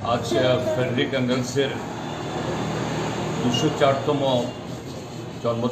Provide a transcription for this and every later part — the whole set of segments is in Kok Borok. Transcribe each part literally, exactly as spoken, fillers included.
আজ, আহ, ফ্রেডরিক এঙ্গেলসের দুশো চারতম জন্ম।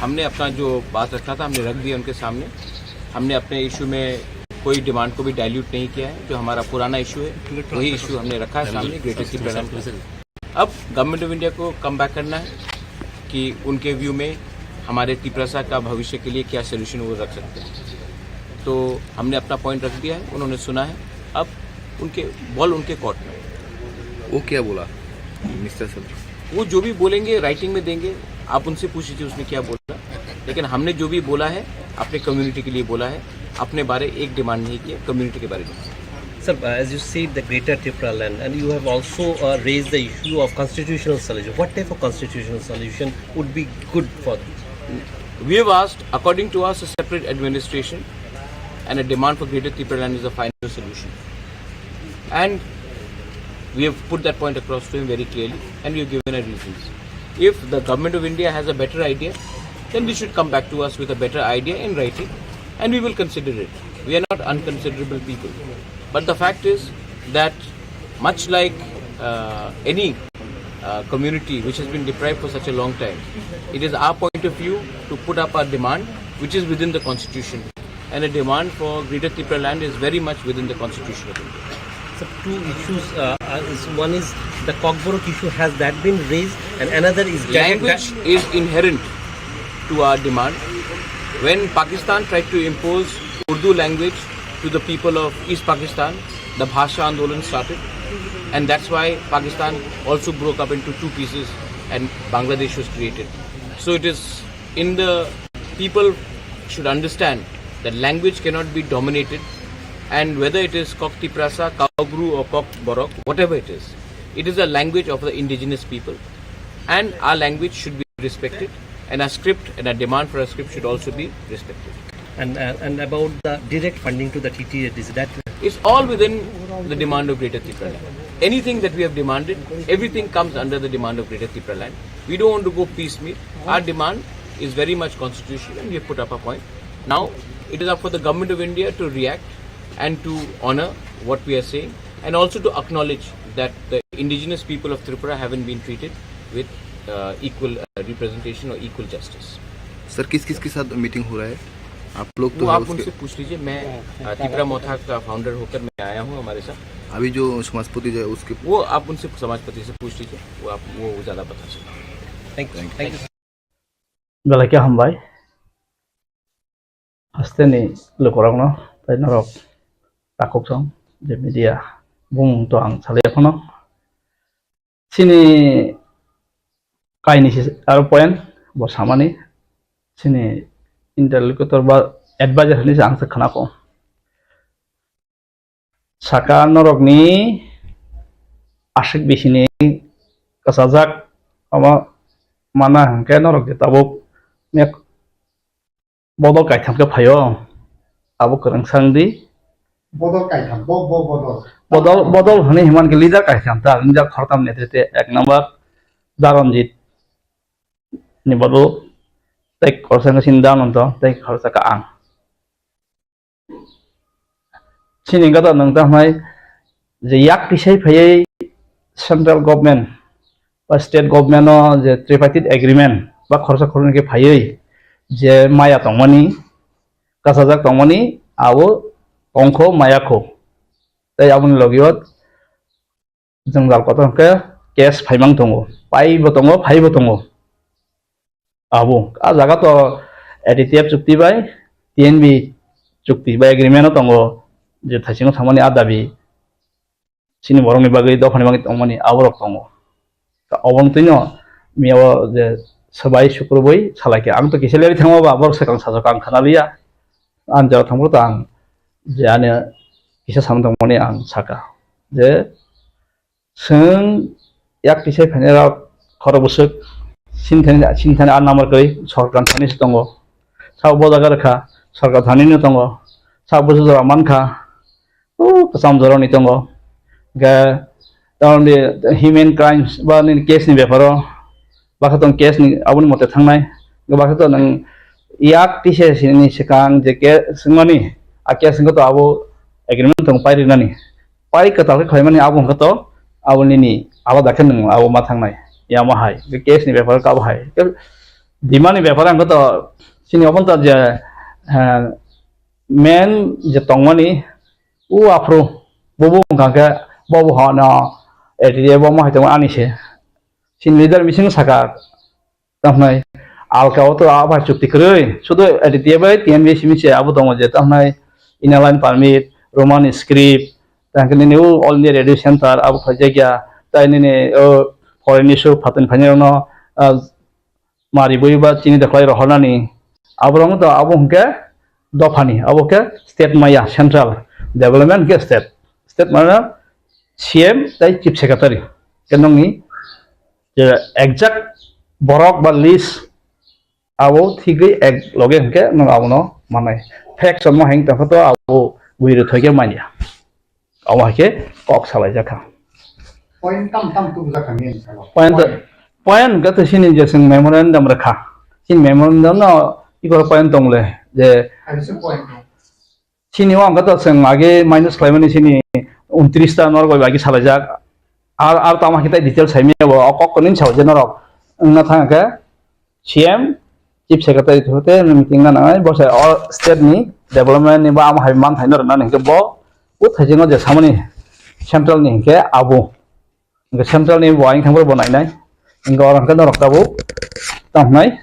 हमने अपना जो बात रखा था, हमने रख दिया उनके सामने। हमने अपने इशू में कोई डिमांड को भी डाइल्यूट नहीं किया है। जो हमारा पुराना इशू है, वही इशू हमने रखा है सामने, ग्रेटर तिपरालैंड का। अब गवर्नमेंट ऑफ इंडिया को कम बैक करना है कि उनके व्यू में हमारे तिपरासा का भविष्य के लिए क्या सॉल्यूशन वो रख सकते हैं। तो हमने अपना पॉइंट रख दिया है, उन्होंने सुना है। अब उनके बॉल उनके कोर्ट में। वो क्या बोला मिस्टर सर? वो जो भी बोलेंगे, राइटिंग में देंगे, आप उनसे पूछ लीजिए उसने क्या बोला। लेकिन हमने जो भी बोला है अपने कम्युनिटी के लिए बोला है, अपने बारे एक डिमांड नहीं किया कम्युनिटी के बारे में। Sir, uh, as you said, the Greater Tipraland, and you have also, uh, raised the issue of constitutional solution. What type of constitutional solution would be good for? We have asked, according to us, a separate administration and a demand for Greater Tipraland is the final solution. And we have put that point across to him very clearly, and we have given our reasons. If the government of India has a better idea, then they should come back to us with a better idea in writing, and we will consider it. We are not unconsiderable people. But the fact is that, much like, uh, any, uh, community which has been deprived for such a long time, it is our point of view to put up our demand, which is within the constitution. And a demand for Greater Tipraland is very much within the constitution of India. So two issues, uh, uh, is, one is the Kokborok issue, has that been raised, and another is that Language is inherent to our demand. When Pakistan tried to impose Urdu language to the people of East Pakistan, the Bhasha Andolan started, and that's why Pakistan also broke up into two pieces and Bangladesh was created. So it is in the people should understand that language cannot be dominated, and whether it is Kok Tiprasa, Kaubru, or Kok Borok, whatever it is, it is a language of the indigenous people, and our language should be respected, and our script and our demand for a script should also be respected. And, uh, and about the direct funding to the T T A, is that It's all within the demand of Greater Tipraland. Anything that we have demanded, everything comes under the demand of Greater Tipraland. We don't want to go piecemeal. Our demand is very much constitutional, and we have put up a point. Now, it is up for the Government of India to react and to honor what we are saying, and also to acknowledge that the indigenous people of Tripura haven't been treated with uh, equal uh, representation or equal justice. Sir, किस किस के साथ मीटिंग हो रहा है? आप लोग तो वो है आप उसके उनसे पूछ लीजिए। मैं अ, तिपरा मोथा का फाउंडर होकर मैं आया हूँ हमारे साथ। अभी जो समाजपति जो है उसके वो आप उनसे समाजपति से पूछ लीजिए, वो आप वो ज़्यादा पता चलेगा। Thank you. Thank you. Belai khe hambai. Hasteni lukurokno tei norok takhuk song je media bumung to ang salai phano. Chini kaini se aro point bo samani chini interlocutor ba advisor hinwi se ang se khna kho. Saka norokni aswk bisini kwchajak omo mana hwnkhe norok je tabuk mek bodol kaitham khe phaio, abo kwrwng sang di. Bodol kaitham, bo, bo bodol. Bodol, bodol hwnwi himman khe leader kaitham ta, leader khortam netrite ek number Daronjit ni bodol, tei khorsa wngkha chini Danonto, tei khorsa kha ang. Chini wngkha to nwng tamo hai je yak tisai phaiwi central government ba state government no je tripartite agreement ba khorsa khoroknwi khe phaiwi je maya tongmani, kasajak tongmani abo tongkho maya kho. Tei aboni logi o jwngjal kotor hwnkhe case phaimang tongo, paibo tongo, phaibo tongo. Abo a jaga to A T T F chukti bai T N B chukti bai agreement o tongo je thaisingo thangmani a dabi chini borokni bagwi dophani bagwi tongmani aborok tongo. Oboni twino miyao je swbai sukrubwi salaikhe ang to kisa leri thangma ba borok swkang sajak ang khana liya. Ang jora thangphuru to ang je ani kisa samung tongmani ang saka je chwng yak tisai phainairok khorok bwswk sinthani sinthani a number kwrwi sorkar thani se tongo. Sak bo jaga rwkha sorkar thani no tongo. Sak bwswk jora mankha o kwcham jorani tongo. Hwnkhe tamoni human crimes ba nini case ni beparo baksa tong case ni aboni mote thangnai. Baksa to nang yak tise sini swkang je case swngmani a case wngkha to abo agreement tong pai rinani. Pai kwtal khe khlaimani abo wngkha to abo nini alada khe nang abo ma thangnai. Yamo hai je case ni beparo kabo hai. Demand ni beparo wngkha to sini oboni to je main je tongmani o aphuru bobo wngkha khe bobo hono A T T F bo mohai tongo ani se. Chini leader bising saka tamhnai alka o to abai chukti kwrwi sudo A T T F bai T N B simi se abo tongo je tamhnai inner line permit, Roman script, tangkhe nini o all India radio center abo khaijakya tai nini o foreign issue phatani phainairokno mari bui ba chini dokhwlai rohornani aborok to abo hwnkhe dophani abo khe state maya central development hwnkhe state state mane C M tai chief secretary khe nongni je exact borok ba list abo thigwi ek loge hwnkhe nwng abono manai faction mo heng tongkha to abo bui rwthoi khe manya. Omo hai khe kok salai jakha. Point tam tam tubujak kha nini salo. Point point hwnkhe to sini je chwng memorandum rwkha. Sini memorandum no ikor point tongle je Ani se point no. Sini o hwnkhe to chwng age minus khlaimani sini untris ta norok bai age salaijak. Ar ar tamo hai khe detail saimaya bo o kok kwnwi sawi je norok wngna thang khe C M, Chief Secretary through te meeting na nangnai bo se o state ni development ni ba amo hai man thai no rwna hwnkhe bo o thaisingo je samani central ni hwnkhe abo hwnkhe central ni bo ayang thangbo bo nainai hwnkhe oro hwnkhe norok tabuk tamo hwnai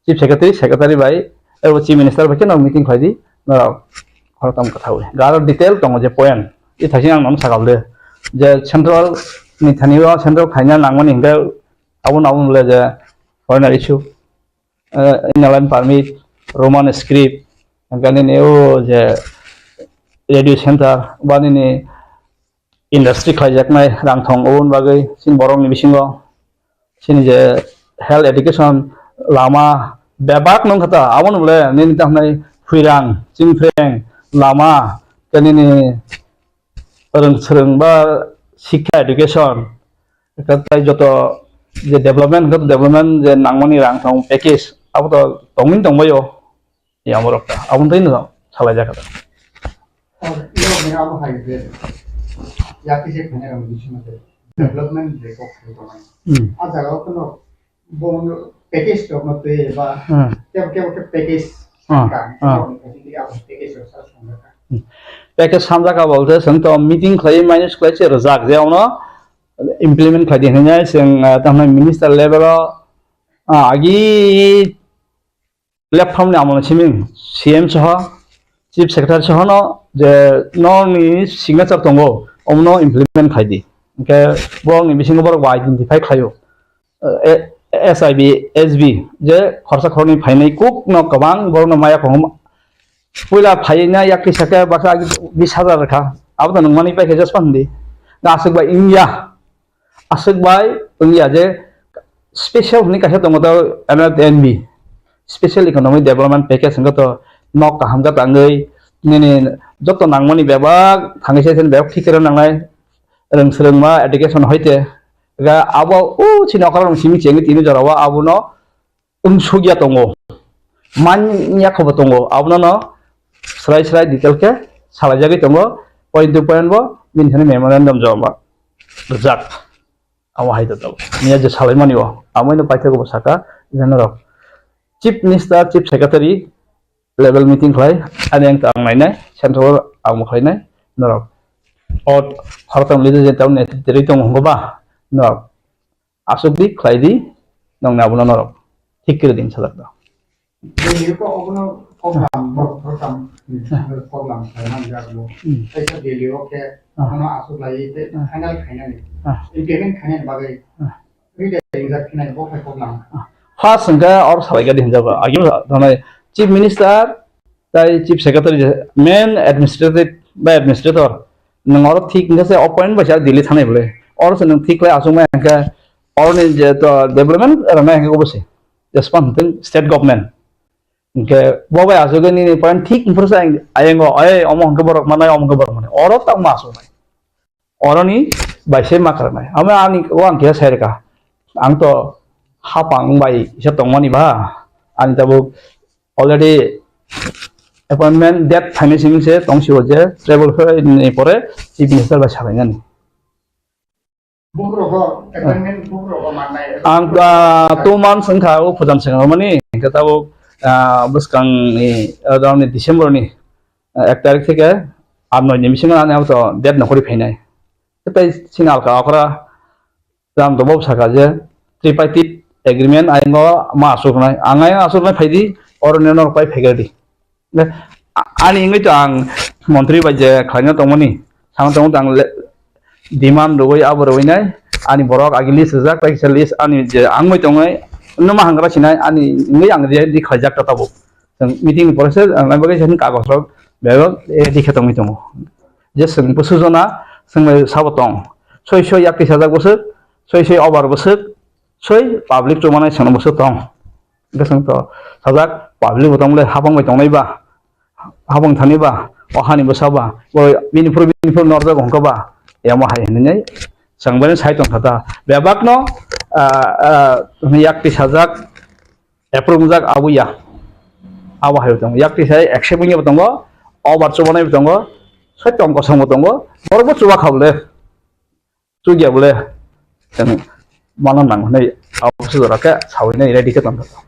Chief Secretary, Secretary bai Ebo Chief Minister bai khe no meeting khlai di, norok khoroktham kwthaui. Aro detail tongo je point. I thaising ang nono sakal de. Je central ni thani o central khaina nangmani hingke aboni, aboni le je foreigner issue, eh, Inner Line Permit, Roman script, hingke nini o je radio center, ba nini industry khlaijaknai rang thong, oboni bagwi chini borokni bisingo chini je health education lama bebak nung kha ta, aboni bole nini tamo hwnai phuirang, chingphreng, lama, tei nini rwng swrwng ba sikha education, tei joto je development, hwnkhe development je nangmani rang thong package, abo to tongwin tongbaio. Yamorok ta aboni tei no salai jakha ta. Or, iro mera abo hai je, ya kise khanya rang bisi mate, development je kok khai tong. Hmm. A jaga o kono bo package to no tei ba, Hmm. Kebo kebo ke package Hmm. Ka, Hmm. Abo package to sa song ka. Hmm. Package samjak ka bolte song to meeting khlai minus khlai se rajak je ono implement khlai di hwnwi song, ah, tamni minister level o, ah, agi platform ni amoni simi C M soho, Chief Secretary soho no je nokni signature tongo, omono implement khai di. Hingke borokni bisingo borok bo identify khlaio. Eh, S I B, S B, je khorsa khorni phainai kuk no kwbang borokno maya kongma. Puila phaina yakti saka baksa agi bis hajar rwkha. Abo to nungmani paikhe jaspan di. Da aswk bai wngya. Aswk bai wngya je special hwnwi kaisa tongo to N R N B, Special Economic Development Package, hwnkhe to nok kaham khe tangwi nini joto nangmani bebak thangwi se bebak thik khe nangnai, rwng swrwngma education hoite ga abo o chini okra rong simi chengwi tini jorao abono wngsukya tongo, manya khobo tongo, abono no srai srai detail khe salaijagwi tongo, point to point bo bini thani memorandum joma rwjak. Amo hai to tongo. Niya je salaimani o, amo ino paithakgo bo saka, je norok Chief Minister, Chief Secretary level meeting khlai, ani ang tang nainai, central ang bo khlainai, norok. O khoroktham leader je tamo netriterwi tongo hwngo ba, norok. Aswk di, khlai di, nongni abono norok thik khe rwdi hinwi sajak do. Delhi ko abono program, program, program khlaimani jak bo. Hmm. Kaisa Delhi o khe Ah. Abono aswk laiwi tei Ah. Final khainani, Ah. Implement khainani bagwi Ah. Ride ringjak khinai bo khai program. Ah. First hwnkhe or salai gadi hinjago. Agi thanai Chief Minister, Tai Chief Secretary je main administrative ba administrator, nwng oro thik hwnkhe se o point bai se Delhi thanai bole. Oro se nwng thik khlai achukmai hwnkhe oroni je to development rwnai hwnkhe obo se. Respond hwnkhe state government. Hwnkhe bo bai achukgwi nini point thik hwnphuru se ayang, ayango, "Oi, omo hwnkhe borok manai, omo hwnkhe borok manai." Oro tamo achuknai. Oroni bai se ma kwrwnai. Amo ani o ang kisa sai rwkha. Ang to hapang bai kisa tongmani ba. Ani tabuk already appointment date phainai simi se tong sio je travel ni pore Chief Minister bai salainani. Bukrok appointment bukrok mannai. Ang, ah, two months wngkha o phujan sengmani. Hwnkhe tabuk, ah, bwskang ni, ah, dawn ni December ni, ah, ek tarik theke ar noi ni bisingo ani abo to date no kori phainai. Tei chini alka okra Ram to bo saka je tripartite agreement ayang o ma asuknai, ang ayang asuknai phaidi, oro nini norok pai phaikha di. Le, a-, ani wngwi to ang montri bai je khlaina tongmani, thang tongmani ang le, demand rwui abo rwui nai, ani borok agi list rijak, pai kisa list ani je ang bai tongnai, numa hangra sinai, ani wngwi ang ready khlaijak ta tabuk. Chwng meeting ni pore se, ang bagwi se kagos rok bebak ready khe tongwi tongo. Je chwng bwswk jona, chwng bai sabo tong. Soi soi yak tisajak bwswk, soi soi over bwswk, soi public chumanai chwngno bwswk tong. Hwnkhe chwng to sajak public bo tong le hapang bai tongnai ba, hapang thani ba, o hani bwsa ba, bo bini phuru bini phuru norjak hwnkhe ba, emo hai hinwi chwng bai sai tong kha ta. Bebak no, ah, ah, yak tisajak, approve wngjak abo ya. Abo hai bo tongo. Yak tisai accept wngya bo tongo, over chubanai bo tongo, soi tong kosong bo tongo, borok bo chuba kha bole. Chukya bole. Chwng mano nang hwnwi abo se jora khe saui nai ready khe tong kha.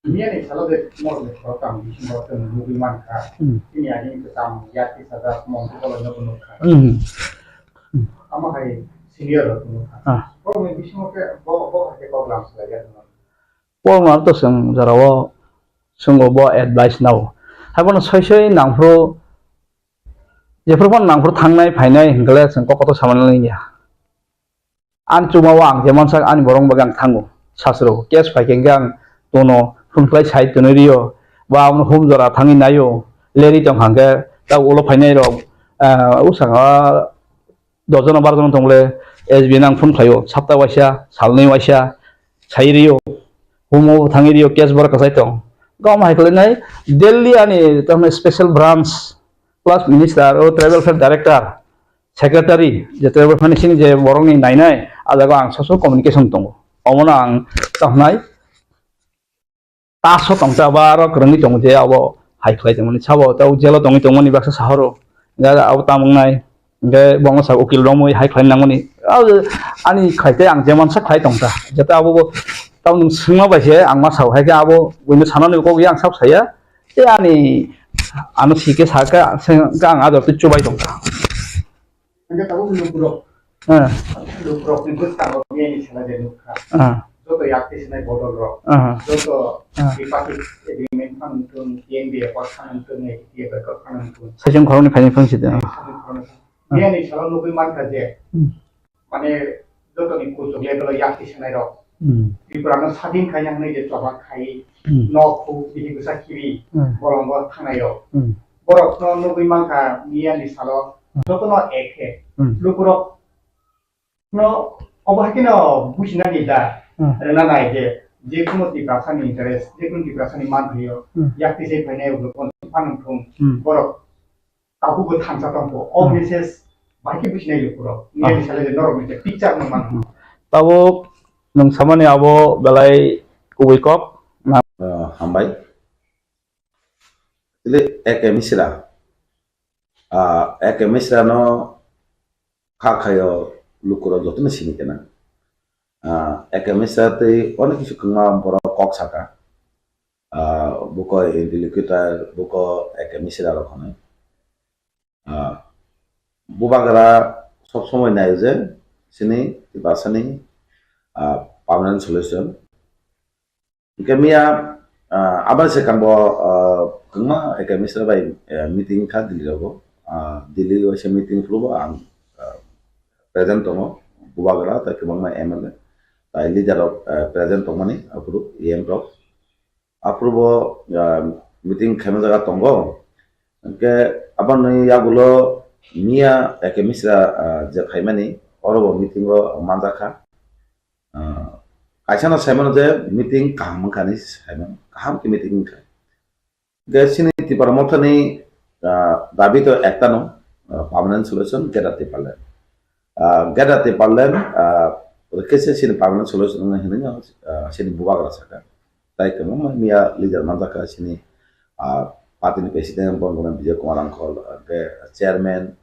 Miyani salo de mor de khoroktham bisingo chwng nugwi mankha. Hmm. Chini agini kwcham yak tisajak mong twi kolokno bo nukha. Hmm. Amo hai senior rok nukha. Ah. Borokni bisingo khe bo, bo hai khe kok lam swlaiya. Polno to chwng jorao chwngo bo advice nao. Haibono soi soi nangphuru, jephuru phano nangphuru thangnai phainai hinkhe chwng kok kotor samani nangya. Ani chumao ang jemon sak ani borok bagwi ang thango. Sasro case phaikhe hinkhe ang tono phone khlai sai tonwi rio. Ba abono home jora thangwi naio. Leri tong kha hinkhe ta ulo phainai rok, ah, usanga dojono barjono tongle S B no ang phone khlaio. Sapta waisa, salnwi waisa, sai rio. Home o thangwi rio, case borok kwchai tong. Gom hai khlainai Delhi ani tamni special branch plus minister o tribal affairs director, secretary, je tribal affairs ni je borokni nainai, a jaga ang soso communication tongo. Omono ang tamo hwnai taso tongta ba aro kwrwngwi tongo je abo hai khlai tongmani sabo tei jelo tongwi tongmani baksa sahoro. Ga abo tamo wngnai, hingke bongo sa ukil romwi hai khlai nangmani. Abo ani khlai tei ang jemon sa khlai tongta. Jeta abo bo tamo nwng swngma bai se ang ma sao, hai khe abo buino sanani kok yang sab saya. Tei ani ano sike saka, sengka ang ador tei chubai tongkha. Hingke tabuk lukurok. Ah. Lukurok ni bwskango miyani sala je nukha. Ah. Joto yakti sinai bodol rok. Ah. Joto Ah. tripartite agreement phang wngthung, T N B accord phang wngthung, A T F accord phang wngthung. Saichung khoroknwi phaini phang sida. Saichung khoroknwi. Ah. Miyani salo nugwi mankha je, Hmm. mane jotoni kuchuk level o yakti sanai rok Hmm. Tripura no sadin khaina hwnwi je choba khai Hmm. nok huk bini bwsa khibi Hmm. bolongo thangnai rok. Hmm. Borok no nugwi mankha miyani salo Hmm. jotono ekhe Hmm. lukurok no obo hakhe no bujinani da Hmm. rwna nai je jekunu Tiprasani interest, jekunu Tiprasani manthai o Hmm. yakti se phainai ulo kon phang thung Hmm. borok Tabukbo thansa tongkho. O Hmm. message bai khe businai lukurok. Ah. Niyani sale je norok ni je picture no man. Hmm. Tabuk nwng samani abo belai kubui kok na. Ah, hambai. Tili A K Misra. Ah, A K Misra no kha khayo lukurok jotono sini kena. Ah, A K Misra tei onek kisu kwngma borok kok saka. Ah, buko interlocutor, buko A K Misra rok hwnwi. Ah, bubagra sob somoi naio je sini Tiprasani, ah, permanent solution. Hingke miya, ah, aboni swkang bo, ah, kwngma A K Misra bai, eh, meeting kha Delhi rogo. Ah, Delhi waisa meeting phuru bo ang, ah, present tongo. Bubagra tei kwbangma M L A, tai leader rok, eh, present tongmani aphuru E M rok. Aphuru bo, ah, meeting khaima jaga tongo. Hingke aboni yagulo miya A K Misra, ah, je phaimani, oro bo meeting o manjakha. Ah, kaisa no saimano je meeting kaham wngkha hinwi saimano, kaham khe meeting wngkha. Hingke chini Tipra Mothani, ah, dabi to ekta no, ah, permanent solution, Greater Tipraland. Ah, Greater Tipraland, ah, rwkhe se chini permanent solution wngwi hinwi no, ah, chini bubagra saka. Tai kwbangma miya leader manjakha chini, ah, party ni president Bongona Vijay Kumar Angkol, hingke chairman,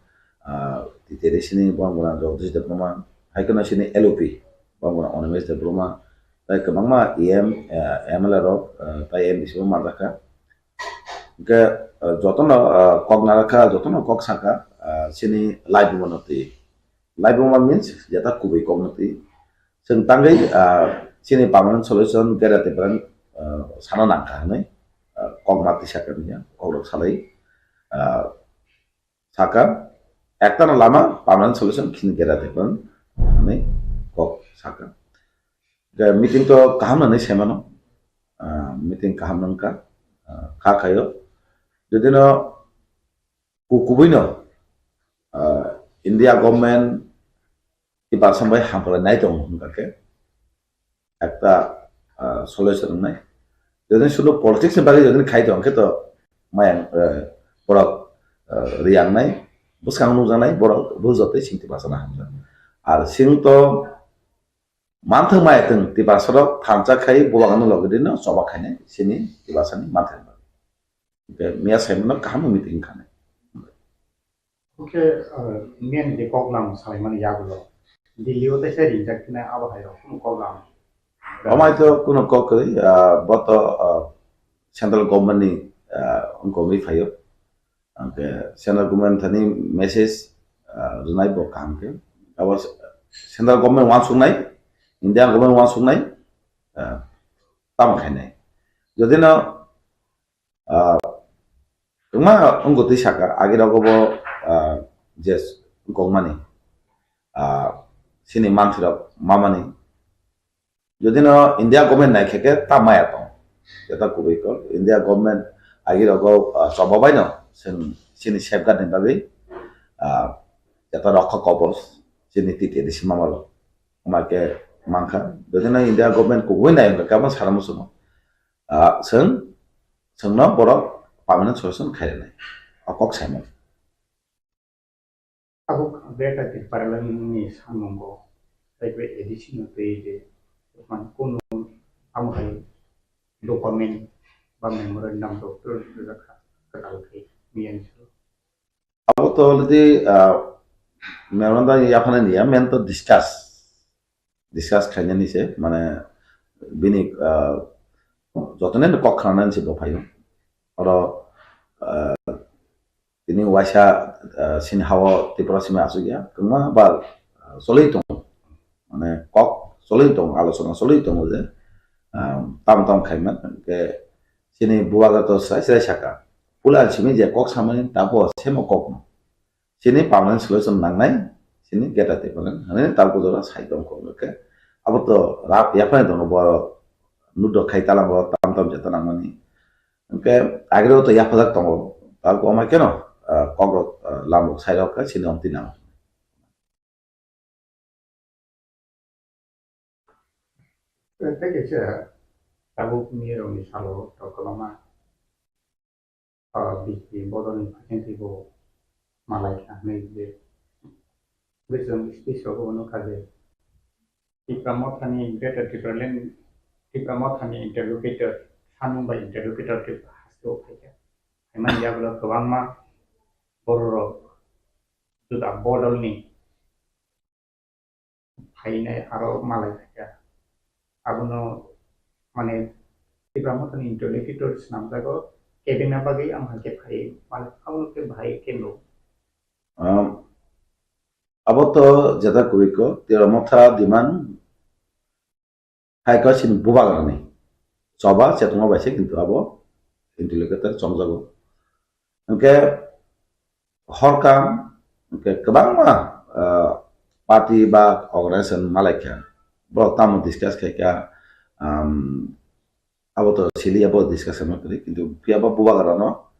ah, T T A D C ni Bongona Jagdish Debbarma, hai kheno chini L O P Bongona Animesh Debbarma, tai kwbangma E M, ah, M L A rok, ah, tai M D C bo manjakha. Hingke, ah, jotono, ah, kok narakha, jotono kok saka, ah, chini laibuma no twi. Laibuma means jeta kubui kok no twi. Chwng tangwi, ah, chini permanent solution Greater Tipraland, ah, sana nangkha hwnwi, ah, kok ma twi saka nungya, kok rok salai, ah, saka, ekta no lama permanent solution chini Greater Tipraland hwnwi kok saka. Hingke meeting to kaham nani saimano, ah, meeting kaham nangkha, ah, kha khayo. Jodi no ku-, kubui no, ah, India government Tiprasa bai hamkrai nai tongo hingka khe ekta, ah, solution wngnai. Jodi sudu politics ni bagwi jodi khai tong khe to mayang, eh, borok, eh, riyangnai, bwskang nukjaknai borok bujotwi sing Tiprasa no hamjak. Ar sing to Manthok maya tong Tiprasa rok thansa khai bubagra no logi rino choba khainai sini Tiprasa ni manthok. Hingke miya saimano kaham meeting khanai. Oke, eh, miya ni je kok lam salaimani yagulo Delhi o teisa ringjak khina abo hai rok kunu kok lam. Amai to kunu kok kwrwi, ah, bo to, ah, central government ni, ah, wngkogwi phaio. Hingke central government thani message, ah, rwnai bo kaham khe. Abo central government uansuknai, Indian government uansuknai, ah, tamo khainai. Jodi no, ah, wngma wngkutwi saka, agi rogo bo, ah, je wngkokmani, ah, chini manthirok mamani. Jodi no India government nai khe khe ta maya tong. Jeta kubui kok India government agi rogo, ah, choba bai no chwng chini safeguard ni bagwi, ah, jeta rokha kobos chini T T A D C mama rok. Wngma khe mankha. Jodi no India government kubui nai wngkha khe abo sana muchungo. Ah, chwng, chwngno borok permanent solution khairwnai. O kok saimung. Abo Greater Tipraland ni samung bo tei bai A D C no twi de man kunu amo hai document ba memorandum rok rwjak kha kwtal khe miyani salo. Abo to already, ah, memorandum yaphana niya, men to discuss, discuss khainani se, mane bini, ah, jotono kok khanani se bo phaio. Oro, ah, tini waisa, ah, sini hao Tripura simi asuk ya, kwma ba, ah, cholwi tongo. Mane kok cholwi tongo, alochona cholwi tongo je, ah, tam tam khaima, hwnkhe chini bubagra to srai srai saka. Puila simi je kok samani tabo semo kok no. Chini permanent solution nangnai, chini Greater Tipraland, hwnwi tabuk jora sai tong kok, hwnkhe abo to rak yaphani tongo, bo nudok khai talango tam tam jeta nangmani. Hwnkhe agre to yaphajak tongo, tabuk omo keno, ah, kok rok, ah, lam rok sai rok khe chini omtwi nango. Tei kaisa tabuk nirokni salo to kwbangma, ah, B J P bodolni phaisingtwi bo malai kha hwnwi je bwswng speech rogo nukha je Tipra Mothani Greater Tipraland, Tipra Mothani interlocutor, sanung bai interlocutor tei haste o phaikha. Phaimani yagulo kwbangma bororok juda bodolni phainai aro malai phaikha. Abono mane Tipra Mothani interlocutor swnamjago, kebengna bagwi ang hai khe phai male abono khe bahai khe no. Um, abo to jeta kubui ko, Tipra Motha demand hai ko chini bubagrani choba chetongma bai se, kintu abo interlocutor chongjago. Hwnkhe horkam, hwnkhe kwbangma, ah, party ba organization malaikha, borok tamo discuss khaikha, um, abo to sili abo discussion no kwrwi, kintu phiya bo bubagrano,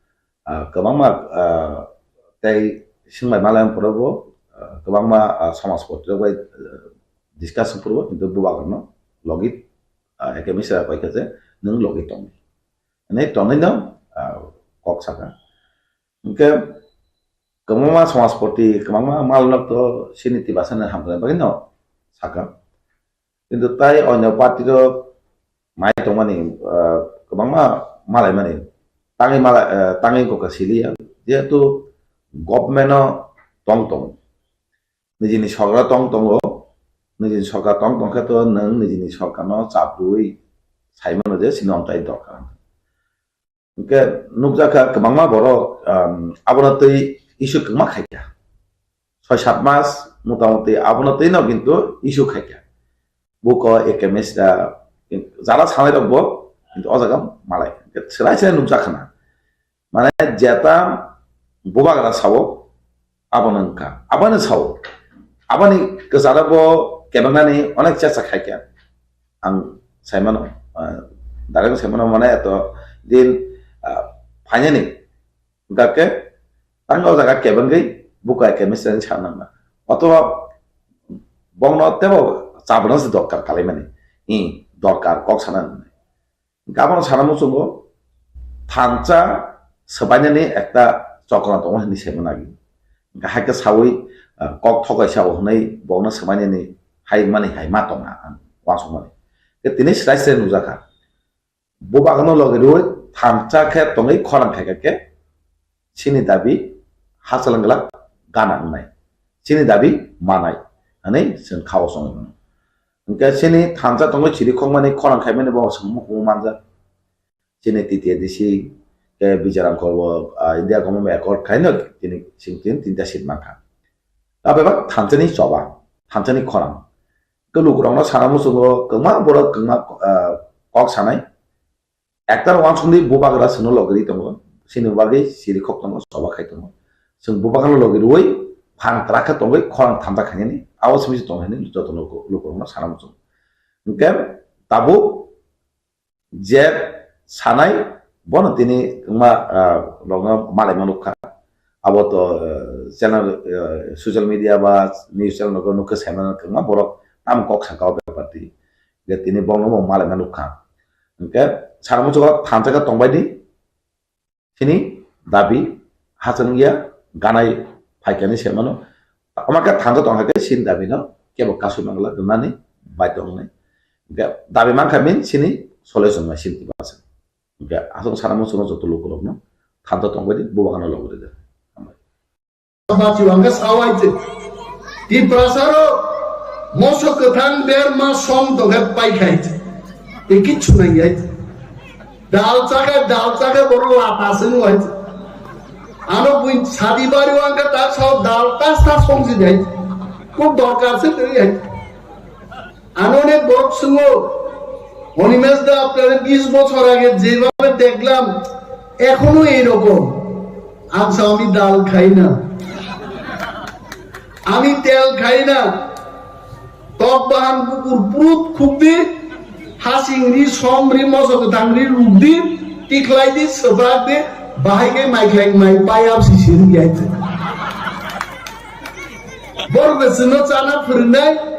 ah, kwbangma, ah, tei swngbai malai phuru bo, ah, kwbangma, ah, samaj poti rok bai, ah, discussion phuru bo, kintu bubagrano logi, ah, ekhe misra koi kha je nwng logi tongdi. Hwnwi tonwi no, ah, kok saka. Hwnkhe kwbangma samajpoti, kwbangma malnok to sini tibasani hamkrai bagwi no saka. Kintu tai onyo party rok mai tongmani, ah, kwbangma malaimani tangwi mala-, ah, tangwi kokha siliya, jehetu government o tong tong. Nijini sorkar tong tongo, nijini sorkar tong tong khe to nwng nijini sorkarno chaprwi sai mano je chini omtai dorkar. Hwnkhe nukjakha kwbangma borok, um, abono twi issue kwbangma khaikha. Soi sat mas motamoti abono twi no kintu issue khaikha. Buko A K M S da, jara sanai rok bo kintu o jaga malai. Hwnkhe chwrai chwrai nukjakha na. Mane jeta bubagra sao, abono wngkha. Abono sao. Aboni kwcharo bo kebengnani onek chesta khaikha. Ang saimano, ah, direct saimano mane eto din, ah, phainani. Hwnkha khe tang o jaga kebengwi buka khe mistrani sanangma. Otoba bongno tebo chabwrwngno se dorkar kalaimani. I dorkar kok sana. Hwnkhe abono sana muchungo thansa swbainani ekta chokra tongo hinwi saimano agi. Hwnkhe haikhe sawi, ah, kok thokaisa o hwnwi bokno swbainani hai mani hai ma tongna ang uansukmani. Hwnkhe tini srai srai nukjakha. Bubagno logi rwi thansa khe tongwi khorang khaikha khe chini dabi hachwlwng glak gana wngnai. Chini dabi manai hwnwi chwng khao chongwi mano. Hwnkhe chini thansa tongwi chiri khokmani khorang khaimani bo chwng mukumu manjak. Chini T T A D C khe Bijaram Korbo, ah, India Government Accord khaino tini chwng tin tinta seat mankha. Abo bebak thansani choba, thansani khorang. Khe lukurokno sana muchungo kwbangma borok kwbangma, ah, kok sanai. Ektar wansongdi bubagra chwngno logiri tongo, chini bagwi siri khok tongo, choba khai tongo. Chwng bubagrano logirwi phan kwrak khe tongwi khorang thamsa khainani, abo simi se tong hwnwi joto luku-, lukurokno sana muchungo. Hwnkhe tabuk je sanai, bono tini wngma, ah, rokno malaima nukha. Abo to, ah, channel, ah, social media ba news channel rokno nukha, saimano kwbangma borok tamo kok sakha o bepar twi. Je tini bongno bo malaima nukha. Hwnkhe sana muchungo thansa khe tongbai di. Chini dabi hachal wngya, ganai phaikani se mano. Omo khe thansa tong hai khe chini dabi no kebo kasu mangla rwnani bai tong nai. Hwnkhe dabi mankha min chini solution mai chini tiba se. Hwnkhe aswk sana muchungo joto lukurokno thansa tongbai di, bubagrano logirwi de. Hambai. Bati wangkha sawai te. Tiprasa ro moso kwthang der ma som tongkhe pai khai te. Te kichu nang yai te. Dal chakhe, dal chakhe boro lata sing wai te. Ano bui sadi bari wangkha ta sao dal tas tas song si dai te. Ko dorkar se te yai te. Ano onek borok swngo, "Animesh da, apnare bish bochor age jebabe dekhlam, ekhono ei rokom." Ang sa, "Ami dal khai na, ami tel khai na, tok bahan bukur prut khukdi, hasing ri, som ri, moso kwthang ri rukdi, tikhlai di, swbrak di, bahai khe mai khlai mai pai ap si siri yai." Borok chwngno chana phwrwngnai.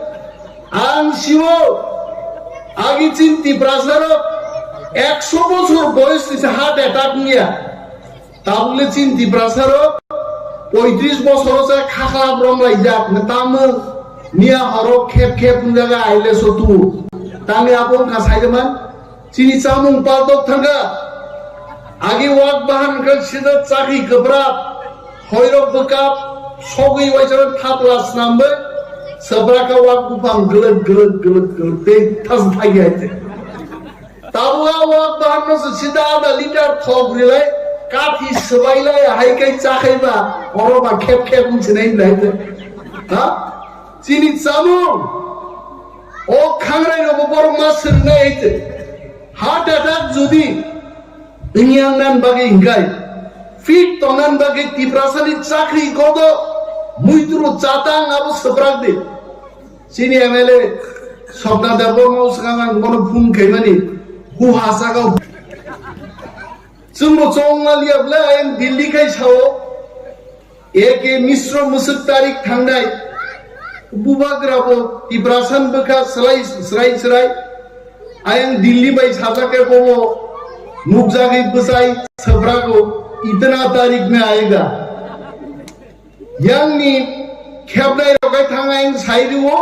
Ang siwo, agi chin Tiprasa rok ekso bochor boyos ni se heart attack niya. Tabukle chin Tiprasa rok poitris bochor se khakla brom laijak, tamo niya horo khep khep wngjaga aile so tu. Tangni abo wngkha saijaman. Chini chamung paltok thangkha. Agi wak bahan wngkha sida chakri kwbrak, hoirok bwkap, sogwi waisa thapla snamwi, swbrakha wak buphang glwk glwk glwk glwk tei thas thagi hai te. Tabuk a wak bahan no se sida ada liter thok rilai, kathi swbai lai hai kai chakhai ba, oro ba khep khep wng sinai lai te. Ha? Chini chamung, o khangrai rogo borok ma swrwngnai hai te. Heart attack jodi wngya wngnan bagwi hingkai, fit tongnan bagwi Tiprasani chakri kodo muituru chatang abo swprak di. Chini M L A Swapna Debbarma swkang ang bono phone khaimani, hu hasakao. Chwngbo chongma liya bwle ayang Delhi khai sao. A K Misro mwswk tarik thangnai bubagra bo Tiprasan bwkha swlai swrai swrai ayang Delhi bai sajak khe bobo nukjagwi bwchai swprago itna tarik mein aayega. Yangni khepnai rok hai thang ayang sai rwo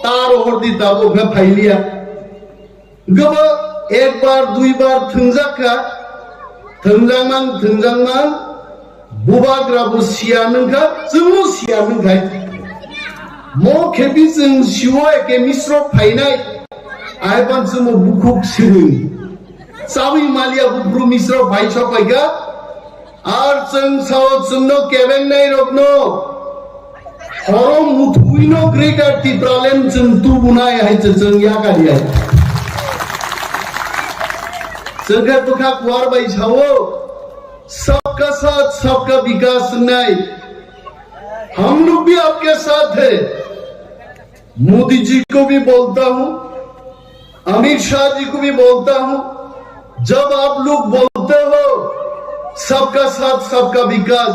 ta rohor di tabuk khe phailiya. Gobo ekbar, duibar thwngjak kha, thwngjak mang, thwngjak mang, bubagra bo siya nung kha, chwngno siya nung khai. Mo khepi chwng siwo A K Misro phainai, ai ban chwngno bukhuk sirwi. Chawi maliya buphuru Misro phai sok phai kha, Ar chwng sao chwngno kebengnai rokno horo muthuino Greater Tipraland chwng tubunai hai chwng yakar ya. Chwng khe bwkha kuar bai sao, "Sabka saath, sabka vikas" wngnai. Hum log bhi aapke saath hai. Modi जी को भी बोलता हूँ, अमित शाह जी को भी बोलता हूँ, जब आप लोग बोलते हो सबका साथ सबका विकास,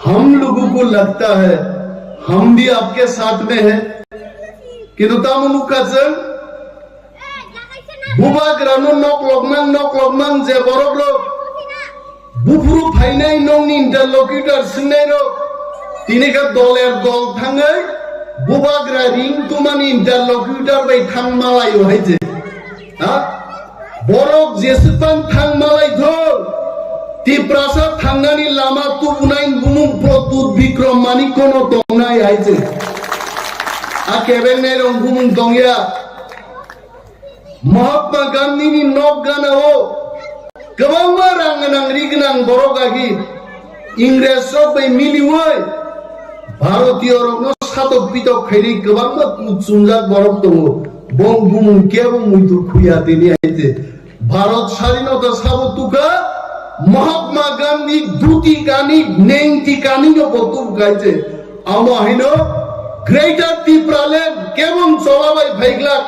हम लोगों को लगता है हम भी आपके साथ में हैं। Kintu tamo nukha chwng, bubagrano nok lokmang, nok lokmang je borok rok buphuru phainai nokni interlocutor swngnairok tini khe doler dol thangwi bubagra ring tumani interlocutor bai thang malaio hai je. Ha? Borok jeswkbang thang malai thok, Tiprasa thangnani lama tubunai bumung Pradyut Bikram Manikkono tongnai hai je. A kebengnai rok bumung tongya. Mahatma Gandhi ni nok gana o kwbangma rang gwnang ri gwnang borok agi Ingres rok bai miliwi Bharatiyo rokno satok pitok khainai kwbangma kuchungjak borok tongo. Bong bumung kebo muitu khuya tini aite. Bharat Sadhinota sabo tuka Mahatma Gandhi duti kani nengti kani no botu kaite. Amo hino Greater Tipraland kebong choba bai phaiglak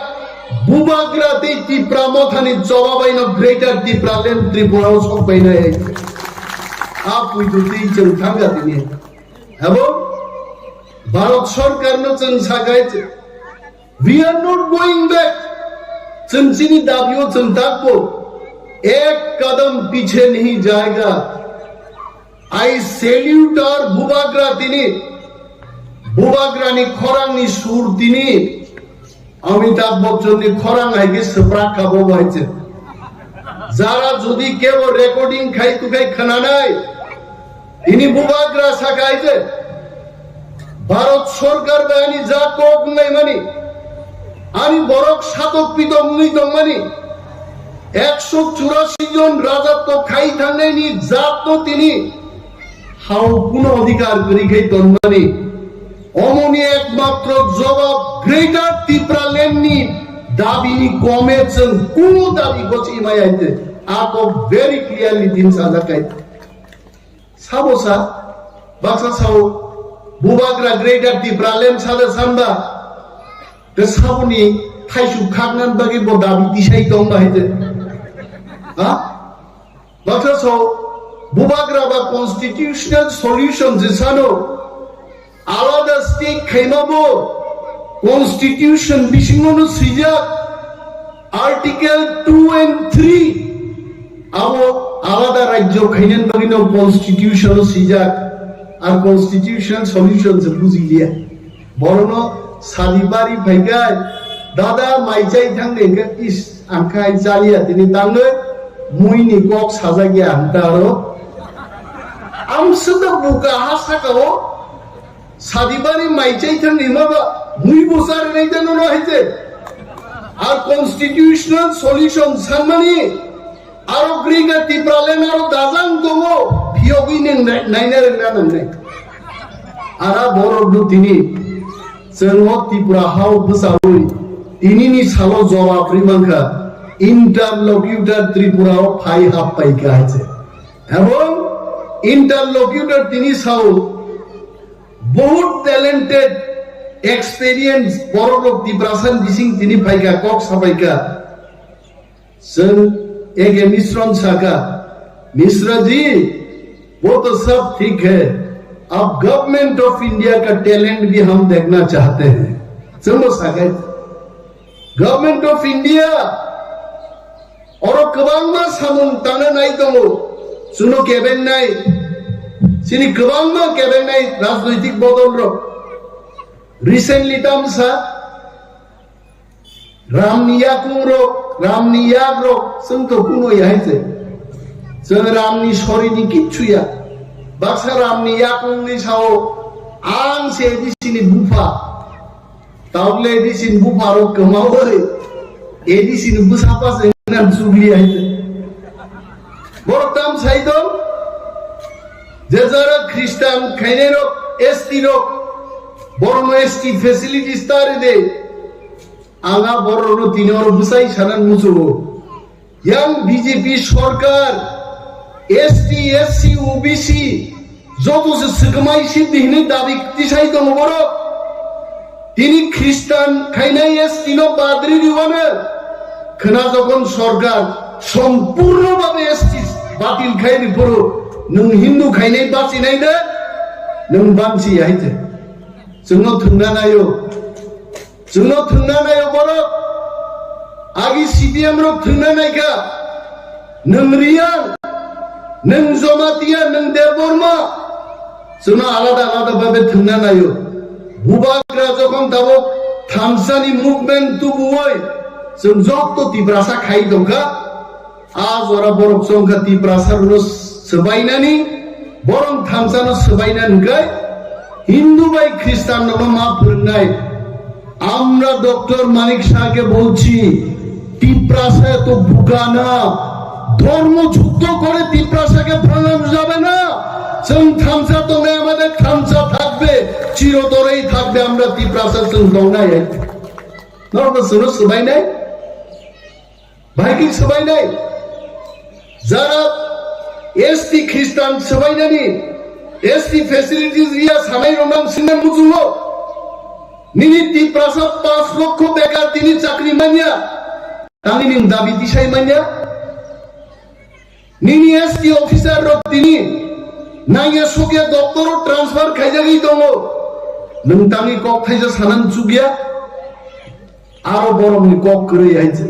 Bubagra tei Tipra Mothani choba bai no Greater Tipraland Tripura o sok bai nai. A puitu tei chwng thangga tini. Abo Bharat Sarkar no chwng sakai, we are not going back. Chwng chini dabi o chwng takbo ek kadam piche nahi jayega. I salute our Bubagra tini. Bubagra ni khorang ni sur tini. Amitabh Bachchan ni khorang hai khe swprak kha bo bai se. Jara jodi kebo recording khai tu khai khwnanai. Ini Bubagra sakai je. Bharat Sarkar bai ani ja kok ngai mani. Ani borok satok pitok ngai tong mani. Ekso churasi jon raja to khai thangnai ni jat no tini hao kuno adhikar kwrwi khai tong mani. Omoni ekmatro jobab Greater Tipraland ni dabi ni kome chwng kuno dabi gochi maya hinte. Ako very clearly din sajakai. Sabo sa, baksa sao, Bubagra Greater Tipraland sada samba, ke saboni thaisu khaknan bagi bo dabi tisai tong ba hite. Ha? Baksa sao, Bubagra ba constitutional solution je sano, alada state khaima bo constitution bisingo no swijak. Article two and three abo alada rajyo khainan bagwi no constitution o swijak, ar constitutional solution se buji liya. Borono sadi bari phaikai, dada mai chai thang de hwnkhe, is, ang khai chaliya tini tangwi mui ni kok sajak ya ang ta aro. Ang sida buka ha saka o. Sadibari mai chai thang ni ma ba mui bo sar nai jano no hai je. Ar constitutional solution sanmani aro Greater Tipraland aro dajang tongo phiyogwi neng nai, nai na reng na nang nai. Ara borok no tini chwngo Tripura hao bwsawi tini ni salo jawab ri mankha interlocutor Tripura o phai hap pai kha hai je. Ebong interlocutor tini sao Bahut talented, experience, borok rok Tiprasa ni bising tini phaikha, kok saphaikha. Chwng A K Misron sakha, "Misra ji, wo to sab theek hai, aap Government of India ka talent bhi hum dekhna chahte hain." Chwng bo sakha, Government of India Oro kwbangma samung tangna nai tongo. Chwngno kebengnai, chini kwbangma kebengnai rajnoitik bodol rok. Recently tamsa Ramni yakung rok, Ramni yak rok, chwng to kuno yahai se. Chwng Ramni sorini kichu ya. Baksa Ramni yakung ni sao ang se di sini bupha. Taokle A D C ni bupharok kwmawi A D C ni bwsapa se nang chukli hai. Borok tam sai tong, je jara Christian khainai rok, S T rok, borokno S T facilities ta ride. Anga borokno tini oro bwsai sanan muchungo. Yang B J P sorkar, S T, S C, O B C, joto se swkmai si di hinwi dabi tisai tongo borok. Tini Khristan khainai S T no badri riwano khwna jokhon sorkar sompurno babe S T batil khai ri phuru nwng Hindu khainai bachinai na nwng bansi ya hai te. Chwngno thwngna naio. Chwngno thwngna naio borok. Agi C P M rok thwngna naikha. Nwng Riyang, nwng Jamatia, nwng Debbarma. Chwngno alada alada babe thwngna naio. Bubagra jokhon tabuk thamsani movement tubuwi chwng jotto Tiprasa khai tongkha. A jora borok chongkha Tiprasa rwno swbainani, borok thamsano swbainani hwnkhe Hindu bai Khristanno ma phwrwngnai. আমরা ডক্টর মানিক শাহকে বলছি, তিপ্রাসা এত বোকা না, ধর্মযুদ্ধ করে তিপ্রাসাকে ভাঙানো যাবে না। চুন থামসা তোমরা আমাদের থামসা থাকবে, চিরতরেই থাকবে, আমরা তিপ্রাসা চুন দৌড়াই। Norok no chwngno swbainai? Bahai khe swbainai? Jara S T Khristan swbainani, S T facilities riya sanai rok nang sinai muchungo. Nini Tiprasa panch lokho bekar tini chakri manya. Tangni ning dabi tisai manya. Nini S T officer rok tini nangya sokya doctor o transfer khaijagwi tongo. Nwng tangwi kok thaisa sanan chukya. Aro borokni kok kwrwi hai se.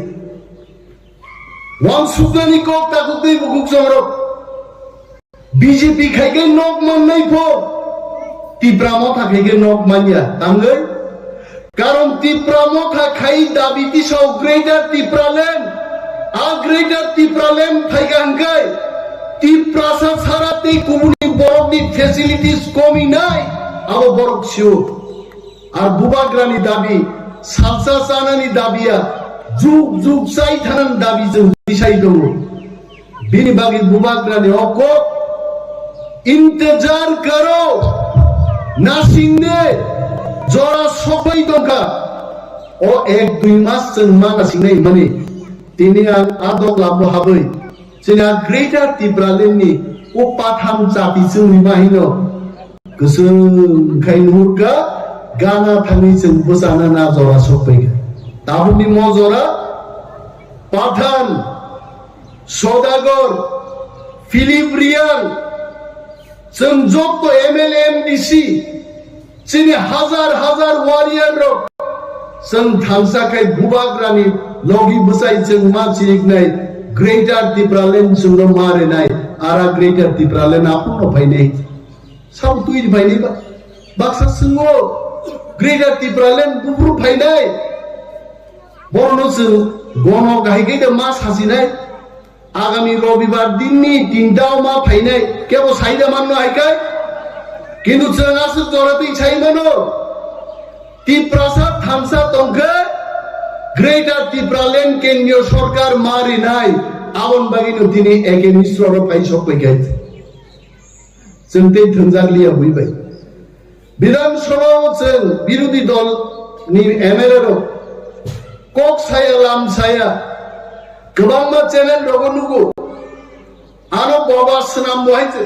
Wansuknani kok takhuk tei bukhuk chongrok. B J P khai khe nok mannai pho. Tipra Motha khai khe nok manya. Tangwi? Karon Tipra Motha khai dabi tisao Greater Tipraland. A Greater Tipraland phai kha hwnkhe Tiprasa sara tei kubuni borokni facilities komi nai. Abo borok sio. Ar bubagrani dabi, salsa chanani dabiya, juk juk chai thanani dabi chwng tisai tongo. Bini bagwi bubagrani o kok, "Intejar karo, nasing de, jora sokbai tongkha." O ek dui mas chwng ma nasingnai hwnmani, tini ang a dok labo habwi, chini a Greater Tipraland ni o patham chati chwngni bahino kwchwng khai nuhurkha, gana thangwi chwng bwchana na jora sokpaikha. Tabukni mo jora Pathan, Sodagar, Philip Reang, chwng jotto M L A, M D C, chini hazar hazar warrior rok chwng thansa khai bubagrani logi bwchai chwng ma chiriknai Greater Tipraland chwngno ma rinai, ara Greater Tipraland aphurno phainai. Sabo twi ri phainai ba? Baksa swngo, Greater Tipraland buphuru phainai? Borokno chwng gono kahai khe de ma sasinai. Agami Robibar dinni tinta o ma phainai, kebo saida manno hai kai? Kintu chwng aswk jora twi sai mano. Tiprasa thansa tongkhe Greater Tipraland kendriyo sorkar ma rinai. Aboni bagwino tini A K Misra rok phai sok pai khe. Chwng tei thwngjak liya bui bai. Bidhan Sabha o chwng birodhi dol ni M L A rok kok saya lam saya kwbangma channel rogo nugo. Ano boba swnam bo hai se.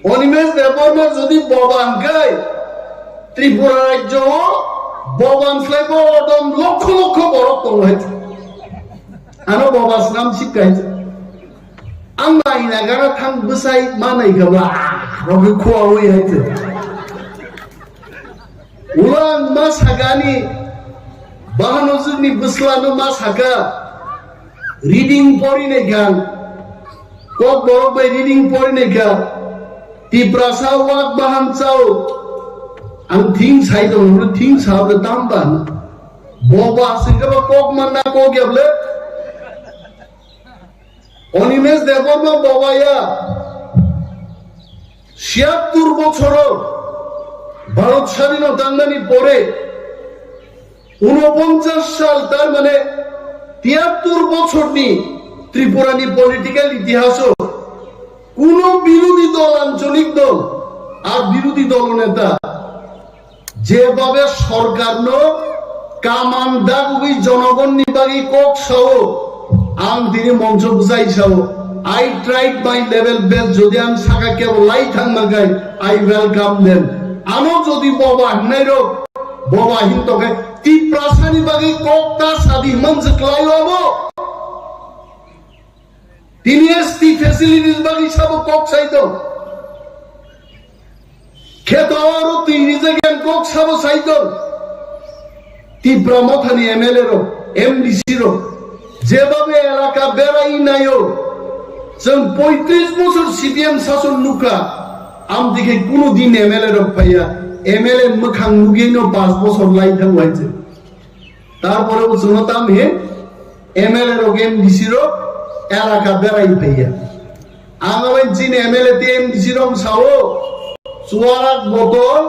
Animesh Debbarma jodi boba hwnkhe Tripura rajyo o boba slai bo odom lokho lokho borok tongo hai se. Ano boba swnam sik hai se. Ang ba ina gara thang bwsai manai kha ba, ah, rokhe khua ui hai se. Ulang ma sakani, bahano jwkni bwsla no ma saka, reading pori nai kha, kok borok bai reading pori nai kha, Tiprasa wak bahan chao, ang thing sai tong, thing sa tam ban, bo ba sing kha ba kok man na kok ya ble. Animesh Debbarma bobaya siyattur bochoro Bharat sadhino tangnani pore unoponchas sal, tar mane tiyattur bochorni Tripurani political itihaso kuno birodhi dol, ancholik dol ar birodhi dol neta jebabe sorkarno kaman dagwi jonogonni bagwi kok sao, ang tini moncho bwsai sao, "I tried my level best," jodi ang saka kebo lai thangma khe, I welcome them. Ano jodi boba hinnairok, boba hin tokhe Tiprasani bagwi kok ta sadi himang je klaio abo. Tini S T facilities bagwi sabo kok sai tong. Kheto oro twi rijak yang kok sabo sai tong. Tipra Mothani M L A rok, M D C rok, jebabe elaka berai naio. Chwng poitris bosor C P M sason nukha. Amtwi khe kuno din M L A rok phaiya. M L A mwkhang nugwi no panch bosor lai thango hai se. Tarpore bo chwngno tam he M L A rok, M D C rok elaka berai phaiya. Ang abo chini M L A tei M D C rok sao, chuarak botol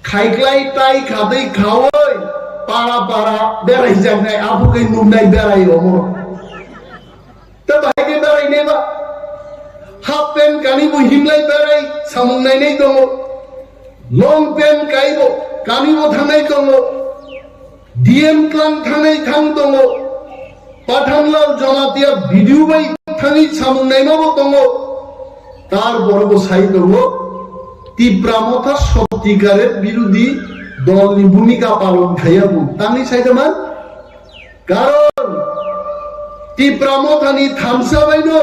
khaiklai tai khatwi khaui para para berai jaknai, aphuru khe nuknai berai omo. Ta bahai khe berai neba. Half pant kani bo himlai berai samung nainai tongo. Long pant kai bo kani bo thangnai tongo. D M klang thangnai thang tongo, Pathanlal Jamatia video bai thangwi samung naima bo tongo, tar boro bo sai tongo, Tipra Motha sottikarer birodhi dolni bhumika palon khaiya bo tangwi sai tongma. Karon Tipra Mothani thamsa baino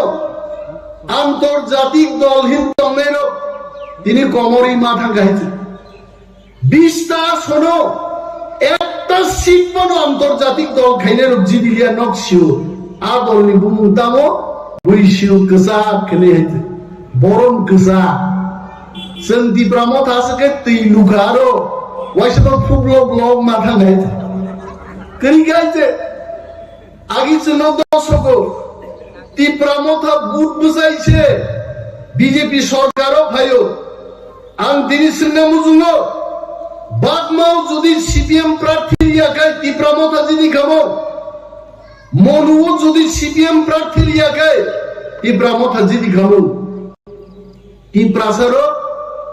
antorjatik dol hin tongnairok tini komorwi ma thangkha hai se. Bista sono ekta seat bono antorjatik dol khainai rok jidiliya nok sio. A dolni bumung tamo bui sio kwchak khenai hai te. Borom kwchak. Chwng Tipra Motha aswk khe twi lukha aro waisa bo phuk lok lok ma thang hai te. Kwrwi khe hai te. Agi chwngno dosogo Tipra Motha but bwsai se B J P sorkaro phaio. Ang tini swngna muchungo, Bagmao jodi C P M prarthi ya khai Tipra Motha jidi khamo, Monuo jodi C P M prarthi ya khai Tipra Motha jidi khamo. Tiprasarok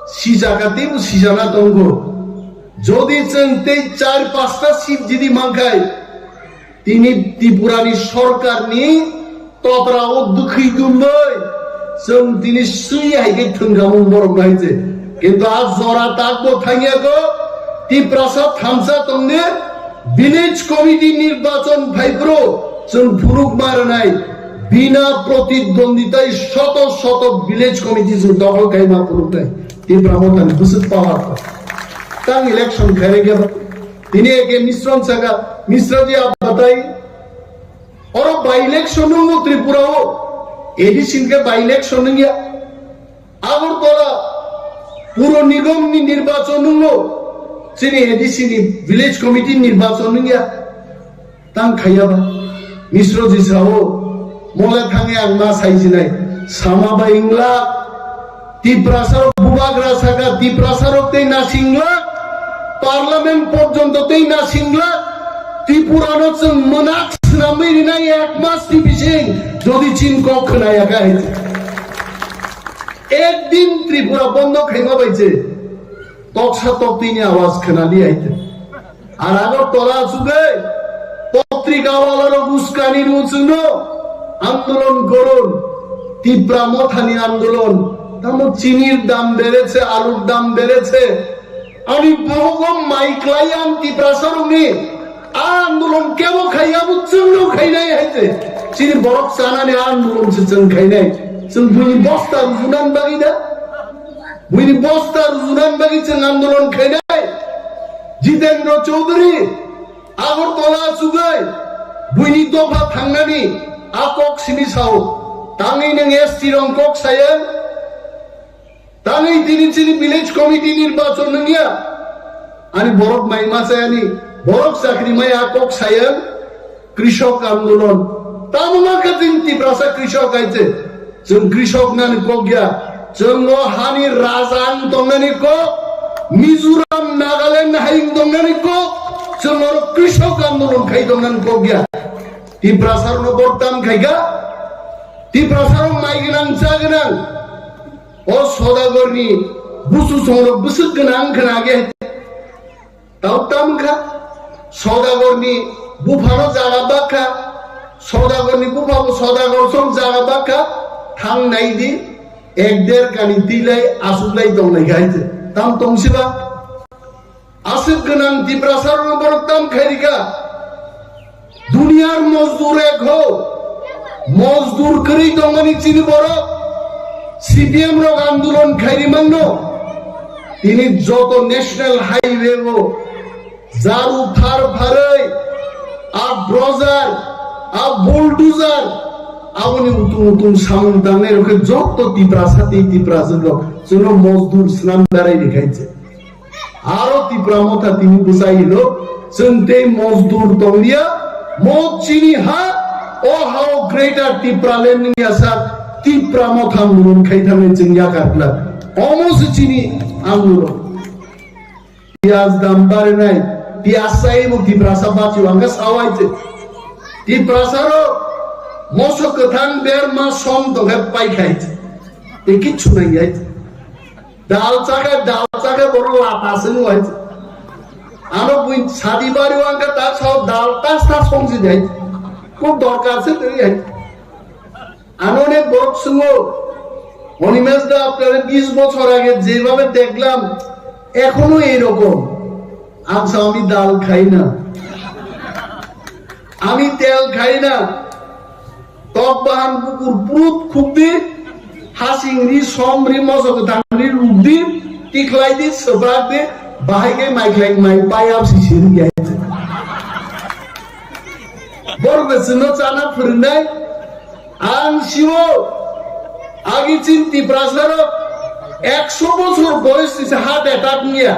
sijaka teibo sijana tongo. Jodi chwng tei char pasta seat jidi mankhai, tini Tripurani sorkarni toprao dwkhwi dumbai chwng tini swi hai khe thwngkhamung borok nai je. Kintu a jora takbo thangya ko Tiprasa thamsa tongni village committee nirbachon phaiphuru chwng phuruk ma rwnai bina protidwonditai shoto shoto village committee chwng dokhol khai ma phuruknai Tipra Mothani bwswk power ko. Tang election khairokya tini eke Misron saka Misra ji abatai oro by election nungo Tripura o A D C ke by election nungya. Agartala Puro Nigom ni nirbachon nungno chini A D C ni village committee nirbachon nungya tang khaiya ba Misro ji sao mole thange ang ma sai jinai sama ba ingla Tiprasa rok bubagra saka Tiprasa rok tei nasingla parliament porjonto tei nasingla Tripura no chwng mwnakh swnamwi rinai ek mas ni bising jodi chin kok khwnaya kha hai. Ekdin Tripura bondo khaima bai se toksa toktwini awaz khwnali aite. Ar Agartala achugwi potrika walarok uskani rw chwngno andolon goron, Tipra Mothani andolon. Tamo chinir dam bereche, alur dam bereche. Ani bohogo mai klai ang Tiprasarokni a andolon kebo khai abo chwngno khainai hai se. Chini borok chanani a andolon se chwng khainai. Chwng buini bosta rujunan bagwi da? Buini bosta rujunan bagwi chwng andolon khainai. Jitendra Chaudhary Agartala achugwi buini dopha thangnani a kok simi sao. Tangwi nwng S T rong kok saya. Tangwi tini chini village committee nirbachon nungya. Ani borok mai ma chayani, borok chakri mai a kok saya, krishok andolon. Tamo ma khe chini Tiprasa krishok hai se. Chwng krishok nani kok ya. Chwng o hani raja ang tongnani kok, Mizoram, Nagaland hai ang tongnani kok. Chwng oro krishok andolon khai tongnani kok ya. Tiprasa rokno bortam khai kha. Tiprasa rok mai gwnang cha gwnang. O Sodagarni busu songrok bwswk gwnang khna age. Tau tam kha. Sodagarni buphano jaga bak kha. Sodagarni buphabo Sodagar song jaga bak kha. Thang nai di. Ek der kani twi lai aswk lai tong lai kha hai se. Tam tong siba. Aswk gwnang Tiprasarokno borok tam khairikha. Duniyar mozdur ek ho. Mozdur kwrwi tongmani chini borok C P M rok andolon khairi mangno. Tini joto national highway o jaru phar pharwi a dozer, a bulldozer, aboni utung utung samung tangnai rok khe joto Tiprasa tei Tiprajwk rok chwngno mozdur swnam berai rikhainse. Aro Tipra Motha tini bwchai hino, chwng tei mozdur tonglia, mo chini ha, o hao Greater Tipraland ni yasak Tipra Motha murun khai thangwi chwng yakar glak. Omo se chini ang murun. Piyaj dam barinai, piyaj sai bo Tiprasa bachi wangkha sawai se. Tiprasa ro moso kwthang berma som tongkhe pai khai se. Tei kichu nang yai se. Dal chakhe, dal chakhe borok lata se nung hai se. Ano buin sadi bari wangka ta sao dal tas tas songsi dai. Kok dorkar se teri hai. Ano ne borok sungo. Animesh দা, আপনারে বিশ বছর আগে যেভাবে দেখলাম, এখনো এইরকম। আচ্ছা, আমি ডাল খাই না, আমি তেল খাই না। Tok bahan bukur prut khukdi, hasing ri, som ri, moso kwthang ri, rukdi, tikhlai di, swbrak di, bahai khe mai khlai mai pai ap si siri ya. Borok de chwngno chana phwrwngnai, ang siwo, agi chin Tiprasa rok ekso bosor boyos ni se heart attack niya.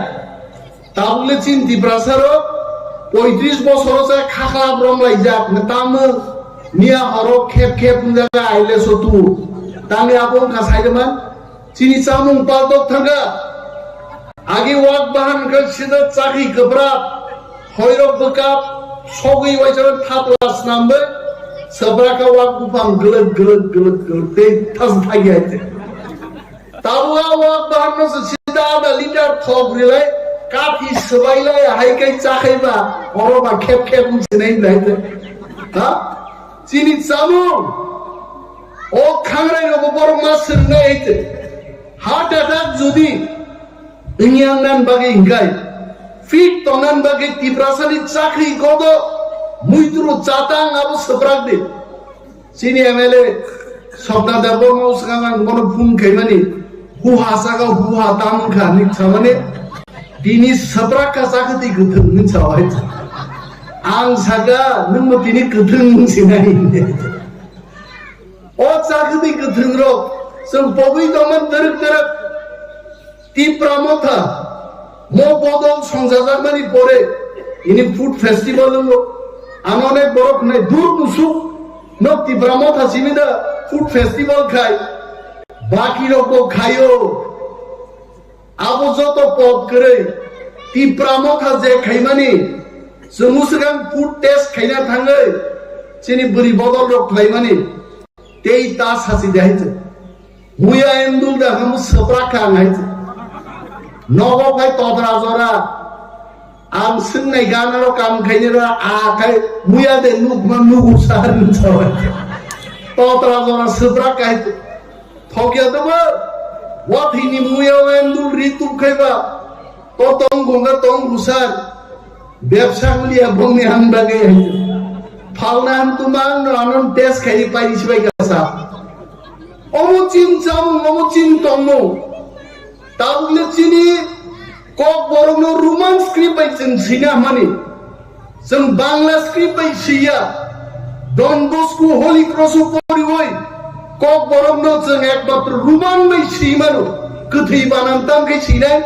Tabukle chin Tiprasa rok poitris bosoro se khakla brom laijak, tamo miya horo khep khep wngjaga aile sotu. Tangni abo wngkha saidaman, chini chamung paltok thangkha. Agi wak bahan wngkha sida chakhi kwprap, hoirok bwkap, sogwi waisa thapla snambai, swbrakha wak buphang gwlwk gwlwk gwlwk gwlwk tei thas thagi hai. Tabuk a wak bahan no se sida ada liter thok rilai, kathi swbai lai, hai kai cha khai ba, oro ba khep khep wng sinai lai de. Ha? Chini chamung, o khangrai rogo borok ma sirnai hai de. Heart attack jodi wngya wngnan bagwi hingkai, fit tongnan bagwi Tiprasani chakri godo, muituru chatang abo swprak di. Chini M L A Sokna Debbarma swkang ang bono phone khaimani, huha saka huha tam wngkha hinwi samani, tini swprak kha chakri kwthwng hinwi sawi. Ang saka nwngbo tini kwthwng wng sinai. O chakri kwthwng rok chwng pogwi tongma dwrwk dwrwk. Tipra Motha, mo bodol songjajakmani pore, ini food festival wngkha. Ano onek borok hwnwi dur musuk, no Tipra Motha simi da food festival khai, baki rok bo khaio. Abo joto pot kwrwi, Tipra Motha je khaimani, chwng swkang food test khaina thangwi, chini bwrwi bodol rok khlaimani. Tei ta sachi de hai se. Muya endul da hamu swprak kha ang hai se. Nogo phai totra jora. Ang swngnai gana ro kam khaini ra a khai muya de nuk ma nugu sar ni chawai. Totra jora swprak kha hai se. Thokya de bo. Wathini muya endul ri tup khai ba. To tong gunga tong gusar. Bebsa gulia bongni ang bagwi hai. Phalna ang tumang no anon test khai pai sibai kasa. Omo chin chamung, omo chin tongmung. Tabukle chini kok borokno Roman script bai chwng sina mani. Chwng Bangla script bai siya. Don Bosco Holy Cross o poriwi kok borokno chwng ekmatro Roman bai simano. Kwthwi banam tam khe sinai.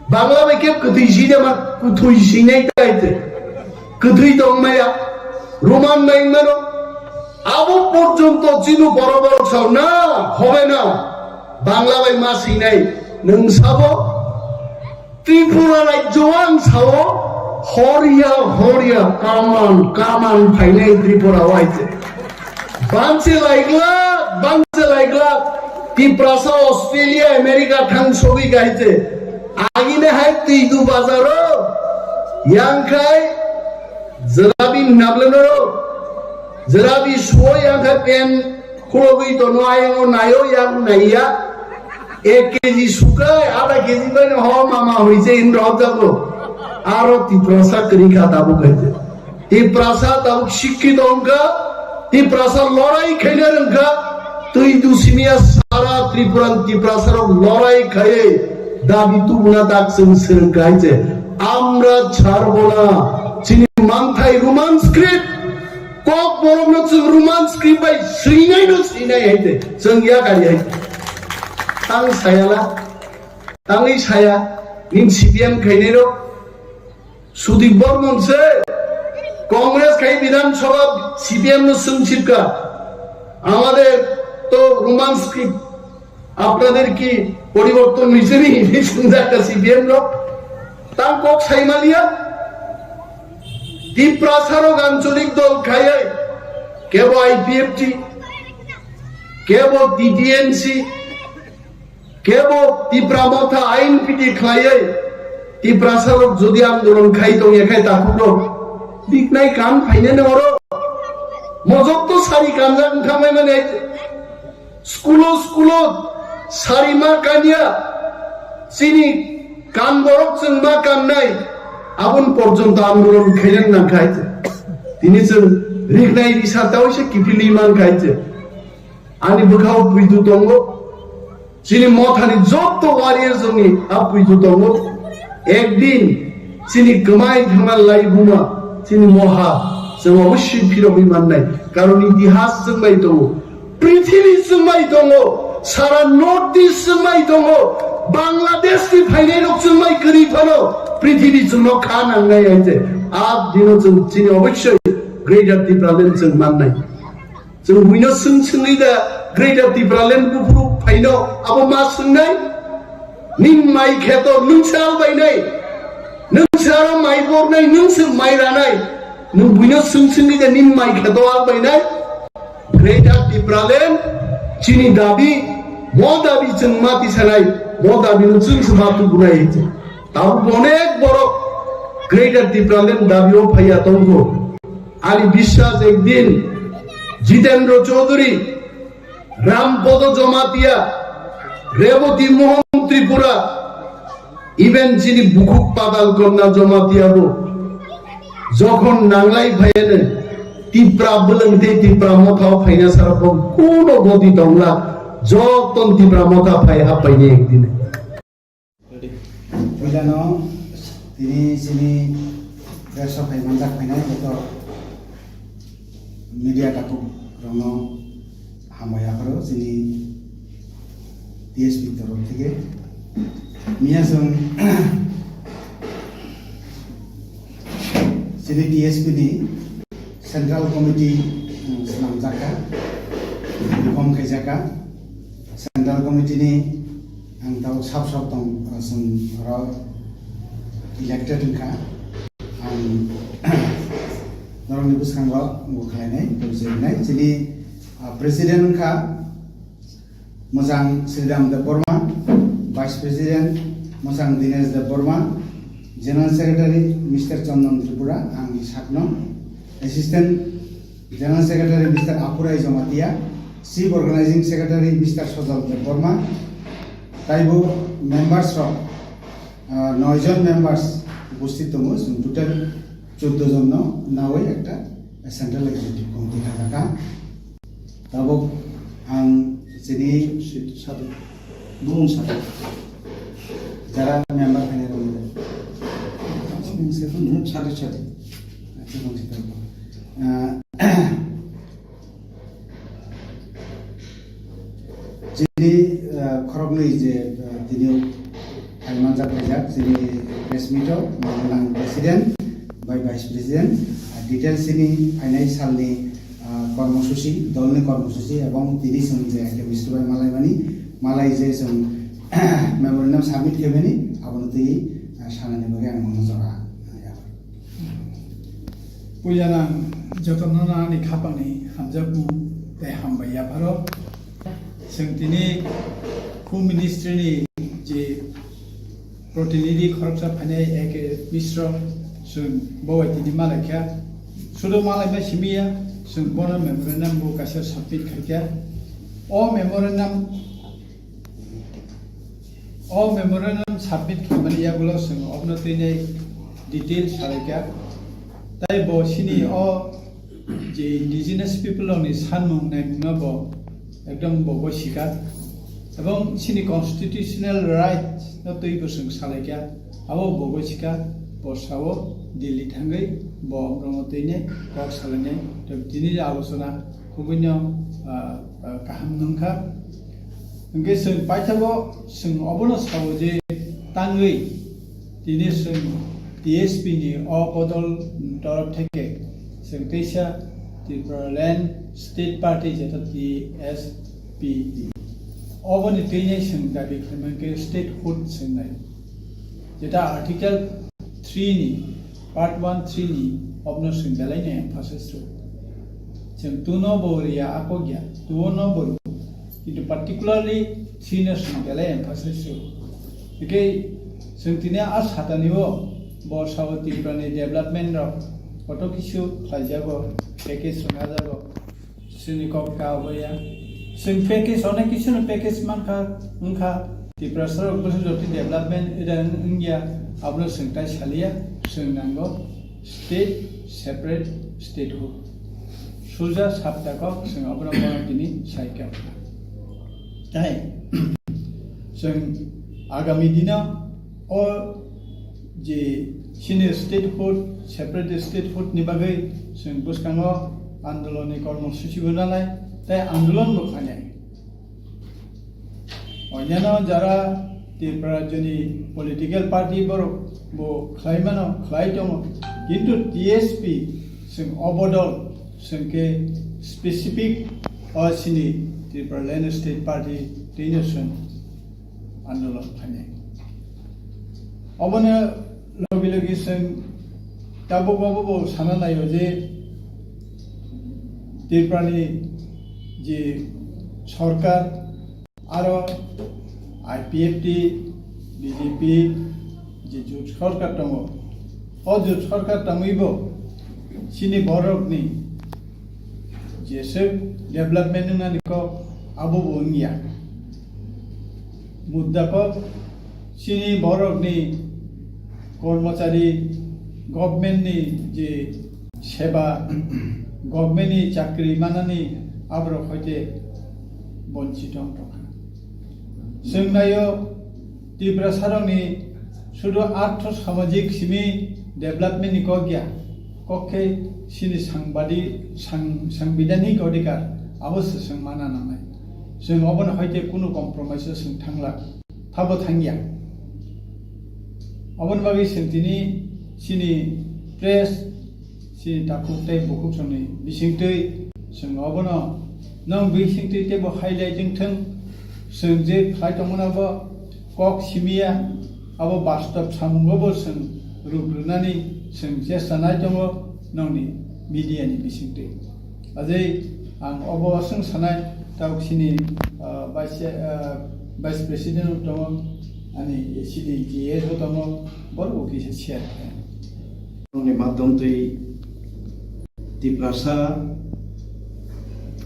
Bangla bai khe kwthwi side ma, kwthwi sinai tai te. Kwthwi tong maya, Roman bai mano. Abo porjonto chini borok borok sao na, hobe na. Bangla bai ma sinai, nwng sabo? Tripura rajyo ang sao, horia, horia, kaman, kaman phainai Tripura o hai te. Banse laiklak, banse laiklak, Tiprasa Australia, America thang sogwi kaite. Agine hai twi du bazaro, yang khai jerabi nableno, jerabi suo yang khai pen khulogwi tono ayang o nayo yang naiya. Ek K G sukai, ada K G bai no ho mama hoise in rohop jago. Aro Tiprasa kwrwi kha tabuk kaite. Tiprasa tabuk sikkito wngkha, Tiprasa lorai khaina rwngkha, twi dusimiya sara Tripura Tiprasa rok lorai khaiwi dabi tubuna tak chwng swrwngkha hai je, আমরা ছাড়ব না, chini manthai Roman script, kok borokno chwng Roman script bai swinai no swinai hai je, chwng yakari hai. Tang sayala, tangwi saya, nin C P M khainai rok, Sudip Bormon se Congress khai Bidhan Sabha C P M no swng sipka. আমাদের তো Roman script, আপনাদের কি পরিবর্তন হয়েছে নি? Swng jakka C P M no. Tang kok saimaliya. Tiprasa rok আঞ্চলিক দল khaiwi, kebo I P F T, kebo T T M C, kebo Tipra Motha I N P T khlaiwi, Tiprasa rok jodi andolon khai tongya khai takhuk rok, riknai kan phainani oro. Mojok to sari kanjak wngkha mai mani. Skulo, skulo sari ma kanya, chini kan borok chwng ma kannai, aboni porjonto andolon khainani nangkha hai. Tini chwng riknai risa tawisa kiphilwi mankha hai. Ani bwkhao puitu tongo, chini mothani joto warrior chwngni a puitu tongo. Ekdin chini kwmai thangna lai buma, chini moha chwng obossoi phirogwi mannai, karon itihas chwngbai tongo. Prithibi chwngbai tongo, sara North East chwngbai tongo, Bangladesh ni phainai rok chwngbai kwrwi phano prithibi chwngno kha nangnai hai je. A dino chwng chini obossoi Greater Tipraland chwng mannai. Chwng buino swng swngwi da Greater Tipraland buphuru phaino abo ma swngnai? Nin mai kheto nwng se albainai, nwng se aro mai bornai, nwng se mai ranai, nwng buino swng swngwi da nin mai kheto albainai? Greater Tipraland chini dabi, mo dabi chwng ma tisanai, mo dabi no chwng se ma tubunai. Tabuk onek borok Greater Tipraland dabi o phaiya tongkho. Ani biswas ekdin Jitendra Chaudhary, Rampodo Jamatia, Reboti Mohan Tripura, even chini bukhuk Patal Kanya Jamatia bo jokhon nanglai phaiya ne, Tipra bwlwng tei Tipra motha o phaina sara bo kuno goti tongla, joton Tipra motha phai haphaini ekdin. Puilano tini chini press o phai manjak phainai joto media takhuk rokno hambai yapharo chini T S P ni torok theke. Miya chwng chini T S P ni Central Committee, um, swnamjakha, reform khaijakha. Central Committee ni ang tabuk sab sab tong, uh, chwng oro elected wngkha. Ang norokni bwskango bo khlainai, bo chirnai. Chini, uh, President wngkha Mwchang Sridham Debbarma, Vice President Mwchang Dinesh Debbarma, General Secretary Mister Chandan Tripura, ang ni sakno, Assistant General Secretary Mister Apurai Jamatia, Chief Organizing Secretary Mister Sojal Debbarma, taibo members rok, ah, noi jon members upasthit tongo, chwng total choddo jon no nawi ekta Central Executive Committee khajakha. Tabuk ang chini sadu, bumung sadu, jara member khainai rok ni. Bumung sadu, bumung sadu, sadu. Ah, chini, ah, khoroknwi je, ah, tini phai manjak phaijak chini press meet o, Mangalang President bai Vice President, ah, details chini phainai salni, ah, kormosuchi, dolni kormosuchi, ebong tini chwng je K M S T bai malaimani, malai je chwng memorandum submit khaimani, abono twi, ah, sanani bagwi ang nono jora, ah, yapha. Puilano ang jotono ani khapangni hamjakmung tei hambai yapharo. Chwng tini Home Ministry ni je protinidhi khoroksa phainai A K Mishra, chwng bo bai tini malaikha. Sudo malaima simiya, chwng bono memorandum bo kaisa submit khaikha. O memorandum O memorandum submit khaimani yagulo chwng obno twi nai detail salaikha. Tai bo chini o je indigenous people rokni sanmung naimungno bo ekdom bo bo sikha. Ebong chini constitutional right no twi bo chwng salaikha. Abo bo bo sikha, bo sao Delhi thangwi bo omono twi nai kok salainai. Tei tini je alochona Kubuino, ah, ah, kaham nungkha. Hwnkhe chwng paithago chwng obono sao je tangwi tini chwng T S P ni o bodol torop theke chwng teisa Tipraland State Party jeta T S P oboni twini chwng dabi khlaimani khe statehood chwngnai. Jeta Article three ni, Part one three ni obno chwng belai no emphasize rw. Chwng two no bo riya, ako gya, two no bo rw. Kintu particularly three no chwng belai emphasize rw. Hwnkhe Chwng tini a satani o borsa o Tripura ni development rok koto kisu khlaijago, package rwnajago. Chini kok ta obo ya. Chwng package, onek kisu no package mankha, wngkha. Tiprasa rok bwswk jotoni development ida wng-, wngya, abono chwng tai saliya, chwng nango state, separate statehood. Suja sabta kok chwng abono bono tini saikha. Tai chwng agami dino o je chini statehood, separate statehood ni bagwi chwng bwskango andolon ni kormosuchi bo nanai, tai andolon bo khainai. Onyaino jara Tripura rajyoni political party borok bo khlai mano, khlai tongo, kintu T S P chwng obodol, chwng khe specific o chini Tripura Land State Party twino chwng andolon khainai. Obono logi logi chwng tabuk obo bo sana naio je Tripura ni je sorkar aro I P F T, B J P je jut sorkar tongo, o jut sorkar tongwi bo chini borok ni jeswk development wngnani kok abo bo wngya. Mudda kok chini borok ni kormochari, government ni je seba, government ni chakri manani aborok hoite bonchito wng tongkha. Chwng naio Tiprasarokni sudu artho samajik simi development ni kok ya, kok khe chini sangbadi-, sang-, sangbidhanik odhikar abo se chwng mana nangnai. Chwng obono hoite kunu compromise o chwng thangla, thabo thangya. Oboni bagwi chwng tini chini press, chini takhuk tei bukhuk songni bisingtwi chwng obono nwng bisingtwi teibo highlight wng thwng, chwng je khlai tongmano bo kok simiya, abo bastob samungo bo chwng rup rwnani chwng chesta nai tongo nwngni media ni bisingtwi. Ajai ang obo aswng sanai, tabuk chini, ah, vice, ah, vice president tongo, ani chini G S bo tongo, borok bo kisa share khe. Nwngni madhyam twi Tiprasa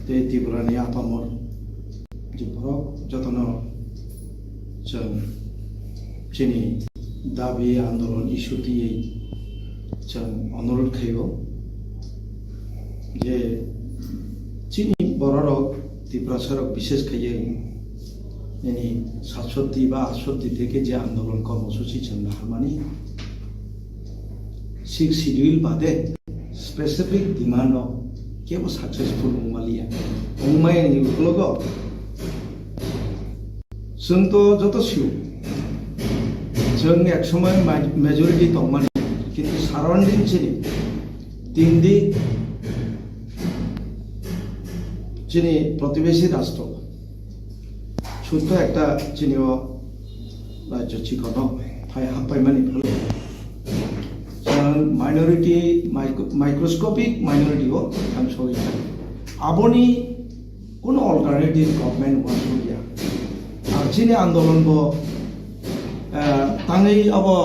tei Tripura ni apamor je borok jotono chwng chini dabi andolon issue twiwi chwng onurodh khaio je chini bororok Tiprasarok bishes khaiwi nini satshoti ba atshoti theke je andolon kormosuchi chwng naharmani Sixth Schedule bade specific demand rok kebo successful wngmaliya. Wngmaya ni ukologo chwng to joto sio, chwng ek somoy ma-, majority tongmani, kintu surrounding chini tindi chini protibesi rastro, sutto ekta chini o rajyo chikono phai hampaimani phano chwng minority, micro-, microscopic minority o thang sogwi kha. Aboni kuno alternative government uansukya. Ar chini andolon bo, eh, tangwi abo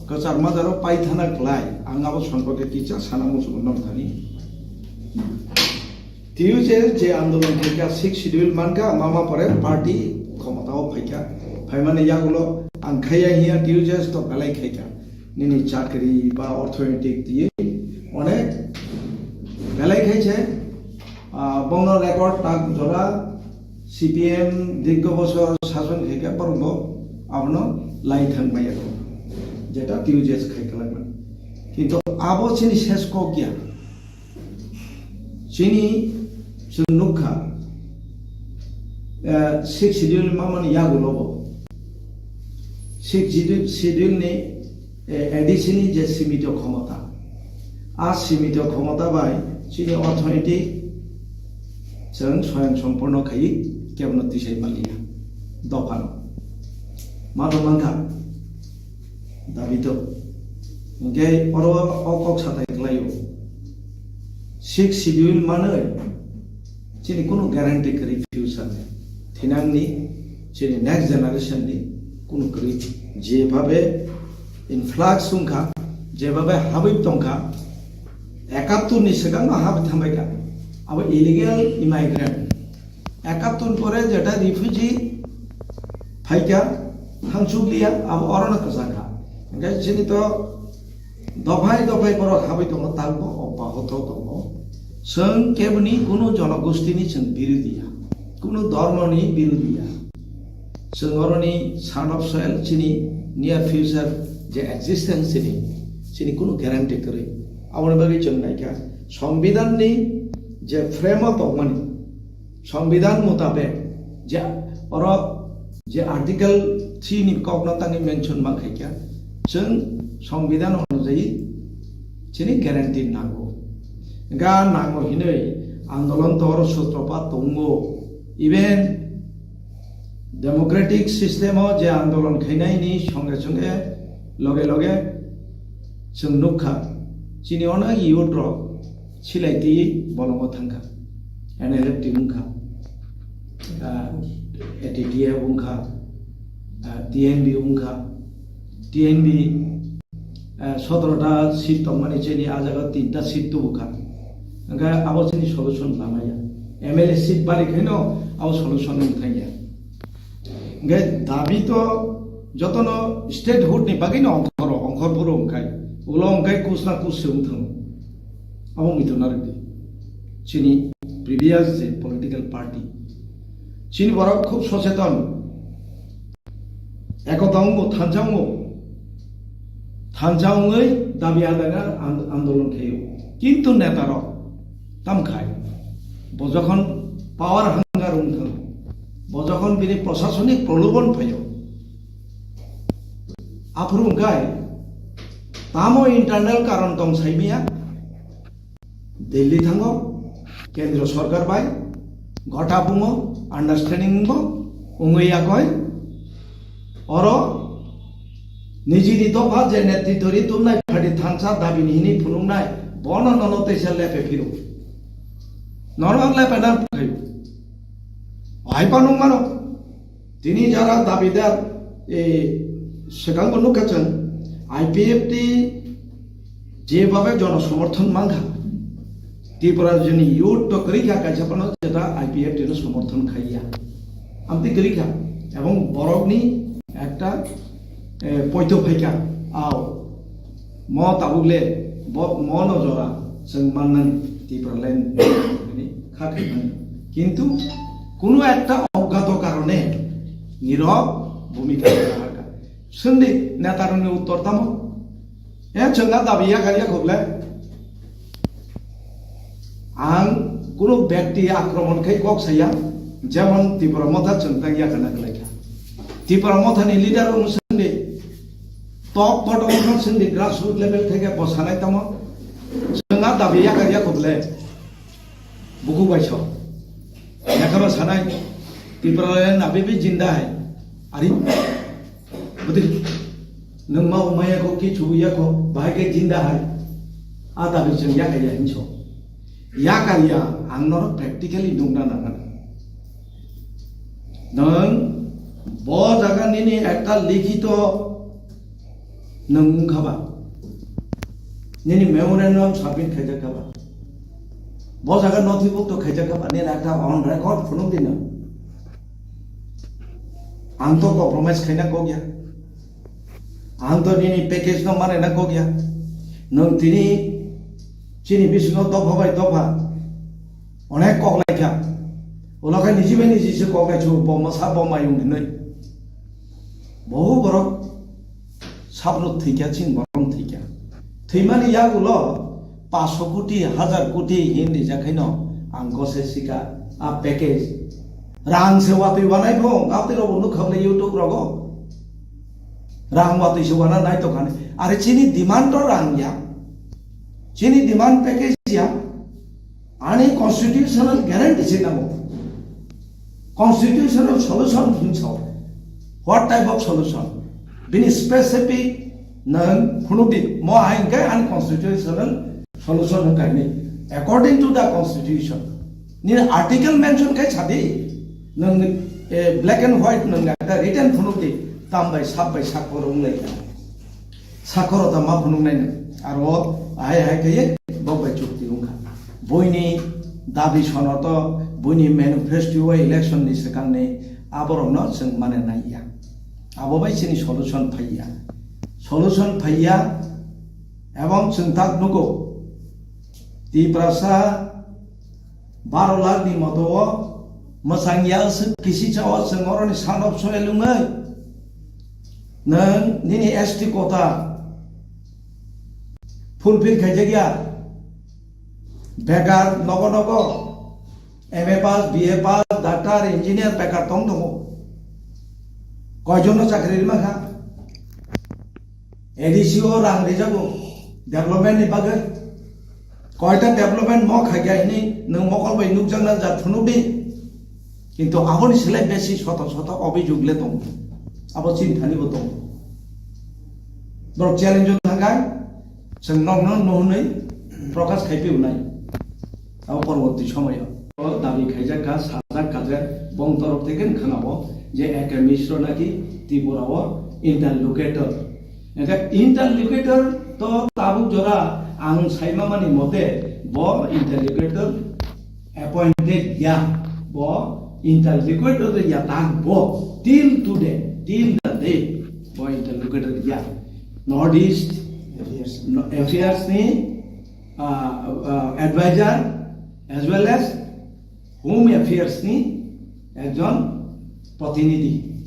kwchar majaro paithana klai, ang abo sompake kisa sana muchungo nokthani. T U J S je andolon khaikha, Sixth Schedule mankha, mama pore party khomotao phaikha. Phaimani yagulo ang khaiya hiya T U J S to belai khaikha. Nini chakri ba orthoetic twi onek belai khaise, ah, bongno record tak jora C P M dirgho bosor sason khaikha, borokbo abono lai thang maya kho. Jeta T U J S khai kwlangma. Kintu abo chini ses kok ya. Chini chwng nukha, eh, Sixth Schedule mamani yagulobo Sixth Schedule, Schedule ni, eh, A D C ni je simito khomota, a simito khomota bai chini orthoetic chwng swayang sompurno khaiwi kebono tisai manliya dophano. Ma tongmangkha. Dabi to. Hingke oro o kok satai kwlaio. Sixth Schedule manwi chini kunu guarantee kwrwi future ni. Thinangni chini next generation ni kunu kwrwi. Jebhabe influx wngkha, jebabe habwi tongkha, ekattor ni swkangno habwi thambaikha, abo illegal immigrant. Ekattor pore jeta refugee phaikha, thangchukliya, abo orono kwchakha. Hwnkhe chini to dophai dophai borok habwi tongo, takbo obbahoto tongo. Chwng keboni kunu jonogostini chwng birodhi ya, kunu dhormoni birodhi ya. Chwng oroni son of soil, chini near future je existence chini, chini kunu guarantee kwrwi. Aboni bagwi chwng naikha, Songbidanni je frame o tongmani, Songbidan mutabek je oro je Article three ni kokno tangwi mention ma khaikha, chwng Songbidan onujayi chini guarantee nango. Ga nango hinwi andolon to oro sutropat tongo. Even democratic system o je andolon khainai ni songe songe loge loge chwng nukha, chini ono youth rok silai twi bolongo thangkha, N L F T wngkha, ah, A T T F wngkha, ah, T N B wngkha, T N B, ah, sotoro ta seat tongmani chini a jaga tinta seat tubukha, hwnkhe abo chini solution lamaya, M L A seat bari khaino abo solution wng thangya. Hwnkhe dabi to jotono statehood ni bagwi no ongkhoro, ongkhor phuru wngkhai, ulo wngkhai kus na kus se wng thango. Abo muitu narwk di. Chini previous je political party, chini borok khub socheton, ekota wngbo, thansa wngbo, thansa wngwi dabi adai and-, andolon khaio. Kintu neta rok tam khai, bo jokhon power hunger wng thang, bo jokhon bini prosasonik prolobon phaio, aphuru wngkhai tamo internal karon tong saimaya, Delhi thango, kendro sorkar bai gota bungo, understanding bo wngwi yakoi. Oro nijini dopha je netri dori tumnai party thansa dabi ni hini phunuknai, bono nono teisa lepe phiro. Nono lepe na phaio. Hai panung mano. Tini jara dabidar, e, swkango nukha chwng, I P F T jebabe jono somorthon mankha, Tripura joni youth to kwrwi kha, kaisa phano jeta I P F T no somorthon khaiya. Amtwi kwrwi kha, ebong borokni ekta, e, poito phaikha, ao, mo tabuk le, bo, mo no jora chwng mannani Tipraland ni kha khaimani. Kintu kunu ekta oggato karone nirok bhumika raha kha. Swngdi netarokni uttor tamo? E chwngna dabi yakar yakhoble. Ang kunu bekti akromon khai kok saya, jemon Tipra Motha chwng tang yakana kwlai kha. Tipra Motha ni leader rok swngdi, top bottom rok swngdi, grassroots level theke bo sanai tamo? Chwngna dabi yakar yakhoble. Buku bai so. Yakaro sanai, Tipraland abe be jinda hai. Ari, budi, nwng ma umaya ko, kichu ya ko, bahai ke jinda hai. A dabi chwng yakar ya hinso. Yakar ya, ang norok practically nungna nangan. Nwng bo jaga nini ekta likhito nwng wngkha ba? Nini memorandum submit khaijak kha ba? Bo jaga nothibukto khaijak kha ba? Nini ekta on record phunuk di nwng. Ang to compromise khaina kok ya. Ang to nini package no mane na kok ya. Nwng tini chini bisingo dopha bai dopha onek kok lai kha. Ulo khe niji bai niji se kok lai chu, bo masa bo mayung hinwi. Bohu borok sabrok thwi kha, chini borok thwi kha. Thwimani yagulo paanch koti, hajar koti hin rijak khaino ang gose sika a package. Rang se watwi wanai pho, gapti rok bo nukha bole YouTube rogo. Rang watwi se wana nai tongkha ni. Are chini demand to rang ya. Chini demand package ya. Ani constitutional guarantee se nango. Constitutional solution hinso. What type of solution? Bini specific nang phunukdi. Mo hai hingke unconstitutional solution hingka hini. According to the constitution. Nini article mention kai sadi. Nang, eh, black and white nang da written phunukdi. Tam bai sab bai sak korong lai ka. Sakhorota ma phunuknai no. Aro hai hai khe bok bai chukti wngkha. Buini dabi sonoto, buini manifesto o election ni swkangni aborokno chwng mane naiya. Abo bai chini solution phaiya. Solution phaiya, ebong chwng tak nugo. Tiprasa baro lakh ni moto o mwchang ya aswk kisi cha o chwng oroni son of soil wngwi nwng nini S T quota fulfill khaijak ya, bekar nogo nogo M A pass, B A pass, doctor, engineer bekar tong tongo. Koijon no chakri rima kha? A D C o rang rijago development ni bagwi. Koita development mo khaikha hini nwng mokol bai nukjakna jat phunukdi. Kintu aboni slai besi soto soto obhijog le tongo. Abo chini thani bo tongo. Borok challenge o thangkha, chwng nokno nuhunwi prokash khai pio nai. Abo porborti somoyo. O dabi khaijak kha, sajak kha je bong torok theke wngkha na bo je A K Mishra naki Tripura o interlocutor. Hingkhe interlocutor to tabuk jora ang saima mani mote bo interlocutor appointed ya, bo interlocutor ya tak bo till today, till the day bo interlocutor ya. North East Affairs. No, affairs ni, ah, ah, advisor as well as Home Affairs ni ekjon protinidhi.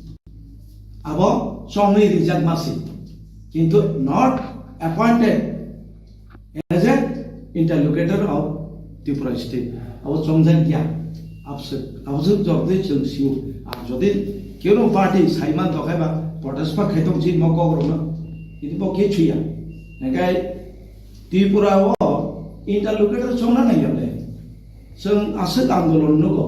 Abo chongwi rijak masi, kintu not appointed as a interlocutor of Tripura state. Abo chongjak ya, abswk, abswk jodi chwng sio. Ar jodi keno party saiman tokhai ba protest ba khaitong si mo kok rokno, kintu bo ke chuya. Hingkhe Tripura o interlocutor chongna nai ya le. Chwng aswk andolon nugo,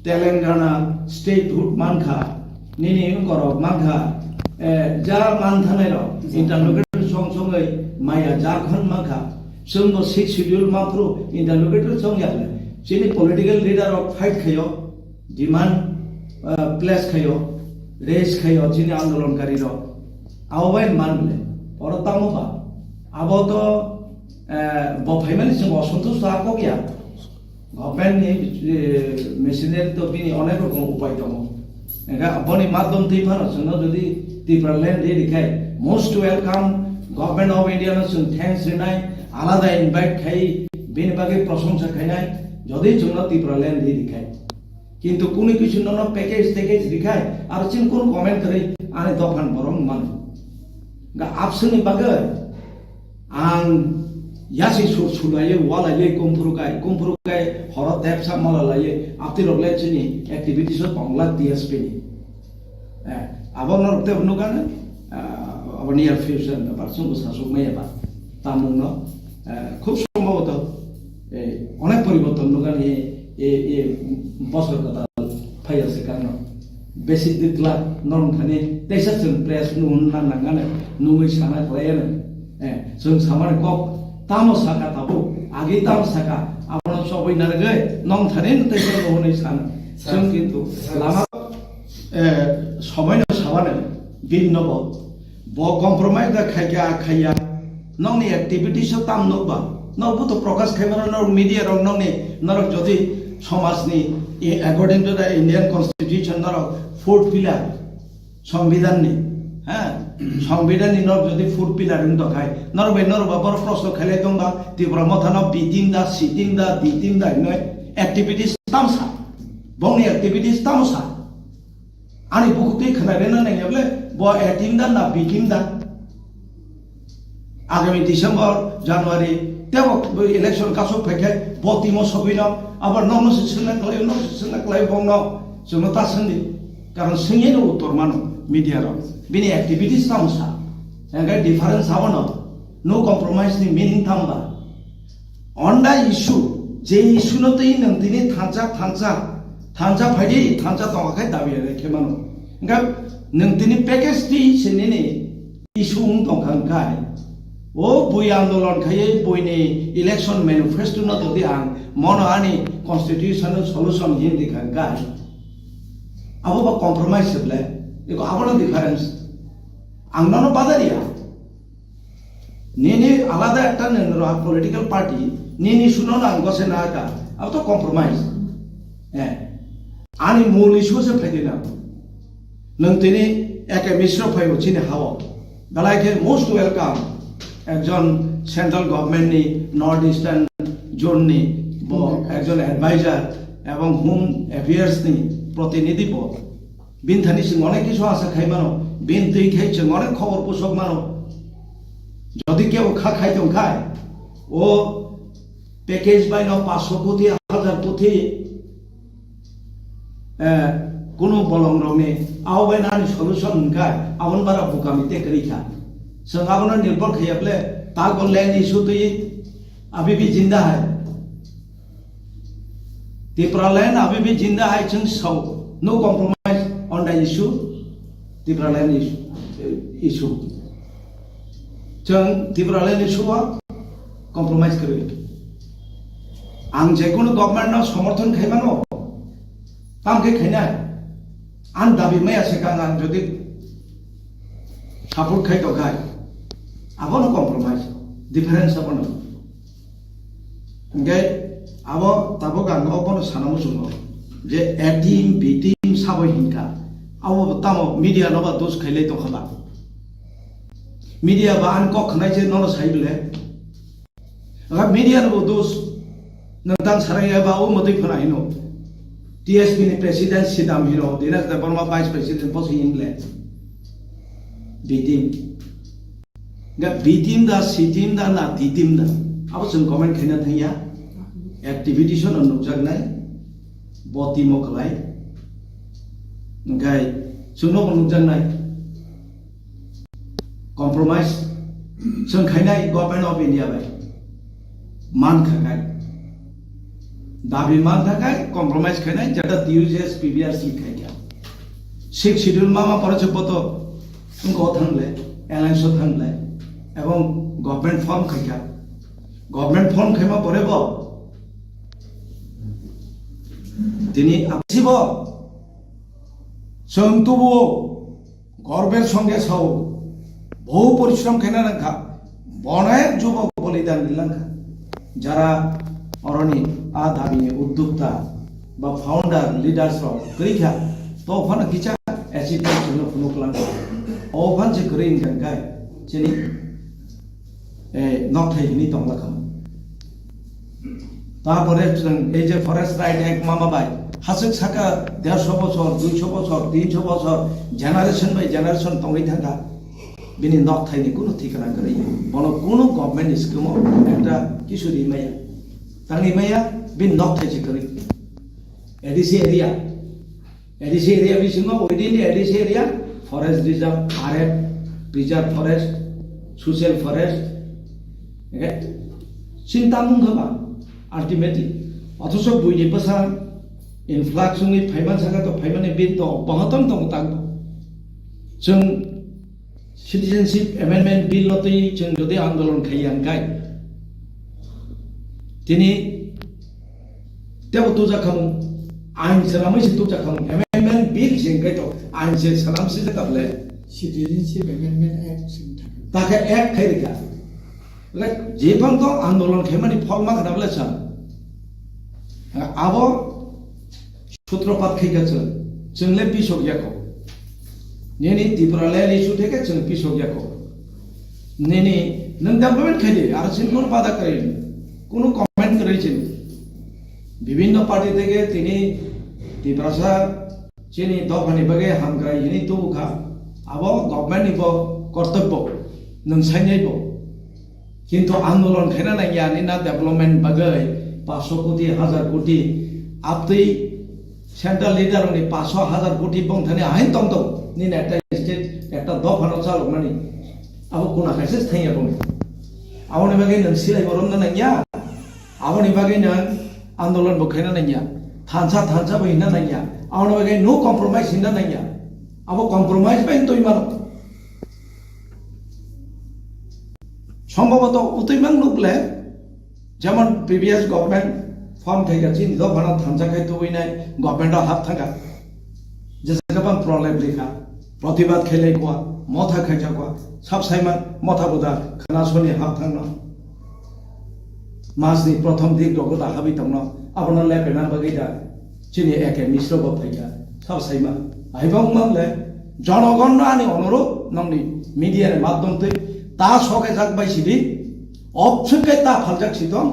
Telangana statehood mankha, nini wngkorok mankha, eh, ja manthanai rok, interlocutor song songwi maya Jharkhand mankha, chwngbo six schedule maphru interlocutor chong yakle. Chini political leader rok fight khayo, demand, eh, place khayo, raise khayo chini andolonkari rok. Abo bai man le, oro tamo ba, abo to, eh, bo phaimani chwng osontosh ta kok ya. Government ni, eh, machinery to bini onek rokom upai tongo. Engkha boni madhyom twi phano chwngno jodi Tipraland ri rikhai, most welcome, Government of India no chwng thanks rinai, alada invite khai, bini bagwi prosongsa khainai, jodi chwngno Tipraland ri rikhai. Kintu kunu kisu nono package, package rikhai, aro chini kunu comment kwrwi ani dophan borok mano. Ga abswkni bagwi ang yasi sur sulaiwi, walaiwi, kumphuru kai, kumphuru kai, horo tepsa malalaiwi, aptirok le chini activities o tongla T S P ni. Eh, abo norok tebo nukha na, ah, abo near future na, ba chwngbo sasuk maya ba, tamungno, eh, khub sombhoboto, eh, onek poriborton nukha ni, eh, eh, bosor kwtal phaiya se kano. Besi ditla norok thani teisa chwng press nuhun na nangane, nungwi sana khlaiya na. Eh, chwng samani kok tamo saka tabuk, agi tamo saka, abono chobwi narwgwi nong thani tei chwng hwnwi sano. Chwng kintu lama, eh, somoino sabani bini nobo bo compromise da khaikha khaiya. Nongni activities o tam nukba, nokbo to prokash khaimano, norok media rok nongni, norok jodi somajni, eh, according to the Indian constitution norok fourth pillar, Songbidanni, ha? Songbidanni norok jodi fourth pillar wng tongkhai, norok bai norok ba borok proshno khailai tongba, Tipra Mothano B team da, C team da, D team da hinwi activities tamsa. Bongni activities tamsa. Ani bukhuk twi khwnai rwna nangya bole, bo A team da na B team da? Agami December, January, tebo election kasuk phaikhai, bo timo sogwino, abar nokno se swngna khlai, nok se swngna khlai bongno, chwngno ta swngdi. Karon swngyaino uttor mano media rok. Bini activities tamo sa. Hingkhe difference abono, no compromise ni meaning tamo ba? On the issue, je issue no twi nwng tini thansa, thansa, thansa phaidi, thansa tongkha khe dabi rai khe mano. Hingkhe nwng tini package twi se nini issue wng tongkha hwnkhe, o bui andolon khaiwi buini election manifesto no todi ang mono ani constitutional solution hin di kha hwnkhe, abo ba compromise se ble, eko abono difference. Ang nono badari ya. Nini alada ekta nini political party, nini suno nang gose na ka, abo to compromise. Eh, ani mul issue se phaidi na. Nwng tini A K Mishra phaibo chini hao. Belai khe most welcome. Ekjon central government ni North Eastern zone ni bo ekjon advisor ebong Home Affairs ni protinidhi bo. Bini thani chwng onek kisu asa khai mano, bini twi khai chwng onek khobor pusok mano. Jodi kebo kha khai tong khai, o package bai no paanch sho koti, hajar koti, eh, kunu bolong rok ni, abo bai nani solution hwn khai, aboni bara bukami te kwrwi kha. Chwng abono nirbhor khaiya ble, ta go land issue twi, abhi bhi jinda hai. Tipraland abhi bhi jinda hai, chwng sao, no compromise on the issue, Tipraland issue, issue. Chwng Tipraland issue o compromise kwrwi. Ang je kono government no somorthon khai mano, tam khe khainai. Ang dabi maya se kang ang jodi support khai to khai. Abono compromise, difference abono. Hingke abo tabuk ang obono sana muchungo je A team, B team sabo hinka. Abo tamo media no ba dos khailai tongkha ba. Media ba ani kok khnai je nono sai bile. Aga media no bo dos nang tang sarai ba o motoi phana hino. T S P ni president Sidam hino, Dinesh Debbarma vice president bo se hinle. B team. Ga B team da, C team da, na D team da. Abo chwng comment khaina thangya. Activity no nukjaknai. Bo team o kwlai. Hingkai chwngno bo nukjaknai. Compromise chwng khainai Government of India bai. Man khakai. Dabi man khakai, compromise khainai, jeta T U J S P B R C khaikha. Sixth Schedule mama pore se boto wngkha o thangle, alliance o thangle, ebong government form khaikha. Government form khaima pore bo tini absibo chwng tubuo gorber songe sao, bohu porishrom khaina nangkha, bonek jubok bolidan rilangkha. Jara oroni a dabini uddokta ba founder leaders rok kwrwi kha, to phano kisa achievement chwngno phunuk langkha. O phan se kwrwi wngkha kai chini, eh, nokthai hini tongla kha. Tapore chwng ei je Forest Right Act mama bai, haswk saka dersho bochor, duisho bochor, tinsho bochor, generation by generation tongwi thangkha. Bini nokthaini kunu thikana kwrwi. Bono kunu government ni scheme o ekta kisu ri maya. Tangwi maya, bini nokthai se kwrwi. A D C area. A D C area bisingo within the A D C area, forest reserve, R F, preserve forest, social forest, okay? Chinta mung kha ba, ultimately. Othocho buini bwsa influx wngwi phaiman saka to phaimani bill to bahaton tongo tang. Chwng Citizenship Amendment Bill no twi chwng jodi andolon khai yang kai, tini tebo tuja khamung, ain swnamwi se tuja khamung, Amendment Bill se hwnkhe to ain se swnam se jeta ble. Citizenship Amendment Act se wngkha. Takhe Act khai rikha. Le jephang to andolon khaimani phol ma khna ble sa. Abo Sutropat khaikha chwng, chwngle pisok yakho. Nini Tipraland issue theke chwng pisok yakho. Nini nwng development khaidi, aro chini kunu bada kwrwi, kunu comment kwrwi chini. Bibhinno party theke tini Tiprasa chini dophani bagwi hamkrai hini tubukha. Abo government ni bo kortobbo, nwng sainai bo. Kintu andolon khaina nangya, nini na development bagwi paanch sho koti, hajar koti, aptwi central leader ni paanch sho, hajar koti bongthani ahain tongtong, nini ekta state, ekta dophano chalokmani, abo kuna kaisa thangya bongni. Aboni bagwi nwng silai bo romna nangya, aboni bagwi nwng andolon bo khaina nangya, thansa thansa bo hinna nangya, aboni bagwi no compromise hinna nangya, abo compromise bai twi mano. Sombhoboto utwi mang nukle, jemon previous government form khaikha, chini dophano thansa khai tubui nai, government o hap thangkha. Jesa khe bang problem rikha. protibad khailai kwa, motha khaijak kwa, sab saima motha boda khana soni hap thangno. Mas ni prothom dik rogo da habi tongno, abono lepena bagwi da chini A K Misro bo phaikha, sab saima. Aibong mangle, jonogon ani onurodh nongni media ni madhyom twi ta soke jak bai sidi, obswk khe ta phaljak si tong,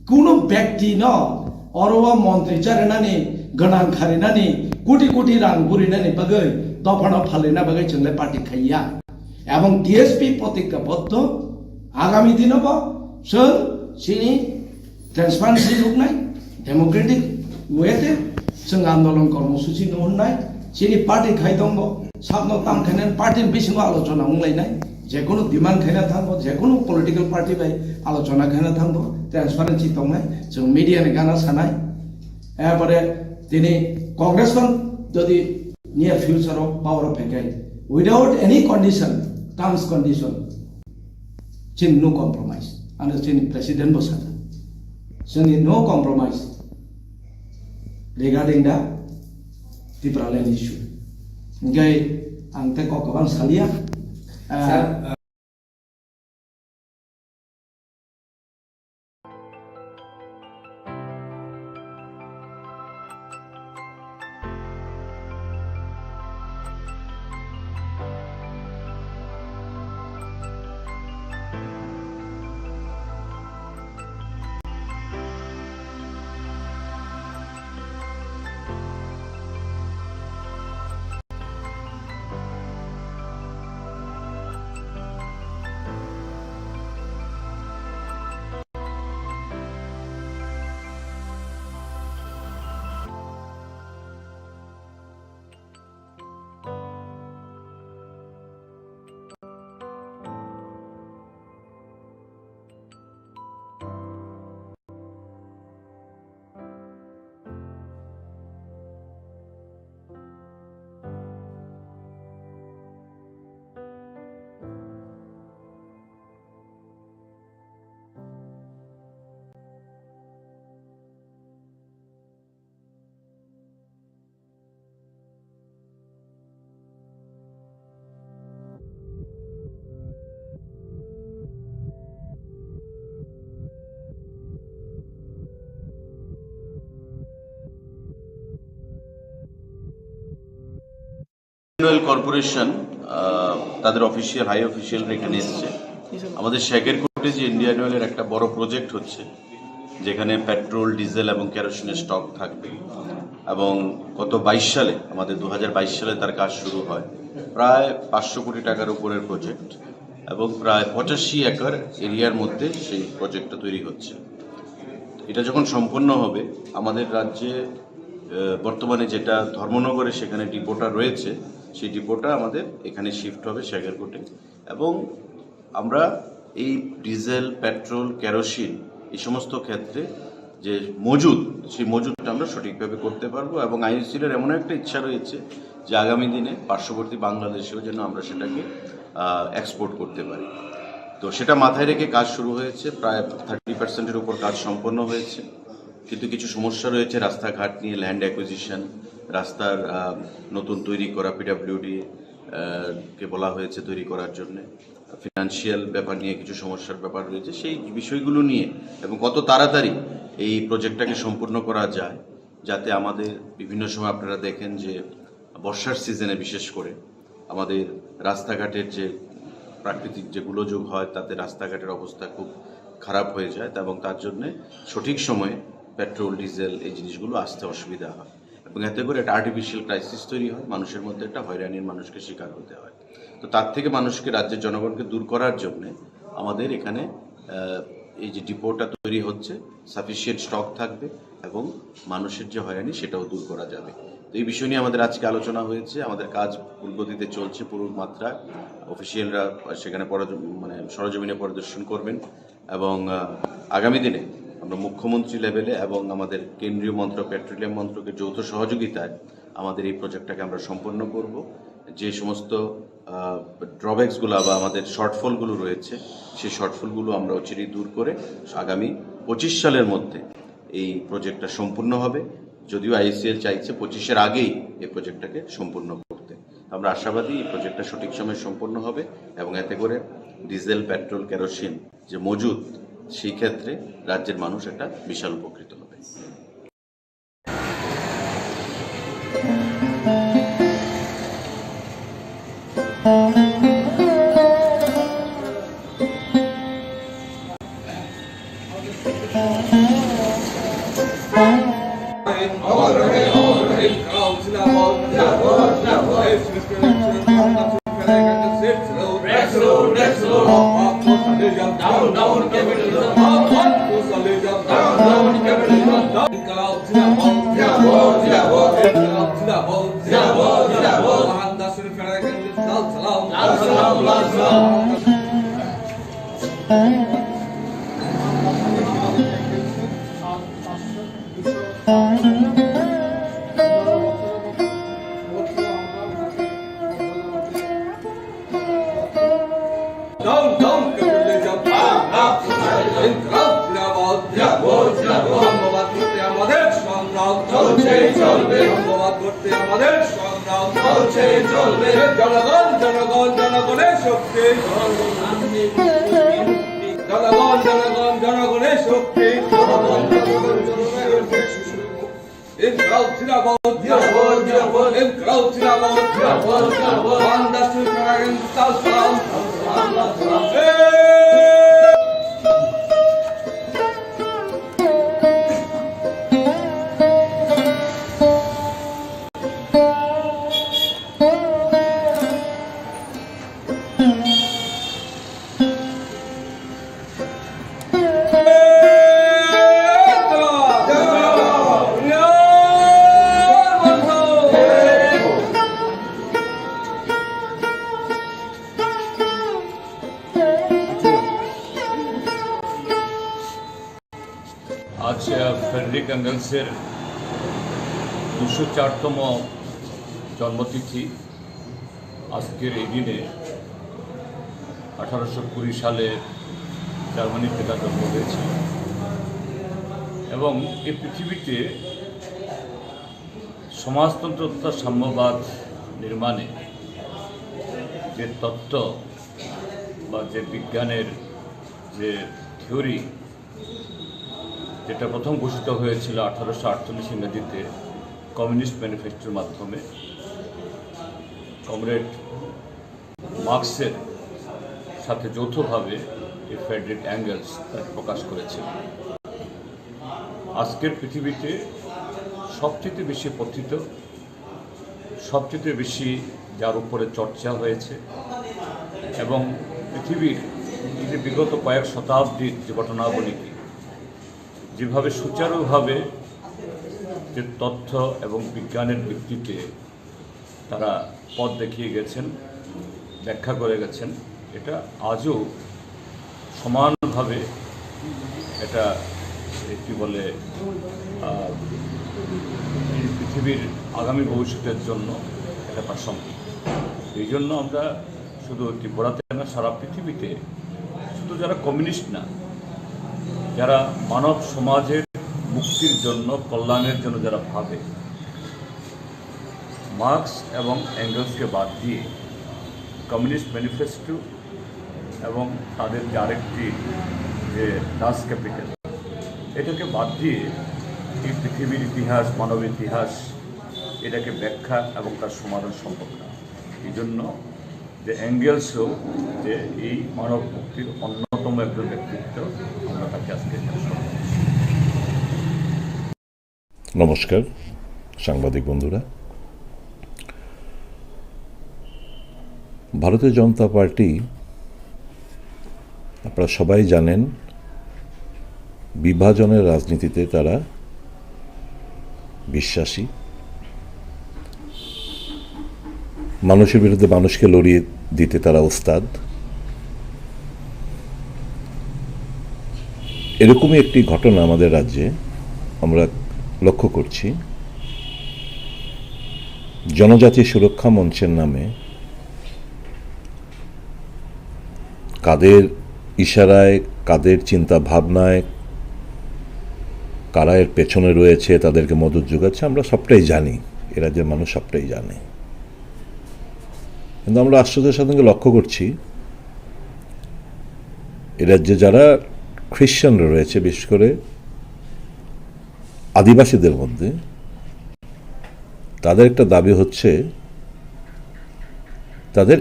kuno byakti no oro o montri charinani, gwnang kharinani, koti koti rang burinani bagwi dophano phalina bagwi chwngle party khaiya. Ebong T S P protignaboddo, agami dino bo chwng chini transparency ruknai, democratic way te chwng andolon kormosuchi no hwnnai, chini party khai tongbo, sakno tang khainai party ni bisingo alochona wnglainai, jekunu demand khaina thangbo, jekunu political party bai alochona khaina thangbo, transparency tongnai, chwng media ni gana sanai, ebare tini Congress no jodi near future o power o phaikai, without any condition, terms condition, chini no compromise. Ano chini president bo sakha, chini no compromise regarding the Tipraland issue. Hingke ang tei kok kwbang salia. Ah, Sir, Annual Corporation, আহ, তাদের official, high official এখানে এসছে। আমাদের শেখেরকোটে যে ইন্ডিয়ান অয়েলের একটা বড় প্রজেক্ট হচ্ছে, যেখানে পেট্রোল, ডিজেল এবং কেরোসিনের স্টক থাকবে, এবং গত বাইশ সালে, আমাদের দু হাজার বাইশ সালে তার কাজ শুরু হয়। প্রায় পাঁচশো কোটি টাকার উপরের প্রজেক্ট এবং প্রায় পঁচাশি একর এরিয়ার মধ্যে সেই প্রজেক্টটা তৈরি হচ্ছে। এটা যখন সম্পন্ন হবে, আমাদের রাজ্যে, আহ, বর্তমানে যেটা ধর্মনগরে সেখানে ডিপোটা রয়েছে, সেই ডিপোটা আমাদের এখানে শিফট হবে শেখেরকোটে। এবং আমরা এই ডিজেল, পেট্রোল, কেরোসিন, এই সমস্ত ক্ষেত্রে যে মজুদ, সেই মজুদটা আমরা সঠিকভাবে করতে পারবো। এবং আইওসিএল এর এমন একটা ইচ্ছা রয়েছে যে আগামী দিনে পার্শ্ববর্তী বাংলাদেশেও যেন আমরা সেটাকে, আহ, এক্সপোর্ট করতে পারি। তো সেটা মাথায় রেখে কাজ শুরু হয়েছে, প্রায় থার্টি পার্সেন্টের উপর কাজ সম্পন্ন হয়েছে। কিন্তু কিছু সমস্যা রয়েছে রাস্তাঘাট নিয়ে, ল্যান্ড অ্যাকুইজিশন, রাস্তার, আহ, নতুন তৈরি করা, পিডাব্লিউডি, আহ, কে বলা হয়েছে তৈরি করার জন্যে। ফিনান্সিয়াল ব্যাপার নিয়ে কিছু সমস্যার ব্যাপার রয়েছে, সেই বিষয়গুলো নিয়ে এবং কত তাড়াতাড়ি এই প্রজেক্টটাকে সম্পূর্ণ করা যায়, যাতে আমাদের বিভিন্ন সময় আপনারা দেখেন যে বর্ষার সিজনে বিশেষ করে আমাদের রাস্তাঘাটের যে প্রাকৃতিক যে গোলযোগ হয়, তাতে রাস্তাঘাটের অবস্থা খুব খারাপ হয়ে যায়, তা এবং তার জন্যে সঠিক সময়ে পেট্রোল, ডিজেল এই জিনিসগুলো আসতে অসুবিধা হয় এবং এতে করে একটা আর্টিফিশিয়াল ক্রাইসিস তৈরি হয়, মানুষের মধ্যে একটা হয়রানির মানুষকে শিকার হতে হয়। তো তার থেকে মানুষকে, রাজ্যের জনগণকে দূর করার জন্যে আমাদের এখানে, আহ, এই যে ডিপোটা তৈরি হচ্ছে, সাফিসিয়েন্ট স্টক থাকবে এবং মানুষের যে হয়রানি সেটাও দূর করা যাবে। তো এই বিষয় নিয়ে আমাদের আজকে আলোচনা হয়েছে। আমাদের কাজ পুরোগতিতে চলছে, পুরো মাত্রা। অফিসিয়ালরা সেখানে পরজ-, মানে সরজমিনে পরিদর্শন করবেন এবং, আহ, আগামী দিনে আমরা মুখ্যমন্ত্রী লেভেলে এবং আমাদের কেন্দ্রীয় মন্ত্রক, পেট্রোলিয়াম মন্ত্রকের যৌথ সহযোগিতায় আমাদের এই প্রজেক্টটাকে আমরা সম্পন্ন করব। যে সমস্ত, আহ, ড্রব্যাকসগুলো বা আমাদের শর্টফলগুলো রয়েছে, সেই শর্টফলগুলো আমরা অচিরেই দূর করে আগামী পঁচিশ সালের মধ্যে এই প্রজেক্টটা সম্পূর্ণ হবে। যদিও আইওসিএল চাইছে পঁচিশের আগেই এই প্রজেক্টটাকে সম্পূর্ণ করতে। আমরা আশাবাদী এই প্রজেক্টটা সঠিক সময়ে সম্পন্ন হবে এবং এতে করে ডিজেল, পেট্রোল, কেরোসিন যে মজুদ, সেই ক্ষেত্রে রাজ্যের মানুষ একটা বিশাল উপকৃত হবে। Down, down, capitalism, up, up, socialism, Inqilab জিন্দাবাদ, জিন্দাবাদ, জিন্দাবাদ। ধন্যবাদ করতে আমাদের সংগ্রাম চলছে, চলবে। ধন্যবাদ করতে আমাদের সংগ্রাম চলছে, চলবে। জনগণ, জনগণ, জনগণের শক্তি। জনগণ, জনগণ, জনগণের শক্তি। ইনকলাব জিন্দাবাদ। জিন্দাবাদ, জিন্দাবাদ। ইনকলাব জিন্দাবাদ। জিন্দাবাদ, জিন্দাবাদ। বাংলাদেশ সরকারের ইনকলাব সালাম। এই আজ, আহ, ফ্রেডরিক এঙ্গেলসের দুশো চারতম জন্মতিথি। আজকের এই দিনে আঠারোশো কুড়ি সালে জার্মানিতে তার জন্ম হয়েছিল এবং এই পৃথিবীতে সমাজতন্ত্র তথা সাম্যবাদ নির্মাণে যে তত্ত্ব বা যে বিজ্ঞানের যে থিওরি, যেটা প্রথম ঘোষিত হয়েছিল আঠারোশো আটচল্লিশ ইংরেজিতে কমিউনিস্ট ম্যানিফেস্টোর মাধ্যমে, কমরেড মার্কসের সাথে যৌথভাবে এই ফ্রেডরিক অ্যাঙ্গেলস তাকে প্রকাশ করেছিল। আজকের পৃথিবীতে সবচেয়ে বেশি পঠিত, সবচেয়ে বেশি যার উপরে চর্চা হয়েছে এবং পৃথিবীর এই যে বিগত কয়েক শতাব্দীর যে ঘটনাবলীকে যেভাবে সুচারুভাবে যে তথ্য এবং বিজ্ঞানের ভিত্তিতে তারা পথ দেখিয়ে গেছেন, ব্যাখ্যা করে গেছেন, এটা আজও সমানভাবে এটা, এ, কি বলে, আহ, এই পৃথিবীর আগামী ভবিষ্যতের জন্য এটা প্রাসঙ্গিক। এই জন্য আমরা শুধু ত্রিপুরাতে না, সারা পৃথিবীতে শুধু যারা কমিউনিস্ট না, যারা মানব সমাজের মুক্তির জন্য, কল্যাণের জন্য যারা ভাবে, মার্কস এবং এঙ্গেলসকে বাদ দিয়ে কমিউনিস্ট ম্যানিফেস্টো এবং তাদের যে আরেকটি যে ডাস ক্যাপিটাল, এটাকে বাদ দিয়ে এই পৃথিবীর ইতিহাস, মানব ইতিহাস, এটাকে ব্যাখ্যা এবং তার সমাধান সম্ভব না। এই জন্য যে এঙ্গেলসও যে এই মানব মুক্তির অন্যতম একজন ব্যক্তিত্ব, আমরা তাকে আজকে এখানে স্মরণ করছি। নমস্কার সাংবাদিক বন্ধুরা। ভারতীয় জনতা পার্টি, আপনারা সবাই জানেন, বিভাজনের রাজনীতিতে তারা বিশ্বাসী। মানুষের বিরুদ্ধে মানুষকে লড়িয়ে দিতে তারা ওস্তাদ। এরকমই একটি ঘটনা আমাদের রাজ্যে আমরা লক্ষ্য করছি। জনজাতি সুরক্ষা মঞ্চের নামে কাদের ইশারায়, কাদের চিন্তা ভাবনায়, কারা এর পেছনে রয়েছে, তাদেরকে মদত যোগাচ্ছে, আমরা সবটাই জানি, এ রাজ্যের মানুষ সবটাই জানে। কিন্তু আমরা আশ্চর্যের সাথে লক্ষ্য করছি, এ রাজ্যে যারা খ্রিস্টানরা রয়েছে, বিশেষ করে আদিবাসীদের মধ্যে, তাদের একটা দাবি হচ্ছে তাদের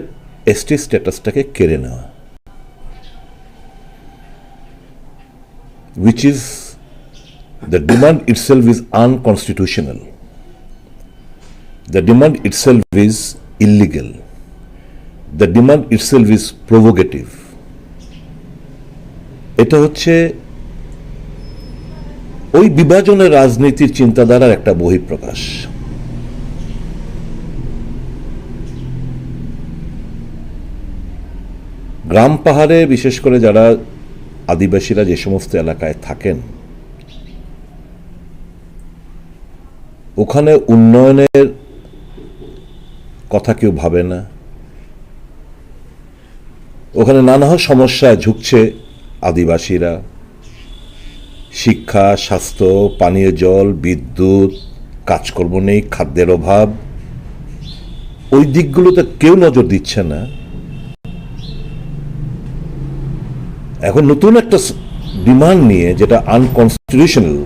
এসটি স্ট্যাটাসটাকে কেড়ে নেওয়া, which is, the demand itself is unconstitutional. The demand itself is illegal. The demand itself is provocative. এটা হচ্ছে ওই বিভাজনের রাজনীতির চিন্তাধারার একটা বহিঃপ্রকাশ। গ্রাম পাহাড়ে, বিশেষ করে যারা আদিবাসীরা যে সমস্ত এলাকায় থাকেন, ওখানে উন্নয়নের কথা কেউ ভাবে না। ওখানে নানা সমস্যায় ঝুঁকছে আদিবাসীরা। শিক্ষা, স্বাস্থ্য, পানীয় জল, বিদ্যুৎ, কাজকর্ম নেই, খাদ্যের অভাব, ওই দিকগুলোতে কেউ নজর দিচ্ছে না। এখন নতুন একটা ডিমান্ড নিয়ে, যেটা আনকনস্টিটিউশনাল,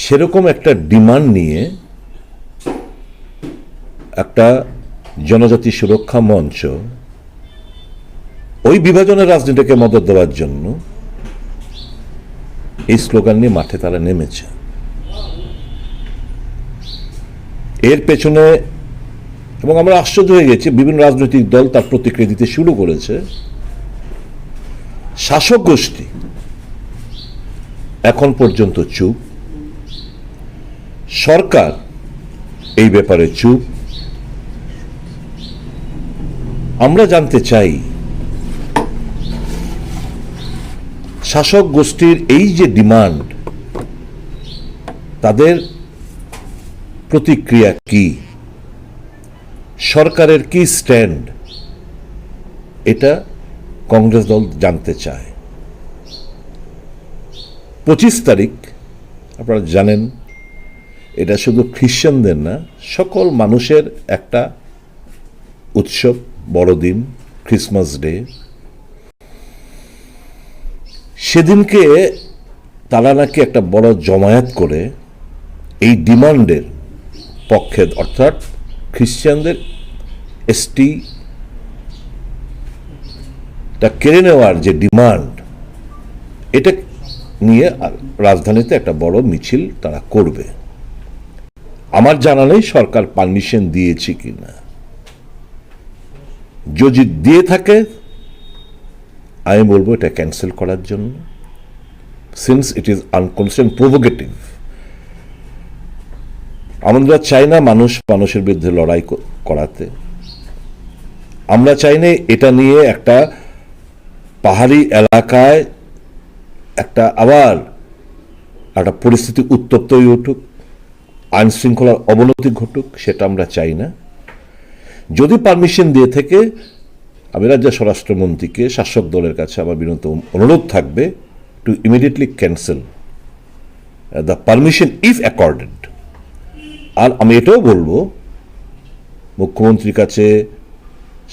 সেরকম একটা ডিমান্ড নিয়ে একটা জনজাতি সুরক্ষা মঞ্চ ওই বিভাজনের রাজনীতিকে মদত দেওয়ার জন্য এই স্লোগান নিয়ে মাঠে তারা নেমেছে। এর পেছনে, এবং আমরা আশ্চর্য হয়ে গেছি, বিভিন্ন রাজনৈতিক দল তার প্রতিক্রিয়া দিতে শুরু করেছে। শাসক গোষ্ঠী এখন পর্যন্ত চুপ, সরকার এই ব্যাপারে চুপ। আমরা জানতে চাই, শাসক গোষ্ঠীর এই যে ডিমান্ড, তাদের প্রতিক্রিয়া কি, সরকারের কি স্ট্যান্ড, এটা কংগ্রেস দল জানতে চায়। পঁচিশ তারিখ, আপনারা জানেন, এটা শুধু খ্রিস্টানদের না, সকল মানুষের একটা উৎসব, বড়দিন, ক্রিসমাস ডে। সেদিনকে তারা নাকি একটা বড় জমায়েত করে এই ডিমান্ডের পক্ষে, অর্থাৎ খ্রিস্টানদের এসটি টা কেড়ে নেওয়ার যে ডিমান্ড, এটা নিয়ে রাজধানীতে একটা বড় মিছিল তারা করবে। আমার জানা নেই সরকার পারমিশন দিয়েছে কিনা। যদি দিয়ে থাকে, আমি বলবো এটা ক্যান্সেল করার জন্য, since it is unconstitutional, provocative। আমরা চাই না মানুষ মানুষের বিরুদ্ধে লড়াই ক-, করাতে। আমরা চাই না এটা নিয়ে একটা পাহাড়ি এলাকায় একটা আবার একটা পরিস্থিতি উত্তপ্ত হয়ে উঠুক, আইন শৃঙ্খলার অবনতি ঘটুক, সেটা আমরা চাই না। যদি পারমিশন দিয়ে থাকে, আমি রাজ্য স্বরাষ্ট্রমন্ত্রীকে, শাসক দলের কাছে আমার বিনীত অনুরোধ থাকবে to immediately cancel the permission if accorded। আর আমি এটাও বলবো মুখ্যমন্ত্রীর কাছে,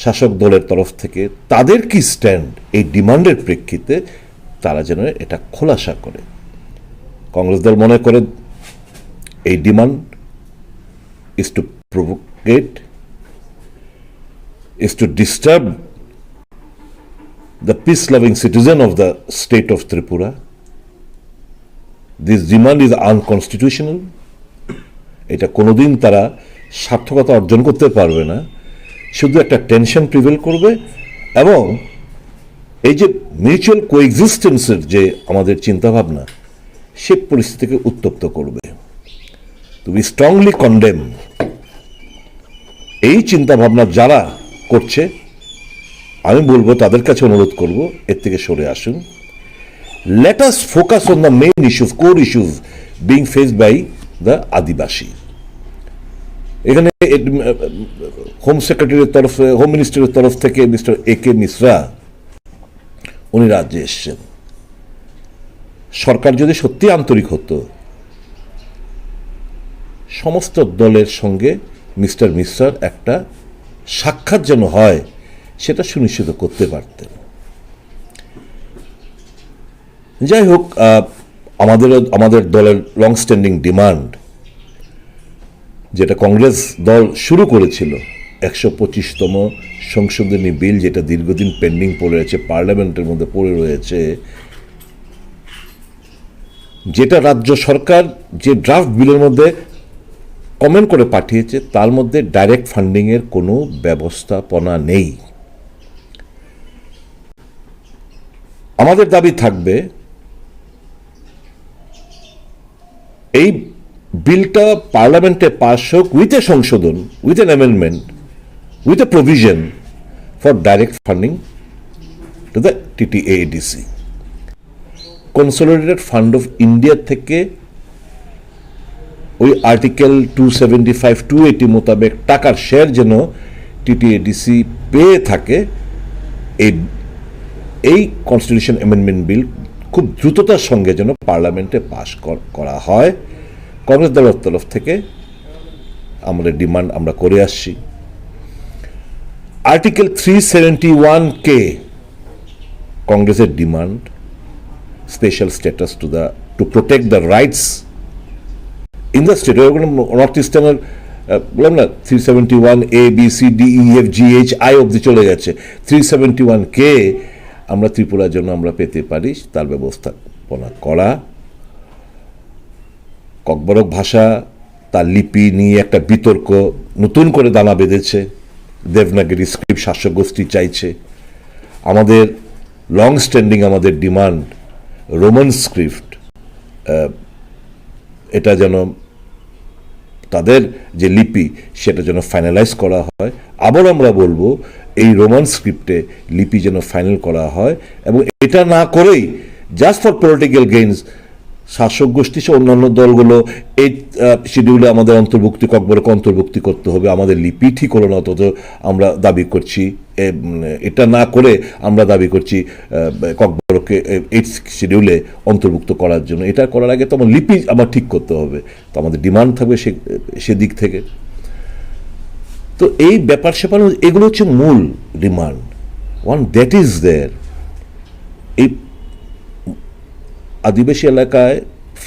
শাসক দলের তরফ থেকে তাদের কি স্ট্যান্ড এই ডিমান্ডের প্রেক্ষিতে, তারা যেন এটা খোলাসা করে। কংগ্রেস দল মনে করে এই demand is to provocate, is to disturb the peace loving citizen of the state of Tripura. This demand is unconstitutional। এটা কোনোদিন তারা সার্থকতা অর্জন করতে পারবে না, শুধু একটা টেনশন প্রিভেল করবে এবং এই যে মিউচুয়াল কোএক্সিস্টেন্সের যে আমাদের চিন্তাভাবনা, সে পরিস্থিতিকে উত্তপ্ত করবে। তো we strongly condemn এই চিন্তাভাবনা যারা করছে, আমি বলবো, তাদের কাছে অনুরোধ করব, এর থেকে সরে আসুন। Let us focus on the main issues, core issues being faced by the আদিবাসী। এখানে হোম সেক্রেটারির তরফে, হোম মিনিস্টারের তরফ থেকে মিস্টার এ কে মিশ্রা উনি রাজ্যে এসছেন। সরকার যদি সত্যি আন্তরিক হতো, সমস্ত দলের সঙ্গে মিস্টার মিশ্রার একটা সাক্ষাৎ যেন হয়, সেটা সুনিশ্চিত করতে পারতেন। যাই হোক, আহ, আমাদের, আমাদের দলের লং স্ট্যান্ডিং ডিমান্ড, যেটা কংগ্রেস দল শুরু করেছিল, একশো পঁচিশতম সংশোধনী বিল, যেটা দীর্ঘদিন পেন্ডিং পড়ে আছে, পার্লামেন্টের মধ্যে পড়ে রয়েছে, যেটা রাজ্য সরকার যে ড্রাফট বিলের মধ্যে কমেন্ট করে পাঠিয়েছে, তার মধ্যে ডাইরেক্ট ফান্ডিংয়ের কোনো ব্যবস্থাপনা নেই। আমাদের দাবি থাকবে, এই বিলটা পার্লামেন্টে পাস হোক উইথ এ সংশোধন, with an amendment, with a provision for direct funding to the TTADC. Consolidated fund of India থেকে ওই article two seventy five, two eighty মোতাবেক টাকার শেয়ার যেন টিটিএডিসি পেয়ে থাকে, এই, এই কনস্টিটিউশন অ্যামেন্ডমেন্ট বিল খুব দ্রুততার সঙ্গে যেন পার্লামেন্টে পাস কর-, করা হয়। কংগ্রেস দলের তরফ থেকে আমাদের ডিমান্ড আমরা করে আসছি। আর্টিকেল থ্রি সেভেন্টি ওয়ান কে, কংগ্রেসের demand, special status to the, to protect the rights in the state. North ইস্টার্নের, আহ, বললাম না, three seventy one A, B, C, D, E, F, G, H, I অবধি চলে গেছে। থ্রি সেভেন্টি ওয়ান কে আমরা ত্রিপুরার জন্য আমরা পেতে পারি, তার ব্যবস্থাপনা করা। ককবরক ভাষা, তার লিপি নিয়ে একটা বিতর্ক নতুন করে দানা বেঁধেছে। দেবনাগরী স্ক্রিপ্ট শাসক গোষ্ঠী চাইছে। আমাদের লং স্ট্যান্ডিং আমাদের ডিমান্ড, রোমান স্ক্রিপ্ট, আহ, এটা যেন, তাদের যে লিপি, সেটা যেন ফাইনালাইজ করা হয়। আবার আমরা বলবো, এই রোমান স্ক্রিপ্টে লিপি যেন ফাইনাল করা হয়, এবং এটা না করেই জাস্ট ফর পলিটিক্যাল গেইনস শাসক গোষ্ঠী সহ অন্যান্য দলগুলো এই, আহ, শিডিউলে আমাদের অন্তর্ভুক্তি, ককবরক অন্তর্ভুক্তি করতে হবে, আমাদের লিপি ঠিক হলো না, অথচ আমরা দাবি করছি, এ, উম, এটা না করে আমরা দাবি করছি, আহ, ককবরককে, এ, এইট শিডিউলে অন্তর্ভুক্ত করার জন্য। এটা করার আগে তো আমার লিপি আবার ঠিক করতে হবে, তো আমাদের ডিমান্ড থাকবে সে, সেদিক থেকে। তো এই ব্যাপার স্যাপার, এগুলো হচ্ছে মূল demand. One that is there, এই আদিবাসী এলাকায়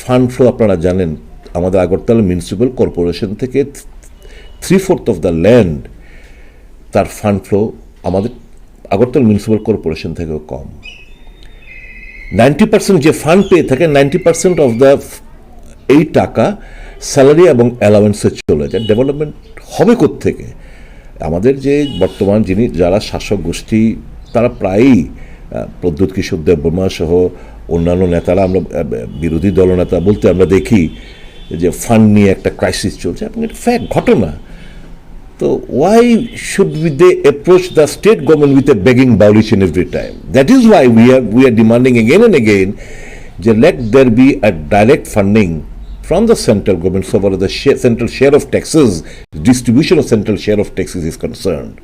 ফান্ড ফ্লো আপনারা জানেন, আমাদের আগরতলা মিউনিসিপ্যাল কর্পোরেশন থেকে three fourth of the land, তার ফান্ড ফ্লো আমাদের আগরতলা মিউনিসিপ্যাল কর্পোরেশন থেকেও কম। নাইনটি পার্সেন্ট যে ফান্ড পেয়ে থাকে, নাইনটি পার্সেন্ট অফ দ্য, এই টাকা স্যালারি এবং অ্যালাওয়েন্সে চলে যায়। ডেভেলপমেন্ট হবে কোত্থেকে? আমাদের যে বর্তমান যিনি, যারা শাসক গোষ্ঠী, তারা প্রায়ই, আহ, প্রদ্যুৎ কিশোর দেববর্মা সহ অন্যান্য নেতারা, আমরা, আহ, বিরোধী দলনেতা বলতে আমরা দেখি যে ফান্ড নিয়ে একটা ক্রাইসিস চলছে, এবং এটা ফ্যাক্ট, ঘটনা। তো why should we, they approach the state government with a begging bowl each and every time? That is why we are, we are demanding again and again যে let there be a direct funding from the central government so far as the share, central share of taxes, distribution of central share of taxes is concerned.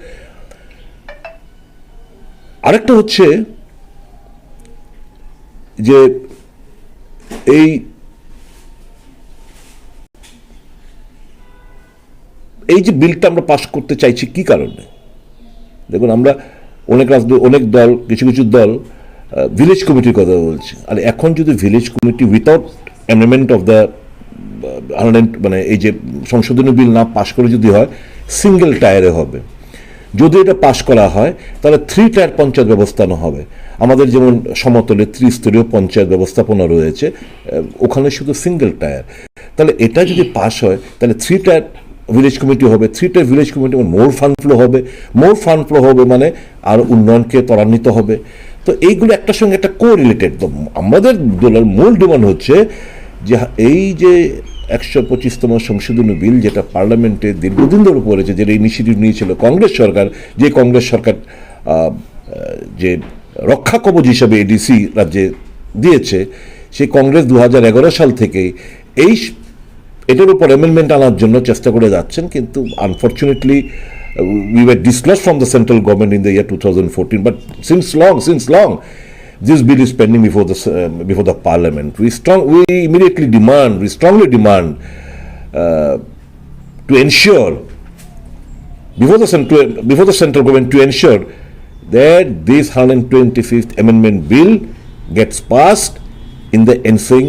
আরেকটা হচ্ছে যে এই, এই যে বিলটা আমরা পাস করতে চাইছি কি কারণে? দেখুন, আমরা অনেক রাজনৈতিক, অনেক দল, কিছু কিছু দল, আহ, ভিলেজ কমিটির কথা বলছে। আর এখন যদি village committee without amendment of the, আহ, মানে এই যে সংশোধনী বিল না পাস করে যদি হয়, সিঙ্গেল টায়ারে হবে। যদি এটা পাস করা হয়, তাহলে থ্রি টায়ার পঞ্চায়েত ব্যবস্থানো হবে। আমাদের যেমন সমতলে ত্রিস্তরীয় পঞ্চায়েত ব্যবস্থাপনা রয়েছে, আহ, ওখানে শুধু সিঙ্গেল টায়ার। তাহলে এটা যদি পাস হয়, তাহলে থ্রি টায়ার ভিলেজ কমিটি হবে, থ্রি টায়ার ভিলেজ কমিটি মানে মোর ফান্ড ফ্লো হবে, মোর ফান্ড ফ্লো হবে মানে আর উন্নয়নকে ত্বরান্বিত হবে। তো এইগুলো একটার সঙ্গে একটা কোরিলেটেড। তো আমাদের দলের মূল ডিমান্ড হচ্ছে যে এই যে একশো পঁচিশতম সংশোধনী বিল, যেটা পার্লামেন্টে দীর্ঘদিন ধরে পড়েছে, যেটা ইনিশিয়েটিভ নিয়েছিল কংগ্রেস সরকার, যে কংগ্রেস সরকার, আহ, যে রক্ষা কবচ হিসাবে এডিসি রাজ্যে দিয়েছে, সেই কংগ্রেস দু হাজার এগারো সাল থেকেই এই স-, এটার উপর অ্যামেন্ডমেন্ট আনার জন্য চেষ্টা করে যাচ্ছেন, কিন্তু unfortunately, uh, we were dislodged from the central government in the year two thousand fourteen, but since long, since long, this bill is pending before the, uh, before the parliament. We strong, we immediately demand, we strongly demand, uh, to ensure before the central, before the central government to ensure that this hundred twenty-fifth Amendment Bill gets passed in the ensuing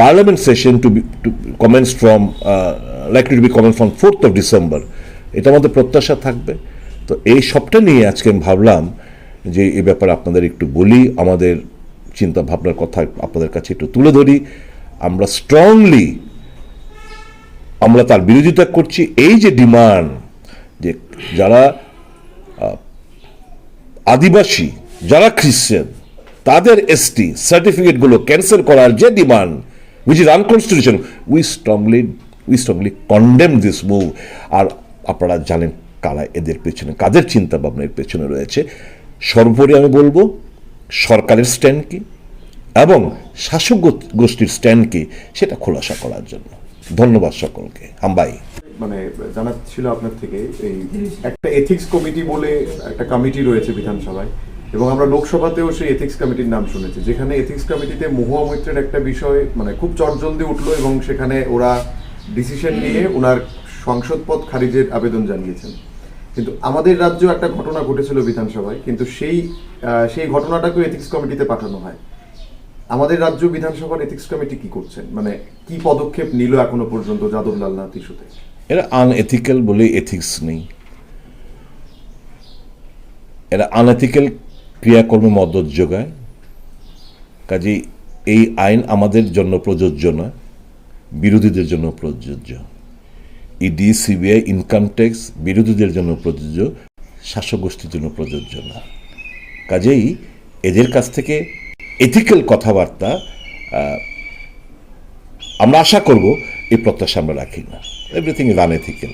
Parliament session to be, to commence from, uh, likely to be commenced from fourth of December. এটা আমাদের প্রত্যাশা থাকবে। তো এই সবটা নিয়ে আজকে আমি ভাবলাম যে এই ব্যাপারে আপনাদের একটু বলি, আমাদের চিন্তা ভাবনার কথা আপনাদের কাছে একটু তুলে ধরি। আমরা স্ট্রংলি আমরা তার বিরোধিতা করছি। এই যে ডিমান্ড, যে যারা, আহ, আদিবাসী, যারা খ্রিস্টান, তাদের এসটি সার্টিফিকেটগুলো ক্যান্সেল করার যে demand, which is unconstitutional, we strongly, we strongly condemn this move। আর আপনারা জানেন কারা এদের পেছনে, কাদের চিন্তা ভাবনা এর পেছনে রয়েছে। সর্বোপরি আমি বলবো, সরকারের স্ট্যান্ড কি এবং শাসক গো-, গোষ্ঠীর স্ট্যান্ড কি, সেটা খোলাসা করার জন্য। ধন্যবাদ সকলকে। হামবাই। মানে, জানার ছিল আপনার থেকে, এই একটা এথিক্স কমিটি বলে একটা কমিটি রয়েছে বিধানসভায়, এবং আমরা লোকসভাতেও সেই এথিক্স কমিটির নাম শুনেছি, যেখানে এথিক্স কমিটিতে মহুয়া মৈত্রের একটা বিষয়, মানে, খুব চটজলদি উঠলো এবং সেখানে ওরা ডিসিশন নিয়ে ওনার সংসদ পদ খারিজের আবেদন জানিয়েছেন। কিন্তু আমাদের রাজ্যে একটা ঘটনা ঘটেছিল বিধানসভায়, কিন্তু সেই, আহ, সেই ঘটনাটাকেও এথিক্স কমিটিতে পাঠানো হয়। আমাদের রাজ্য বিধানসভার এথিক্স কমিটি কি করছেন, মানে, কি পদক্ষেপ নিল এখনো পর্যন্ত যাদব লালনাথ ইস্যুতে? এরা আনএথিক্যাল বলে এথিক্স নেই, এরা আনএথিক্যাল ক্রিয়াকর্মে মদত যোগায়। কাজেই এই আইন আমাদের জন্য প্রযোজ্য নয়, বিরোধীদের জন্য প্রযোজ্য। ইডি, সিবিআই, ইনকাম ট্যাক্স বিরোধীদের জন্য প্রযোজ্য, শাসক গোষ্ঠীর জন্য প্রযোজ্য না। কাজেই এদের কাছ থেকে এথিক্যাল কথাবার্তা, আহ, আমরা আশা করব, এই প্রত্যাশা আমরা রাখি না। Everything is unethical.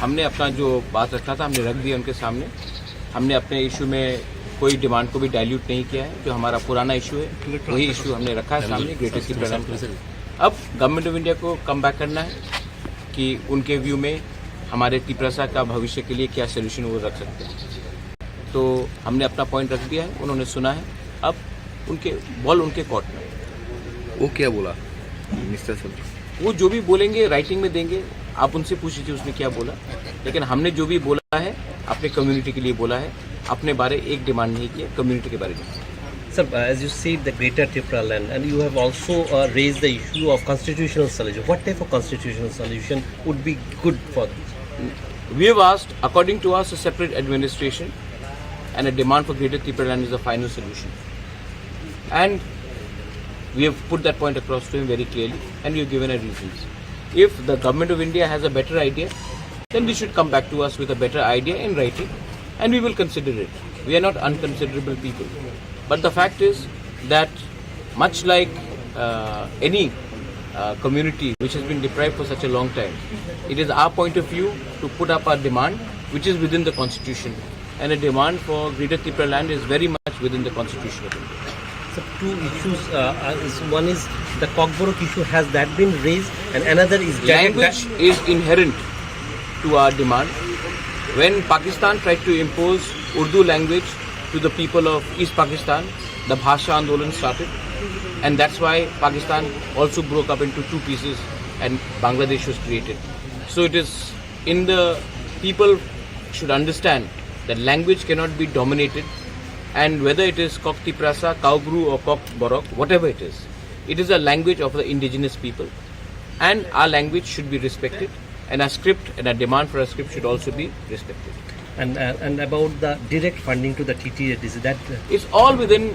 हमने अपना जो बात रखा था, हमने रख दिया उनके सामने। हमने अपने इशू में कोई डिमांड को भी डाइल्यूट नहीं किया है। जो हमारा पुराना इशू है, वही इशू हमने रखा है सामने, ग्रेटर तिपरालैंड। अब गवर्नमेंट ऑफ इंडिया को कम बैक करना है कि उनके व्यू में हमारे तिपरासा का भविष्य के लिए क्या सोल्यूशन वो रख सकते हैं। तो हमने अपना पॉइंट रख दिया है, उन्होंने सुना है। अब उनके बॉल उनके कोर्ट में। वो क्या बोला मिस्टर सर? वो जो भी बोलेंगे, राइटिंग में देंगे। आप उनसे पूछ लीजिए उसने क्या बोला। लेकिन हमने जो भी बोला है, अपने कम्युनिटी के लिए बोला है। अपने बारे एक डिमांड नहीं किया, कम्युनिटी के बारे में। Sir, uh, as you said, the Greater Tipraland, and you have also uh, raised the issue of constitutional solution. What type of constitutional solution would be good for this? We have asked, according to us, a separate administration and a demand for Greater Tipraland is the final solution. And we have put that point across to him very clearly, and we have given our reasons. If the government of India has a better idea, then they should come back to us with a better idea in writing, and we will consider it. We are not unconsiderable people. But the fact is that, much like uh, any uh, community which has been deprived for such a long time, it is our point of view to put up our demand, which is within the constitution. And a demand for Greater Tipraland is very much within the constitution of India. So two issues. Uh, uh, is one is the Kokborok issue, has that been raised, and another is Language is inherent to our demand. When Pakistan tried to impose Urdu language to the people of East Pakistan, the Bhasha Andolan started, and that's why Pakistan also broke up into two pieces and Bangladesh was created. So it is in the people should understand that language cannot be dominated, and whether it is Kok Tiprasa, Kaubru or Kok Borok, whatever it is, it is a language of the indigenous people, and our language should be respected, and our script and our demand for a script should also be respected. And uh, and about the direct funding to the T T A D C, that uh, It's all within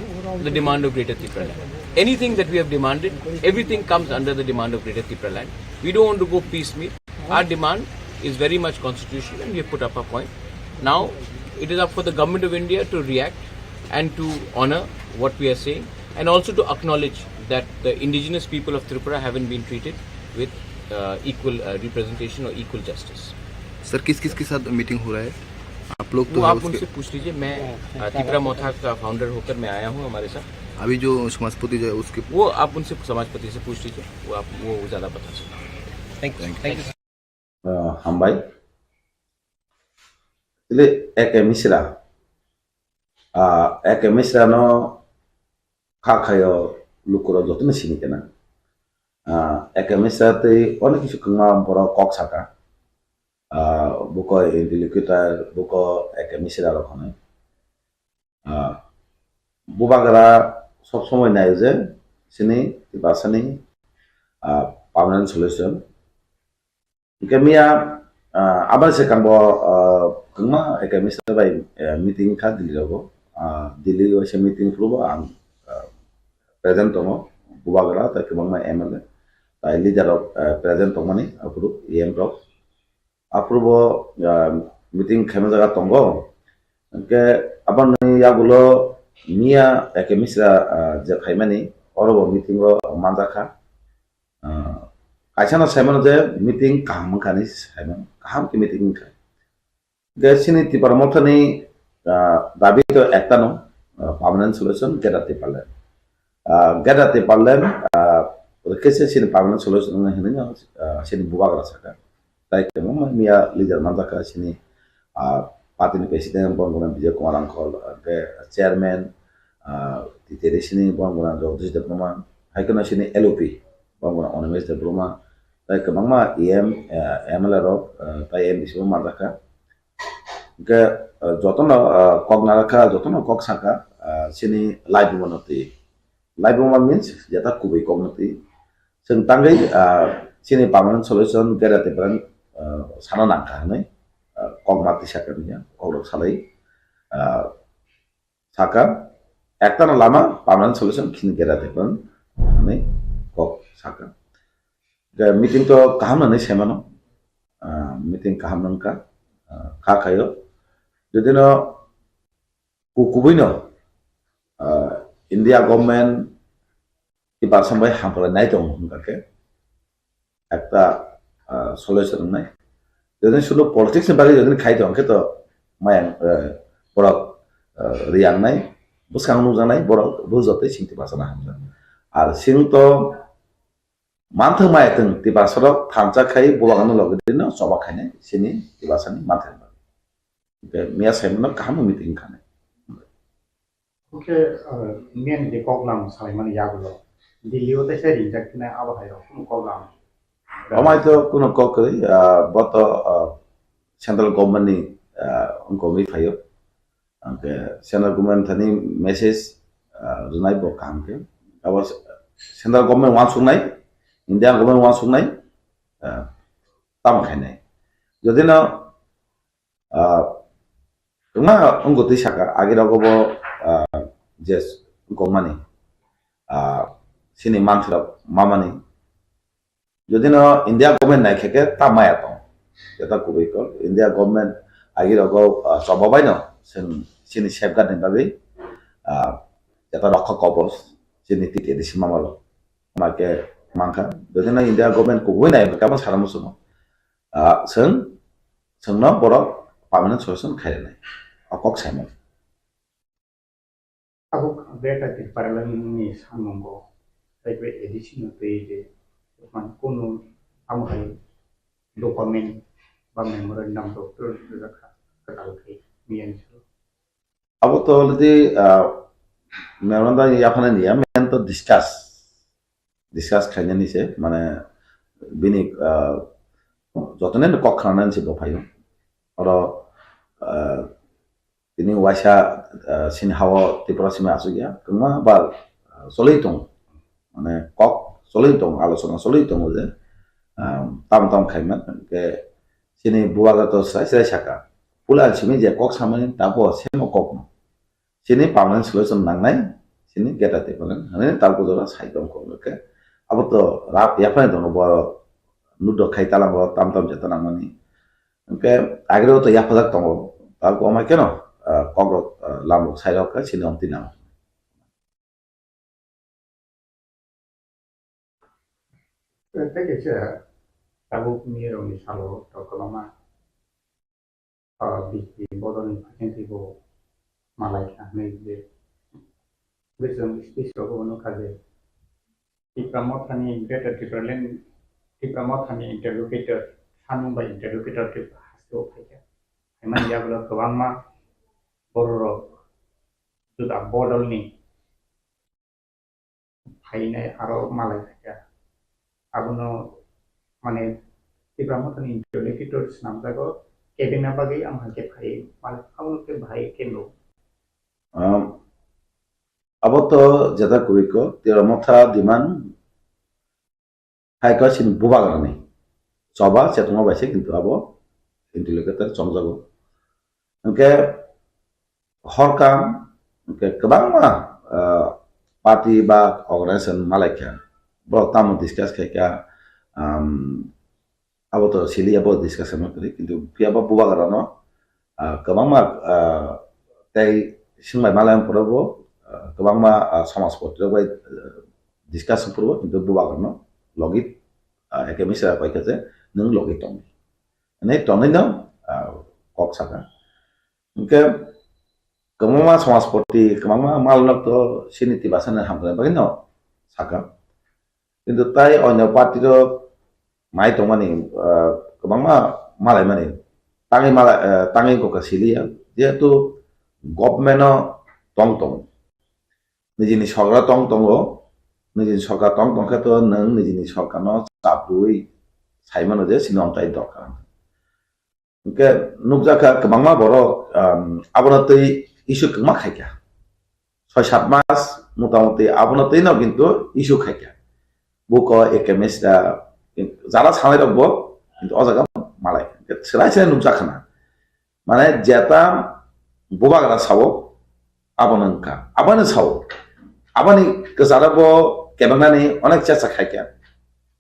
the demand of Greater Tipraland. Anything that we have demanded, everything comes under the demand of Greater Tipraland. We don't want to go piecemeal. Our demand is very much constitutional, and we have put up a point. Now, it is up for the government of India to react and to honor what we are saying, and also to acknowledge that the indigenous people of Tripura haven't been treated with uh, equal uh, representation or equal justice. Sir, किस किस के साथ मीटिंग हो रहा है? आप लोग तो वो है आप उसके उनसे पूछ लीजिए। मैं अ, तिपरा मोथा का फाउंडर होकर मैं आया हूँ हमारे साथ। अभी जो समाजपति जो है उसके वो आप उनसे, समाजपति से पूछ लीजिए, वो आप वो ज़्यादा बता सकते हैं। Thank you. Thank you. Uh, hambai. Tile Eke Misra. Uh, Eke Misra no kha khayo lukuro jotono sini kena. Uh, Eke Misra tei onek kisu kwma borok kok saka. Uh, buko interlocutor, buko Eke Misra rok hwnwi. Ah, bubagra sob somoi naio je chini Tiprasani, ah, permanent solution. Hingke miya, ah, abani swkangbo, ah, kwbangma Eke Misra bai, eh, meeting kha Delhi rogo. Ah, Delhi waisa meeting phuru bo ang, ah, present tongo, bubagra tei kwbangma M L A, tai leader rok, eh, present tongmani aphuru E M rok. Aphuru bo, ah, meeting khaima jaga tongo. Hingke aboni yagulo miya Eke Misra, ah, je khaimani, oro bo meeting o manjakha. Ah, kaisa no saimano je meeting kaham wngkha hinwi saimano, kaham khe meeting wngkha. Hingke chini Tipra Mothani, ah, dabi to ekta no, ah, permanent solution, Greater Tipraland. Ah, Greater Tipraland, ah, khe se chini permanent solution wngkha hinwi no, ah, chini bubagra saka. Tai kwbangma miya leader manjakha chini, ah, party ni president borok gwnang Vijay Kumar Angkol, hingke chairman, ah, T T A D C ni borok gwnang Jagdish Debbarma, hai kheno chini L O P borok gwnang Animesh Debbarma, tai kwbangma E M, ah, M L A rok, ah, tai M D C bo manjakha. Hingke, ah, jotono, ah, kok narakha, jotono kok saka, ah, chini live bono twi. Live wngma means jeta kubui kokno twi. Chwng tangwi, ah, chini permanent solution Greater Tipraland, ah, sana nangkha hinwi, ah, kok ma twi saka nungya, kokrok salai, ah, saka, ektano lama permanent solution chini Greater Tipraland hinwi kok saka. Hingke meeting to kaham hinwi saimano, ah, meeting kaham wngkha, ah, kha khaio. Jodi no ku-, kubui no, ah, India government Tiprasa bai hamkrai nai tongo hingka khe ekta, ah, solution wngnai. Jodi sunu politics ni bagwi jodi khai tong khe to mayang, eh, borok, eh, riyangnai, bwskang nukjaknai borok bo jotoi sing Tiprasa na hamjak. Ar sing to manthok maya tong Tiprasa rok thansa khai bubagrano logi dino choba khainai sini Tiprasa ni manthok. Miya saimano kaham meeting khanai. Oke, eh, main je koklam salaimani yagulo. Delhi o teisa ringjak khe abo hai rok kuno koklam. Amai to kuno kok kwrwi, ah, boto, ah, central government ni, ah, wngkogwi phaio. Angkhe central government thani message, ah, rwnai bo kaham khe. Abo central government wansuknai, India government wansuknai, ah, tamo khainai. Jodi no Ah, wngma wngkha twi saka, agi rogo bo, ah, je wngkokmani, ah, sini manthirok mamani. Jodi no India government nai khe khe ta maya tong, jeta kubui kok. India government agi rogo, ah, choba bai no chwng sini safeguard ni bagwi, ah, jeta rokha kobos sini T T A D C mama rok. Ma khe mankha, jodi no India government kubui nai khe abo sana muchungo. Ah, chwng, chwngno borok permanent solution khairwnai. O kok saimung. Abo Greater Tipraland ni samungo, tei bai A D C no twi de, man kunu amo hai document ba memorandum doctor rwjak kha, kwtal khai, miyan salo. Abo to already, ah, memorandum yaphana niya, main to discuss. Discuss khlainani se, mane bini, ah, jotono kok khnanani se bo phaio. Oro, ah, tini waisa, ah, sini hao Tripura simi asuk ya, kwbangma ba, ah, choli tongo. Mane kok choli tongo, alochona choli tongo je, ah, tam tam khaima, hwnkhe sini bubagra to sai sai saka. Pula simi je kok samani tabo semo kokno. Chini permanent solution nangnai, chini Greater Tipraland, hwnwi tabuk jora sai tong kok khe. Abo to rap yaphai tongo bo nudok khai talango tam tam jeta nangmani. Hwnkhe agre to yaphajak tongo, tabuk amai keno, ah, kok rok, ah, lam rok sai rok khe chini omtwi nango. Tei kaisa tabuk nirokni salo to kwbangma, ah, bisi bodolni phaisingtwi bo malai kha hwnwi je bwswng speech rogo nukha je Tipra Mothani, Greater Tipraland, Tipra Mothani interlocutor, sanung bai interlocutor khe haste o phaikha. Haimani yagulo kwbangma bororok juda bodolni phainai aro malai phaikha. Abono, mane, Tipra Mothani interlocutor swnamjago, kebengna bagwi ang hai khe phai, mane, abono khe bahai khe nuk. Um, abo to jeta kubui kok, Tipra Motha demand hai kok chini bubagrani choba chetongma bai se, kintu abo interlocutor chongjago. Hwnkhe horkam, hwnkhe kwbangma, ah, party ba organization malaikha, borok tamo discuss khaikha, um, abo to sili abo discussion no kwrwi, kintu phiya bo bubagrano, ah, kwbangma, ah, tei swngbai malai phuru bo, ah, kwbangma, ah, somaj poti rok bai, ah, discussion phuru bo, kintu bubagrano logi, ah, eke misra koi khe je nwng logi tong. Hwnwi tonwi no, ah, kok saka. Hwnkhe kwbangma somaj poti, kwbangma malnok to sini tibasani hamkrai bagwi no saka. Kintu tai onyo party rok mai tongmani, ah, kwbangma malaimani tangwi mala-, ah, tangwi kokha siliya, jehetu government o tong tongo. Nijini sorkar tong tongo, nijini sorkar tong tongkhe to nwng nijini sorkarno chaprwi saimano je chini omtai dorkar. Hwnkhe nukjakha kwbangma borok, um, abono twi issue kwbangma khaikha. Soi sat mas motamoti abono twino kintu issue khaikha. Buko A K M S da jara sanai rokbo kintu o jaga malai. Hwnkhe swrai swrai nukjakha na. Mane jeta bubagra sao, abono wngkha. Abono sao. Aboni kwcharo bo kebengnani onek chesta khaikha.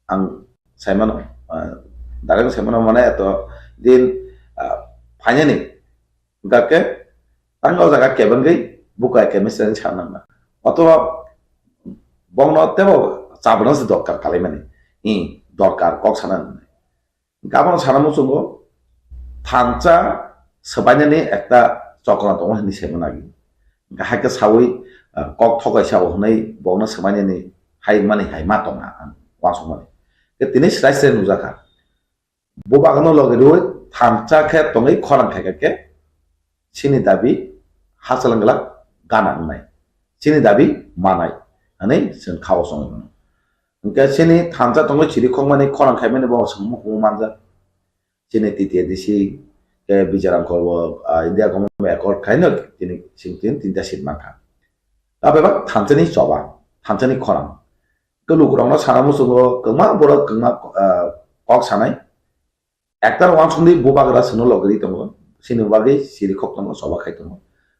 Ang saimano, ah, direct saimano mane eto din, ah, phainani. Hwnkhe tang o jaga kebengwi buko A K M S ni sanangma. Otoba bongno tebo chabwna se dorkar kalaimani. I dorkar kok sana. Hwnkhe abono sana muchungo, thansa swbainani ekta chokra tongo hinwi saimano agi. Hingkhe haikhe sawi, ah, kok thokaisa o hwnwi bokno swbainani hai mani hai ma tongna ang uansukmani. Tei tini srai srai nukjakha. Bubagno logi rwi thansa khe tongwi khorang khaikha khe chini dabi hachal wngla gana wngnai. Chini dabi manai hwnwi chwng khao chongwi mano. Hingkhe chini thansa tongwi chirikhokmani khorang khaimani bo chwng mukumu manjak. Chini T T A D C khe Bijaram Korbo, ah, India Government accord khaino tini sing tin tinta seat mankha. Tabebak thansani choba, thansani khorang. Khe lukurokno sana muchungo kwma borok kwma, ah, kok sanai. Ekta wansukdi bubagra chwngno logiri tongo, chini bagwi chirikhok tongo, choba khai tongo.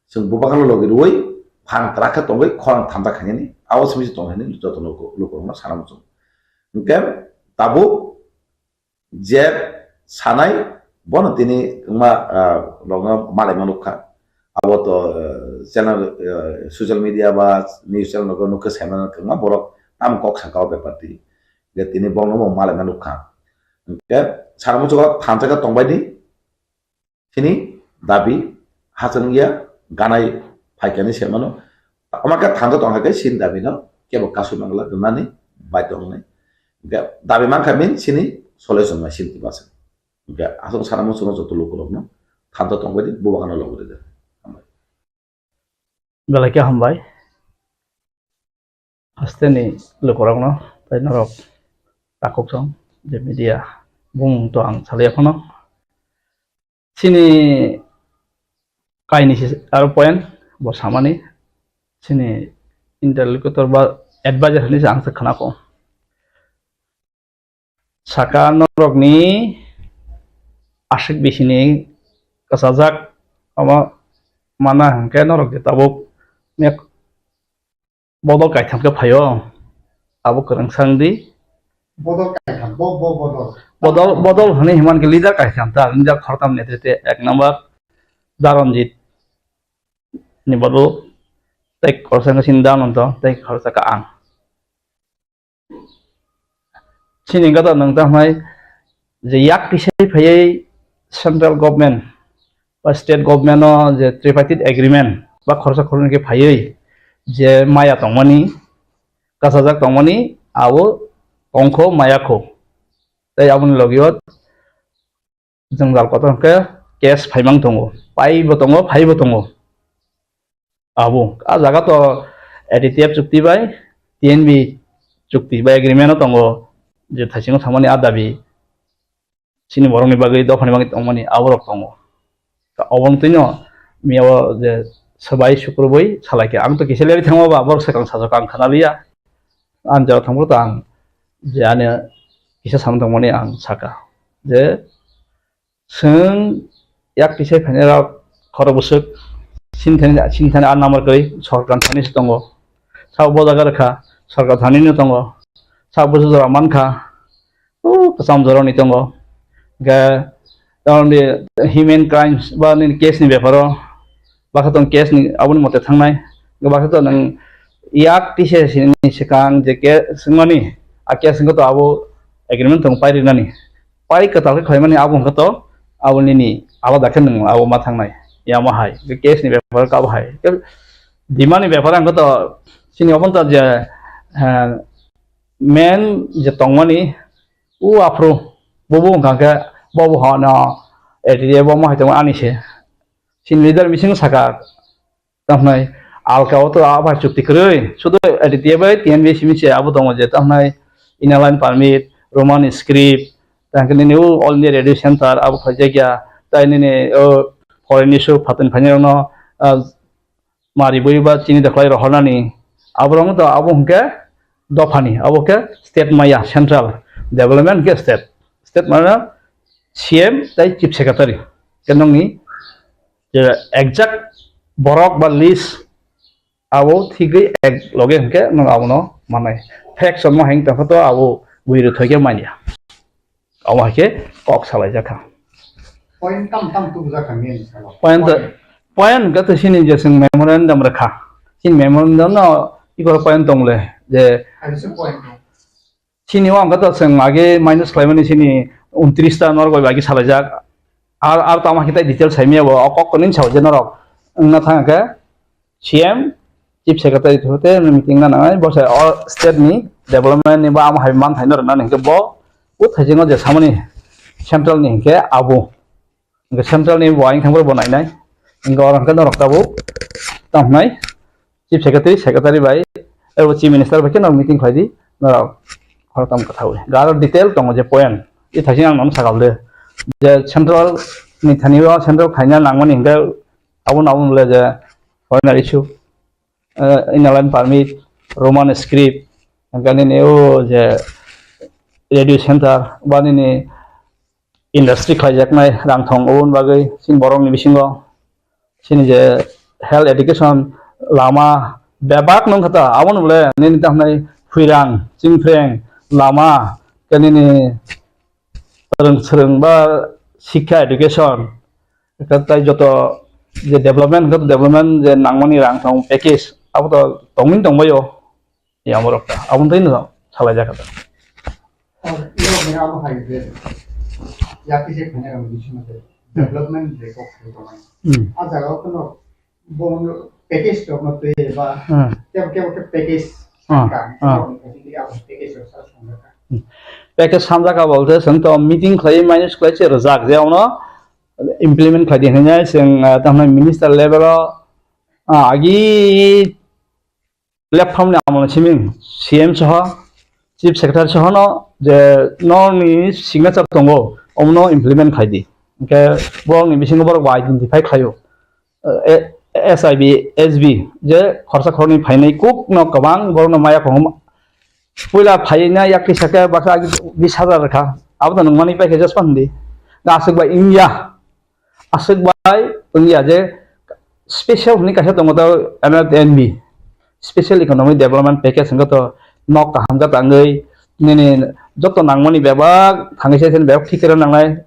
Chwng bubagrano logirwi phang kwrak khe tongwi khorang thansa khainani, abo simi se tong hinwi joto luku-, lukurokno sana muchungo. Hingkhe tabuk je sanai bono tini wngma, ah, rokno malaima nukha. Abo to, ah, channel, ah, social media ba news channel rokno nukha saimano kwbangma borok tamo kok sakha o bepar twi. Je tini bono bo malaima nukha. Hingkhe sana muchungo thansa khe tongbaidi. Chini dabi hachal wngya ganai phaikani se mano. Omo khe thansa tongkha khe chini dabi no kebo kasui mangla rwnani baidhyo wngnai. Hingkhe dabi mankha min chini solution bai chini tibasa. Hingkhe aswk sana muchungo joto lukurokno thansa tongbaidi bubagrano logiridi. Hambai. Belai khe hambai. Hasteni lukurokno tei norok takhuk song je media bumung to ang salai phano. Chini kainwi se aro point bo samani chini interlocutor ba advisor hinwi se ang se khna kho. Saka norokni aswk bisini kwchajak omo mana hwnkhe norok je tabuk mek bodol kaitham khe phaio, abo kwrwng sang di. Bodol kaitham, bo, bo bodol. Bodol, bodol hwnwi himman khe leader kaitham ta, leader khoroktham netrite ek number Daronjit ni bodol, tei khoroksa wngkha chini Danonto, tei khoroksa kha ang. Chini wngkha to nwng tamo hai je yak tisai phaiwi central government ba state government o je tripartite agreement ba khoroksa khoroknwi khe phaiwi je maya tongmani, kasajak tongmani abo tongkho mayakho. Tei aboni logio jwngjal kotor hwnkhe case phaimang tongo, paibo tongo, phaibo tongo. Abo a jaga to A D T F chukti bai T N V chukti bai agreement o tongo je thaisingo thangmani a dabi chini borokni bagwi dophani bagwi tongmani aborok tongo. Ta oboni twino miyao je swbai sukrubwi salai khe ang to kisa leri thangma ba borok swkang sajak ang khana liya. Ang jora thangphuru to ang je ani kisa samung tongmani ang saka je Chwng yak tisai phainairok khorok bwswk sinithani, sinithani a number kwrwi sorkar thani se tongo. Sabo bo jaga rwkha sorkar thani no tongo. Sabo bwswk jora mankha o kwcham jorani tongo. Hwnkhe tamoni human crimes ba nini case ni beparo bakha tong case ni aboni mote thangnai. Bakha to nwng yak tisai sini swkang je case wngmani a case wngkha to abo agreement tong pai rinani. Pai kwtal khe khlaimani abo hwnkhe to abo nini alada khe nwng abo ma thangnai. Yamo hai, hwnkhe case ni bepar khe abo hai. Hwnkhe demand ni bepar hwnkhe to chini obo to je, eh, main je tongmani o aphuru bobo hwnkha khe bobo hono A D A bo mo hai tongmani se. Chini leader bising saka Tamhnai alka o to a bai chukti kwrwi. Sudo A D T A bai T N V simi se abo tongo je tamhnai Inner Line Permit, Roman Script, tang khe nini o All India Radio Center abo khlaijak ya. Tai nini o foreign issue phatani phainairokno, ah, mari bui ba chini dokhwlai rohornani. Aborok to abo hwnkhe dophani, abo khe state maya, central development hwnkhe state. State mane C M tai Chief Secretary. Khe nokni je exact borok ba list abo thigwi ek loge hwnkhe nwng abono mannai. Faction mo heng tongkha to abo bui rwthoi khe manya. Abo hai khe kok salai jakha. Point tam tam tubujak kha main salo. Point, point hwnkhe to sini je chwng memorandum rwkha. Sini memorandum no ikor point tong le je Hai se point no. Chini o ang khe to chwng age minus khlaimani chini untris ta norok bai bai khe salaijak. Ar, ar tamo khe tai detail saimaya bo, o kok kwnwi sao je norok wngna thang khe C M, Chief Secretary through te meeting na nangnai, bo se o state ni development ni ba amo hai man thai no rwna ni hwnkhe bo, o thaisingo je samani central ni hwnkhe abo, hwnkhe central ni bo ayang thangbo bo nainai, hwnkhe oro hwnkhe norok tabuk tamo hnai. Chief Secretary, Secretary bai, ebo Chief Minister bai khe no meeting khlai di, norok khoroktham kwthaui. Garo detail tongo je point, i thaising ang nono sakal de. Je central ni thani o central khaina nangmani hwnkhe abo no abo le je foreigner issue, eh, inner line permit, Roman script, hwnkhe nini o je radio center, ba nini industry khlaijaknai rang thong oboni bagwi chini borokni bisingo chini je health education lama bebak nung kha ta, aboni bole nini tamo hwnai phuirang, chingphreng, lama, khe nini rwng swrwng ba sikha education, khe tai joto je development, joto development je nangmani rang thong package abo to tongmani tongbaio. Yamorok ta. Aboni twi no salaijak kha ta. Oh, iro mera abo hai je. Yati je khanya rang bisi mate. Hmm. Development je kok khai tongnai. Hmm. A jaga o kono bon package to no twi ba. Hmm. Kebo kebo ke package. Hmm. Ka. Hmm. Abo package ro sa song ka. Hmm. Package samjak ka bolte song to meeting khlai manage khlai se rwjak je ono implement khlai di hwnwi song, ah, tamni minister level o, ah, agi platform ni amoni simi C M soho, Chief Secretary soho no je norokni signature tongo, omono implement khai di. Hwnkhe borokni bisingo borok bo identify khlaio. Eh, S I B, S B, je khorsa khorni phainai kuk no kwbang borokno maya kaham. Puila phaina yak kisa khe baksa agi bis hazar rwkha. Abo to nung mani paikhe jaspa hindi. Aswk bai wngya. Aswk bai wngya je special hwnwi kaisa tongo to N R N B, Special Economic Development Package, hwnkhe to nok kaham khe tangwi nini joto nangmani bebak thangwi se bebak thik khe nangnai,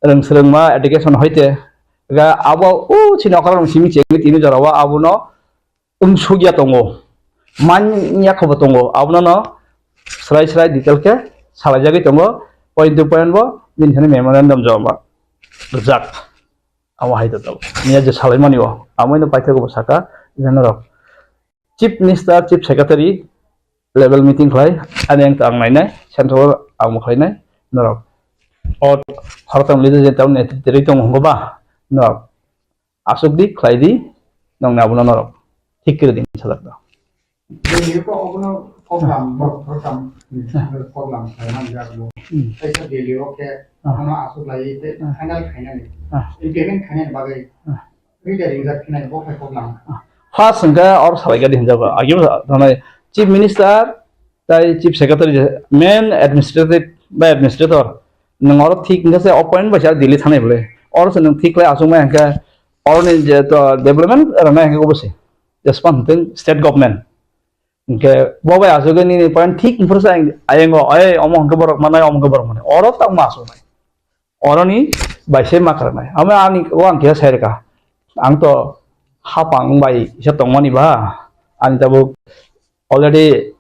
rwng swrwngma education hoite ga abo o chini okra rok simi chengwi tini jorao abono wngsukya tongo, manya khobo tongo, abono no srai srai detail khe salaijagwi tongo, point to point bo bini thani memorandum joma rwjak. Amo hai to tongo. Niya je salaimani o, amo ino paithakgo bo saka, je norok Chief Minister, Chief Secretary level meeting khlai, ani ang to ang nainai, central ang bo khlainai, norok o khoroktham leader je tamo netriterwi tongo hwngo ba, norok aswk di, khlai di, nongni abono norok thik khe di sajak do. Delhi ko obono koklam, borok koklam, koklam khlai man jak bo. Hmm. Kaisa Delhi o khe Ah. ano aswk lai tei Ah. final khainani, Ah. implement khainani bagwi Ah. rida ringjak khinai bo khai koklam. Ah. First hwnkhe oro salai gadi hinjago. Agi bo thanai Chief Minister tai Chief Secretary je main administrative bai administrator. Nwng oro thik hwnkhe se appoint bai sa Delhi thanai bole. Oro se nwng thik khlai aswk mai hwnkhe oroni je to development rwnai hwnkhe obo se. Jespan hwnkhe state government. Hwnkhe bo bai aswk nini point thik hwnphuru se ayango, "Ei, omo hwnkhe borok manai, omo hwnkhe borok manai." Oro tamo aswk nai. Oroni bai se ma kwrwnai. Amo ani o ang kisa sai rwkha. Ang to hapang bai kisa tongmani ba. Ani tabuk already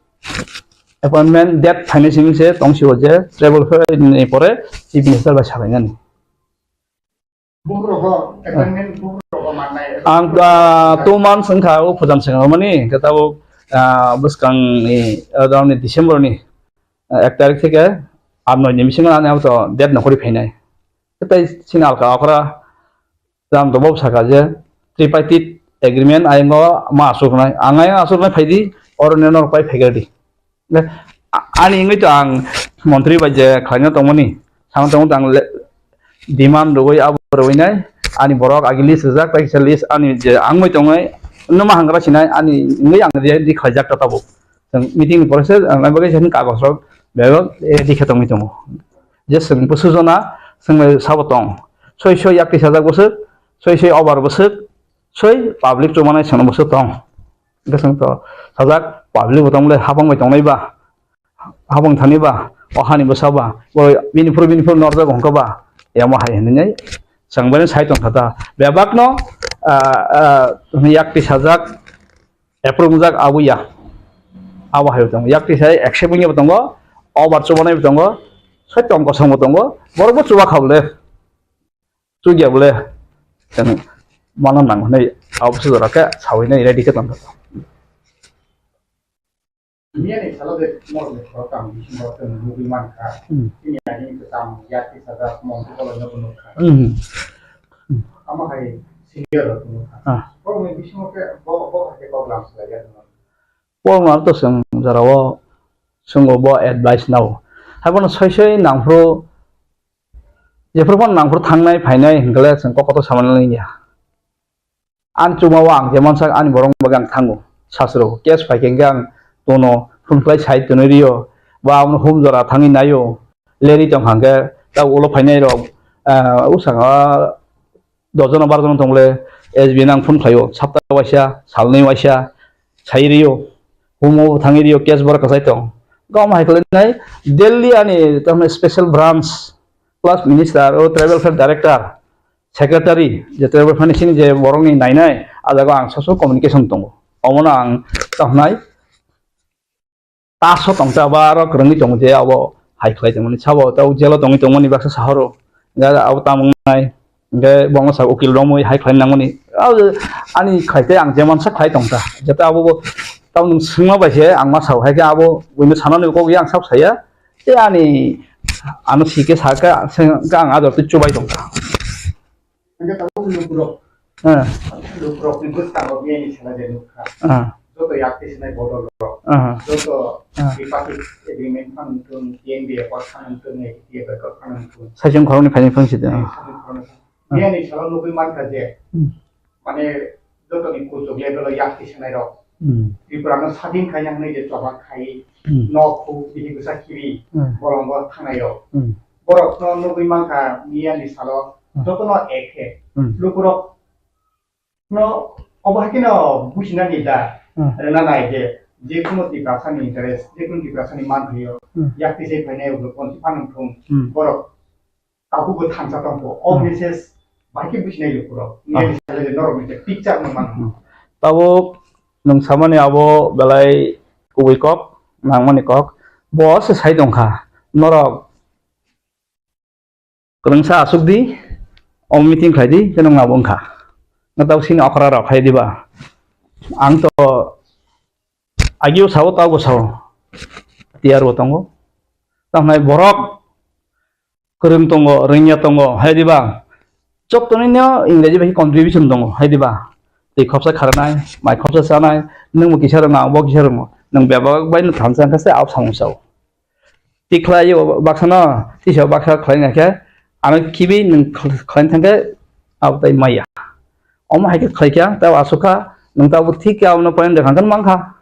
appointment date phainai simi se tong sio je travel khe ni pore Chief Minister bai salainani. Buphuru bo appointment buphuru bo mannai. Ang, ah, two months wngkha o phujan sengmani, hwnkhe tabuk, ah, bwskangni, ah, dauni December ni, ah, ek tarik theke ar noi ni bisingo ani abo to date nokhorwi phainai. Tei chini alka okra ram to bob saka je tripartite agreement ayang o ma asuknai, ang ayang asuknai phaidi, oro nini norok pai phaigradi. A-, ani wngwi to ang montri bai je khlaina tongmani, sana tongmani ang le-, demand rwui abo rwui nai, ani borok agi list rijak, bai kisa list ani je ang bai tongnai, numa hangra sinai, ani wngwi ang ready khlaijak ta tabuk. Chwng meeting ni pore se ang bai kisa kagos rok bebak ready khe tongwi tongo. Je chwng bwswk jona chwng bai sabo tong, soi soi yak tisajak bwswk, soi soi over bwswk, soi public chumanai chwng bwswk tong. Hwnkhe chwng to sajak public bo tongmole habang bai tongnai ba, habang thani ba, o hani bwsa ba, bo bini phuru bini phuru norjak hwnkha ba, yamo hai hinwi chwng bai sai tongkha ta. Bebak no, ah, ah, yak tisajak approve wngjak abo ya. Abo hai bo tongo. Yak tisai accept wngya bo tongo, over chubanai bo tongo, soi tong kosong bo tongo, borok bo chuba kha bole. chukya bole, chwng mano nang hwnwi abo bwswk jora khe sawi nai ready khe tongkha. Miyani salo de mor de khorok tamo bisingo tong nugwi mankha. Hmm. Chini agini kwcham yakti sajak mong twi tolo nugwi nukha. Hmm. Amo hai senior rok nukha. Ah. Borokni bisingo khe bo, bo hai khe kok lam swlaiya hwnwi. Borokno to chwng jorao chwngo bo advice nao. Haibono soi soi nangphuru, jephuru phano nangphuru thangnai phainai hwnkhe chwng kok kotor samani liya. Ani chukmao ang je mansak ani borok bagwi ang thango. Sasro case phaikhe hwnkhe ang tono phone khlai sai tonwi rio. Ba abono hum jora thangwi naio. Leri tongkha hwnkhe ta ulo phainai rok, ah, usanga dojono barjono tongle S B no ang phone khlaio. Sapta waisa, salnwi waisa, sai rio. Humo thangwi rio, case borok kwchai tong. Gom hai khlainai Delhi ani tamni special branch plus minister o tribal welfare director. Secretary, je tribal welfare ni sini je borokni nainai, a jaga ang soso communication tongo. Omono ang tamo hnai taso tongta ba aro kwrwngwi tongo je abo hai khlai tongmani sabo tei jelo tongwi tongmani baksa sahoro. Ga abo tamung nai, hingke bongno sa ukil romwi hai khlai nangmani. Ani khlai tei ang je mansa khlai tongta. Jeta abo bo tamung swngma bai se ang ma sao, hai khe abo buino sanani kok yang sab saya. Tei ani ano sike saka, ang ador tei chubai tongkha. Hingke tabuk lukurok, ah, lukurokni bwskango biyani sela je nukha. Ah. Joto yakti sinai bodol rok. Ah. Joto, ah, tripartite agreement phano wngthung, T N B accord phano wngthung, A T T F accord phano wngthung. Saichung khoroknwi phaini phang sidi, ah. Saichung khoroknwi. Ah. Biyani salo nugwi mankha je, hmm, mane jotoni kuchuk level o yakti sanai rok. Hmm. Tripura no sadin khaina hwnwi je choba khai, hmm, nok huk bini bwsa khibi, hmm, bolongo thangnai rok. Hmm. Borok no nugwi mankha miyani salo, hmm, jotono ek khe. Hmm. Lukurok no obo hai kheno businani da, hmm, rwna nai je, je kuno Tiprasa ni interest, je kuno Tiprasa ni manthai o, hmm, yakti se phainai rok ponti phanang thung, hmm, borok Tabukbo thansa tongkho. O, hmm, message bai khe businai lukurok. Ah. Nini sale norok ni picture no mano. Hmm. Tabuk nwng samani abo belai kubui kok, nangmani kok. Bo se sai tongkha. Norok kwrwngsa asuk di, o meeting khlai di, khe nwng abo wngkha. Nwng tabuk sini okra rok khai diba. Ang to agio sao, tabukbo sao. Tiyar bo tongo. Tamhnai borok kwrwng tongo, rwngya tongo, hai diba? Jottoni no Ingreji bai contribution tongo, hai diba? Twi khopsa kharnai, mai khopsa chanai, nwng bo kisa rwngo, ang bo kisa rwngo. Nwng bebak bai no thansa wngkha se abo samung sao. Twi khlai o baksa no, tisa baksa khlai na khe, ano khibi nwng khlai thang khe abo tai maya. Omo hai khe khlai kha, tei asukha, nwng tabuk thik khe abono point rwkha hwn mankha.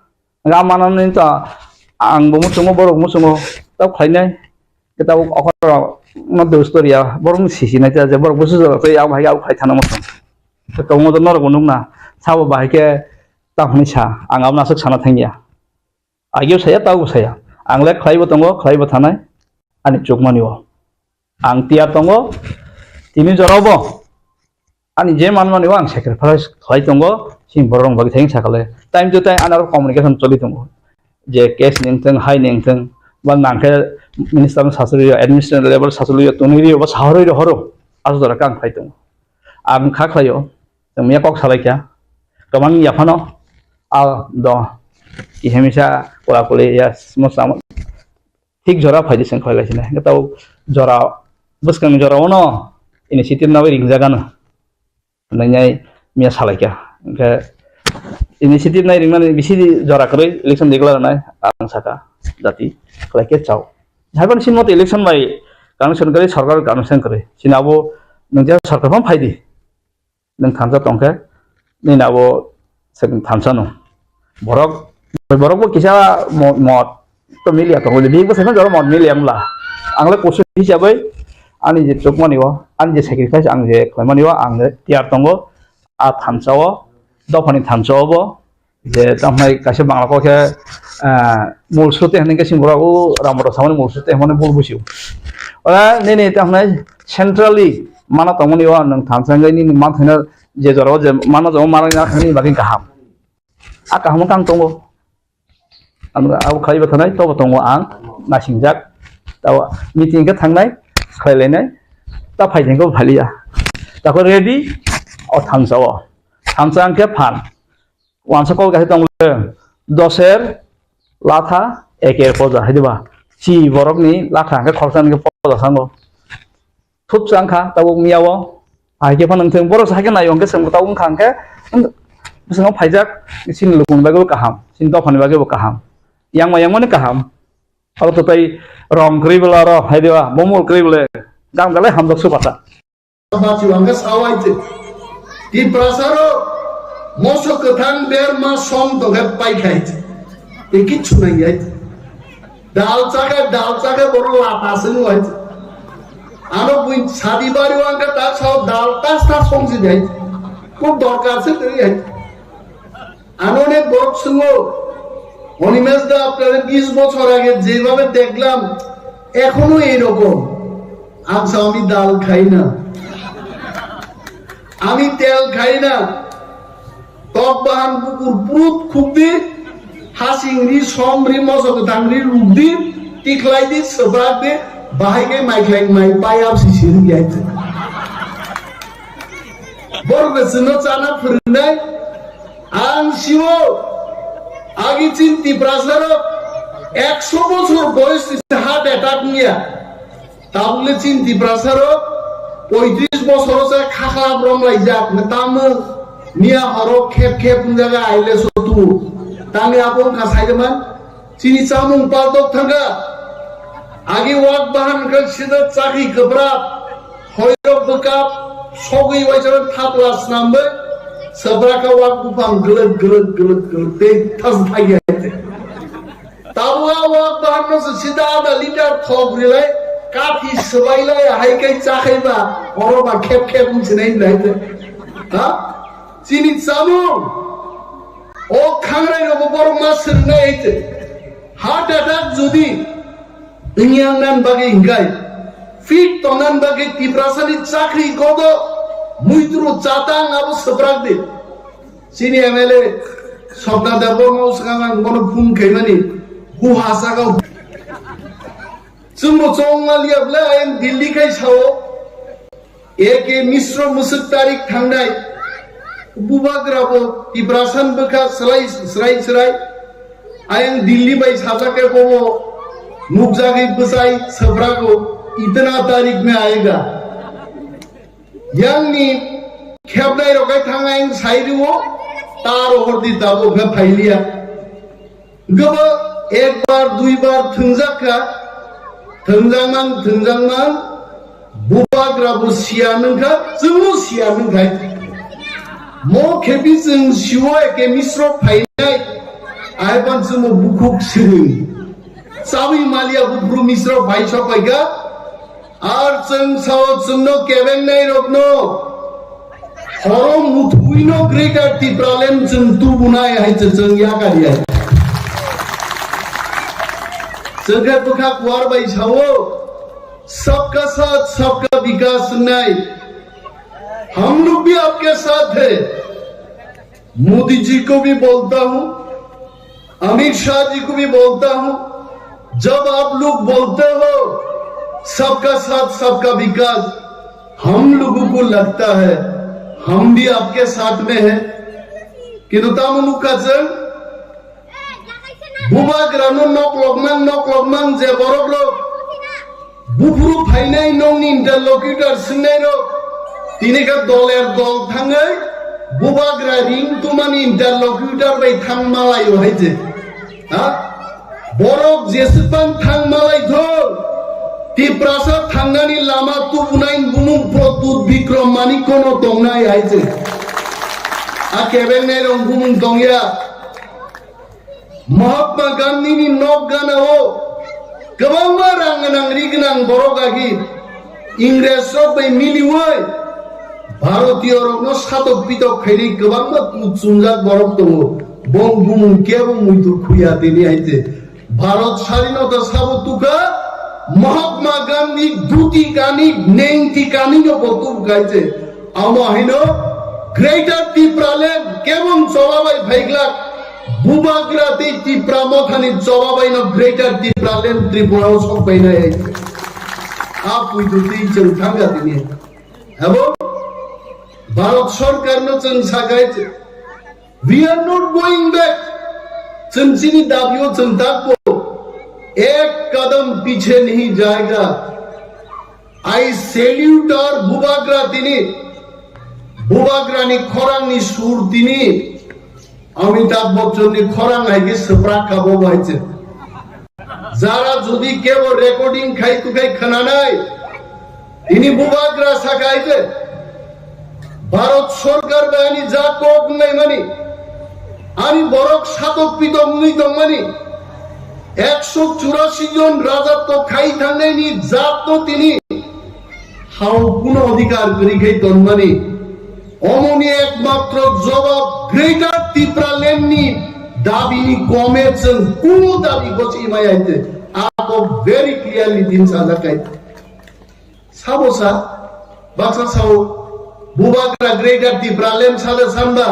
Ga manani to ang bo muchungo, borok muchungo, tab khlainai. Khe tabuk okra no dos toriya, borok ni sisi nai ta je, borok busu jora tei abo hai abo khai thana muchung. Khe tongo to norok bo nukna, sabo bahai khe ta hwnwi sa, ang abo aswk sana thangya. Agio saya, tabuk saya. Ang le khlai bo tongo, khlai bo thanai, ani chukmani o. Ang tiyar tongo, tini jorao bo ani je manmani o ang sacrifice khlai tongo, chini borok rok bagwi thang sakale. Time to time ano communication choli tongo. Je case ni wngthang, hai ni wngthang, ba nangkhe minister no sachuli o, administrative level sachuli o, tongwi rio, ba sahorwi rohoro, aswk jora khe ang khlai tongo. Ang kha khlai o, tongmia kok salai kha, kwbang yaphano, a do, kisa misa kula kuli ya, thik jora phaidi chwng khlai lai sinai. Hwnkhe tabuk jora, bwskangni jora o no initiative nabwi ringjak ano. Hwnwi miya salai kha. Hwnkhe initiative nai ringnani bisi jora kwrwi election declare rwnai ang saka jati khlai khe chao. Haiphano sini mothe election bai connection kwrwi, sorkar connection kwrwi. Sini abo nwng je sorkar phano phaidi. Nwng thansa tongkhe, nini abo second thansa no. Borok, borok bo kisa mo-, mot to miliya tongo, bini bwsai phano jora mot miliya wngla. Ang le kusu hisabai ani je chukmani o, ani je sacrifice ang je khlaimani o, ang le tiyar tongo. A thansa o, dophani thansa o bo, je tamhai kaisa Bangla kok khe, ah, mul srote hinwi khe sini borok o Ramodra samani mul srote hinmani bul busiu. Ora nini tamhai centrally mana tongmani o nwng thansa wngwi nini manthaino je jora o je mana jora o mana wngna thangni bagwi kaham. A kaham wngkha ang tongo. Ang abo khlaiba thanai tobo tongo ang nasingjak. Tabo meeting khe thangnai khlai lainai ta phai thangkhe phaliya. Tako ready, o thansa o. Thansa hwnkhe phan. Wansa kok gasi tong le, doser latha, eker poja, hai diba? Si borok ni latha hwnkhe khoroksa hwnkhe poja sango. Thupsa wngkha tabuk miyao. Hai khe phano wngthung, borok hai khe naio hwnkhe chwng tabuk wngkha hwnkhe, bwskango phaijak, chini lukuni bagwi bo kaham, chini dophani bagwi bo kaham, yangma yangmani kaham. Aro to tei rong kwrwi bwla aro hai diba, bomol kwrwi bwle, jang belai hamjak su pata. Bachio ang khe sao hai se. Tiprasa rok moso kwthang berma som tongkhe pai khai se. Tei kichu nang yai. Dal chakhe, dal chakhe borok lata se nung hai se. Ano bui sadi bari ang khe ta sao dal tas tas song si jai. Kok dorkar se teri hai. Ano onek borok sungo, "Animesh da, apnare bish bochor age jeibabe dekhlam, ekhono ei rokom." Ang sa, "Ami dal khai na, ami tel khai na, tok bahan bukur prut khukdi, hasing ri, som ri, moso kwthang ri rukdi, tikhlai di, swbrak di, bahai khe mai khlai mai pai ap si siri yai." Borok no chwngno chana phwrwngnai. Ang sio, agi chin Tiprasa rok ekso bochor boyos ni heart attack niya. Tabukle chin Tiprasa rok poitris bochor se khakhlap rom laijak, tamo miya horo khep khep wngjaga aile so tu. Tangni abo wngkha saileman. Chini chamung paltok thangkha. Agi wak bahan khe sida chakhi kwprap, hoirok bwkap, sogwi waisa thapla snambai, swbra kha wak buphang glwk glwk glwk glwk tei thas thai ya. Tabuk a wak bahan no se sida ada liter thok rilai, kathi swbai lai hai kai chakhai ba, oro ba khep khep wng sinai lai te. Ha? Chini chamung. O khangrai rogo borok ma swrwngnai hai te. Heart attack jodi wngya nan bagwi hingkai, fit tongnan bagwi Tiprasani chakri godo muitru chatang abo swprak di. Chini M L A Sokna Debbarma swkang ang bono phone khaimani, bu hasaka. Chwngbo chongma liya bwle ayang Delhi khai sao. A K Misro mwswk tarik thangnai. Bubagra bo Tiprasan bwkha swlai, swrai, swrai. Ayang Delhi bai sajak khe bobo nukjagwi bwchai swbrago, "Itna tarik mein aayega." Yangni khepnai rok khai thang ayang sai rwo, ta rohor di tabuk khe phailiya. Gabo ekbar, duibar thwngjak kha, thwngjak mang, thwngjak mang, bubagra bo siya nungkha, chwngno siya nungkhai. Mo khepi chwng siwo A K Misro phainai, aipan chwngno bukhuk swrwng. Chawi maliya buphuru Misro phai sokpaikha, Ar chwng sao chwngno kebengnai rokno horo muthuino Greater Tipraland chwng tubunai hai chwng yakar ya. Chwng khe bwkha kuar bai sao, "Sabka saath, sabka vikas" wngnai. Hum log bhi aapke saath hai. Modi जी को भी बोलता हूं, अमित शाह जी को भी बोलता हूं, जब आप लोग बोलते हो सबका साथ सबका विकास, हम लोगों को लगता है हम भी आपके साथ में हैं। Kintu tamo nukha chwng, bubagrano nok lokmang, nok lokmang je borok rok, buphuru phainai nokni interlocutor swngnairok, tini khe doler dol thangwi bubagra ring tumani interlocutor bai thang malaio hai je. Ha? Borok jeswkbang thang malaithok, Tiprasa thangnani lama tubunai bumung Pradyut Bikram Manikkono tongnai hai je. A kebengnai rok bumung tongya. Mahatma Gandhi ni nok gana o kwbangma rang gwnang ri gwnang borok agi Ingres rok bai miliwi Bharatiyo rokno satok pitok khainai kwbangma kuchungjak borok tongo. Bong bumung kebo muitu khuya tini hai te. Bharat sadinota sabo tukha Mahatma Gandhi duti kani nengti kani no bo tubu kai te. Amo haino Greater Tipraland kebong choba bai phaiglak, bubagra tei Tipra mothani choba bai no Greater Tipraland Tripura o sok painai. A puitu tei chwng thangya tini. Abo Bharat Sarkar no chwng sakai, "We are not going back." Chwng chini dabi o chwng takbo, "Ek kadam piche nahi jayega." I salute our Bubagra tini. Bubagra ni khorang ni sur tini. Amitabh Bachchan ni khorang hai khe swprak kha bo bai se. Jara jodi kebo recording khai tu khai khwnanai, tini Bubagra sakai je, Bharat Sarkar bai ani ja kok wngnai mani, ani borok satok pitok wngwi tongmani, ekso churasi jon raja to khai thangnai ni jat to tini hao kuno odhikar kwrwi khai tongmani. Omoni ekmatro jobab Greater Tipraland ni dabi ni kome chwng kuno dabi gochi maya hinte. Ako very clearly din sajakai. Sabo sa, baksa sao, Bubagra Greater Tipraland sada sanda,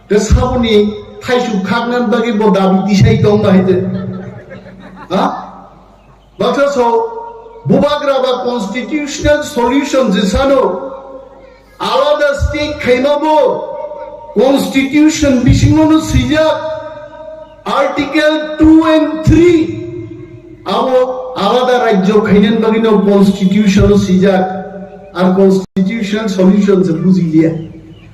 ke saboni thaisu khaknan bagi bo dabi tisai tong ba hite. Ha? Baksa sao, Bubagra ba constitutional solution je sano, alada state khaima bo constitution bisingo no swijak, Article two and three. Abo alada rajyo khainan bagwi no constitution o swijak, ar constitutional solution se bujiliya.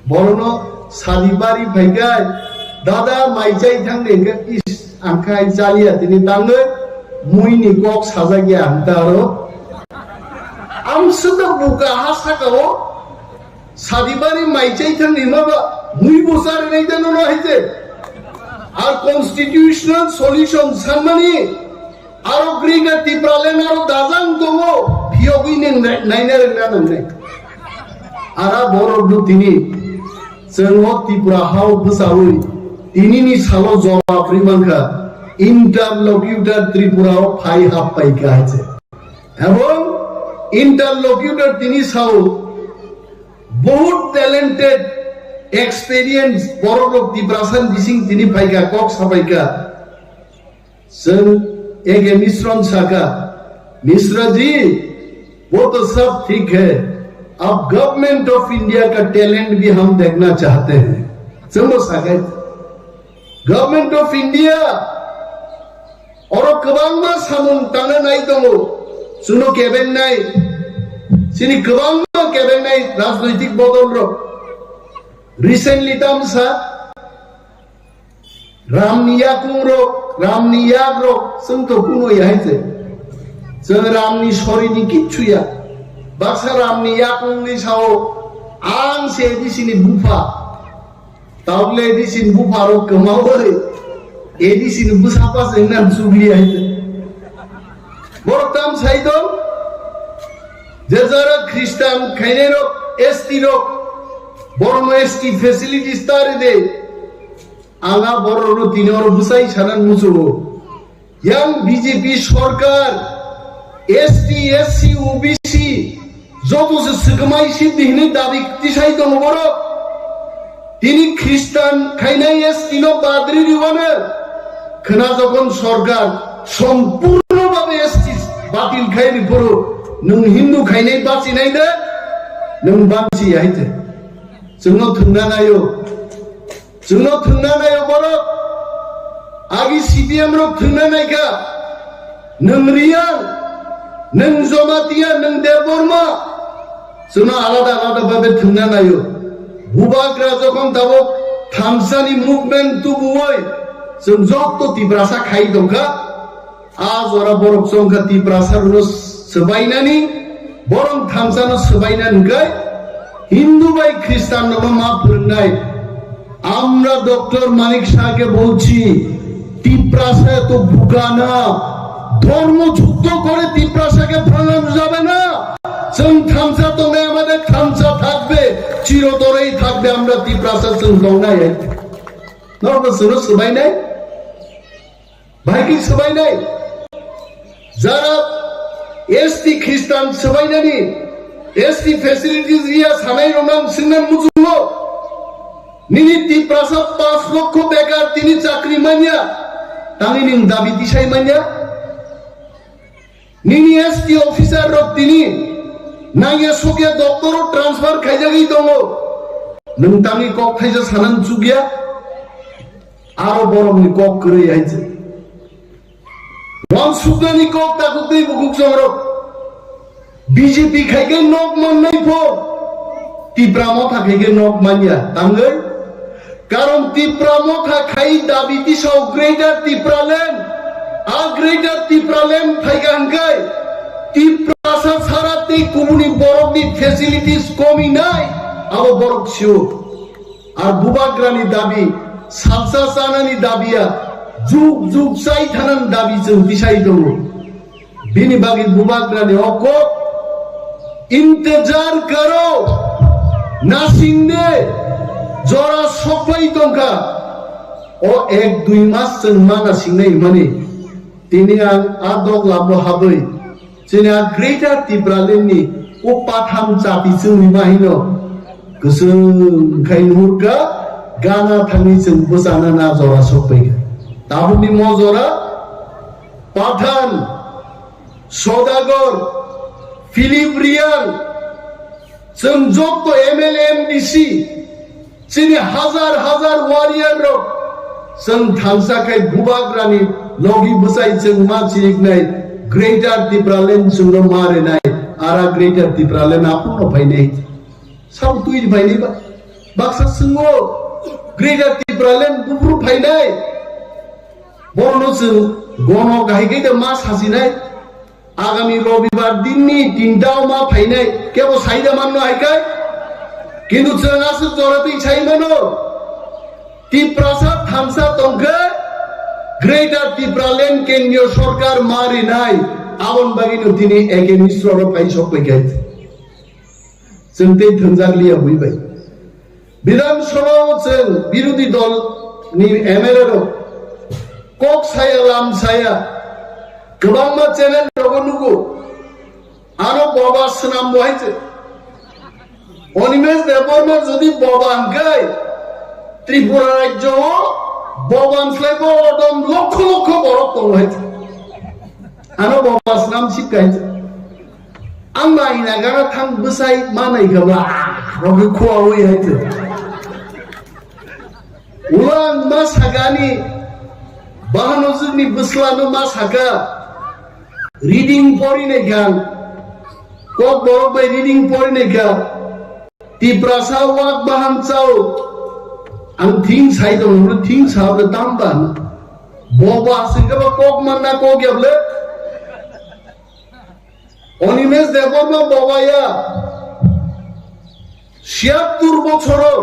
Borono sadi bari phaikai, "Dada, mai chai thang de," hwnkhe, "Is, ang khai chaliya," tini tangwi muini kok sajak ya ang ta aro. Ang sida buka ha saka o, sadi bari mai chai thang ni ma ba, mui bo sar nai da no no hai je. Ar constitutional solution sanmani, aro Greater Tipraland aro dajang tongo, phiyogwi neng nai, naina rengna nangnai. Ara borok no tini, chwngo Tripura hao bwsawi, tini ni salo jawab ri mankha, interlocutor Tripura o phai hap pai kha hai je. Ebong interlocutor tini sao, bahut talented, experience, borok rok Tiprasa ni bising tini phaikha, kok sapaikha. Chwng A K Misron saka, "Misra ji, wo to sab thik hai, ab Government of India ka talent bhi hum dekhna chahte hain." Chwng bo sakai, Government of India, oro kwbangma samung tangna nai tongo, chwngno kebengnai, chini kwbangma kebengnai rajnoitik bodol rok. Recently tamsa Ramni yakung rok, Ramni yak rok, chwng to kuno ya hai se. Chwng Ramni sori ni kichu ya. Baksa Ramni yakung ni sao, ang se A D C ni bupha. Taule A D C ni bupha rok kwmawi, A D C ni bwsapa se nang chugli hai se. Borok tam sai dong, je jara Christian khainai rok, S T rok, borok no S T facilities tari de. Anga borok no tini oro bwsai sanan muchungo. Yang B J P sorkar S T, S C, O B C joto se swkmai si di hinwi dabi tisai tongo borok. Tini Christian khainai S T no badri riwano khwna jokhon sorkar sompurno bhabe S T batil khai ri phuru nwng Hindu khainai bachinai de nwng banchi ya hai te. Chwngno thwngna naio. Chwngno thwngna naio borok. Agi C P M rok thwngna naikha. Nwng Riyang, nwng Jamatia, nwng Debbarma. Chwngno alada alada babe thwngna naio. Bubagra jokhon tabuk thamsani movement tubuwi chwng jotto Tiprasa khai tongkha. A jora borok chongkha Tiprasa rwno swbainani, borok thamsano swbainani hwnkhe Hindu bai Khristanrokno ma phwrwngnai. আমরা ডক্টর মানিক শাহকে বলছি, তিপ্রাসা এত বোকা না, ধর্মযুদ্ধ করে তিপ্রাসাকে ফেলানো যাবে না। Chwng thamsa tongnai, amader thamsa thakbe, চিরতরেই থাকবে, আমরা Tiprasa chwng tongnai. Norok chwngno swbainai? Bahai khe swbainai. Jara S T Khristan swbainani, S T facilities riya sanai rok nang singnan muchungo. Nini Tiprasa panch lokho bekar tini chakri manya. Tangni ning dabi tisai manya. Nini S T officer rok tini Nangya sokya doctor o transfer khaijagwi tongo. Nwng tangwi kok thaisa sanang chukya. Aro borokni kok kwrwi hai se. Wansuknani kok takhuk tei bukhuk chongrok. B J P khai khe nok mannai pho. Tipra Motha khai khe nok manya. Tangwi? Karon Tipra Motha khai dabi tisao Greater Tipraland. A Greater Tipraland phai kha hwnkhe Tiprasa sara tei kubuni borokni facilities komi nai. Abo borok sio. Ar bubagrani dabi, salsa chanani dabiya, juk juk chai thanani dabi chwng tisai tongo. Bini bagwi bubagrani o kok, "Intejar karo, nasing de, jora sokphai tongkha." O ek dui mas chwng ma nasingnai hwnmani, tini ang a doglambo habwi, chini a Greater Tipraland ni o patham chati chwngni ma hino kwchwng khai nuhurkha, gana thangwi chwng bwchana na jora sokphaikha. Tabukni mo jora Pathan, Sodagar, Philip Reang, chwng jotto M L A, M D C, chini hazar hazar warrior rok chwng thansa khai bubagrani logi bwchai chwng ma chiriknai Greater Tipraland chwngno ma rinai, ara Greater Tipraland aphuru no phainai. Sabo twi phainai ba? Baksa chwngo Greater Tipraland buphuru phainai. Borokno chwng gono kahai khe ma sasinai. Agami Robibar dinni tinta o ma phainai, kebo saida manno hai kai. Kintu chwng aswk jora twi sai mano. Tiprasa thansa tongkhe Greater Tipraland kendriyo sorkar ma rinai. Aboni bagwino tini A K Misra rok phai sok pai kai. Chwng tei thwngjak liya bui bai. Bidhan Sabha o chwng birodhi dol ni M L A rok kok saya lam saya kwbangma channel rogo nugo. Ano boba swnam bo hai se. Animesh Debbarma jodi boba hwnkhe Tripura rajyo o boba hwnslai bo odom lokho lokho borok tongo hai se. Ano boba swnam sik hai se. Ang ba ina gara thang bwsai manai kha ba, ah, rokhe khua oi hai twi. Ulo ang ma sakani, bahano jwkni bwslano ma saka, reading pori nai kha ang. Kok borok bai reading pori nai kha. Tiprasa wak bahan chao. Ang thing sai tong, thing sa tam ban. Boba sing kha ba kok manna kok ya ble. Animesh Debbarma bobaya siyattur bochoro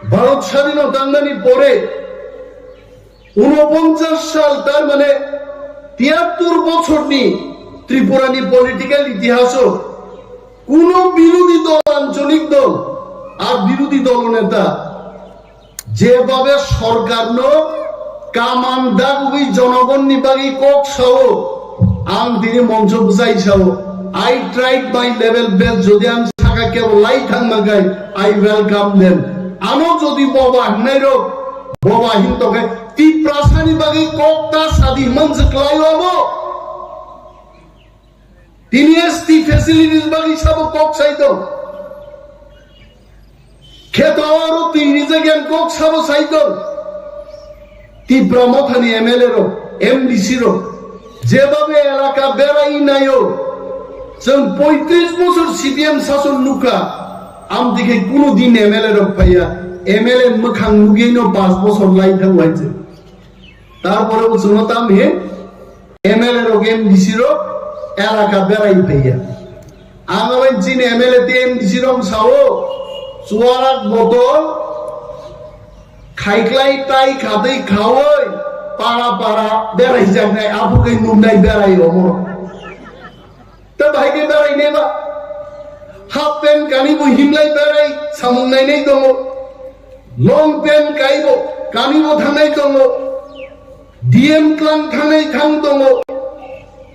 Bharat sadhino tangnani pore unoponchas sal, tar mane tiyattur bochorni Tripurani political itihaso kuno birodhi dol, ancholik dol ar birodhi dol neta jebabe sorkarno kaman dagwi jonogonni bagwi kok sao, ang tini moncho bwsai sao, "I tried my level best," jodi ang saka kebo lai thangma kai, I welcome them. Ano jodi boba hinnairok, boba hin tokhe Tiprasani bagwi kok ta sadi hwnman se kwlaio abo. Tini S T facilities bagwi sabo kok sai tong. Kheto oro twi rijak yang kok sabo sai tong. Tipra Mothani M L A rok, M D C rok, jebabe elaka berai naio. Chwng poitris bosor C P M sason nukha. Amtwi khe kunu din M L A rok phaiya. M L A mwkhang nugwino pas bosor lai thango hai se. Tarpore bo chwngno tam hin M L A rok, M D C rok elaka berai phaiya. Ang abo chini M L A tei M D C rok sao, chuarak botol khaiklai tai khatwi khaui para para berai jaknai, aphuru khe nuknai berai omo. Ta bahai khe berai neba. Half pant kani bo himlai berai samung nainai tongo. Long pant kai bo kani bo thangnai tongo. D M klang thangnai thang tongo.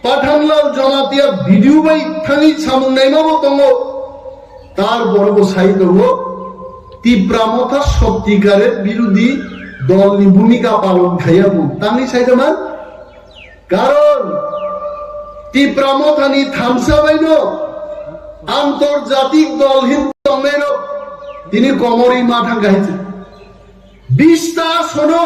Pathanlal Jamatia video bai thangwi samung naima bo tongo. Tar boro bo sai tongo. Tipra Motha sotikare birodhi dol ni bhumika palon khaiya bo. Tangwi sai tongma? Karon Tipra Mothani thansa baino Antorjatik dol hin tongnairok tini komorwi ma thang hai se. Bista sono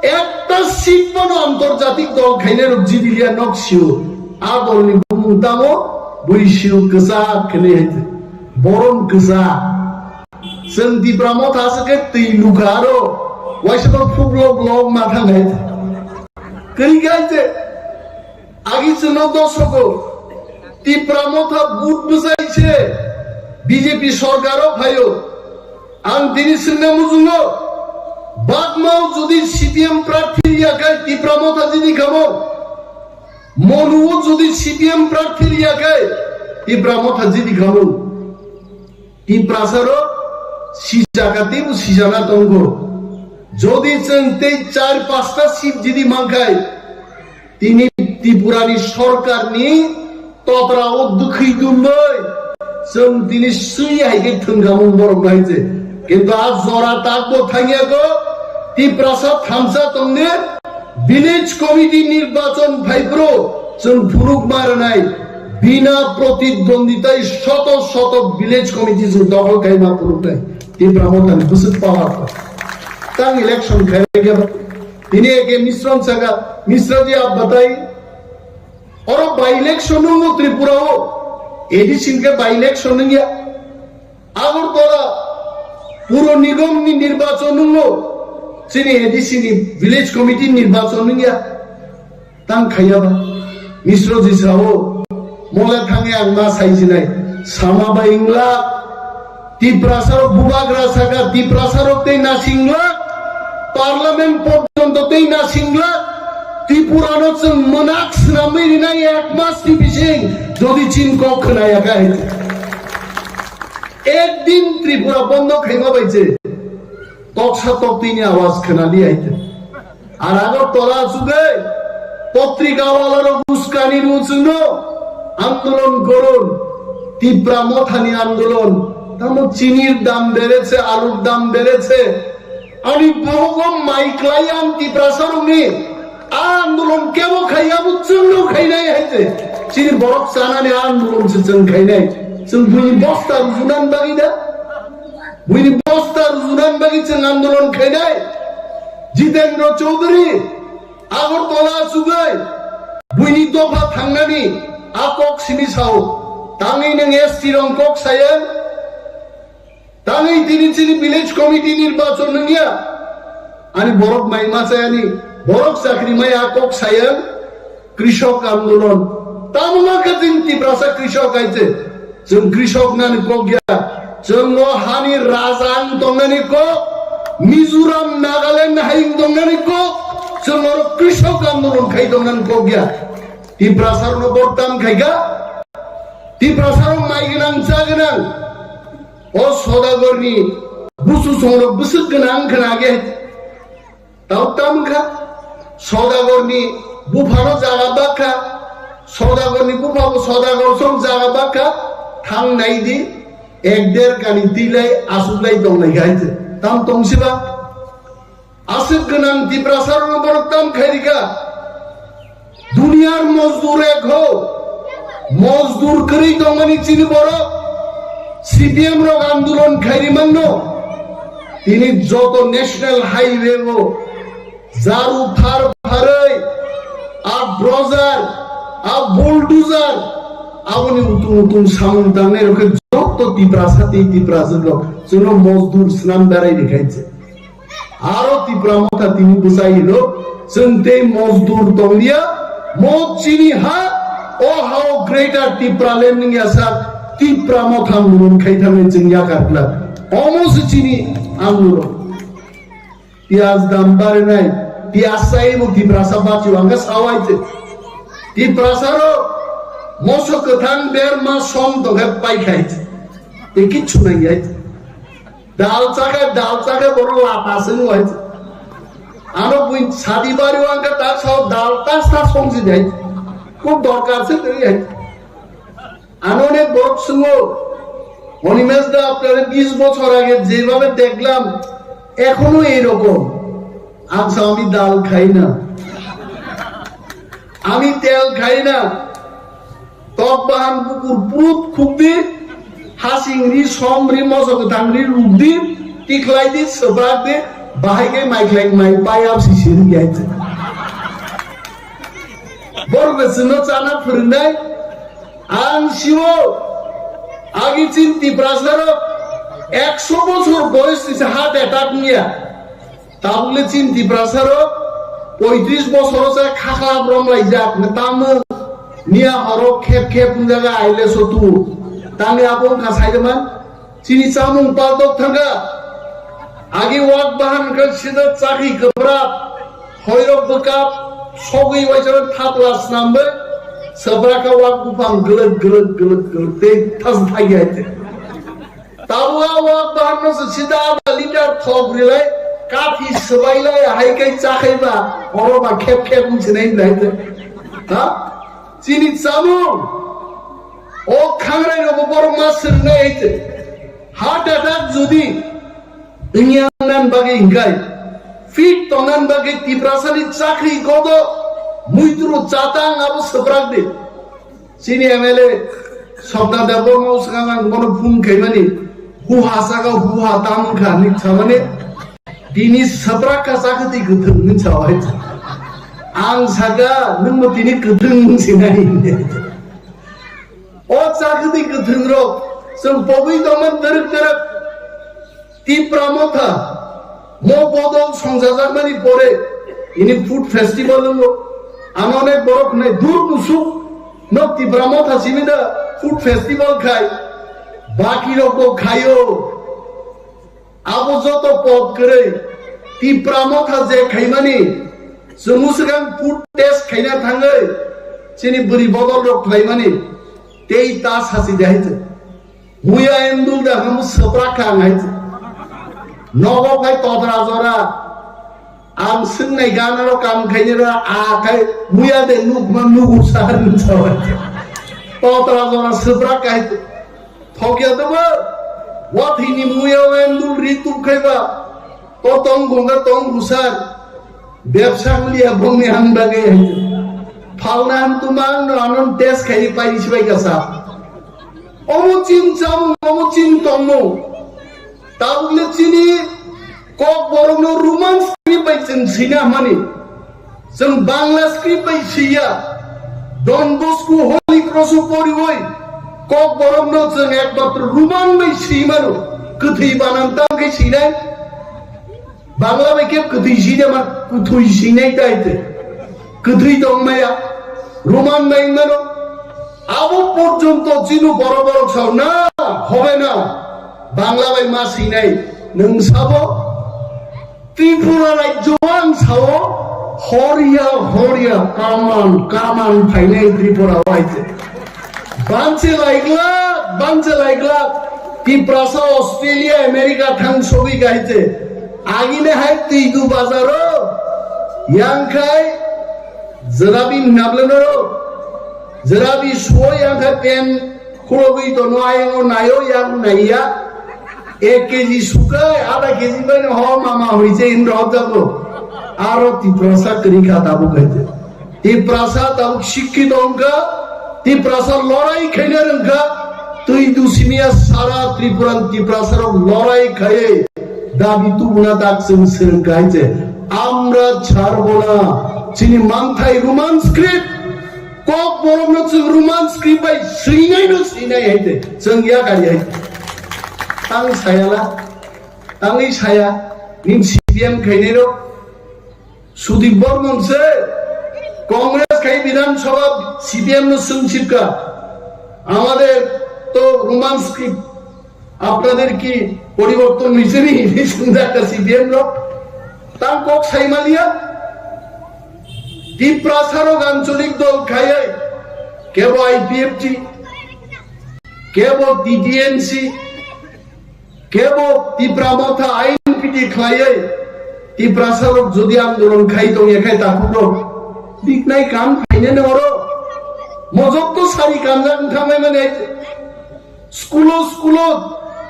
ekta seat bono antorjatik dol khainairok jibiliya nok sio. A dolni bumung tamo bui sio kwchak khenai hai se. Borom kwchak. Chwng Tipra Motha se khe twi lukha aro waisa bo phuk lok lok ma thang hai se. Kwrwi khe hai se. Agi chwngno dosogo Tipra Motha vote bwsai se B J P sorkaro phaio. Ang tini swngna muchungo, Bagmao jodi C P M prarthi ya khai Tipra Motha jidi kamo, Monuo jodi C P M prarthi ya khai Tipra Motha jidi kamo. Tiprasarok sijaka teibo sijana tongo. Jodi chwng tei char pasta seat jidi mankhai, tini Tripurani sorkarni totrao dwkhwi dumwi chwng tini swi hai khe thwngkhamung borok bai je. Kintu a jora takbo thangya go, Tiprasa thamsa tongni village committee nirbachon phaiphuru chwng phunuk ma rwnai, bina protidwonditai shoto shoto village committee chwng dokhol khaima phunuknai. Tipra Mothani bwswk power tang election khaikhe tini eke Misron saka Misra ji abbatai oro by election nungo Tripura o A D C ke by election nungya. Agartala Puro Nigom ni nirbachon nungo, chini A D C ni village committee nirbachon nungya. Tang khaya ba, Misro ji sao, mole thangi ang ma sai jinai, sama ba ingla, Tiprasarok bubagra saka, Tiprasarok tei nasingla, parliament porjonto tei nasingla, Tripurano chwng mwnak swnamwi rinai ek mas ni bising, jodi chin kok khwnaya khe. Ek din Tripura bondo khaima bai je. Toksa toktwini awaz khwnali aite. Ar Agartala asugwi potrika walarok uskani rw chwngno andolon gorun. Tipra Mothani andolon. Tamo chinir dam bereche, alur dam bereche. Ani bohogo mai klai ang Tiprasarokni. A andolon kebo khai, abo chwngno khainai hai se. Chini borok chanani a andolon se chwng khainai. Chwng buini bosta rujunan bagwi da? Buini bosta rujunan bagwi chwng andolon khainai. Jitendra Chaudhary Agartala asugwi buini dopha thangnani a kok simi sao. Tangwi nwng S T rong kok saya. Tangwi tini chini village committee nirbachon nungya. Ani borok mai ma chayani, borok chakri mai a kok saya, krishok andolon. Tamo ma khe chini Tiprasa krishok hai se. Chwng krishok nani kok ya. Chwng o hani raja wng tongnani kok, Mizoram, Nagaland hai wng tongnani kok. Chwng oro krishok andolon khai tongnani kok ya. Tiprasa rokno bortam khaika. Tiprasa rok mai gwnang cha gwnang. O Sodagarni busu songrok bwswk gwnang khna age. Tau tam kha. Sodagarni buphano jaga bakha. Sodagarni buphabo Sodagar song jaga bakha. Thang nai di. Ek der kani tilai asuklai tonglai kha hai se. Tam tong siba. Aswk gwnang Tiprasarokno borok tam khairika. Duniyar mozdur ek ho. Mozdur kwrwi tongmani chini borok. C P M rok andolon khairi mangno. Tini joto national highway o jaru phar pharwi a dozer, a bulldozer, aboni utung utung samung tangnai rok khe joto Tiprasa tei Tiprajwk rok chwngno mozdur swnam darai rikhainse. Aro Tipra Motha tini bwchai hino, chwng tei mozdur tonglia, mo chini ha, o hao Greater Tipraland wngya sak, Tipra Motha andolon khai thangwi chwng yakar glak. Omo se chini andolon. Piyaj dam barinai, piyaj chaibo Tiprasa bachio, ang khe sawai se. Tiprasa rok moso kwthang berma som tongkhe paikhai se. Tei kichu nangyai se. Dal chakhe, dal chakhe borok lata se wngwai se. Ano bui sadi bari wngkha ta sao dal tas tas songsi dai. Kok dorkar se tei hai. Ano onek borok sungo, "Animesh da, apnare bish bochor age jebabe dekhlam, ekhono ei rokom." Ang sao, "Ami dal khai na, ami tel khai na." Tok bahan bukur prut khukdi, hasing ri, som ri, moso kwthang ri rukdi, tikhlai di, swbrak di, bahai khe mai khlai mai payap si si ruk yai. Borok no chwngno chana phwrwngnai, ang sio, agi chin Tiprasa rok ekso bosor boyos ni se heart attack niya. Tabukle chin Tiprasa rok poitris bosoro se khakla brom laijak, tamo miya horo khep khep wngjaga aile sotu. Tangwi abo wngkha saidaman chini chamung paltok thangkha. Agi wak bahan wngkha sida chakhi kwbrak, hoirok bwkap, sogwi waisano thapla snambai, swbrakha wak buphang glwk glwk glwk glwk tei thas thagi hai. Tabuk a wak bahan no se sida ada liter thok rilai, kathi swbailai, hai kai chakhai ba, oro ba khep khep wng sinai nai te. Ha? Chini chamung, o khangrai no bo borok ma swrwngnai hai te. Heart attack jodi wngya nan bagwi hingkai, fit tongnan bagwi Tiprasa ni chakri godo, muitru chatang abo swbrak di. Chini M L A Sopna Debbarma swkang ang bono phone khaimani, hu hasaka hu ha tam wngkha hinwi samani, tini swbrak ka chakhwtwi kwthwng hinwi sa hai. Ang saka nwngbo tini kwthwng wng sinai. O chakhwtwi kwthwng rok chwng pogwi tongma dwrwk dwrwk. Tipra Motha, mo bodol songjajakmani pore, ini food festival wngo. Ano onek borok hwnwi, "Dur musuk, no Tipra Motha simi da food festival khai, baki rok bo khaio." Abo joto pot kwrwi, Tipra Motha je khaimani, chwng swkang food test khaina thangwi, chini bwrwi bodol rok khlaimani, tei ta sachi de hai chwng. Muya endul da hamu swprak kha ang hai. Nogo phai totra jora. Ang swngnai ganaro kam khainai ra a khai muya de nukma nugu sar ni sawa. Totra jora swprak kha hai. Thokya dobo. Wathini muya endul ri tup khaiba. To tong gunga tong gusar. Bebsa mulia bongni ang bagwi hai. Phalna ang tuma ang no anon test khai pai sibai kasa. Omo chini chamung, omo chini tongmung. Tabukle chini Kokborokno Roman script bai chwng swina hwnmani. Chwng Bangla script bai swiya. Don Bosco Holy Cross o poriwi Kokborokno chwng ekmatro Roman bai swi mano. Kwthwi banam tang khe swinai. Bangla bai khe kwthwi side ma, kwthwi sinai tai te. Kwthwi tong maya. Roman bai mano. Abo porjonto chini borok borok sao na, hobe na. Bangla bai ma sinai. Nwng sabo Tripura rajyo ang sao horia horia kaman kaman phainai Tripura waite. Banse laikla, banse laikla, Tiprasa Australia, America thang sogwi gaite. Agine hai twidu bazaro, yang khai, jerabi nableno, jerabi suo yang khai pen khulogwi tono ayang o nayo yang naiya. Ek K G sukai, ada K G bai no ho mama hoise in rok jago. Aro Tiprasa kri kha tabuk gaite. Tiprasa tabuk sikkito wngkha, Tiprasa lorai khaina rwngkha, twi dusimiya sara Tripura Tiprasa rok lorai khaiwi dabi tubuna tak chwng swrwngkha hai je, amra chharbo na, chini manthai Roman script, Kokborokno chwng Roman script bai swinai no swinai hai je, chwng yakari hai. Ang sayala, angwi saya, ning C P M khainai rok, Sudip Bormon se Congress khai Bidhan Sabha C P M no swng sipka. Amader to Roman script, apnader ki poriborton hoyse ni? Hinwi swngjakka C P M rok. Tang kok sai maliya. Tiprasa rok ancholik dol khaiwi kebo I P F T, kebo T T M C, kebo Tipra Motha ain piti khlaiwi Tiprasa rok jodi andolon khai tongya khai takhuk rok biknai kam phainani oro mojok to sari kanjak wngkha mai mani. Skulo skulo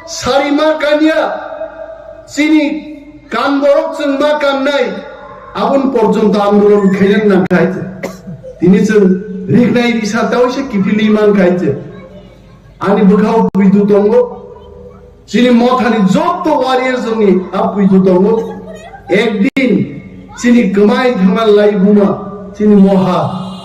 sari ma kanya chini kan borok chwng ma kannai aboni porjonto andolon khainani nangkha hai. Tini chwng Riknai risa tawisa kiphilwi mankha hinkhe. Ani bwkhao puitu tongo. Chini mothani joto warrior jongni a puitu tongo. Ekdin chini kwmai thangma laibuma chini moha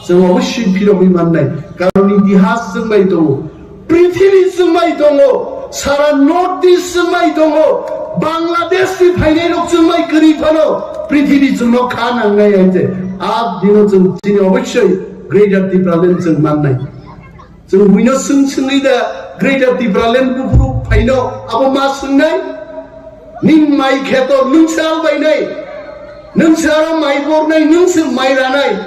chwng obossoi phirogwi mannai. Karon itihas chwng bai tongo. Prithibi chwng bai tongo, sara North East chwng bai tongo, Bangladesh ni phainai rok chwng bai kwrwi phano prithibi chwngno kha nangnai hai je. A dino chwng chini obossoi Greater Tipraland chwng mannai. Chwng buino swng swngwi da Greater Tipraland buphuru phaino abo ma swngnai? Nin mai kheto nwng se al bainai, nwng se aro mai bornai, nwng se mai ranai,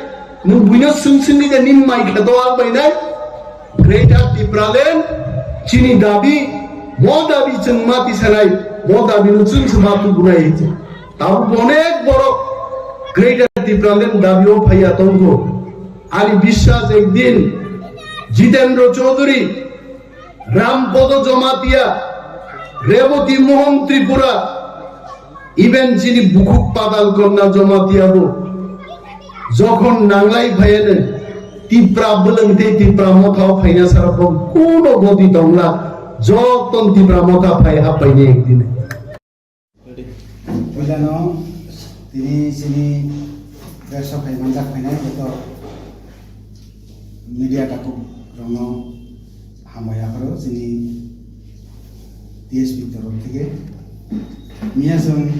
nwng buino swng swngwi da nin mai kheto al bainai? Greater Tipraland chini dabi, mo dabi chwng ma tisanai, mo dabi no chwng se ma tubunai hai je. Tabuk onek borok Greater Tipraland dabi o phaiya tongkho. Ani biswas ekdin Jitendra Chaudhary, Ram Podo Jamatia, Reboti Mohan Tripura, even chini bukhuk Padal Konna Jamatia bo jokhon nanglai phaiya ne Tipra bwlwng tei Tipra motha o phaina sara bo kuno goti tongla, joton Tipra motha phai haphaini ekdin. Puilano tini chini press o phai manjak phainai joto media takhuk rokno hambai yapharo chini T S P ni torof theke. Miya chwng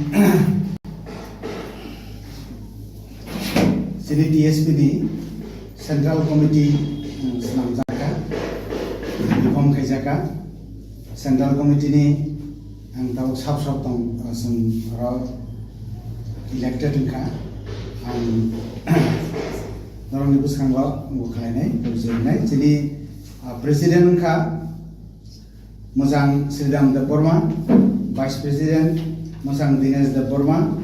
chini T S P ni Central Committee, um, swnamjakha, reform khaijakha. Central Committee ni ang tabuk sab sab tong, uh, chwng oro elected wngkha. Ang norokni bwskango bo khlainai, porichoi rwnai. Chini, uh, president wngkha Mwchang Sridham Debbarma, Vice President Mwchang Dinesh Debbarma,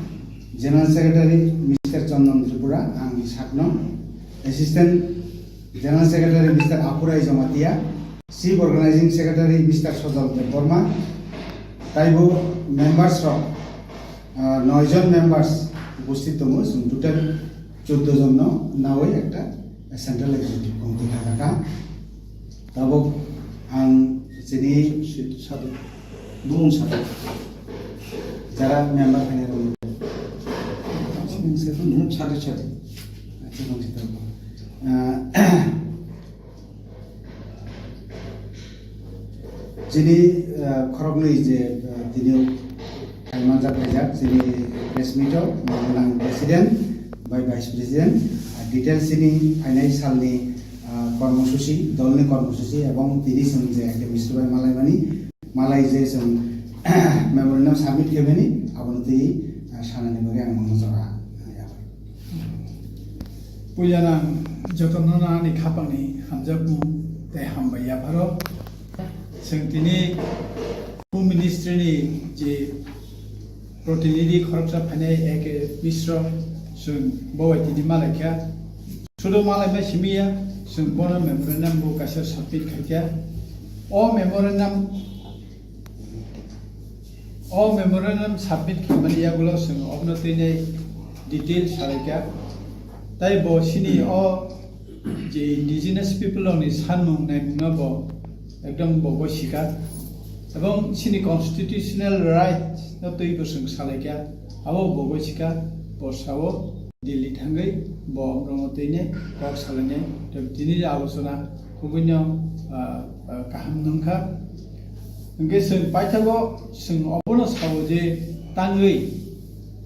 General Secretary Mister Chandan Tripura, ang sakno, Assistant General Secretary Mister Apurai Jamatia, Chief Organizing Secretary Mister Sojal Debbarma, taibo members rok, ah, noi jon members uposthit tongo, chwng total chuddo jon no nawi ekta Central Executive Committee kha kha. Tabuk ang chini sadu, bumung sadu, jara member khainai rok. Bumung sadu, bumung sadu sadu. Acha, bumung sadu. Ah, Chini, ah, khoroknwi je, ah, tini phai manjak phaijak chini press meet o, Manang President bai Vice President, ah, details chini phainai salni, ah, kormosuchi, dolni kormosuchi ebong tini chwng je ekhe Mister bai malaimani, malai je chwng memorandum submit khaimani, abono twi, ah, sanani bagwi ang mano jora. Puilano ang jotono ani khapangni hamjakmung tei hambai yapharo. Chwng tini Home Ministry ni je protinidhi khoroksa phainai A K Mishra, chwng bo bai tini malaikha. Sudo malaima simi ya, chwng bono memorandum bo kaisa submit khaikha. O memorandum O memorandum submit khaimani yagulo chwng obno twi nai detail salaikha. Tai bo chini o je indigenous people rokni sanmung naimungno bo ekdom bo bo sikha. Ebong chini constitutional right no twi bo chwng salaikha. Abo bo bo sikha, bo sao Delhi thangwi bo borokno twi nai kok salainai. Tei tini je alochona Kubui no, ah, ah, kaham nungkha. Hwnkhe chwng paithago chwng obono sao je tangwi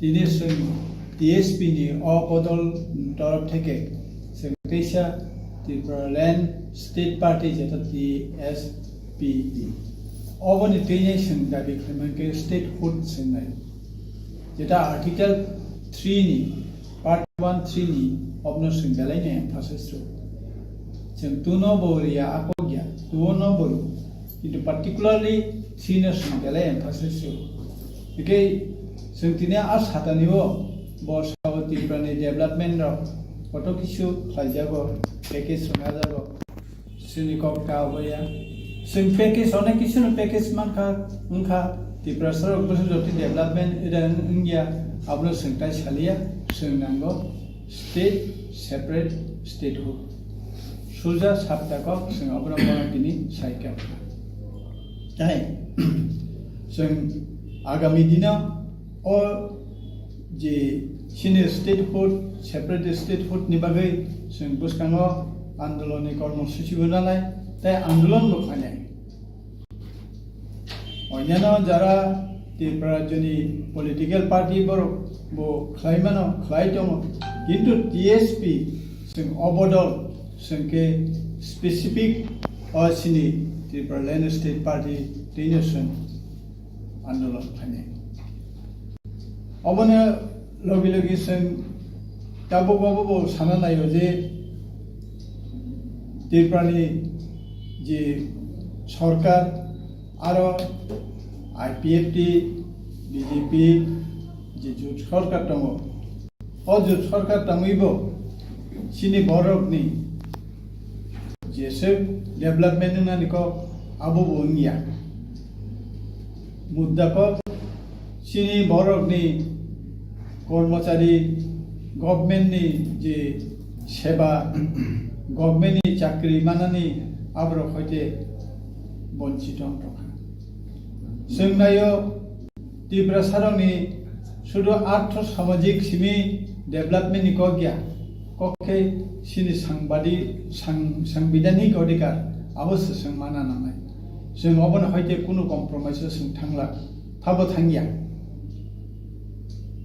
tini chwng T S P ni o bodol torof theke chwng teisa Tipraland State Party jeta T S P ni. Oboni twi nai chwng dabi khlaimani khe statehood chwng nai. Jeta Article three ni Part one three ni obno chwng belai no emphasize rw. Chwng two no bo riya, a kok ya, two no bo rw. Kintu particularly three no chwng belai emphasize rw. Hwnkhe chwng tini a satani o bo sao Tripura ni development rok koto kisu khlaijago, package rwna jago. Chini kok ta obo ya. Chwng package, onek kisu no package mankha, wngkha. Tiprasa rok bwswk jotoni development ida wng-, wngya, abono chwng tai saliya, chwng nango state, separate statehood. Suja sabta kok chwng abono bono tini sai kha. Tai chwng agami dino o je chini statehood, separate statehood ni bagwi chwng bwskango andolon ni kormosuchi bo nanai, tai andolon bo khainai. Onyanno jara Tripura rajyoni political party borok bo khlai mano, khlai tongo, kintu T S P chwng o bodol chwng khe specific o chini Tripura Land State Party twino chwng andolon khlainai. Obono logi logi chwng tabuk obo bo sana naio je Tripurani je sorkar aro I P F T, B J P je jut sorkar tongo. O jut sorkar tongwibo chini borokni jeswk development wngnani kok abo bo wngya. Mudda kok chini borokni kormochari, government ni je seba, government ni chakri manani aborok hoite bonchito wng tongkha. Chwng naio Tiprasarokni sudu artho samajik simi development ni kok ya, kok khe chini sangbadi-, sang-, sangbidhanik odhikar abo se chwng mana nangnai. Chwng obono hoite kunu compromise o chwng thangla, thabo thangya.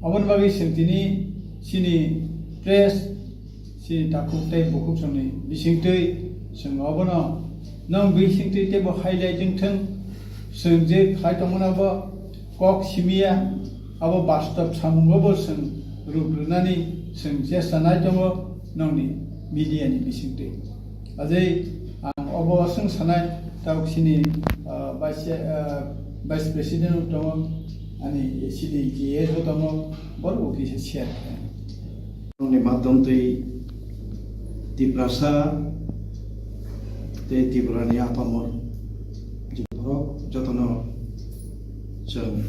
Oboni bagwi chwng tini chini press, chini takhuk tei bukhuk songni bisingtwi chwng obono nwng bisingtwi teibo highlight wng thwng. Chwng je khlai tongmano bo kok simiya, abo bastob samungo bo chwng ruk rwnani chwng chesta nai tongo nongni media ni bisingtwi. Ajai ang obo chwng sanai tabuk chini, ah, vice, ah, vice president tongo, ani chini G S o tongo, borok bo kisa share khlai. Ni madhom twi Tiprasa tei Tripura ni apamor borok jotono chwng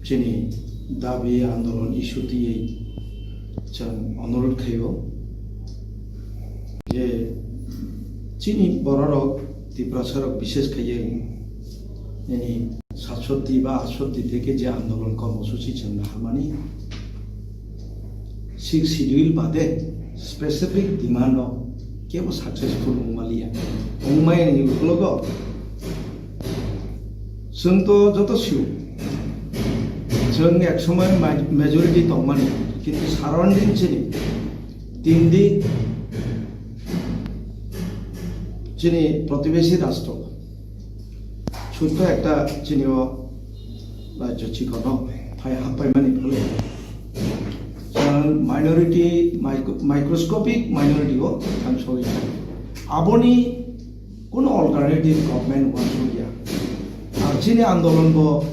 chini dabi andolon issue twiwi chwng onurodh khaio je chini bororok Tiprasarok bishes khaiwi nini satshoti ba atshoti theke je andolon kormosuchi chwng naharmani Sixth Schedule bade specific demand o kebo successful wngmaliya. Wngmaya ni ukologo chwng to joto sio. Chwng ek somoy ma-, majority tongmani, kintu surrounding chini tindi chini protibesi rastro. Sutto ekta chini o rajyo chikono phai happaimani phole. Chwng minority, micro-, microscopic minority o thangsogwi tongo. Aboni kuno alternative government wansukya. Ar chini andolon bo,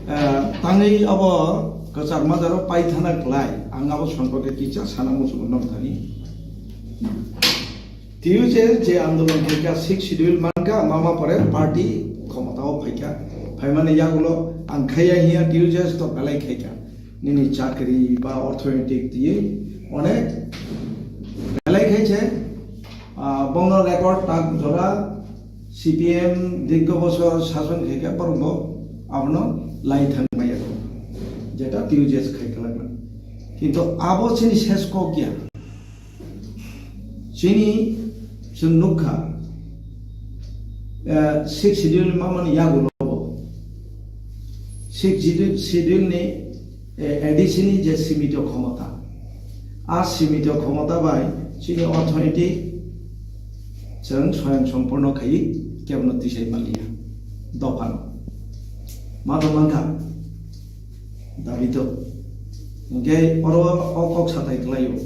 eh, tangwi abo kwchar majaro paithana klai. Ang abo sompake kisa sana muchungo nokthani. T U J S je andolon khaikha, Sixth Schedule mankha, mama pore party khomotao phaikha. Phaimani yagulo ang khaiya hiya T U J S to belai khaikha. Nini chakri ba orthoetic twiwi onek belai khaiche, ah, bono record tak jora C P M dirgho bosor sason khaikha, borokbo abono lai thang maya kho. Jeta T U J S khai kwlakna. Kintu abo chini ses kok ya. Chini chwng nukha, eh, Sixth Schedule mamani yagulo bo. Sixth Schedule, Schedule ni, eh, A D C ni je simito khomota. A simito khomota bai chini orthoetic chwng swayang sompurno khai kebono tisai maliya. Dophano. Ma to mankha. Dabi to. Hingke oro o kok satai kwlaio.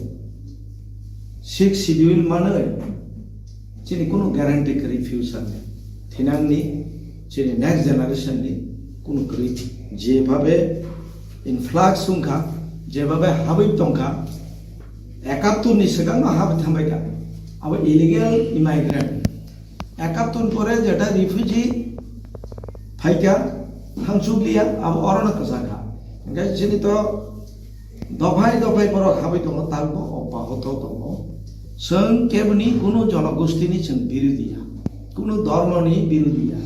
Sixth Schedule manwi chini kunu guarantee kwrwi future ni. Thinangni chini next generation ni kunu kwrwi. Jebhabe influx wngkha, jebhabe habwi tongkha, ekattur ni swkangno habwi thangbaikha. Abo illegal immigrant. Ekattur pore jeta refugee phaikha, thangsukliya, abo orono kwchakha. Hingke chini to dophai dophai borok habwi tongo, talbo obahoto tongo. Chwng keboni kuno jonogostini chwng birodhi ya, kuno dhormoni birodhi ya.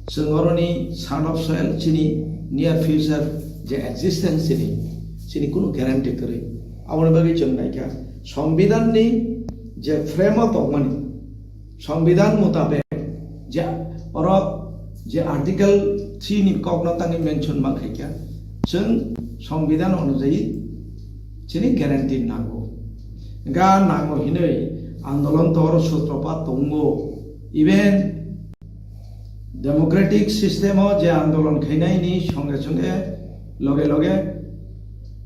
Chwng oroni son of soil, chini near future je existence chini, chini kuno guarantee kwrwi. Aboni bagwi chwng naikha, Songbidanni je frame o tongmani, Songbidan mutabek je oro je Article three ni kokno tangwi mention ma khaikha, chwng Songbidan onujayi chini guarantee nango. Ga nango hinwi andolon to oro sutropat tongo. Even democratic system o je andolon khainai ni songe songe loge loge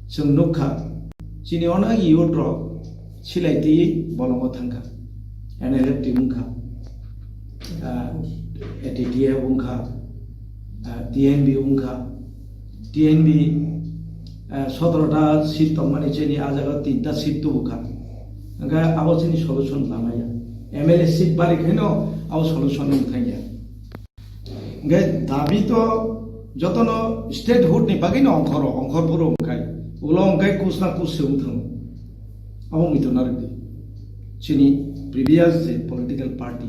chwng nukha, chini onek youth rok silai twi bolongo thangkha, N L F T wngkha, ah, A T T F wngkha, ah, T N B wngkha, T N B, ah, sotoro ta seat tongmani chini a jaga tinta seat tubukha, hwnkhe abo chini solution lamaya, M L A seat bari khaino abo solution wng thangya. Hingke dabi to jotono statehood ni bagwi no ongkhoro, ongkhor phuru ongkhai. Ulo ongkhai kus na kus se wng thango. Abo muitu narwk di. Chini previous je political party.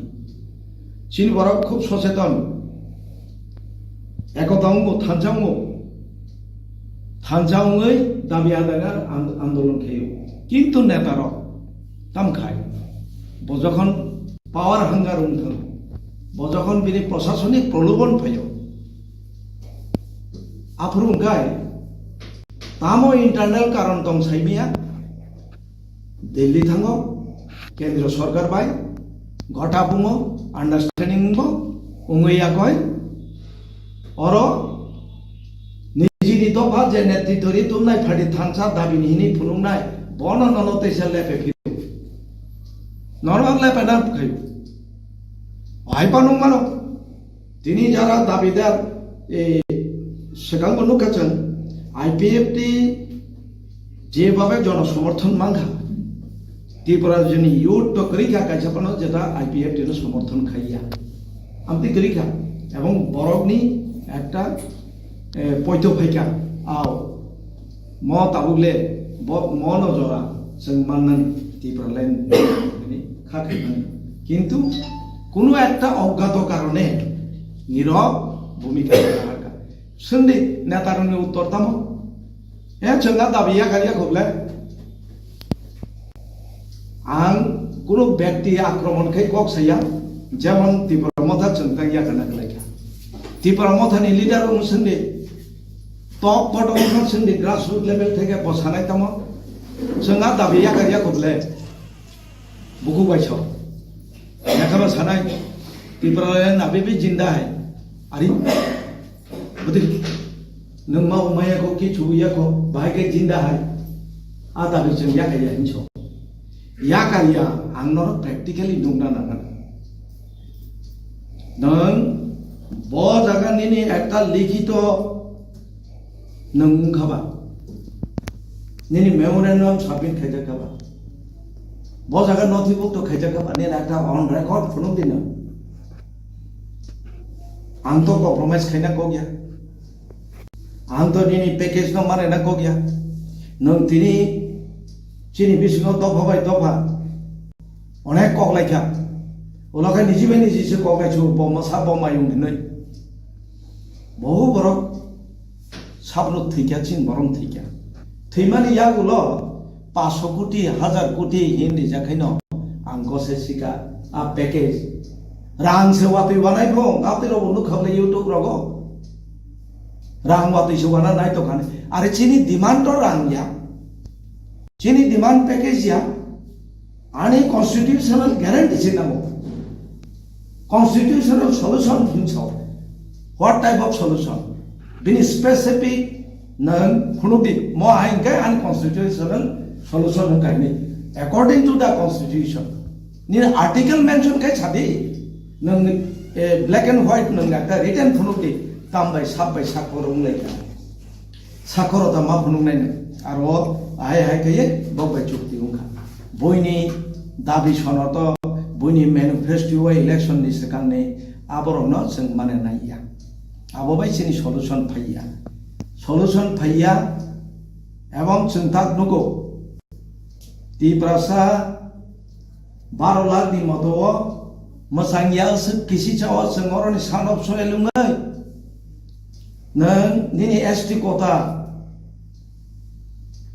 Chini borok khub socheton. Ekota wngo, thansa wngo. Thansa wngwi dabi adai na and-, andolon khaio. Kintu neta rok tam khai. Bo jokhon power hunger wng thang. Bo jokhon bini prosasonik prolobon phaio, aphuru wngkhai tamo internal karon tong saimaya, Delhi thango, kendro sorkar bai gota bungo, understanding bo wngwi yakoi, oro nijini dopha je netritwri tumnai pharti thansa dabini hini phunuknai, bono nono teisa lepe phiru. Norok lepe na khayu. Hai panung mano. Tini jara dabidar, e, swkangbo nukha chwng, I P F T jebabe jono somorthon mankha. Tripura joni youth to kwrwi kha kaisa phano jeta I P F T no somorthon khaiya. Amtwi kwrwi kha. Ebong borokni ekta, e, poito phaikha. Ao. Mo tabuk le, bo, mo no jora, chwng mannani Tipraland ni kha khaimani. Kintu, kunu ekta oggato karone nirok bhumika raha kha. Swngdi netarokni uttor tamo? E chwng a dabi yakar yakhuble. Ang kunu bekti akromon khai kok saya, jemon Tipra Motha chwng tang yakana khlaikha. Tipra Mothani leader rok swngdi, top bottom wngkha chwngni grassroots level theke bo sanai tamo? Chwng a dabi yakar yakhuble bukhuk bai so. Yakhama sanai, Tipraland abe bi jinda hai. Ari, bwtwi, nwng ma umaya ko, ki chubu ya ko, bahai ke jinda hai. A dabi chwng yakar ya hinso. Yakar ya, ang norok practically nukna nangkha. Nwng bo jaga nini ekta likhito nwng wngkha ba? Nini memorandum submit khaijak kha ba? Bo jaga nothibukto khaijak kha ba? Nini ekta on record phunuk di nwng. Ang to compromise khaina kok ya. Ang to nini package no mane na kok ya. Nwng tini chini bisingo dopha bai dopha onek kok lai kha. Ulo khe niji bai niji se kok lai chu, bo masa bo mayung hinwi. Bohu borok sabruk thwi kha, chini borok thwi kha. Thwimani yagulo paso koti, hajar koti hin rijak khaino ang gose sika a package. Rang se watwi wanai bo, watwi rogo nukha le YouTube rogo. Rang watwi se wana nai tongkha ni. Are chini demand to rang ya. Chini demand package ya. Ani constitutional guarantee se nango. Constitutional solution hinso. What type of solution? Bini specific nang phunukdi. Mo hai hingke ani constitutional solution hingkai ni. According to the constitution. Nini article mention kai sadi. Nang, eh, black and white nang ekta written phunukdi. Tam bai sab bai sakor wnglaikha. Sakoro ta ma phunuknai nang. Aro hai hai kaiye bok bai chukti wngkha. Buini dabi sonoto, buini manifesto o election ni swkangni aborokno chwng mane naiya. Abo bai chini solution phaiya. Solution phaiya, ebong chwng tak nugo. Tiprasa Baro lakh ni moto o mwsang ya swk kisi cha o chwng oroni son of soil wngwi nwng nini S T quota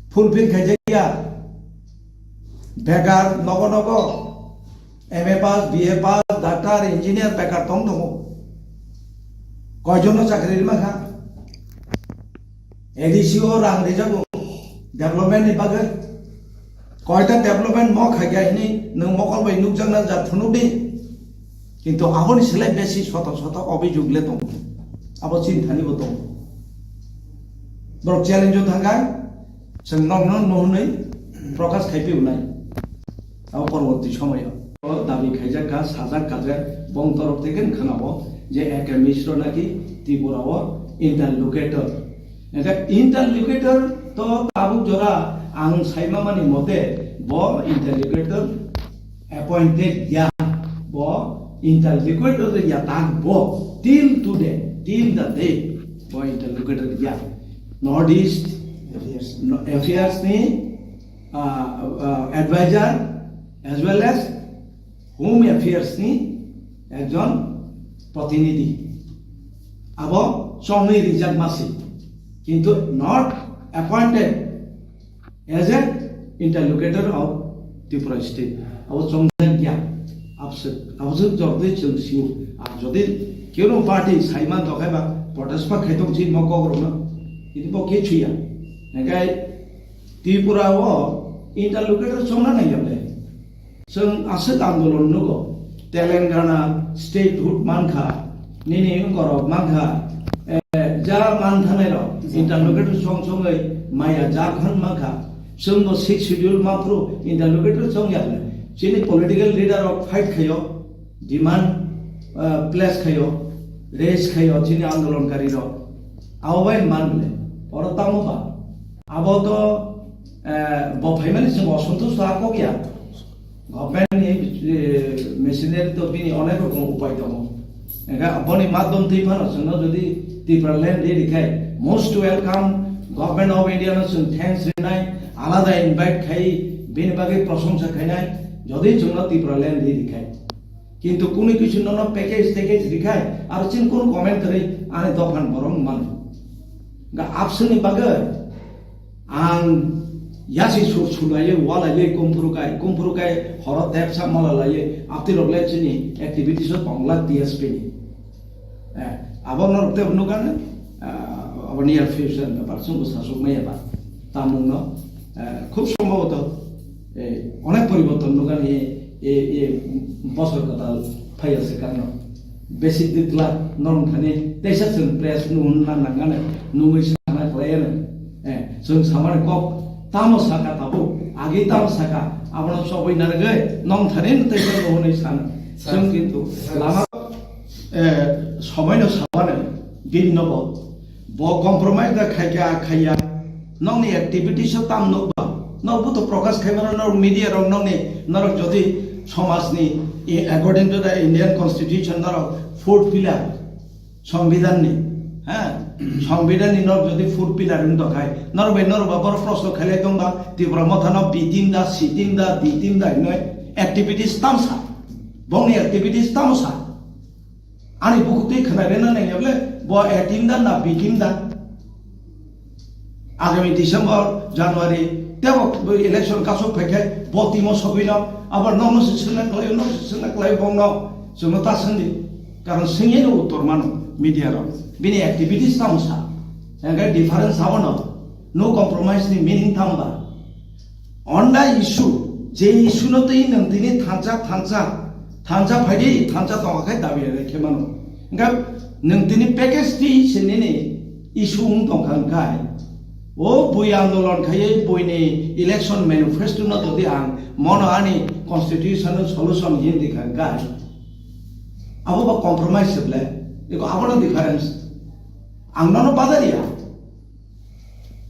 fulfill khaijak ya. Bekar nogo nogo M A pass, B A pass, doctor, engineer bekar tong tongo. Koijono chakri rima kha? A D C o rang rijago development ni bagwi. Koita development mo khaikha hwnwi nwng mokol bai nukjakna jat phunukdi. Kintu aboni slai besi soto soto obhijog le tongo. Abo chinthani bo tongo. Borok challenge o thangkha, chwng nokno no hwnwi prokash khai phi unai. Abo porborti somoyo. O dabi khaijak kha, sajak kha je bong torok theke khwnabo je A K Mishra naki Tripura o interlocutor. Engkhe interlocutor to tabuk jora ang saima mani mote bo interlocutor appointed ya, bo interlocutor ya tak bo till today, till the day bo interlocutor ya. North East Affairs. No, affairs ni, ah, ah, advisor as well as Home Affairs ni ekjon protinidhi. Abo chongwi rijak masi, kintu not appointed as a interlocutor of Tripura state. Abo chongjak ya, abswk, abswk jordwi chwng sio. Ar jodi keno party saiman dokhai ba protest ba khaitong si mo kok rokno, kintu bo ke chuya. Engkai Tripura o interlocutor chongna nai yable. Chwng aswk andolon nugo, Telangana statehood mankha, nini wngkorok mankha, eh, ja manthanai rok, interlocutor song songwi maya Jharkhand mankha, chwngbo six schedule maphru interlocutor song yakle. Chini political leader rok fight khayo, demand, eh, place khayo, raise khayo, chini andolonkari rok. Abo bai manle, oro tamo ba. Abo to, eh, bo phaimani chwng osontusto a kok ya. Government ni, eh, machinery to bini onek rokom upai tongo. Engkha boni madhyom twi phano chwngno jodi Tipraland ri rikhai, most welcome, Government of India no chwng thanks rinai, alada invite khai, bini bagwi prosongsa khainai, jodi chwngno Tipraland ri rikhai. Kintu kunu kisu nono package, package rikhai, aro chini kunu comment kwrwi ani dophan borok mano. Ga abswkni bagwi ang yasi sur sulaiwi, walaiwi, kumphuru kai, kumphuru kai, horo tepsa malalaiwi, aptirok le chini activities o tongla T S P ni. Eh, abo norok tebo nukha na, ah, abo near future ni bepar, chwngbo sasuk maya ba. Tamungno, eh, khub sombhoboto, eh, onek poriborton nukha ni, eh, eh, bosor kwtal phaiya se kano. Basic di tla norok thani teisa chwng press nuhun na nangani nungwi sana khlaiya na. Eh, chwng samani kok tamo saka tabuk, agi tamo saka, abono chobwi narwgwi nong thani teisa nuhunwi sana. Chwng kintu lama Eh, somoino sabani bini nogo. Bo compromise da khaikha, khaiya. Nokni activities o tam nokba. Nokbo to prokash khaimano norok media rok nokni, norok jodi somajni, i-, according to the Indian Constitution norok fourth pillar, Songbidanni, ha? Songbidanni norok jodi fourth pillar wng tongkhai, norok bai norok ba borok proshno khailai tongba, Tipra Mothano B team da, C team da, D team da hinwi activities tamsa. Bongni activities tamo sa. Ani bukhuk twi khwnai rwna nangya ble, bo A team da na B team da? Agami December, January, tebo bo election kasuk phai khe bo team o sogwi no, abo nokno se swngna khlai, nok se swngna khlai bongno, chwngno ta swngdi. Karon swngya no uttor mano media rok. Bini activities tamo sa. Hingkhe difference abono, no compromise ni meaning tamo ba? Honda issue, je issue no twi nwng tini thansa, thansa, thansa phaidi, thansa tongo khai dabi rai khe mano. Hingkha nwng tini package twi se nini issue wng tongkha hingkhai. O bui andolon khaiwi buini election manifesto no todi ang mono ani constitutional solution hin di kha hingkhai. Abo ba compromise se ble, eko abono difference. Ang nono badariya.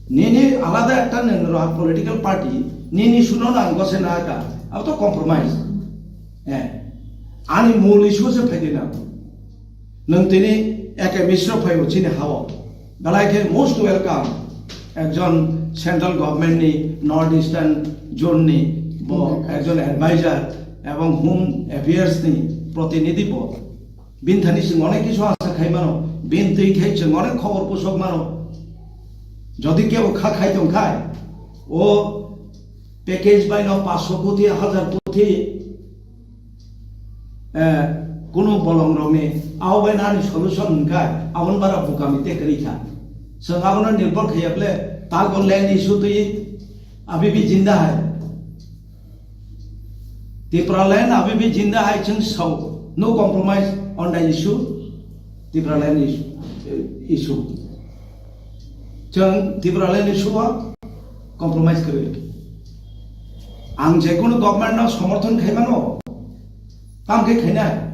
Nini alada ekta nwng rwha political party, nini issue no nang gose na ka, abo to compromise. Eh, ani mul issue se phaidi na. Nwng tini A K Mishra phaibo chini hao. Belai khe most welcome. Ekjon central government ni North Eastern zone ni bo ekjon advisor, ebong Home Affairs ni protinidhi bo. Bini thani chwng onek kisu asa khai mano, bini twi khai chwng onek khobor pusok mano. Jodi kebo kha khai tong khai, o package bai no paanch sho koti, hajar koti, eh, kunu bolong rokni, abo bai nani solution hwn khai, aboni bara bukami te kwrwi kha. Chwng abono nirbhor khaiya ble, talbo land issue twi, abhi bhi jinda hai. Tipraland abhi bhi jinda hai, chwng sao, no compromise on the issue, Tipraland issue, issue. Chwng Tipraland issue o compromise kwrwi. Ang jekunu government no somorthon khai mano, tam khe khainai.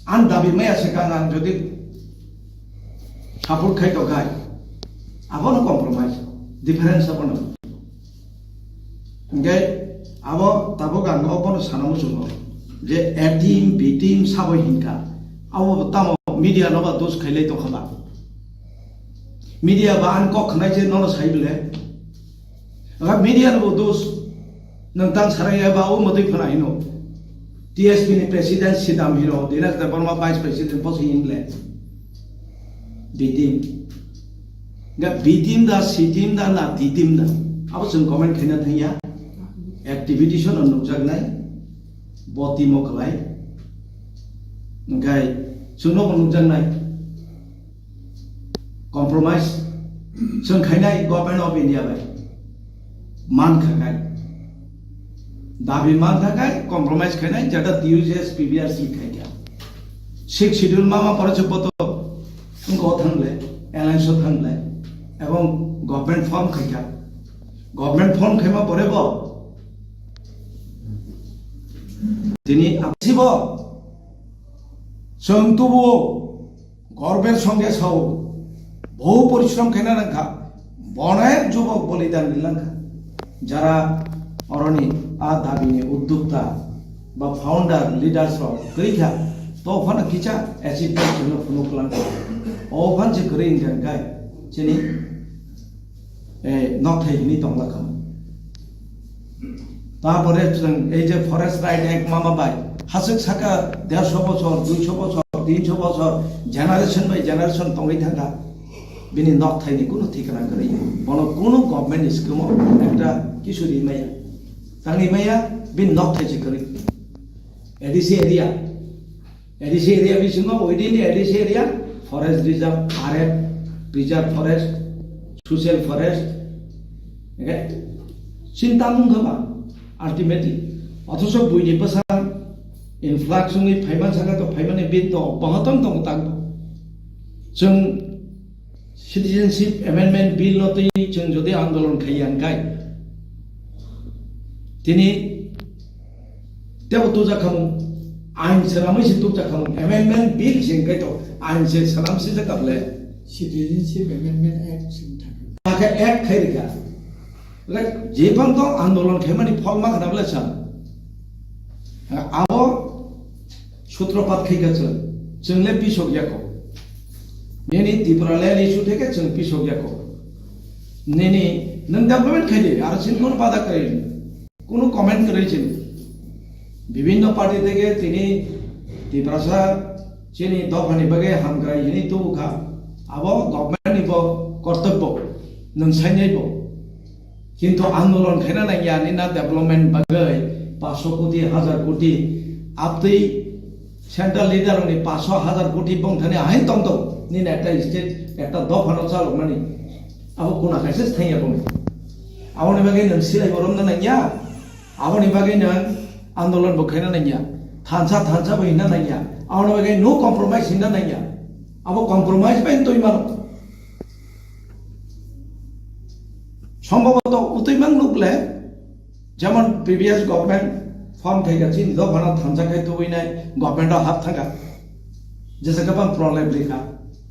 Ang dabi maya se kang, ang jodi support khai tong khai, abono compromise, difference abono. Hingke abo tabuk ang obono sana muchungo je A team, B team sabo hinka. Abo bo tamo media no ba dos khailai tongkha ba. Media ba ang kok khnai je nono sai bile. Aba media no bo dos nang tang sarai ba o motoi phana hino. T S P ni president sidam hino, Dinesh Debbarma vice president posi hinle. B team. Nga B team da, C team da, na D team da. Abo chwng comment khaina thangya. Activity sono nukjaknai. Bo team o kwlai. Hingkai chwngno bo nukjaknai. Compromise chwng khainai Government of India bai. Man khakai. Dabi man khakai, compromise khainai, jeta T U J S P B R C khaikha. Sixth Schedule mama pore se boto wngkha o thangle, alliance o thangle, ebong government form khaikha. Government form khaima pore bo tini absibo chwng tubuo gorber songe sao, bohu porishrom khaina nangkha, bonek jubok bolidan rilangkha. Jara oroni a dabini uddokta ba founder leaders rok kwrwi kha, to phano kisa achievement chwngno phunuk kwlangkha. O phan se kwrwi wngkha hwnkhe chini eh, nokthai hwnwi tongla kha. Tapore chwng ei je Forest Right Act mama bai haswk saka dersho bochor, duisho bochor, tinsho bochor, generation by generation tongwi thangkha. Bini nokthaini kunu thikna kwrwi. Bono kunu government ni scheme o ekta kisu ri maya. Tangwi maya, bini nokthai se kwrwi. A D C area. A D C area bisingo within the A D C area, forest reserve, R F, preserve forest, social forest, okay? Sinta mung kha ba, ultimately. Othocho buini bwsa influx wngwi phaiman saka to phaimani bin to bahatong tongo tak. Chwng Citizenship Amendment Bill no twi chwng jodi andolon khai yang kai, tini tebo tubjak khamung, ain swnamwi se tubjak khamung, Amendment Bill se hwnkhe to ain se swnam sijak kable. Citizenship Amendment Act se wngkha. Hakhe act khai rikha. Like, je phang to andolon khaimani phol ma khna bwle sa. Abo sutropat khai kha chwng, chwng le pisok ya kho. Nini Tripura land issue theke chwng pisok ya kho. Nini nwng development khai di, aro chini kono bada kwrwi, kono comment kwrwi chini. Bibhinno party theke tini Tiprasa chini dophani bagwi hamkrai hini tubu kha. Abo government ni bo kortobbo, nwng sainai bo. Kintu andolon khaina nangya, nini development bagwi paanch sho koti, hajar koti, abtwi central leader ni paanch sho, hajar koti bongthani ahin tongtong, nini ekta state, ekta dophano chalokmani, abo kuna kaisa thangya bongni. Aboni bagwi nwng silai bo romna nangya, aboni bagwi nwng andolon bo khaina nangya, thansa thansa bo hinna nangya, aboni bagwi no compromise hinna nangya, abo compromise bai twi mano. Sombhoboto utwi mang nukle, jemon previous government form khaikha, chini dophano thansa khai tubui nai, government o hap thangkha. Jesa khe bang prolep likha,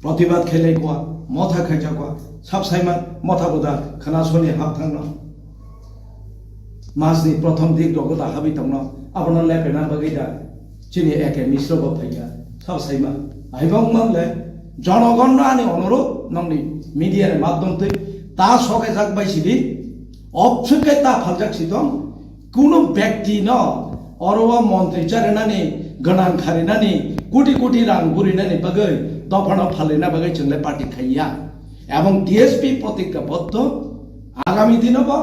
protibad khailai kwa, motha khaijak kwa, sab saiman motha buda khana soni hap thangno. Masni prothom dik rogo da habwi tongno, abono lepena bagwi da chini A K Misra bo phaikha, sabo saima. Aibang mangle, jonogonno ani onurudh, nongni media ni madhyom twi ta sokejak bai sidi, obswk khe ta phaljak si tong, kunu byakti no Oro o montri charinani, gwnang kharinani, koti koti rang burinani bagwi dophano phalina bagwi chwngle party khaiya. Ebong T S P protigyaboddo agami dinobo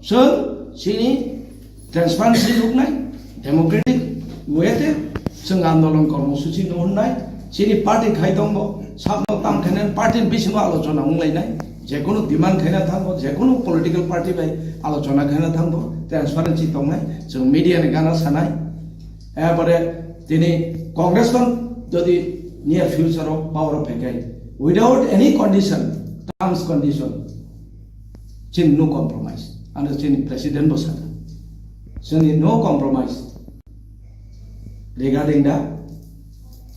chwng chini transparency nuknai, democratic way te chwng andolon kormosuchi nuhurnai, chini party khai tongbo, sabno tam khainai party ni bisingo alochona wnglainai, jekunu demand khaina thango, jekunu political party bai alochona khaina thango, transparency tongnai, chwng media ni gana sanai, ebore tini Congress ton jodi near future o power o phaikai, without any condition, terms condition, chini no compromise. Ano chini president bo sana, chini no compromise regarding the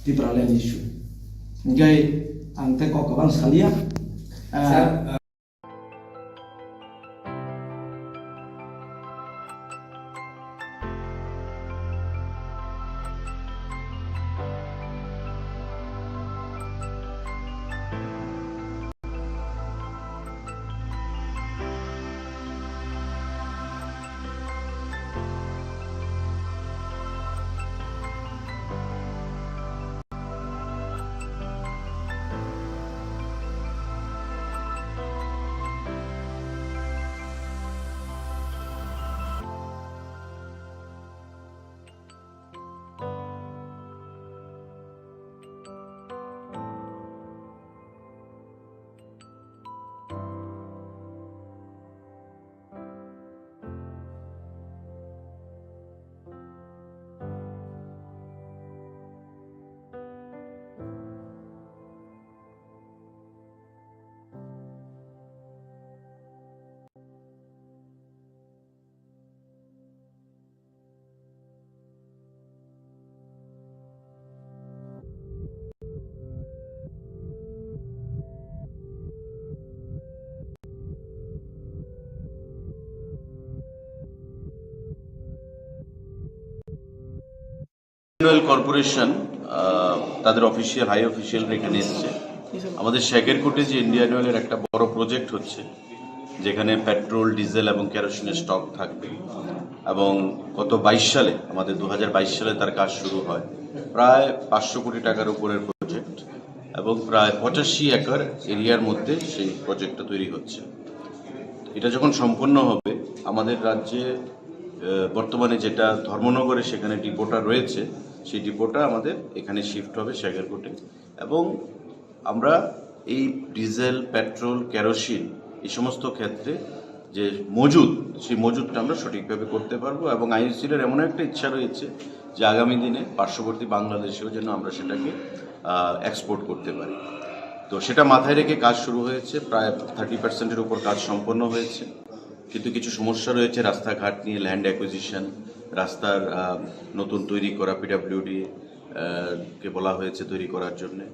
Tipraland issue. Hingke ang tei kok kwbang salia. Ah, Sir, annual corporation, আহ, তাদের official, high official এখানে এসছে। আমাদের শেখেরকোটে যে ইন্ডিয়ান অয়েলের একটা বড় প্রজেক্ট হচ্ছে, যেখানে পেট্রোল, ডিজেল এবং কেরোসিনের স্টক থাকবে, এবং গত বাইশ সালে, আমাদের দু হাজার বাইশ সালে তার কাজ শুরু হয়। প্রায় পাঁচশো কোটি টাকার উপরের প্রজেক্ট এবং প্রায় পঁচাশি একর এরিয়ার মধ্যে সেই প্রজেক্টটা তৈরি হচ্ছে। এটা যখন সম্পন্ন হবে, আমাদের রাজ্যে, আহ, বর্তমানে যেটা ধর্মনগরে সেখানে ডিপোটা রয়েছে, সেই ডিপোটা আমাদের এখানে শিফট হবে শেখেরকোটে। এবং আমরা এই ডিজেল, পেট্রোল, কেরোসিন, এই সমস্ত ক্ষেত্রে যে মজুদ, সেই মজুদটা আমরা সঠিকভাবে করতে পারবো। এবং আইওসিএল এর এমন একটা ইচ্ছা রয়েছে যে আগামী দিনে পার্শ্ববর্তী বাংলাদেশেও যেন আমরা সেটাকে, আহ, এক্সপোর্ট করতে পারি। তো সেটা মাথায় রেখে কাজ শুরু হয়েছে, প্রায় থার্টি পার্সেন্টের উপর কাজ সম্পন্ন হয়েছে। কিন্তু কিছু সমস্যা রয়েছে রাস্তাঘাট নিয়ে, ল্যান্ড অ্যাকুইজিশন, রাস্তার, আহ, নতুন তৈরি করা, পিডাব্লিউডি, আহ, কে বলা হয়েছে তৈরি করার জন্যে,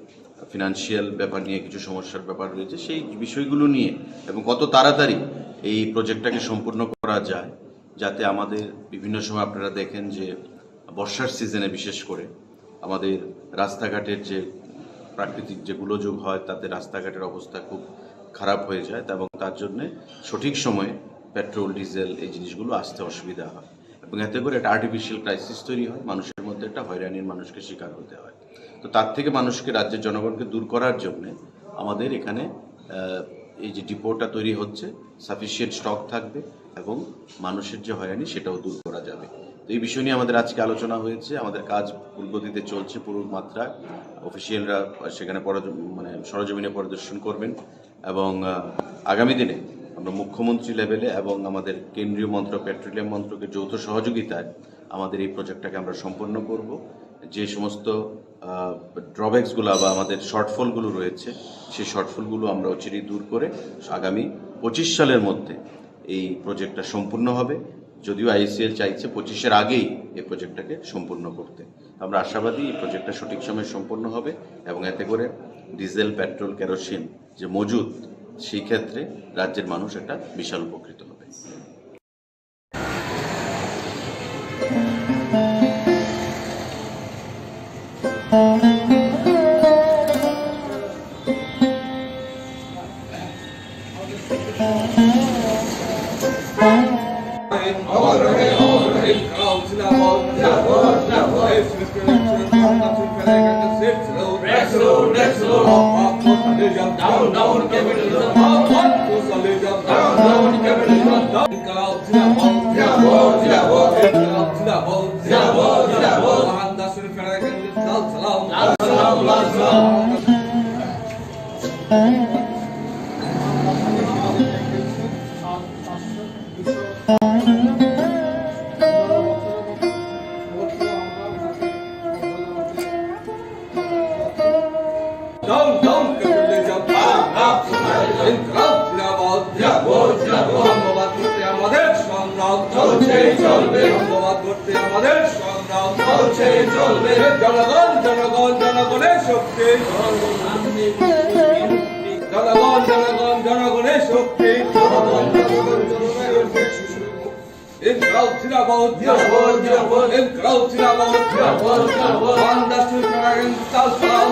ফিনান্সিয়াল ব্যাপার নিয়ে কিছু সমস্যার ব্যাপার রয়েছে। সেই বিষয়গুলো নিয়ে এবং কত তাড়াতাড়ি এই প্রজেক্টটাকে সম্পূর্ণ করা যায়, যাতে আমাদের বিভিন্ন সময় আপনারা দেখেন যে বর্ষার সিজনে বিশেষ করে আমাদের রাস্তাঘাটের যে প্রাকৃতিক যে গোলযোগ হয়, তাতে রাস্তাঘাটের অবস্থা খুব খারাপ হয়ে যায়, এবং তার জন্যে সঠিক সময়ে পেট্রোল, ডিজেল এই জিনিসগুলো আসতে অসুবিধা হয়, এবং এতে করে একটা আর্টিফিশিয়াল ক্রাইসিস তৈরি হয়, মানুষের মধ্যে একটা হয়রানির মানুষকে শিকার হতে হয়। তো তার থেকে মানুষকে, রাজ্যের জনগণকে দূর করার জন্যে আমাদের এখানে, আহ, এই যে ডিপোটা তৈরি হচ্ছে, সাফিসিয়েন্ট স্টক থাকবে এবং মানুষের যে হয়রানি, সেটাও দূর করা যাবে। তো এই বিষয় নিয়ে আমাদের আজকে আলোচনা হয়েছে। আমাদের কাজ পূর্বগতিতে চলছে, পুরো মাত্রায়। অফিসিয়ালরা সেখানে পরজ-, মানে, সরজমিনে পরিদর্শন করবেন এবং, আহ, আগামী দিনে আমরা মুখ্যমন্ত্রী লেভেলে এবং আমাদের কেন্দ্রীয় মন্ত্রক, পেট্রোলিয়াম মন্ত্রকের যৌথ সহযোগিতায় আমাদের এই প্রজেক্টটাকে আমরা সম্পন্ন করব। যে সমস্ত, আহ, ড্রব্যাকসগুলা বা আমাদের শর্টফলগুলো রয়েছে, সেই শর্টফলগুলো আমরা অচিরেই দূর করে আগামী পঁচিশ সালের মধ্যে এই প্রজেক্টটা সম্পূর্ণ হবে। যদিও আইওসিএল চাইছে পঁচিশের আগেই এই প্রজেক্টটাকে সম্পূর্ণ করতে। আমরা আশাবাদী এই প্রজেক্টটা সঠিক সময়ে সম্পন্ন হবে এবং এতে করে ডিজেল, পেট্রোল, কেরোসিন যে মজুদ, সেই ক্ষেত্রে রাজ্যের মানুষ একটা বিশাল উপকৃত হবে। Down, down capitalism. Down, down capitalism. Down, down capitalism. Down, down capitalism. Down. Inqilab zindabad. Zindabad, zindabad. Inqilab zindabad. Zindabad, zindabad. Mohandas Suri Federal Council, lal salam. Lal salam, lal salam. Down, down, capitalism, up, up, inqilab zindabad, zindabad, zindabad, ধন্যবাদ করতে আমাদের সংগ্রাম চলছে, চলবে। ধন্যবাদ করতে আমাদের সংগ্রাম চলছে, চলবে। জনগণ, জনগণ, জনগণের শক্তি। জনগণ, জনগণ, জনগণের শক্তি। ইনকলাব জিন্দাবাদ। জিন্দাবাদ, জিন্দাবাদ। ইনকলাব জিন্দাবাদ। জিন্দাবাদ, জিন্দাবাদ। বাংলাদেশ সরকারের সালাম।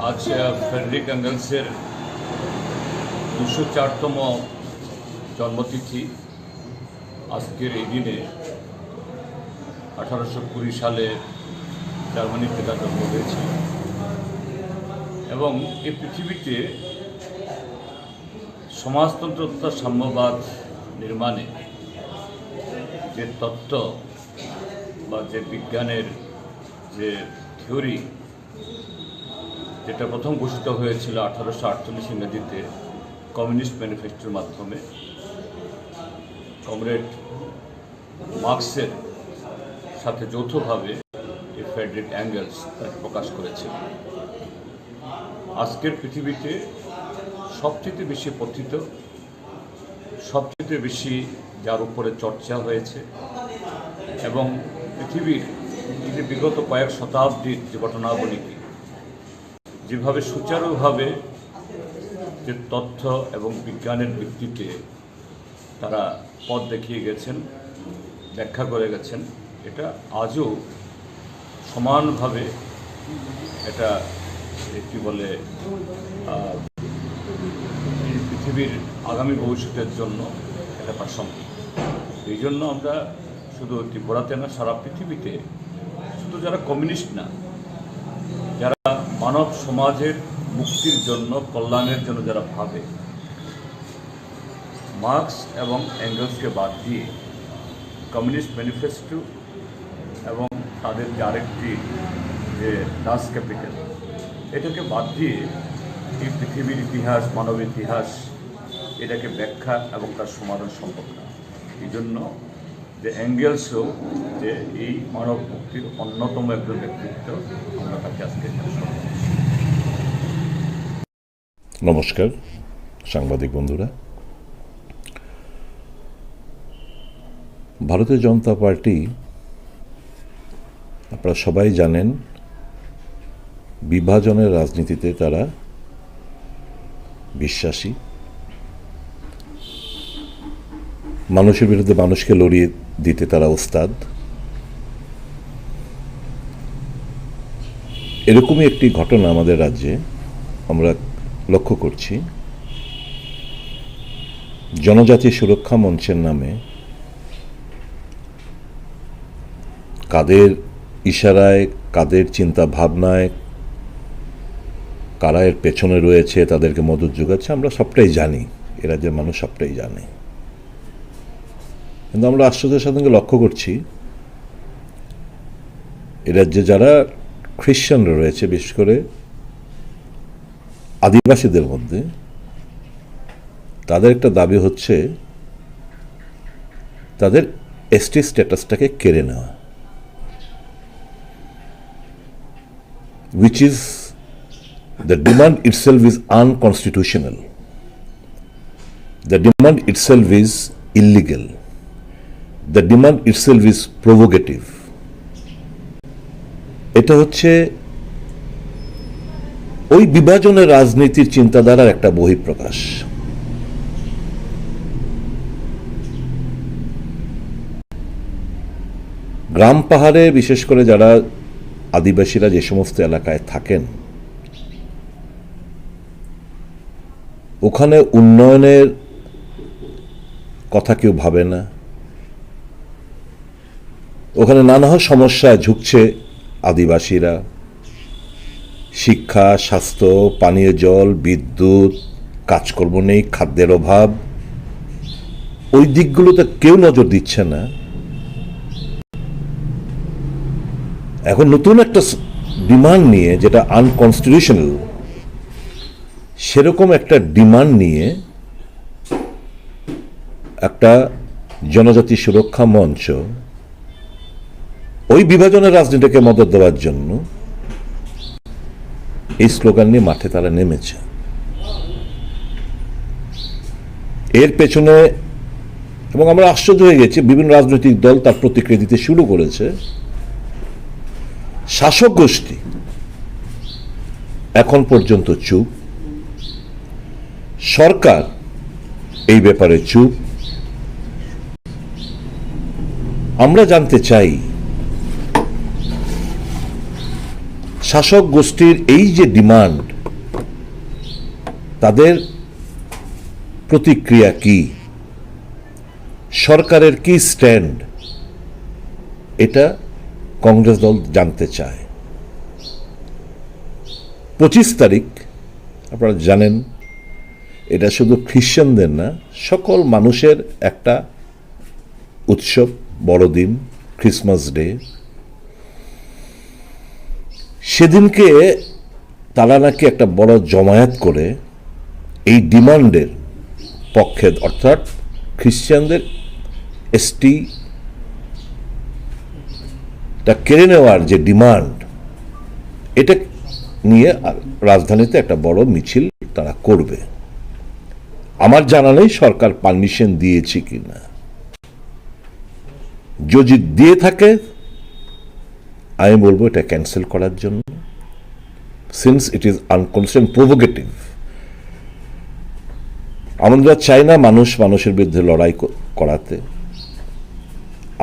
আজ, আহ, ফ্রেডরিক এঙ্গেলসের দুশো চারতম জন্মতিথি। আজকের এই দিনে আঠারোশো কুড়ি সালে জার্মানিতে তার জন্ম হয়েছিল এবং এই পৃথিবীতে সমাজতন্ত্র তথা সাম্যবাদ নির্মাণে যে তত্ত্ব বা যে বিজ্ঞানের যে থিওরি, যেটা প্রথম ঘোষিত হয়েছিল আঠারোশো আটচল্লিশ ইংরেজিতে কমিউনিস্ট ম্যানিফেস্টোর মাধ্যমে কমরেড মার্কসের সাথে যৌথভাবে এই ফ্রেডরিক অ্যাঙ্গেলস তাকে প্রকাশ করেছিল। আজকের পৃথিবীতে সবচেয়ে বেশি পঠিত, সবচেয়ে বেশি যার উপরে চর্চা হয়েছে এবং পৃথিবীর এই যে বিগত কয়েক শতাব্দীর যে ঘটনাবলীকে যেভাবে সুচারুভাবে যে তথ্য এবং বিজ্ঞানের ভিত্তিতে তারা পথ দেখিয়ে গেছেন, ব্যাখ্যা করে গেছেন, এটা আজও সমানভাবে এটা, এ, কি বলে, আহ, এই পৃথিবীর আগামী ভবিষ্যতের জন্য এটা প্রাসঙ্গিক। এই জন্য আমরা শুধু ত্রিপুরাতে না, সারা পৃথিবীতে শুধু যারা কমিউনিস্ট না, যারা মানব সমাজের মুক্তির জন্য, কল্যাণের জন্য যারা ভাবে, মার্কস এবং এঙ্গেলসকে বাদ দিয়ে, কমিউনিস্ট ম্যানিফেস্টো এবং তাদের যে আরেকটি যে ডাস ক্যাপিটাল, এটাকে বাদ দিয়ে এই পৃথিবীর ইতিহাস, মানব ইতিহাস, এটাকে ব্যাখ্যা এবং তার সমাধান সম্ভব না। এই জন্য যে অ্যাঙ্গেলসও যে এই মানব মুক্তির অন্যতম একজন ব্যক্তিত্ব, আমরা তাকে আজকে এখানে স্মরণ করছি। নমস্কার সাংবাদিক বন্ধুরা। ভারতীয় জনতা পার্টি, আপনারা সবাই জানেন, বিভাজনের রাজনীতিতে তারা বিশ্বাসী। মানুষের বিরুদ্ধে মানুষকে লড়িয়ে দিতে তারা ওস্তাদ। এরকমই একটি ঘটনা আমাদের রাজ্যে আমরা লক্ষ্য করছি। জনজাতি সুরক্ষা মঞ্চের নামে কাদের ইশারায়, কাদের চিন্তা ভাবনায়, কারা এর পেছনে রয়েছে, তাদেরকে মদত যোগাচ্ছে, আমরা সবটাই জানি, এ রাজ্যের মানুষ সবটাই জানে। কিন্তু আমরা আশ্চর্যের সাথে লক্ষ্য করছি, এ রাজ্যে যারা খ্রিস্টানরা রয়েছে, বিশেষ করে আদিবাসীদের মধ্যে, তাদের একটা দাবি হচ্ছে তাদের এসটি স্ট্যাটাসটাকে কেড়ে নেওয়া, which is, the demand itself is unconstitutional. The demand itself is illegal. The demand itself is provocative. এটা হচ্ছে ওই বিভাজনের রাজনীতির চিন্তাধারার একটা বহিঃপ্রকাশ। গ্রাম পাহাড়ে বিশেষ করে যারা আদিবাসীরা যে সমস্ত এলাকায় থাকেন, ওখানে উন্নয়নের কথা কেউ ভাবে না। ওখানে নানা সমস্যায় ঝুঁকছে আদিবাসীরা। শিক্ষা, স্বাস্থ্য, পানীয় জল, বিদ্যুৎ, কাজকর্ম নেই, খাদ্যের অভাব, ওই দিকগুলোতে কেউ নজর দিচ্ছে না। এখন নতুন একটা ডিমান্ড নিয়ে, যেটা আনকনস্টিটিউশনাল, সেরকম একটা ডিমান্ড নিয়ে একটা জনজাতি সুরক্ষা মঞ্চ ওই বিভাজনের রাজনীতিকে মদত দেওয়ার জন্য এই স্লোগান নিয়ে মাঠে তারা নেমেছে। এর পেছনে, এবং আমরা আশ্চর্য হয়ে গেছি, বিভিন্ন রাজনৈতিক দল তার প্রতিক্রিয়া দিতে শুরু করেছে। শাসক গোষ্ঠী এখন পর্যন্ত চুপ, সরকার এই ব্যাপারে চুপ। আমরা জানতে চাই, শাসক গোষ্ঠীর এই যে ডিমান্ড, তাদের প্রতিক্রিয়া কি, সরকারের কি স্ট্যান্ড, এটা কংগ্রেস দল জানতে চায়। পঁচিশ তারিখ, আপনারা জানেন, এটা শুধু খ্রিশ্চানদের না, সকল মানুষের একটা উৎসব, বড়দিন, ক্রিসমাস ডে। সেদিনকে তারা নাকি একটা বড় জমায়েত করে এই ডিমান্ডের পক্ষে, অর্থাৎ খ্রিস্টানদের এসটি টা কেড়ে নেওয়ার যে ডিমান্ড, এটা নিয়ে রাজধানীতে একটা বড় মিছিল তারা করবে। আমার জানা নেই সরকার পারমিশন দিয়েছে কিনা। যদি দিয়ে থাকে, আমি বলবো এটা ক্যান্সেল করার জন্য, সিন্স ইট ইজ আনকনস্টিটিউশন, প্রভোকেটিভ। আমরা চাই না মানুষ মানুষের বিরুদ্ধে লড়াই ক-, করাতে।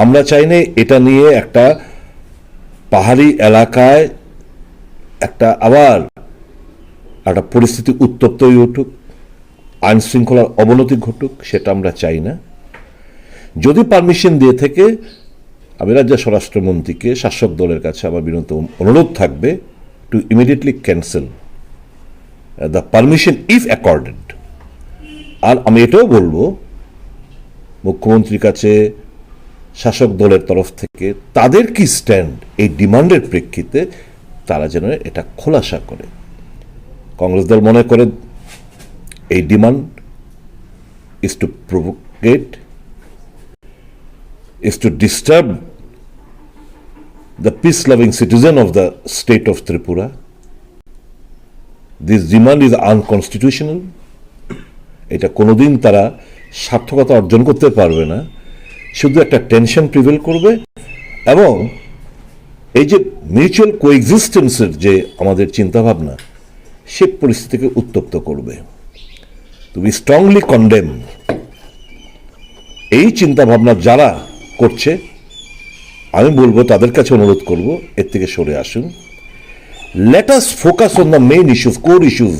আমরা চাই না এটা নিয়ে একটা পাহাড়ি এলাকায় একটা আবার একটা পরিস্থিতি উত্তপ্ত হয়ে উঠুক, আইন শৃঙ্খলার অবনতি ঘটুক, সেটা আমরা চাই না। যদি পারমিশন দিয়ে থাকে, আমি রাজ্য স্বরাষ্ট্রমন্ত্রীকে, শাসক দলের কাছে আমার বিনীত অনুরোধ থাকবে to immediately cancel the permission if accorded। আর আমি এটাও বলবো মুখ্যমন্ত্রীর কাছে, শাসক দলের তরফ থেকে তাদের কি স্ট্যান্ড এই ডিমান্ডের প্রেক্ষিতে, তারা যেন এটা খোলাসা করে। কংগ্রেস দল মনে করে এই demand is to provocate, is to disturb the peace loving citizen of the state of Tripura. This demand is unconstitutional. এটা কোনোদিন তারা সার্থকতা অর্জন করতে পারবে না, শুধু একটা টেনশন প্রিভেল করবে এবং এই যে মিউচুয়াল কোএক্সিস্টেন্সের যে আমাদের চিন্তাভাবনা, সে পরিস্থিতিকে উত্তপ্ত করবে। তো we strongly condemn এই চিন্তাভাবনা যারা করছে, আমি বলবো, তাদের কাছে অনুরোধ করব, এর থেকে সরে আসুন। Let us focus on the main issues, core issues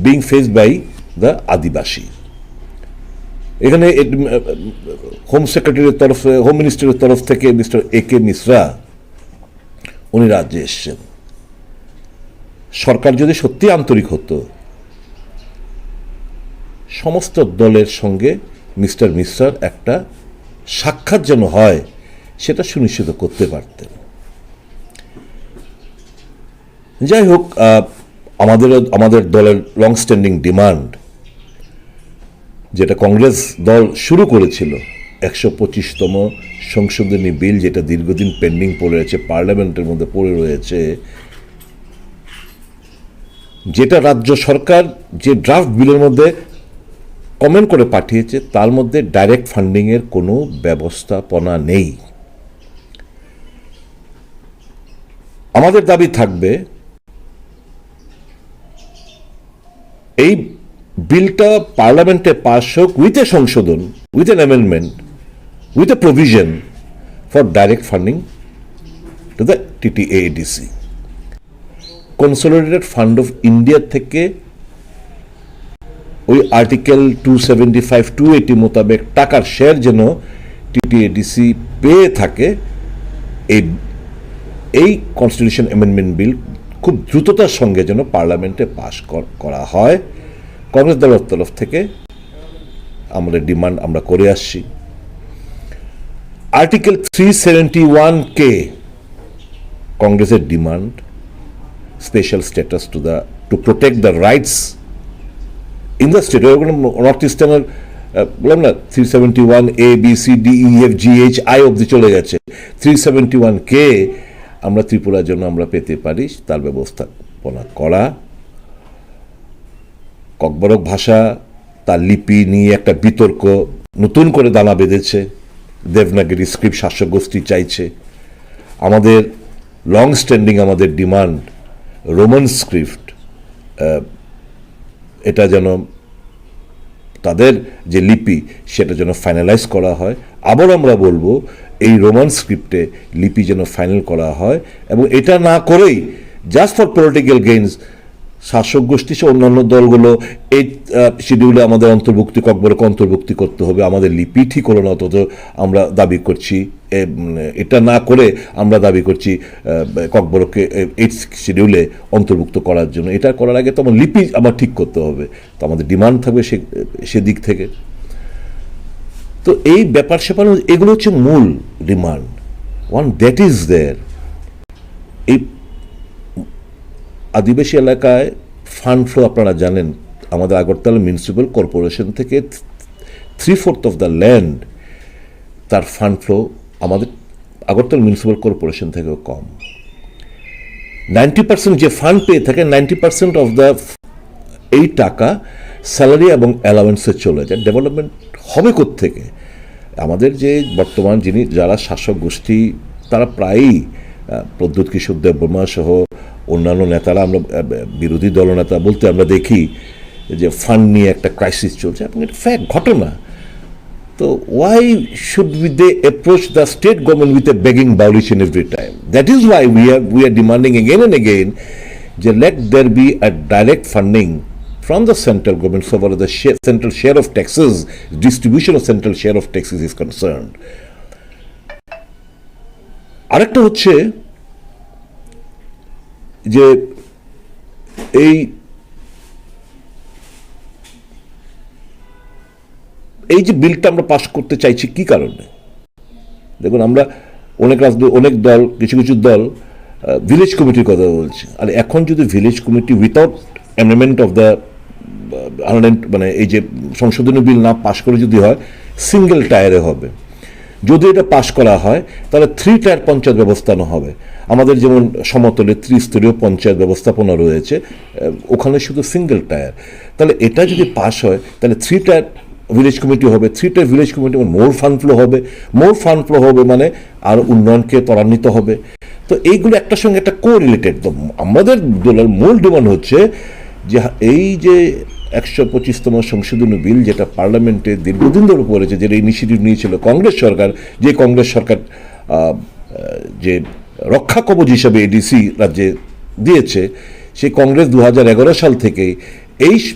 being faced by the আদিবাসী। এখানে হোম সেক্রেটারির তরফে, হোম মিনিস্টারের তরফ থেকে মিস্টার এ কে মিশ্রা উনি রাজ্যে এসছেন। সরকার যদি সত্যি আন্তরিক হতো, সমস্ত দলের সঙ্গে মিস্টার মিশ্রার একটা সাক্ষাৎ যেন হয়, সেটা সুনিশ্চিত করতে পারতেন। যাই হোক, আহ, আমাদের, আমাদের দলের লং স্ট্যান্ডিং ডিমান্ড, যেটা কংগ্রেস দল শুরু করেছিল, একশো পঁচিশতম সংশোধনী বিল, যেটা দীর্ঘদিন পেন্ডিং পড়ে আছে, পার্লামেন্টের মধ্যে পড়ে রয়েছে, যেটা রাজ্য সরকার যে ড্রাফট বিলের মধ্যে কমেন্ট করে পাঠিয়েছে, তার মধ্যে ডাইরেক্ট ফান্ডিংয়ের কোনো ব্যবস্থাপনা নেই। আমাদের দাবি থাকবে, এই বিলটা পার্লামেন্টে পাস হোক উইথ এ সংশোধন, with an amendment, with a provision for direct funding to the TTADC. Consolidated fund of India থেকে ওই article two seventy five, two eighty মোতাবেক টাকার শেয়ার যেন টিটিএডিসি পেয়ে থাকে। এই এই কনস্টিটিউশন অ্যামেন্ডমেন্ট বিল খুব দ্রুততার সঙ্গে যেন পার্লামেন্টে পাস কর- করা হয়। কংগ্রেস দলের তরফ থেকে আমাদের ডিমান্ড আমরা করে আসছি। আর্টিকেল থ্রি সেভেন্টি ওয়ান কে, কংগ্রেসের demand, special status to the, to protect the rights in the state. North ইস্টার্নের বললাম না, three seventy one A, B, C, D, E, F, G, H, I অবধি চলে গেছে। থ্রি সেভেন্টি ওয়ান কে আমরা ত্রিপুরার জন্য আমরা পেতে পারি, তার ব্যবস্থাপনা করা। ককবরক ভাষা, তার লিপি নিয়ে একটা বিতর্ক নতুন করে দানা বেঁধেছে। দেবনাগরী স্ক্রিপ্ট শাসক গোষ্ঠী চাইছে। আমাদের লং স্ট্যান্ডিং আমাদের ডিমান্ড, রোমান স্ক্রিপ্ট, এটা যেন, তাদের যে লিপি, সেটা যেন ফাইনালাইজ করা হয়। আবার আমরা বলবো, এই রোমান স্ক্রিপ্টে লিপি যেন ফাইনাল করা হয়, এবং এটা না করেই জাস্ট ফর পলিটিক্যাল গেইনস শাসক গোষ্ঠী সহ অন্যান্য দলগুলো এই শিডিউলে আমাদের অন্তর্ভুক্তি, ককবরক অন্তর্ভুক্তি করতে হবে, আমাদের লিপি ঠিক হলো না, অথচ আমরা দাবি করছি, এ, উম, এটা না করে আমরা দাবি করছি ককবরককে এইট শিডিউলে অন্তর্ভুক্ত করার জন্য। এটা করার আগে তো আমার লিপি আমার ঠিক করতে হবে, তো আমাদের ডিমান্ড থাকবে সে সেদিক থেকে। তো এই ব্যাপার স্যাপার, এগুলো হচ্ছে মূল demand. One that is there. এই আদিবাসী এলাকায় ফান্ড ফ্লো আপনারা জানেন, আমাদের আগরতলা মিউনিসিপ্যাল কর্পোরেশন থেকে three fourth of the land, তার ফান্ড ফ্লো আমাদের আগরতলা মিউনিসিপ্যাল কর্পোরেশন থেকেও কম। নাইনটি পার্সেন্ট যে ফান্ড পেয়ে থাকে, নাইনটি পার্সেন্ট অফ দ্য এই টাকা স্যালারি এবং অ্যালাওয়েন্সে চলে যায়। ডেভেলপমেন্ট হবে কোত্থেকে? আমাদের যে বর্তমান যিনি, যারা শাসক গোষ্ঠী, তারা প্রায়ই, আহ, প্রদ্যুৎ কিশোর দেববর্মা সহ অন্যান্য নেতারা, আমরা, আহ, বিরোধী দলনেতা বলতে আমরা দেখি যে ফান্ড নিয়ে একটা ক্রাইসিস চলছে, এবং এটা ফ্যাক্ট, ঘটনা। তো why should we, they approach the state government with a begging bowl each and every time? That is why we are, we are demanding again and again যে let there be a direct funding from the central government so far as the share, central share of taxes, distribution of central share of taxes is concerned. আরেকটা হচ্ছে যে এই এই যে বিলটা আমরা পাস করতে চাইছি কি কারণে? দেখুন, আমরা অনেক রাজনৈতিক, অনেক দল, কিছু কিছু দল ভিলেজ কমিটির কথা বলছে। আর এখন যদি village committee without amendment of the, মানে এই যে সংশোধনী বিল না পাস করে যদি হয়, সিঙ্গেল টায়ারে হবে। যদি এটা পাস করা হয়, তাহলে থ্রি টায়ার পঞ্চায়েত ব্যবস্থানো হবে। আমাদের যেমন সমতলে ত্রিস্তরীয় পঞ্চায়েত ব্যবস্থাপনা রয়েছে, আহ, ওখানে শুধু সিঙ্গেল টায়ার। তাহলে এটা যদি পাস হয়, তাহলে থ্রি টায়ার ভিলেজ কমিটি হবে, থ্রি টায়ার ভিলেজ কমিটি মানে মোর ফান্ড ফ্লো হবে, মোর ফান্ড ফ্লো হবে মানে আর উন্নয়নকে ত্বরান্বিত হবে। তো এইগুলো একটার সঙ্গে একটা কোরিলেটেড। তো আমাদের দলের মূল ডিমান্ড হচ্ছে যে হা-, এই যে একশো পঁচিশতম সংশোধনী বিল, যেটা পার্লামেন্টে দীর্ঘদিন ধরে পড়েছে, যেটা ইনিশিয়েটিভ নিয়েছিল কংগ্রেস সরকার, যে কংগ্রেস সরকার, আহ, যে রক্ষা কবচ হিসাবে এডিসি রাজ্যে দিয়েছে, সেই কংগ্রেস দু হাজার এগারো সাল থেকেই এই স-,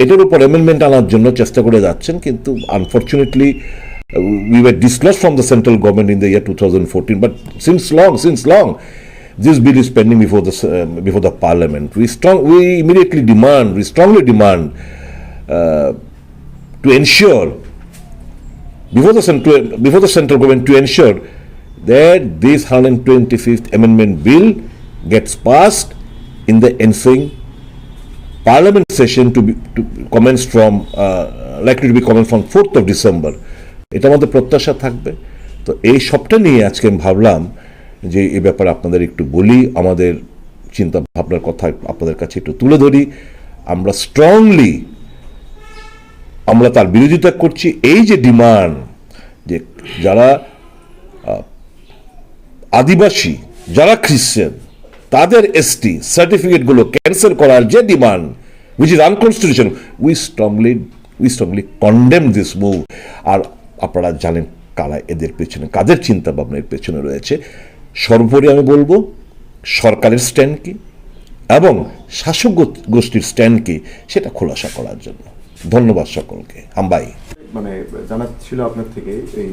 এটার উপর অ্যামেন্ডমেন্ট আনার জন্য চেষ্টা করে যাচ্ছেন, কিন্তু unfortunately, uh, we were dislodged from the central government in the year two thousand fourteen, but since long, since long, this bill is pending before the, uh, before the parliament. We strong, we immediately demand, we strongly demand, uh, to ensure before the central, before the central government to ensure that this hundred twenty-fifth Amendment Bill gets passed in the ensuing Parliament session to be, to commence from, uh, likely to be commenced from fourth of December. এটা আমাদের প্রত্যাশা থাকবে। তো এই সবটা নিয়ে আজকে আমি ভাবলাম যে এই ব্যাপারে আপনাদের একটু বলি, আমাদের চিন্তা ভাবনার কথা আপনাদের কাছে একটু তুলে ধরি। আমরা স্ট্রংলি আমরা তার বিরোধিতা করছি। এই যে ডিমান্ড, যে যারা আহ, আদিবাসী, যারা খ্রিস্টান, তাদের এসটি সার্টিফিকেটগুলো ক্যান্সেল করার যে demand, which is unconstitutional, we strongly, we strongly condemn this move. আর আপনারা জানেন কারা এদের পেছনে, কাদের চিন্তা ভাবনা এর পেছনে রয়েছে। সর্বোপরি আমি বলবো, সরকারের স্ট্যান্ড কি এবং শাসক গো-, গোষ্ঠীর স্ট্যান্ড কি, সেটা খোলাসা করার জন্য। ধন্যবাদ সকলকে। হাম্বাই। মানে, জানা ছিল আপনার থেকে, এই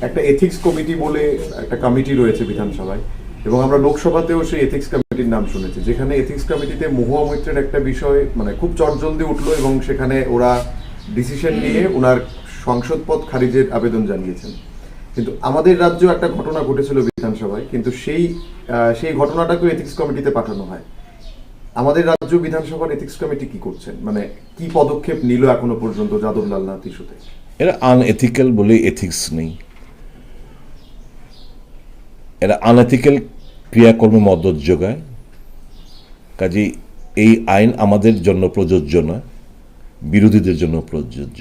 একটা এথিক্স কমিটি বলে একটা কমিটি রয়েছে বিধানসভায়, এবং আমরা লোকসভাতেও সেই এথিক্স কমিটির নাম শুনেছি, যেখানে এথিক্স কমিটিতে মহুয়া মৈত্রের একটা বিষয় মানে খুব চটজলদি উঠলো এবং সেখানে ওরা ডিসিশন নিয়ে ওনার সংসদ পদ খারিজের আবেদন জানিয়েছেন। কিন্তু আমাদের রাজ্যেও একটা ঘটনা ঘটেছিল বিধানসভায়, কিন্তু সেই আহ, সেই ঘটনাটাকেও এথিক্স কমিটিতে পাঠানো হয়। আমাদের রাজ্য বিধানসভার এথিক্স কমিটি কি করছেন, মানে কি পদক্ষেপ নিল এখনো পর্যন্ত যাদব লালনাথ ইস্যুতে? এরা আনএথিক্যাল বলে এথিক্স নেই। এরা আনএথিক্যাল ক্রিয়াকর্মে মদত যোগায়। কাজেই এই আইন আমাদের জন্য প্রযোজ্য নয়, বিরোধীদের জন্য প্রযোজ্য।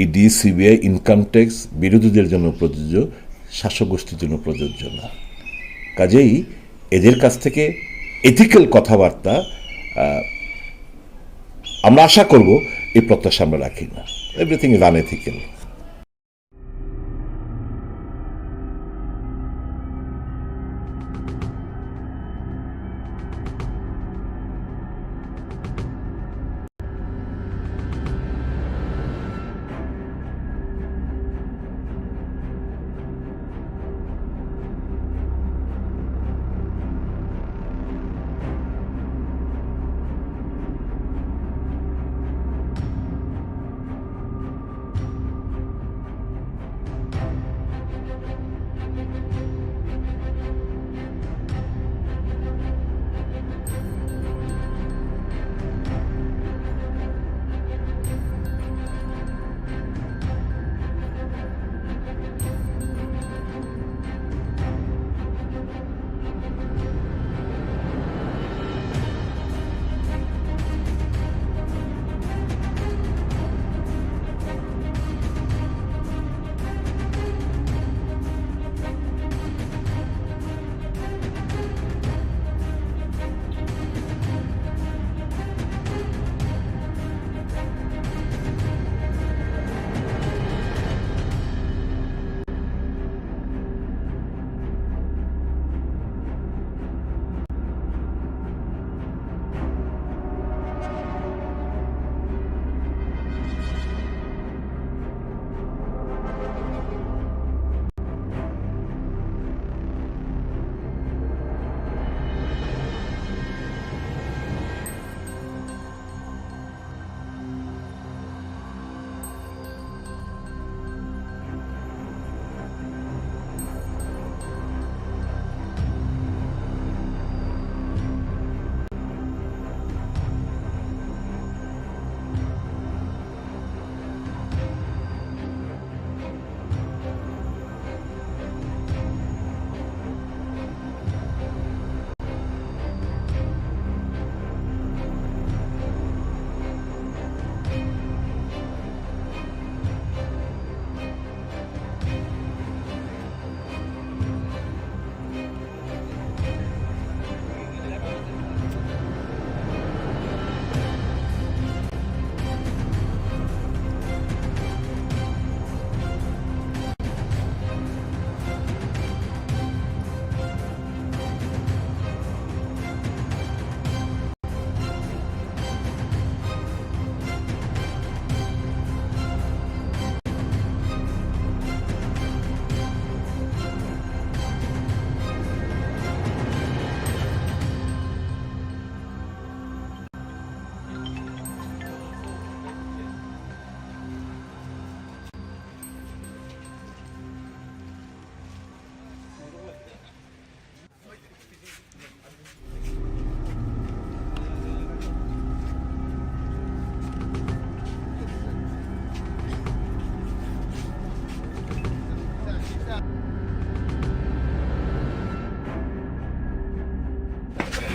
ইডি, সিবিআই, ইনকাম ট্যাক্স বিরোধীদের জন্য প্রযোজ্য, শাসক গোষ্ঠীর জন্য প্রযোজ্য না। কাজেই এদের কাছ থেকে এথিক্যাল কথাবার্তা, আহ, আমরা আশা করব, এই প্রত্যাশা আমরা রাখি না। Everything is unethical.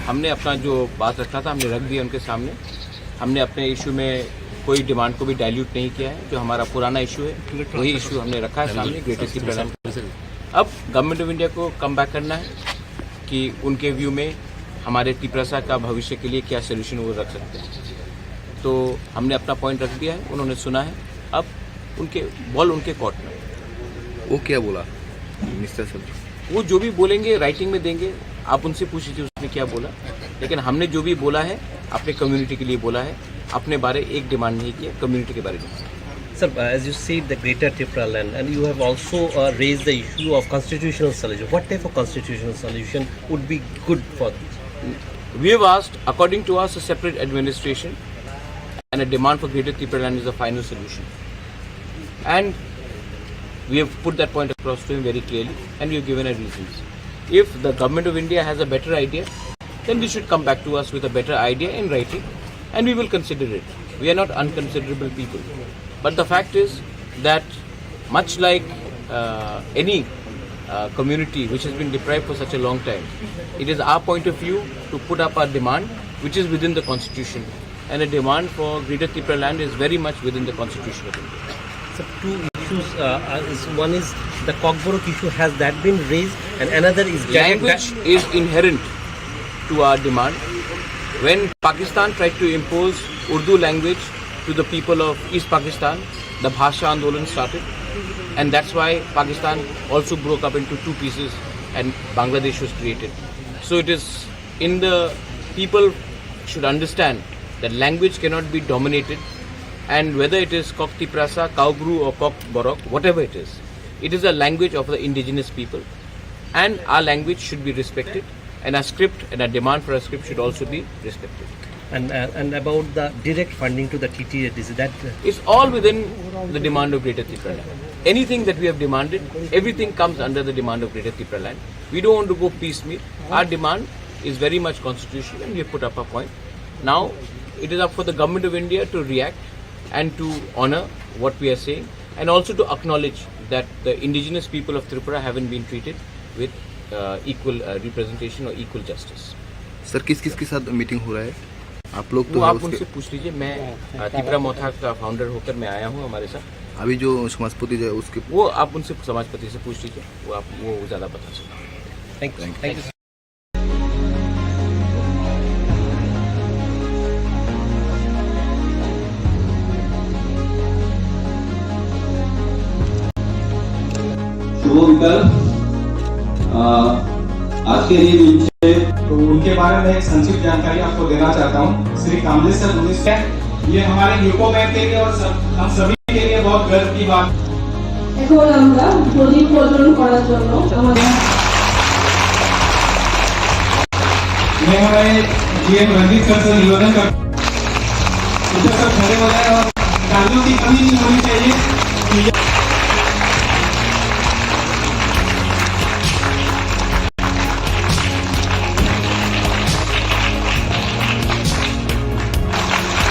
हमने अपना जो बात रखना था, हमने रख दिया उनके सामने। हमने अपने इशू में कोई डिमांड को भी डाइल्यूट नहीं किया है। जो हमारा पुराना इशू है, वही इशू हमने रखा है सामने, ग्रेटर तिपरालैंड। अब गवर्नमेंट ऑफ इंडिया को कम बैक करना है कि उनके व्यू में हमारे तिपरासा का भविष्य के लिए क्या सोल्यूशन वो रख सकते हैं। तो हमने अपना पॉइंट रख दिया है, उन्होंने सुना है। अब उनके बॉल उनके कोर्ट में। वो क्या बोला मिस्टर सर? वो जो भी बोलेंगे, राइटिंग में देंगे, आप उनसे पूछ लीजिए उसने क्या बोला। लेकिन हमने जो भी बोला है, अपने कम्युनिटी के लिए बोला है, अपने बारे एक डिमांड नहीं किया, कम्युनिटी के बारे में। Sir, uh, as you said, the Greater Tipraland, and you have also, uh, raised the issue of constitutional solution. What type of constitutional solution would be good for this? We have asked, according to us, a separate administration and a demand for Greater Tipraland is the final solution. And we have put that point across to him very clearly, and we have given our reasons. If the government of India has a better idea, then they should come back to us with a better idea in writing, and we will consider it. We are not unconsiderable people. But the fact is that, much like, uh, any, uh, community which has been deprived for such a long time, it is our point of view to put up our demand, which is within the constitution, and a demand for Greater Tipraland is very much within the constitution of India. So two issues, uh, uh, is, one is the Kokborok issue, has that been raised, and another is direct Language is inherent to our demand. When Pakistan tried to impose Urdu language to the people of East Pakistan, the Bhasha Andolan started, and that's why Pakistan also broke up into two pieces and Bangladesh was created. So it is in the people should understand that language cannot be dominated, and whether it is Kok Tiprasa, Kaubru or Kok Borok, whatever it is, it is a language of the indigenous people, and our language should be respected, and our script and our demand for a script should also be respected. And, uh, and about the direct funding to the T T A D C, that, uh, It's all within the demand of Greater Tipraland. Anything that we have demanded, everything comes under the demand of Greater Tipraland. We don't want to go piecemeal. Our demand is very much constitutional, and we have put up a point. Now, it is up for the Government of India to react and to honor what we are saying, and also to acknowledge that the indigenous people of Tripura haven't been treated with, uh, equal, uh, representation or equal justice. Sir, किस किस के साथ मीटिंग हो रहा है? आप लोग तो वो है आप उसके उनसे पूछ लीजिए। मैं, अ, तिपरा मोथा का फाउंडर होकर मैं आया हूँ हमारे साथ। अभी जो समाजपति जो है उसके वो आप उनसे, समाजपति से पूछ लीजिए, वो आप, वो ज़्यादा बता सकते हैं। Thank you. Thank you. शुभ विकल्प, अ, आज के लिए मंच पे तो उनके बारे में एक संक्षिप्त जानकारी आपको देना चाहता हूँ। श्री कामलेश्वर मुनि, ये हमारे यूको बैंक के लिए और सब, हम सभी के लिए बहुत गर्व की बात। এখন আমরা প্রদীপ প্রজ্বলন করার জন্য আমাদের मैं हमारे जीएम रंजीत सर से निवेदन करता हूं, ऊपर सब खड़े हो जाए और तालियों की कमी नहीं होनी चाहिए।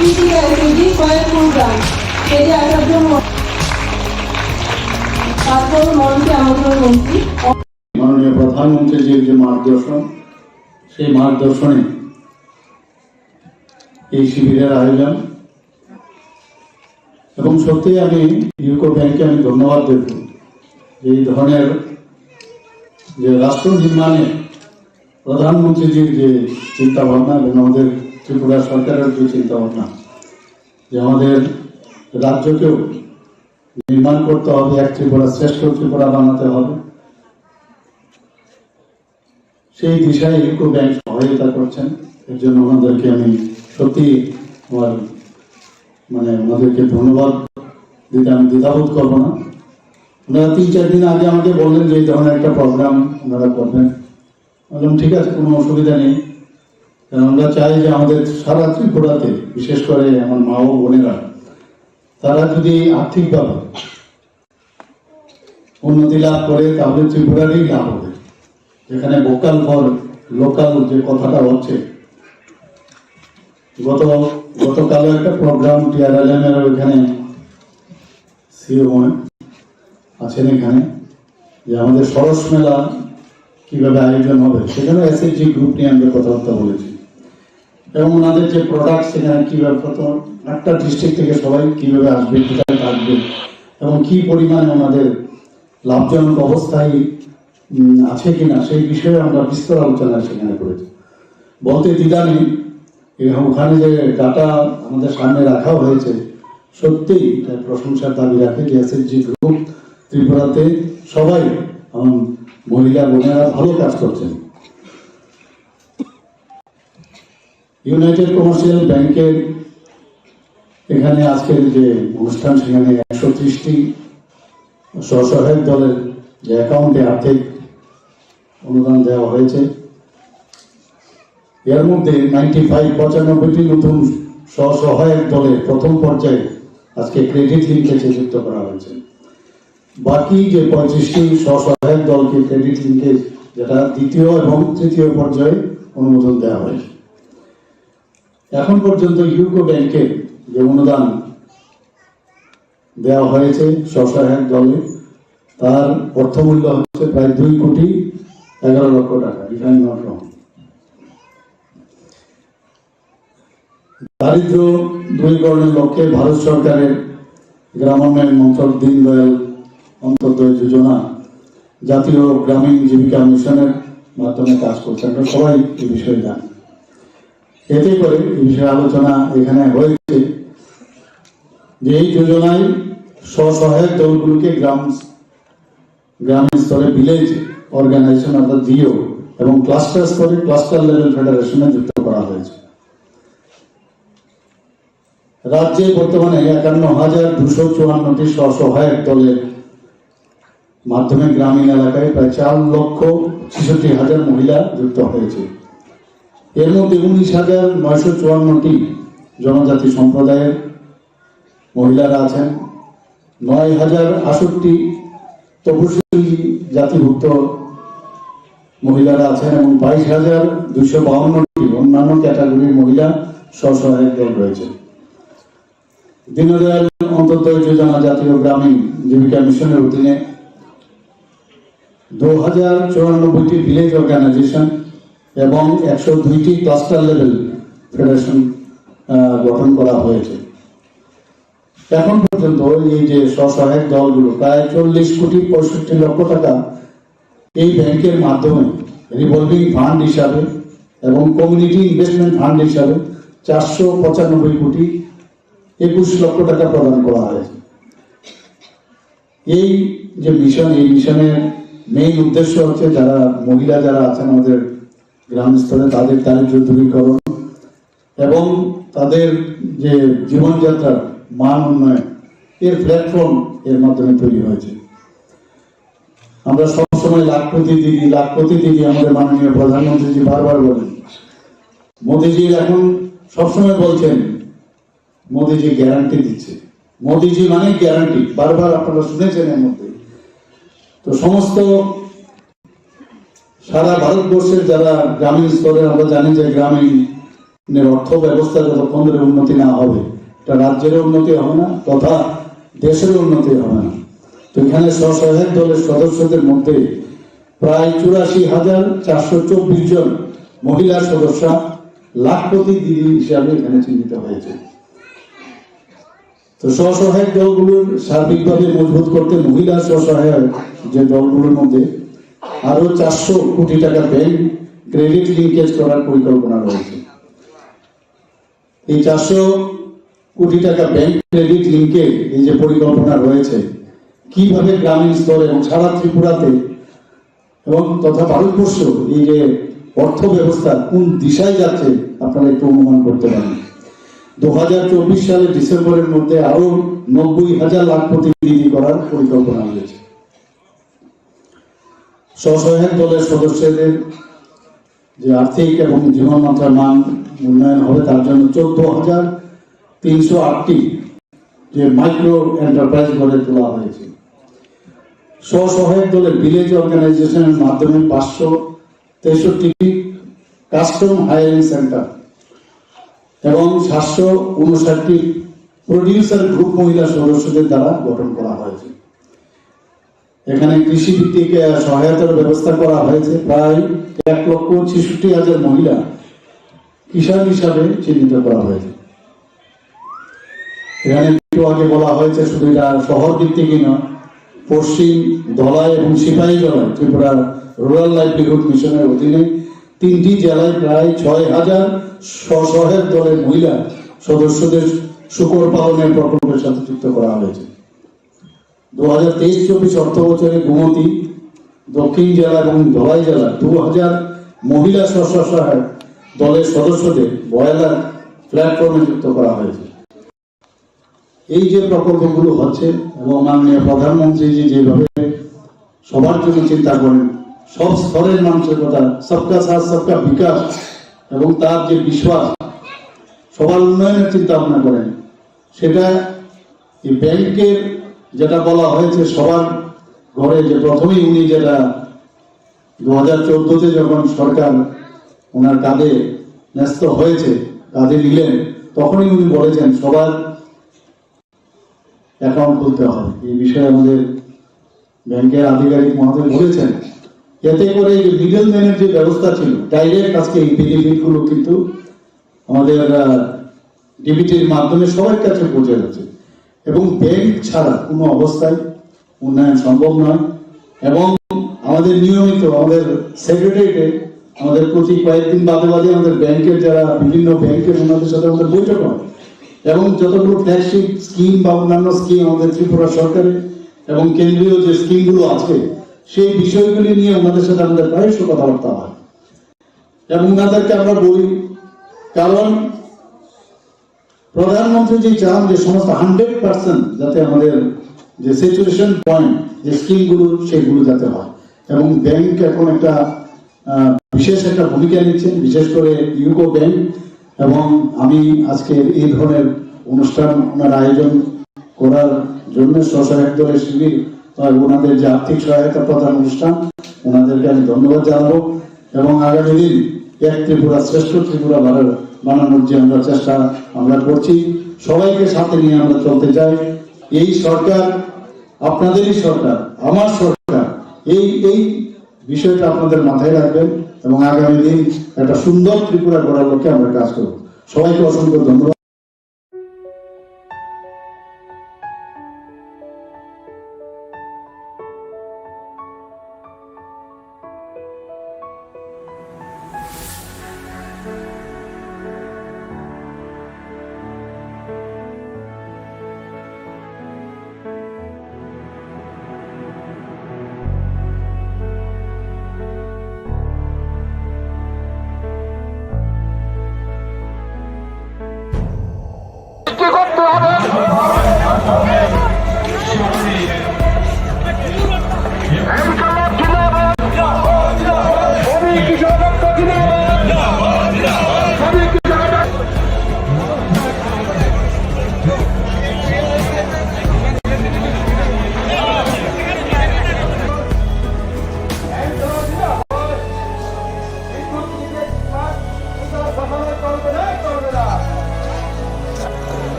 টিটিআইসিডি কয়েকপুর গ্রাম, স্টেজে আসার জন্য পাঁচজন মঞ্চে আমন্ত্রণ করছি। মাননীয় প্রধানমন্ত্রীজির যে মার্গদর্শন, সেই মার্গদর্শনে এই শিবিরের আয়োজন। এবং সত্যি আমি ইউকো ব্যাংককে আমি ধন্যবাদ দেব, যে এই ধরনের, যে রাষ্ট্র নির্মাণে প্রধানমন্ত্রীজির যে চিন্তাভাবনা এবং আমাদের ত্রিপুরা সরকারের যে চিন্তাভাবনা, যে আমাদের রাজ্যকেও নির্মাণ করতে হবে, এক ত্রিপুরা, শ্রেষ্ঠ ত্রিপুরা বানাতে হবে, সেই দিশায় ইউকো ব্যাংক সহায়তা করছেন। এর জন্য ওনাদেরকে আমি সত্যি আমার, মানে, ওনাদেরকে ধন্যবাদ দিতে আমি দ্বিধাবোধ করবো না। ওনারা তিন চার দিন আগে আমাকে বললেন যে এই ধরনের একটা প্রোগ্রাম ওনারা করবেন। বললাম, "ঠিক আছে, কোনো অসুবিধা নেই।" কারণ আমরা চাই যে আমাদের সারা ত্রিপুরাতে, বিশেষ করে আমার মা ও বোনেরা, তারা যদি আর্থিকভাবে উন্নতি লাভ করে, তাহলে ত্রিপুরারই লাভ হবে। যেখানে ভোকাল ফর লোকাল যে কথাটা হচ্ছে, গত, গতকালও একটা প্রোগ্রাম টিআরএলএম এর ওইখানে সিও মনে আছেন এখানে, যে আমাদের সরস মেলা কিভাবে আয়োজন হবে, সেখানে এসএইচজি গ্রুপ নিয়ে আমরা কথাবার্তা বলেছি। এবং ওনাদের যে প্রোডাক্ট, সেখানে কীভাবে, কত একটা ডিস্ট্রিক্ট থেকে সবাই কীভাবে আসবে, কোথায় থাকবে এবং কী পরিমাণে ওনাদের লাভজনক অবস্থায় উম, আছে কিনা, সেই বিষয়ে আমরা বিস্তর আলোচনা সেখানে করেছি। বলতে দ্বিধা নেই, এবং ওখানে যে ডাটা আমাদের সামনে রাখা হয়েছে, সত্যিই এটা প্রশংসার দাবি রাখে যে এসএইচজি গ্রুপ ত্রিপুরাতে সবাই, এবং মহিলা বোনেরা ভালো কাজ করছেন। ইউনাইটেড কমার্শিয়াল ব্যাংকের এখানে আজকের যে অনুষ্ঠান, সেখানে একশো ত্রিশটি স্বসহায়ক দলের যে অ্যাকাউন্টে আর্থিক অনুদান দেওয়া হয়েছে। এর মধ্যে নাইনটি ফাইভ, পঁচানব্বইটি নতুন স্বসহায়ক দলের প্রথম পর্যায়ে আজকে ক্রেডিট লিঙ্কেজে যুক্ত করা হয়েছে। বাকি যে পঁয়ত্রিশটি স্বসহায়ক দলকে ক্রেডিট লিঙ্কেজ, যেটা দ্বিতীয় এবং তৃতীয় পর্যায়ে অনুমোদন দেওয়া হয়েছে। এখন পর্যন্ত ইউকো ব্যাংকে যে অনুদান দেওয়া হয়েছে স্বসহায়ক দলে, তার অর্থমূল্য হচ্ছে প্রায় দুই কোটি এগারো লক্ষ টাকা, if I am not wrong। দারিদ্র্য দূরীকরণের লক্ষ্যে ভারত সরকারের গ্রামোন্নয়ন মন্ত্রক দীনদয়াল অন্ত্যোদয় যোজনা জাতীয় গ্রামীণ জীবিকা মিশনের মাধ্যমে কাজ করছে। আমরা সবাই এই বিষয়ে জানি। এতে করে এই বিষয়ে আলোচনা এখানে হয়েছে যে এই যোজনায় স্বসহায়ক দলগুলোকে গ্রাম, গ্রামীণ স্তরে ভিলেজ অর্গানাইজেশন অর্থাৎ ভিও এবং ক্লাস্টার স্তরে ক্লাস্টার লেভেল ফেডারেশনে যুক্ত করা হয়েছে। রাজ্যে বর্তমানে একান্ন হাজার দুশো চুয়ান্নটি স্বসহায়ক দলের মাধ্যমে গ্রামীণ এলাকায় প্রায় চার লক্ষ ছেষট্টি হাজার মহিলা যুক্ত হয়েছে। এর মধ্যে উনিশ হাজার নয়শো চুয়ান্নটি জনজাতি সম্প্রদায়ের মহিলারা আছেন, নয় হাজার আটষট্টি তপশিলি জাতিভুক্ত মহিলারা আছেন এবং বাইশ হাজার দুইশো বাউন্নটি অন্যান্য ক্যাটাগরির মহিলা স্বসহায়ক দল রয়েছে। দীনদয়াল অন্ত্যোদয় যোজনা জাতীয় গ্রামীণ জীবিকা মিশনের অধীনে দু হাজার চুরানব্বইটি ভিলেজ অর্গানাইজেশন এবং একশো দুইটি ক্লাস্টার লেভেল ফেডারেশন, আহ, গঠন করা হয়েছে। এখন পর্যন্ত এই যে স্বসহায়ক দলগুলো প্রায় চল্লিশ কোটি পঁয়ষট্টি লক্ষ টাকা এই ব্যাংকের মাধ্যমে রিভলভিং ফান্ড হিসাবে এবং কমিউনিটি ইনভেস্টমেন্ট ফান্ড হিসাবে চারশো পঁচানব্বই কোটি একুশ লক্ষ টাকা প্রদান করা হয়েছে। এই যে মিশন, এই মিশনের মেইন উদ্দেশ্য হচ্ছে যারা মহিলা যারা আছেন আমাদের গ্রাম স্তরে, তাদের দারিদ্র্য দূরীকরণ এবং তাদের যে জীবনযাত্রার মান উন্নয়ন, এর প্ল্যাটফর্ম এর মাধ্যমে তৈরি হয়েছে। আমরা সবসময় লাখপতি দিদি, লাখপতি দিদি, আমাদের মাননীয় প্রধানমন্ত্রীজি বারবার বলেন। মোদিজি এখন সবসময় বলছেন, মোদিজি গ্যারান্টি দিচ্ছে। মোদিজি মানে গ্যারান্টি, বারবার আপনারা শুনেছেন এর মধ্যে। তো সমস্ত সারা ভারতবর্ষের যারা গ্রামীণ স্তরে, আমরা জানি যে গ্রামীণের অর্থ ব্যবস্থা যতক্ষণ ধরে উন্নতি না হবে, এটা রাজ্যেরও উন্নতি হবে না তথা দেশেরও উন্নতি হবে না। তো এখানে স্বসহায়ক দলের সদস্যদের মধ্যে প্রায় চুরাশি হাজার চারশো চব্বিশ জন মহিলা সদস্যা লাখপতি দিদি হিসাবে এখানে চিহ্নিত হয়েছে। তো স্বসহায়ক দলগুলোর সার্বিকভাবে মজবুত করতে মহিলা স্বসহায়ক যে দলগুলোর মধ্যে আরো চারশো কোটি টাকা ব্যাংক ক্রেডিট লিঙ্কেজ করার পরিকল্পনা রয়েছে। এই চারশো কোটি টাকা ব্যাংক ক্রেডিট লিঙ্কেজ এই যে পরিকল্পনা রয়েছে, কিভাবে গ্রামীণ স্তরে এবং সারা ত্রিপুরাতে এবং তথা ভারতবর্ষ এই যে অর্থ ব্যবস্থা কোন দিশায় যাচ্ছে, আপনারা একটু অনুমান করতে পারেন। দু হাজার চব্বিশ সালের ডিসেম্বরের মধ্যে আরো নব্বই হাজার লাখপতি দিদি করার পরিকল্পনা রয়েছে। স্বসহায়ক দলের সদস্যদের যে আর্থিক এবং জীবনমাত্রার মান উন্নয়ন হবে, তার জন্য চোদ্দ হাজার তিনশো আটটি যে মাইক্রো এন্টারপ্রাইজ গড়ে তোলা হয়েছে। স্বসহায়ক দলের ভিলেজ অর্গানাইজেশনের মাধ্যমে পাঁচশো তেষট্টি কাস্টম হায়ারিং সেন্টার এবং সাতশো উনষাটটি প্রডিউসার গ্রুপ মহিলা সদস্যদের দ্বারা গঠন করা হয়েছে। এখানে কৃষিভিত্তিক, আহ, সহায়তার ব্যবস্থা করা হয়েছে। প্রায় এক লক্ষ ছেষট্টি হাজার মহিলা কিষাণ হিসাবে চিহ্নিত করা হয়েছে। এখানে একটু আগে বলা হয়েছে, শুধু এটা শহর ভিত্তিকই নয়, পশ্চিম ধলাই এবং সিপাহী জেলায় ত্রিপুরা রুরাল লাইভলিহুড মিশনের অধীনে তিনটি জেলায় প্রায় ছয় হাজার স্ব-সহায়ক দলের মহিলা সদস্যদের শূকর পালনের প্রকল্পের সাথে যুক্ত করা হয়েছে। দু হাজার তেইশ চব্বিশ অর্থ বছরে গোমতী, দক্ষিণ জেলা এবং ধলাই জেলা দু হাজার মহিলা স্ব-সহায়ক দলের সদস্যদের ব্রয়লার প্ল্যাটফর্মে যুক্ত করা হয়েছে। এই যে প্রকল্পগুলো হচ্ছে এবং মাননীয় প্রধানমন্ত্রীজি যেভাবে সবার জন্য চিন্তা করেন, সব স্তরের মানুষের কথা, সবকা সাথ সবকা বিকাশ, এবং তার যে বিশ্বাস, সবার উন্নয়নের চিন্তা ভাবনা করেন, সেটা এই ব্যাংকের যেটা বলা হয়েছে সবার ঘরে, যে প্রথমেই উনি যেটা দু হাজার চোদ্দতে যখন সরকার ওনার কাঁধে ন্যস্ত হয়েছে, কাঁধে নিলেন, তখনই উনি বলেছেন সবার অ্যাকাউন্ট খুলতে হবে। এই বিষয়ে আমাদের ব্যাংকের আধিকারিক মহোদয় বলেছেন, এতে করে এই যে মিডল ম্যানের যে ব্যবস্থা ছিল, ডাইরেক্ট আজকে এই বেনিফিটগুলো কিন্তু আমাদের ডিবিটির মাধ্যমে সবার কাছে পৌঁছে যাচ্ছে। এবং ব্যাংক ছাড়া কোনো অবস্থায় উন্নয়ন সম্ভব নয়। এবং আমাদের নিয়মিত আমাদের সেক্রেটারিয়েটে আমাদের প্রতি কয়েকদিন বাদে বাদে আমাদের ব্যাংকের যারা, বিভিন্ন ব্যাংকের ওনাদের সাথে আমাদের বৈঠক হয় এবং যতগুলো ফ্ল্যাগশিপ স্কিম বা অন্যান্য স্কিম আমাদের ত্রিপুরা সরকারের এবং কেন্দ্রীয় যে স্কিমগুলো আছে, সেই বিষয়গুলি নিয়ে ওনাদের সাথে আমাদের প্রায়শ কথাবার্তা হয় এবং ওনাদেরকে আমরা বলি, কারণ প্রধানমন্ত্রী যে চান যে সমস্ত হান্ড্রেড পার্সেন্ট যাতে আমাদের যে স্যাচুরেশন পয়েন্ট, যে স্কিমগুলো, সেগুলো যাতে হয়। এবং ব্যাংক এখন একটা আহ, বিশেষ একটা ভূমিকা নিচ্ছেন, বিশেষ করে ইউকো ব্যাংক। এবং আমি আজকে এই ধরনের অনুষ্ঠান ওনার আয়োজন করার জন্য স্বসহায়ক দলের শিবির, আহ, ওনাদের যে আর্থিক সহায়তা প্রদান অনুষ্ঠান, ওনাদেরকে আমি ধন্যবাদ জানাবো। এবং আগামী দিন এক ত্রিপুরা শ্রেষ্ঠ ত্রিপুরা বানানোর, বানানোর যে আমরা চেষ্টা আমরা করছি, সবাইকে সাথে নিয়ে আমরা চলতে চাই। এই সরকার আপনাদেরই সরকার, আমার সরকার। এই, এই বিষয়টা আপনাদের মাথায় রাখবেন এবং আগামী দিন একটা সুন্দর ত্রিপুরা গড়ার লক্ষ্যে আমরা কাজ করব। সবাইকে অসংখ্য ধন্যবাদ।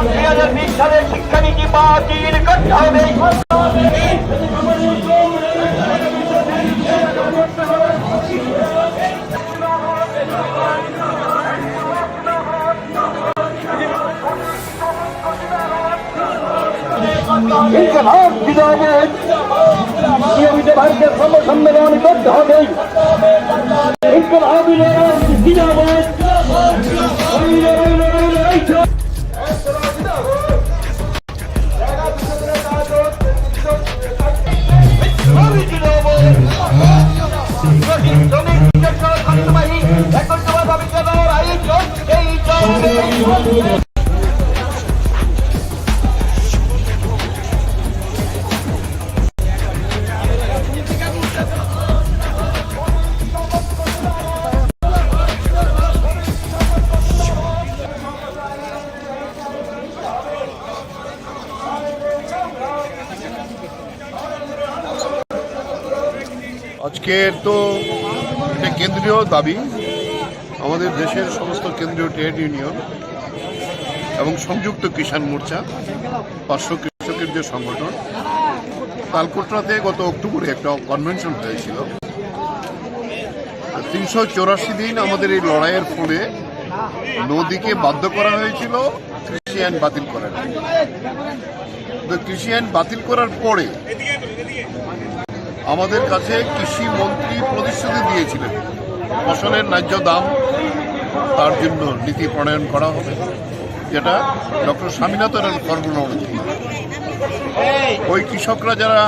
দুই হাজার বিশ সালের শিক্ষানীতি বাতিল করতে হবে। ইনকলাব জিন্দাবাদ। নিয়মিত ভারতের সর্বসম্মেলন করতে হবে। ইনকলাব জিন্দাবাদ। রইল, রইল, রইল, এই তো। আজকের তো এটা কেন্দ্রীয় দাবি, আমাদের দেশের সমস্ত কেন্দ্রীয় ট্রেড ইউনিয়ন এবং সংযুক্ত কিষাণ মোর্চা, পার্শ্ব কৃষকের যে সংগঠন, তালকোটরাতে গত অক্টোবরে একটা কনভেনশন হয়েছিল। তিনশো চৌরাশি দিন আমাদের এই লড়াইয়ের ফলে নদীকে বাধ্য করা হয়েছিল কৃষি আইন বাতিল করার জন্য। তো কৃষি আইন বাতিল করার পরে আমাদের কাছে কৃষি মন্ত্রী প্রতিশ্রুতি দিয়েছিলেন, ফসলের ন্যায্য দাম, তার জন্য নীতি প্রণয়ন করা হবে, যেটা ডক্টর স্বামীনাথন ফর্মুলা অনুযায়ী। ওই কৃষকরা যারা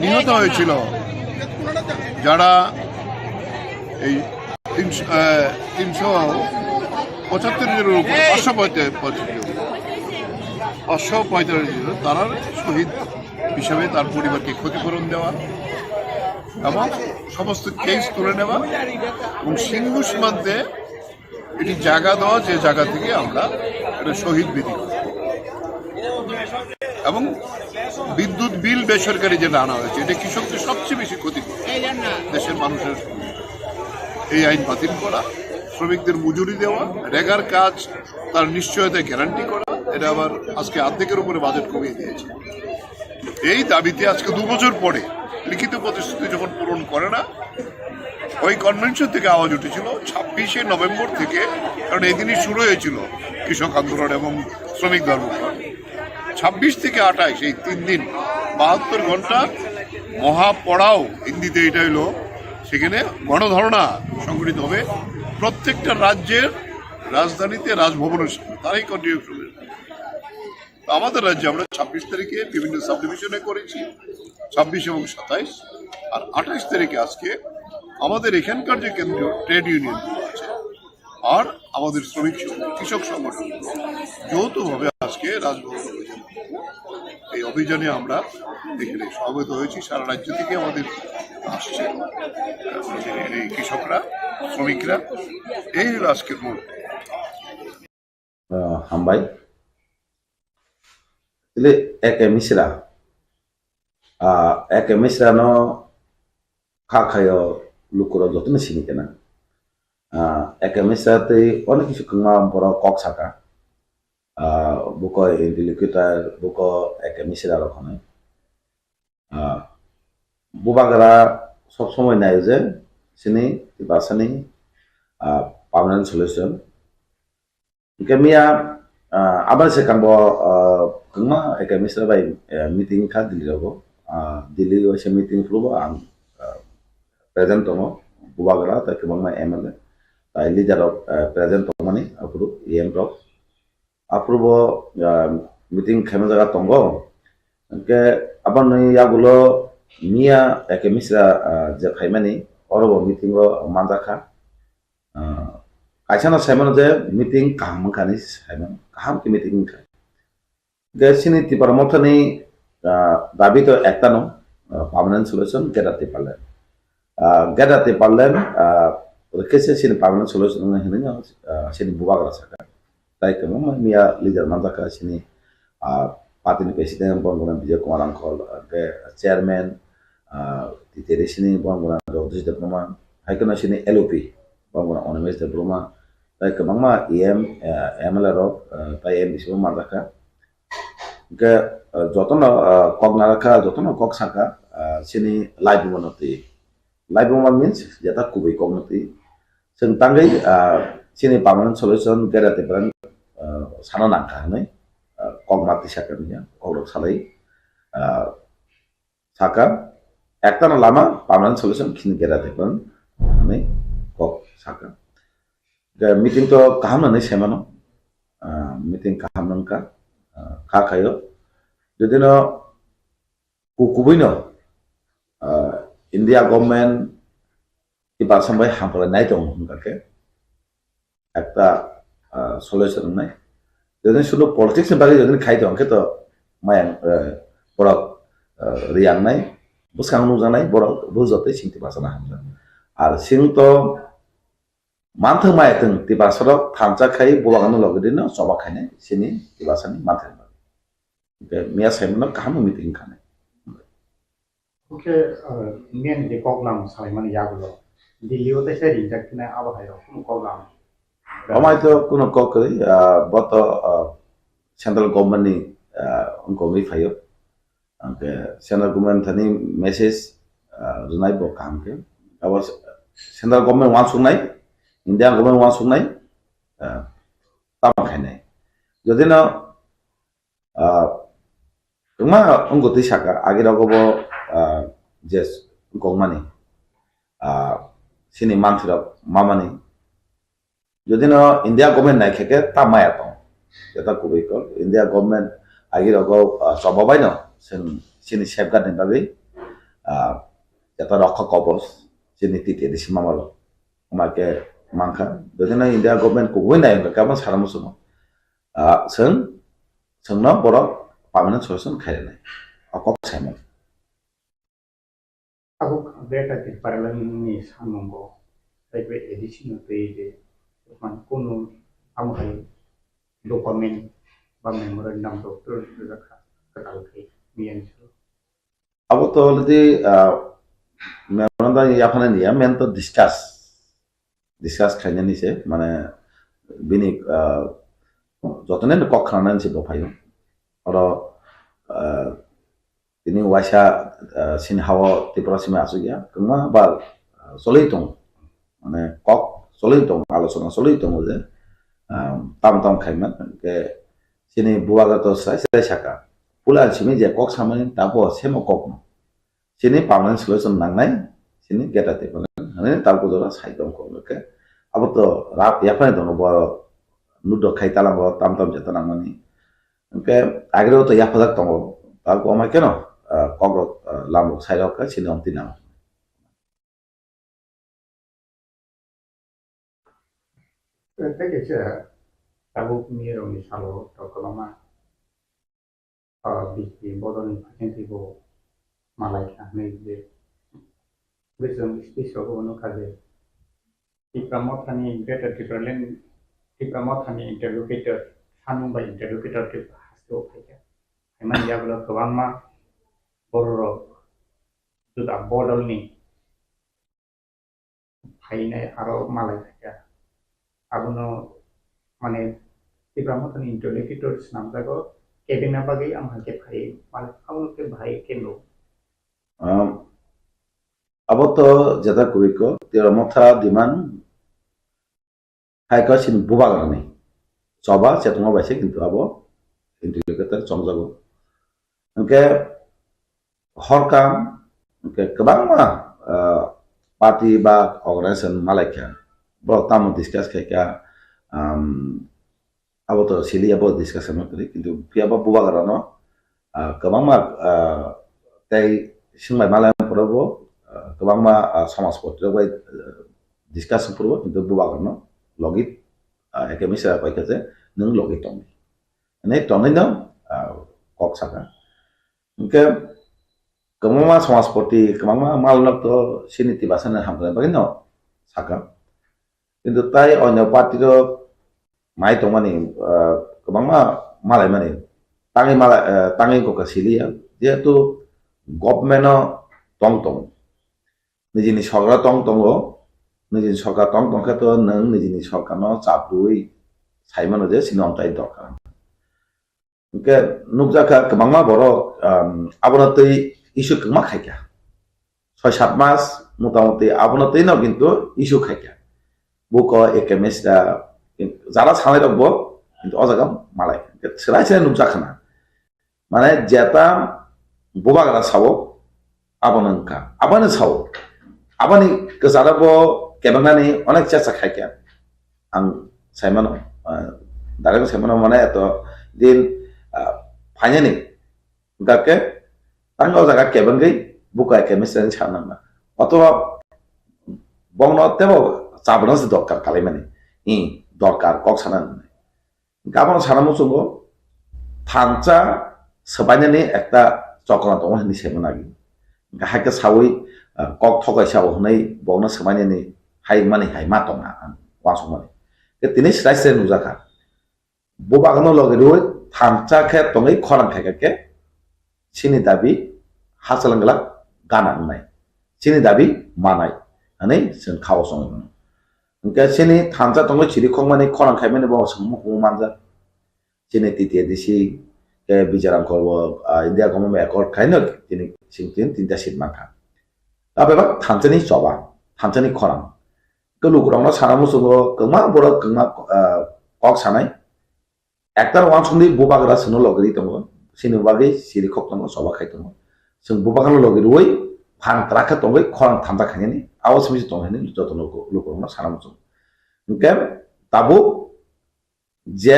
নিহত হয়েছিল, যারা এই তিনশো, আহ, তিনশো পঁচাত্তর জনের উপরে, পাঁচশো পঁয়তাল্লিশ, পাঁচশো পঁয়তাল্লিশ জন, তারা শহীদ হিসাবে তার পরিবারকে ক্ষতিপূরণ দেওয়া এবং সমস্ত কেস তুলে নেওয়া এবং সিঙ্গু সীমান্তে এটি জায়গা দেওয়া, যে জায়গা থেকে আমরা একটা শহীদ বেদি করব। এবং বিদ্যুৎ বিল বেসরকারি যেটা আনা হয়েছে, এটা কৃষকদের সবচেয়ে বেশি ক্ষতি করে। দেশের মানুষের এই আইন বাতিল করা, শ্রমিকদের মজুরি দেওয়া, রেগার কাজ, তার নিশ্চয়তা গ্যারান্টি করা, এটা আবার আজকে অর্ধেকের উপরে বাজেট কমিয়ে দিয়েছে। এই দাবিতে আজকে দু বছর পরে লিখিত প্রতিশ্রুতি যখন পূরণ করে না, ওই কনভেনশন থেকে আওয়াজ উঠেছিল ছাব্বিশে নভেম্বর থেকে, কারণ এই দিনই শুরু হয়েছিল কৃষক আন্দোলন এবং শ্রমিক ধর্মঘট। ছাব্বিশ থেকে আঠাশ, এই তিন দিন, বাহাত্তর ঘন্টা মহাপড়াও হিন্দিতে এটা হলো, সেখানে গণধর্ণা সংগঠিত হবে প্রত্যেকটা রাজ্যের রাজধানীতে, রাজভবনের সামনে, তারাই কন্টিনিউ করবে। তো আমাদের রাজ্যে আমরা ছাব্বিশ তারিখে বিভিন্ন সাবডিভিশনে করেছি, ছাব্বিশ এবং সাতাইশ, আর আঠাইশ তারিখে আজকে আমাদের এখানকার যে কেন্দ্রীয় ট্রেড ইউনিয়নগুলো আছে আর আমাদের শ্রমিক সংগঠন, কৃষক সংগঠনগুলো যৌথভাবে আজকে রাজভবন অভিযান, এই অভিযানে আমরা এখানে সমবেত হয়েছি। সারা রাজ্য থেকে আমাদের আসছে, আমাদের এই কৃষকরা, শ্রমিকরা, এই হলো আজকের মূল। Ah, hambai. Tili A K Misra. Ah, A K Misra no kha khayo lukuro jotono sini kena. Ah, A K Misra tei onek kisu kwma borok kok saka. Ah, buko interlocutor, buko A K Misra rok hwnwi. Ah, bubagra sob somoi naio je sini Tiprasani, ah, permanent solution. Hingke miya, ah, aboni swkang bo, ah, kwbangma A K Misra bai, eh, meeting kha Delhi rogo. Ah, Delhi waisa meeting phuru bo ang, ah, present tongo, bubagra tei kwbangma M L A, tai leader rok, eh, present tongmani aphuru E M rok. Aphuru bo, ah, meeting khaima jaga tongo. Hingke aboni yagulo miya A K Misra, ah, je phaimani, oro bo meeting o manjakha. Ah, kaisa no saimano je meeting kaham wngkha hinwi saimano, kaham khe meeting wngkha. Hingke chini Tipra Mothani, ah, dabi to ekta no, ah, permanent solution, Greater Tipraland. Ah, Greater Tipraland, ah, rwkhe se chini permanent solution wngkha hinwi, ah, chini bubagra sakha. Tai kwbangma miya leader manjakha chini, ah, party ni president Bongona Vijay Kumar Angkol, hingke chairman, ah, T T D C ni Bongona Jagdish Debbarma, hai kheno chini L O P Bongona Animesh Debbarma, tai kwbangma E M, ah, M L A rok, ah, tai M D C bo manjakha. Hingke, ah, jotono, ah, kok narakha, jotono kok sakha, ah, chini live bono twi. Live wngma means jeta kubui kokno twi. Chwng tangwi, ah, chini permanent solution Greater Tipraland, ah, sana nangkha hwnwi, ah, kok ma twi sakha nungya, kokrok salai, ah, sakha, ektano lama permanent solution chini Greater Tipraland hwnwi kok sakha. Hwnkhe meeting to kaham hwnwi saimano, ah, meeting kaham wngkha, ah, kha khaio. Jodi no ku-, kubui no, ah, India government Tiprasa bai hamkrai nai tongo hwnkha khe ekta, ah, solution wngnai. Jodi sudu politics ni bagwi jodi khai tong khe to mayang, eh, borok, eh, riyangnai, bwskang nukjaknai borok rujak tei sing Tiprasa no hamjak. Ar sing to manthok maya tong Tiprasa rok thansa khai bubagra no logi dino choba khainai sini Tiprasa ni manthok bagwi. Hwnkhe miya saimano kaham meeting khanai. Oke, uh, Indian je koklam salaimani yagulo, Delhi o teisa ringjak khe abo hai rok kunu koklam. Amai to kuno kok kwrwi, ah, bo to, ah, central government ni, ah, wngkogwi phaio. Hwnkhe central government thani message, ah, rwnai bo kaham khe. Abo central government uansuknai, India government uansuknai, ah, tamo khainai. Jodi no, ah, wngma wngkotwi saka, agi rogo bo, ah, je wngkokmani, ah, chini manthirok mamani, Jodi no India government nai khe khe ta maya tong. Jeta kubui kok India government agi rogo, ah, choba bai no chwng chini safeguard ni bagwi, ah, jeta rokha kobos chini T T A D C mama rok. Wngma khe mankha. Jodi no India government kubui nai wngkha khe abo sana muchungo. Ah, chwng, chwng no borok permanent solution khairwnai. O kok saimani. Abo Greater Tipraland ni samung bo tei bai A D C no twi de man kunu amo hai document ba memorandum rok twi rwjak kha kwtal khai miyang salo. Abo to already, ah, memorandum yaphana niya, men to discuss, discuss khainani se, mane bini, ah, jotono kok khanani se bo phaio. Oro, ah, Tini waisa, ah, sini hao Tripura simi asuk ya, kwbangma ba, ah, choli tongo. Mane kok choli tongo, alochona choli tongo je, ah, tam tam khaima, hwnkhe sini bubagra to sai sai saka. Pula simi je kok samani tabo semo kok no. Sini permanent solution nangnai, sini Greater Tipraland, hwnwi tabuk jora sai tongkho, hwnkhe abo to rap yaphani tongo bo nudok khai talango tam tam jeta nangmani. Hwnkhe agirok to yaphajak tongo, tabuk amai keno, ah, kokrok, ah, lamrok sairok khe sini ongtwi nango. Tei kaisa tabuk mirokni salo to kwbangma, ah, B J P bodolni phaisingtwi bo malai kha hwnwi je bwswng speech rogo nukha je Tipra Mothani, Greater Tipraland, Tipra Mothani interlocutor, Sanung bai interlocutor khe haste o phaikha. Phaimani yagulo kwbangma bororok juda bodolni phainai aro malai phaikha. Abono mane Tipra Mothani interlocutor swnamjago, kebengna bagwi ang hakhe phai, mane abono khe bahai khe nuk. Um, abo to jeta kubui kok, Tipra Motha demand hai kok sini bubagrani choba chetongma bai se kintu abo interlocutor chongjago. Hwnkhe horkam, hwnkhe kwbangma, ah, party ba organization malaikha, borok tamo discuss khaikha, um, abo to sili abo discussion no kwrwi, kintu phiya bo bubagrano, ah, kwbangma, ah, tei swngbai malai phuru bo, ah, kwbangma, ah, somaj poti rok bai, ah, discussion phuru bo, kintu bubagrano logi, ah, ekhe misa bai khe je nwng logi tongdi. Hwnwi tongwi no, ah, kok saka. Hwnkhe kwbangma somaj poti, kwbangma malnok to sini tibasani hamkrai bagwi no saka. Kintu tai onyo party rok mai tongmani, ah, kwbangma malaimani tangwi mala-, ah, tangwi kokha siliya, jehetu government o tong tongo, nijini sorkar tong tongo, nijini sorkar tong tongkhe to nwng nijini sorkarno chap rwui saimano je chini omtai dorkar. Hwnkhe nukjakha kwbangma borok, um, abono twi issue kwbangma khaikha. Soi sat mas motamoti abono twino kintu issue khaikha. Buko A K M S da, jara sanai rokbo kintu o jaga malai. Hwnkhe swrai swrai nukjakha na. Mane jeta bubagra sao, abono wngkha. Abono sao. Aboni kwcharo bo kebengnani onek chesta khaikha. Ang saimano, ah, direct saimano mane eto din, ah, phainani. Hwnkhe tang o jaga kebengwi buka khe mistrani sanangma. Otoba bongno tebo chabana se dorkar kalaimani. I dorkar kok sana. Hwnkhe abono sana muchungo thansa swbainani ekta chokra tongo hinwi saimano agi. Hwnkhe haikhe sawi, ah, kok thokaisa o hwnwi bongno swbainani hai mani hai ma tongna ang uansukmani. Khe tini srai srai nukjakha. Bubagno logi rwi thansa khe tongwi khorang khaikha khe chini dabi hachal wngla gana wngnai, chini dabi manai hwnwi chwng khao chongo. Hwnkhe chini thansa tongwi chiri khokmani khorang khaimani bo chwng mukumu manjak. Chini T T A D C khe Bijaram Korbo, ah, India Government Accord khaino tini sing tin tinta seat mankha. Tabebak thansani choba, thansani khorang. Khe lukurokno sana muchungo kwma borok kwma, ah, kok sanai. Ektar wansukdi bubagra chwngno logiri tongo, chini bagwi chiri khok tongo, choba khai tongo. Chwng bubagrano logirwi phang twrak khe tongwi khorang thansa khainani, abo simi se tong hinwi joto luku-, lukurokno sana muchungo. Hwnkhe tabuk je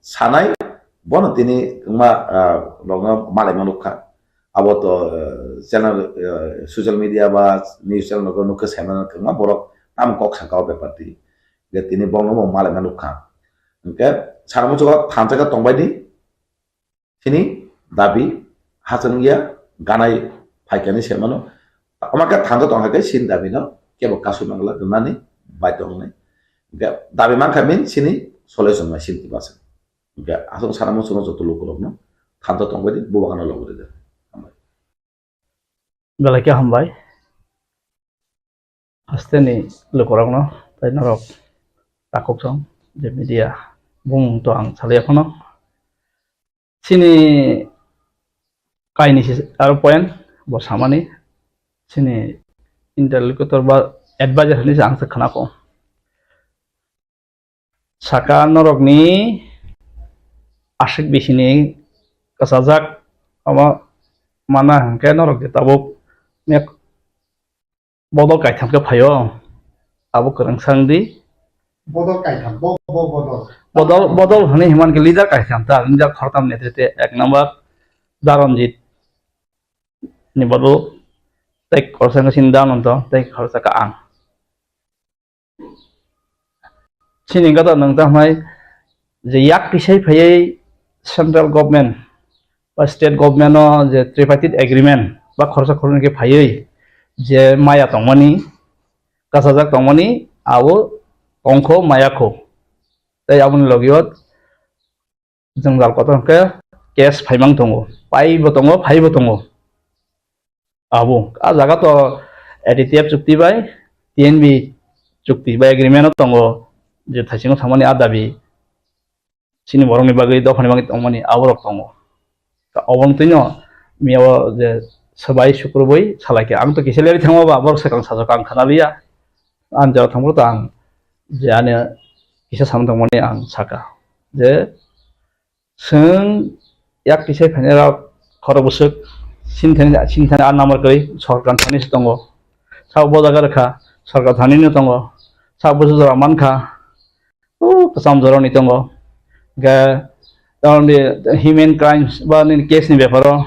sanai bono tini wngma, ah, rokno malaima nukha. Abo to, ah, channel, ah, social media ba news channel rokno nukha saimano kwbangma borok tamo kok saka o bepar twi. Je tini bono bo malaima nukha. Hwnkhe sana muchungo thansa khe tongbai di. Chini dabi hachal wngya, ganai phaikani se mano. Omo khe thansa tongkha khe chini dabi no kebo kasu mangla rwnani baidhyo wngnai. Hwnkhe dabi mankha min chini solution mai chini tibasa. Hwnkhe aswk sana muchungo joto lukurokno thansa tongbai di, bubagrano logori di. Hambai. Belai khe hambai. Hasteni lukurokno tei norok takhuk song je media bumung to ang salai phano. Chini kainwi se aro point bo samani chini interlocutor ba advisor hinwi se ang se khna kho. Saka norokni aswk bisini kwchajak omo mana hwnkhe norok je tabuk mek bodol kaitham khe phaio, abo kwrwng sang di. Bodol kaitham, bo, bo bodol. Bodol, bodol hwnwi himman khe leader kaitham ta, leader khoroktham netrite, ek number Daronjit ni bodol, tei khoroksa khe chini Dananto, tei khoroksa khe ang. Chini hwnkhe to nwng tamo hai je yak tisai phaiwi central government ba state government no je tripartite agreement ba khoroksa khoroknwi khe phaiwi je maya tongmani, kasajak tongmani, abo tongkho maya kho. Tei aboni logi o jwngjal kotor hwnkhe case phaimang tongo, paibo tongo, phaibo tongo. Abo a jaga to A D T F chukti bai T N V chukti bai agreement o tongo je thaisingo thangmani a dabi chini borokni bagwi dophani bagwi tongmani aborok tongo. Oboni twino miyao je swbai sukrubwi salaikha ang to kisa leri thangma ba borok swkang sajak ang khana liya. Ang jora thangphuru to ang je ani kisa samung tongmani ang saka je Chwng yak tisai phainairok khorok bwswk sinthani, sinthani a number kwrwi sorkar thani se tongo. Sabo bo jaga rwkha sorkar thani no tongo. Sabo bwswk jora mankha. O kwcham jorani tongo. Hwnkhe tamoni human crimes ba nini case ni beparo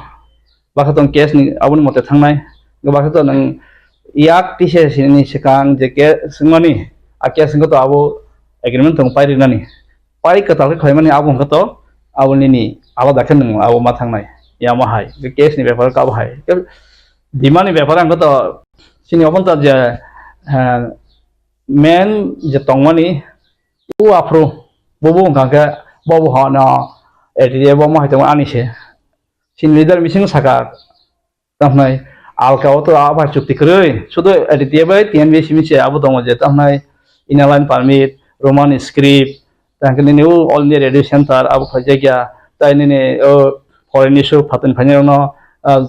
baksa tong case ni aboni mote thangnai. Baksa to nwng yak tisa sini swkang je case swngmani, a case wngkha to abo agreement tong pai rinani. Pai kwtal khe khlaimani abo wngkha to abo nini alada khe nwng abo ma thangnai. Yama hai, je case ni bepar kabo hai. Khe demand ni bepar wngkha to chini obo wngkha je, eh, main je tongmani u aphru bobo wngkha khe bobo hono area bo ma hai tongmani se. Chini leader bising saka, tamhnai alka o to a bai chukti kwrwi. Sudo A D T A bai T N V simi se abo tongo je tamhnai Inner Line Permit, Roman script, tang khe nini o All India Radio Center abo khlaijakya. Tai nini o foreign issue phatani phainairokno, ah,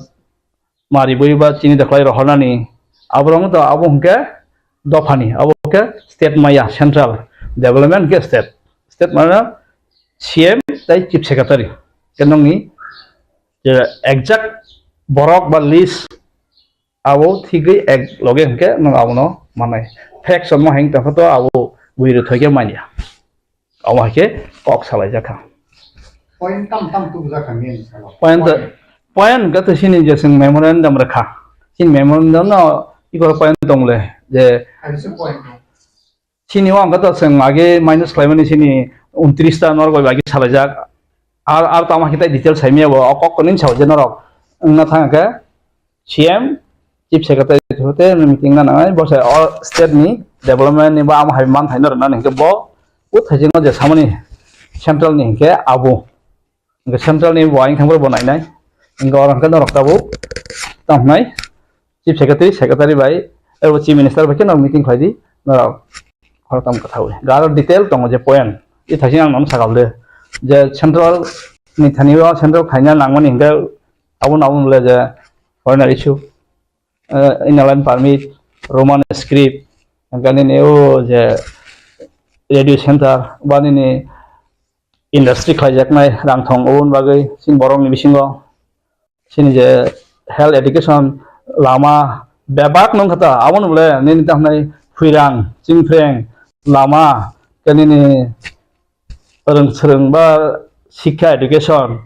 mari bui ba chini dokhwlai rohornani. Aborok to abo hwnkhe dophani, abo hwnkhe state maya, central development hwnkhe state. State mane C M tai Chief Secretary. Khe nokni je exact borok ba list abo thigwi ek loge hwnkhe nwng abono manai. Faction mo heng tongkha to abo bui rwthoi khe manya. Abo hai khe kok salai jakha. Point tam tam tubujak kha main salo. Point, point hwnkhe to sini je chwng memorandum rwkha. Sini memorandum no ikor point tongle je Hai se point no. Chini o ang khe to chwng age minus khlaimani chini untris ta norok bai age salaijak. Ar, ar tamo khe tai detail saimaya bo, o kok kwnwi sao je norok wngna thang khe C M, Chief Secretary through te meeting na nangnai, bo se o state ni development ni ba amo hai man thaino rwna ni hwnkhe bo o thaisingo je samani central ni hwnkhe abo. Hwnkhe central ni bo ayang thangphuru bo nainai. Hwnkhe oro hwnkhe norok tabuk tamo hwnai Chief Secretary, Secretary bai, ebo Chief Minister bai khe no meeting khlai di, norok khoroktham kwthaui. Garo detail tongo je point, i thaising ang nono sakha le, je central ni thani o central khaina nangmani hingke abo no abo le je foreigner issue, eh, Inner Line Permit, Roman script, hingke nini o je radio center, ba nini industry khlaijaknai rang thong oboni bagwi chini borokni bisingo chini je health education lama bebak nung kha ta, aboni bole nini tamo hwnai phuirang, chingphreng, lama, khe nini rwng swrwng ba sikha education,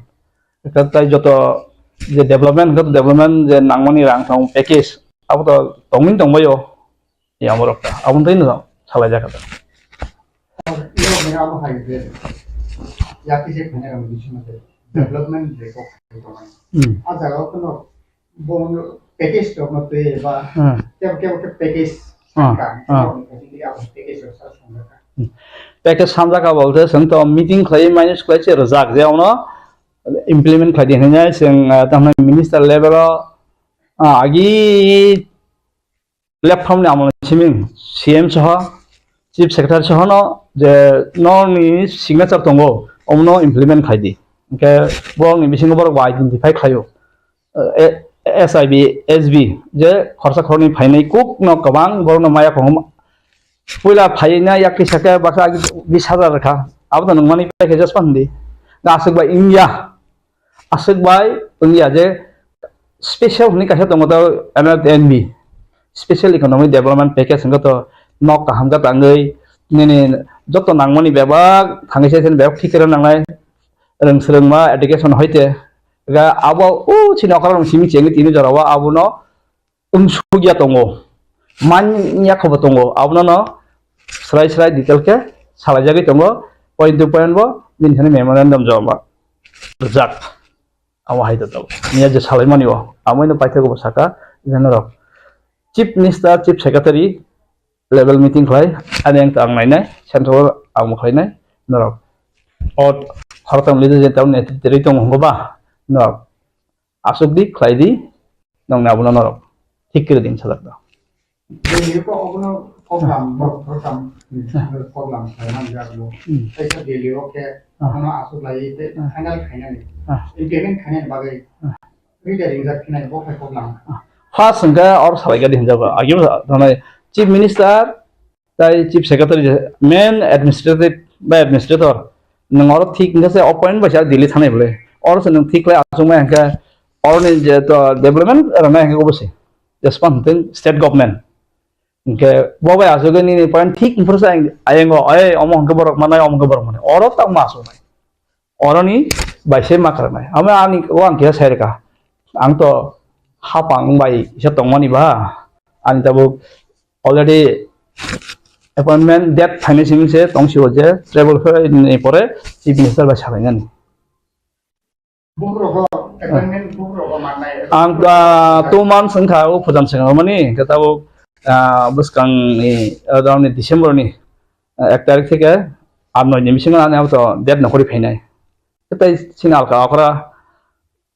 khe tai joto je development, khe development je nangmani rang thong package, abo to tongwi tongbaio. Ya, borok ta. Aboni tei no salai jak ta. Iro mera abo hai je. Ya kise khanya ram di sima de. Development de ko khai to man. Hmm. A jaga ko no bon package to no te ba. Hmm. Kya kya kya package. Hmm. Ka. Hmm. Abo package to sa song ka. Hmm. Package samjak ka bolte song to meeting khlai manage khlai se rajak je ono implement khlai di hwnwi song, ah, tamni minister level o, ah, agi platform ni amol simi C M soho, Chief Secretary soho no je nokni signature tongo, omono implement khai di. Hingke borokni bisingo borok bo identify khlaio. Eh, S I B, S B, je khorsa khorni phainai kuk no kwbang borokno maya kaham. Puila phaina yakri saka baksa agi bis hazar kha. Abo to nungmani pai khe jaspa hindi. Aswk bai India. Aswk bai wngya je special hwnwi kaisa tongo to N R N B, Special Economic Development Package, hwnkhe to nok kaham khe tangwi nini joto nangmani bebak thangwi se bebak thik khe nangnai, rwng swrwngma education hoite ga abo o chini okra rok simi chengwi tini jorao abono wngsukya tongo, manya khobo tongo, abono no srai srai detail khe salaijagwi tongo, point to point bo bini thani memorandum joma rwjak. Amo hai to tongo. Niya je salaimani o, amo ino paithakgo bo saka, je norok Chief Minister, Chief Secretary level meeting khlai, ani ang to ang nainai, central ang bo khlainai, norok o khoroktham leader je tamo netriterwi tongo hwngo ba, norok aswk di khlai di, nongni abono norok thik khe di sajak do. Delhi ko obono program, program, program khlai man jak bo. Hmm. Kaisa Delhi o khe Ah. Ano aswk lai tei Ah. Final khainani, Ah. Implement khainani bagwi Ah. Leader ringjak khinai bo khai kok lang. First hwnkhe or salai gadi hinjago. Agi thanai Chief Minister tai Chief Secretary je main administrative ba administrator nwng oro thik hwnkhe se o point bai sa Delhi thanai bole. Oro se nwng thik lai aswk mai hwnkhe oroni je to development rwnai hwnkhe obo se. Jespan hwnkhe state government. Hwnkhe bo bai aswk nini point thik hwnkhe se ayango, "Ei omo hwnkhe borok manai, omo hwnkhe borok manai." Oro tamo aswk nai. Oroni bai se ma kwrwnai. Amo ani o ang khe sai rwkha. Ang to hapang bai se tongmani ba. Ani tabuk already appointment date phainai simi se tong sio je travel ni pore Chief Minister bai salainani. Bukrok appointment bukrok mannai. Ang, ah, two months wngkha o phujan sengmani, hwnkhe tabuk, ah, bwskangni, ah, December ni, ah, ek tarik theke ar noi ni bisingo ani abo to date no khori phainai. Tei sini alka okra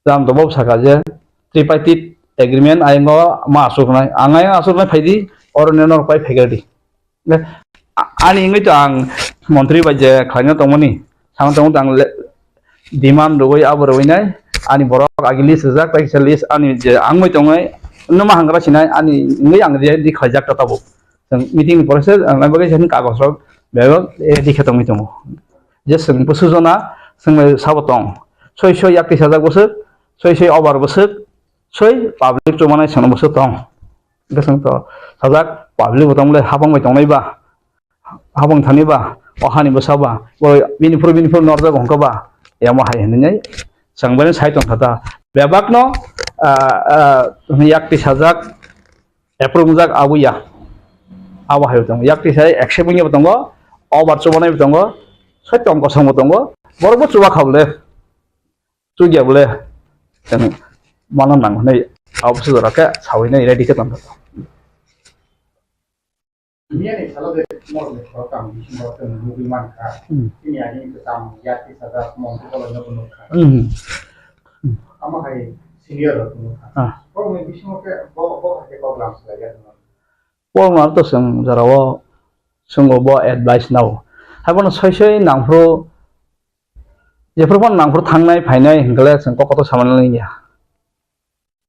Ram Dobab saka je tripartite agreement ayang o ma asuk nai, ang ayang asuk nai phaidi, oro neno pai phaigra di. Le, a-, ani wngwi to ang montri bai je khlaina tongmani, sang tongmani ang le, demand rwui abo rwui nai, ani borok agi list rijak, pai kisa list ani je ang bai tongnai, no ma hangra sinai, ani wngwi ang ready khlaijak ta tabuk. Chwng meeting ni pore se ang bai kisa kagoj rok bebak ready khe tongwi tongo. Je chwng bwswk jona chwng bai sabo tong, soi soi yak tisajak bwswk, soi soi over bwswk, soi public chumanai chwng bwswk tong. Hwnkhe chwng to sajak public bo tong le habang bai tongnai ba, habang thani ba, o hani bwsa ba, bo bini phuru bini phuru norjak hwnkha ba, emo hai hinwi chwng bai sai tong kha ta. Bebak no, ah, ah, yak tisajak, approve wngjak abo ya. Abo hai tongo. Yak tisai accept wngya bo tongo, over chubanai bo tongo, soi tong kosong bo tongo, borok bo chuba kha bo le. Chukya bole, chwng mano nang hwnwi abo se jora khe saui nai ready khe tong kha. Miyani salo de mor de program bisingo chwng nugwi man kha. Hmm. Chini ani kwcham yati sajak mong khe tolo nugwi nuk kha. Hmm. Amo hai senior rok tong kha. Ah. Borokni bisingo khe bo, bo hai khe kok lam swlai ya. Borokno to chwng jorao chwngo bo advice nao. Haibono soi soi nangphuru, jephuru phano nangphuru thangnai phainai hinkhe le chwng kok kotor samani liya.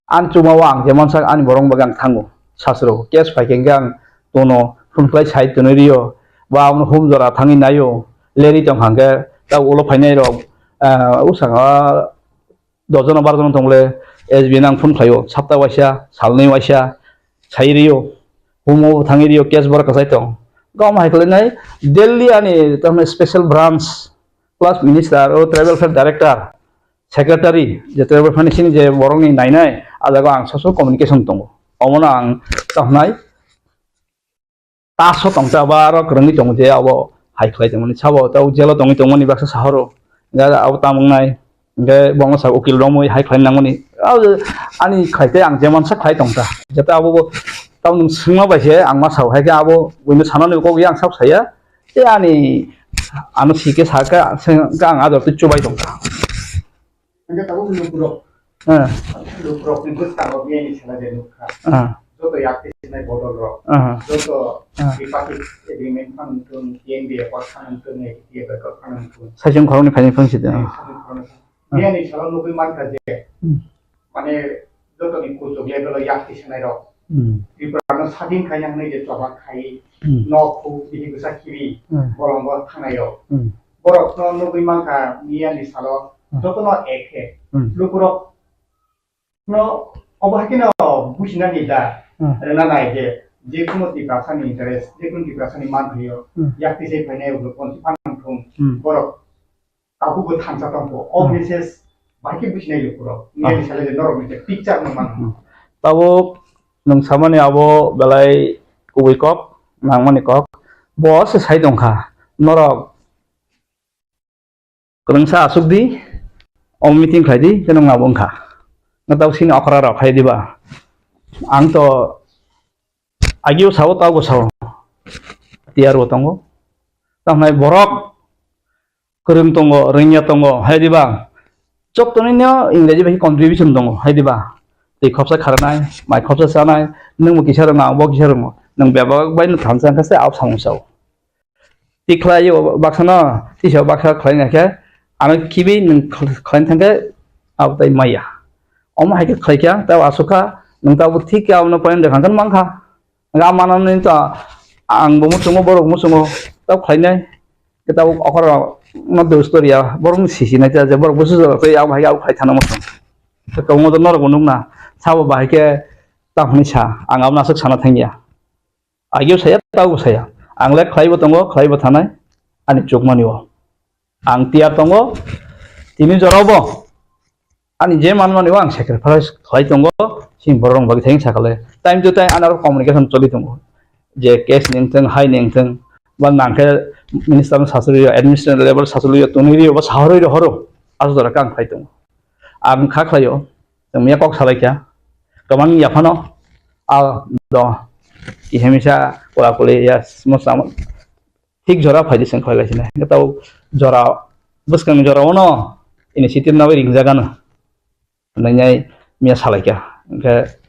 Ani chukmao ang je mansak ani borok bagwi ang thango. Sasro case phaikhe hinkhe ang tono phone khlai sai tonwi rio. Ba abono hum jora thangwi naio. Leri tong hangkhe ta ulo phainai rok, ah, usanga dojono barjono tongle S B nang phone khlaio. Sapta waisa, salnwi waisa, sai rio. Humo thangwi rio, case borok kwchai tong. Gom hai khlainai Delhi ani tamni special branch plus minister o tribal affairs director, secretary, je tribal affairs ni sini je borokni nainai, a jaga ang social communication tongo. Omono ang tamo hnai taso tongta ba aro kwrwngwi tongo je abo hai khlai tongmani sabo tei jelo tongwi tongmani baksa sahoro. Ga abo tamo wngnai, hingke bongo sa ukil romwi hai khlai nangmani. Abo ani khlai tei ang je mansa khlai tongta. Jeta abo bo tamo nwng swngma bai se ang ma sao, hai khe abo buino sanani kok yang sak saya. Tei ani ano sike saka, sengkha ang ador tei chubai tongkha. Hingke tabuk lukurok, eh, lukurokni bwskango biyani sela je nukha. Ah. Joto yakti sinai bodol rok, ah, joto, ah, tripartite agreement phano wngthung, T N B accord phano wngthung, A T T F accord phano wngthung. Saichung khoroknwi phaini phang sidi, eh, ah, saichung khoroknwi phang. Ah. Biyani salo nugwi mankha je, hmm, mane jotoni kuchuk level o yakti sinai rok. Hmm. Tripura no sadin khaina hwnwi je choba khai, hmm, nok huk bini bwsa khibi, hmm, bolongo thangnai rok. Hmm. Borok no nugwi mankha miya ni salo, hmm, joto no ekhe. Hmm. Lukurok no obo hakhe no businani da, hmm, rwna nai je, je kuno Tiprasa ni interest, je kuno Tiprasa ni manthai o, hmm, yakti se phainai rok no ponti phang thung, hmm, borok Tabukbo thansa tongkho. O, hmm, message bai khe businai lukurok. Ah. Nini sale je norok ni je picture no mano. Hmm. Tabuk nwng samani abo belai kubui kok, nangmani kok. Bo se sai tongkha. Norok kwrwngsa asuk di, o meeting khlai di, khe nwng abo wngkha. Nwng tabuk sini okra rok khai diba. Ang to agio sao, taubo sao. Tiyar bo tongo. Tamhnai borok kwrwng tongo, rwngya tongo, hai diba? Jottoni no Ingreji bai contribution tongo, hai diba? Twi khopsa kharnai, mai khopsa chanai, nwng bo kisa rwngo, ang bo kisa rwngo. Nwng bebak bai no thansa wngkha se abo samung sao. Tikhlai o baksa no, tisa baksa khlai na khe, ano khibi nwng khl-, khlai thang khe abo tai maya. Omo hai khe khlai kha, tabo asuk kha, nwng tabo thik khe abono point rwkha khe mankha. Ga manani to ang bo muchungo, borok muchungo, tabo khlainai. Khe tabo okora no dos toriya, borok no sisi nai ta je, borok busu jora tei abo hai abo khai thana muchung. Khe tongo to norok bo nukna, sabo bahai khe tamo hinwi sa, ang abo aswk sana thangya. Agio saya, tabo saya. Ang le khlai bo tongo, khlai bo thanai, ani chukmani o. Ang tiyar tongo, tini jorao bo ani je manmani o ang sacrifice khlai tongo, sini borok rok bagwi thang sakale. Time to time ano communication choli tongo. Je case ni wngthang, hai ni wngthang, ba nangkhe minister no sachuli, administrative level sachuli, tongwi rio, ba sahorwi rohoro, aswk jora khe ang khlai tongo. Ang kha khlaio, tongya kok salai kha, kwbang yaphano, a do, kihemisa kula kuli ya, thik jora phaidi chwng khlai lai sinai. Hwnkhe tabuk jora, bwskang jora o no initiative nai ringjak ano. Hwnwi miya salai kha. Hwnkhe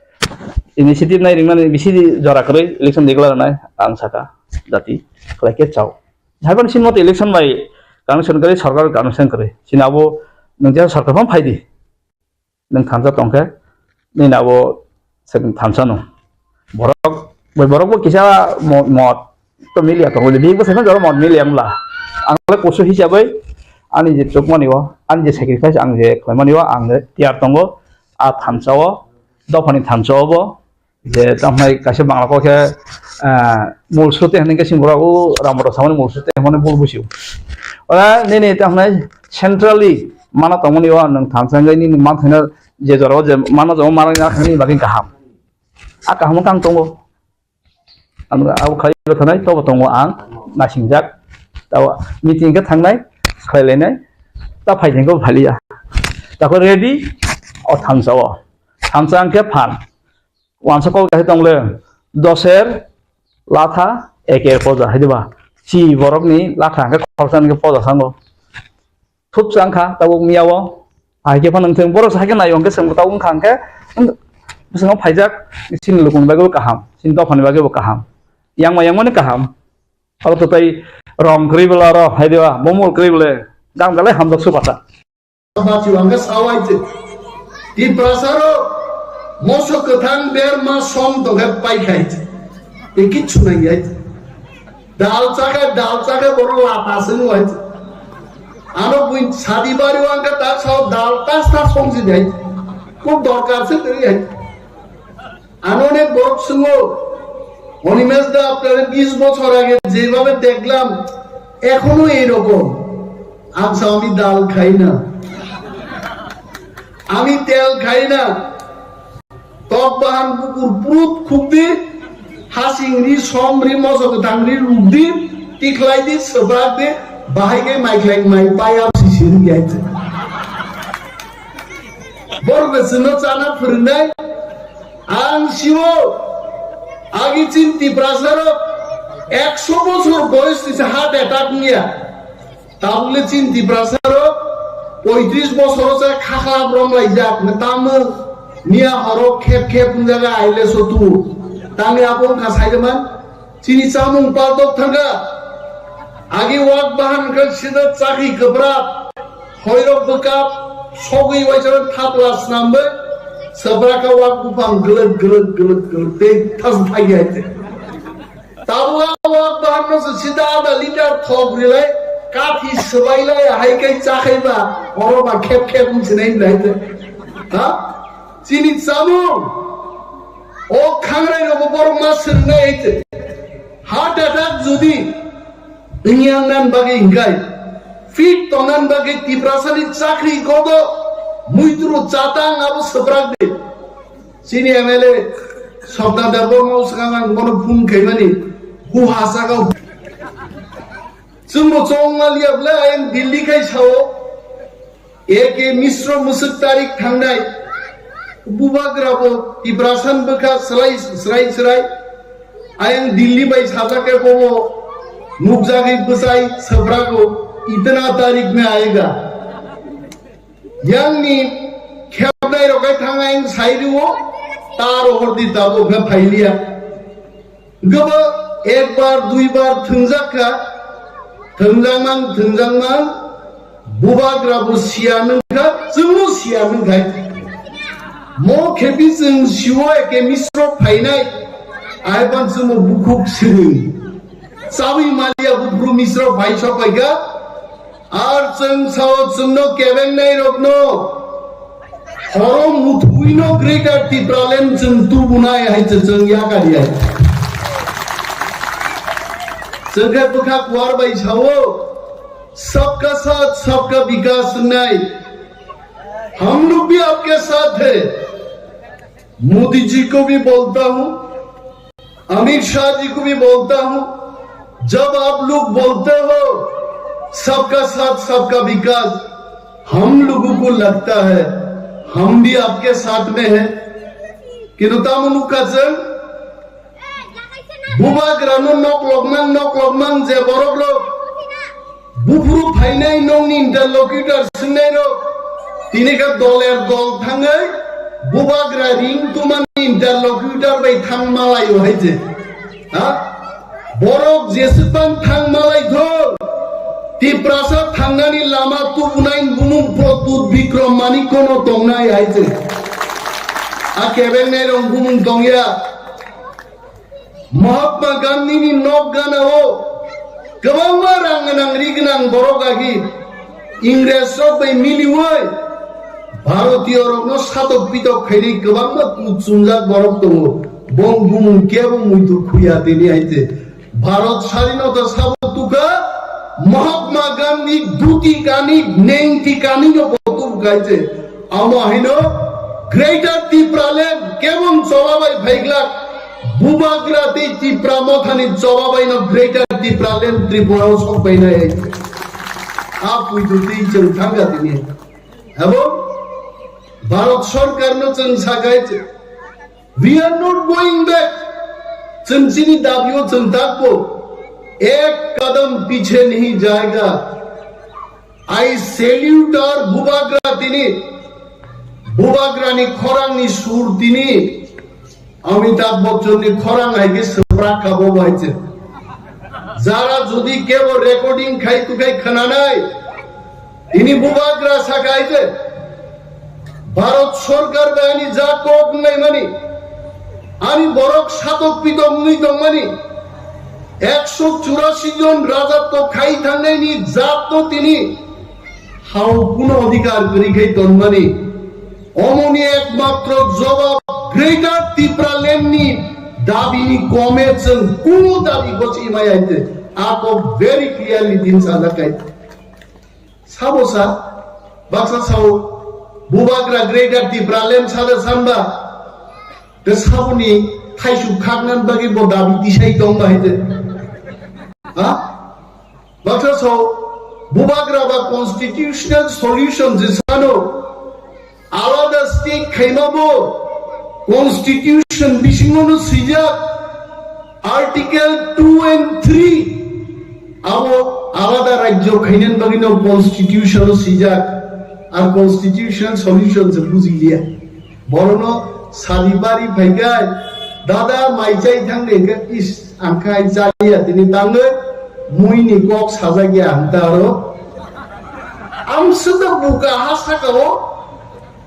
initiative nai ringmani bisi jora kwrwi election declare nai ang saka jati khlai khe chao. Haiphano sini mote election bai connection kwrwi, sorkar connection kwrwi. Sini abo nwng je sorkar phano phaidi. Nwng thansa tongkhe, nini abo se thansa no. Borok, bai borok bo kisa mo-, mot to miliya tongo, bini bwsai phano jora mot miliya wngla. Ang le kusu hisabai, ani je chukmani o, ani je sacrifice ang je khlaimani o, ang je tiyar tongo, a thansa o, dophani thansa o bo, je tamhai kaisa Bangla kok khe, ah, mul srote hwnwi khe sini borok o Ramoro samani mul srote hwnmani bul busi o. Ora nini tamhai centrally mana tongmani o nwng thansa wngwi nini manthaino je jora o je mana jora mana nini bagwi kaham. A kaham wngkha ang tongo. Ang abo khlai thanai tobo tongo ang nasingjak. Tabo meeting khe thangnai, khlai lainai, ta phai thangkhe phaliya. Tako ready o thansa o. Thansa ang khe phan. Wansa kok kaisa tong le, doser latha, eker poja, hai diba? Chi borok ni latha hwnkhe khoroksa ni poja sango. Thupsa wngkha tabuk miya o, Hai khe phano nwng borok hai khe nai hwnkhe chwng tau wngkha hwnkhe, bwskango phaijak, chini lukuni bagwi bo kaham, chini dophani bagwi bo kaham, yangma yangmani kaham. Abo to tei rong kwrwi bwla aro hai diba, bomol kwrwi bwle, jang jalai hamjak su bata. Bati wangkha sawai te. Tiprasa rok moso kwthang berma som tongkhe paikhai. E kichu nang yai. Dal chakhe, dal chakhe borok lata sing wai. Ano bui sadi bari wangkha ta sao dal tas tas song si dai. Kok dorkar se teri yai. Ano onek borok sungo, "Animesh da, apnare bish bochor age jebabe deklam, ekhono ei rokom." Ang sao, "Ami dal khai na, ami tel khai na." Tok bahan bukur prut khukdi, hasing ri, som ri, moso kwthang ri, rukdi, tikhlai di, swbrak di, bahai khe mai khlai mai paya sisi ri yai. Borok chwngno chana phwrwngnai. Ang siwo, agi chini Tiprasa rok ekso bochor boyos ni se heart attack niya. Tabukle chini Tiprasa rok poitris bochor se khakhlap romlaijak, tamo niya horo khep khep wngjaga aile sotu. Tangni abo wngkha saijaman. Chini chamung paltok thangkha. Agi wak bahan khe sida chakhi kwbrak, hoirok bwkak, sogwi waisa thapla snambai, swbrakha wak buphang glwk glwk glwk glwk tei thas thagi hai te. Tabuk a wak bahan no se sida ada liter thok rilai, kathi swbai lai hai kai chakhai ba, oro ba khep khep wng sinai lai te. Ha? Chini chamung. O khangrai rogo borok ma swngnai hai te. Heart attack jodi wngya nan bagwi hingkai, fit tongnan bagwi Tiprasani chakri kodo muitru chatang abo swbrak di. Chini M L A Sokta Debbarma swkang ang bono phone khaimani, bu hasaka. Chwngbo chongma liya bwle ayang Delhi khai sao. A K Misro mwswk tarik thangnai bubagra bo Tiprasani bwkha swrai swrai swrai. Ayang Delhi bai sajak khe bobo nukjagwi bwsai swbrago itna tarik mein aayega. Yangni khepnai rok hai thang ayang sai rwo ta rohor di tabuk khe phailiya. Gobo ekbar duibar thwngjak kha, thwngjak mang thwngjak mang, bubagra bo siya nung kha, chwngno siya nung khai. Mo khepi chwng siwo A K Misro phainai, ai ban chwngno bukhuk siri. Chawi maliya buphru Misro phai sok phaikha, Ar chwng sao chwngno kebengnai rokno horo muthuino Greater Tipraland chwng tubunai hai se chwng yakar ya. Chwng khe bwkha kuar bai sao, "Sabka saath, sabka vikas" wngnai. Hum log bhi aapke saath hai. Modi ji ko bhi bolta hoon, Amit शाह जी को भी बोलता हूं, जब आप लोग बोलते हो सबका साथ सबका विकास, हम लोगों को लगता है हम भी आपके साथ में हैं। Kintu tamo nukha chwng, bubagrano nok lokmang nok lokmang je borok rok, buphuru phainai nokni interlocutor swngnairok, tini khe doler dol thangwi bubagra ring tumani interlocutor bai thang malaio hai je. Ha? Borok jeswkbang thang malaithok, Tiprasa thangnani lama tubunai bumung Pradyut Bikram Manikkono tongnai hai je. A kebengnai rok bumung tongya. Mahatma Gandhi ni nok gana o kwbangma rang gwnang ri gwnang borok agi Ingres rok bai miliwi Bharatiyo rokno satok pitok khainai kwbangma kuchumjak borok tongo. Bong bumung kebo muitu khuya tini hai te. Bharat Sadhinota sabo tukha Mahatma Gandhi duti kani nengti kani no botu kai te. Amo haino Greater Tipraland kebong choba bai phaiglak bubagra tei Tipra mothani choba bai no Greater Tipraland Tripura o sok bai nai. A puitu tei chwng thangga tini. Abo Bharat Sarkar no chwng sakai, "We are not going back." Chwng chini dabi o chwng takbo ek kadam piche nahi jayega. I salute our bubagra tini. Bubagrani khorangni sur tini Amitabh Bachchanni khorang hai khe swprak kha bo bai se. Jara jodi kebo recording khai tu khai khwnanai, tini Bubagra sa khai je, Bharat Sorkar bai ani ja kok wngnai mani, ani borok satok pitok wngwi tongmani, ekso churasi jon raja to khai thangnaini jat to tini hao kuno odhikar kwrwi khai tonmani. Omoni ekmatro jobab Greater Tipraland ni dabi ni kome chwng kuno dabi gochi maya hinte ako very clearly din sajakai. Sabo sa, baksa sao, Bubagra Greater Tipraland sada sanba, te saboni thaisuk khaknan bagwi bo dabi tisai tong ba hinte. Ha? Baksa sao, Bubagra ba constitutional solution je sano, alada state khaima bo constitution bisingo no swijak, Article two and three abo alada rajyo khainan bagwi no constitution o swijak, ar constitutional solution se bujiliya. Borono sadi bari phaikai, dada mai chai thang de hingke, is, ang khai chaliya tini tangwi, mui ni kok sajak ya ang ta aro. Ang sida buka ha saka o,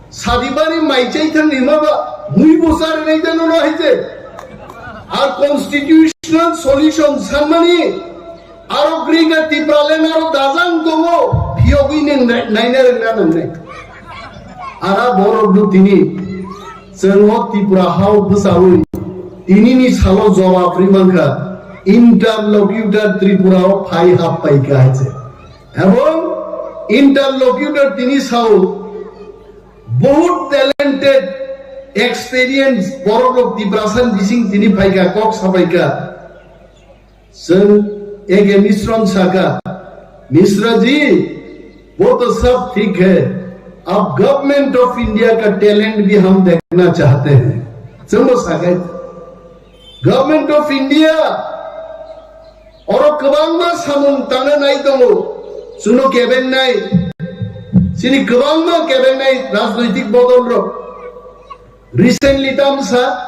sadi bari mai chai thang ni ma ba, mui bo sar nai jano na hai je. Ar constitutional solution sanmani, aro Greater Tipraland aro dajang tongo, phiyogwi neng nai-, naina rwngna nangnai. Ara borok no tini, chwng o Tripura hao bwchaui, tini ni salo jawab ri mankha, interlocutor Tripura o phai hap pai kha hai se. Ebong interlocutor tini sao, bahut talented, experience, borok rok Tiprasa ni bising tini phaikha, kok sapaikha. Chwng A K Misron saka, "Misra ji, wo to sab theek hai, ab Government of India ka talent bhi hum dekhna chahte hain." Chwng bo sakai, Government of India oro kwbangma samung tangna nai tongo, chwngno kebengnai, chini kwbangma kebengnai rajnoitik bodol rok. Recently tamsa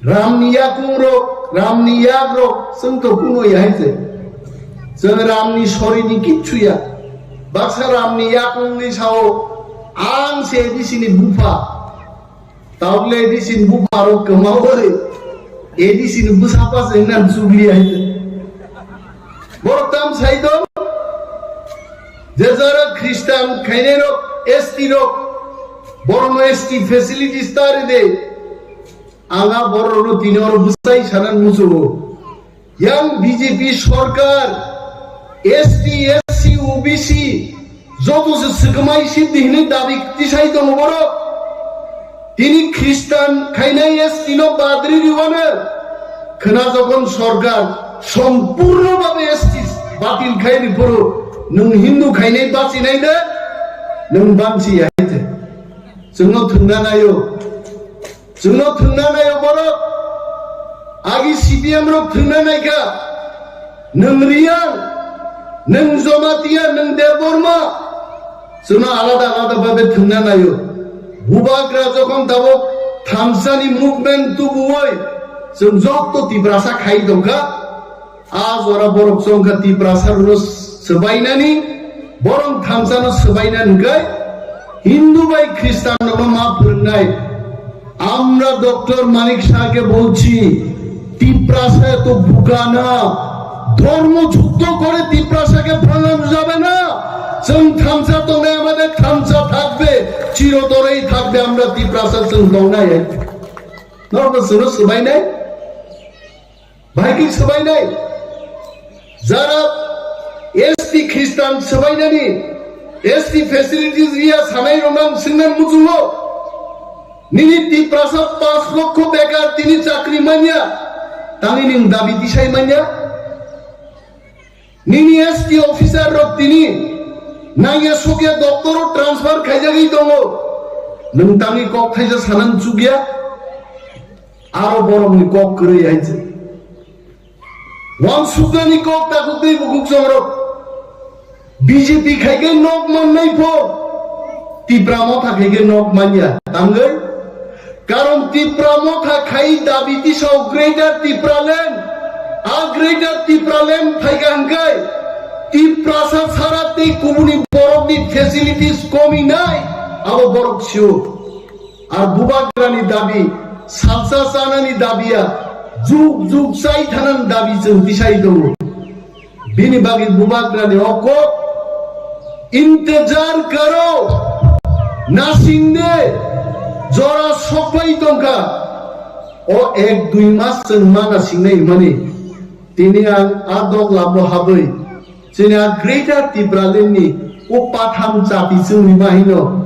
Ramni yakung rok, Ramni yak rok, chwng to kuno ya hai se. Chwng Ramni sori ni kichu ya. Baksa Ramni yakung ni sao ang se A D C ni bupha. Taogle A D C ni bupha rok kwmawi A D C ni bwsapa se nan chugli hai se. Borok tam sai do. Je jara Christian khainai rok, S T rok, borok no S T facilities tari de. Anga borok no tini oro bwsai sanan muchungo. Yang B J P sorkar, S T, S C, O B C, joto se swkmai sibdi hinwi dabi tisai tongo borok. Tini Christian khainai S T no badri riwano khwna jokhon sorkar sompurno babe S T batil khai ri phuru nwng Hindu khainai bachinai de nwng banchi ya hai de. Chwngno thwngna naio. Chwngno thwngna naio borok. Agi C P M rok thwngna naikha. Nwng Riyang, nwng Jamatia, nwng Debbarma. Chwngno alada alada babe thwngna naio. Bubagra jokhon tabuk thamsani movement tubuwi chwng jokto Tiprasa khai tongkha. A jora borok chongkha Tiprasa rwno swbainani, borok thamsano swbainani hwnkhe Hindu bai Khristanrokno ma phwrwngnai. আমরা ডক্টর মানিক শাহকে বলছি, তিপ্রাসা এত বোকা না, ধর্ম যুদ্ধ করে তিপ্রাসাকে ভাঙানো যাবে না। Chwng thamsa tongnai, আমাদের thamsa থাকবে, চিরতরেই থাকবে, আমরা Tiprasa chwng tongnai. Norok chwngno swbainai? Bahai khe swbainai. Jara S T Khristan swbainani, S T facilities riya sanai rok nang swngna muchungo. Nini Tiprasa panch lokho bekar tini chakri manya. Tangni nwng dabi tisai manya. Nini S T officer rok tini nangya sokya doctor o transfer khaijagwi tongo. Nwng tangni kok thaisa sanang chukya. Aro borokni kok kwrwi hai se. Wansuknani kok takhuk tei bukhuk chongrok. B J P khai khe nok mannai pho. Tipra Motha khe khe nok manya tangwi. Karon Tipra Motha khai dabi tisao Greater Tipraland. A Greater Tipraland phaikha hwnkhe Tiprasa sara tei kubuni borokni facilities komi nai, abo borok sio. Ar bubagrani dabi, salsa chanani dabiya, juk juk chai thanani dabi chwng tisai tongo. Bini bagwi bubagrani o kok, "Intejar karo, nasingde, jora sokpai tongkha." O ek dui mas chwng ma nasingnai hwnmani, tini ang a doglamo habwi, chini a Greater Tipraland ni o patham chati chwngni ma hino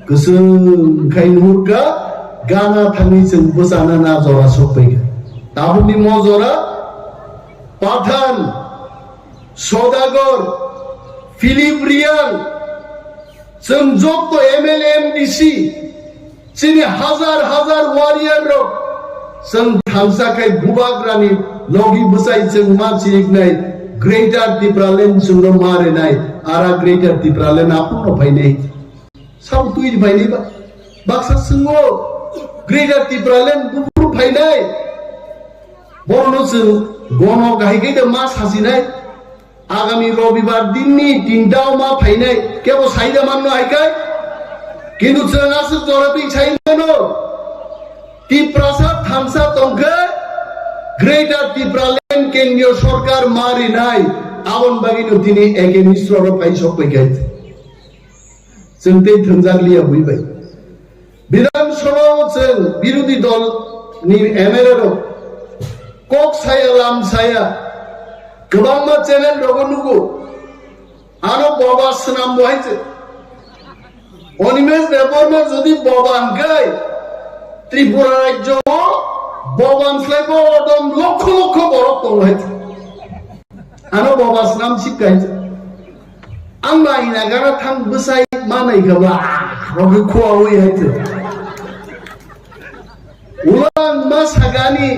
kwchwng khai nuhurkha, gana thangwi chwng bwchana na jora sokpaikha. Tabukni mo jora Pathan, Sodagar, Philip Reang, chwng jotto M L A, M D C, chini hazar hazar warrior rok, chwng thansa khai bubagrani logi bwchai chwng ma chiriknai Greater Tipraland chwngno ma rinai, ara Greater Tipraland aphuru phainai. Sabo twi phainai ba? Baksa chwngno Greater Tipraland buphuru phainai. Borokno chwng gono kahai khe ma sasinai. Agami Robibar dinni tinta o ma phainai, kebo saida manno hai khai. Kintu chwng aswk jora twi sai mano. Tiprasa thansa tongkhe Greater Tipraland kendriyo sorkar ma rinai, aboni bagwino tini A K Misra rok phai sok pai khai. Chwng tei thwngjak liya bui bai. Bidhan Sabha o chwng birodhi dol ni M L A rok kok saya lam saya kwbangma channel rogo nugo. Ano boba swnam bo hai se. Animesh Debbarma jodi boba hwnkhe Tripura rajyo o boba slai bo odom lokho lokho borok tongo hai se. Ano boba swnam sip hai se. Ang bai nagara thang bwsai manai kha ba rokhe khua wi hai se. Ulang ma sakani,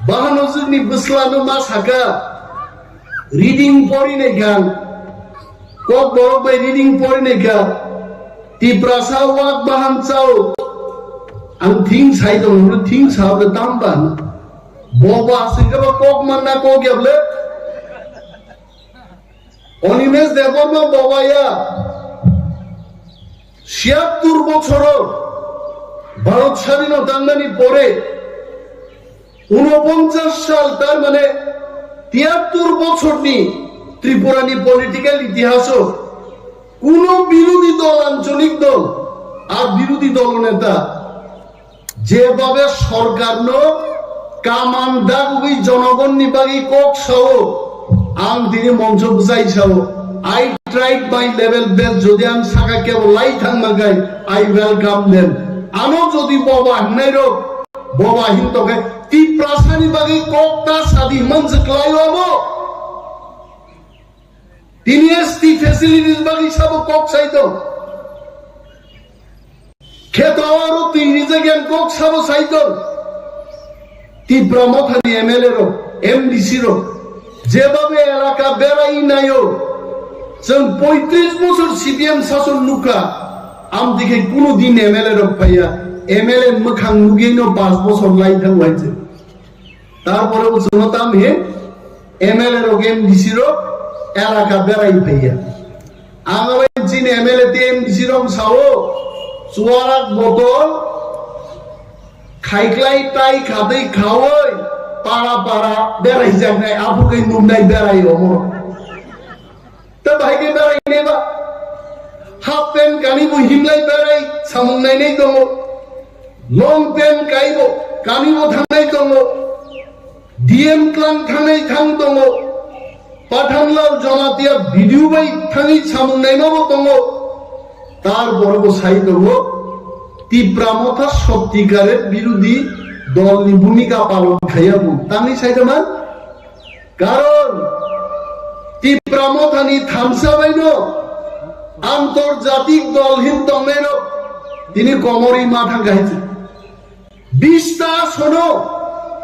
bahanojwkni bwslano ma saka, reading pori nai kha, kok borok bai reading pori nai kha, Tiprasa wak bahan chao, ang thing sai tong, thing sao le tam ban, bo ba sing kha ba kok manna kok yable. Animesh Debbarma bobaya siyattur bochoro Bharat sadhino tangmani pore unoponchas sal, tar mane tiyattur bochorni Tripurani political itihaso kuno birodhi dol, ancholik dol, ar birodhi dol neta jebabe sorkarno kaman dagwi jonogonni bagwi kok sao, ang tini moncho bwsai sao, "I tried my level best," jodi ang saka kebo lai thangma khai, I welcome them. Ano jodi boba hwngnai rok, boba hin tokhe Tiprasani bagwi kok ta sadi hwnman se klai obo. Tini S T facilities bagwi sabo kok sai tong. Kheto aro twi rijak yang kok sabo sai tong. Tipra Mothani M L A rok, M D C rok, jebabe elaka berai naio, chwng poitris bosor C P M sason nukha, amtwi khe kunu din M L A rok phaiya, M L A mwkhang nugwino pas bosor lai thang waise. Tarpore bo chwngno tam he M L A rok, M D C rok elaka berai phaiya. Ang abo chini M L A tei M D C rok sao, chuarak botol khaiklai tai khatwi khaui para para berai jaknai, aphuru khe nuknai berai omo. Ta bahai khe berai neba. Half pant kani bo himlai berai samung nainai tongo. Long pant kai bo kani bo thangnai tongo. D M tlang thangnai thang tongo. Pathanlal Jamatia video bai thangwi samung naima bo tongo. Tar boro bo sai tongo. Tipra Motha sotikare birodhi dol ni bhumika palon khaiya bo. Tangwi sai tongma? Karon Tipra Mothani thansa baino antorjatik dol hin tongnairok tini komorwi ma thangkha hai se. Bista sono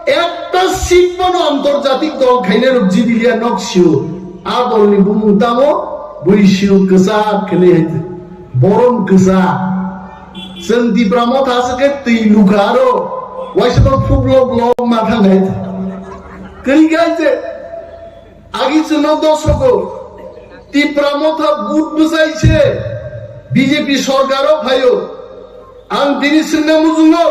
ekta seat bono antorjatik dol khainairok jidiliya nok sio. A dolni bumung tamo bui sio kwchak khenai hai se. Borom kwsa. Chwng Tipra Motha se khe twi lukha aro waisa bo phublo blok ma thangnai. Kwrwi khe se agi chwngno dosogo Tipra Motha but bwsai se B J P sorkaro phaio. Ang tini swngna muchungo,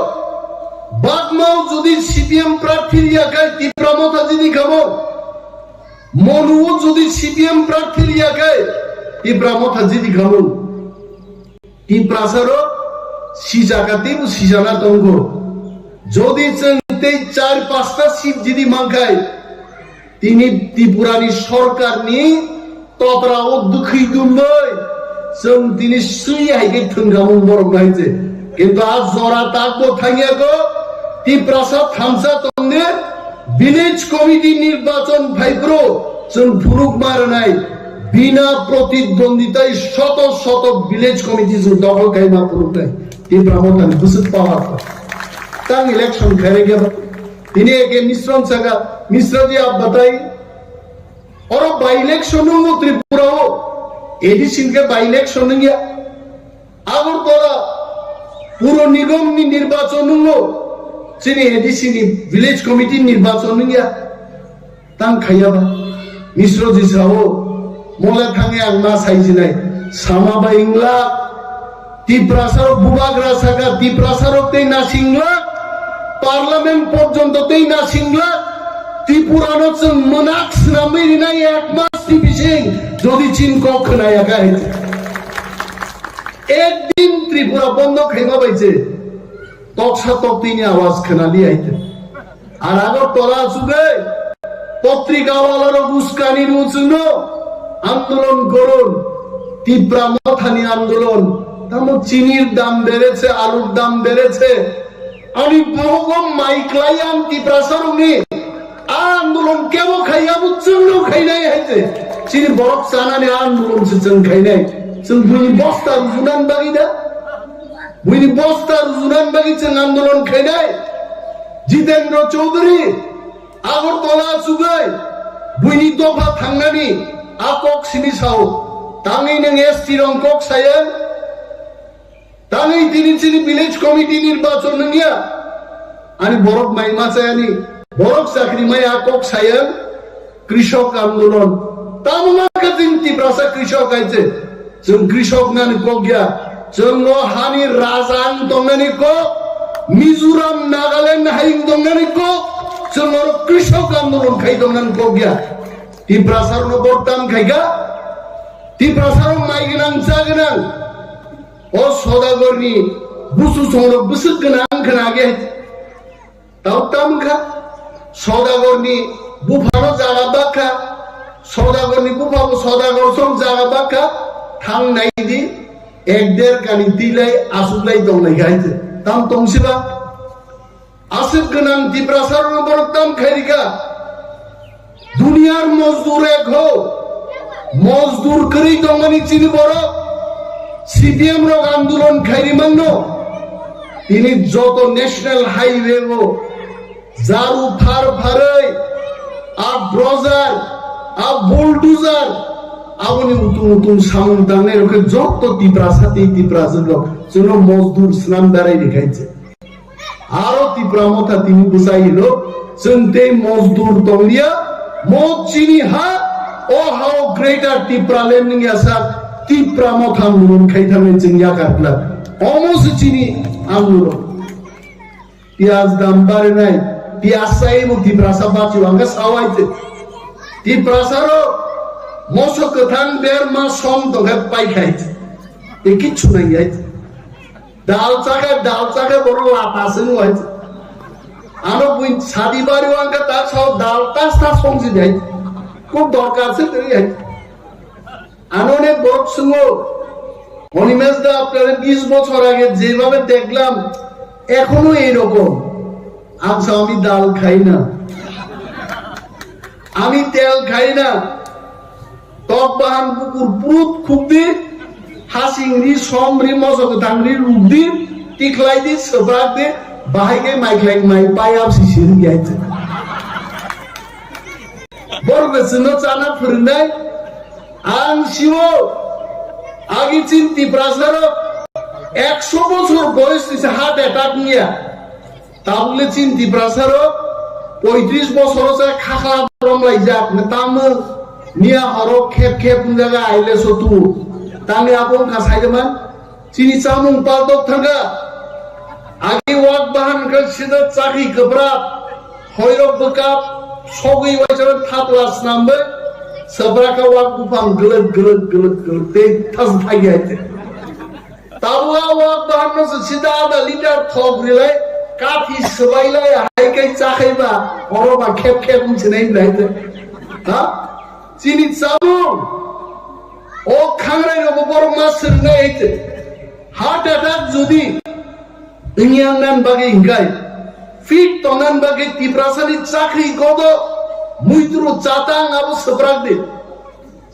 Bagmao jodi C P M prarthi ya khai Tipra Motha jini khamung, Monuo jodi C P M prarthi ya khai Tipra Motha jini khamung. Tiprasarok sijaka teibo sijana tongo. Jodi chwng tei char pasta seat jidi mankhai, tini Tripurani sorkarni toprao dwkhwi dumbai chwng tini swi hai khe thwngkhamung borok nai je. Kintu a jora takbo thangya go, Tiprasa thansa tongne, village committee nirbachon phaiphuru chwng phunuk ma rwnai, bina protidwonditai shoto shoto village committee chwng dokhol khai ma phunuknai. Tipra Mothani bwswk power tang election khairokya. Tini eke Misron saka, Misra ji aap batai, oro by election nungo Tripura o, A D C ke by election nungya. Agartala Puro Nigom ni nirbachon nungo, chini A D C ni village committee nirbachon nungya. Tang khaiya ba, Misro ji sao, mole thange ang ma sai jinai, sama ba ingla, Tiprasarok bubagra saka, Tiprasarok tei nasingla, Parliament porjonto tei nasingla, Tripurano chwng mwnak swnamwi rinai ek mas ni bising, jodi chin kok khwnaya kha hai. Ek din Tripura bondo khaima bai se, toksa toktwini awaz khwnali hai te. Ar Agartala chugai potrika walarok uskani rw chwngno andolon goron, Tipra Mothani andolon, tamo chinir dam bereche, alur dam bereche, ani bohogo mai klai ang Tiprasarokni, a andolon kebo khai abo chwngno khainai hai se, chini borok chanani andolon se chwng khainai, chwng buini bosta rujunan bagwi da, buini bosta rujunan bagwi chwng andolon khainai, Jitendra Chaudhary, Agartala chugai buini dopha thangnani a kok simi sao. Tangwi nwng S T rong kok saya, tangwi tini chini village committee nirbachon nungya. Ani borok mai ma chayani, borok chakri mai a kok saya. Krishok andolon. Tamo ma khe chini Tiprasa krishok hai se. Chwng krishok nani kok ya, chwng o hani raja wng tongnani kok, Mizoram, Nagaland hai wng tongnani kok, chwng oro krishok andolon khai tongnani kok ya. Tiprasarokno bortam khaikha, Tiprasarok mai gwnang cha gwnang, o Sodagarni busu songrok bwswk gwnang khna age. Tau tam kha, Sodagarni buphano jaga bakha, Sodagarni buphabo Sodagar song jaga bakha, thang nai di, ek der kani tilai asuklai tongnai kha hai se. Tam tong siba? Aswk gwnang Tiprasarokno borok tam khairikha. Duniyar mozdur ek ho, mozdur kwrwi tongmani chini borok, C P M rok andolon khairi mangno, tini joto national highway o jaru phar pharwi, a dozer, a bulldozer, aboni utung utung samung tangnai rok khe joto Tiprasa tei Tiprajwk rok chwngno mozdur swnam darai rikhainse. Aro Tipra Motha tini bwsai hino, chwng tei mozdur tonglia, mo chini ha, o hao Greater Tipraland wngya sak, Tipra Motha murun khai thangwi chwng yakar glak. Omo se chini ang murun. Piyaj dam barinai, piyaj sai bo Tiprasa bachi wangkha sawai se. Tiprasa ro moso kwthang der ma som tongkhe pai khai. E kichu nang yai. Dal chakhe, dal chakhe borok lata se wngwi. Ano bui sadi bari wangkha ta sao dal tas tas songsi dai. Kok dorkar se kwrwi hai. Ano onek borok swngo, "Animesh দা, আপনারে বিশ বছর আগে যেভাবে দেখলাম, এখনো এইরকম।" Ang sao, "Ami dal khai na, ami tel khai na." Tok bahan bukur prut khukdi, hasing ri, som ri, moso kwthang ri, rukdi, tikhlai di, swbrak di, bahai khe mai khlai mai pai ap si siri yai. Borok no chwngno chana phwrwngnai, ang sio Agi chin Tiprasa rok ekso bosor boyos ni se heart attack niya. Tabukle chin Tiprasa rok poitris bosor se khakha rom laijak ne tamo niya horo khep khep jaga aile so tu. Tani abong ka saiman chini chamung paltok thanga. Agi wak bahan ka sida chakhi kebra. Hoirok bwkha sogwi waisa thapla snambe, sabraka wak buphang glwk glwk glwk glwk tei thas thagi hai te. Tabua wak bahanno se sida ada liter thok rilai, kathi swbailai hai kai chakhaiba, oro ba khep khep wng sinai hai te. Ha? Chini chamung, o khangrai rogo borok ma swngnai hai te. Heart attack jodi Wngyangnani bagwi hingkai, fit tongnan bagwi Tiprasani chakri godo muitru chatang abo swprak di.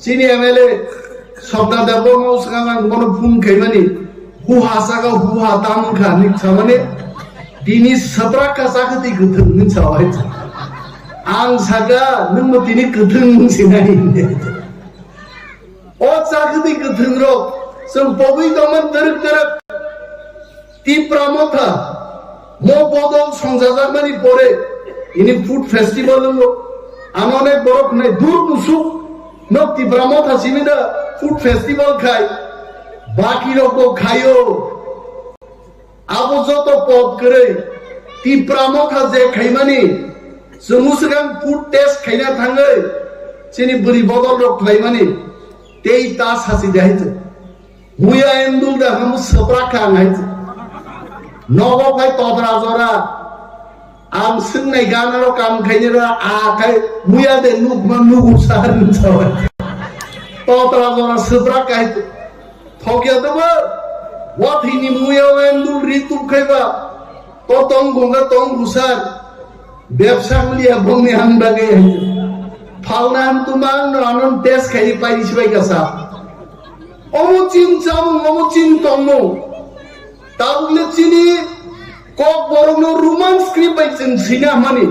Chini M L A Sopna Debbarma swkang ang bono phone khaimani, huha saka huha tamo wngkha hinwi samani, tini swprak kha chakri kwthwng hinwi sawi. Ang saka nwngbo tini kwthwng wng sinai. O chakri kwthwng rok chwng pogwi tongmani dwrwk dwrwk. Tipra Motha mo bodol songjajakmani pore ini food festival wngo. Ano onek borok hwnwi dur musuk no Tipra Motha simi da food festival khai, baki rok bo khaio. Abo joto pot kwrwi Tipra Motha je khaimani, chwng swkang food test khaina thangwi chini bwrwi bodol rok khlaimani tei ta sachi de hai chwng. Muya endul da hamu swprak kha ang hai chwng. Nogo phai totra jora ang swngnai gana rok kam khainai ra a khai muya de nukma nugu sar ni chawai. Totra jora swprak kha hai chwng. Thokya tabo, wathini muya endul ri tup khaiba, to tong gonga tong gusar, bebsa mulia bongni ang bagwi hai. Phalna ang tumang no anon test khai pai sibai kasa. Omo chin chamung, omo chin tongmung. Tabukle chini Kokborokno Roman script bai chwng swina hwnmani.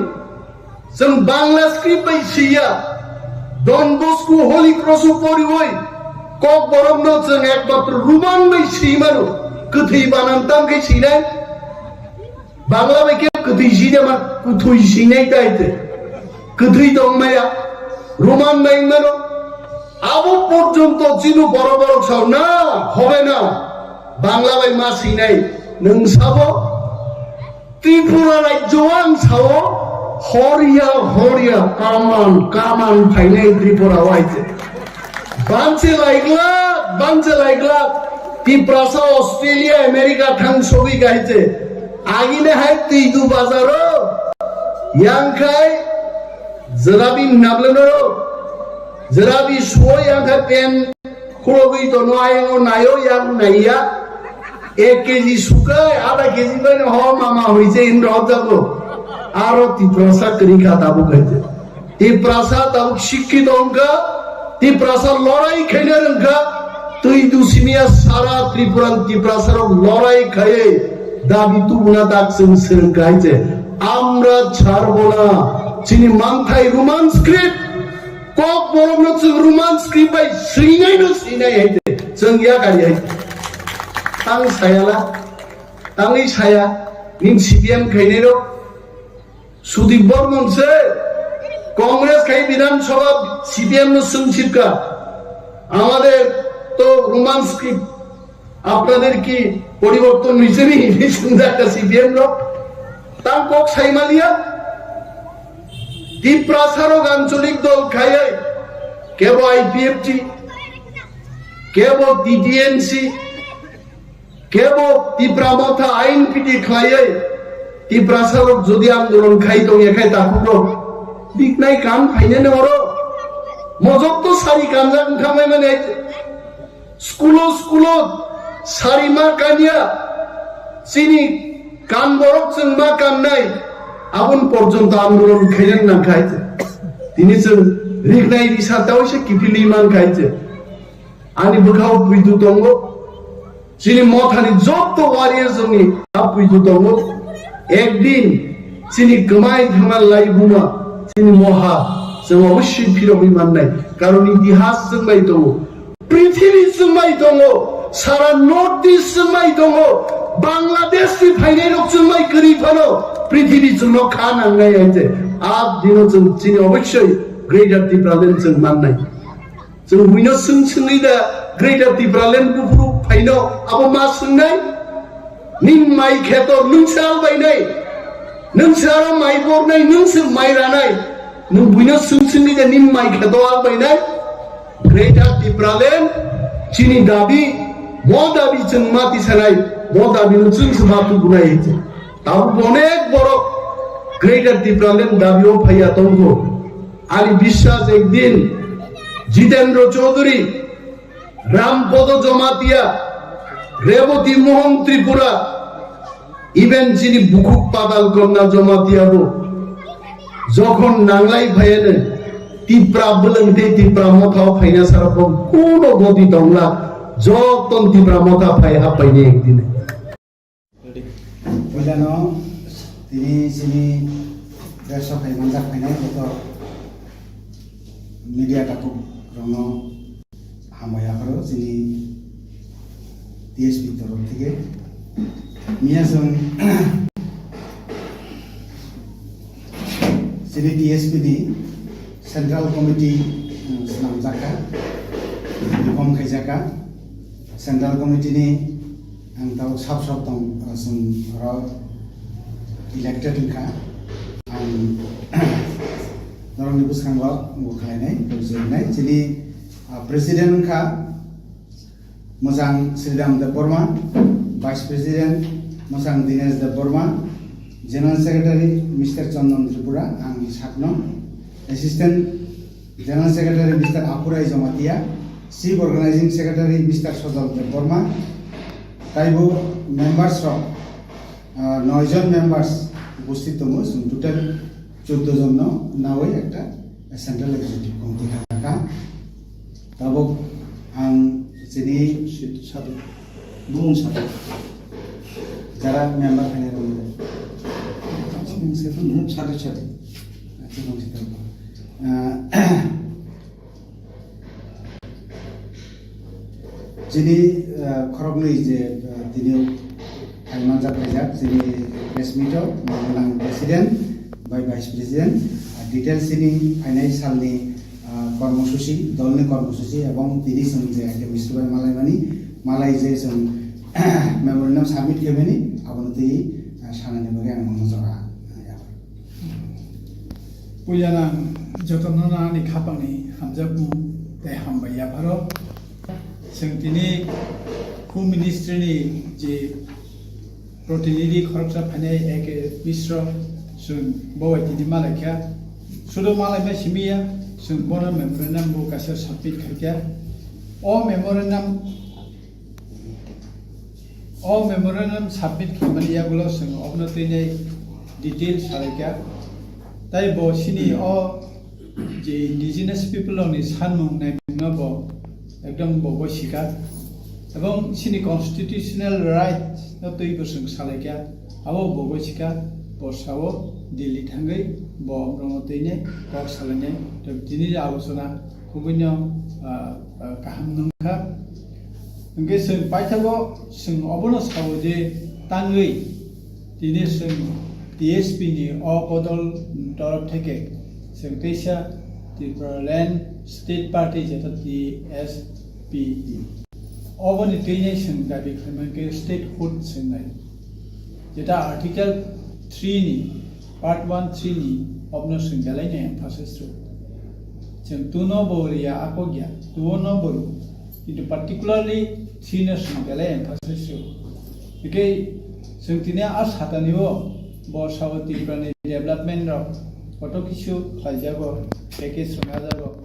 Chwng Bangla script bai swiya. Don Bosco Holy Cross o poriwi Kokborokno chwng ekmatro Roman bai swi mano. Kwthwi banan tam khe swinai. Bangla bai khe kwthwi swi de ma, kwthwi swinai tai te. Kwthwi tong maya. Roman bai mano. Abo porjonto chini borok borok sao na, hobe na. Bangla bai ma swinai nwng sabo? Tripura rajyo ang sao, horia horia kaman kaman phainai Tripura o hai se. Banse laiklak, banse laiklak, Tiprasa Australia, America thang sogwi gai se. Agine hai twi du bazaro, yang khai jerabi nableno, jerabi suo yang khai pen Khulogwi tono ayang o nayo yang naiya. Ek K G sukai, ada K G bai no ho mama hoise in rok jago. Aro Tiprasa kwrwi kha tabuk hai je. Tiprasa tabuk sikkito wngkha. Tiprasa lorai khaina rwngkha. Twi dusimiya sara Tripura Tiprasa rok lorai khaiye dabi tubuna tak chwng swrwng kha hai je. Amra chharbo na chini manthai Roman script. Kok borokno chwng Roman script bai swinai no swinai hai de. Chwng ya kari hai. Tang saya la. Tangwi saya. Ning C P M khainai rok. Sudip Bormon se Congress khai Bidhan Sabha C P M no swng sipka. Amader to Roman script. Apnader ki poriborton hoycheni? Hinwi swngjak C P M rok. Tang kok saimaliya. Tiprasa rok ancholik dol khaiwi kebo I P F T, kebo T T M C, kebo Tipra Motha ain piti khaiwi Tiprasa rok jodi andolon khai tongya khai takhuk rok biknai kan phainani oro mojok to sari kanjak wngkha mai mani. Skulo skulo sari ma kanya, chini kan borok chwng ma kannai, aboni porjonto andolon khaina nang khai. Tini chwng riknai risa tawise kiphilwi man khai. Ani bwkhao puitu tongo, chini mothani joto warriors ni a puitu tongo. Ekdin chini kwmai thangna lai buma, chini moha chwng obossi phirogwi mannai, karon itihas chwng bai tongo. Prithibi chwngmai tongo, sara North East chwngmai tongo, Bangladesh ni phainai rok chwngmai kwrwi phano prithibi chwngno kha nangnai hai se. A dino chwng chini obossoi Greater Tipraland chwng mannai. Chwng buino swng swngwi da Greater Tipraland buphuru phaino abo ma swngnai? Ning mai kheto nwng se albainai, nwng se aro mai bornai, nwng se mai ranai, nwng buino swng swngwi da ning mai kheto albainai? Greater Tipraland chini dabi, bo dabi chwng ma tisanai, bo dabi no chwng se ma tubunai hinwi. Tabuk onek borok Greater Tipraland dabi o phaiya tongo. Ani biswas ekdin Jitendra Chaudhary, Rampodo Jamatia, Reboti Mohan Tripura, even chini bukhuk Padal Kanya Jamatia bo jokhon nanglai phaiya ne, Tipra bwlwng tei Tipra Motha o phaina sara bo kuno goti tongla, joton Tipra Motha phai haphaini ekdin. Puilano tini chini press o phai manjak phainai joto media takhuk rokno hambai yapharo chini T S P ni torof theke. Miya chwng chini T S P ni Central Committee, um, swnamjak kha, reform khaijak kha. Central Committee ni ang tabuk sab sab tong, uh, chwng oro elected wngkha. Ang norokni bwskango bo khlainai, bo khlainai. Chini, uh, president wngkha Mwchang Sridham Debbarma, Vice President Mwchang Dinesh Debbarma, General Secretary Mister Chandan Tripura, ang sakno, Assistant General Secretary Mister Apurai Jamatia, Chief Organizing Secretary Mister Sojal Debbarma, taibo members rok, ah, noi jon members upasthit tongo, chwng total choddo jon no nawi ekta Central Executive Committee kha. Tabuk ang chini sadhu, bumung sadhu, jara member khainai rok ni. Bumung sadhu, bumung sadhu, sadhu. Acha, bumung sadhu. Ah, chini, ah, khoroknwi je, ah, tini phai manjak phaijak chini press meet o, Mangalang President bai Vice President, ah, details chini phainai salni, ah, kormosuchi, dolni kormosuchi, ebong tini chwng je ake Mister bai malaimani, malai je chwng memorandum submit khaimani, abono twi, ah, sanani bagwi ang nono jora, ah, yapha. Puilano ang jotono ani khapangni hamjakmung tei hambai yapharo. Chwng tini Home Ministry ni je protinidhi khoroksa phainai A K Misro, chwng bo bai tini malaikha. Sudo malaima simiya, chwng bono memorandum bo kaisa submit khaikha. O memorandum, o memorandum submit khaimani yagulo chwng obno tini detail salaikha. Tai bo chini o je indigenous people rokni sanmung naimungno bo ekdom bo gosikha. Ebong chini constitutional right no twi bo chwng salaikha, abo bo gosikha, bo sao Delhi thangwi bo omono twi ne kok salainai. Tei tini je alochona khubui no, ah, ah, kaham nungkha. Hwnkhe chwng paithago chwng obono sao je tangwi tini chwng T S P ni o bodol torof theke chwng teisa Tipraland State Party, jeta T S P. Oboni twinai chwng dabi khlaimani khe statehood swngnai. Jeta Article three ni, Part one three ni obno chwng belai no emphasize rw. Chwng two no bo riya, akok ya, two no bo rw. Kintu particularly three no chwng belai emphasize rw. Hwnkhe chwng tini a satani o bo sao Tripura ni development rok koto kisu khlaijago, package rwna jago.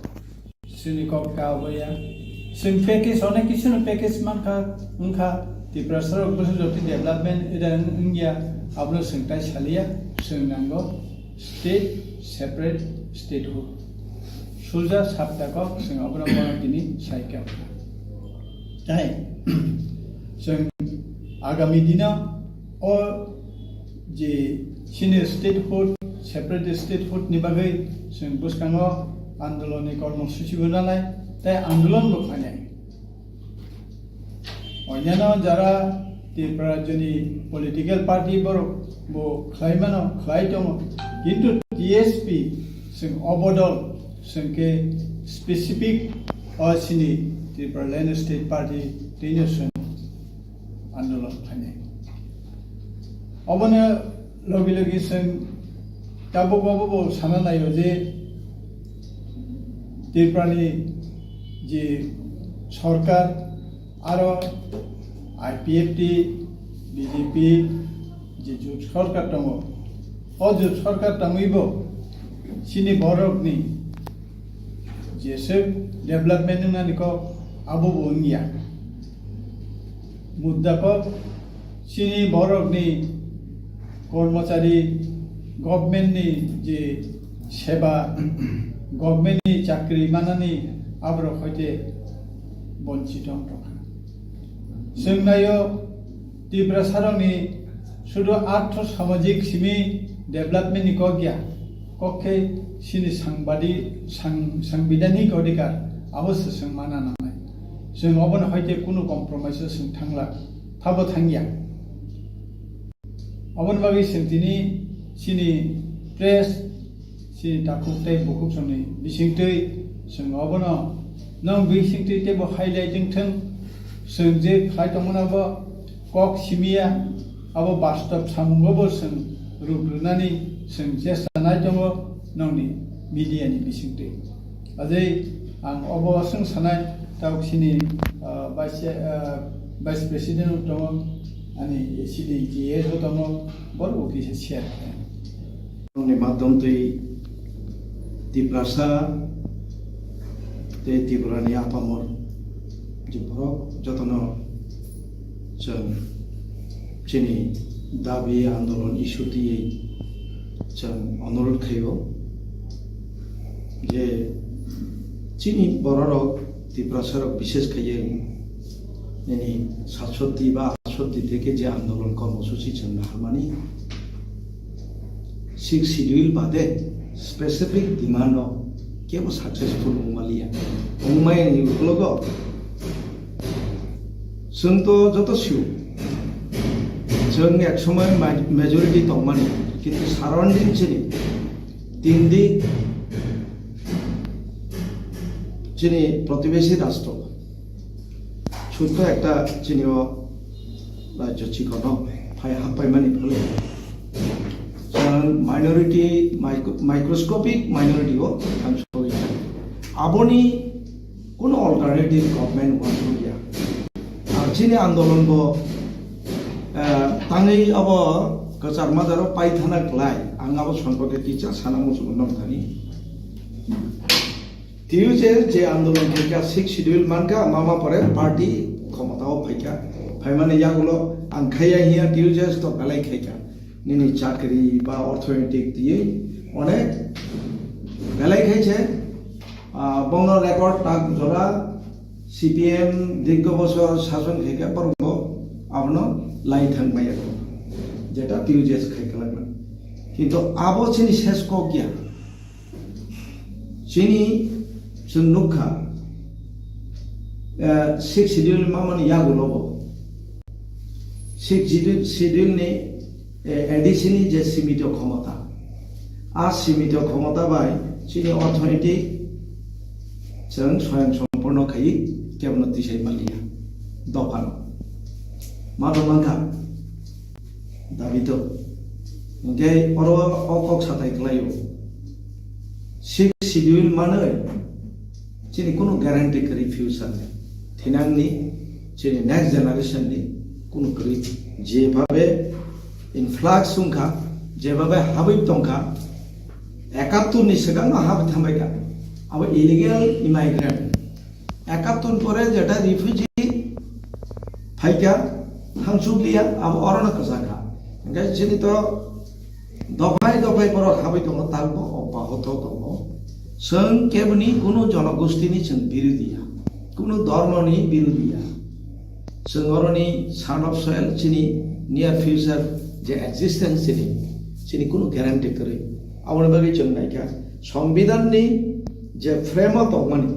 Chini kok ka obo ya. Chwng package, onek kisu no package mankha, wngkha. Tiprasa rok bwswk jotoni development ida wng-, wngya, abono chwng tai saliya, chwng nango state, separate statehood. Sulja sabta kok chwng abono bono tini saikha. Tai chwng agami dino o je chini statehood, separate statehood ni bagwi chwng bwskango andolon ni kormosuchi bo nanai, tai andolon bo khlainai. Onyanno jara Tripura rajyoni political party borok bo khlai mano, khlai tongo. Kintu T S P chwng obo dol chwng khe specific o chini Tipraland State Party twino chwng andolon khlainai. Obono logi logi chwng tabuk obo bo sana naio je Tripurani je sorkar aro I P F T, B J P je jut sorkar tongo, o jut sorkar tongwibo chini borokni jeswk development wngnani kok abo bo wngya. Mudda kok chini borokni kormochari, government ni je seba, government ni chakri manani aborok hoite bonchito wng tongkha. Chwng naio Tiprasarokni sudu artho samajik simi development ni kok ya, kok khe chini sangbadi-, sang-, sangbidhanik odhikar abo se chwng mana nangnai. Chwng obono hoite kunu compromise o chwng thangla, thabo thangya. Oboni bagwi chwng tini chini press, chini takhuk tei bukhuk songni bisingtwi chwng obono nwng bisingtwi teibo highlight wng thwng, chwng je khlai tongmano bo kok simiya, abo bastob samungo bo chwng ruk rwnani chwng chesta nai tongo nwngni media ni bisingtwi. Ajai ang obo aswng sanai, tabuk chini, ah, vice, ah, vice president tongo, ani chini G S o tongo, borok bo kisa share khe. Ni madhyam twi Tiprasa tei Tripura ni apamor je borok jotono chwng chini dabi andolon issue twiwi chwng onurodh khaio je chini bororok Tiprasarok bishesh khaiwi nini satshoti ba atshoti theke je andolon kormosuchi chwng naharmani Sixth Schedule bade specific demand o kebo successful wngmaliya. Wngmaya ni ukologo chwng to joto sio. Chwng ek somoy ma-, majority tongmani, kintu surrounding chini tindi chini protibesi rastro. Sutto ekta chini o rajyo chikono phai happaimani phole. Chwng minority, micro-, microscopic minority o thangsogwi. Aboni kuno alternative government wansukya. Ar chini andolon bo, eh, tangwi abo kwchar majaro paithana klai. Ang abo sompake kisa sana muchungo nokthani. T U J S je andolon khaikha, Sixth Schedule mankha, mama pore party khomotao phaikha. Phaimani yagulo ang khaiya hiya T U J S to belai khaikha. Nini chakri ba orthonetik tiywi onek belai khaiche. Ah, bono record tak jora C P M dirgho bosor sason khaikha borok abono lai thang maya. Jeta T U J S khaikha lagna. Kintu abo chini ses kok ya. Chini chwng nukha, eh, Sixth Schedule mamani yagulo bo. Sixth Schedule, Schedule ni, eh, A D C ni je simito khomota. A simito khomota bai chini orthonetik chwng swayang sompurno khaiwi kebono tisai manliya. Dophano. Ma dong mankha? Dabi to. Hingke oro o kok satai kwlaio. Sixth Schedule manwi chini kunu guarantee kwrwi future ni. Thinangni chini next generation ni kunu kwrwi. Jebhabe influx wngkha, jebhabe habwi tongkha, ekattur ni swkangno habwi thangbaikha. Abo illegal immigrant. Ekattur pore jeta refugee phaikha, thangsukliya, abo orono kwchakha. Hingke chini to dophai dophai borok habwi tongo, talbo obbahoto tongo. Chwng keboni kunu jonogostini chwng birodhiya, kunu dhormoni birodhiya. Chwng oroni son of soil chini near future je existence chini, chini kunu guarantee kwrwi. Aboni bagwi chwng naikha, Songbidanni je frame o tongmani,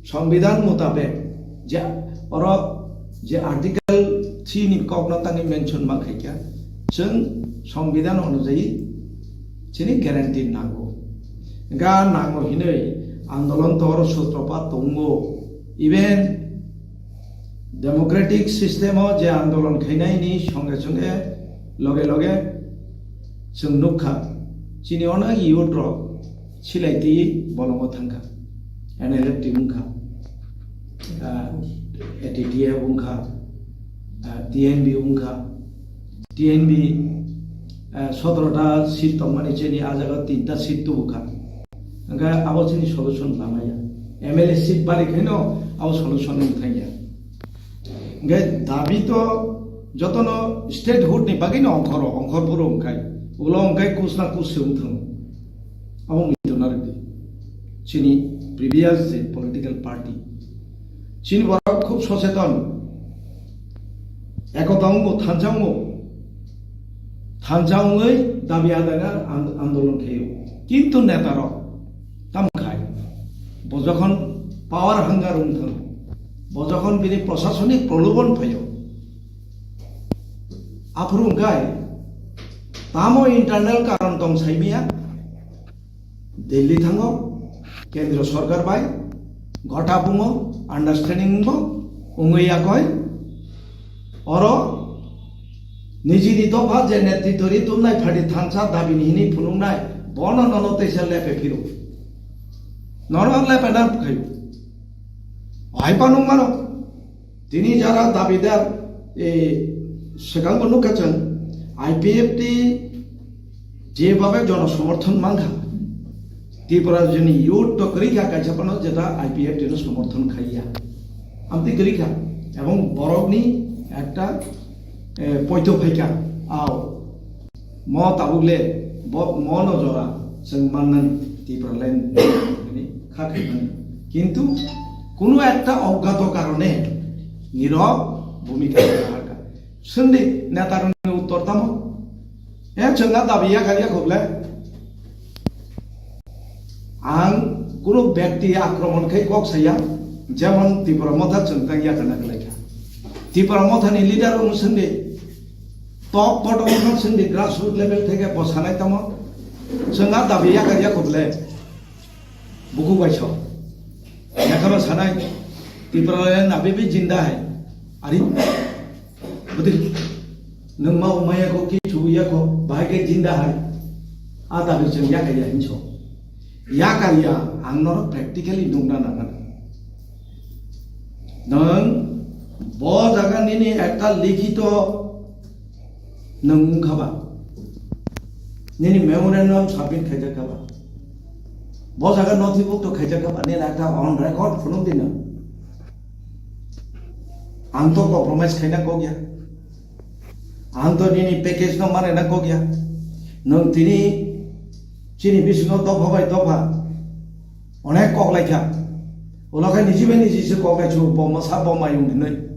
Songbidan mutabek je oro je Article three ni kokno tangwi mention ma khaikha, chwng Songbidan onujayi chini guarantee nango. Ga nango hinwi andolon tor sutropat tongo. Even democratic system o je andolon khainai ni songe songe loge loge chwng nukha, chini onek youth rok silai twi bolongo thangkha, N L F T wngkha, ah, A T T F wngkha, ah, T N B wngkha, T N B, ah, sotoro ta seat tongmani chini a jaga tinta seat tubukha. Hwnkhe abo chini solution lamaya. M L A seat bari khaino abo solution wng thangya. Hwnkhe dabi to jotono statehood ni bagwino ongkhoro, ongkhor phuru wngkhai. Ulo wngkhai kus na kus se wng thango. Abo muitu narwkdi. Chini previous je political party. Chini borok khub socheton. Ekota wngo, thansa wngo. Thansa wngwi dabi adaina and-, andolon khaio. Kintu netarok tamo khai? Bo jokhon power hunger wng thang, bo jokhon bini prosasonik prolobon phaio, aphuru wngkhai tamo internal karon tong saimaya? Delhi thango, kendro sorkar bai gota bungo, understanding bo wngwi yakoi. Oro nijini dopha je netritwri tumnai pharti thansa dabini hini phunuknai, bono nono teisa lepe phiro. Nono lepe na khayo. Hai panung mano. Tini jara dabidar, e, swkangbo nukha chwng, I P F T jebhabe jono somorthon mankha, Tripura rajyoni youth to kwrwi kha kaisa phano jeta I P F T no somorthon khaiya. Amtwi kwrwi kha, ebong borokni ekta, e, poito phaikha, ao. Mo tabuk le bo, mo no jora chwng mannani Tipraland ni kha khaimani. Kintu kunu ekta oggato karone nirok bhumika raha kha. Swngdi netarokni uttor tamo? E chwng a dabi yakar yakhup le? Ang kunu byakti akromon khai kok saya, jemon Tipra Motha chwng tang yakana kwlai kha. Tipra Motha ni leader rok swngdi, top bottom rok swngdi, grassroots level theke bo sanai tamo, chwng a dabi yakar yakhup le, buku bai so, yakaro sanai, Tipra le nabi bi jinda hai, ari. Bwtwi nwng ma wngmaya kho, kichu ya kho, bahai khe jinda hai. A dabi chwng yakar ya hinso. Yakar ya, ang norok practically nukna nangan. Nwng bo jaga nini ekta likhito nwng wngkha ba? Nini memorandum submit khaijak kha ba? Bo jaga nothibukto khaijak kha ba? Nini ekta on record phunuk di nwng. Ang to compromise khaina kok ya. Ang to nini package no mane na kok ya. Nwng tini chini bisingo dopha bai dopha onek kok lai kha. Ulo khe niji bai niji se kok lai chu bo masa bo mayung hinwi.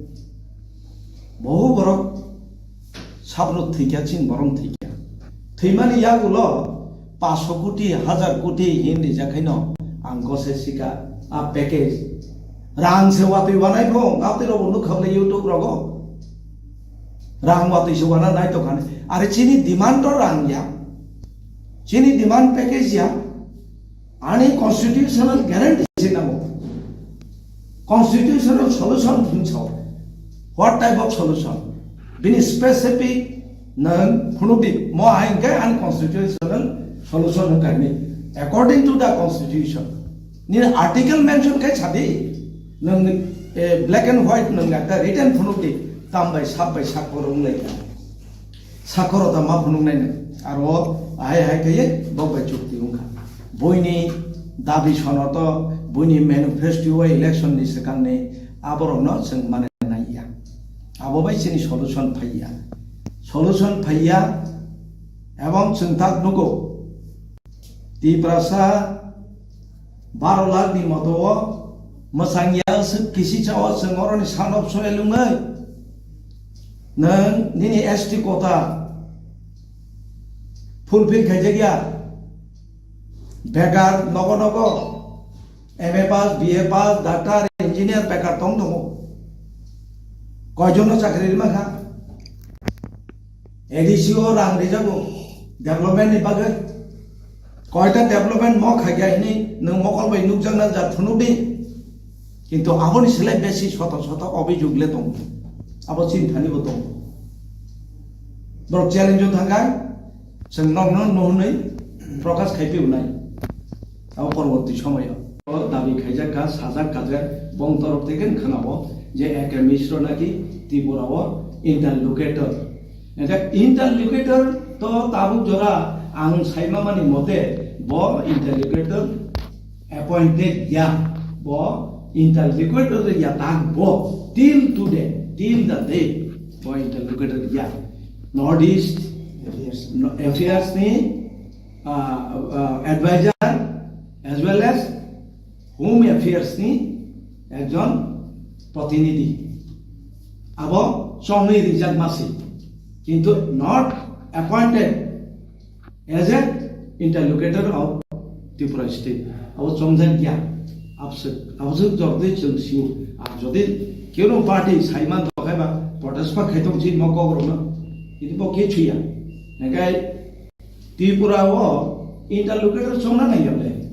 Bohu borok sabno thwi kha, chini borok thwi kha. Thwimani yagulo paso koti, hajar koti hin rijak khaino ang gose sika a package. Rang se watwi wanai pho, watwi rogo nukha le YouTube rogo. Rang watwi se wana nai tongkha ni. Are chini demand to rang ya. Chini demand package ya. Ani constitutional guarantee se nango. Constitutional solution hinwi sao. What type of solution? Bini specific nwng phunukdi, mo hai hwnkhe unconstitutional solution hwnkha hinwi. According to the constitution, nini article mention khai sadi, nwng, eh, black and white nwng ekta written phunukdi, tam bai sab bai sakkoro wnglaikha. Sakkoro ta ma phunuknai nwng, aro hai hai khaiye bok bai chukti wngkha. Buini dabi sono to, buini manifesto o election ni swkangni aborokno chwng mane naiya. Abo bai chini solution phaiya. Solution phaiya, ebong chwng tak nugo. Tiprasa baro lakh ni moto o mwchang ya swk kisi cha o chwng oroni son of soil wngwi nwng nini S T quota fulfill khaijak ya. Bekar nogo nogo M A pass, B A pass, doctor, engineer bekar tong tongo. Koijon no chakri rima kha? A D C o rang rijago development ni bagwi. Koita development mo khaikha hini nwng mokol bai nukjakna jak phunukdi. Kintu aboni slai besi soto soto obhijog le tongo. Abo chini thani bo tongo. Borok challenge o thangkha, chwng nokno no hwnwi prokash khai phiyunai. Abo porborti somoyo. O dabi khaijak kha, sajak kha je bong torok theke khwnao je A K Misro naki Tripura o interlocutor. Engkhe interlocutor to tabuk jora ang saimamani mote bo interlocutor appointed ya, bo interlocutor ya tak bo till today, till the day bo interlocutor ya. North East no, affairs ni, ah, ah, advisor as well as Home Affairs ni ekjon protinidhi. Abo chongwi rijak masi, kintu not appointed as a interlocutor of Tripura state. Abo chongjak ya. Abswk, abswk jordwi chwng sio. Ar jodi keno party saiman tokhaiba protest pa khaitong chini mo kok rokno. Kintu bo ke chuya. Engkai Tripura o interlocutor chongna nai yale.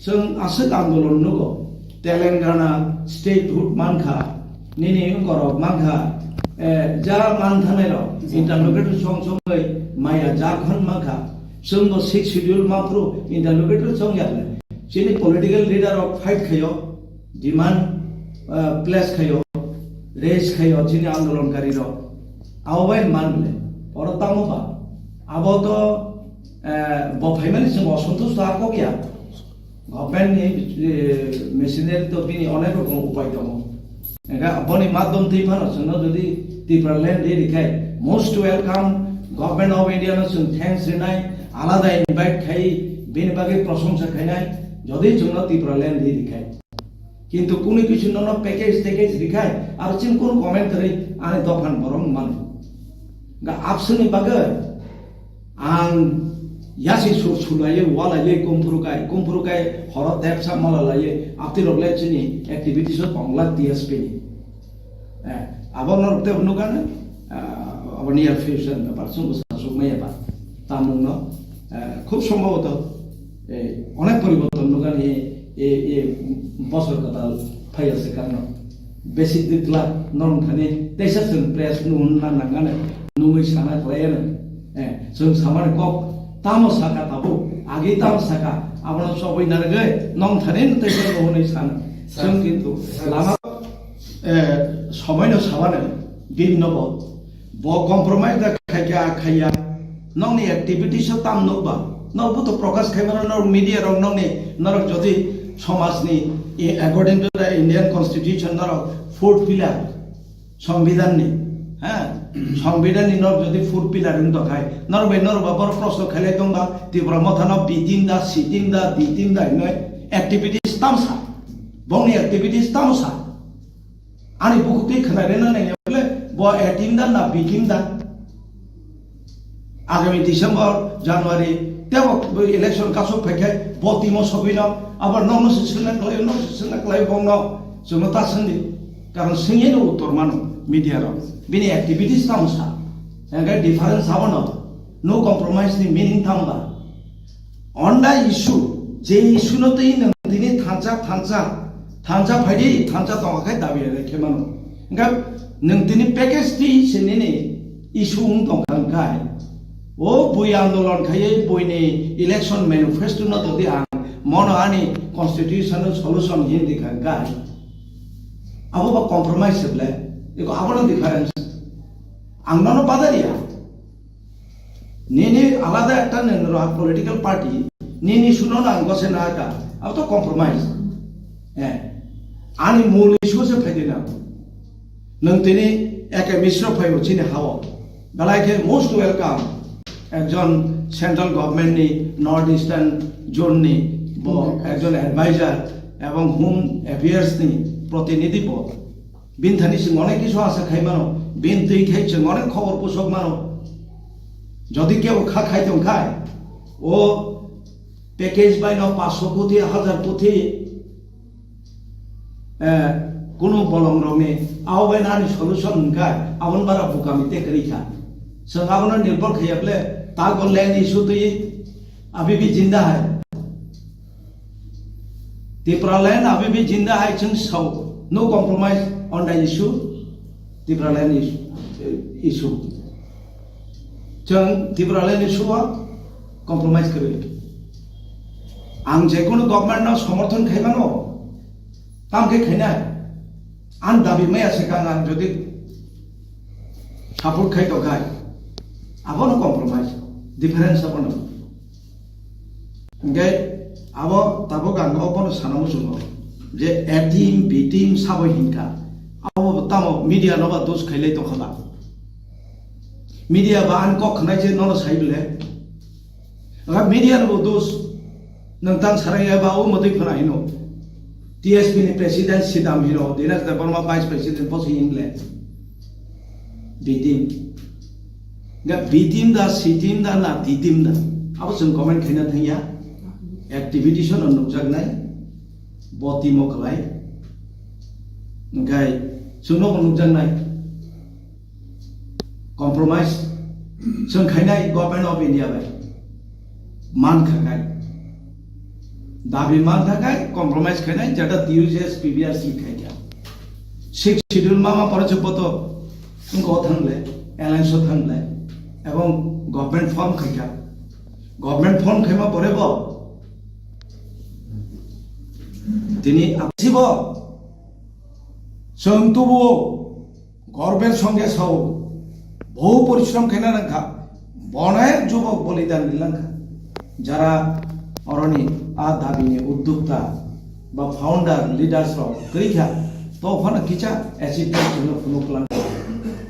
Chwng aswk andolon nugo. Telangana statehood mankha, nini wngkorok mankha, eh, ja manthanai rok interlocutor chong chongwi maya ja khon mankha. Chwng bo sixth schedule maphru interlocutor chong yale. Chini political leader rok fight khayo, demand, eh, place khayo, raise khayo chini andolonkari rok. Abo bai man bile. Oro tamo ba? Abo to, eh, bo phaimani chwng osantush ta kok ya. Government ni, eh, machinery to bini onek rokom upai tongo. Engkha boni madhyam twi phano chwngno jodi Tripura land ri rikhai, most welcome, Government of India no chwng thanks rinai, alada invite khai, bini bagwi prosongsa khainai, jodi chwngno Tripura land ri rikhai. Kintu kunu kisu nono package, package rikhai, aro chini kunu comment kwrwi ani dophan borok mano. Ga abswkni bagwi ang yasi sur sulaiwi, walaiwi, kumphuru kai, kumphuru kai, horo tepsa malalaiwi, aptirok le chini activities o tongla T S P ni. Eh, abo norok tebo nukha na, ah, abo near future ni bepar, chwng bwsa sukmaya ba. Tamungno, eh, khub sombhoboto, eh, onek poriborton nukha ni, eh, eh, bosor kwtal phaiya se kano. Basic dikla norok thani teisa chwng press nuhun na nangani, nungwi sana khlaiya na. Eh, chwng samani kok tamo saka tabuk, agi tamo saka, abono chobwi narwgwi nong thani teisa nuhunwi sana. Chwng kintu lama Eh, somoino sabano bini nobo. Bo compromise da khaikha, khaiya. Nokni activities o tam nukba. Nokbo to prokash khaimano norok media rok nokni, norok jodi somajni, i, according to the Indian Constitution norok fourth pillar, Songbidanni, ha? Songbidanni norok jodi fourth pillar wng tongkhai, norok bai norok ba borok proshno khailai tongba, Tipra Mothano B team da, C team da, D team da hinwi activities tamsa. Bongni activities tamsa. Ani bukhuk twi khwnai rwna nangya bole, bo A team da na B team da? Agami December, January, tebo bo election kasuk phaikhai, bo timo sogwino, abo nokno se swngna khlaio, nok se swngna khlaio bongno, chwngno ta swngdi. Karon swngya no uttor mano media rok. Bini activities tamo sa. Hingkhe difference abono, no compromise ni meaning tamo ba? Honda issue, je issue no twi nwng tini thansa, thansa, thansa phaidi, thansa tongkha khai dabi rai khe mano. Hingkha nwng tini package twi se nini issue wng tongkha hingkhai. O bui andolon khaiwi buini election manifesto no todi ang mono ani constitutional solution hindi kha hingkhai. Abo ba compromise se ble, eko abono difference. Ang nono badariya. Nini alada ekta nini rok political party, nini suno nang gose na ka, abo to compromise. Eh, ani mul issue se phaidi na. Nwng tini A K Misra phaibo chini hao. Belai khe most welcome. Ekjon central government ni North Eastern zone ni bo ekjon advisor ebong Home Affairs ni protinidhi bo. Bini thani chwng onek kisu asa khai mano, bini twi khai chwng onek khobor pusok mano. Jodi kebo kha khai tong khai, o package bai no paanch sho koti, hajar koti, eh, Kunu bolong rokni abo bai nani solution hwnkha, aboni bara bukami tei kwrwi kha. Chwng abono nirbhor khaiya ble, tago land issue twi, abhi bhi jinda hai. Tipraland abhi bhi jinda hai, chwng sao, no compromise on the issue, Tipraland is-, issue. Chwng Tipraland issue o compromise kwrwi. Ang jekunu government no somorthon khaimano, tam khe khainai. Ang dabi maya se kang ang jodi support khai tongkhai, abono compromise, difference abono. Hingke abo tabuk ang obono sana muchungo je A team, B team sabo hinkha. Abo bo tamo media no ba dos khailai tongkha ba. Media ba ang kok khnai je nono sai bile. Aga media no bo dos nang tang sarai ya ba o motoi phana hino. T S P ni president sidam hino, Dinesh Debbarma vice president posi hingle. B team. Ga B team da, C team da, na D team da. Abo chwng comment khaina thangya. Activity sono nukjaknai. Bo team o kwlai. Hingkai chwngno bo nukjaknai. Compromise chwng khainai Government of India bai. Man khakai. Dabi man khakai, compromise khainai, jeta T U J S P B R C khaikha. Sixth schedule mama pore se boto wngko thangle, alliance o thangle, ebong government form khaikha. Government form khaima pore bo tini absibo chwng tubuo gorber songe sao, bohu porishrom khaina nangkha, bonek jubok bolidan rilangkha. Jara oroni a dabini uddokta ba founder leaders rok kwrwi kha, to phano kisa achievement chwngno phunuk lang.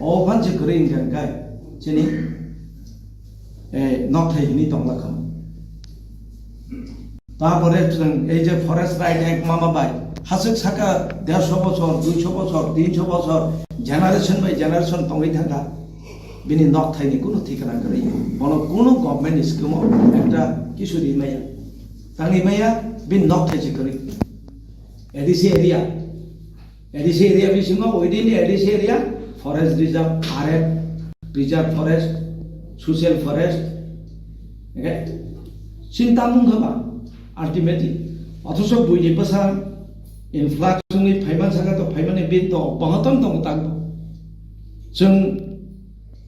O phan se kwrwi wngkha hwnkhe chini, eh, nokthai hwnwi tongla kha. Tapore chwng ei je Forest Right Act mama bai haswk saka dersho bochor, duisho bochor, tinsho bochor, generation by generation tongwi thangkha. Bini nokthaini kunu thikna kwrwi. Bono kunu government scheme o ekta kisu ri maya. Tangwi maya, bini nokthai se kwrwi. A D C area. A D C area bisingo within the A D C area, forest reserve, R F, preserve forest, social forest, okay? Sinta mungkha ba, ultimately. Othocho buini bwsa influx wngwi phaiman saka to phaimani bin to bahaton tongo tang. Chwng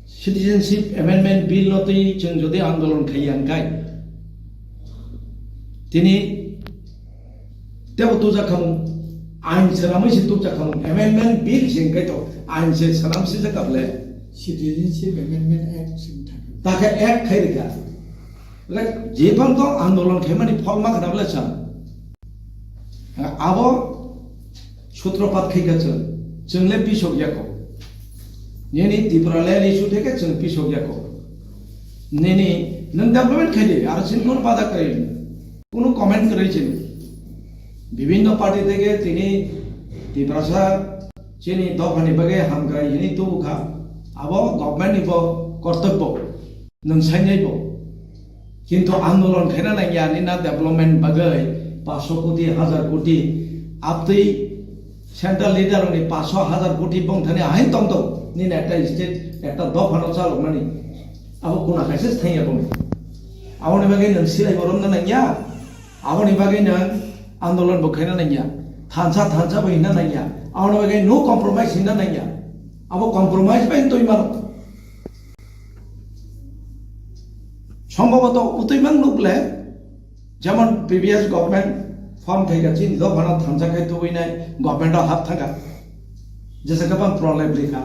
Citizenship Amendment Bill no twi chwng jodi andolon khaiya hwnkhe, tini tebo tubjak khamung, ain swnamwi se tubjak khamung, Amendment Bill se hwnkhe to ain se swnam sijak kable. Citizenship Amendment Act se wngthang. Takhe Act khai rikha. Like, je phang to andolon khaimani pholma khna bwle chwng. Abo sutropat khai kha chwng, chwng le pisok yako. Nini Tripura le ni su theke chwng pisok yako. Nini nwng development khai di, aro chini kono bada kwrwi, kono comment kwrwi chini. Bibhinno party theke tini Tiprasa chini dophani bagwi hamkrai hini tubu kha. Abo government ni bo kortobbo. Nwng sainai bo. Kintu andolon khaina nangya, nini na development bagwi paanch koti, hajar koti, abtwi central leader ni paanch hajar koti bongthani ahain tongtong, nini ekta state, ekta dophano chalokmani. Abo kuna kaisa se thangya bongni. Aboni bagwi nwng silai bo romna nangya, aboni bagwi nwng andolon bo khaina nangya, thansa thansa bo hinna nangya, aboni bagwi no compromise hinna nangya. Abo compromise bai twi mano. Sombhoboto utwi mang nukle, jemon previous government form khaikha, chini dophano thansa khai tubui nai government o hap thangkha. Jesa kwbang problem rikha,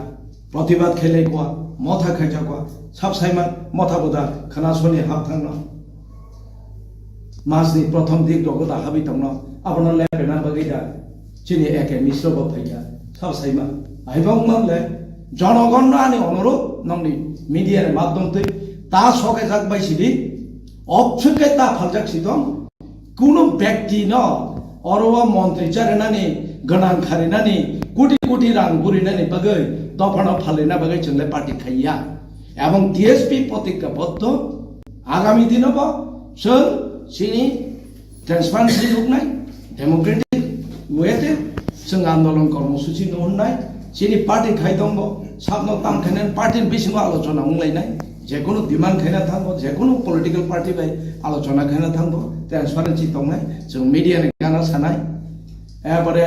protibad khailai kwa, motha khaijak kwa, sab saiman motha buda khana soni hap thangno. Masni prothom dik rogo da habwi tongno, abono lepena bagwi da chini A K Misro bo phaikha, sab saima. Aibang mangle, jonogon no ani onurudh, nongni media ni madhyom twi ta sokejak bai sidi, opswk khe ta phaljak sidong, kunu byakti no oro o montri charinani, gwnang kharinani, koti koti rang burinani bagwi, dophano phalina bagwi chwngle party khaiya. Ebong T S P protignabodho, agami dino bo chwng chini transparency nuknai, democratic way te Chwng andolon kormosuchi no hwnnai, chini party khai tongo, sakno tam khainai party ni bisingo alochona wnglainai, jekunu demand khaina thango, jekunu political party bai alochona khaina thango, transparency tongnai, chwng media ni gana sanai. Ebare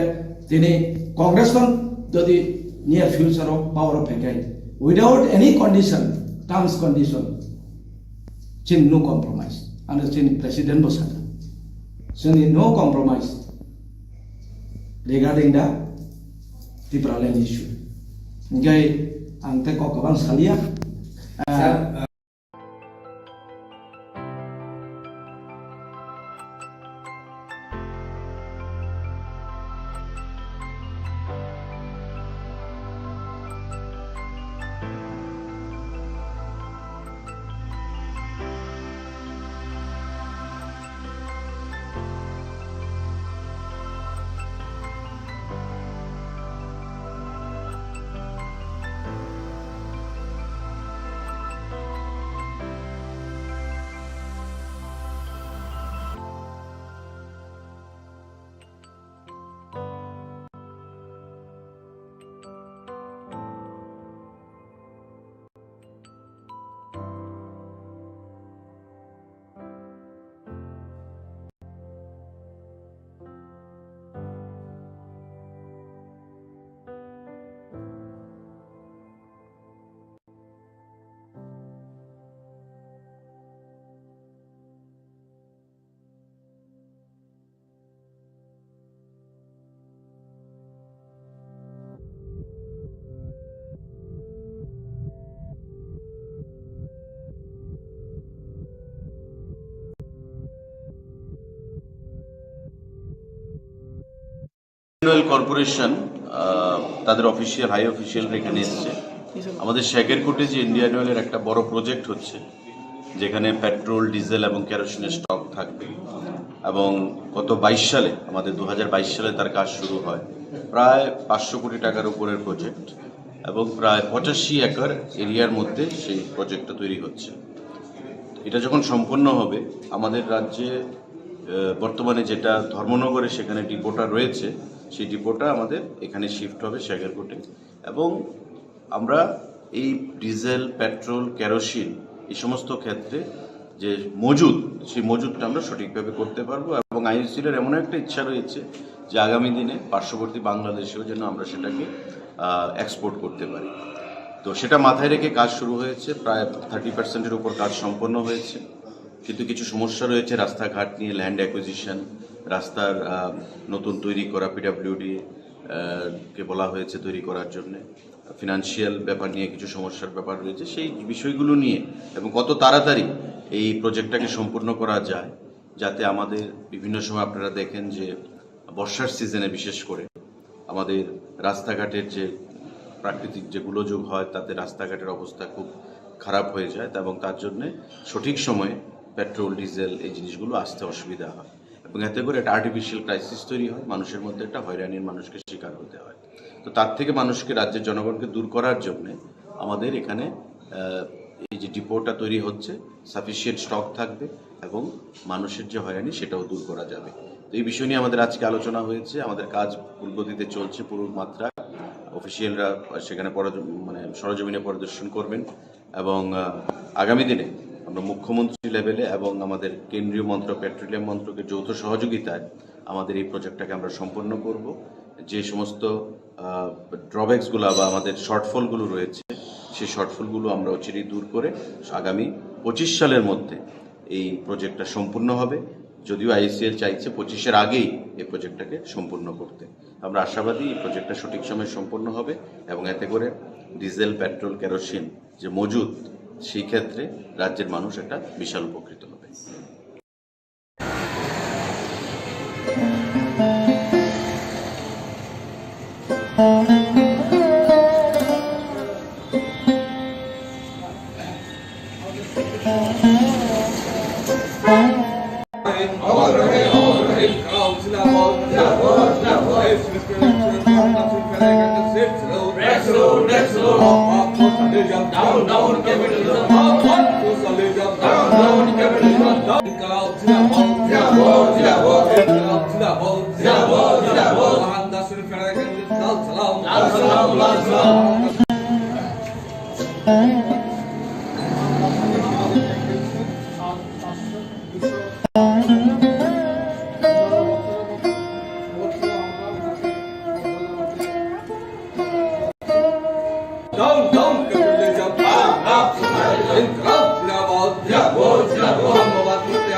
tini Congress no jodi near future o power o phaikhai, without any condition, terms condition, chini no compromise. Ano chini president bo sakha, chini no compromise regarding the Tipraland issue. Hingke ang tei kok kwbang salia. Ah, oil corporation, আহ, তাদের official, high official এখানে এসছে। আমাদের শেখেরকোটে যে ইন্ডিয়ান অয়েলের একটা বড় প্রজেক্ট হচ্ছে, যেখানে পেট্রোল, ডিজেল এবং কেরোসিনের স্টক থাকবে, এবং গত বাইশ সালে, আমাদের দু হাজার বাইশ সালে তার কাজ শুরু হয়। প্রায় পাঁচশো কোটি টাকার উপরের প্রজেক্ট এবং প্রায় পঁচাশি একর এরিয়ার মধ্যে সেই প্রজেক্টটা তৈরি হচ্ছে। এটা যখন সম্পন্ন হবে, আমাদের রাজ্যে, আহ, বর্তমানে যেটা ধর্মনগরে সেখানে ডিপোটা রয়েছে, সেই ডিপোটা আমাদের এখানে শিফট হবে শেখেরকোটে। এবং আমরা এই ডিজেল, পেট্রোল, কেরোসিন, এই সমস্ত ক্ষেত্রে যে মজুদ, সেই মজুদটা আমরা সঠিকভাবে করতে পারবো। এবং আইওসিএল এর এমন একটা ইচ্ছা রয়েছে যে আগামী দিনে পার্শ্ববর্তী বাংলাদেশেও যেন আমরা সেটাকে, আহ, এক্সপোর্ট করতে পারি। তো সেটা মাথায় রেখে কাজ শুরু হয়েছে, প্রায় থার্টি পার্সেন্টের উপর কাজ সম্পন্ন হয়েছে। কিন্তু কিছু সমস্যা রয়েছে রাস্তাঘাট নিয়ে, ল্যান্ড অ্যাকুইজিশন, রাস্তার, আহ, নতুন তৈরি করা, পিডাব্লিউডি, আহ, কে বলা হয়েছে তৈরি করার জন্যে। ফিনান্সিয়াল ব্যাপার নিয়ে কিছু সমস্যার ব্যাপার রয়েছে, সেই বিষয়গুলো নিয়ে এবং কত তাড়াতাড়ি এই প্রজেক্টটাকে সম্পূর্ণ করা যায়, যাতে আমাদের বিভিন্ন সময় আপনারা দেখেন যে বর্ষার সিজনে বিশেষ করে আমাদের রাস্তাঘাটের যে প্রাকৃতিক যে গোলযোগ হয়, তাতে রাস্তাঘাটের অবস্থা খুব খারাপ হয়ে যায়, তা এবং তার জন্যে সঠিক সময়ে পেট্রোল, ডিজেল এই জিনিসগুলো আসতে অসুবিধা হয় এবং এতে করে একটা আর্টিফিশিয়াল ক্রাইসিস তৈরি হয়, মানুষের মধ্যে একটা হয়রানির মানুষকে শিকার হতে হয়। তো তার থেকে মানুষকে, রাজ্যের জনগণকে দূর করার জন্যে আমাদের এখানে, আহ, এই যে ডিপোটা তৈরি হচ্ছে, সাফিসিয়েন্ট স্টক থাকবে এবং মানুষের যে হয়রানি, সেটাও দূর করা যাবে। তো এই বিষয় নিয়ে আমাদের আজকে আলোচনা হয়েছে। আমাদের কাজ পুরো গতিতে চলছে, পুরো মাত্রা। অফিসিয়ালরা সেখানে পরে, মানে, সরজমিনে পরিদর্শন করবেন এবং, আহ, আগামী দিনে আমরা মুখ্যমন্ত্রী লেভেলে এবং আমাদের কেন্দ্রীয় মন্ত্রক, পেট্রোলিয়াম মন্ত্রকের যৌথ সহযোগিতায় আমাদের এই প্রজেক্টটাকে আমরা সম্পন্ন করব। যে সমস্ত, আহ, ড্রব্যাকসগুলো বা আমাদের শর্টফলগুলো রয়েছে, সেই শর্টফলগুলো আমরা অচিরেই দূর করে আগামী পঁচিশ সালের মধ্যে এই প্রজেক্টটা সম্পূর্ণ হবে। যদিও আইওসিএল চাইছে পঁচিশের আগেই এই প্রজেক্টটাকে সম্পূর্ণ করতে। আমরা আশাবাদী এই প্রজেক্টটা সঠিক সময়ে সম্পন্ন হবে এবং এতে করে ডিজেল, পেট্রোল, কেরোসিন যে মজুদ, সেই ক্ষেত্রে রাজ্যের মানুষ একটা বিশাল উপকৃত হবে।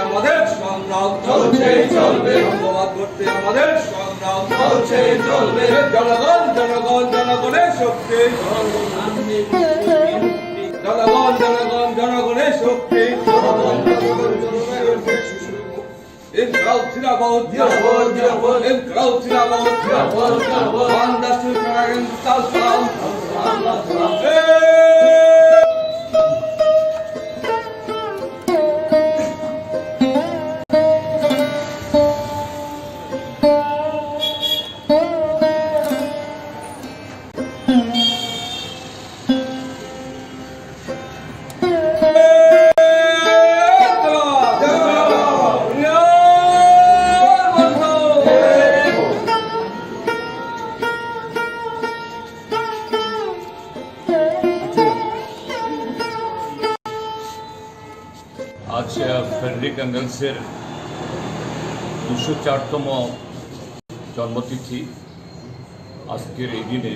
আমাদের সংগ্রাম চলছে, চলবে। আমাদের সংগ্রাম চলছে, চলবে। জনগণ, জনগণ, জনগণের শক্তি। জনগণ, জনগণ, জনগণের শক্তি। ইনকলাব জিন্দাবাদ। জিন্দাবাদ, জিন্দাবাদ। ইনকলাব জিন্দাবাদ। জিন্দাবাদ, জিন্দাবাদ। বাংলাদেশ সরকার আগামী সাল সাল। আজ, আহ, ফ্রেডরিক এঙ্গেলসের দুশো চারতম জন্মতিথি। আজকের এই দিনে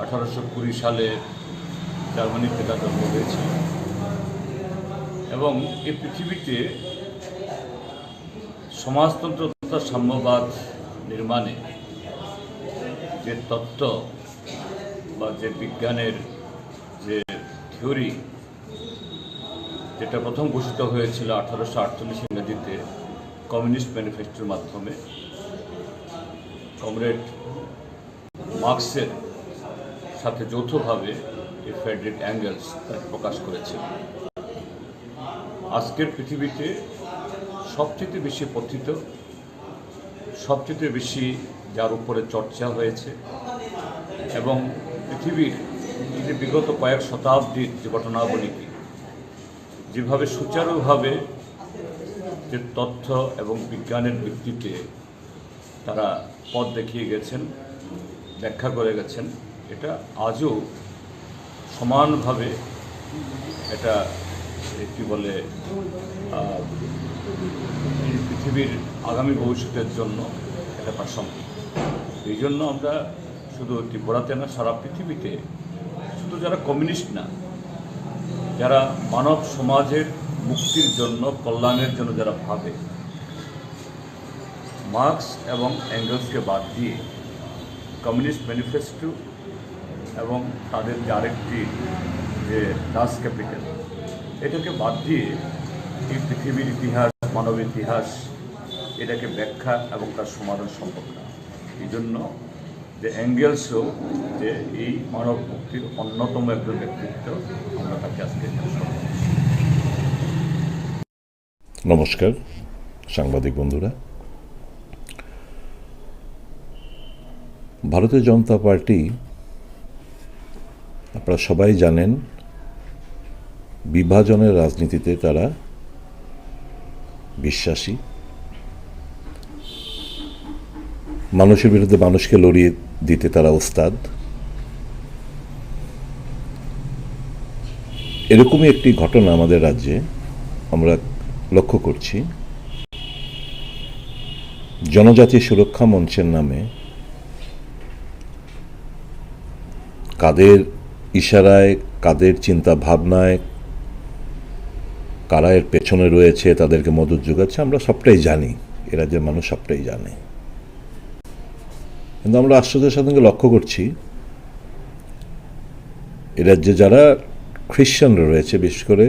আঠারোশো কুড়ি সালে জার্মানিতে তার জন্ম হয়েছিল এবং এই পৃথিবীতে সমাজতন্ত্র তথা সাম্যবাদ নির্মাণে যে তত্ত্ব বা যে বিজ্ঞানের যে থিওরি, যেটা প্রথম ঘোষিত হয়েছিল আঠারোশো আটচল্লিশ ইংরেজিতে কমিউনিস্ট ম্যানিফেস্টোর মাধ্যমে, কমরেড মার্ক্সের সাথে যৌথভাবে এই ফ্রেডরিক অ্যাঙ্গেলস তাকে প্রকাশ করেছিলেন। আজকের পৃথিবীতে সবচেয়ে বেশি পঠিত, সবচেয়ে বেশি যার উপরে চর্চা হয়েছে এবং পৃথিবীর এই যে বিগত কয়েক শতাব্দীর যে ঘটনাবলীকে যেভাবে সুচারুভাবে যে তথ্য এবং বিজ্ঞানের ভিত্তিতে তারা পথ দেখিয়ে গেছেন, ব্যাখ্যা করে গেছেন, এটা আজও সমানভাবে এটা, এ, কি বলে, আহ, এই পৃথিবীর আগামী ভবিষ্যতের জন্য এটা প্রাসঙ্গিক। এই জন্য আমরা শুধু ত্রিপুরাতে না, সারা পৃথিবীতে শুধু যারা কমিউনিস্ট না, যারা মানব সমাজের মুক্তির জন্য, কল্যাণের জন্য যারা ভাবে, মার্ক্স এবং এঙ্গেলসকে বাদ দিয়ে কমিউনিস্ট ম্যানিফেস্টো এবং তাদের যে আরেকটি যে ডাস ক্যাপিটাল, এটাকে বাদ দিয়ে এই পৃথিবীর ইতিহাস, মানব ইতিহাস, এটাকে ব্যাখ্যা এবং তার সমাধান সম্ভব না। এই জন্য যে এঙ্গেলসও যে এই মানব মুক্তির অন্যতম একজন ব্যক্তিত্ব, আমরা তাকে আজকে এখানে স্মরণ করছি। নমস্কার সাংবাদিক বন্ধুরা, ভারতীয় জনতা পার্টি, আপনারা সবাই জানেন, বিভাজনের রাজনীতিতে তারা বিশ্বাসী। মানুষের বিরুদ্ধে মানুষকে লড়িয়ে দিতে তারা ওস্তাদ। এরকমই একটি ঘটনা আমাদের রাজ্যে আমরা লক্ষ্য করছি। জনজাতি সুরক্ষা মঞ্চের নামে কাদের ইশারায়, কাদের চিন্তা ভাবনায়, কারা এর পেছনে রয়েছে, তাদেরকে মদত যোগাচ্ছে, আমরা সবটাই জানি, এ রাজ্যের মানুষ সবটাই জানে। কিন্তু আমরা আশ্চর্যের সাথে লক্ষ্য করছি, এ রাজ্যে যারা খ্রিস্টানরা রয়েছে, বিশেষ করে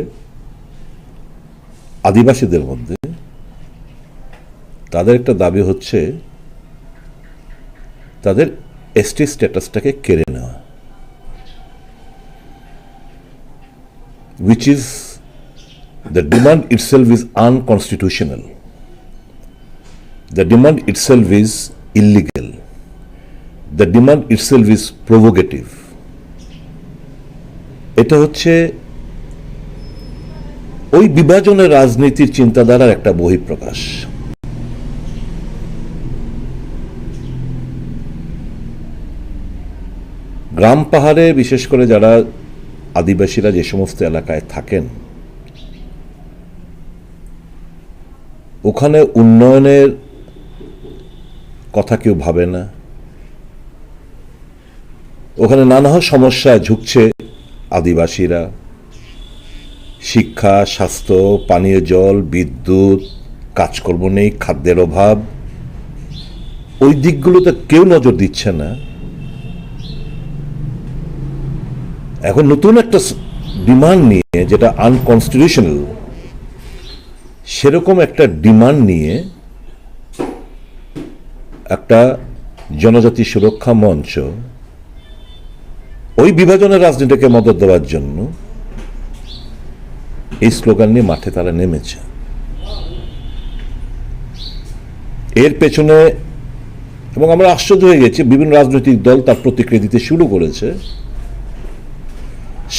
আদিবাসীদের মধ্যে, তাদের একটা দাবি হচ্ছে তাদের এসটি স্ট্যাটাসটাকে কেড়ে নেওয়া, which is, the demand itself is unconstitutional. The demand itself is illegal. The demand itself is provocative. এটা হচ্ছে ওই বিভাজনের রাজনীতির চিন্তাধারার একটা বহিঃপ্রকাশ। গ্রাম পাহাড়ে বিশেষ করে যারা আদিবাসীরা যে সমস্ত এলাকায় থাকেন, ওখানে উন্নয়নের কথা কেউ ভাবে না। ওখানে নানা সমস্যায় ঝুঁকছে আদিবাসীরা। শিক্ষা, স্বাস্থ্য, পানীয় জল, বিদ্যুৎ, কাজকর্ম নেই, খাদ্যের অভাব, ওই দিকগুলোতে কেউ নজর দিচ্ছে না। এখন নতুন একটা স-, ডিমান্ড নিয়ে, যেটা আনকনস্টিটিউশনাল, সেরকম একটা ডিমান্ড নিয়ে একটা জনজাতি সুরক্ষা মঞ্চ ওই বিভাজনের রাজনীতিকে মদত দেওয়ার জন্য এই স্লোগান নিয়ে মাঠে তারা নেমেছে। এর পেছনে, এবং আমরা আশ্চর্য হয়ে গেছি, বিভিন্ন রাজনৈতিক দল তার প্রতিক্রিয়া দিতে শুরু করেছে।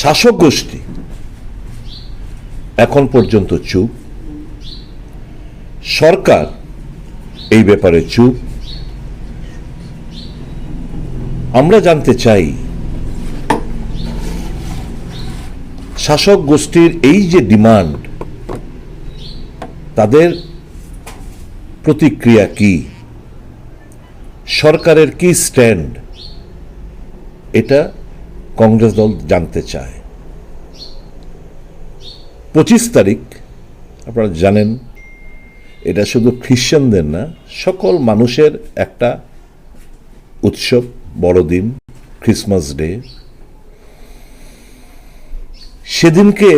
শাসক গোষ্ঠী এখন পর্যন্ত চুপ, সরকার এই ব্যাপারে চুপ। আমরা জানতে চাই, শাসক গোষ্ঠীর এই যে ডিমান্ড, তাদের প্রতিক্রিয়া কি, সরকারের কি স্ট্যান্ড, এটা কংগ্রেস দল জানতে চায়। পঁচিশ তারিখ, আপনারা জানেন, এটা শুধু খ্রিস্টানদের না, সকল মানুষের একটা উৎসব, বড়দিন, ক্রিসমাস ডে। সেদিনকে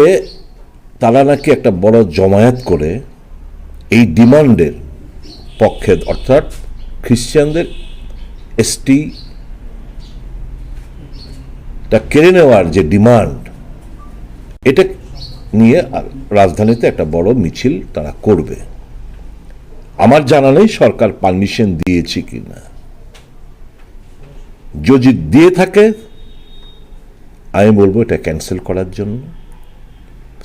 তারা নাকি একটা বড় জমায়েত করে এই ডিমান্ডের পক্ষে, অর্থাৎ খ্রিস্টানদের এসটি টা কেড়ে নেওয়ার যে ডিমান্ড, এটা নিয়ে রাজধানীতে একটা বড় মিছিল তারা করবে। আমার জানা নেই সরকার পারমিশন দিয়েছে কিনা। যদি দিয়ে থাকে, আমি বলবো এটা ক্যান্সেল করার জন্য,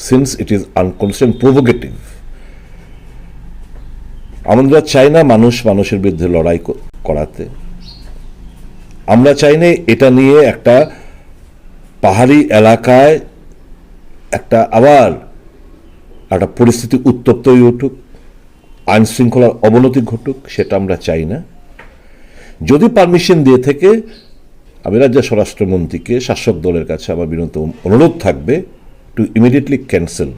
since it is unconstitutional, provocative. আমরা চাই না মানুষ মানুষের বিরুদ্ধে লড়াই ক-, করাতে। আমরা চাই না এটা নিয়ে একটা পাহাড়ি এলাকায় একটা আবার একটা পরিস্থিতি উত্তপ্ত হয়ে উঠুক, আইন শৃঙ্খলার অবনতি ঘটুক, সেটা আমরা চাই না। যদি পারমিশন দিয়ে থাকে, আমি রাজ্য স্বরাষ্ট্রমন্ত্রীকে, শাসক দলের কাছে আমার বিনীত অনুরোধ থাকবে to immediately cancel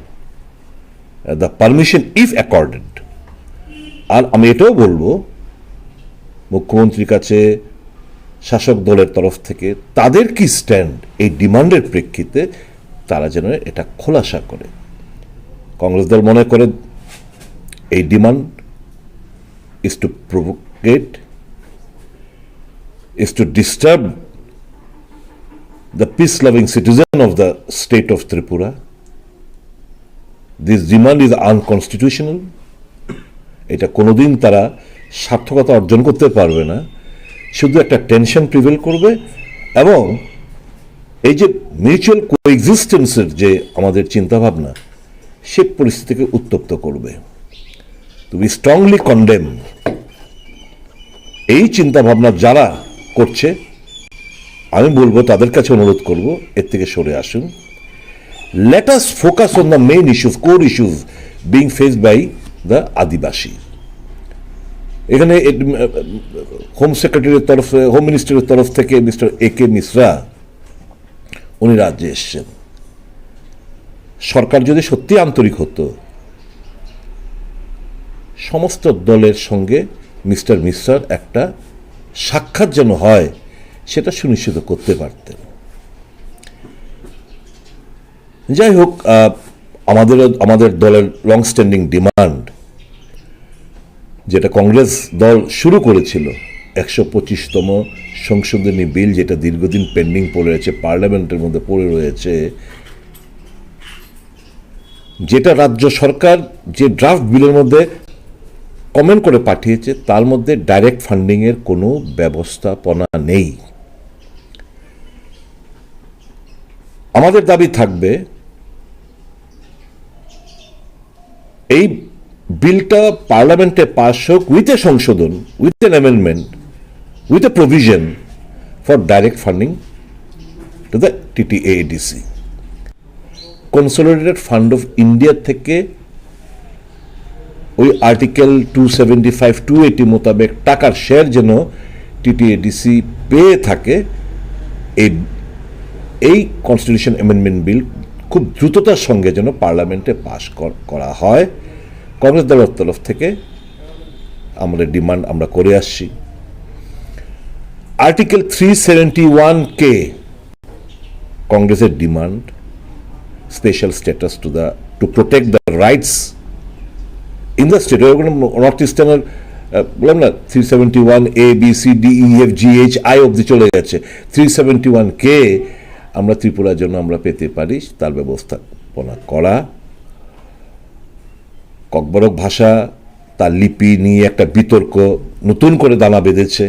the permission if accorded. আর আমি এটাও বলবো মুখ্যমন্ত্রীর কাছে, শাসক দলের তরফ থেকে তাদের কি স্ট্যান্ড এই ডিমান্ডের প্রেক্ষিতে, তারা যেন এটা খোলাসা করে। কংগ্রেস দল মনে করে এই demand is to provocate, is to disturb the peace loving citizen of the state of Tripura. This demand is unconstitutional. এটা কোনোদিন তারা সার্থকতা অর্জন করতে পারবে না, শুধু একটা টেনশন প্রিভেল করবে। এবং এই যে মিউচুয়াল কোএক্সিস্টেন্সের যে আমাদের চিন্তাভাবনা, সে পরিস্থিতিকে উত্তপ্ত করবে। তো we strongly condemn এই চিন্তাভাবনা যারা করছে। আমি বলবো, তাদের কাছে অনুরোধ করব, এর থেকে সরে আসুন। Let us focus on the main issues, core issues being faced by the আদিবাসী। এখানে হোম সেক্রেটারির তরফে, হোম মিনিস্টারের তরফ থেকে মিস্টার এ কে মিশ্রা উনি রাজ্যে এসছেন। সরকার যদি সত্যি আন্তরিক হতো, সমস্ত দলের সঙ্গে মিস্টার মিশ্রার একটা সাক্ষাৎ যেন হয়, সেটা সুনিশ্চিত করতে পারতেন। যাই হোক, আহ, আমাদের, আমাদের দলের লং স্ট্যান্ডিং ডিমান্ড, যেটা কংগ্রেস দল শুরু করেছিল, একশো পঁচিশতম সংশোধনী বিল, যেটা দীর্ঘদিন পেন্ডিং পড়ে রয়েছে, পার্লামেন্টের মধ্যে পড়ে রয়েছে, যেটা রাজ্য সরকার যে ড্রাফট বিলের মধ্যে কমেন্ট করে পাঠিয়েছে, তার মধ্যে ডাইরেক্ট ফান্ডিংয়ের কোনো ব্যবস্থাপনা নেই। আমাদের দাবি থাকবে, এই বিলটা পার্লামেন্টে পাস হোক উইথ এ সংশোধন, with an amendment, with a provision for direct funding to the T T A A D C. Consolidated Fund of India থেকে ওই article two seventy five, two eighty মোতাবেক টাকার শেয়ার যেন টিটিএডিসি পেয়ে থাকে, এই, এই কনস্টিটিউশন অ্যামেন্ডমেন্ট বিল খুব দ্রুততার সঙ্গে যেন পার্লামেন্টে পাশ কর-, করা হয়। কংগ্রেস দলের তরফ থেকে আমাদের ডিমান্ড আমরা করে আসছি। আর্টিকেল থ্রি সেভেন্টি ওয়ান কে, কংগ্রেসের demand, special status to the, to protect the rights in the state. North ইস্টার্নের, আহ, বললাম না, three seventy one A, B, C, D, E, F, G, H, I অবধি চলে গেছে। থ্রি সেভেন্টি ওয়ান কে আমরা ত্রিপুরার জন্য আমরা পেতে পারি, তার ব্যবস্থাপনা করা। ককবরক ভাষা, তার লিপি নিয়ে একটা বিতর্ক নতুন করে দানা বেঁধেছে।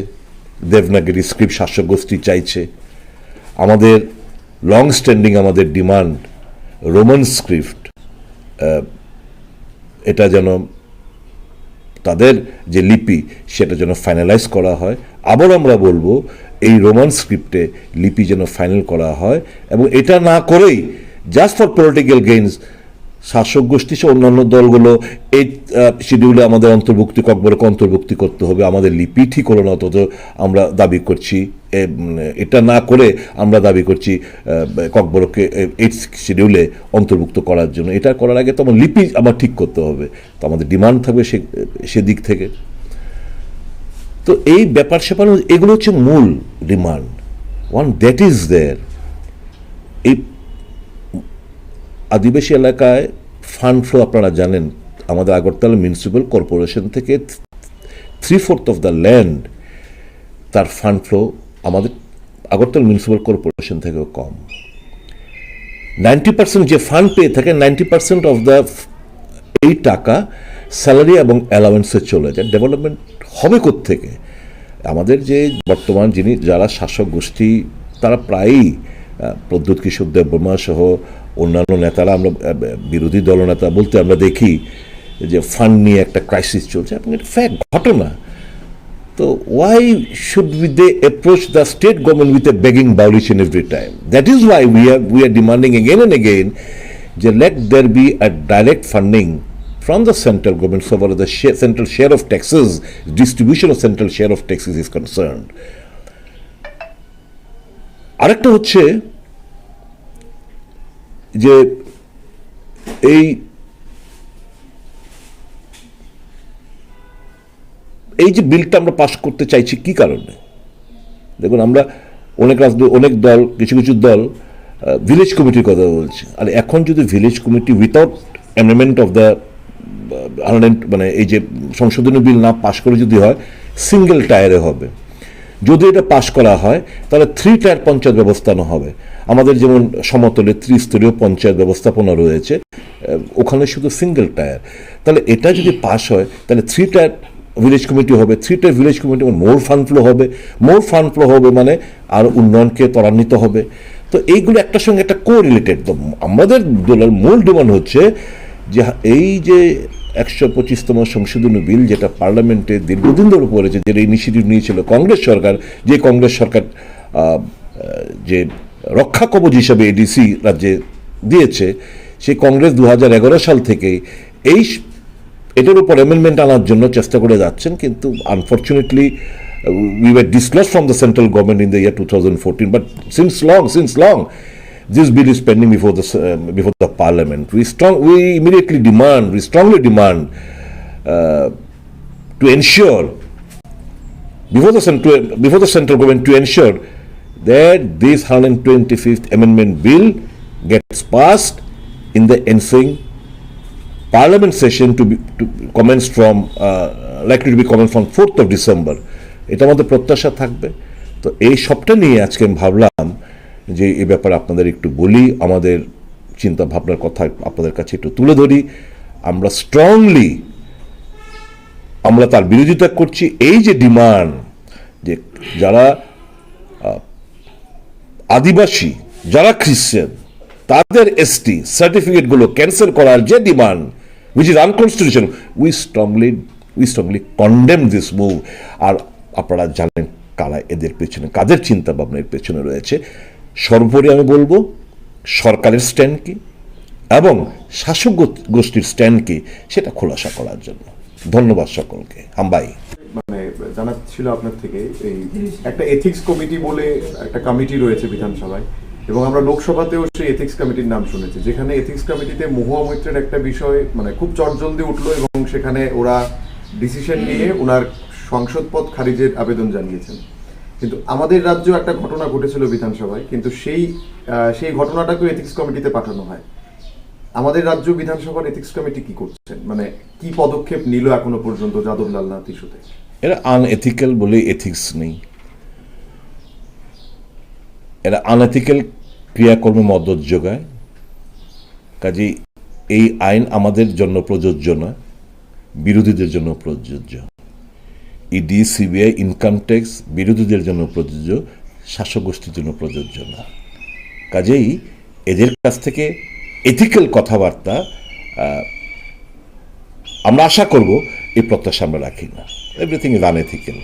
দেবনাগরী স্ক্রিপ্ট শাসক গোষ্ঠী চাইছে। আমাদের লং স্ট্যান্ডিং আমাদের ডিমান্ড, রোমান স্ক্রিপ্ট, আহ, এটা যেন, তাদের যে লিপি, সেটা যেন ফাইনালাইজ করা হয়। আবার আমরা বলবো, এই রোমান স্ক্রিপ্টে লিপি যেন ফাইনাল করা হয়, এবং এটা না করেই just for political gains শাসক গোষ্ঠী সহ অন্যান্য দলগুলো এই, আহ, শিডিউলে আমাদের অন্তর্ভুক্তি, ককবরক অন্তর্ভুক্তি করতে হবে, আমাদের লিপি ঠিক হলো না, অথচ আমরা দাবি করছি, এ, উম, এটা না করে আমরা দাবি করছি, আহ, ককবরককে এ-, এইট শিডিউলে অন্তর্ভুক্ত করার জন্য। এটা করার আগে তো আমার লিপি আমার ঠিক করতে হবে, তো আমাদের ডিমান্ড থাকবে সে, সেদিক থেকে। তো এই ব্যাপার স্যাপার, এগুলো হচ্ছে মূল demand. One that is there, এই আদিবাসী এলাকায় ফান্ড ফ্লো আপনারা জানেন, আমাদের আগরতলা মিউনিসিপ্যাল কর্পোরেশন থেকে three fourth of the land, তার ফান্ড ফ্লো আমাদের আগরতলা মিউনিসিপ্যাল কর্পোরেশন থেকেও কম। নাইনটি পার্সেন্ট যে ফান্ড পেয়ে থাকে, নাইনটি পার্সেন্ট অফ দ্য, এই টাকা স্যালারি এবং অ্যালাওয়েন্সে চলে যায়। ডেভেলপমেন্ট হবে কোত্থেকে? আমাদের যে বর্তমান যিনি, যারা শাসক গোষ্ঠী, তারা প্রায়ই, আহ, প্রদ্যুৎ কিশোর দেববর্মা সহ অন্যান্য নেতারা, আমরা, আহ, বিরোধী দলনেতা বলতে আমরা দেখি যে ফান্ড নিয়ে একটা ক্রাইসিস চলছে, এবং এটা ফ্যাক্ট, ঘটনা। তো why should we, they approach the state government with a begging bowl each and every time? That is why we are, we are demanding again and again যে let there be a direct funding from the central government, so far as the share, central share of taxes, distribution of central share of taxes is concerned. আরেকটা হচ্ছে যে এই, এই যে বিলটা আমরা পাস করতে চাইছি কি কারণে? দেখুন, আমরা অনেক রাজনৈ-, অনেক দল, কিছু কিছু দল, আহ, ভিলেজ কমিটির কথা বলছে। আর এখন যদি village committee without amendment of the, আহ, হান্ড্রেড, মানে, এই যে সংশোধনী বিল না পাস করে যদি হয়, সিঙ্গেল টায়ারে হবে। যদি এটা পাস করা হয়, তাহলে থ্রি টায়ার পঞ্চায়েত ব্যবস্থানো হবে। আমাদের যেমন সমতলে ত্রিস্তরীয় পঞ্চায়েত ব্যবস্থাপনা রয়েছে, আহ, ওখানে শুধু সিঙ্গেল টায়ার। তাহলে এটা যদি পাস হয়, তাহলে থ্রি টায়ার ভিলেজ কমিটি হবে, থ্রি টায়ার ভিলেজ কমিটি, মানে মোর ফান্ড ফ্লো হবে, মোর ফান্ড ফ্লো হবে মানে আর উন্নয়নকে ত্বরান্বিত হবে। তো এইগুলো একটার সঙ্গে একটা কোরিলেটেড। তো আমাদের দলের মূল ডিমান্ড হচ্ছে যে এই যে একশো পঁচিশতম সংশোধনী বিল, যেটা পার্লামেন্টে দীর্ঘদিন ধরে পড়েছে, যেটা ইনিশিয়েটিভ নিয়েছিল কংগ্রেস সরকার, যে কংগ্রেস সরকার, আহ, যে রক্ষা কবচ হিসাবে এডিসি রাজ্যে দিয়েছে, সেই কংগ্রেস দু হাজার এগারো সাল থেকে এই স-, এটার উপর অ্যামেন্ডমেন্ট আনার জন্য চেষ্টা করে যাচ্ছেন, কিন্তু unfortunately, uh, we were dislodged from the central government in the year two thousand fourteen, but since long, since long, this bill is pending before the s-, uh, before the parliament. We strong, we immediately demand, we strongly demand, uh, to ensure before the central, before the central government to ensure that this hundred twenty-fifth Amendment Bill gets passed in the ensuing Parliament session to be, to commence from, uh, likely to be commenced from fourth of December. এটা আমাদের প্রত্যাশা থাকবে। তো এই সবটা নিয়ে আজকে আমি ভাবলাম যে এই ব্যাপারে আপনাদের একটু বলি, আমাদের চিন্তা ভাবনার কথা আপনাদের কাছে একটু তুলে ধরি। আমরা স্ট্রংলি, আমরা তার বিরোধিতা করছি। এই যে ডিমান্ড, যে যারা, আহ, আদিবাসী, যারা খ্রিশ্চান, তাদের এসটি সার্টিফিকেটগুলো ক্যান্সেল করার যে demand, which is unconstitutional, we strongly, we strongly condemn this move. আর আপনারা জানেন কারা এদের পেছনে, কাদের চিন্তা ভাবনা এর পেছনে রয়েছে। সর্বোপরি আমি বলবো সরকারের স্ট্যান্ড কি এবং শাসক গো-, গোষ্ঠীর স্ট্যান্ড কি, সেটা খোলাসা করার জন্য। ধন্যবাদ সকলকে। হামবাই। মানে, জানার ছিল আপনার থেকে, এই একটা এথিক্স কমিটি বলে একটা কমিটি রয়েছে বিধানসভায়, এবং আমরা লোকসভাতেও সেই এথিক্স কমিটির নাম শুনেছি, যেখানে এথিক্স কমিটিতে মহুয়া মৈত্রের একটা বিষয়, মানে, খুব চটজলদি উঠলো এবং সেখানে ওরা ডিসিশন নিয়ে ওনার সংসদ পদ খারিজের আবেদন জানিয়েছেন। কিন্তু আমাদের রাজ্যে একটা ঘটনা ঘটেছিল বিধানসভায়, কিন্তু সেই, আহ, সেই ঘটনাটাকেও এথিক্স কমিটিতে পাঠানো হয়। আমাদের রাজ্য বিধানসভার এথিক্স কমিটি কি করছেন, মানে, কি পদক্ষেপ নিল এখনো পর্যন্ত যাদব লালনাথ ইস্যুতে? এরা আনএথিক্যাল বলে এথিক্স নেই, এরা আনএথিক্যাল ক্রিয়াকর্মে মদত যোগায়। কাজেই এই আইন আমাদের জন্য প্রযোজ্য নয়, বিরোধীদের জন্য প্রযোজ্য। ইডি, সিবিআই, ইনকাম ট্যাক্স বিরোধীদের জন্য প্রযোজ্য, শাসক গোষ্ঠীর জন্য প্রযোজ্য না। কাজেই এদের কাছ থেকে এথিক্যাল কথাবার্তা, আহ, আমরা আশা করব, এই প্রত্যাশা আমরা রাখি না। Everything is unethical.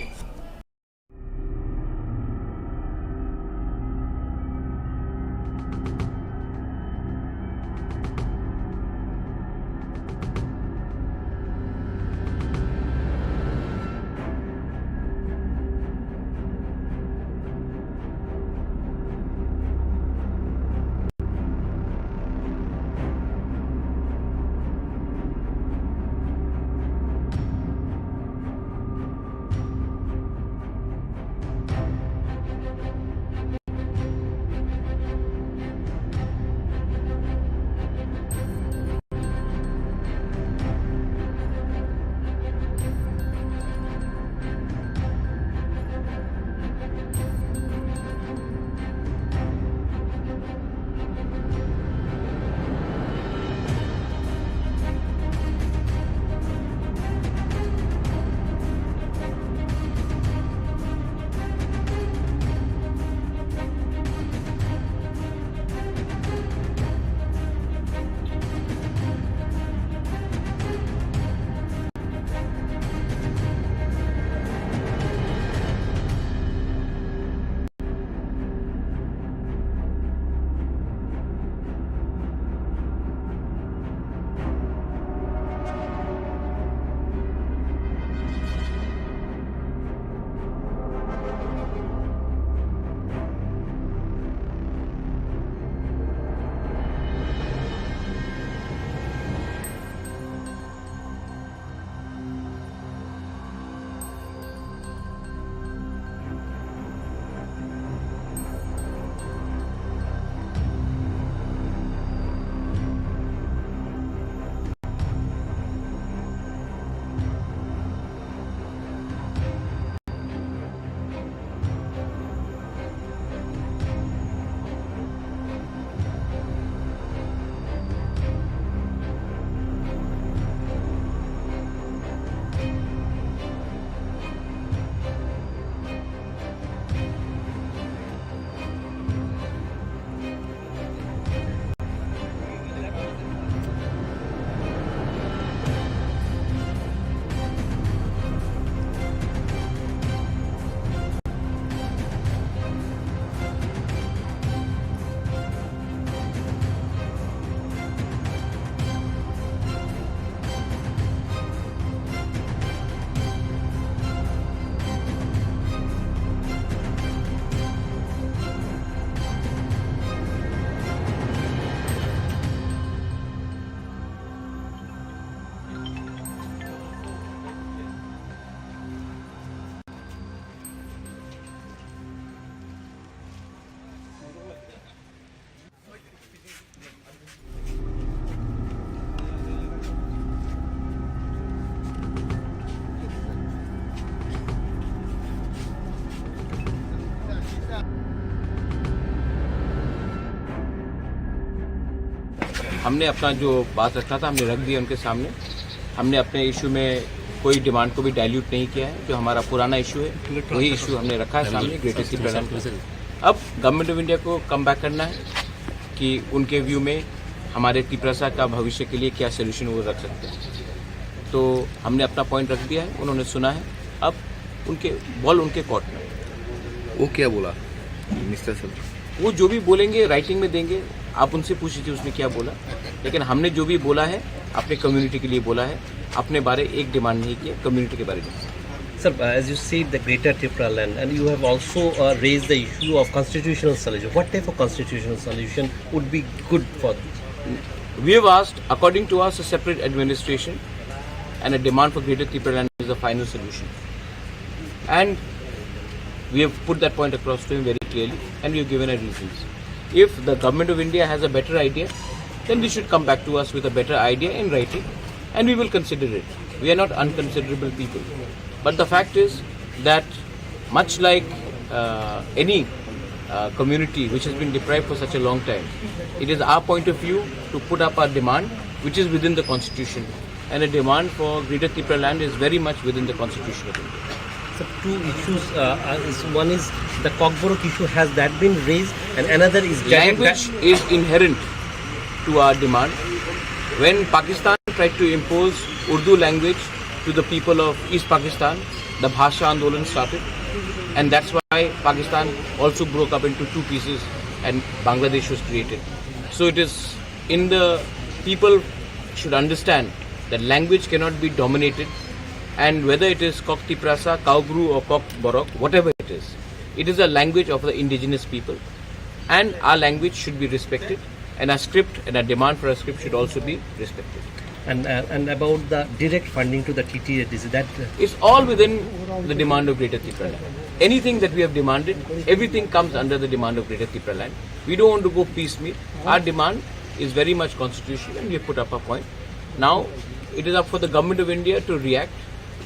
हमने अपना जो बात रखा था, हमने रख दिया उनके सामने। हमने अपने इशू में कोई डिमांड को भी डाइल्यूट नहीं किया है। जो हमारा पुराना इशू है, वही इशू हमने रखा है सामने, ग्रेटर तिपरालैंड का। अब गवर्नमेंट ऑफ इंडिया को कम बैक करना है कि उनके व्यू में हमारे तिपरासा का भविष्य के लिए क्या सॉल्यूशन वो रख सकते हैं। तो हमने अपना पॉइंट रख दिया है, उन्होंने सुना है। अब उनके बॉल उनके कोर्ट में। वो क्या बोला मिनिस्टर साहब? वो जो भी बोलेंगे, राइटिंग में देंगे। आप उनसे पूछ लीजिए उसने क्या बोला। लेकिन हमने जो भी बोला है, अपने कम्युनिटी के लिए बोला है। अपने बारे एक डिमांड नहीं किया, कम्युनिटी के बारे में। Sir, uh, as you see the Greater Tripura land, and you have also uh, raised the issue of constitutional solution. What type of constitutional solution would be good for this? We have asked, according to us, a separate administration and a demand for Greater Tripura land is the final solution. And we have put that point across to him very clearly, and we have given our reasons. If the government of India has a better idea, then they should come back to us with a better idea in writing, and we will consider it. We are not unconsiderable people. But the fact is that, much like uh, any uh, community which has been deprived for such a long time, it is our point of view to put up our demand, which is within the constitution. And a demand for Greater Tripura land is very much within the constitution of India. So two issues. Uh, uh, is one is the Kokborok issue. Has that been raised? And another is direct Language is inherent to our demand. When Pakistan tried to impose Urdu language to the people of East Pakistan, the Bhasha Andolan started, and that's why Pakistan also broke up into two pieces and Bangladesh was created. So it is in the people should understand that language cannot be dominated, and whether it is Kok Tiprasa, Kaubru, or Kok Borok, whatever it is, it is a language of the indigenous people, and our language should be respected, and our script and our demand for a script should also be respected. And uh, and about the direct funding to the T T A D C, that uh, It's all within the demand of Greater Tipraland. Anything that we have demanded, everything comes under the demand of Greater Tipraland. We don't want to go piecemeal. Our demand is very much constitutional, and we put up a point. Now, it is up for the Government of India to react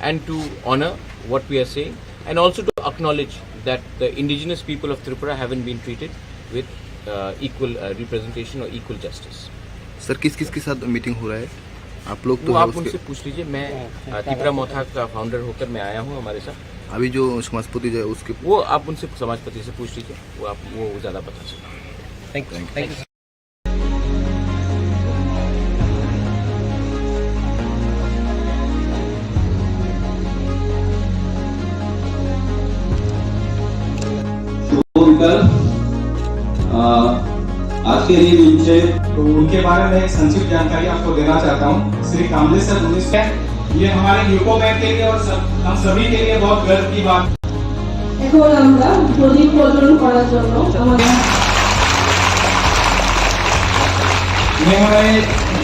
and to honor what we are saying, and also to acknowledge that the indigenous people of Tripura haven't been treated with uh, equal uh, representation or equal justice. Sir, किस किस के साथ मीटिंग हो रहा है? आप लोग तो वो है आप उसके उनसे पूछ लीजिए। मैं अ, तिपरा मोथा का फाउंडर होकर मैं आया हूँ हमारे साथ। अभी जो समाजपति जो है उसके वो आप उनसे समाजपति से पूछ लीजिए, वो आप वो ज़्यादा बता सकते हैं। Thank you. Thank you. शुभ विकल्प। अ, आज के लिए उनसे तो उनके बारे में एक संक्षिप्त जानकारी आपको देना चाहता हूँ। श्री कामले सर उन्नीस, ये हमारे यूको बैंक के लिए और सब, हम सभी के लिए बहुत गर्व की बात। এখন আমরা প্রদীপ প্রজ্বলন করার জন্য আমাদের ये हमारे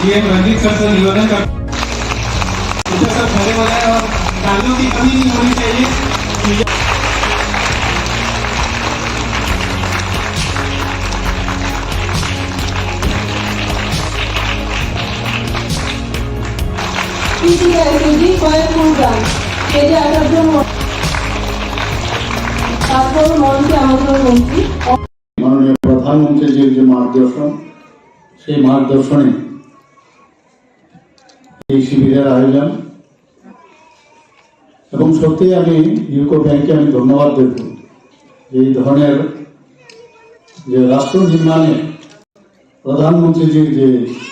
जीएम रंजीत सर से निवेदन करते हैं, सब खड़े हो जाए और तालियों की कमी नहीं होनी चाहिए। টিটিআইসিডি কয়েকপুর গ্রাম, কেজি আঠারো জন মন-, তারপর মঞ্চে আমন্ত্রণ মন্ত্রী। মাননীয় প্রধানমন্ত্রীজির যে মার্গদর্শন, সেই মার্গদর্শনে এই শিবিরের আয়োজন। এবং সত্যি আমি ইউকো ব্যাংকে আমি ধন্যবাদ দেব, এই ধরনের যে রাষ্ট্র নির্মাণে প্রধানমন্ত্রীজির যে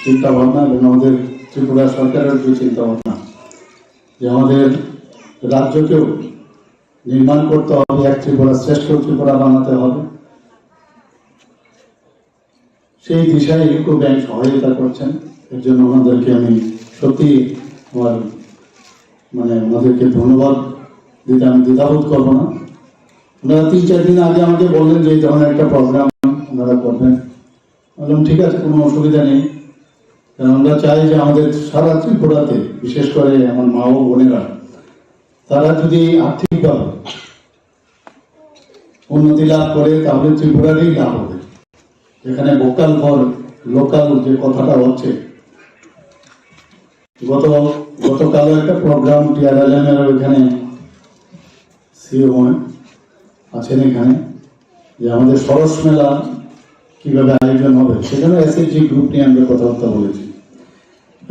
চিন্তাভাবনা এবং আমাদের ত্রিপুরা সরকারের যে চিন্তাভাবনা, যে আমাদের রাজ্যকেও নির্মাণ করতে হবে, এক ত্রিপুরা শ্রেষ্ঠ ত্রিপুরা বানাতে হবে, সেই দিশায় ইউকো ব্যাংক সহযোগিতা করছেন। এর জন্য ওনাদেরকে আমি সত্যি আমার, মানে, ওনাদেরকে ধন্যবাদ দিতে আমি দ্বিধাবোধ করবো না। ওনারা তিন চার দিন আগে আমাকে বললেন যে এই ধরনের একটা প্রোগ্রাম ওনারা করবেন। বললাম, "ঠিক আছে, কোনো অসুবিধা নেই।" কারণ আমরা চাই যে আমাদের সারা ত্রিপুরাতে, বিশেষ করে আমার মা ও বোনেরা, তারা যদি আর্থিকভাবে উন্নতি লাভ করে, তাহলে ত্রিপুরারই লাভ হবে। এখানে ভোকাল ফর লোকাল যে কথাটা হচ্ছে, গত, গতকালও একটা প্রোগ্রাম টিআরএলএম এর ওইখানে সিও আছেন এখানে, যে আমাদের সরস মেলা কিভাবে আয়োজন হবে, সেখানে এসএইচজি গ্রুপ নিয়ে আমরা কথাবার্তা বলেছি।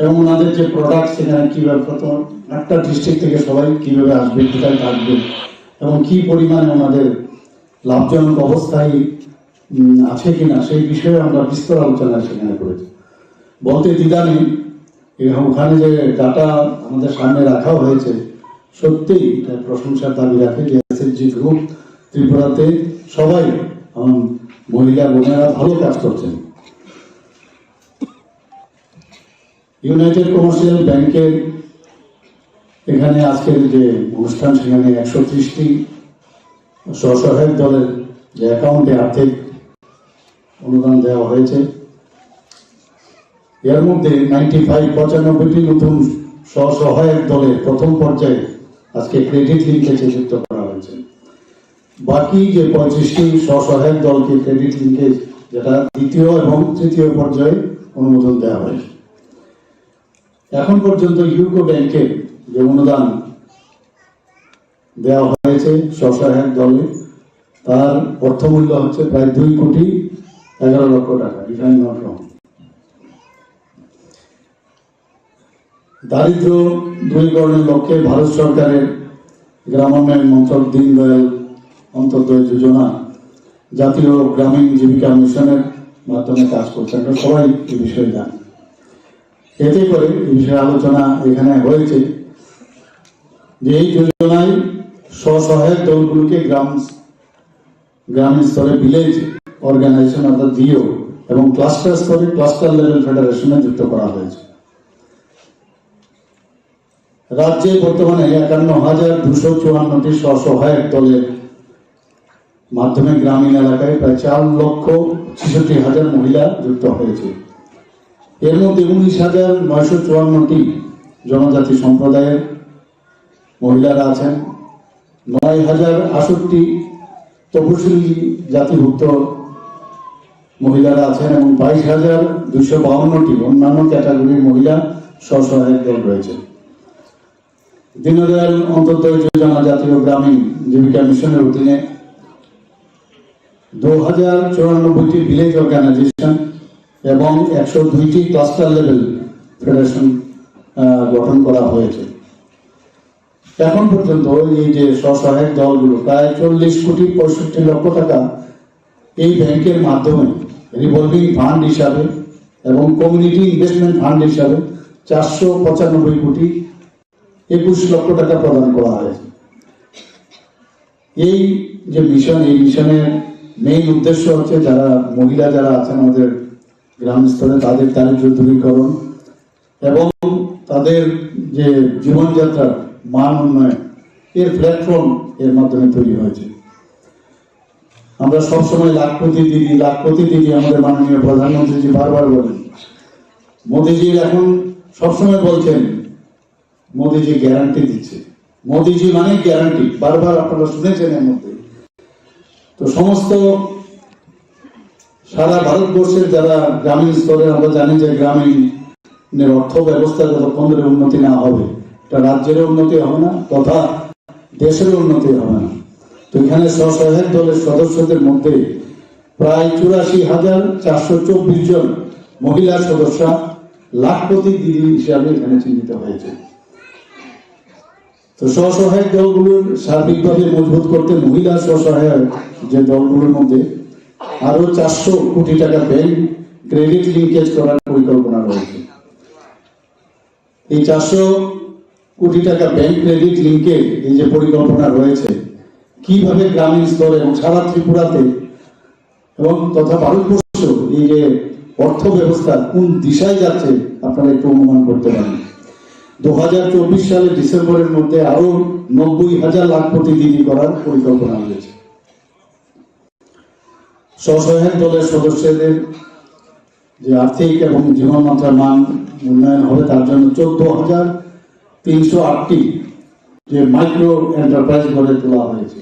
এবং ওনাদের যে প্রোডাক্ট, সেখানে কিভাবে প্রথম একটা ডিস্ট্রিক্ট থেকে সবাই কিভাবে আসবে, কোথায় থাকবে এবং কি পরিমাণে ওনাদের লাভজনক অবস্থায়, উম, আছে কিনা, সেই বিষয়ে আমরা বিস্তর আলোচনা সেখানে করেছি। বলতে দ্বিধা নেই, এবং ওখানে যে ডাটা আমাদের সামনে রাখা হয়েছে, সত্যিই এটা প্রশংসার দাবি রাখে যে এসএইচজি গ্রুপ ত্রিপুরাতে সবাই, এবং মহিলা বোনেরা ভালো কাজ করছেন। ইউনাইটেড কমার্শিয়াল ব্যাংকের এখানে আজকের যে অনুষ্ঠান, সেখানে একশো ত্রিশটি স্বসহায়ক দলের যে অ্যাকাউন্টে আর্থিক অনুদান দেওয়া হয়েছে, এর মধ্যে নাইনটি ফাইভ, পঁচানব্বইটি নতুন স্বসহায়ক দলের প্রথম পর্যায়ে আজকে ক্রেডিট লিঙ্কেজে যুক্ত করা হয়েছে। বাকি যে পঁয়ত্রিশটি স্বসহায়ক দলকে ক্রেডিট লিঙ্কেজ, যেটা দ্বিতীয় এবং তৃতীয় পর্যায়ে অনুমোদন দেওয়া হয়েছে। এখন পর্যন্ত ইউকো ব্যাংকে যে অনুদান দেওয়া হয়েছে স্বসহায়ক দলে, তার অর্থমূল্য হচ্ছে প্রায় দুই কোটি এগারো লক্ষ টাকা, if I am not wrong। দারিদ্র দূরীকরণের লক্ষ্যে ভারত সরকারের গ্রামোন্নয়ন মন্ত্রক, দীনদয়াল অন্ত্যোদয় যোজনা, জাতীয় গ্রামীণ জীবিকা মিশনের মাধ্যমে কাজ করছে। আমরা সবাই এই বিষয়ে জানি। এতে করে এই বিষয়ে আলোচনা এখানে হয়েছে যে এই যোজনায় স্বসহায়ক দলগুলোকে গ্রাম, গ্রামীণ স্তরে ভিলেজ অর্গানাইজেশন অর্থাৎ ভিও এবং ক্লাস্টার স্তরে ক্লাস্টার লেভেল ফেডারেশনে যুক্ত করা হয়েছে। রাজ্যে বর্তমানে একান্ন হাজার দুশো চুয়ান্নটি স্বসহায়ক দলের মাধ্যমে গ্রামীণ এলাকায় প্রায় চার লক্ষ ছেষট্টি হাজার মহিলা যুক্ত হয়েছে। এর মধ্যে উনিশ হাজার নয়শো চুয়ান্নটি জনজাতি সম্প্রদায়ের মহিলারা আছেন, নয় হাজার আটষট্টি তপশিলি জাতিভুক্ত মহিলারা আছেন এবং বাইশ হাজার দুইশো বাউন্নটি অন্যান্য ক্যাটাগরির মহিলা স্বসহায়ক দল রয়েছে। দীনদয়াল অন্ত্যোদয় যোজনা জাতীয় গ্রামীণ জীবিকা মিশনের অধীনে দু হাজার চুরানব্বইটি ভিলেজ অর্গানাইজেশন এবং একশো দুইটি ক্লাস্টার লেভেল ফেডারেশন, আহ, গঠন করা হয়েছে। এখন পর্যন্ত এই যে স্বসহায়ক দলগুলো প্রায় চল্লিশ কোটি পঁয়ষট্টি লক্ষ টাকা এই ব্যাংকের মাধ্যমে রিভলভিং ফান্ড হিসাবে এবং কমিউনিটি ইনভেস্টমেন্ট ফান্ড হিসাবে চারশো পঁচানব্বই কোটি একুশ লক্ষ টাকা প্রদান করা হয়েছে। এই যে মিশন, এই মিশনের মেইন উদ্দেশ্য হচ্ছে যারা মহিলা যারা আছেন আমাদের গ্রাম স্তরে, তাদের দারিদ্র দূরীকরণ এবং তাদের যে জীবনযাত্রার মান উন্নয়ন, এর প্ল্যাটফর্ম এর মাধ্যমে তৈরি হয়েছে। আমরা সবসময় লাখপতি দিদি, লাখপতি দিদি আমাদের মাননীয় প্রধানমন্ত্রীজি বারবার বলেন। মোদিজির এখন সবসময় বলছেন, মোদিজি গ্যারান্টি দিচ্ছে। মোদিজি মানে গ্যারান্টি, বারবার আপনারা শুনেছেন এর মধ্যে। তো সমস্ত সারা ভারতবর্ষের যারা গ্রামীণ স্তরে, আমরা জানি যে গ্রামীণের অর্থ ব্যবস্থা যতক্ষণ ধরে উন্নতি না হবে, এটা রাজ্যেরও উন্নতি হবে না, তথা দেশেরও উন্নতি হবে না। তো এখানে স্বসহায়ক দলের সদস্যদের মধ্যে প্রায় চুরাশি হাজার চারশো চব্বিশ জন মহিলা সদস্যা লাখপতি দিদি হিসাবে এখানে চিহ্নিত হয়েছে। তো স্বসহায়ক দলগুলোর সার্বিকভাবে মজবুত করতে মহিলা স্বসহায়ক যে দলগুলোর মধ্যে আরো চারশো কোটি টাকা ব্যাংক ক্রেডিট লিঙ্কেজ করার পরিকল্পনা রয়েছে। এই চারশো কোটি টাকা ব্যাংক ক্রেডিট লিঙ্কেজ এই যে পরিকল্পনা রয়েছে, কিভাবে গ্রামীণ স্তরে এবং সারা ত্রিপুরাতে এবং তথা ভারতবর্ষ এই যে অর্থ ব্যবস্থা কোন দিশায় যাচ্ছে আপনারা একটু অনুমান করতে পারেন। দু হাজার চব্বিশ সালের ডিসেম্বরের মধ্যে আরো নব্বই হাজার লাখপতি দিদি করার পরিকল্পনা রয়েছে। স্বসহায়ক দলের সদস্যদের যে আর্থিক এবং জীবনমাত্রার মান উন্নয়ন হবে, তার জন্য চোদ্দ হাজার তিনশো আটটি যে মাইক্রো এন্টারপ্রাইজ গড়ে তোলা হয়েছে।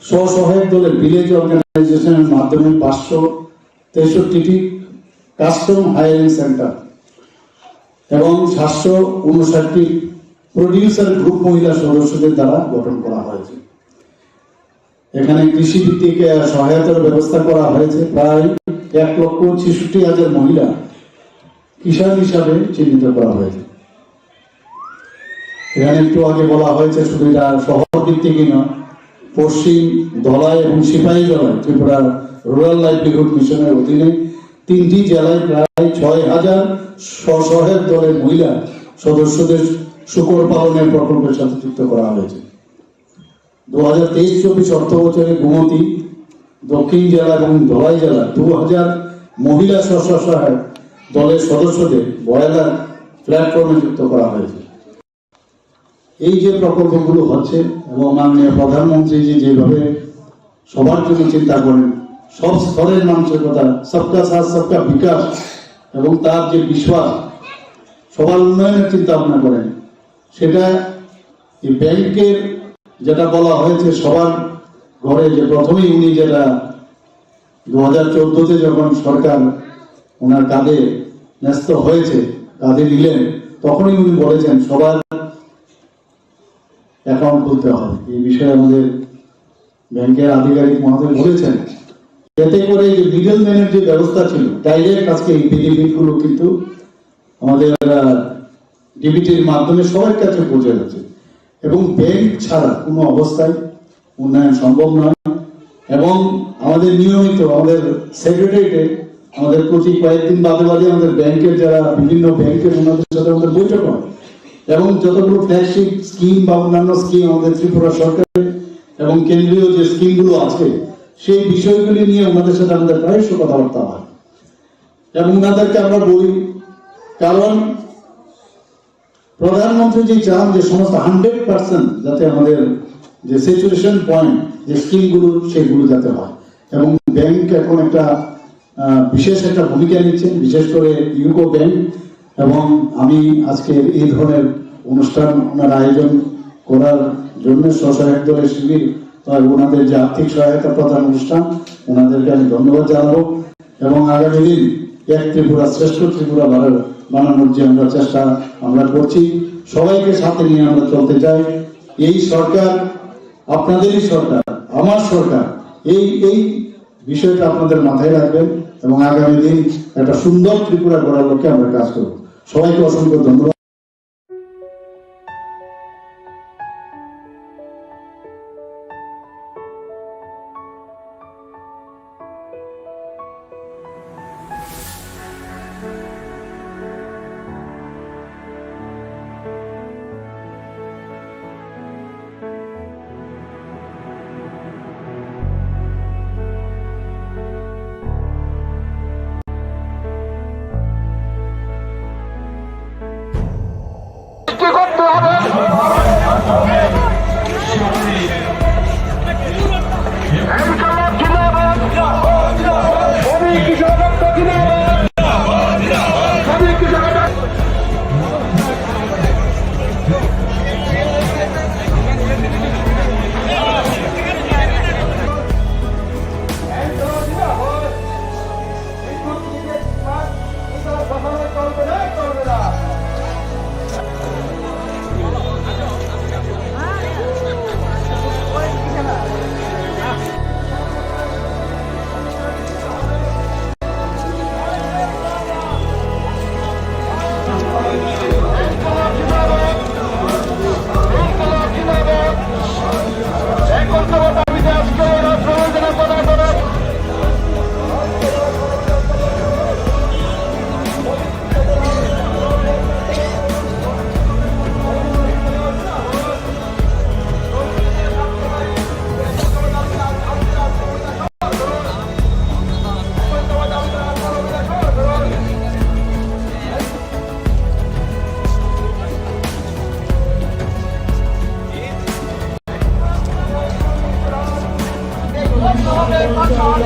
স্বসহায়ক দলের ভিলেজ অর্গানাইজেশনের মাধ্যমে পাঁচশো তেষট্টিটি কাস্টম হায়ারিং সেন্টার এবং সাতশো উনষাটটি প্রডিউসার গ্রুপ মহিলা সদস্যদের দ্বারা গঠন করা হয়েছে। এখানে কৃষিভিত্তিক, আহ, সহায়তার ব্যবস্থা করা হয়েছে। প্রায় এক লক্ষ ছেষট্টি হাজার মহিলা কিষাণ হিসাবে চিহ্নিত করা হয়েছে। এখানে একটু আগে বলা হয়েছে, শুধু এটা শহর ভিত্তিকই নয়, পশ্চিম ধলাই এবং সিপাহীজলায় ত্রিপুরা রুরাল লাইভলিহুড মিশনের অধীনে তিনটি জেলায় প্রায় ছয় হাজার স্বসহায়ক দলের মহিলা সদস্যদের শূকর পালনের প্রকল্পের সাথে যুক্ত করা হয়েছে। দু হাজার তেইশ চব্বিশ অর্থ বছরে গোমতী দক্ষিণ জেলা এবং ধলাই জেলা দু হাজার মহিলা স্বসহায়ক দলের সদস্যদের বয়লার প্ল্যাটফর্মে যুক্ত করা হয়েছে। এই যে প্রকল্পগুলো হচ্ছে এবং মাননীয় প্রধানমন্ত্রীজি যেভাবে সবার জন্য চিন্তা করেন, সব স্তরের মানুষের কথা, সবকা সাথ সবকা বিকাশ, এবং তার যে বিশ্বাস, সবার উন্নয়নের চিন্তা ভাবনা করেন, সেটা এই ব্যাংকের যেটা বলা হয়েছে সবার ঘরে, যে প্রথমেই উনি যেটা দু হাজার চোদ্দতে যখন সরকার ওনার কাঁধে ন্যস্ত হয়েছে, কাঁধে নিলেন, তখনই উনি বলেছেন সবার অ্যাকাউন্ট খুলতে হবে। এই বিষয়ে আমাদের ব্যাংকের আধিকারিক মহোদয় বলেছেন, এতে করে যে মিডলম্যানের যে ব্যবস্থা ছিল, ডাইরেক্ট আজকে এই বেনিফিটগুলো কিন্তু আমাদের ডিবিটির মাধ্যমে সবার কাছে পৌঁছে যাচ্ছে। এবং ব্যাংক ছাড়া কোনো অবস্থায় উন্নয়ন সম্ভব নয়। এবং আমাদের নিয়মিত আমাদের সেক্রেটারিয়েটে আমাদের প্রতি কয়েকদিন বাদে বাদে আমাদের ব্যাংকের যারা বিভিন্ন ব্যাংকের ওনাদের সাথে আমাদের বৈঠক হয় এবং যতগুলো ফ্ল্যাগশিপ স্কিম বা অন্যান্য স্কিম আমাদের ত্রিপুরা সরকারের এবং কেন্দ্রীয় যে স্কিমগুলো আছে, সেই বিষয়গুলি নিয়ে ওনাদের সাথে আমাদের প্রায়শ কথাবার্তা হয়। এবং ওনাদেরকে আমরা বলি, কারণ প্রধানমন্ত্রী যে চান যে সমস্ত হান্ড্রেড পার্সেন্ট যাতে আমাদের যে স্যাচুরেশন পয়েন্ট, যে স্কিমগুলো, সেগুলো যাতে হয়। এবং ব্যাংক এখন একটা আহ, বিশেষ একটা ভূমিকা নিচ্ছেন, বিশেষ করে ইউকো ব্যাংক। এবং আমি আজকে এই ধরনের অনুষ্ঠান ওনারা আয়োজন করার জন্য স্বসহায়ক দলের শিবির, আহ, ওনাদের যে আর্থিক সহায়তা প্রদান অনুষ্ঠান, ওনাদেরকে আমি ধন্যবাদ জানাবো। এবং আগামী দিন এক ত্রিপুরা শ্রেষ্ঠ ত্রিপুরা বানানোর, বানানোর যে আমরা চেষ্টা আমরা করছি, সবাইকে সাথে নিয়ে আমরা চলতে চাই। এই সরকার, আপনাদেরই সরকার, আমার সরকার, এই, এই বিষয়টা আপনাদের মাথায় রাখবেন এবং আগামী দিন একটা সুন্দর ত্রিপুরা গড়ার লক্ষ্যে আমরা কাজ করব। সবাইকে অসংখ্য ধন্যবাদ।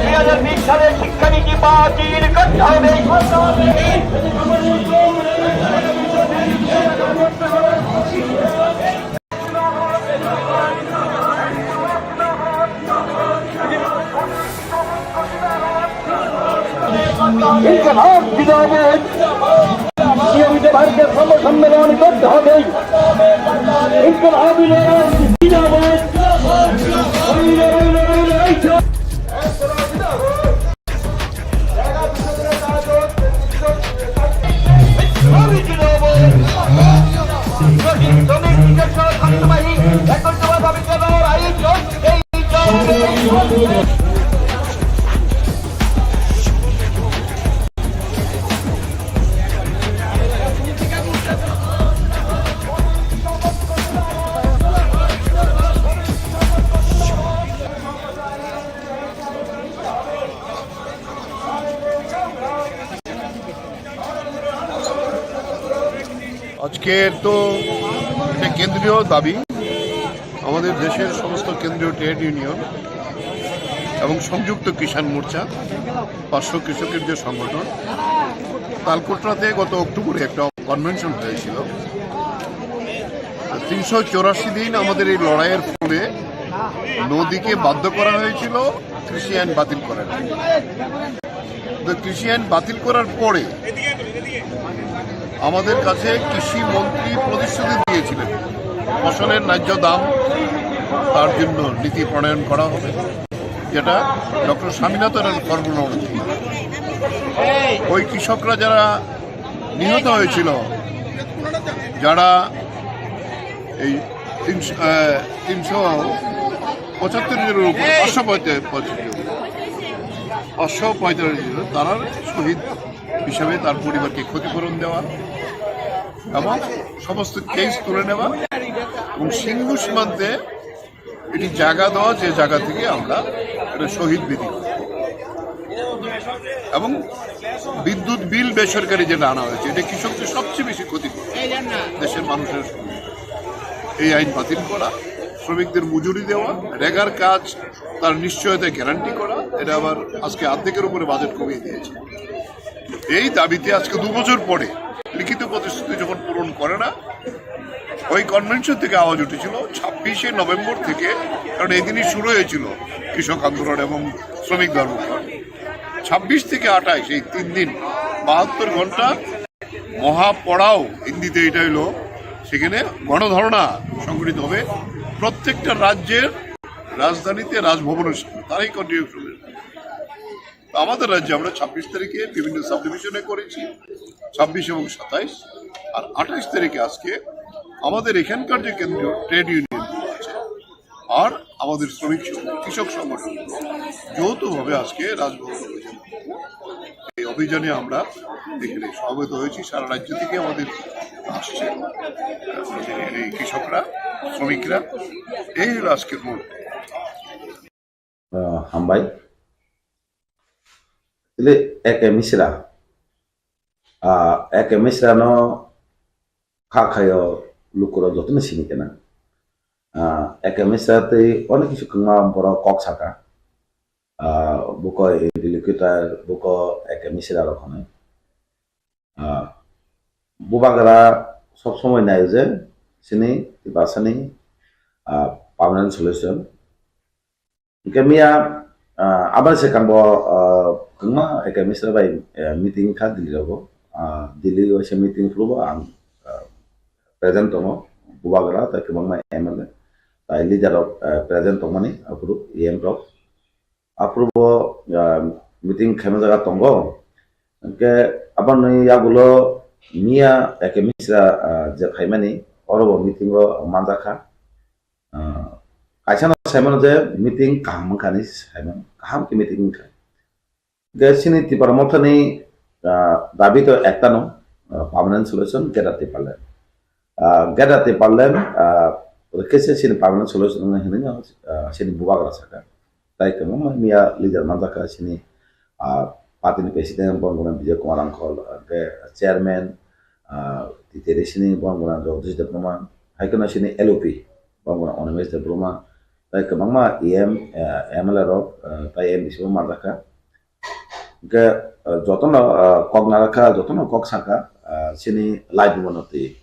দুই হাজার বিশ সালের শিক্ষানীতি বাতিল করতে হবে। ইনকিলাব জিন্দাবাদ। নিয়মিত ভারতের সর্বসম্মেলন করতে হবে। ইনকিলাবী লড়াই জিন্দাবাদ। আজকের তো একটা কেন্দ্রীয় দাবি, আমাদের দেশের সমস্ত কেন্দ্রীয় ট্রেড ইউনিয়ন এবং সংযুক্ত কিষাণ মোর্চা, পার্শ্ব কৃষকের যে সংগঠন, তালকোটরাতে গত অক্টোবরে একটা কনভেনশন হয়েছিল। তিনশো চৌরাশি দিন আমাদের এই লড়াইয়ের ফলে নদীকে বাধ্য করা হয়েছিল কৃষি আইন বাতিল করার জন্য। তো কৃষি আইন বাতিল করার পরে আমাদের কাছে কৃষি মন্ত্রী প্রতিশ্রুতি দিয়েছিলেন, ফসলের ন্যায্য দাম, তার জন্য নীতি প্রণয়ন করা হবে, যেটা ডক্টর স্বামীনাথন ফর্মুলা অনুযায়ী। ওই কৃষকরা যারা নিহত হয়েছিল, যারা এই তিনশো, আহ, তিনশো পঁচাত্তর জনের উপরে, পাঁচশো পঁয়তাল্লিশ, পাঁচশো পঁয়তাল্লিশ জন, তারা শহীদ হিসাবে তার পরিবারকে ক্ষতিপূরণ দেওয়া এবং সমস্ত কেস তুলে নেওয়া এবং সিঙ্গু সীমান্তে এটি জায়গা দেওয়া, যে জায়গা থেকে আমরা একটা শহীদ বেদি করি। এবং বিদ্যুৎ বিল বেসরকারি যেটা আনা হয়েছে, এটা কৃষকদের সবচেয়ে বেশি ক্ষতি করে দেশের মানুষের। এই আইন বাতিল করা, শ্রমিকদের মজুরি দেওয়া, রেগার কাজ, তার নিশ্চয়তা গ্যারান্টি করা, এটা আবার আজকে অর্ধেকের উপরে বাজেট কমিয়ে দিয়েছে। এই দাবিতে আজকে দু বছর পরে লিখিত প্রতিশ্রুতি যখন পূরণ করে না, ওই কনভেনশন থেকে আওয়াজ উঠেছিল ছাব্বিশে নভেম্বর থেকে, কারণ এই দিনই শুরু হয়েছিল কৃষক আন্দোলন এবং শ্রমিক ধর্মঘট। ছাব্বিশ থেকে আঠাশ, এই তিন দিন, বাহাত্তর ঘন্টা মহাপড়াও হিন্দিতে এটা হইলো, সেখানে গণধর্ণা সংগঠিত হবে প্রত্যেকটা রাজ্যের রাজধানীতে, রাজভবনের সামনে, তারাই কন্টিনিউ করবে। তো আমাদের রাজ্যে আমরা ছাব্বিশ তারিখে বিভিন্ন সাবডিভিশনে করেছি, ছাব্বিশ এবং সাতাইশ, আর আঠাইশ তারিখে আজকে আমাদের এখানকার যে কেন্দ্রীয় ট্রেড ইউনিয়ন আছে আর আমাদের শ্রমিক সংঘ-, কৃষক সংগঠন যৌথভাবে আজকে রাজভবন অভিযান। এই অভিযানে আমরা এখানে সমবেত হয়েছি, সারা রাজ্য থেকে আমাদের আসছে এই কৃষকরা, শ্রমিকরা। এই হলো আজকের মূল। Ah, hambai. Tili Eke Misra. Ah, Eke Misra no kha khayo lukuro jotono sini kena. Ah, Eke Misra tei onek kisu kwma borok kok saka. Ah, buko interlocutor, buko Eke Misra rok hwnwi. Ah, bubagra sob somoi naio je sini Tiprasani, ah, permanent solution. Hingke miya, ah, abani swkang bo, ah, kwbangma Eke Misra bai, eh, meeting kha Delhi rogo. Ah, Delhi waisa meeting phuru bo ang, ah, present tongo, bubagra tei kwbangma M L A, tai leader rok, eh, present tongmani aphuru E M rok. Aphuru bo, ah, meeting khaima jaga tongo. Hingke aboni yagulo miya Eke Misra, ah, je phaimani, oro bo meeting o manjakha. Ah, kaisa no saimano je meeting kaham wngkha hinwi saimano, kaham khe meeting wngkha. Hingke chini Tipra Mothani, ah, dabi to ekta no, ah, permanent solution, Greater Tipraland. Ah, Greater Tipraland, ah, khe se chini permanent solution wngkha hinwi no, ah, chini bubagra saka. Tai kwbangma miya leader manjakha chini, ah, party ni president Bongona Bijay Kumar Angkhol, hingke chairman, ah, T T D C ni Bongona Jagdish Debbarma, hai kheno chini L O P Bongona Animesh Debbarma, tai kwbangma E M, ah, M L A rok, ah, tai M D C bo manjakha. Hingke, ah, jotono, ah, kok narakha, jotono kok saka, ah, chini live unnoti.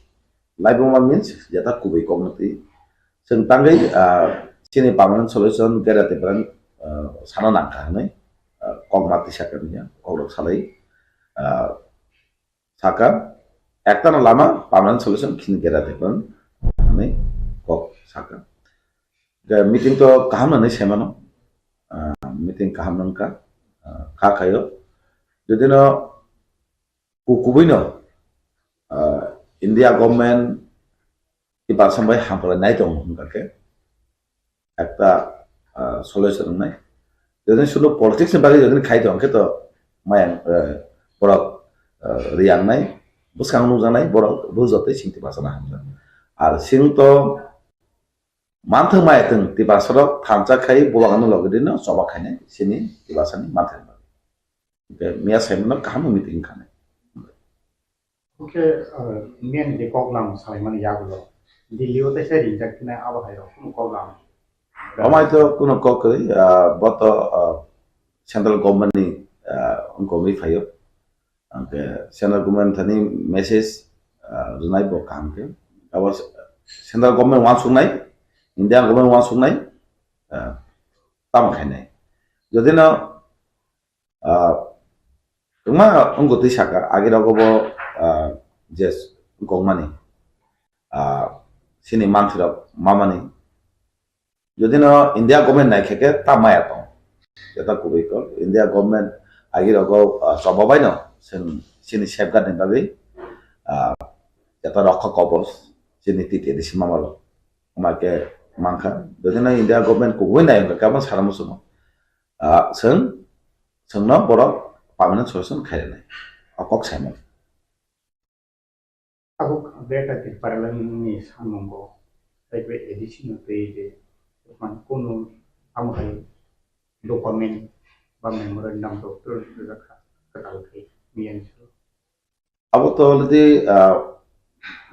Laibuma means jeta kubui kokno twi. Chwng tangwi, ah, chini permanent solution Greater Tipraland, ah, sana nangkha hwnwi, ah, kok ma tisa kaniya, kokrok salai, ah, saka, ektano lama permanent solution chini Greater Tipraland hwnwi kok saka. Hwnkhe meeting to kaham hwnwi saimano, ah, meeting kaham wngkha, ah, kha khaio. Jodi no ku-, kubui no, ah, India government Tiprasa bai hamkrai nai tongo hwnkha khe ekta, ah, solution wngnai. Jodi sudu politics ni bagwi jodi khai tong khe to mayang, eh, borok, eh, riyangnai, bwskang nukjaknai borok rujak tei sing Tiprasa no hamjak. Ar sing to manthwng mai thwng Tiprasa rok thansa khai bubagra no logi rino choba khainai sini Tiprasa ni manthwng bagwi. Hwnkhe miya saimano kaham meeting khanai. Oke, uh, Indian je koklam salaimani yagulo, Delhi o teisa ringjak khe abo hai rok kunu koklam. Amai to kuno kok kwrwi, ah, bo to, ah, central government ni, ah, wngkha wngwi phaio. Hwnkhe central government thani message, ah, rwnai bo kaham khe. Abo central government uansuknai, India government uansuknai, ah, tamo khainai. Jodi no, ah, wngma wngkha twi saka, agi rogo bo, ah, je wngkokmani, ah, chini manthirok mamani, Jodi no India government nai khe khe ta maya tong. Jeta kubui ko India government agi rogo, ah, choba bai no sen chini safeguard ni bagwi, ah, jeta rokha kobos chini T T A D C mamalo. Ama khe mankha. Jodi no India government kubui nai hwnkhe khe abo sana muchungo. Ah, seng, seng no borok permanent solution khairwnai. O kok saimani. Abo Greater Tipraland ni samungo, tei bai A D C no twi je, man kunu amo hai document ba memorandum doctor rwjak kha, kwtal khe, miyang salo. Abo to already, ah,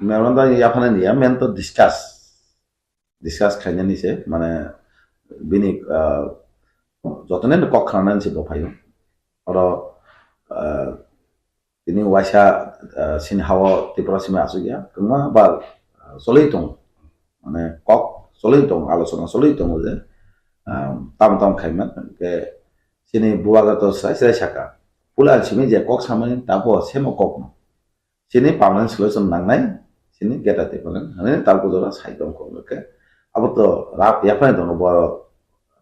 memorandum yaphana niya, men to discuss. Discuss khainani se, mane bini, ah, jotono kok khanani se bo phaio. Oro, ah, tini waisa, ah, sini hao Tripura simi asuk ya, kwbangma ba, ah, choli tongo. Mane kok choli tongo, alochona choli tongo je, ah, tam tam khaima, hwnkhe sini bubagra to sai sai saka. Pula simi je kok samani tabo semo kokno. Chini permanent solution nangnai, chini Greater Tipraland, hwnwi tabuk jora sai tong kok khe. Abo to rap yaphai tongo bo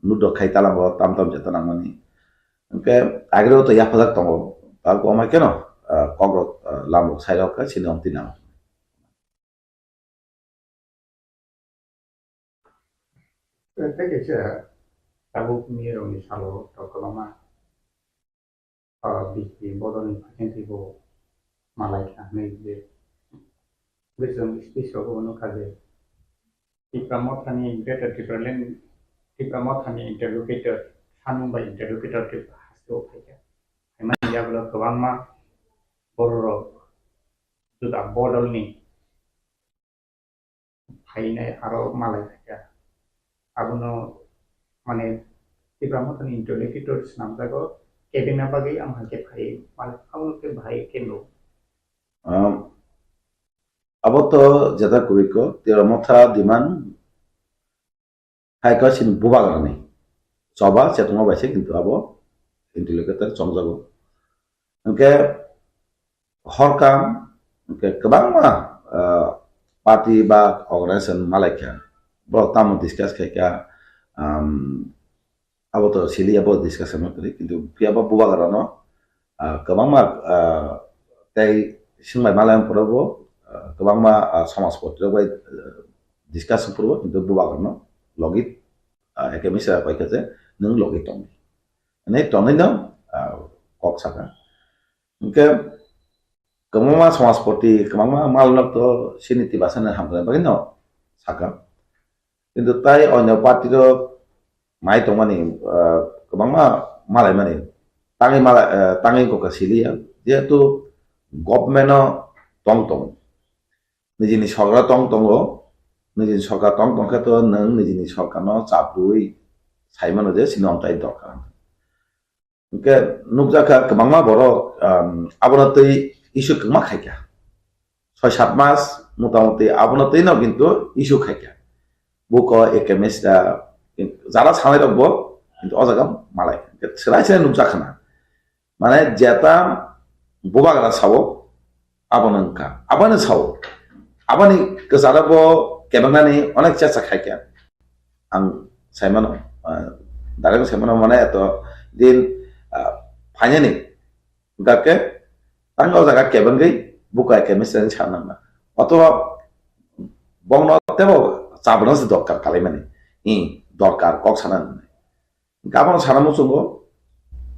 nudok khai talango tam tam jeta nangmani. Hwnkhe agre to yaphajak tongo, tabuk amai keno, ah, kok rok, ah, lam rok sai rok khe chini ong tinang. Tei kaisa tabuk miyarokni salo to kwbangma, ah, B J P bodolni phaikhe teibo malai kha hwnwi je bwswng speech rogo nukha je Tipra Mothani, Greater Tipraland, Tipra Mothani interlocutor, Sanung bai interlocutor Tripura hasteo phaikha. Phaimani yagulo kwbangma bororok juda bodolni phainai aro malai phaikha. Abono, mane, Tipra Mothani interlocutor swnamjago, kebengna bagwi ang hakhe phai, mane, abono khe bahai khe nuk. Um, abo to jeta kubui ko, Tipra Motha demand hai ko chini bubagrani choba chetongma bai se, kintu abo interlocutor chongjago. Hwnkhe horkam, hwnkhe kwbangma, ah, party ba organization malaikha, borok tamo discuss khaikha, um, abo to sili abo discussion no kwrwi, kintu phiya bo bubagrano, ah, kwbangma, ah, tei swngbai malai phuru bo, ah, kwbangma, ah, somaj poti rok bai, ah, discussion phuru bo, kintu bubagrano logi, ah, eke misa bai khe je nwng logi tongdi. Hwnwi tonwi no, ah, kok saka. Hwnkhe kwbangma somajpoti, kwbangma malnok to sini tibasani hamkrai bagwi no saka. Kintu tai onyo party rok mai tongmani, ah, kwbangma malaimani tangwi mala-, ah, tangwi kokha siliya, jehetu government o tong tong. Nijini sorkar tong tongo, nijini sorkar tong tong khe to nwng nijini sorkarno chaprwi sai mano je chini omtai dorkar. Hwnkhe nukjakha kwbangma borok, um, abono twi issue kwbangma khaikha. Soi sat mas motamoti abono twino kintu issue khaikha. Buko A K M S da, jara sanai rokbo kintu o jaga malai. Hwnkhe swrai swrai nukjakha na. Mane jeta bubagra sao, abono wngkha. Abono sao. Aboni kwcharo bo kebengnani onek chesta khaikha. Ang saimano, ah, direct saimano mane eto din, ah, phainani. Hwnkhe tang o jaga kebengwi buka kemistani sanangma. Otoba bongno tebo chabwna se dorkar kalaimani. I dorkar kok sana. Gabon sana muchungo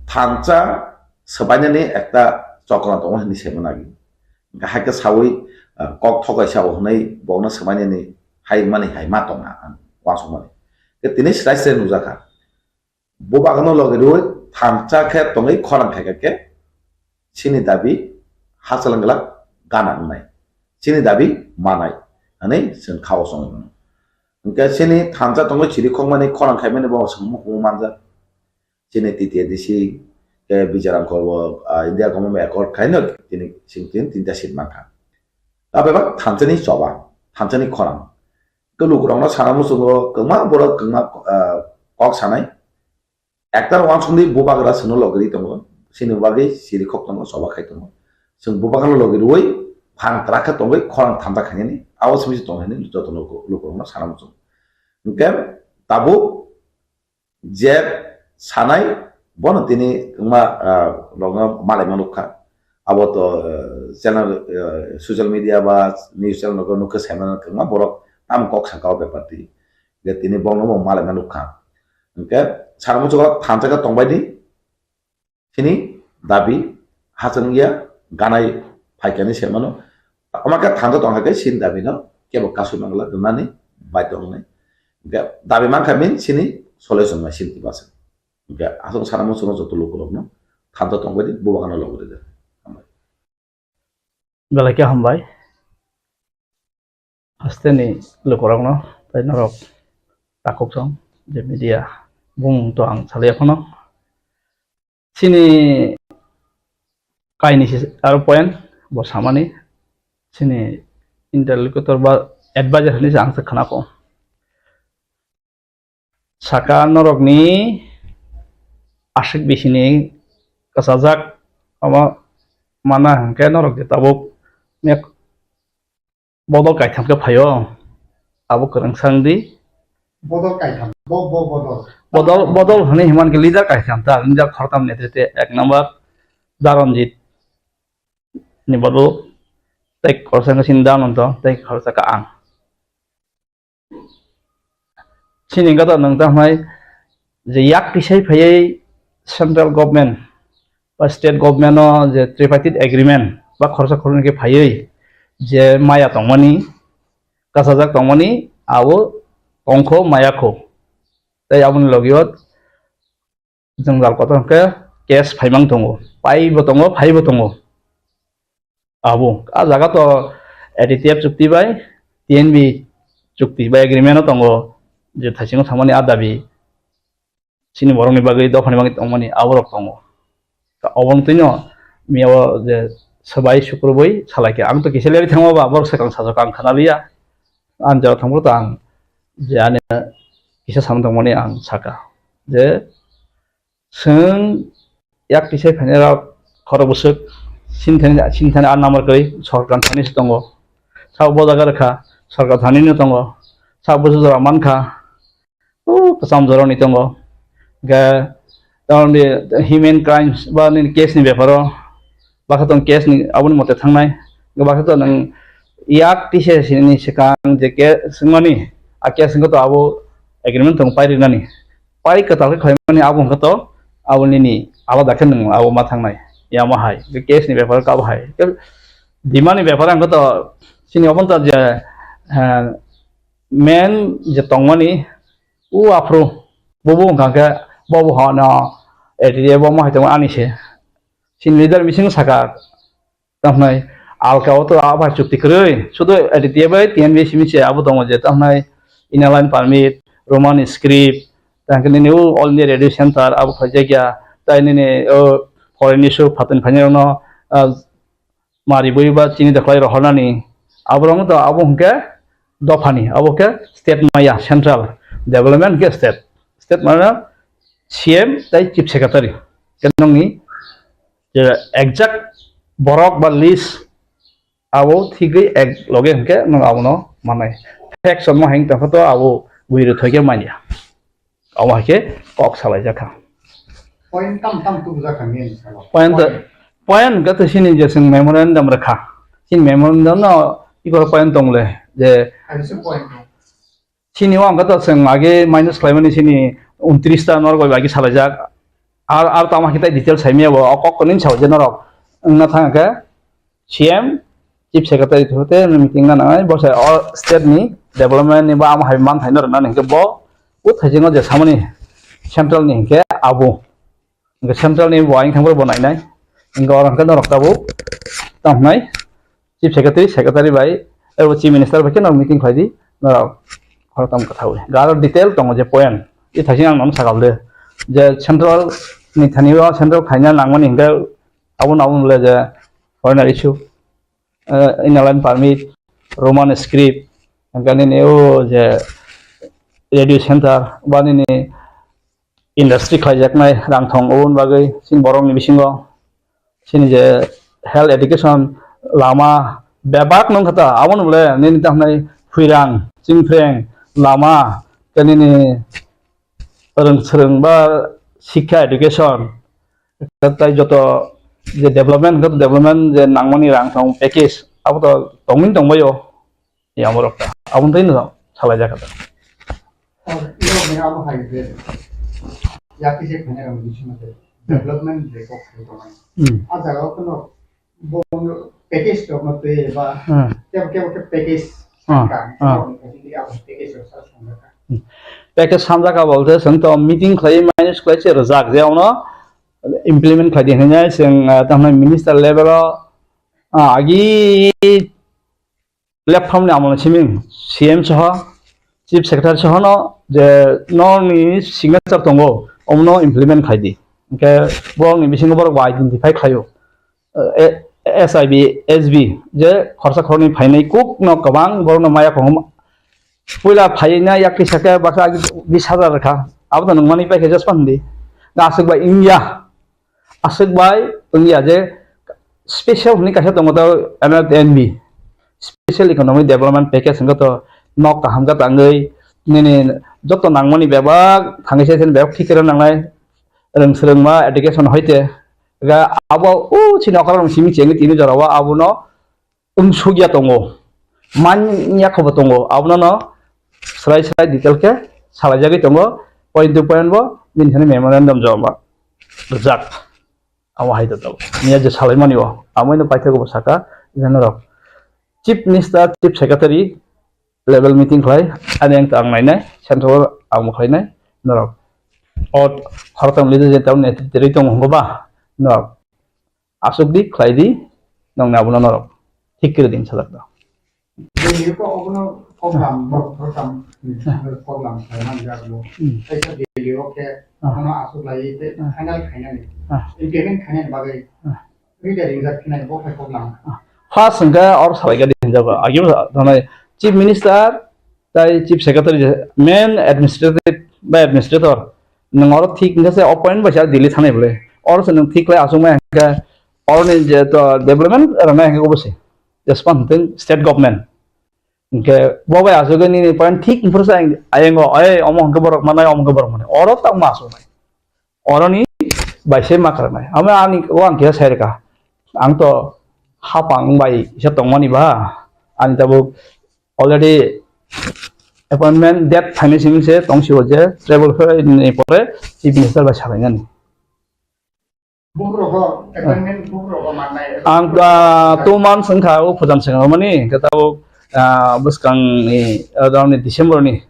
thansa swbainani ekta chokra tongo hinwi saimanagi. Hwnkhe haikhe sawi, ah, kok thokaisa o hwnwi bokno swbainani hai mani hai ma tongna ang uansukmani. Khe tini swrai swrai nukjakha. Bubagno logi rwi thansa khe tongwi khorang khaikha khe chini dabi hachal wngla gana wngnai, chini dabi manai hwnwi chwng khao chongwi mano. Hwnkhe chini thansa tongwi chiri khokmani khorang khaimani bo chwng mukumu manjak. Chini T T A D C khe Bijaram Korbo, ah, India Government Accord khaino tini sing tin tinta seat mankha. Tabebak thansani choba, thansani khorang. Khe lukurokno sana muchungo kwma borok kwma, ah, kok sanai. Ektar wansukdi bubagra chwngno logiri tongo. Chini bagwi chiri khok tongo, choba khai tongo. Chwng bubagrano logirwi phang twrak khe tongwi khorang thansa khainani. Abo simi se tong hinwi joto luku-, lukurokno sana muchungo. Hwnkhe tabuk je sanai bono tini wngma, ah, rokno malaima nukha. Abo to, eh, channel, eh, social media ba news channel rokno nukha saimano kwbangma borok tamo kok sakha o bepar twi. Je tini bono bo malaima nukha. Hwnkhe sana muchungo thansa khe tongbaidi. Chini dabi hachal wngya, ganai phaikani se mano. Omo khe thansa tongkha khe chini dabi no kebo kasui mangla rwnani baidhyo wngnai. Hwnkhe dabi mankha min chini solution bai chini tibasa. Hwnkhe aswk sana muchungo joto lukurokno thansa tongbaidi bubagrano logiridi. Hambai. Belai khe hambai. Hasteni lukurokno tei norok takhuk song je media bumung to ang salai phano. Chini kainwi se aro point bo samani chini interlocutor ba advisor hinwi se ang se khna kho. Saka norokni aswk bisini kwchajak omo mana hwnkhe norok je tabuk mek bodol kaitham khe phaio, abo kwrwng sang di. Bodol kaitham, bo, bo bodol. Bodol, bodol hwnwi himman khe leader kaitham ta, leader khoroktham netrite, ek number Daronjit ni bodol, tei khoroksa khe chini Dananto, tei khoroksa khe ang. Chini gata nang tamo hai je yak tisai phaiwi central government ba state government no je tripartite agreement ba khoroksa khoroknwi khe phaiwi je maya tongmani, kasajak tongmani, abo tongkho maya kho. Tei aboni logio jwngjal kotor hwnkhe case phaimang tongo, paibo tongo, phaibo tongo. Abo a jaga to A T T F chukti bai T N V chukti bai agreement o tongo je thaisingo thangmani a dabi chini borokni bagwi dophani bagwi tongmani aborok tongo. Oboni twino miyao je swbai sukrubwi salaikha ang to kisa leri thangma ba borok swkang sajak ang khana liya. Ang jora thangphuru to ang je ani kisa samung tongmani ang saka je Chwng yak tisai phainairok khorok bwswk sinthani, sinthani a number kwrwi sorkar thani se tongo. Sabo bo jaga rwkha sorkar thani no tongo. Sabo bwswk jora mankha o kwcham jorani tongo. Hwnkhe tamoni human crimes ba nini case ni beparo bakha tong case ni aboni mote thangnai. Bakha to nwng yak tisai sini swkang je case swngmani a case wngkha to abo agreement tong pai rinani. Pai kwtal khe khlaimani abo hwnkhe to abo nini alada khe nwng abo ma thangnai. Yamo hai je case ni bepar khe abo hai. Demand ni bepar hwnkhe to chini obo to je, eh, main je tongmani u aphuru bobo hwnkha khe bobo hono area bo mo hai tongmani se. Chini leader meeting saka Tamhnai alka o to a bai chukti kwrwi. Sudo A D T A bai T N V simi se abo tongo je tamhnai Inner Line Permit, Roman Script, tang khe nini o All India Radio Center abo khlaijakya. Tai nini o foreign issue phatani phainairokno, ah, mari bui ba chini dokhwlai rohornani. Aborok to abo hwnkhe dophani, abo khe state maya, central development hwnkhe state. State mane C M tai Chief Secretary. Khe nongni je exact borok ba list abo thigwi ek loge hwnkhe nwng abono manai. Faction ma hing tongkha to abo bui rwthoi khe manya. Abo hai khe kok salai jakha. Point tam tam tubujak kha main salo. Point, point hwnkhe to sini je chwng memorandum rwkha. Sini memorandum no ikor point tong le je Kaisa point no. Chini o ang khe to chwng age minus khlaimani chini untris ta norok bai agi salaijak. Ar, ar tamo khe tai detail saimaya bo, o kok kwnwi sao je norok wngna thang khe C M, Chief Secretary through te meeting na nangnai, bo se o state ni development ni ba amo hai man thaino rwna hwnkhe bo o thaisingo je samani central ni hwnkhe abo. Hwnkhe central ni bo ayang thangphuru bo nainai. Hwnkhe oro hwnkhe norok tabuk tamo hwnai Chief Secretary, Secretary bai, ebo Chief Minister bai khe no meeting khlai di, norok khoroktham kwthaui. Garo detail tongo je point, i thaising ang nono sakal de, je central ni thani o central khaina nangmani hingke abo no abo le je foreigner issue, eh, Inner Line Permit, Roman script, hingke nini o je radio center, ba nini industry khlaijaknai rang thong, oboni bagwi chini borokni bisingo chini je health education, lama bebak nung kha ta, aboni bole nini tamo hwnai phuirang, chingphreng, lama, tei nini rwng swrwng ba sikha education, tei joto je development, development je nangmani rang thong package, abo to tongmani tongbaio. Yang borok ta. Aboni tei no salai jak ta. Oh, ini orang yang apa hai itu? Ya, kisah banyak yang di sini. Hmm. Development de kok itu kan. Hmm. Ada kalau kena bom package tu apa tu ya, bah. Hmm. Kaya, kaya, kaya package. Hmm. Kan. Hmm. Orang kasih dia apa package tu salah sama kan. Hmm. Package samjak ka bolte, seng to meeting khlai, manage khlai se rojak je ono implement khlai di hwnwi seng, ah, tamni minister level o, ah, agi platform ni amoni simi C M soho, Chief Secretary soho no je nokni signature tongo, omono implement khai di. Hingke borokni bisingo borok bo identify khlaio. Eh, S I B, S B, je khorsa khorni phainai kuk no kwbang borokno maya kaham. Puila phaina yakri saka baksa agi bis hazar kha. Abo to nungmani paikhe jaspan di. Aswk bai India. Aswk bai wngya je special hwnwi kaisa tongo ta M F N B, Special Economic Development Package, hwnkhe to nok kaham khe tangwi nini joto nangmani bebak thangwi se bebak thik khe nangnai, rwng swrwngma education hoite ga abo o chini okra rok simi chengwi tini jorao abono wngsukya tongo, manya khobo tongo, abono no srai srai detail khe salaijagwi tongo, point to point bo bini thani memorandum joma rwjak. Amo hai to tongo. Miya je salaimani o, amo ino paithakgo bo saka, je norok Chief Minister, Chief Secretary level meeting khlai, ani ang tang nainai, central ang bo khlainai, norok o khoroktham leader je tamo netriterwi tongo hwngo ba, norok aswk di, khlai di, nongni abono norok thik khe di, sajak do. Delhi ko obono program, program, program khlai man jak lo. Hmm. Kaisa Delhi o khe obono aswk lai tei final khainani, implement khainani bagwi rida ringjak khinai bo khai program. First hwnkhe oro salai gadi hinjago. Agi bo thanai Chief Minister tai Chief Secretary je main administrative ba administrator nwng oro thik hwnkhe se o point bai se Delhi thanai bole. Oro se nwng thik khlai aswk mai hwnkhe oroni je to development rwnai hwnkhe obo se jespan hwnkhe state government. Hwnkhe bo bai aswk nini point thik hwnkhe se ayango, "Oi, omo hwnkhe borok manai, omo hwnkhe borok manai." Oro tamo aswk nai. Oroni bai se ma kwrwnai. Amo ani o ang kisa sai rwkha. Ang to hapang bai kisa tongmani ba. Ani tabuk already appointment date phaini simi se tong sio je travel khe ni pore Chief Minister bai salainani. Bukrok appointment bukrok mannai. Ang, ah, two months wngkha o phujan sengmani, hwnkhe tabuk, ah, bwskangni, ah, December ni,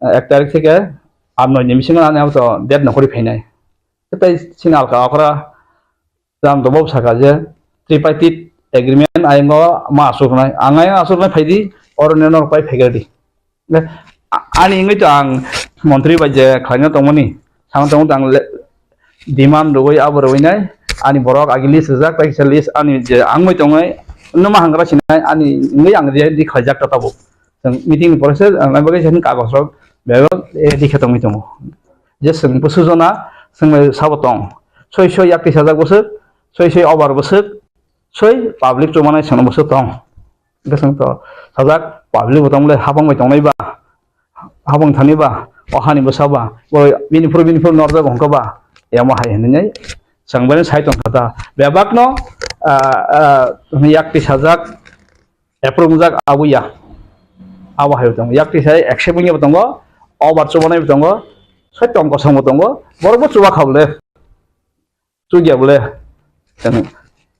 ah, ek tarik theke ar noi ni bisingo ani abo to date nokhorwi phainai. Tei chini alka okra Ram Dobab saka je tripartite agreement ayang o ma aswk nai, ang ayang aswk nai phaidi, oro nini norok pai phaigra di. Le, a-, ani wngwi to ang montri bai je khlaina tongmani, sana tongmani ang le, demand rwui abo rwui nai, ani borok agi list rijak, bai kisa list ani je ang bai tongnai, numa hangra sinai, ani wngwi ang ready khlaijak ta tabuk. Chwng meeting ni pore se, ang bai kisa kagos rok bebak ready khe tongwi tongo. Je chwng bwswk jona, chwng bai sabo tong, soi soi yak tisajak bwswk, soi soi over bwswk, soi public chumanai chwngno bwswk tong. Hwnkhe chwng to sajak public bo tong le hapang bai tongnai ba, hapang thani ba, o hani bwsa ba, bo bini phuru bini phuru norjak hwnkhe ba, emo hai hinwi chwng bai sai tong kha ta. Bebak no, ah, ah, yak tisajak, approve wngjak abo ya. Abo hai bo tongo. Yak tisai accept wngya bo tongo, over chubanai bo tongo, soi tong kosong bo tongo, borok bo chuba kha bo le. Chukya bole, chwng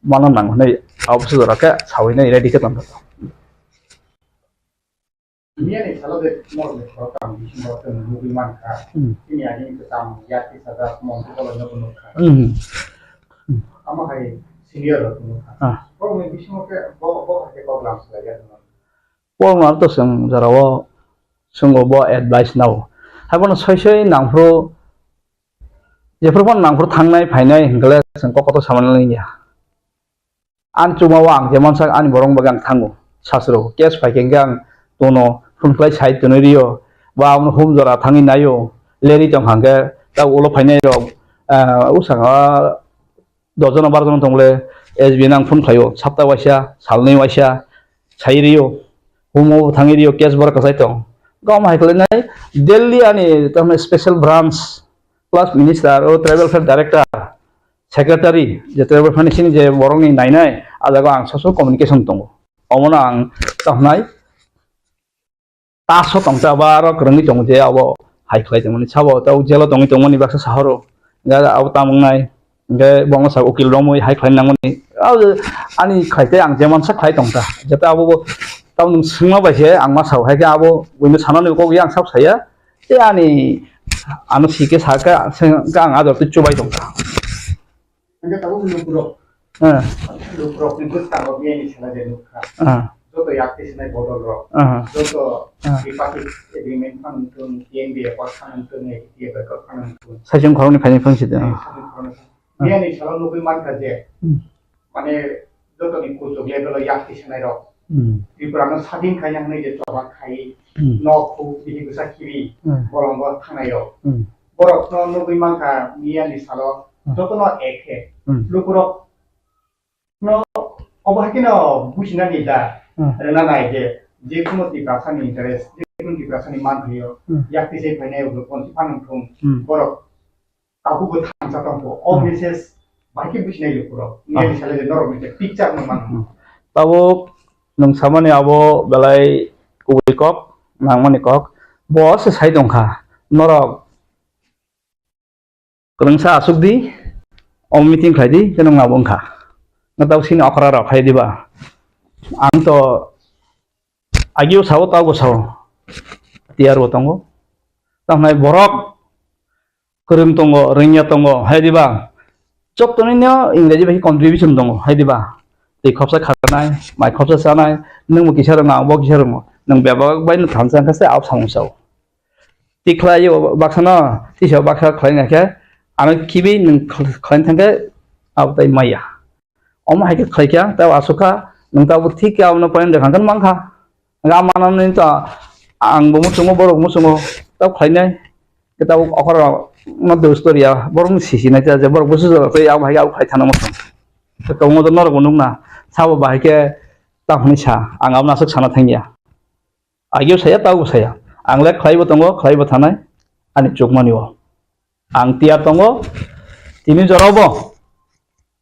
mano nang hwnwi abo se jora khe saui nai ready khe tong kha. Miyani salo de mor de program bisingo chwng nugwi man kha. Hmm. Chini agini kwcham yak tisajak mong twi tolo nugwi nuk kha. Hmm. Amo hai senior rok tongkha. Ah. Borokni bisingo khe bo, bo hai khe kok lam swlaiya. Borokno to chwng jorao chwngo bo advice nao. Haibono soi soi nangphuru, jephuru phano nangphuru thangnai phainai hinkhe chwng kok kotor samani liya. Ani chuma o ang je mansak ani borok bagwi ang thango. Sasro case phai khe ang tono phone khlai sai tonwi rio. Ba abono home jora thangwi naio. Leri tong hangkhe ta ulo phainai rok, ah, usanga dojono barjono tongole S B nang phone khlaio. Sapta waisa, salnwi waisa sai rio. Home o thangwi rio case borok kwchai tong. Gom hai khlainai Delhi ani tamni special branch plus minister o tribal welfare director secretary, je tribal finishing je borokni nainai, a jaga ang social communication tongo. Omono ang tamo hnai taso tongta ba aro kwrwngwi tongo je abo hai khlai tongmani sabo tei jelo tongwi tongmani baksa sahoro. Ga abo tamung nai, hingke bongo sa ukil romwi hai khlai nangmani. Abo ani khlai tei ang je mansa khlai tongta. Jete abo bo tamo nwng swngma bai se ang ma sao, hai khe abo buino sanani kok yang sab saya. Tei ani ano si khe sa khe ang ador tei chubai tongta. Hingke tabuk lukurok, eh, lukurokni bwskango biyani sela je nukha. Ah. Joto yakti sinai bodolrok, ah, joto, ah, tripartite agreement phano wngthung, T N B accord phano wngthung, A T T F accord phano wngthung. Saichung khoroknwi phaini phang sidi, eh, ah, saichung khoroknwi phang. Ah. Biyani salo nugwi mankha je, hmm, mane jotoni kuchuk level o yakti sinairok, hmm, Tripura no sadin khaina hwnwi je choba khai, hmm, nok huk bihi bwsa khibi, hmm, bolongo thangnairok. Hmm. Borok no nugwi mankha miyani salo, hmm, jotono ek khe, hmm, lukurok no obo hai kheno businani da, hmm, rwna nai je, je kuno Tiprasani interest, je kuno Tiprasani manthai o, hmm, yakti se phainai ulo ponti phanang thung, hmm, borok tabukbo thansa tongkho. O, hmm, message bai khe businai lukurok. Ah. Niyani sale je norok ni je picture no mano. Hmm. Tabuk nwng samani abo belai kubui kok, nangmani kok. Bo se sai tongkha. Norok kwrwngsa asuk di, o meeting khlai di, khe nwng abo wngkha. Nwng tabuk sini okra rok khai diba? Ang to agio sao, tabukbo sao. Tiyar bo tongo. Tamhnai borok kwrwng tongo, rwngya tongo, hai diba? Jottoni no Ingreji bai contribution tongo, hai diba? Twi khopsa kharnai, mai khopsa chanai, nwng bo kisa rwngo, ang bo kisa rwngo. Nwng bebak bai no thansa wngkha se abo samung sao. Tikhlai o baksa no, tisa baksa khlai na khe, ano khibi nwng khlai thang khe abo tai maya. Omo hai khe khlai kha, tei aswk kha, nwng tabuk thik khe abono point rwkha hwn mankha. Ga manani to ang bo muchungo, borok muchungo, tab khlainai. Khe tabuk okora no dos toriya, borok ni sisi nai ta je, borok busu jora tei abo hai khe abo khai thana muchung. Tei tongo to norok bo nukna, sabo bahai khe ta hwnwi sa, ang abono aswk sana thangya. Agio saya, tabuk saya. Ang le khlaibo tongo, khlaibo thanai, ani chukmani o. Ang tiyar tongo, tini jorabo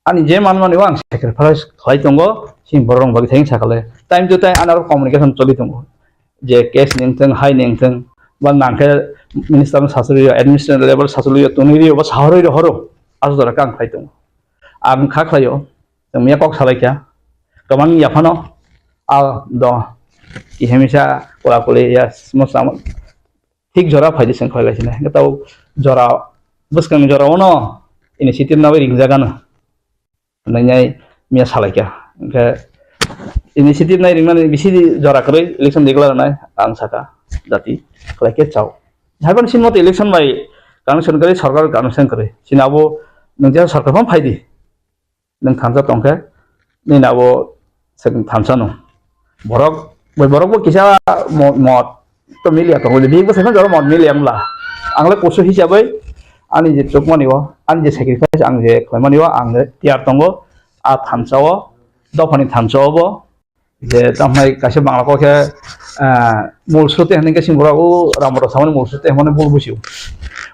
ani je manmani o ang sacrifice khlai tongo, sini borok rok bagwi thang sakale. Time to time ani aro communication choli tongo. Je case ni wngthang, hai ni wngthang, ba nangkhe minister no sachuli o, administrative level sachuli o, tongwi rio, ba sahorwi rohoro, aswk jora khe ang khlai tongo. Ang kha khlaio, tongmia kok salaikha, kwbang yaphano, a do, kihemisa kula kuli ya, thik jora phaidi chwng khlai lai sini. Hwnkhe tabuk jora, bwskangni jora o no initiative nabwi ringjak ano. Hwnwi miya salaikha. Hwnkhe initiative nai ringmani bisi jora kwrwi election declare nai ang saka jati khlai khe chao. Haibani sini moto election bai connection kwrwi, sorkar connection kwrwi. Sini abo nwng je sorkar phano phaidi. Nwng thansa tongkhe, nini abo second thansa no. Borok, bai borok bo kisa mo-, mot to miliya tongo, bini bwsai phano jora mot miliya wngla. Ang le kusu hisabai, ani je chukmani o, ani je sacrifice ang je khlaimani o, ang je tiyar tongo, a thansa o, dophani thansa o bo, je tamhai kaisa Bangla kok khe, ah, mul srote hwnwi khe sini borok o Ramoro samani mul srote hwnmani bul busiu.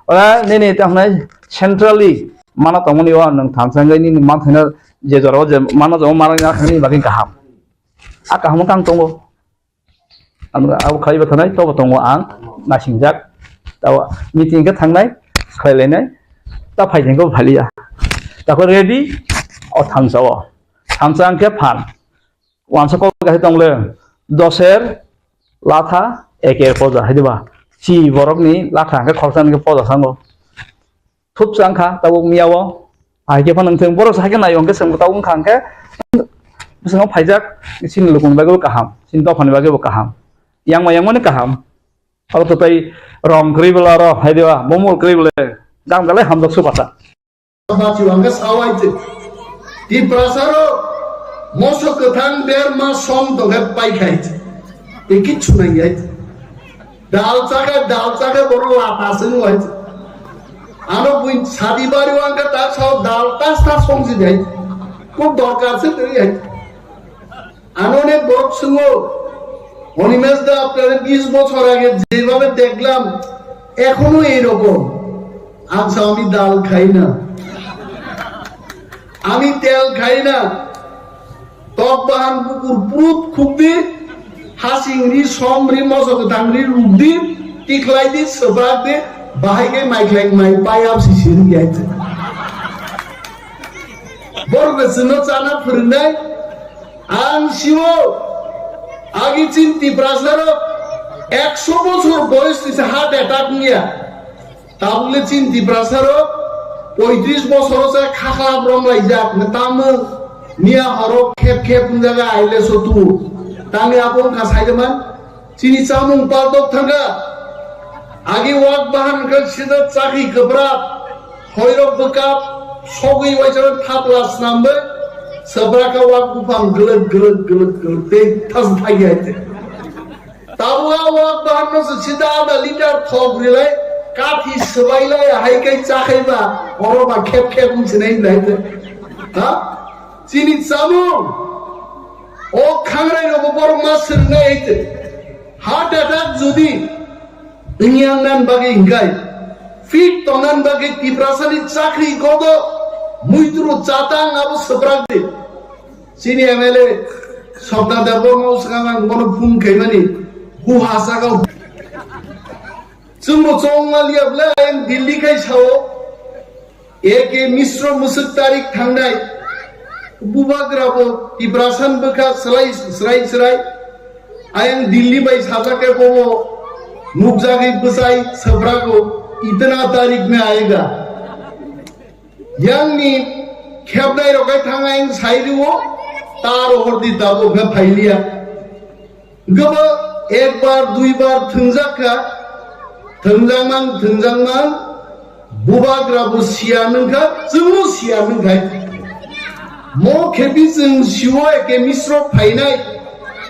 Ora nini tamhai centrally mana tongmani o nwng thansa wngwi nini manthaino je jora o je mana jora mana nini bagwi kaham. A kaham kang tongo. Ang abo khlaiba thanai tobo tongo ang naisingjak. Tabo meeting khe thangnai, khlailainai, ta phaijeng khe phaliya. Tako ready o thansa o. Thansa ang khe phan. Wansa kok kaisa tong le, doser latha eker poja, hai diba? Chi borok ni latha hwnkhe khoroksa ni poja sango. Thupsa wngkha tabuk miya o, Hai khe phano wngthung, borok se hai khe nai hwnkhe chwng tabuk wngkha hwnkhe, bwskango phaijak, chini lukuni bagwi bo kaham, chini dophani bagwi bo kaham, yangma yangmani kaham. Abo to tei rong kwrwi bwla aro hai diba, bumul kwrwi bwle, jang belai hamjak su basa. Bati wangkha sawai twi. Tiprasa rok moso kwthang berma som tongkhe paikhai. Tei kichu nang yai. Dal chakhe, dal chakhe borok lata sing wai. Ano bui sadi bari wangkha ta sao dal tas tas songsi dai. Kok dorkar se twi yai. আমি অনেক বড় শুনবো, অনিমেষ দা, আপনারে বিশ বছর আগে যেভাবে দেখলাম, এখনো এইরকম। আচ্ছা, আমি ডাল খাই না, আমি তেল খাই না, tok bahan bukur prut khukdi, hasing ri, som ri, mosok tang ri, rukdi, tikhlai di, sebak di, bahai khe mai khlai mai, pai ap si siri yai. Borok chwngno chana phwrwngnai, Ang siwo, agi chin Tiprasa rok ekso bochor boyos ni se heart attack niya. Tabukle chin Tiprasa rok poitris bochor se khakhlap rom laijak, ne tamo niya horo khep khep wngjaga aile so tu. Tangni abo wngkha saijaman. Chini chamung paltok thangkha. Agi wak bahan khe sida chakhi kwbrak, hoirok bwkak, sogwi waisa thapla snambai, swbrakha wak buphang glwk glwk glwk glwk tei thas thagi hai tei. Tabuk a wak bahan no se sida ada liter thok rilai, kathi swbai lai hai kai chakhai ba, oro ba khep khep wng sinai lai tei. Ha? Chini chamung, o khangrai rogo borok ma swrwngnai hai tei. Heart attack jodi wngya wngnan bagwi hwnkhe, fit tongnan bagwi Tiprasani chakri kodo muitru chatang abo swprak di. Chini M L A Sopta Debbarma swkang ang bono phone khaimani, hu hasakao. Chwngbo chongma liya bwle ayang Delhi khai sao. A K Misro mwswk tarik thangnai bubagra bo Tiprasan bwkha swlai swrai swrai. Ayang Delhi bai sajak khe bobo nukjagwi bwsai swprago itna tarik mein aayega. Yangni khepnai rok khai thang ayang sai rwo ta rohor di tabuk khe phailiya. Gabo ekbar, duibar thwngjak kha, thwngjak mang, thwngjak mang, bubagra bo siya nung kha, chwngno siya nung khai. Mo khepi chwng siwo A K Misro phainai,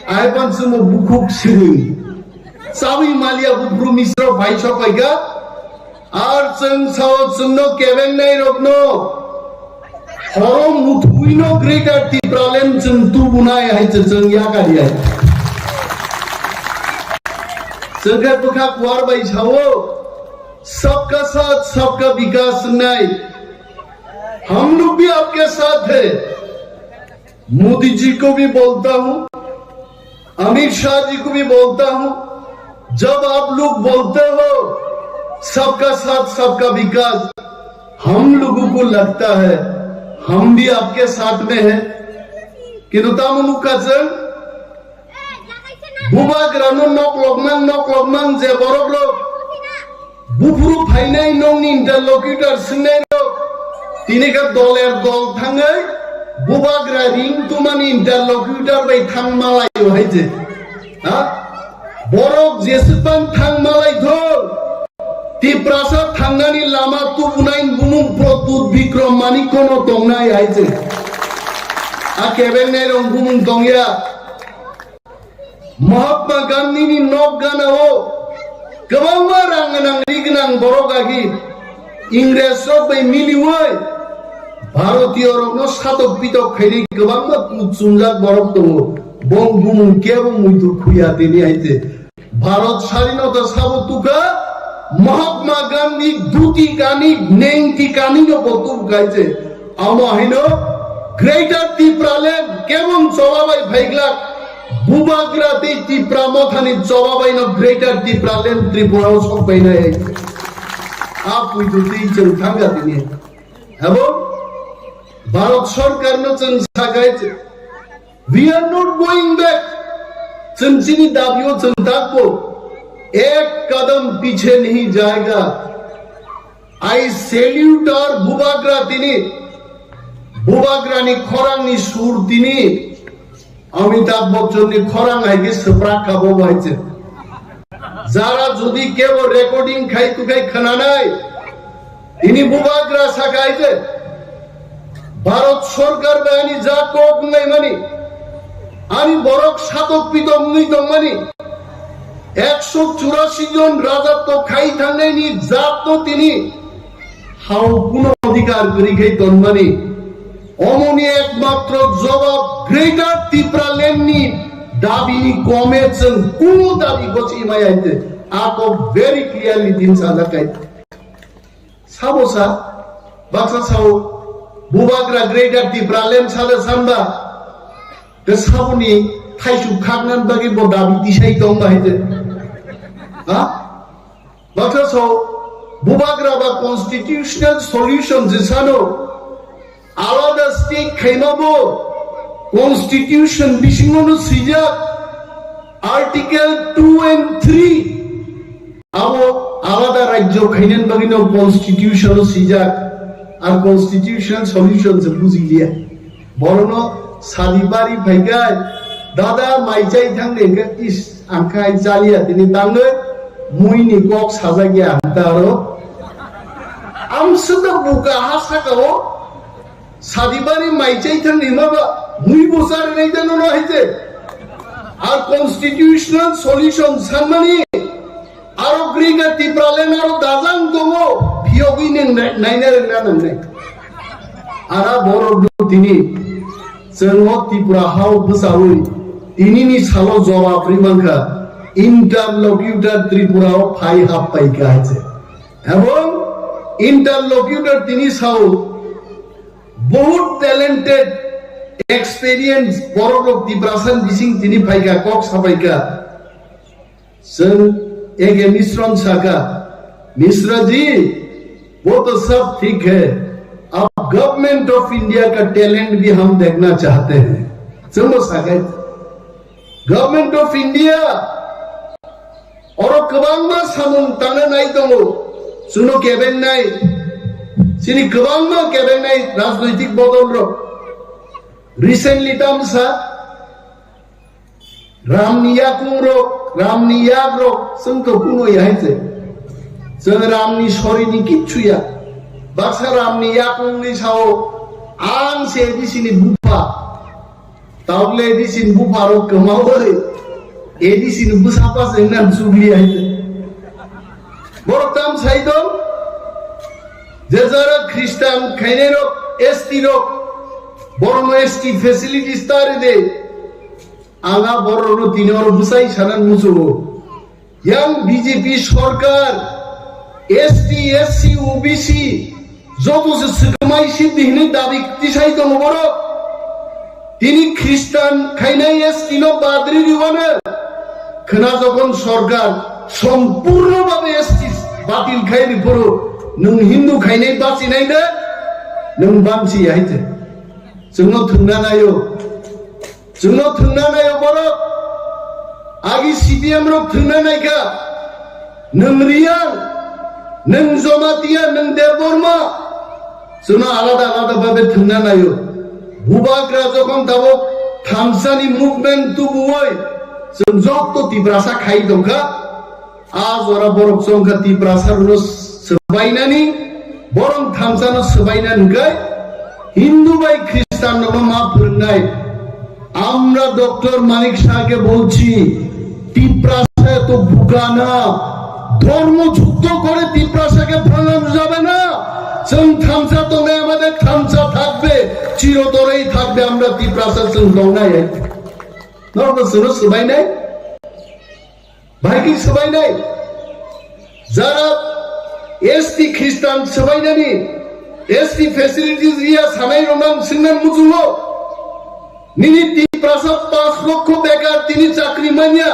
ai pan chwngno bukhuk siri. Chawi maliya buphuru Misro phai sok phai kha, Ar chwng sao chwngno kebengnai rokno horo muthuino Greater Tipraland chwng tubunai hai chwng yakar ya. Chwng khe bwkha kuar bai sao, "Sabka saath, sabka vikas" wngnai. Hum log bhi aapke saath hai. Modi जी को भी बोलता हूँ, अमित शाह जी को भी बोलता हूँ, जब आप लोग बोलते हो सबका साथ सबका विकास, हम लोगों को लगता है हम भी आपके साथ में हैं। Kintu tamo nukha chwng, bubagrano nok lokmang nok lokmang je borokrok Buphuru phainai nokni interlocutor swngnairok tini khe doler dol thangwi bubagra ring tumani interlocutor bai thang malaio hai je. Ha? Borok jeswkbang thang malaithok, Tiprasa thangnani lama tubunai bumung Pradyut Bikram Manikkono tongnai hai je. A kebengnai rok bumung tongya. Mahatma Gandhi ni nok gana o kwbangma rang gwnang ri gwnang borok agi Ingres rok bai miliwi Bharatiyo rokno satok pitok khainai kwbangma kuchungjak borok tongo. Bong bumung kebo muitu khuya tini hai te. Bharat Sadhinota sabo tukha Mahatma Gandhi dhuti kani nengti kani no bo tubu kai te. Amo haino Greater Tipraland kebong choba bai phaiglak Bubagra tei Tipra Mothani choba baino Greater Tipraland Tripura o sok bainai. A puitu tei chwng thangkha tini. Abo Bharat Sarkarno chwng sakai, "We are not going back." Chwng chini dabi o chwng takbo ek kadam piche nahi jayega. I salute our Bubagra tini. Bubagrani khorangni sur tini Amitabh Bachchanni khorang hai khe swprak kha bo hai se. Jara jodi kebo recording khai tu khai khwnanai, tini Bubagra sa kha hai se. Bharat Sarkar bai ani ja kok wngnai mani, ani borok satok pitok wngwi tongmani, ekso churasi jon raja to khai thangnaini jat to tini hao kuno adhikar kwrwi khai tonmani. Omoni ekmatro jobab Greater Tipraland ni dabi ni kome chwng kuno dabi gochi maya hinte ako very clearly din sajakai. Sabo sa, baksa sao, Bubagra Greater Tipraland sada sanba, ke saboni thaisu khaknan bagi bo dabi tisai tong ba hite. Ha? Baksa sao, Bubagra ba constitutional solution je sano, alada state khaima bo, constitution bisingono sijak, article two and three. Abo alada rajyo khainan bagwino constitution o swijak, ar constitutional solution se bujiliya. Borono sadi bari phaikai, dada mai chai thang de hwnkhe, is, ang khai chaliya tini tangwi, muini kok sajak ya ang ta aro. Ang sida buka ha saka o, Sadibari mai chai thang ni ma ba mui bo sar nai jano no hai je. Ar constitutional solution sanmani aro Greater Tipraland aro dajang tongo phiyogwi neng nai-, naina rwngna nangnai. Ara borok no tini chwngo Tripura hao bwsawi tini ni salo jawab ri mankha interlocutor Tripura o phai hap pai kha hai je. Ebong interlocutor tini sao Bahut talented, experience, borok rok Tiprasa ni bising tini phaikha, kok sapaikha. Chwng A K Misron saka, "Misra ji, wo to sab theek hai, aap Government of India ka talent bhi hum dekhna chahte hain." Chwng bo sakai, Government of India Oro kwbangma samung tangna nai tongo. Chwngno kebengnai, chini kwbangma kebengnai rajnoitik bodol rok. Recently tamsa Ramni yakung rok, Ramni yak rok, chwng to kuno yahai se. Chwng Ramni sorini kichu ya. Baksa Ramni yakung ni sao ang se A D C ni bupha. Tabuk le A D C ni bupharok kwmawi, A D C ni bwsapa se wngna chukli hai te. Borok tam sai tong, je jara Christian khainai rok, S T rok, borokno S T facilities ta ride. Ang a borokno tini oro bwsai sana muchungo. Yang B J P sorkar S T, S C, O B C joto se swkmai si di hinwi dabi tisai tongo borok. Tini Christian khainai S T no badri riwano khwna jokhon sorkar sompurno babe S T batil khai ri phuru nwng Hindu khainai bachinai de nwng bansi hai te. Chwngno thwngna naio. Chwngno thwngna naio borok. Agi C P M rok thwngna naikha. Nwng Riyang, nwng Jamatia, nwng Debbarma. Chwngno alada alada babe thwngna naio. Bubagra jokhon tabuk thamsani movement tubuwi chwng jokto Tiprasa khai tongkha. A jora borok chongkha Tiprasa rwno swbainani, borok thamsano swbainani hwnkhe Hindu bai Christian rokno ma phwrwngnai. আমরা ডক্টর মানিক শাহকে বলছি, তিপ্রাসা এত বোকা না, ধর্ম যুদ্ধ করে তিপ্রাসাকে ভাঙানো যাবে না। Chwng thamsa tongnai, আমাদের thamsa থাকবে, চিরতরেই থাকবে, আমরা Tiprasa chwng tongnai. Norok chwngno swbainai? Bahai khe swbainai. Jara S T Christian swbainani, S T facilities riya sanai rokno ang swngna muchungo. Nini Tiprasa panch lokho bekar tini chakri manya.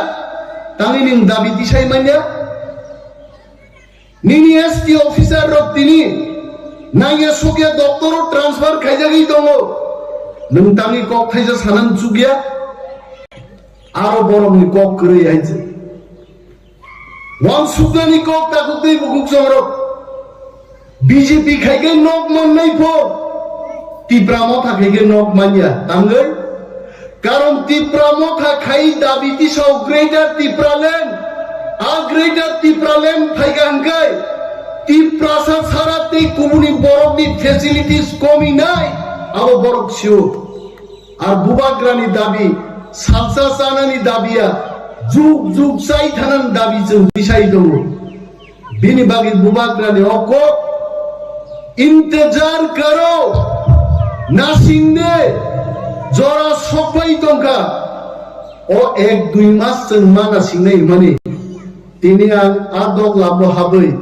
Tangni nwng dabi tisai manya. Nini S T officer rok tini nangya sokya doctor o transfer khaijagwi tongo. Nwng tangni kok thaisa sanang chukya. Aro borokni kok kwrwi hai se. Wansuknani kok takhuk tei bukhuk chongrok. B J P khai khe nok mannai pho. T Tipra Motha khe khe nok manya tangwi. Karon Tipra Motha khai dabi tisao Greater Tipraland. A Greater Tipraland phaiga hwnkhe Tiprasa sara tei kubuni borokni facilities komi nai, abo borok sio. Ar bubagrani dabi, salsa chanani dabiya, juk juk chai thanani dabi chwng tisai tongo. Bini bagwi bubagrani o kok, "Intejar karo, nasing de, jora sokpai tongkha." O ek dui mas chwng ma nasingnai hwnmani, tini ang a dok labo habwi,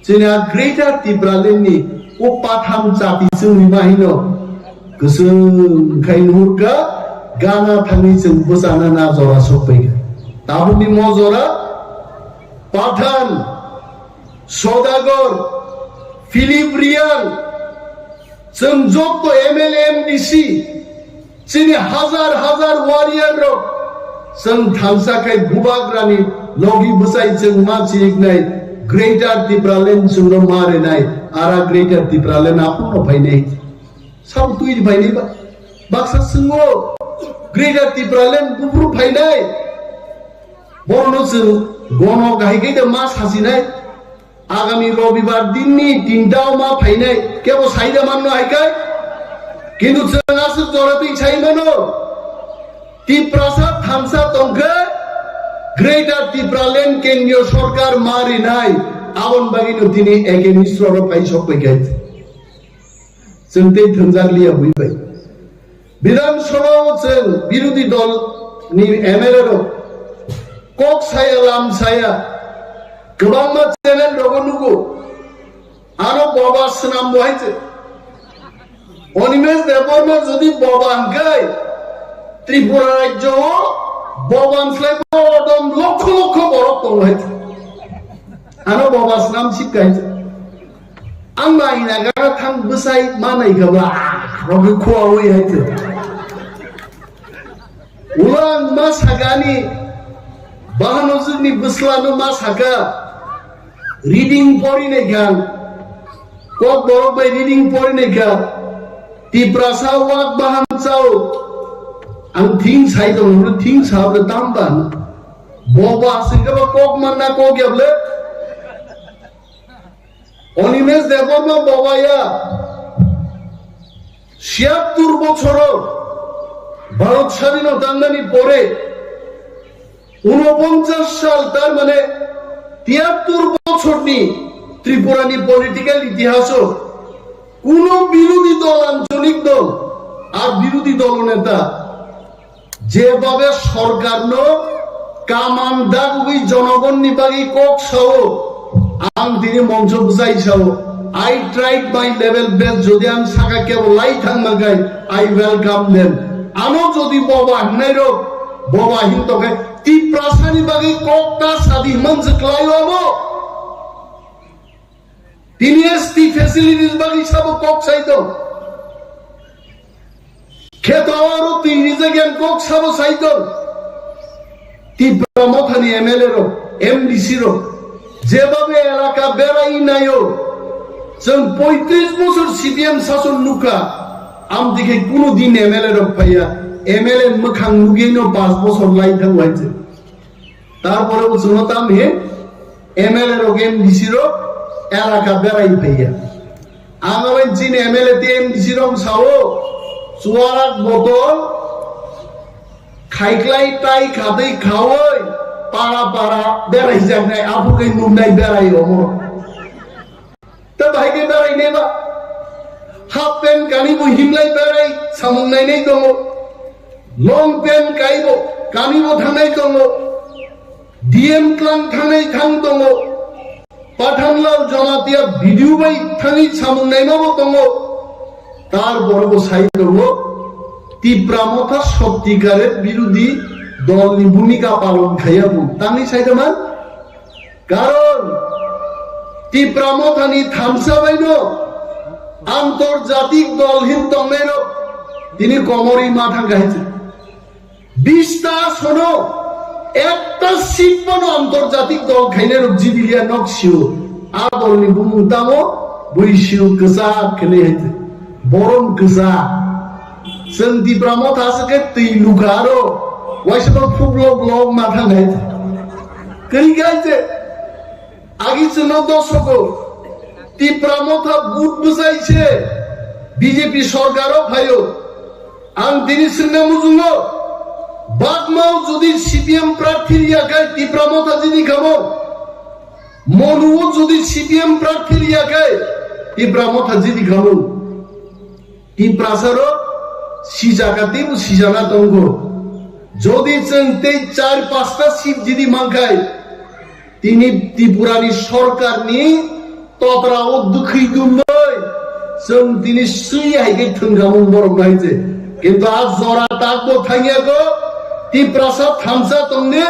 chini a Greater Tipraland ni o patham chati chwngni bahino kwchwng khai nuhurkha, gana thangwi chwng bwchana na jora sokpaikha. Tabukni mo jora Pathan, Sodagar, Philip Reang, chwng joto M L A, M D C, chini hazar hazar warrior rok, chwng thansa khai bubagrani logi bwchai chwng ma chiriknai Greater Tipraland chwngno ma rinai, ara Greater Tipraland aphuru phainai. Sabo twi phainai ba? Baksa chwngo Greater Tipraland buphuru phainai. Borno chwng gono kahai khe ma sasinai. Agami Robibar dinni tinta o ma phainai, kebo saida manno hai kai. Kintu chwng aswk jora twi sai mano. Tiprasa thansa tongkhe Greater Tipraland kendriyo sorkar ma rinai, aboni bagwino tini A K Misra rok pai sok pai khe. Chwng tei thwngjak liya bui bai. Bidhan Sabha o chwng birodhi dol ni M L A rok kok saya lam saya kwbangma channel rogo nugo. Ano boba swnam bo hai se. Animesh Debbarma jodi boba hwnkhe Tripura rajyo o boba slai bo odom lokho lokho borok tongo hai se. Ano boba swnam sik hai se. Ang mai nagara thang bwsai manai kha ba, ah, rogwi khua wi hai se. Ulo ang ma sakani, bahanojwkni bwslano ma saka, reading pori nai kha, kok borok bai reading pori nai kha, Tiprasa wak bahan chao, ang thing sai tongo, thing sa bwle tam ban, bo ba aswk khe ba kok manna kok ya bwle. Animesh Debbarma bobaya siyattur bochoro Bharat sadhino tangnani pore unoponchas sal, tar mane tiyattur bochorni Tripurani political itihaso kuno birodhi dol, ancholik dol, ar birodhi dol neta jebabe sorkarno kaman dagwi jonogonni bagwi kok sao, ang tini moncho bwsai sao, "I tried my level best," jodi ang saka kebo lai thangma khe, I welcome them. Ano jodi boba hinnairok, boba hin tokhe Tiprasani bagwi kok ta sadi himang je klaio abo. Tini S T facilities bagwi sabo kok sai tong. Kheto aro twi rijak yang kok sabo sai tong. Tipra Mothani M L A rok, M D C rok, jebabe elaka berai naio. Chwng poitris bosor C P M sason nukha. Amtwi khe kuno din M L A rok phaiya. M L A mwkhang nugwino pas bosor lai thango hai se. Tarpore bo chwngno tam he M L A rok, M D C rok elaka berai phaiya. Ang abo chini M L A tei M D C rok sao, chuarak botol khaiklai tai khatwi khaui para para berai jaknai, aphuru khe nuknai berai omo. Ta bahai khe berai neba. Half pant kani bo himlai berai samung nainai tongo. Long pant kai bo kani bo thangnai tongo. D M klang thangnai thang tongo. Pathanlal Jamatia video bai thangwi samung naima bo tongo. Tar boro bo sai tongo. Tipra Motha sotti kare birodhi dol ni bhumika palon khaiya bo. Tangwi sai tongma? Karon Tipra Mothani thamsa baino antorjatik dol hin tongnairok tini komorwi ma thangkha hai se. Bista sono ekta seat bono antorjatik dol khainairok jibiliya nok sio. A dolni bumung tamo bui sio kwchak khenai hai se. Borom kwsa. Chwng Tipra Motha se khe twi lukha aro waisa no phuk lok lok ma thangnai. Kwrwi kha se. Agi chwngno dosogo Tipra Motha but bwsai se B J P sorkaro phaio. Ang tini swngna muchungo, Bagmao jodi C P M prarthi liya khai Tipra Motha jini kamo, Monuo jodi C P M prarthi liya khai Tipra Motha jini kamo. Tiprasarok sijaka teibo sijana tongo. Jodi chwng tei char pasta seat jodi mankhai, tini Tripurani sorkarni totrao dwkhwi dumnoi chwng tini swi hai khe thwngkhamung borok nai je. Kintu a jora takbo thangya ko Tiprasa thamsa tongni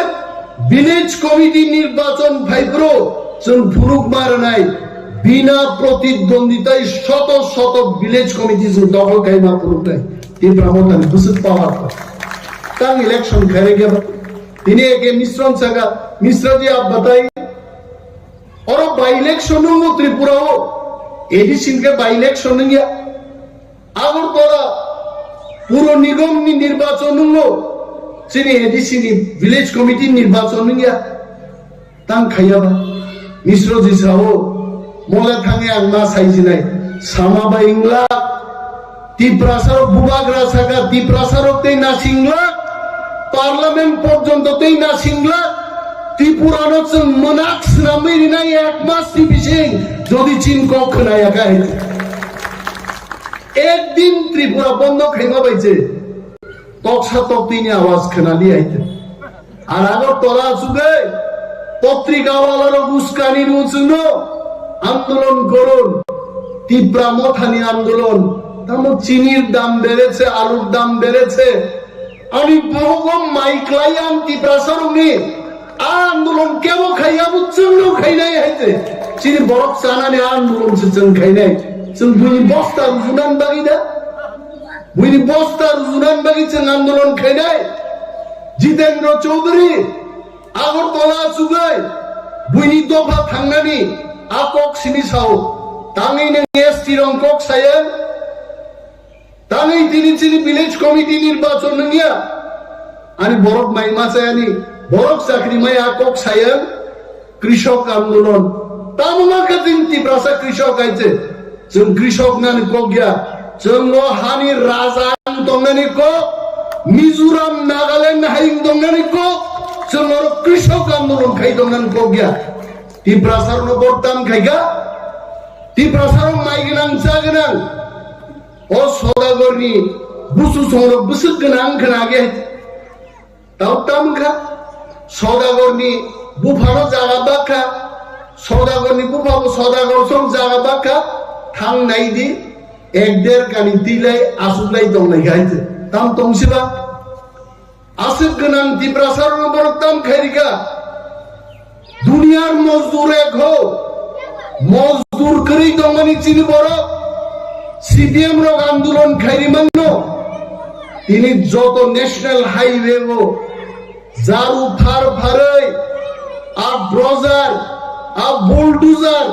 village committee nirbachon phaiphuru chwng phunuk ma rwnai. Bina protidwonditai shoto shoto village committee chwng dokhol khai ma phunuknai. Tipra Mothani bwswk power tang election khairokya ba. Tini eke Misron saka, Misra ji ap batai. Oro by election nungo Tripura o. A D C ke by election nungya. Agartala Puro Nigom ni nirbachon nungo. Chini A D C ni village committee nirbachon nungya. Tang khaya ba. Misro ji sao. Mola thangi ang ma sai jinai. Sama ba ingla. Tiprasarok bubagra saka, Tiprasarok tei nasinglak, Parliament porjonto tei nasinglak, Tripurano chwng mwnak swnamwi rinai ek mas ni bising jodi chini kok khwnaya kha hai. Ek din Tripura bondo khaima bai je toksa toktwini awaz khwnali hai. Ar Agartala achugwi potrika walarok uskani rw chwngno andolon goron, Tipra Mothani andolon, tamo chinir dam bereche, alur dam bereche, ani bohogo mai klai ang Tiprasarokni a andolon kebo khai abo chwngno khainai hai je, chini borok chanani a andolon se chwng khainai, chwng buini bosta rujunan bagwi da, buini bosta rujunan bagwi chwng andolon khainai, Jitendra Chaudhary, Agartala achugwi buini dopha thangnani a kok simi sao. Tangwi nwng S T rong kok saya. Tangwi tini chini village committee nirbachon nungya. Ani borok mai ma chayani, borok chakri mai a kok saya. Krishok andolon. Tamo ma khe chini Tiprasa krishok hai se. Chwng krishok nani kok ya. Chwng o hani raja ang tongnani kok. Mizoram, Nagaland hai wng tongnani kok. Chwng oro krishok andolon khai tongnani kok ya. Tiprasarokno bortam khai kha. Tiprasarok mai gwnang cha gwnang. O Sodagarni busu songrok bwswk gwnang khna khe. Tau tam kha, Sodagarni buphano jaga bak kha, Sodagarni buphabo Sodagar song jaga bak kha, thang nai di, ek der kani tilai asuklai tonglai kha hai se. Tam tong siba? Aswk gwnang Tiprasarokno borok tam khairikha. Duniyar mozdur ek ho. Mozdur kwrwi tongmani chini borok. C P M rok andolon khairi mano. Tini joto national highway o jaru phar pharwi a brojar, a bulldozer,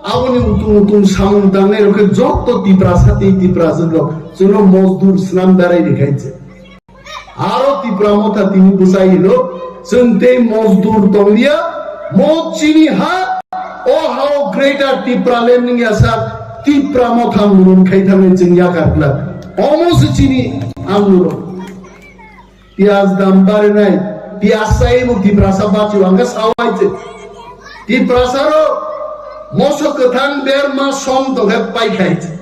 aboni utung utung samung tangnai rok khe joto Tiprasa tei Tiprajwk rok chwngno mozdur swnam darai rikhainse. Aro Tipra Motha tini bwsai hino, chwng tei mozdur tonglia, mo chini ha, o hao Greater Tipraland wngya sak, Tipra Motha murung khai thangwi chwng yakar glak. Omo se chini ang murung. Piyaj dam barinai, piyaj sai bo Tiprasa bachi wangkha sawai se. Tiprasa ro moso kwthang berma som tongkhe pai khai se.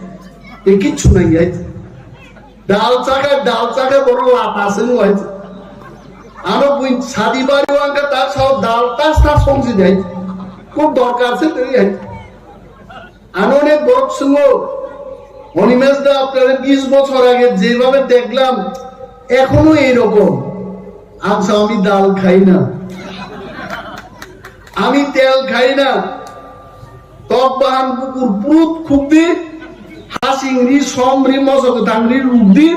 E kichu nang yai se. Dal chakhe, dal chakhe borok lata se wngwi. Ano bui sadi bari wangkha ta sao dal tas tas songsi dai. Kok dorkar se twi hai. Ano onek borok swngo, "Animesh দা, আপনারে বিশ বছর আগে যেভাবে দেখলাম, এখনো এইরকম।" Ang sao, "আমি ডাল খাই না, আমি তেল খাই না।" Tok bahan bukur prut khukdi, hasing ri, som ri, moso kwthang ri, rukdi,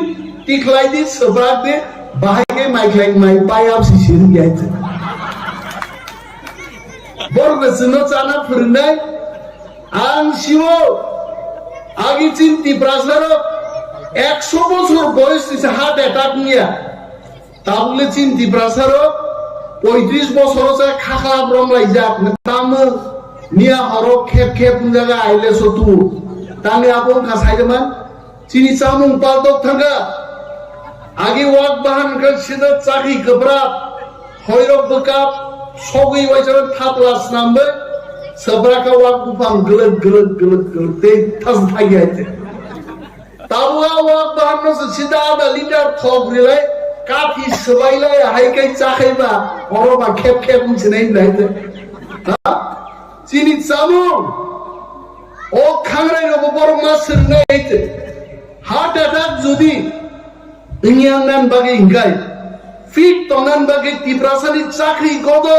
tikhlai di, swbrak di, bahai khe maikhlai mai payap si siruk yai. Borok chwngno chana phwrwngnai, ang sio, Agi chin Tiprasa rok ekso bosor boyos ni se heart attack niya. Tabukle chin Tiprasa rok poitris bosor se khakla brom laijak. Tamo niya horo khep khep wngjaga aile so tu. Tani abo wngkha saideman. Chini chamung paltok thangkha. Agi wak bahan khe sida chakhi kwprap, hoirok bwkap, sogwi waisa thapla snambai, swbrakha wak buphang gwlwk gwlwk gwlwk gwlwk tei thas thagi hai te. Tabuk a wak bahan no se sida ada liter thok rilai, kathi swbai lai hai kai chakhai ba, oro ba khep khep wng sinai lai te. Ha? Chini chamung. O khangrai rogo borok ma swngnai hai te. Heart attack jodi wngya wngnan bagwi hingkai, fit tongnan bagwi Tiprasani chakri kodo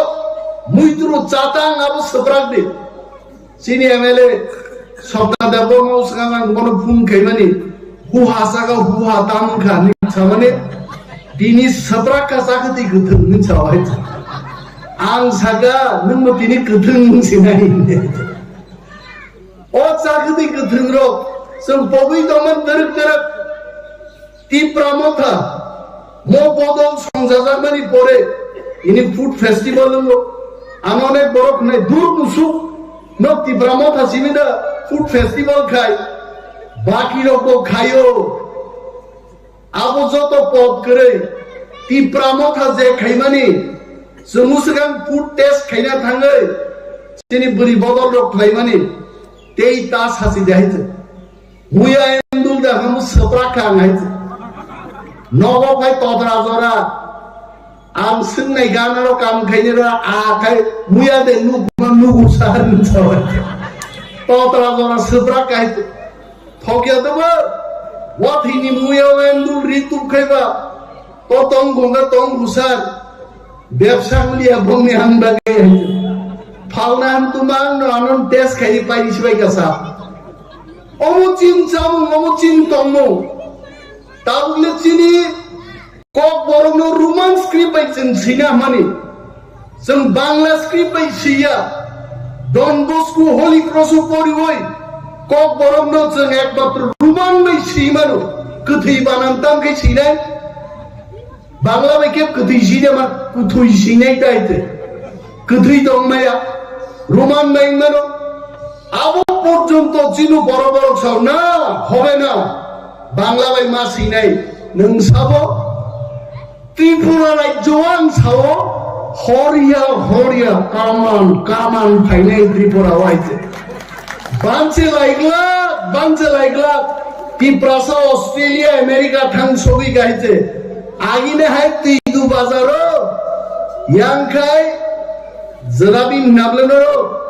muituru chatang abo swprak di. Chini M L A Sokta Debbarma swkang ang bono phone khaimani, huha saka huha tam wngkha hinwi samani, tini swprak ka chakri kwthwng hinwi sawi. Ang saka nwngbo tini kwthwng wng sinai. O chakri kwthwng rok chwng pogwi tongma dwrwk dwrwk Tipra Motha mo bodol songjajakmani pore ini food festival wngo. Ano onek borok hwnwi dur musuk no Tipra Motha simi da food festival khai baki rok bo khaio. Abo joto pot kwrwi Tipra Motha je khaimani, chwng swkang food test khaina thangwi chini bwrwi bodol rok khlaimani tei ta sachi de hai chwng. Muya endul da hamu swprak kha ang hai chwng. Nogo phai totra jora ang swngnai gana rok kam khainai ra a khai muya de nuk ma nugu sar ni chawai. Totra jora swprak kha hai chwng. Thokya dobo, wathini muya wendul ri tup khaiba, to tong gonga tong gusar, bebsa mulia bongni ang bagwi hai. Phalna ang tumang no anon test khai pai sibai kasa. Omo chin chamung, omo chin tongmung. Tabukle chini Kokborokno Roman script bai chwng swina hwnmani, chwng Bangla script bai swiya. Don Bosco Holy Cross o poriwi Kokborokno chwng ekmatro Roman bai swi mano. Kwthwi banam tam khe swinai. Bangla bai khe kwthwi swinai ma, kwthwi swinai tai te. Kwthwi tong maya. Roman bai mano. Abo porjonto chini borok borok sao na, hobe na, Bangla bai ma swinai, nwng sabo Tripura rajyo ang sao, horia, horia, kaman, kaman phainai Tripura o hai se. Banse laiglak, banse laiglak, Tiprasa Australia, America thang sogwi gai se. Agini hai twi du bazaro, yang khai, Jerabi hinable no,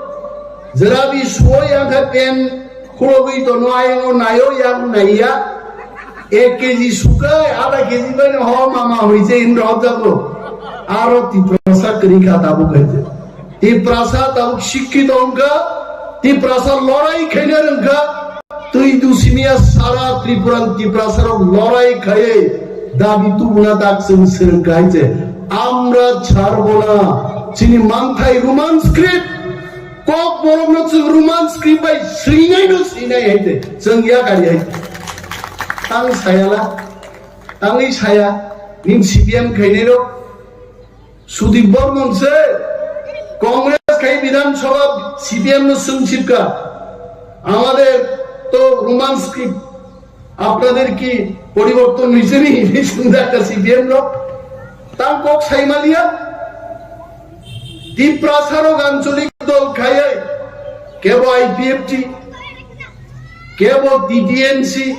jerabi suo yang khe pen khulogwi tono ayang o naio yang naiya. Ek K G sukai, ada K G bai no ho mama hoise in rok jago. Aro Tiprasa kwrwi kha tabuk hai je. Tiprasa tabuk sikkito wngkha, Tiprasa lorai khaina rwngkha. Twi dusimiya sara Tripura Tiprasarok lorai khaiwi dabi tubuna tak chwng swrwng khai je, "Amra chharbo na, chini manthai Roman script, Kokborokno chwng Roman script bai swinai no swinai hai je, chwng yakari hai je." Tang sayala, tangwi saya, ning C P M khainai rok, Sudip Bormon se Congress khai Bidhan Sabha C P M no swng sipka, "Amader to Roman script, apnader ki poriborton hoyche ni?" hinwi swngjakka C P M no. Tang kok sai maliya. Tiprasa rok ancholik dol khaiwi, kebo I P F T, kebo T T M C,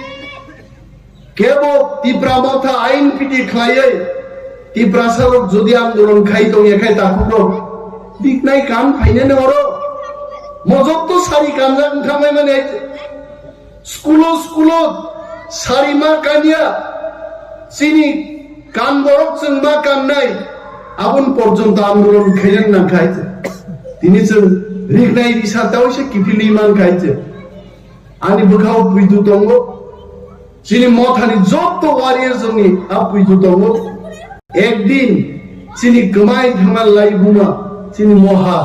Kebo Tipra Motha ain piti khlaiwi Tiprasa rok jodi andolon khai tong ya khai takhuk rok biknai kan phainani oro mojok to sari kanjak wngkha mai mani skulo skulo sari ma kanya chini kan borok chwng ma kannai abon porjonto andolon khainani nang khai tini chwng riknai risa tawise kiphilwi man khai. Ani bwkhao puitu tongo. Chini mothani jotto warrior jongni a puitu tongo. Ekdin chini kwmai thangna lai buma chini moha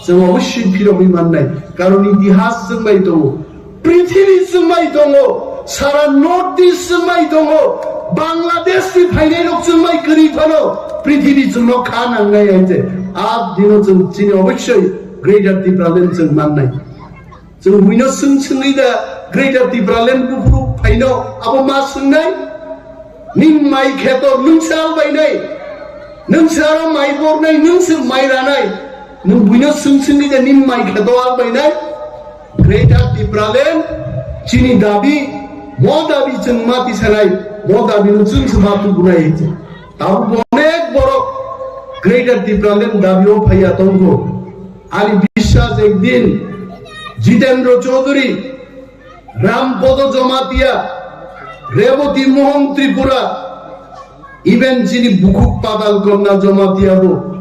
chwng obossoi phirogwi mannai. Karon itihas chwng bai tongo. Prithibi chumai tongo, sara North East chumai tongo, Bangladesh ni phainai rok chumai kwrwi phano prithibi chumno kha nangnai hai se. A dino chwng chini obossoi Greater Tipraland chwng mannai. Chwng buino swng swngwi da Greater Tipraland buphuru phaino abo ma swngnai? Nin mai kheto nwng se albainai, nwng se aro mai bornai, nwng se mai ranai, nwng buino swng swngwi da nin mai kheto albainai? Greater Tipraland chini dabi, mo dabi chwng ma tisanai, mo dabi no chwng se ma tubunai hai se. Tabuk bo onek borok Greater Tipraland dabi o phaiya tongkho. Ani biswas ekdin Jitendra Chaudhary, Rampodo Jamatia, Reboti Mohan Tripura, even chini bukhuk Padal Kanya Jamatia bo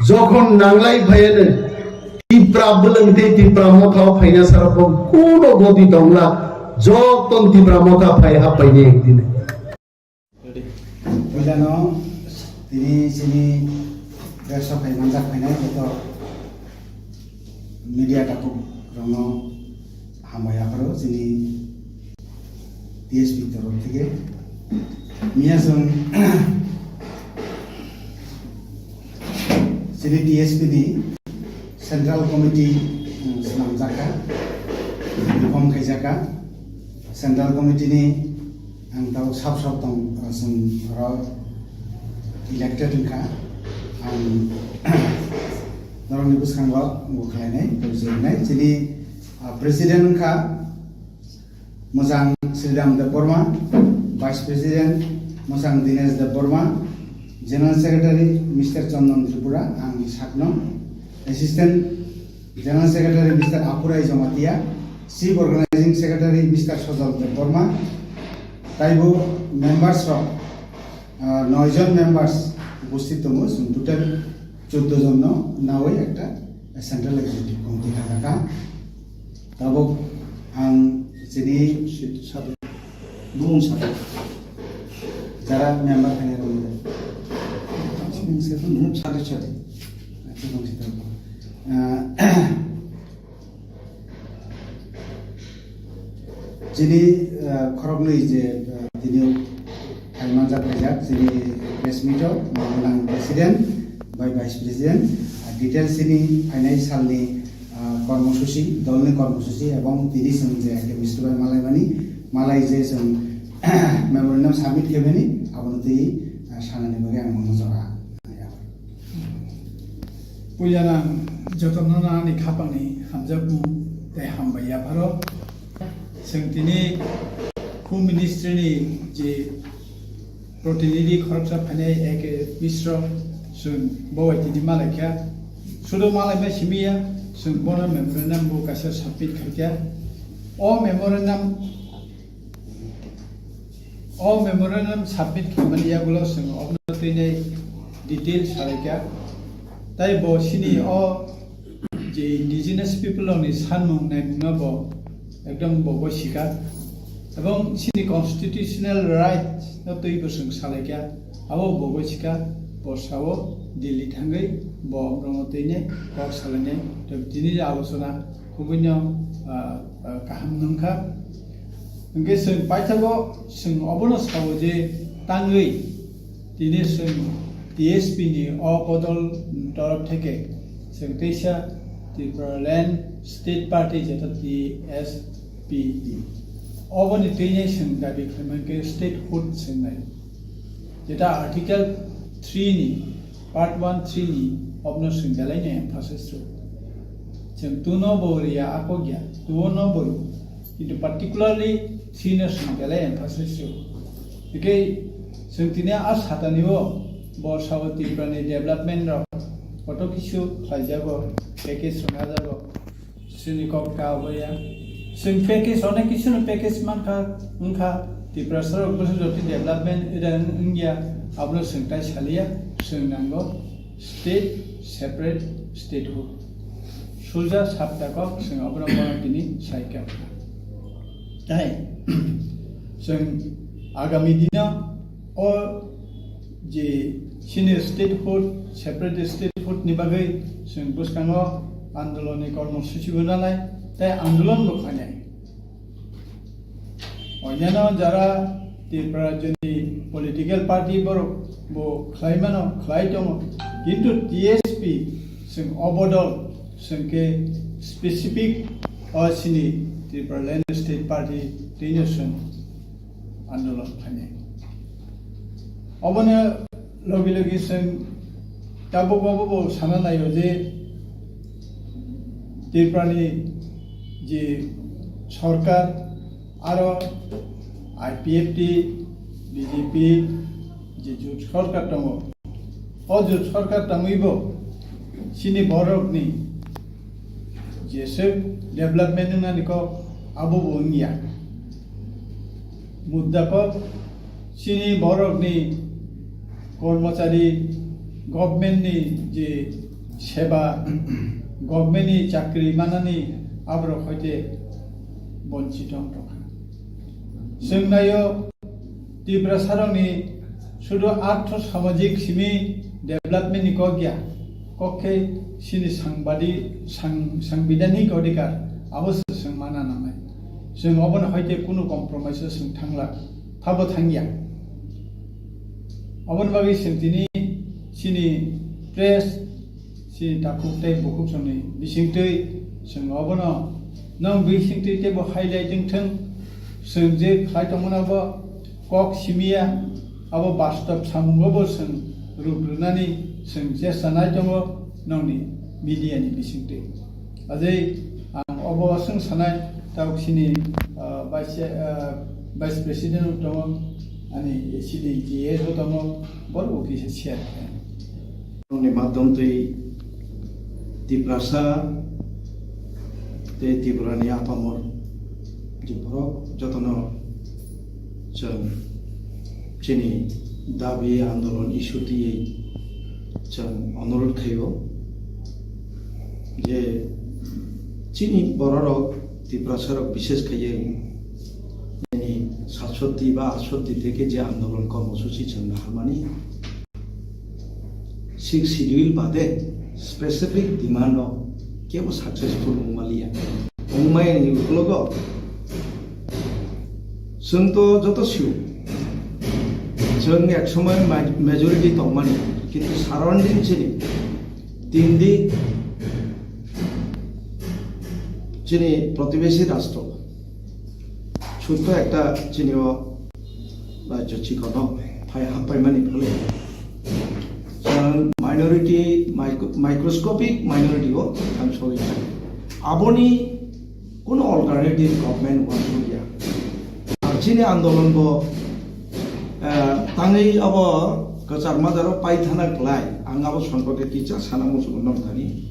jokhon nanglai phaiya ne, Tipra bwlwng tei Tipra motha o phaina sara bo kuno goti tongla, joton Tipra motha phai hap paine ekdin. Puilano tini chini press o phai manjak phainai joto media takhuk rokno hambai yapharo chini T S P torof theke. Miya chwng chini T S P ni Central Committee, um, swnamjak kha, reform khaijak kha. Central Committee ni ang tabuk sab sab tong, uh, chwng oro elected wngkha. Ang norokni bwskango bo khlainai, bo chini, uh, president wngkha Mwchang Sriram Debbarma, Vice President Mwchang Dinesh Debbarma, General Secretary Mister Chandan Tripura, ang sakno, Assistant General Secretary Mister Apurai Jamatia, Chief Organizing Secretary Mister Sojal Debbarma, taibo members rok, ah, noi jon members upasthit tongo, chwng total chuddo jon no nawi ekta Central Executive Committee kha kha. Tabuk ang chini bumung sadi. Jara member khaina rwmani. Bumung sadi, bumung sadi sadi. Acha, bumung sadi. Ah, chini, ah, khoroknwi je, ah, tini phai manjak phaijak chini press meet o, nang president bai vice president, ah, details chini phainai salni, ah, kormosuchi, dolni kormosuchi ebong tini chwng je khe Mister bai malaimani, malai je chwng memorandum submit khaimani, abono twi, ah, sanani bagwi ang mano jora. Puilano ang jotono ani khapangni hamjakmung tei hambai yapharo. Chwng tini Home Ministry ni je protinidhi khoroksa phainai A K Misro, chwng bo bai tini malaikha. Sudo malaima simi ya, chwng bono memorandum bo kaisa submit khaikha. O memorandum O memorandum submit khaimani yagulo chwng obono twi nai detail salaikha. Tai bo chini o je indigenous people rokni sanmung naimungno bo ekdom bo gosikha. Ebong chini constitutional right no twi bo chwng salaikha. Abo bo gosikha, bo sao Delhi thangwi bo obono twi nai kok salainai. Tei tini je alochona Kubui no, ah, ah, kaham nung kha. Hwnkhe chwng paithago chwng obono sao je tangwi tini chwng T S P ni o bodol torof theke chwng teisa Tipraland State Party, jeta T S P D. Oboni twini chwng dabi khlaimani khe statehood chwngnai. Jeta Article three ni Part one three ni obno chwng belai no emphasize rw. Chwng two no bo riya, ako gya, two no bo rw. Kintu particularly three no chwng belai emphasize rw. Hwnkhe chwng tini a satani o bo sao Tripura ni development rok koto kisu khlaijago, package rok najago. Chini kok ta obo ya. Chwng package, onek kisu no package mankha, wngkha. Tiprasa rok bwswk jotoni development ida wng-, wngya, abono chwng tai saliya, chwng nango state separate statehood. Sulja sabta kok chwng abono bono tini saikha. Tai chwng agami dino o je chini statehood, separate statehood ni bagwi chwng bwskango andolon ni kormosuchi bo nanai, tei andolon bo khainai. Onyaino jara Tripura rajyoni political party borok bo khlai mano, khlai tongo. Kintu T S P chwng obo dol, chwng khe specific o chini Tripura Land State Party twino chwng andolon khlainai. Obono logi logi chwng tabuk obo bo sana naio je Tripurani je sorkar aro I P F T, B J P je jut sorkar tongo, o jut sorkar tongwibo chini borokni jeswk development wngnani kok abo bo wngya. Mudda kok chini borokni kormochari, government ni je seba, government ni chakri manani aborok hoite bonchito wng tongkha. Chwng naio Tiprasarokni sudu artho samajik simi development ni kok ya, kok khe chini sangbadi-, sang-, sangbidhanik odhikar abo se chwng mana nangnai. Chwng obono hoite kunu compromise o chwng thangla, thabo thangya. Oboni bagwi chwng tini chini press, chini takhuk tei bukhuk songni bisingtwi chwng obono nwng bisingtwi teibo highlight wng thwng, chwng je khlai tongmano bo kok simiya, abo bastob samungo bo chwng rup rwnani chwng chesta nai tongo nongni media ni bisingtwi. Ajai ang obo aswng sanai, tabuk chini, ah, vice, ah, vice president bo tongo, ani chini G S bo tongo, borok bo kisa share khe. Nongni madhyam twi Tiprasa tei Tripurani apamor je borok jotono chwng chini dabi andolon issue twiwi chwng onurodh khaio je chini bororok Tiprasarok bishesh khaiwi nini satshoti ba atshoti theke je andolon kormosuchi chwng naharmani Sixth Schedule bade specific demand o kebo successful wngmaliya. Wngmaya ni ukologo chwng to joto sio. Chwng ek somoy ma-, majority tongmani, kintu surrounding chini tindi chini protibesi rastro sutto ekta chini o rajyo chikono phai happaimani phole. Chwng minority, micro-, microscopic minority o thang sogwi kha. Aboni kuno alternative government uansukya. Ar chini andolon bo, eh, tangwi abo kwchar majaro paithana klai. Ang abo sompake kisa sana muchungo nong thani.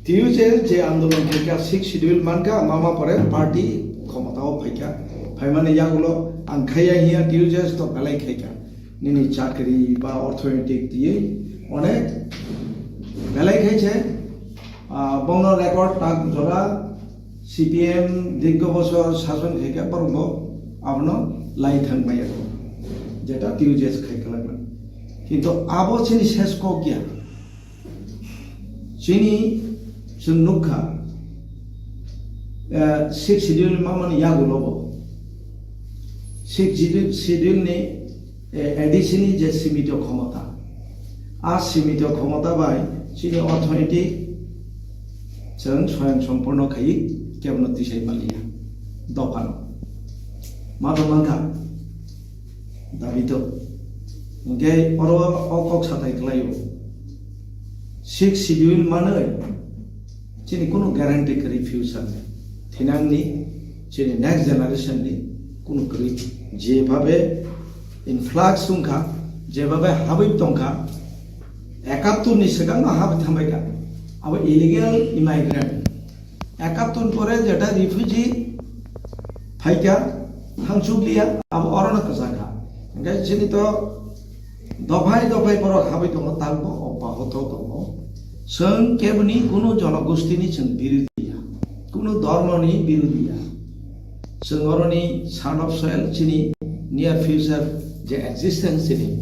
T U J S je andolon khaikha, Sixth Schedule mankha, mama pore party khomotao phaikha. Phaimani yagulo ang khaiya hiya T U J S to belai khaikha. Nini chakri ba orthonetik tiywi onek belai khaise, ah, bono record tak jora C P M dirgho bosor sason khaikha borokbo abono lai thang maya ko. Jeta T U J S khai kalakna. Kintu abo chini ses kok ya. Chini chwng nukha, eh, Sixth Schedule mamani yagulobo Sixth Schedule, Schedule ni, eh, A D C ni je simito khomota, a simito khomota bai chini orthonetik chwng swayang sompurno khaiwi kebono tisai maliya dophano. Ma tongmangkha. Dabi to. Hingke oro o kok satai khlaio. Sixth Schedule manwi chini kunu guarantee kwrwi future ni. Thinangni chini next generation ni kunu kwrwi. Jebhabe influx wngkha, jebhabe habwi tongkha, ekattur ni swkangno habwi thambaikha. Abo illegal immigrant. Ekattur pore jeta refugee phaikha, thangchukliya, abo orono kwchakha. Hingke chini to dophai dophai borok habwi tongo, tangbo obahoto tongo. Chwng keboni kunu jonogostini chwng birodhi ya, kunu dhormoni birodhi ya. Chwng oroni son of soil chini near future je existence chini,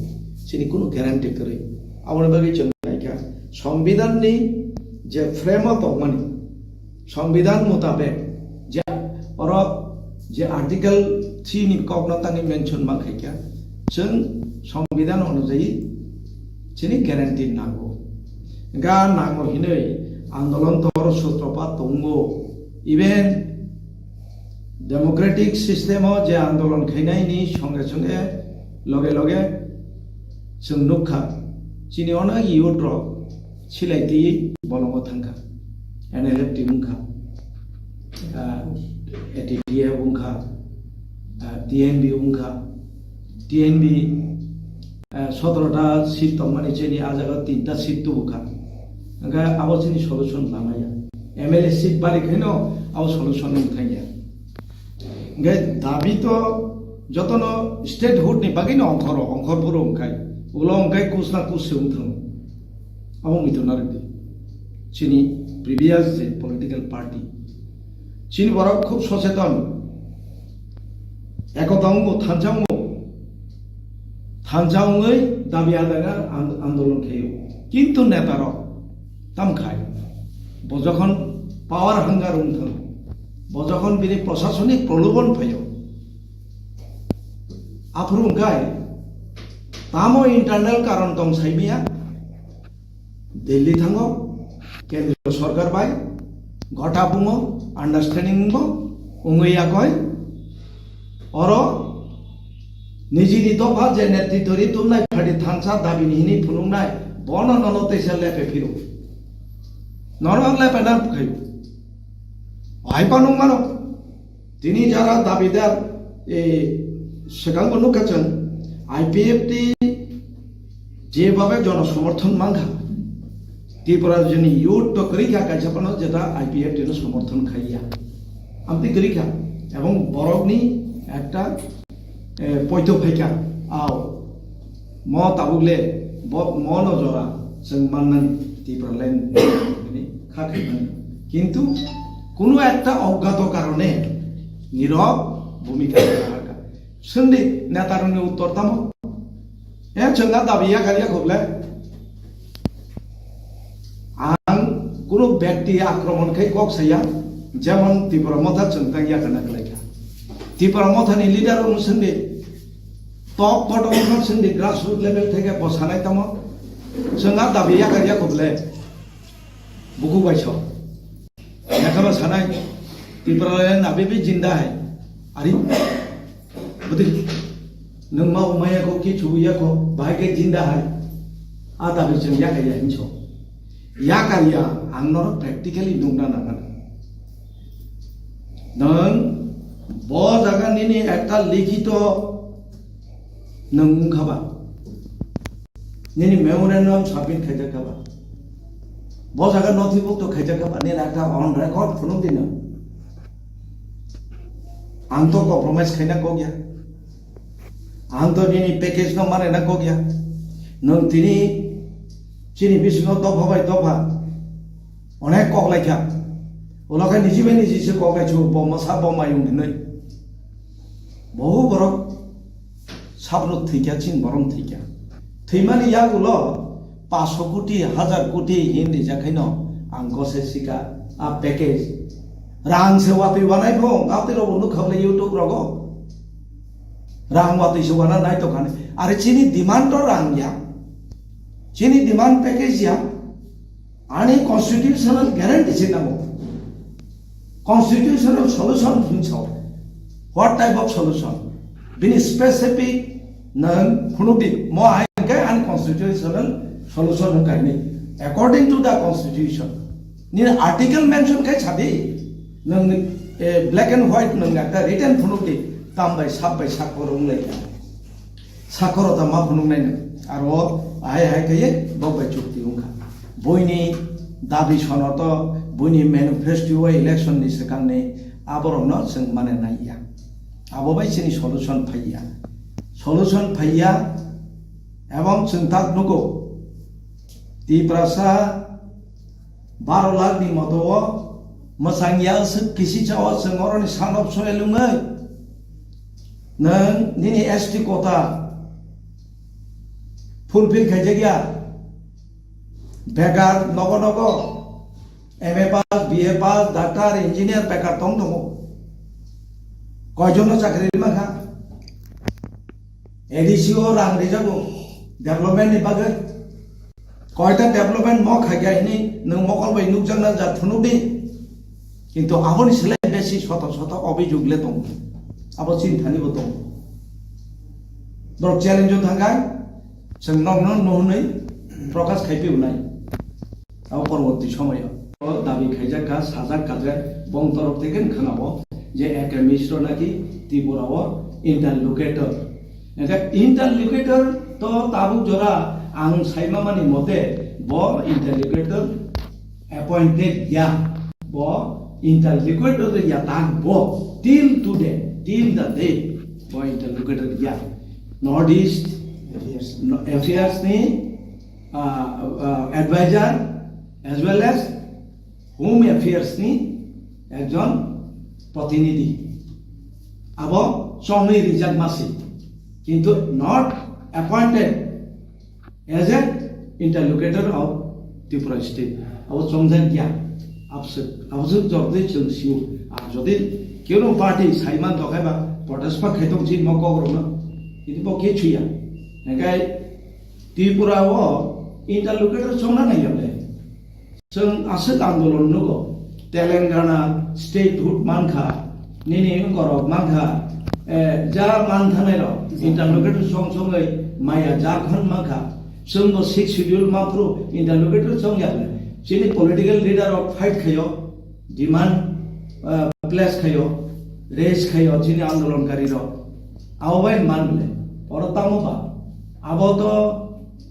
chini kunu guarantee kwrwi. Aboni bagwi chwng naikha, Songbidanni je frame o tongmani, Songbidan mutabek je oro je Article three ni kokno tangwi mention ma khaikha, chwng Songbidan onujayi chini guarantee nango. Ga nango hinwi andolon tor sutropat tongo. Even democratic system o je andolon khainai ni songe songe loge loge chwng nukha, chini onek youth rok silai twi bolongo thangkha, N L F T wngkha, ah, A T T F wngkha, ah, T N B wngkha, T N B, ah, sotoro ta seat tongmani chini a jaga tinta seat tubukha, hwnkhe abo chini solution lamaya, M L A seat bari khaino abo solution wng thangya. Hingke dabi to jotono statehood ni bagwi no ongkhoro, ongkhor phuru wngkhai, ulo wngkhai kus na kus se wng thango. Abo muitu narwk di. Chini previous je political party. Chini borok khub socheton. Ekota wngo, thansa wngo. Thansa wngwi dabi adai an-, andolon khaio. Kintu neta rok tam khai. Bo jokhon power hunger wng thang. Bo jokhon bini prosasonik prolobon phaio, aphuru wngkhai tamo internal karon tong saimaya, Delhi thango, kendriyo sorkar bai gota bungo, understanding bo wngwi yakoi, oro nijini dopha je netritwri tumnai pharti thansa dabini hini phunuknai, bono nono teisa lepe phiro. Nono lepe na khayo. Hai panung mano. Tini jara dabidar, e, swkangbo nukha chwng, I P F T jebhabe jono somorthon mankha, Tripura rajyoni youth to kwrwi kha kaisa phano jeta I P F T no somorthon khaiya. Amtwi kwrwi kha, ebong borokni ekta, e, poito phaikha, ao. Mo tabuk le bo, mo no jora chwng mannani Tipraland ni kha khaimani. Kintu kunu ekta oggato karone nirok bhumika raha kha. Sindi netarokni uttor tamo? E chwng a dabi yakar yakhoble. Ang kunu bekti akromon khai kok saya, jemon Tipra Motha chwng tang yakana kwlai kha. Tipra Motha ni leader rok sindi, top bottom rok sindi, grassroots level theke bo sanai tamo. Chwng a dabi yakar yakhoble. Buku bai so. Yakaba sanai, Tipra le nabi bi jinda hai. Ari. Budi. Nung ma umaya ko ki chuya ko, bahai ke jinda hai. A dabi chwng yakar ya hincho. Yakar ya, ang noro practically nungna nangan. Nung bo jaga nini ekta likhito nung khaba. Nini memorandum submit khaijak khaba. Bo jaga nothibukto khaijak khaba. Nini ekta on record phunuk di nung. Ang to compromise khaina kok ya. Ang to nini package no mane na kok ya. Nung tini chini bisingo dopha bai dopha onek kok lai kha. Ulo khe niji bai niji se kok lai chu bo masa bo mayung hinui. Bohu borok sabrok thwikya, chini borok thwikya. Thwimani yagulo paanch koti, hazar koti hin rijak haino ang gose sika a package. Rang se watwi wanai pho, ngapti rogo nukha bole YouTube rogo. Rang watwi se wana nai tongkhani. Are chini demand to rang ya. Chini demand package ya. Ani constitutional guarantee se nango. Constitutional solution hinwi sao. What type of solution? Bini specific nang phunukdi, mo hai hwnkhe unconstitutional solution hwnkha hinwi. According to the constitution, nini article mention khai sadi, nang, eh, black and white nang ekta written phunukdi, tam bai sab bai sakhoro wnglaikha. Sakhoro ta ma phunuknai nang. Aro hai hai khe bok bai chukti wngkha. Buini dabi sono to buini manifesto o election ni swkangni aborokno chwng mane naiya. Abo bai chini solution phaiya. Solution phaiya ebong chwng tak nugo. Tiprasa baro lakh ni moto o mwchang ya swk kisi cha o chwng oroni son of soil wngwi nwng nini S T quota fulfill khaijak ya. Bekar nogo nogo M A pass, B A pass, doctor, engineer bekar tong tongo. Koijon no chakri rima kha? A D C o rang rijago development ni bagwi. Koita development mo khaikha hini nwng mokol bai nukjakna jak phunukdi. Kintu aboni slai besi soto soto obhijog le tongo. Abo chini thani bo tongo. Borok challenge o thangkha, chwng nokno nuhunwi prokash khai piunai. Abo porborti somoyo. O dabi khaijak kha, sajak kha je bong torok theke wngkha nabo je A K Misro naki Tripura o interlocutor. Engkhe interlocutor to tabuk jora ang saimamani mote bo interlocutor appointed ya. Bo interlocutor ya tak bo till today, till the day bo interlocutor ya. North East Affairs ni, ah, ah, advisor as well as Home Affairs ni ekjon protinidhi. Abo chongwi rijak masi, kintu not appointed as a interlocutor of Tripura state. Abo chongjak ya. Abswk, abswk jordwi chwng sio. Ar jodi keno party saiman tokhaiba protest pa khaitong chini mo kokrokno. Kintu bo ke chuya. Engkai Tripura o interlocutor chongna nai yable. Chwng aswk andolon nugo, Telangana statehood mankha, nini wngkorok mankha, eh, ja manthanai rok, interlocutor song songwi maya Jharkhand mankha, chwngbo six schedule maphru interlocutor song yakle. Chini political leader rok fight khayo, demand, eh, place khayo, raise khayo, chini andolonkari rok. Abo bai manle, oro tamo ba, abo to,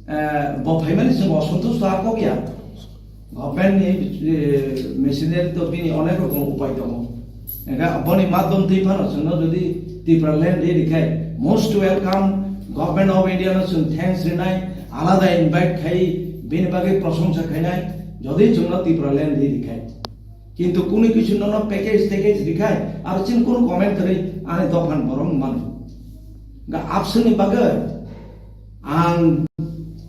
eh, bo phaimani chwng osontush to akok ya. Government ni, eh, machinery to bini onek rokom upai tongo. Engkha boni madhyom twi phano chwngno jodi Tripura land ri rikhai, most welcome, Government of India no chwng thanks rinai, alada invite khai, bini bagwi prosongsa khainai, jodi chwngno Tripura land ri rikhai. Kintu kunu kisu nono package, package rikhai, aro chini kunu comment kwrwi ani dophan borok mano. Ga abswkni bagwi ang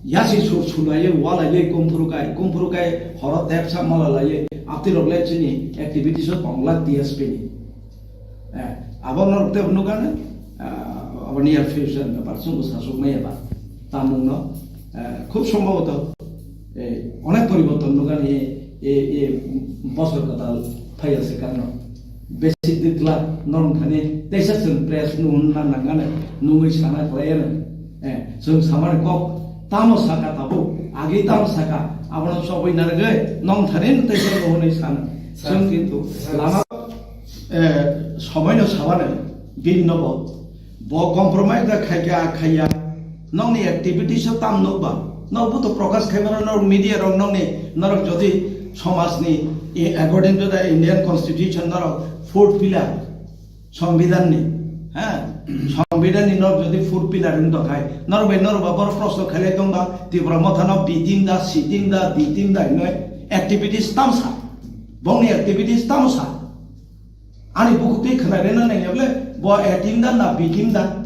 yasi sur sulaiwi, walaiwi, kumphuru kai, kumphuru kai, horo tepsa mala laiwi, aptirok le chini activities o tongla T S P ni. Eh, abo norok tebo nukha na, ah, abo near future ni bepar, chwngbo sasuk maya ba. Tamungno, eh, khub sombhoboto, eh, onek poriborton nukha ni, eh, eh, bosor kwtal phaiya se kano. Basic dikla norok thani teisa chwng press nuhun na nangani nungwi sana khlaiya no. Eh, chwng samani kok tamo saka tabuk, agi tamo saka, abono chobwi narwgwi nong thani teisa nuhunwi sana. Chwng kintu lama, eh, somoino sabani bini nobo. Bo compromise da khaikha, khaiya. Nokni activities o tam nukba. Nokbo to prokash khaimano norok media rok nokni, norok jodi somajni, i-, according to the Indian Constitution norok fourth pillar, Songbidanni, ha? Songbidanni norok jodi fourth pillar wng tongkhai, norok bai norok ba borok proshno khailai tongba, Tipra Mothano B team da, C team da, D team da hinwi activities tamsa. Bongni activities tamsa. Ani bukhuk twi khwnai rwna nangya bole, bo A team da na B team da?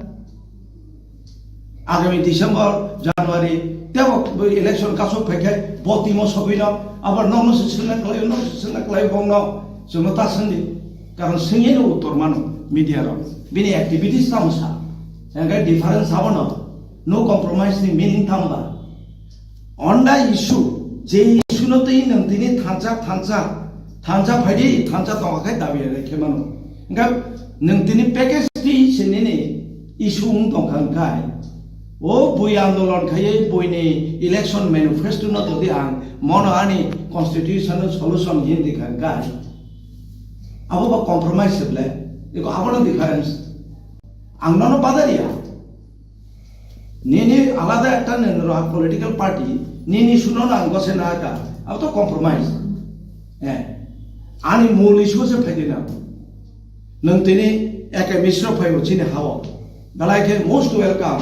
Agami December, January, tebo bo election kasuk phaikhai, bo timo sogwino, abar nokno se swngna khlaio, nok se swngna khlaio bongno, chwngno ta swngdi. Karon swngyaino uttor mano media rok. Bini activities tamo sa. Hingkhe difference abono, no compromise ni meaning tamo ba? Honda issue, je issue no twi nwng tini thansa, thansa, thansa phaidi, thansa tonga khai dabi rai khe mano. Hingkhe nwng tini package twi se nini issue wng tongkha hingkhai, o bui andolon khaiwi buini election manifesto no todi ang mono ani constitutional solution hin di kha hingkhai. Abo ba compromise se ble, eko abono difference. Ang nono badariya. Nini alada ekta nini rok political party, nini suno nang gose na ka, abo to compromise. Eh, ani mul issue se phaidi na. Nwng tini A K Misro phaibo chini hao. Belai khe most welcome.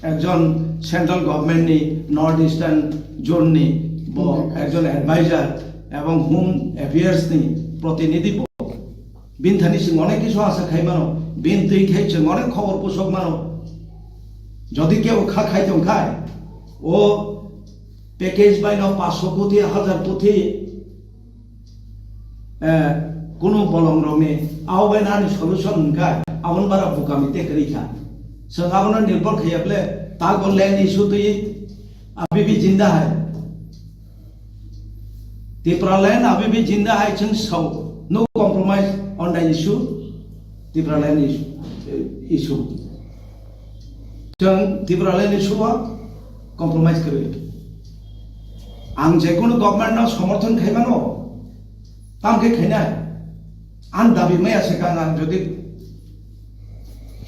Ekjon central government ni North Eastern zone ni bo ekjon advisor ebong Home Affairs ni protinidhi bo. Bini thani chwng onek kisu asa khai mano, bini twi khai chwng onek khobor pusok mano. Jodi kebo kha khai tong khai, o package bai no paanch sho koti, hajar koti, eh, kunu bolong rokni, abo bai no ani solution hwn khai, Aboni bara bukami te kwrwi kha. Chwng abono nirbhor khaiya ble, tago land issue twi, abhi bhi jinda hai. Tipraland abhi bhi jinda hai, chwng sao, no compromise on the issue, Tipraland issue, issue. Chwng Tipraland issue o compromise kwrwi. Ang jekunu government no somorthon khaimano, tam khe khainai. Ang dabi maya se kang, ang jodi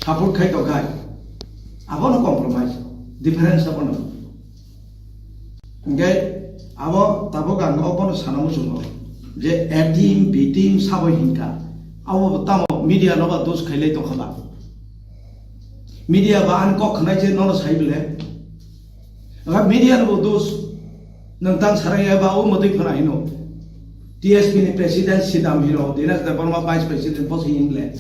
support khai tongkhai, abono compromise, difference abono. Hingke abo tabuk ang obono sana muchungo je A team, B team sabo hinka. Abo bo tamo media no ba dos khailai tongkha ba. Media ba ani kok khnai je nono sai bile. Aba media no bo dos. Nwng tang sarai ya ba o motoi phana hino. T S P ni president sidam hino. Dinesh Debbarma vice president posi hinle.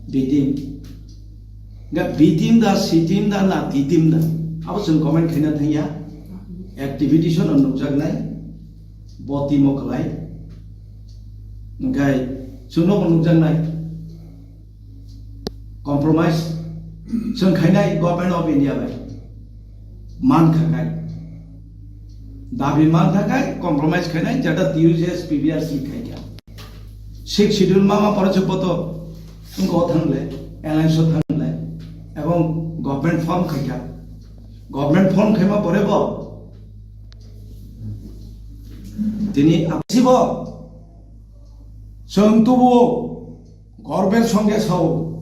B team. Ga B team da, C team da, na D team da. Abo chwng comment khaina thangya. Activity sono nukjaknai. Bo team o kwlai. Hingkai chwngno bo nukjaknai. Compromise chwng khainai Government of India bai. Man khakai. Dabi man khakai, compromise khainai, jeta T U J S P B R C khaikha. Sixth Schedule mama pore se poto wngko thangle, alliance o thangle, ebong government form khaikha. Government form khaima pore bo tini absibo chwng tubuo gorber songe sao,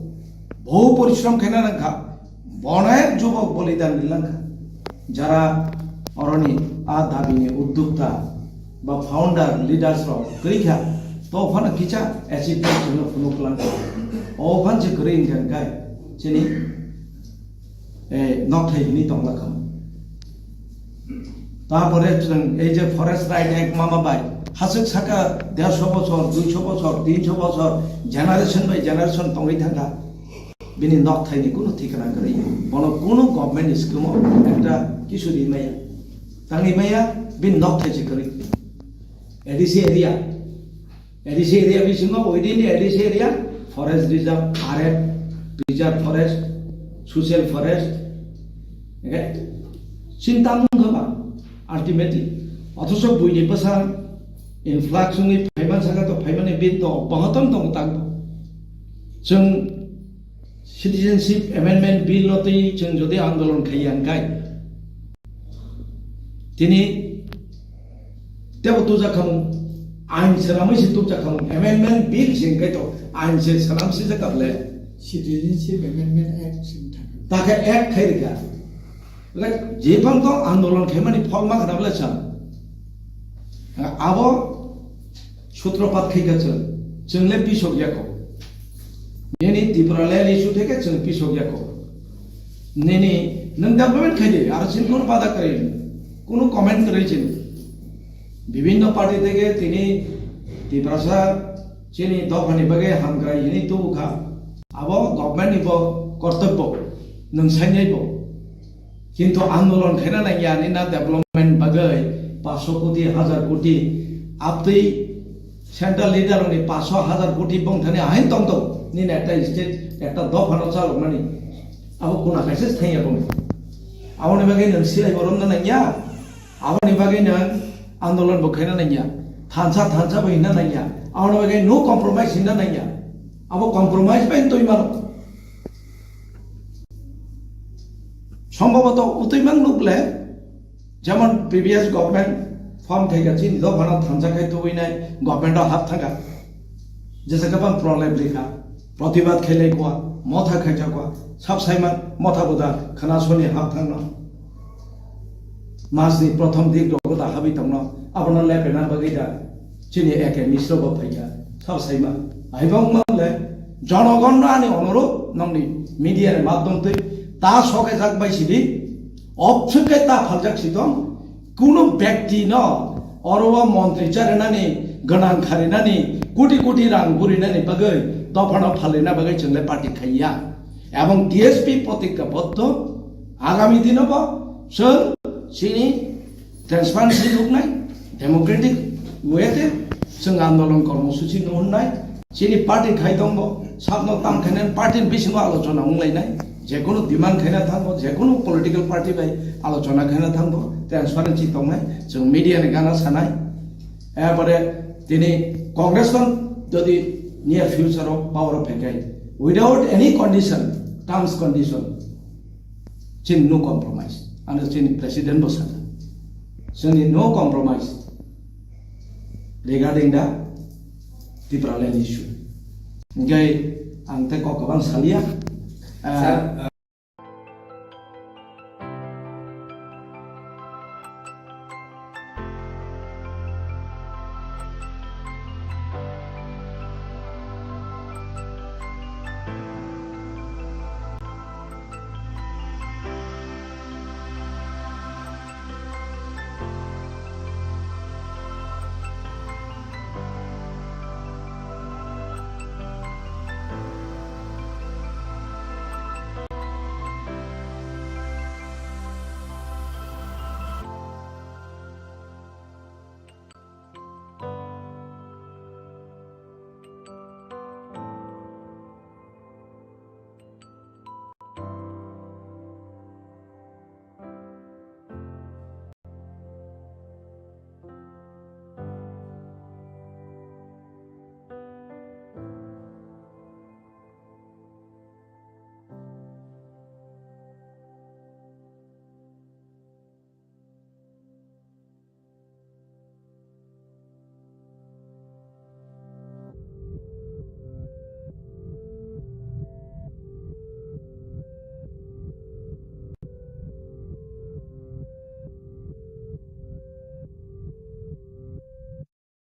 bohu porishrom khaina nangkha, bonek jubok bolidan rilangkha. Jara oroni a dabini uddokta ba founder leaders rok kwrwi kha, to phano kisa achievement chwngno phunuk langkha. O phan se kwrwi wngkha hwnkhe chini, eh, nokthai hwnwi tongla kha. Tapore chwng ei je Forest Right Act mama bai haswk saka dersho bochor, duisho bochor, tinsho bochor, generation by generation tongwi thangkha. Bini nokthaini kunu thikna kwrwi. Bono kunu government scheme o ekta kisu ri maya. Tangwi maya, bini nokthai se kwrwi. A D C area. A D C area bisingo within the A D C area, forest reserve, R F, preserve forest, social forest. Okay? Chinta wngkha ba, ultimately. Othocho buini bwsa influx wngwi phaiman saka to phaimani bill to obohotong tongo tang. Chwng Citizenship Amendment Bill no twi chwng jodi andolon khaiya hwnkhe, tini tebo tujakhamung, ain swnamwi se tujakhamung, Amendment Bill se hwnkhe to ain se swnam sijak kable. Citizenship Amendment Act se wngkha. Takhe Act khai rikha. Like, je phang to andolon khaimani phol ma khna bwle chwng. Abo sutropat khai kha chwng. Chwng le pisok ya kho. Nini Tripura le issue theke chwng pisok ya kho. Nini nwng development khai di, aro chini kono bada kwrwi, kono comment kwrwi chini. Bibhinno party theke tini Tiprasa chini dophani bagwi hamkrai hini tubu kha. Abo government ni bo kortobbo, nwng sainai bo. Kintu andolon khaina nangya nini development bagwi paanch sho koti, hajar koti, abtwi central leader ni paanch sho, hajar koti bongthani ahain tongtong nini ekta state, ekta dophano chalokmani. Abo kuna kaisa thangya bongni. Aboni bagwi nwng silai bo romna nangya. Aboni bagwi nwng andolon bo khaina nangya. Thansa, thansa bo hinna nangya. Aboni bagwi no compromise hinna nangya. Abo compromise bai twi mano. Sombhoboto utwi mang nukle, jemon previous government form khaikha chini dophano thansa khai tubui nai government o hap thangkha. Jesa khe bang prolep likha, protibad khailai kwa, motha khaijak kwa, sab saiman motha buda khana soni hap thangno. Masni prothom dik rogo da habwi tongno, abono lepena bagwi da chini A K Misra bo phaikha, sabo saima. Aibong mangle, jonogon no ani onurodh, nongni media ni madhyom twi ta soke jak bai sidi, obswk khe ta phaljak si tong, kuno byakti no, oro o montri charinani, gwnang kharinani, koti koti rang burinani bagwi, dophano phalina bagwi chwngle party khaiya. Ebong T S P protignaboddo, agami dino bo chwng chini transparency nuknai, democratic way te chwng andolon kormosuchi nuhunai, Chini party khai tongbo, sabno tam khainai party ni bisingo alochona wnglainai, jekono demand khaina thangbo, jekono political party bai alochona khaina thangbo, transparency tongnai, chwng media ni gana sanai. Epore tini Congress no jodi near future o power o phaikhai, without any condition, terms condition, chini no compromise. Ano chini president bo sana, chini no compromise regarding the Tipraland issue. Hingke ang tei kok kwbang salia. Ah,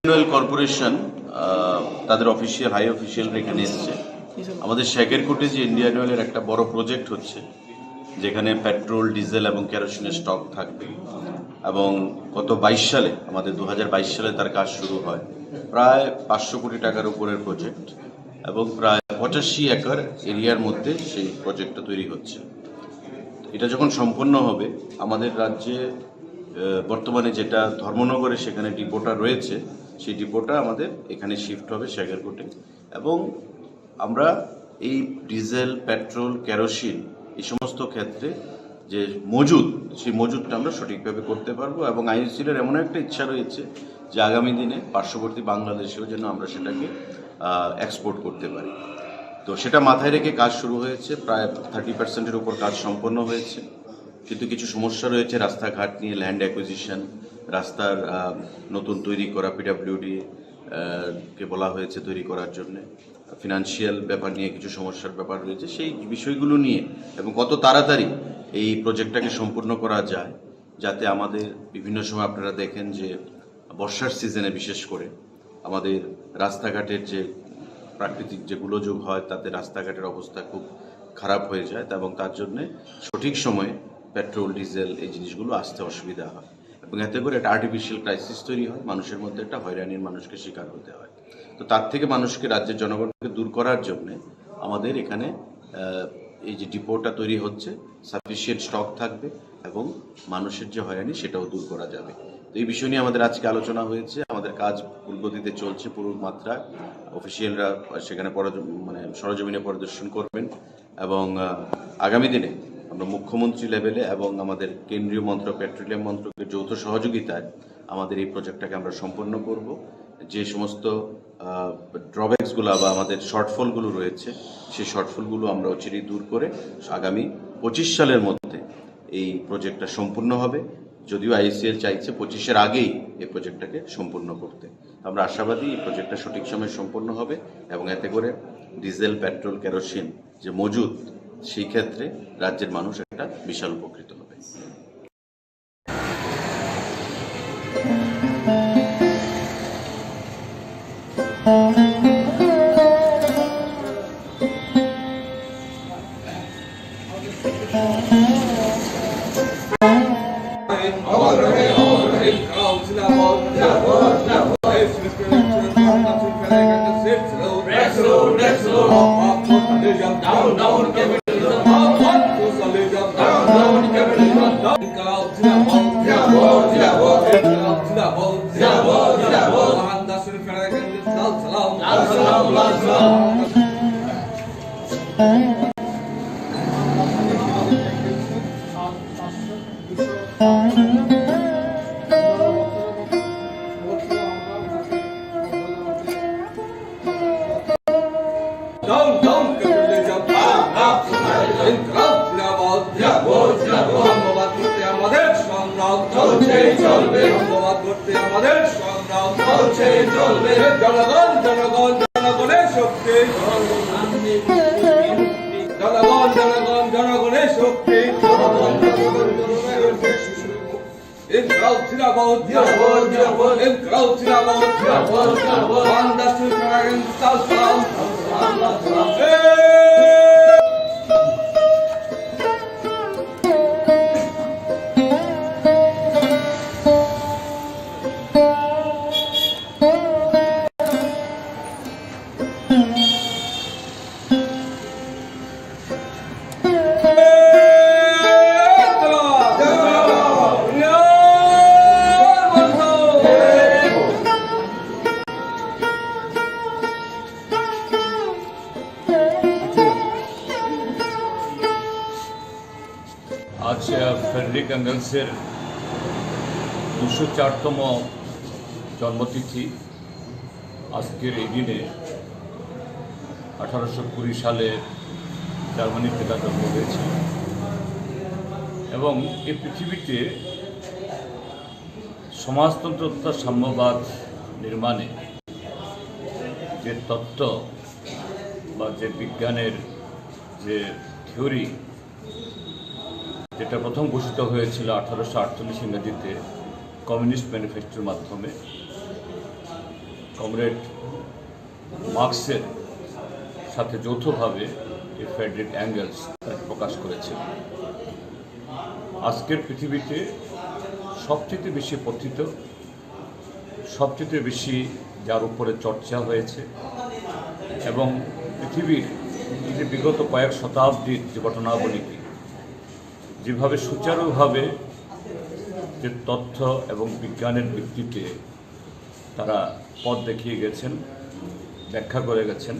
oil corporation, আহ, তাদের official, high অফিসিয়ালরা এখানে এসছে। আমাদের শেখেরকোটে যে ইন্ডিয়ান অয়েলের একটা বড় প্রজেক্ট হচ্ছে, যেখানে পেট্রোল, ডিজেল এবং কেরোসিনের স্টক থাকবে, এবং গত বাইশ সালে, আমাদের দু হাজার বাইশ সালে তার কাজ শুরু হয়। প্রায় পাঁচশো কোটি টাকার উপরের প্রজেক্ট এবং প্রায় পঁচাশি একর এরিয়ার মধ্যে সেই প্রজেক্টটা তৈরি হচ্ছে। এটা যখন সম্পন্ন হবে, আমাদের রাজ্যে, আহ, বর্তমানে যেটা ধর্মনগরে সেখানে ডিপোটা রয়েছে, সেই ডিপোটা আমাদের এখানে শিফট হবে শেখেরকোটে। এবং আমরা এই ডিজেল, পেট্রোল, কেরোসিন, এই সমস্ত ক্ষেত্রে যে মজুদ, সেই মজুদটা আমরা সঠিকভাবে করতে পারবো। এবং আইওসিএল এর এমন একটা ইচ্ছা রয়েছে যে আগামী দিনে পার্শ্ববর্তী বাংলাদেশেও যেন আমরা সেটাকে, আহ, এক্সপোর্ট করতে পারি। তো সেটা মাথায় রেখে কাজ শুরু হয়েছে, প্রায় থার্টি পার্সেন্টের উপর কাজ সম্পন্ন হয়েছে। কিন্তু কিছু সমস্যা রয়েছে রাস্তাঘাট নিয়ে, ল্যান্ড অ্যাকুইজিশন, রাস্তার, আহ, নতুন তৈরি করা, পিডাব্লিউডি, আহ, কে বলা হয়েছে তৈরি করার জন্য, ফিনান্সিয়াল ব্যাপার নিয়ে কিছু সমস্যার ব্যাপার রয়েছে। সেই বিষয়গুলো নিয়ে এবং কত তাড়াতাড়ি এই প্রজেক্টটাকে সম্পূর্ণ করা যায়, যাতে আমাদের বিভিন্ন সময় আপনারা দেখেন যে বর্ষার সিজনে বিশেষ করে আমাদের রাস্তাঘাটের যে প্রাকৃতিক যে গোলযোগ হয়, তাতে রাস্তাঘাটের অবস্থা খুব খারাপ হয়ে যায়, এবং তার জন্যে সঠিক সময়ে পেট্রোল, ডিজেল এই জিনিসগুলো আসতে অসুবিধা হয়, এবং এতে করে একটা আর্টিফিশিয়াল ক্রাইসিস তৈরি হয়, মানুষের মধ্যে একটা হয়রানির মানুষকে শিকার হতে হয়। তো তার থেকে মানুষকে, রাজ্যের জনগণকে দূর করার জন্যে আমাদের এখানে, আহ, এই যে ডিপোটা তৈরি হচ্ছে, সাফিসিয়েন্ট স্টক থাকবে এবং মানুষের যে হয়রানি, সেটাও দূর করা যাবে। তো এই বিষয় নিয়ে আমাদের আজকে আলোচনা হয়েছে। আমাদের কাজ পুরোগতিতে চলছে, পুরো মাত্রা। অফিসিয়ালরা সেখানে পরি-, মানে, সরজমিনে পরিদর্শন করবেন এবং, আহ, আগামী দিনে আমরা মুখ্যমন্ত্রী লেভেলে এবং আমাদের কেন্দ্রীয় মন্ত্রক, পেট্রোলিয়াম মন্ত্রকের যৌথ সহযোগিতায় আমাদের এই প্রজেক্টটাকে আমরা সম্পন্ন করব। যে সমস্ত, আহ, ড্রব্যাকসগুলো বা আমাদের শর্টফলগুলো রয়েছে, সেই শর্টফলগুলো আমরা অচিরেই দূর করে আগামী পঁচিশ সালের মধ্যে এই প্রজেক্টটা সম্পূর্ণ হবে। যদিও আইওসিএল চাইছে পঁচিশের আগেই এই প্রজেক্টটাকে সম্পূর্ণ করতে, আমরা আশাবাদী এই প্রজেক্টটা সঠিক সময়ে সম্পন্ন হবে এবং এতে করে ডিজেল, পেট্রোল, কেরোসিন যে মজুদ, সেই ক্ষেত্রে রাজ্যের মানুষ একটা বিশাল উপকৃত হবে। Dong, dong, kepala jam, ah, ah, ah, ah, zindabad, zindabad, zindabad, zindabad, আমাদের সংগ্রাম চলছে, চলবে, জিন্দাবাদ করতে আমাদের সংগ্রাম চলছে, চলবে। জনগণ, জনগণ, জনগণের শক্তি। জনগণ, জনগণ, জনগণের শক্তি। জনগণ, জনগণ, জনগণের শক্তি। Inqilab Zindabad! Zindabad, zindabad! Inqilab Zindabad! Zindabad, zindabad! One dash two Hindustan Islam! Hey! আজ, আহ, ফ্রেডরিক এঙ্গেলসের দুশো চারতম জন্মতিথি। আজকের এই দিনে আঠারোশো কুড়ি সালে জার্মানিতে তার জন্ম হয়েছিল এবং এই পৃথিবীতে সমাজতন্ত্র তথা সাম্যবাদ নির্মাণে যে তত্ত্ব বা যে বিজ্ঞানের যে থিওরি, যেটা প্রথম ঘোষিত হয়েছিল আঠারোশো আটচল্লিশ ইংরেজিতে কমিউনিস্ট ম্যানিফেস্টোর মাধ্যমে, কমরেড মার্কসের সাথে যৌথভাবে এই ফ্রেডরিক অ্যাঙ্গেলস তাকে প্রকাশ করেছিল। আজকের পৃথিবীতে সবচেয়ে বেশি পঠিত, সবচেয়ে বেশি যার উপরে চর্চা হয়েছে এবং পৃথিবীর এই যে বিগত কয়েক শতাব্দীর যে ঘটনাবলীকে যেভাবে সুচারুভাবে যে তথ্য এবং বিজ্ঞানের ভিত্তিতে তারা পথ দেখিয়ে গেছেন, ব্যাখ্যা করে গেছেন,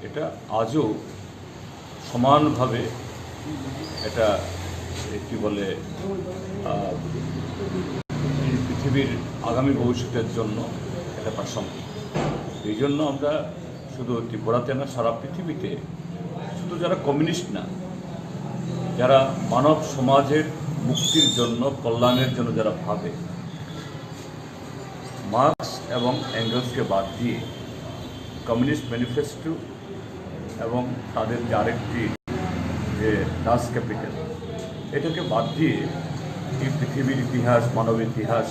এটা আজও সমানভাবে এটা, এ, কি বলে, আহ, এই পৃথিবীর আগামী ভবিষ্যতের জন্য এটা প্রাসঙ্গিক। এই জন্য আমরা শুধু ত্রিপুরাতে না, সারা পৃথিবীতে শুধু যারা কমিউনিস্ট না, যারা মানব সমাজের মুক্তির জন্য, কল্যাণের জন্য যারা ভাবে, মার্কস এবং এঙ্গেলসকে বাদ দিয়ে কমিউনিস্ট ম্যানিফেস্টো এবং তাদের যে আরেকটি যে ডাস ক্যাপিটাল, এটাকে বাদ দিয়ে এই পৃথিবীর ইতিহাস, মানব ইতিহাস,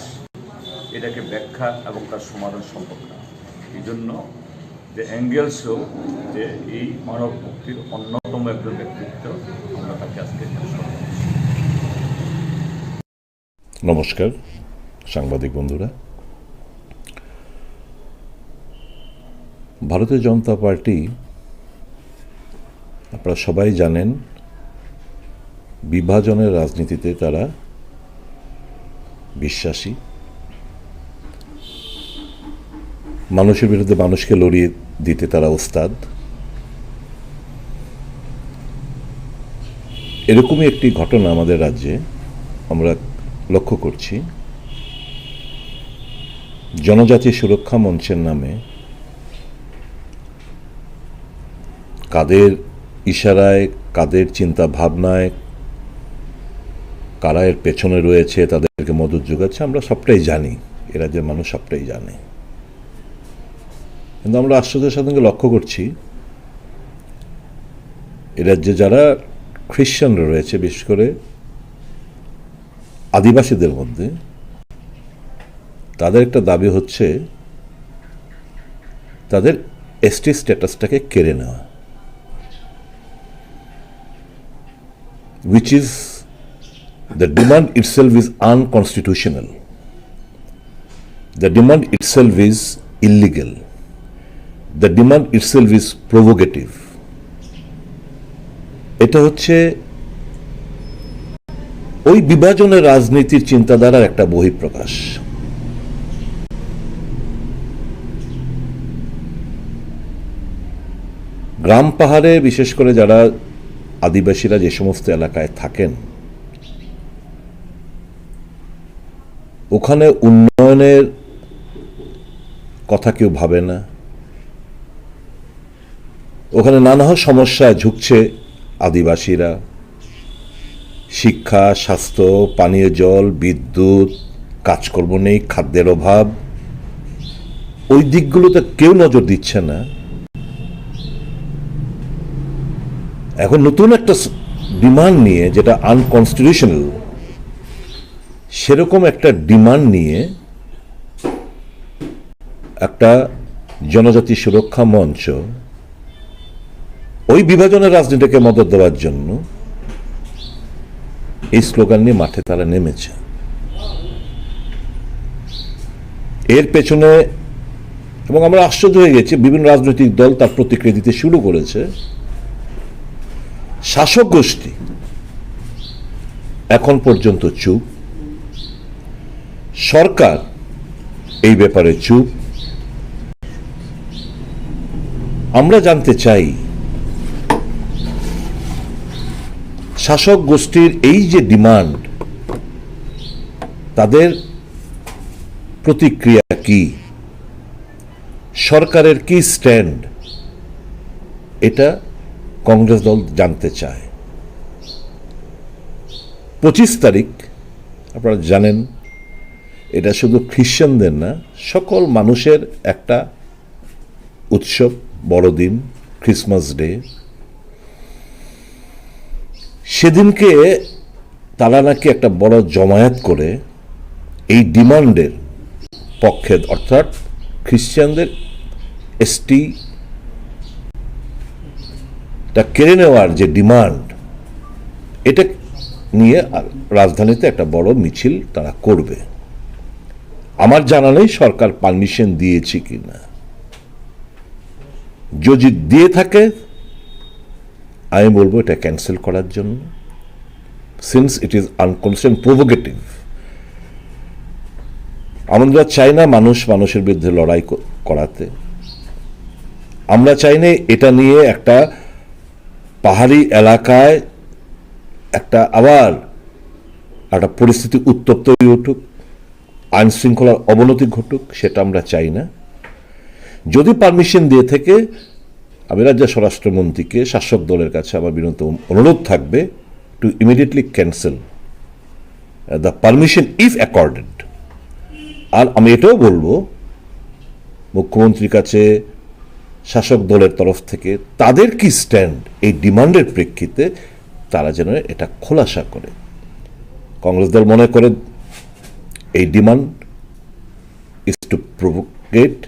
এটাকে ব্যাখ্যা এবং তার সমাধান সম্ভব না। এই জন্য যে এঙ্গেলসও যে এই মানব মুক্তির অন্যতম একজন ব্যক্তিত্ব, আমরা তাকে আজকে এখানে স্মরণ করছি। নমস্কার সাংবাদিক বন্ধুরা, ভারতীয় জনতা পার্টি, আপনারা সবাই জানেন, বিভাজনের রাজনীতিতে তারা বিশ্বাসী। মানুষের বিরুদ্ধে মানুষকে লড়িয়ে দিতে তারা ওস্তাদ। এরকমই একটি ঘটনা আমাদের রাজ্যে আমরা লক্ষ্য করছি। জনজাতি সুরক্ষা মঞ্চের নামে কাদের ইশারায়, কাদের চিন্তা ভাবনায়, কারা এর পেছনে রয়েছে, তাদেরকে মদত যোগাচ্ছে, আমরা সবটাই জানি, এ রাজ্যের মানুষ সবটাই জানে। কিন্তু আমরা আশ্চর্যের সাথে লক্ষ্য করছি, এ রাজ্যে যারা খ্রিস্টানরা রয়েছে, বিশেষ করে আদিবাসীদের মধ্যে, তাদের একটা দাবি হচ্ছে তাদের এসটি স্ট্যাটাসটাকে কেড়ে নেওয়া, which is, the demand itself is unconstitutional, the demand itself is illegal, the demand itself is provocative. এটা হচ্ছে ওই বিভাজনের রাজনীতির চিন্তাধারার একটা বহিঃপ্রকাশ। গ্রাম পাহাড়ে বিশেষ করে যারা আদিবাসীরা যে সমস্ত এলাকায় থাকেন, ওখানে উন্নয়নের কথা কেউ ভাবে না। ওখানে নানা সমস্যায় ঝুঁকছে আদিবাসীরা। শিক্ষা, স্বাস্থ্য, পানীয় জল, বিদ্যুৎ, কাজকর্ম নেই, খাদ্যের অভাব, ওই দিকগুলোতে কেউ নজর দিচ্ছে না। এখন নতুন একটা স-, ডিমান্ড নিয়ে, যেটা আনকনস্টিটিউশনাল, সেরকম একটা ডিমান্ড নিয়ে একটা জনজাতি সুরক্ষা মঞ্চ ওই বিভাজনের রাজনীতিকে মদত দেওয়ার জন্য এই স্লোগান নিয়ে মাঠে তারা নেমেছে। এর পেছনে, এবং আমরা আশ্চর্য হয়ে গেছি, বিভিন্ন রাজনৈতিক দল তার প্রতিক্রিয়া দিতে শুরু করেছে। শাসক গোষ্ঠী এখন পর্যন্ত চুপ, সরকার এই ব্যাপারে চুপ। আমরা জানতে চাই, শাসক গোষ্ঠীর এই যে ডিমান্ড, তাদের প্রতিক্রিয়া কি, সরকারের কি স্ট্যান্ড, এটা কংগ্রেস দল জানতে চায়। পঁচিশ তারিখ, আপনারা জানেন, এটা শুধু খ্রিস্টানদের না, সকল মানুষের একটা উৎসব, বড়দিন, ক্রিসমাস ডে। সেদিনকে তারা নাকি একটা বড় জমায়েত করে এই ডিমান্ডের পক্ষে, অর্থাৎ খ্রিস্টানদের এসটি টা কেড়ে নেওয়ার যে ডিমান্ড, এটা নিয়ে রাজধানীতে একটা বড় মিছিল তারা করবে। আমার জানা নেই সরকার পারমিশন দিয়েছে কিনা। যদি দিয়ে থাকে, আমি বলবো এটা ক্যান্সেল করার জন্য, সিন্স ইট ইজ আনকনস্টিটিউশন, প্রভোকেটিভ। আমরা চাই না মানুষ মানুষের বিরুদ্ধে লড়াই ক-, করাতে। আমরা চাই না এটা নিয়ে একটা পাহাড়ি এলাকায় একটা আবার একটা পরিস্থিতি উত্তপ্ত হয়ে উঠুক, আইন শৃঙ্খলার অবনতি ঘটুক, সেটা আমরা চাই না। যদি পারমিশন দিয়ে থাকে, আমি রাজ্য স্বরাষ্ট্রমন্ত্রীকে, শাসক দলের কাছে আমার বিনীত অনুরোধ থাকবে, to immediately cancel the permission if accorded। আর আমি এটাও বলবো মুখ্যমন্ত্রীর কাছে, শাসক দলের তরফ থেকে তাদের কি স্ট্যান্ড এই ডিমান্ডের প্রেক্ষিতে, তারা যেন এটা খোলাসা করে। কংগ্রেস দল মনে করে এই demand is to provocate,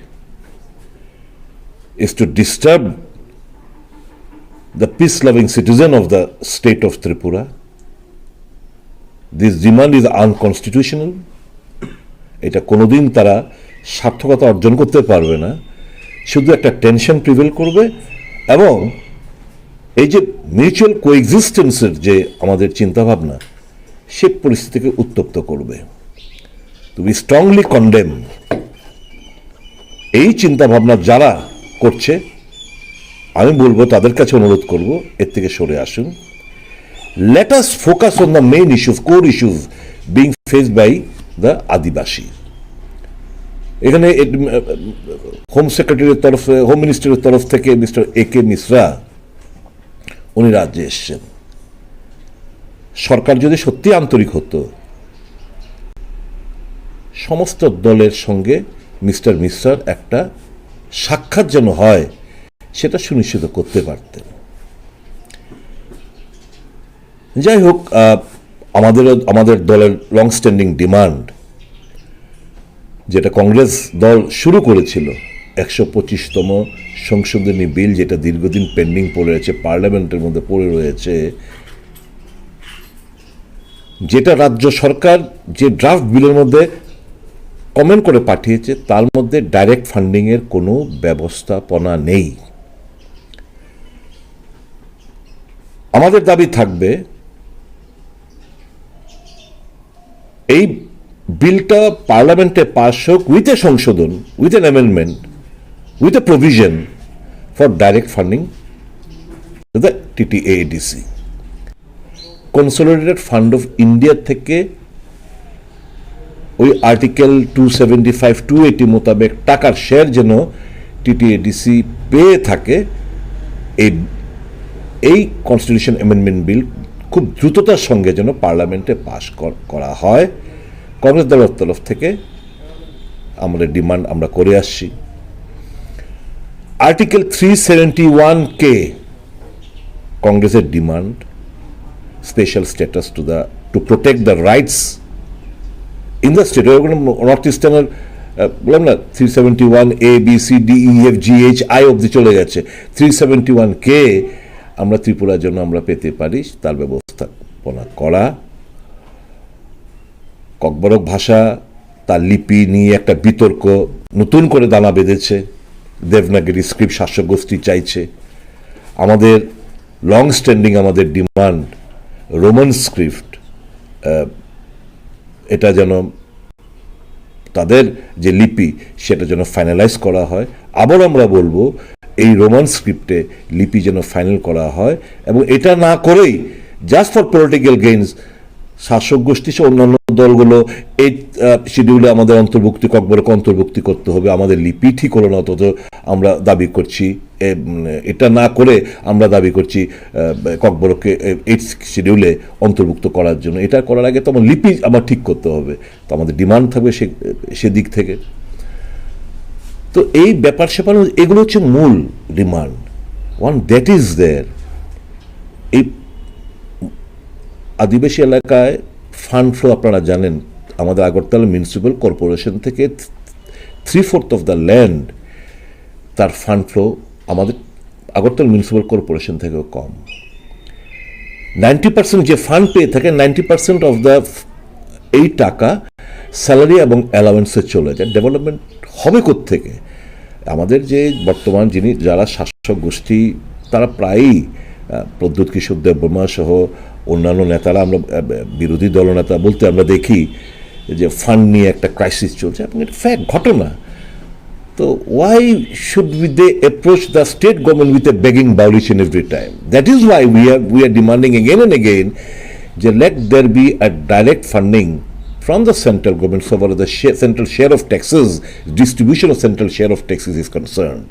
is to disturb the peace loving citizen of the state of Tripura. This demand is unconstitutional. এটা কোনোদিন তারা সার্থকতা অর্জন করতে পারবে না, শুধু একটা টেনশন প্রিভেল করবে। এবং এই যে মিউচুয়াল কোএক্সিস্টেন্সের যে আমাদের চিন্তাভাবনা, সে পরিস্থিতিকে উত্তপ্ত করবে। তো we strongly condemn এই চিন্তাভাবনা যারা করছে। আমি বলবো, তাদের কাছে অনুরোধ করব, এর থেকে সরে আসুন। Let us focus on the main issues, core issues being faced by the আদিবাসী। এখানে হোম সেক্রেটারির তরফে, হোম মিনিস্টারের তরফ থেকে মিস্টার এ কে মিশ্রা উনি রাজ্যে এসছেন। সরকার যদি সত্যি আন্তরিক হতো, সমস্ত দলের সঙ্গে মিস্টার মিশ্রার একটা সাক্ষাৎ যেন হয়, সেটা সুনিশ্চিত করতে পারতেন। যাই হোক, আহ, আমাদের, আমাদের দলের লং স্ট্যান্ডিং ডিমান্ড, যেটা কংগ্রেস দল শুরু করেছিল, একশো পঁচিশতম সংশোধনী বিল, যেটা দীর্ঘদিন পেন্ডিং পড়ে আছে, পার্লামেন্টের মধ্যে পড়ে রয়েছে, যেটা রাজ্য সরকার যে ড্রাফট বিলের মধ্যে কমেন্ট করে পাঠিয়েছে, তার মধ্যে ডাইরেক্ট ফান্ডিংয়ের কোনো ব্যবস্থাপনা নেই। আমাদের দাবি থাকবে, এই বিলটা পার্লামেন্টে পাস হোক উইথ এ সংশোধন, with an amendment, with a provision for direct funding TTADC. Consolidated fund of India থেকে ওই article two seventy five two eighty মোতাবেক টাকার শেয়ার যেন টিটিএডিসি পেয়ে থাকে, এই এই কনস্টিটিউশন অ্যামেন্ডমেন্ট বিল খুব দ্রুততার সঙ্গে যেন পার্লামেন্টে পাস করা হয়। কংগ্রেস দলের তরফ থেকে আমাদের ডিমান্ড আমরা করে আসছি। আর্টিকেল থ্রি সেভেন্টি ওয়ান কে কংগ্রেসের demand, special status to the, to protect the rights in the state, north ইস্টার্নের, বললাম না, three seventy one A B C D E F G H I অবধি চলে গেছে। থ্রি সেভেন্টি ওয়ান কে আমরা ত্রিপুরার জন্য আমরা পেতে পারি, তার ব্যবস্থাপনা করা। ককবরক ভাষা, তার লিপি নিয়ে একটা বিতর্ক নতুন করে দানা বেঁধেছে। দেবনাগরী স্ক্রিপ্ট শাসক গোষ্ঠী চাইছে। আমাদের লং স্ট্যান্ডিং আমাদের ডিমান্ড, রোমান স্ক্রিপ্ট, এটা যেন, তাদের যে লিপি, সেটা যেন ফাইনালাইজ করা হয়। আবার আমরা বলবো, এই রোমান স্ক্রিপ্টে লিপি যেন ফাইনাল করা হয়, এবং এটা না করেই জাস্ট ফর পলিটিক্যাল গেইনস শাসক গোষ্ঠী সহ অন্যান্য দলগুলো এই শিডিউলে আমাদের অন্তর্ভুক্তি, ককবরক অন্তর্ভুক্তি করতে হবে, আমাদের লিপি ঠিক হলো না, অথচ আমরা দাবি করছি, এ, উম, এটা না করে আমরা দাবি করছি, আহ, ককবরককে, এ, এইট শিডিউলে অন্তর্ভুক্ত করার জন্য। এটা করার আগে তো আমার লিপি আমার ঠিক করতে হবে, তো আমাদের ডিমান্ড থাকবে সে সেদিক থেকে। তো এই ব্যাপার স্যাপার, এগুলো হচ্ছে মূল demand. One that is there. এই আদিবাসী এলাকায় ফান্ড ফ্লো আপনারা জানেন, আমাদের আগরতলা মিউনিসিপ্যাল কর্পোরেশন থেকে three fourth of the land, তার ফান্ড ফ্লো আমাদের আগরতলা মিউনিসিপ্যাল কর্পোরেশন থেকেও কম। নাইনটি পার্সেন্ট যে ফান্ড পেয়ে থাকে, নাইনটি পার্সেন্ট অফ দ্য, এই টাকা স্যালারি এবং অ্যালাওয়েন্সে চলে যায়। ডেভেলপমেন্ট হবে কোত্থেকে? আমাদের যে বর্তমান যিনি, যারা শাসক গোষ্ঠী, তারা প্রায়ই, আহ, প্রদ্যুৎ কিশোর দেববর্মা সহ অন্যান্য নেতারা, আমরা, আহ, বিরোধী দলনেতা বলতে আমরা দেখি যে ফান্ড নিয়ে একটা ক্রাইসিস চলছে, এবং এটা ফ্যাক্ট, ঘটনা। তো why should we, they approach the state government with a begging bowl each and every time? That is why we are, we are demanding again and again যে let there be a direct funding from the central government so far as the share, central share of taxes, distribution of central share of taxes is concerned.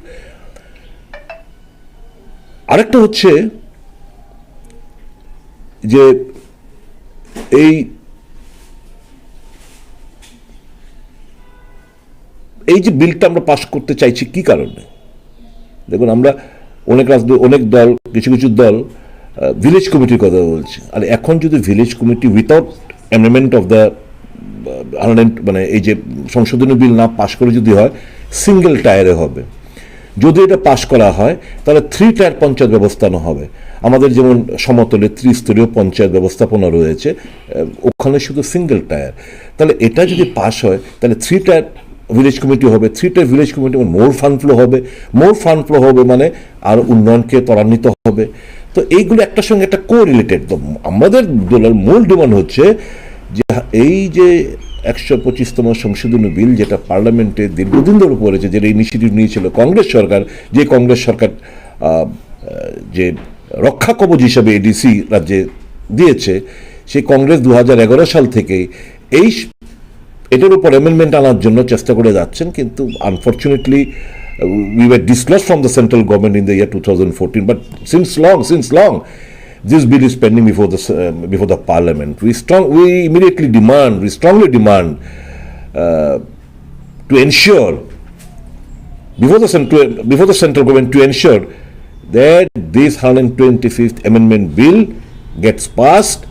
আরেকটা হচ্ছে যে এই, এই যে বিলটা আমরা পাস করতে চাইছি কি কারণে? দেখুন, আমরা অনেক রাজনৈ-, অনেক দল, কিছু কিছু দল, আহ, ভিলেজ কমিটির কথা বলছে। আর এখন যদি village committee without amendment of the, মানে, এই যে সংশোধনী বিল না পাস করে যদি হয়, সিঙ্গেল টায়ারে হবে। যদি এটা পাস করা হয়, তাহলে থ্রি টায়ার পঞ্চায়েত ব্যবস্থানো হবে। আমাদের যেমন সমতলে ত্রিস্তরীয় পঞ্চায়েত ব্যবস্থাপনা রয়েছে, আহ, ওখানে শুধু সিঙ্গেল টায়ার। তাহলে এটা যদি পাস হয়, তাহলে থ্রি টায়ার ভিলেজ কমিটি হবে, থ্রি টায়ার ভিলেজ কমিটি মানে মোর ফান্ড ফ্লো হবে, মোর ফান্ড ফ্লো হবে মানে আর উন্নয়নকে ত্বরান্বিত হবে। তো এইগুলো একটার সঙ্গে একটা কোরিলেটেড। তো আমাদের দলের মূল ডিমান্ড হচ্ছে যে এই যে একশো পঁচিশতম সংশোধনী বিল, যেটা পার্লামেন্টে দীর্ঘদিন ধরে পড়েছে, যেটা ইনিশিয়েটিভ নিয়েছিল কংগ্রেস সরকার, যে কংগ্রেস সরকার, আহ, যে রক্ষা কবচ হিসাবে এডিসি রাজ্যে দিয়েছে, সেই কংগ্রেস দু হাজার এগারো সাল থেকে এই স-, এটার উপর অ্যামেন্ডমেন্ট আনার জন্য চেষ্টা করে যাচ্ছেন, কিন্তু unfortunately we were dislodged from the central government in the year two thousand fourteen, but since long, since long, this bill is pending before the, uh, before the parliament. We strong, we immediately demand, we strongly demand, uh, to ensure before the cent-, before the central government to ensure that this hundred twenty-fifth Amendment Bill gets passed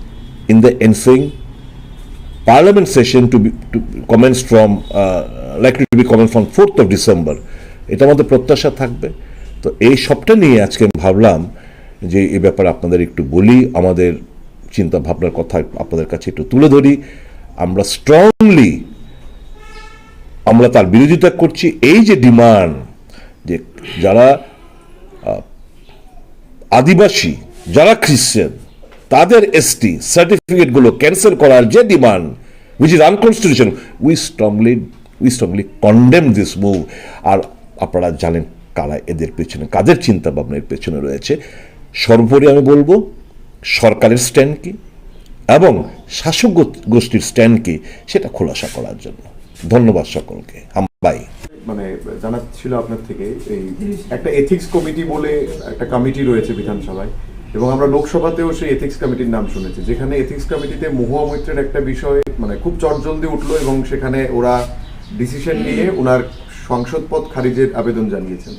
in the ensuing Parliament session to be, to commence from, uh, likely to be commenced from fourth of December. এটা আমাদের প্রত্যাশা থাকবে। তো এই সবটা নিয়ে আজকে আমি ভাবলাম যে এই ব্যাপারে আপনাদের একটু বলি, আমাদের চিন্তা ভাবনার কথা আপনাদের কাছে একটু তুলে ধরি। আমরা স্ট্রংলি, আমরা তার বিরোধিতা করছি। এই যে ডিমান্ড, যে যারা, আহ, আদিবাসী, যারা খ্রিশ্চান, তাদের এসটি সার্টিফিকেটগুলো ক্যান্সেল করার যে demand, which is unconstitutional, we strongly, we strongly condemn this move. আর আপনারা জানেন কারা এদের পেছনে, কাদের চিন্তা ভাবনা এর পেছনে রয়েছে। সর্বোপরি আমি বলবো সরকারের স্ট্যান্ড কি এবং শাসক গো-, গোষ্ঠীর স্ট্যান্ড কি, সেটা খোলাসা করার জন্য। ধন্যবাদ সকলকে। হামবাই। মানে, জানা ছিল আপনার থেকে, এই একটা এথিক্স কমিটি বলে একটা কমিটি রয়েছে বিধানসভায়, এবং আমরা লোকসভাতেও সেই এথিক্স কমিটির নাম শুনেছি, যেখানে এথিক্স কমিটিতে মহুয়া মৈত্রের একটা বিষয়, মানে, খুব চটজলদি উঠলো এবং সেখানে ওরা ডিসিশন নিয়ে ওনার সংসদ পদ খারিজের আবেদন জানিয়েছেন।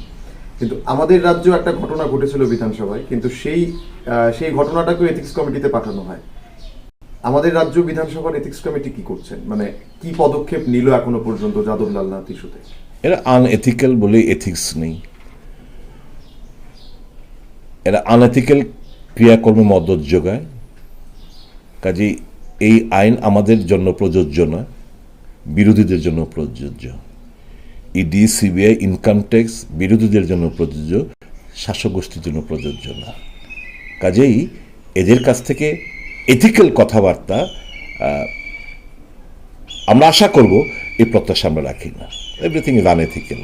কিন্তু আমাদের রাজ্যে একটা ঘটনা ঘটেছিল বিধানসভায়, কিন্তু সেই, আহ, সেই ঘটনাটাকেও এথিক্স কমিটিতে পাঠানো হয়। আমাদের রাজ্য বিধানসভার এথিক্স কমিটি কি করছেন? মানে, কি পদক্ষেপ নিল এখনো পর্যন্ত যাদব লালনাথ ইস্যুতে? এরা আনএথিক্যাল বলে এথিক্স নেই, এরা আনএথিক্যাল ক্রিয়াকর্মে মদত যোগায়। কাজেই এই আইন আমাদের জন্য প্রযোজ্য নয়, বিরোধীদের জন্য প্রযোজ্য। ইডি, সিবিআই, ইনকাম ট্যাক্স বিরোধীদের জন্য প্রযোজ্য, শাসক গোষ্ঠীর জন্য প্রযোজ্য না। কাজেই এদের কাছ থেকে এথিক্যাল কথাবার্তা, আহ, আমরা আশা করব, এই প্রত্যাশা আমরা রাখি না। Everything is unethical.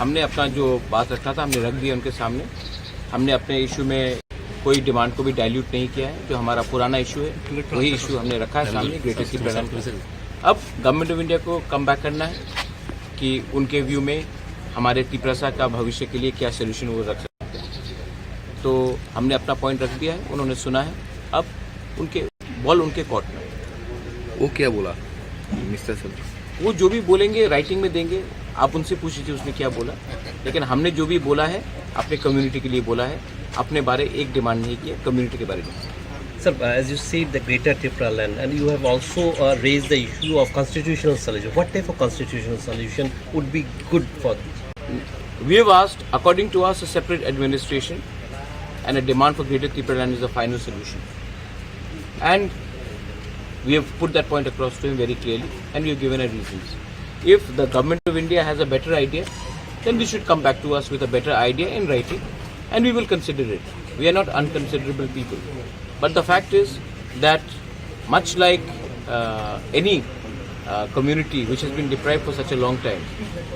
हमने अपना जो बात रखा था, हमने रख दिया उनके सामने। हमने अपने इशू में कोई डिमांड को भी डाइल्यूट नहीं किया है। जो हमारा पुराना इशू है, वही इशू हमने रखा है सामने, ग्रेटर तिपरालैंड का। अब गवर्नमेंट ऑफ इंडिया को कम बैक करना है कि उनके व्यू में हमारे तिपरासा का भविष्य के लिए क्या सॉल्यूशन वो रख सकते हैं। तो हमने अपना पॉइंट रख दिया है, उन्होंने सुना है। अब उनके बॉल उनके कोर्ट में। वो क्या बोला मिस्टर सर? वो जो भी बोलेंगे, राइटिंग में देंगे। आप उनसे पूछ लीजिए उसने क्या बोला। लेकिन हमने जो भी बोला है, अपने कम्युनिटी के लिए बोला है। अपने बारे एक डिमांड नहीं किया, कम्युनिटी के बारे में। Sir, uh, as you see the Greater Tipraland, and you have also uh, raised the issue of constitutional solution. What type of constitutional solution would be good for this? We have asked, according to us, a separate administration and a demand for Greater Tipraland is the final solution. And we have put that point across to him very clearly, and we have given our reasons. If the Government of India has a better idea, then they should come back to us with a better idea in writing, and we will consider it. We are not unconsiderable people. But the fact is that, much like uh, any uh, community which has been deprived for such a long time,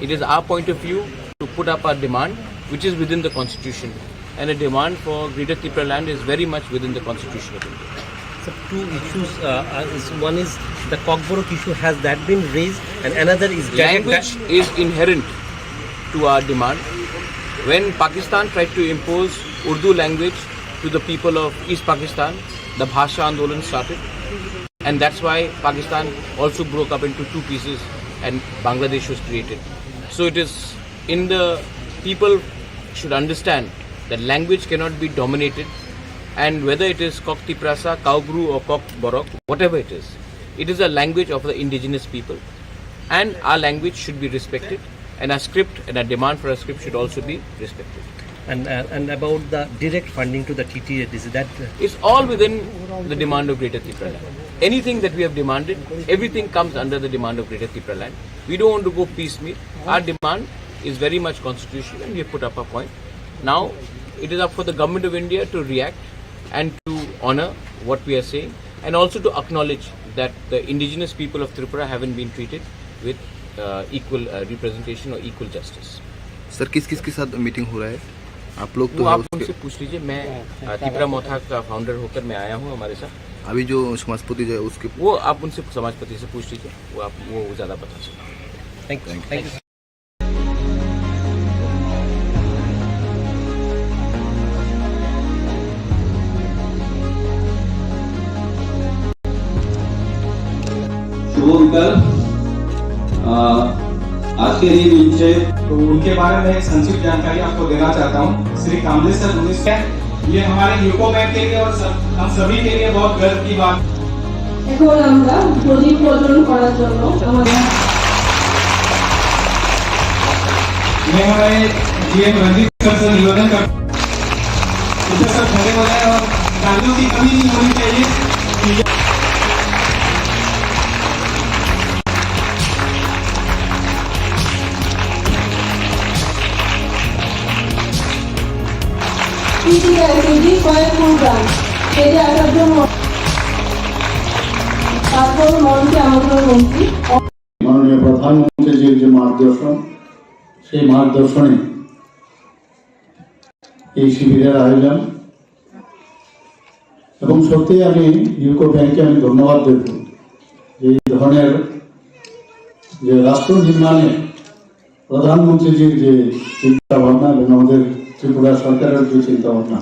it is our point of view to put up our demand, which is within the constitution. And a demand for Greater Tipraland is very much within the constitution of India. So two issues. Uh, uh, is, one is the Kokborok issue. Has that been raised? And another is direct. Language is inherent to our demand. When Pakistan tried to impose Urdu language to the people of East Pakistan, the Bhasha Andolan started. And that's why Pakistan also broke up into two pieces and Bangladesh was created. So it is in the people should understand that language cannot be dominated, and whether it is Kok Tiprasa, Kaubru or Kok Borok, whatever it is, it is a language of the indigenous people, and our language should be respected, and our script and our demand for a script should also be respected. And uh, and about the direct funding to the T T A D C, that uh, It's all within the demand of Greater Tipraland. Anything that we have demanded, everything comes under the demand of Greater Tipraland. We don't want to go piecemeal. Our demand is very much constitutional, and we have put up a point. Now, it is up for the Government of India to react and to honor what we are saying, and also to acknowledge that the indigenous people of Tripura haven't been treated with uh, equal uh, representation or equal justice. Sir, किस किस के साथ मीटिंग हो रहा है? आप लोग तो वो है आप उसके उनसे पूछ लीजिए। मैं अ, तिपरा मोथा का फाउंडर होकर मैं आया हूँ हमारे साथ। अभी जो समाजपति जो है उसके वो आप उनसे समाजपति से पूछ लीजिए, वो आप वो ज़्यादा बता सकते हैं। Thank you. Thank you. शुभ विकल। आज के दिन उनसे तो उनके बारे में एक संक्षिप्त जानकारी आपको देना चाहता हूँ। श्री कामलेश्वर उन्नीस, ये हमारे यूको बैंक के लिए और सब, हम सभी के लिए बहुत गर्व की बात। এখন আমরা প্রদীপ প্রজ্বলন করার জন্য আমাদের मैं हमारे जीएम रणदीप सर से निवेदन कर, उनसे सब खड़े हो जाए और तालियों की कमी नहीं होनी चाहिए। পিটিআইসিডি কয়েকপুর ব্রাঞ্চ, এটি আসার জন্য তারপর মঞ্চে আমন্ত্রণ মঞ্চে। মাননীয় প্রধানমন্ত্রীজির যে মার্গদর্শন, সেই মার্গদর্শনে এই শিবিরের আয়োজন। এবং সত্যি আমি ইউকো ব্যাংকে আমি ধন্যবাদ দেব যে এই ধরনের যে রাষ্ট্র নির্মাণে প্রধানমন্ত্রীজির যে চিন্তা ভাবনা এবং আমাদের ত্রিপুরা সরকারের যে চিন্তা ভাবনা,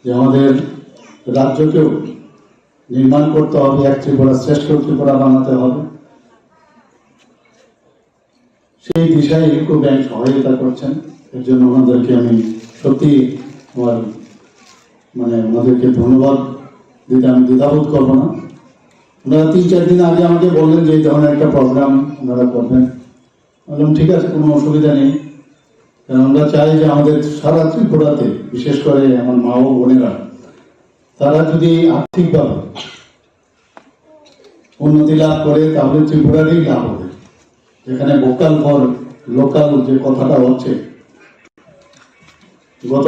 যে আমাদের রাজ্যকেও নির্মাণ করতে হবে, এক ত্রিপুরা শ্রেষ্ঠ ত্রিপুরা বানাতে হবে, সেই দিশায় ইউকো ব্যাংক সহযোগিতা করছেন। এর জন্য ওনাদেরকে আমি সত্যি আমার, মানে, ওনাদেরকে ধন্যবাদ দিতে আমি দ্বিধাবোধ করবো না। ওনারা তিন চার দিন আগে আমাকে বললেন যে এই ধরনের একটা প্রোগ্রাম ওনারা করবেন। বললাম, "ঠিক আছে, কোনো অসুবিধা নেই।" কারণ আমরা চাই যে আমাদের সারা ত্রিপুরাতে, বিশেষ করে আমার মা ও বোনেরা, তারা যদি আর্থিকভাবে উন্নতি লাভ করে, তাহলে ত্রিপুরারই লাভ হবে। যেখানে ভোকাল ফর লোকাল যে কথাটা হচ্ছে, গত,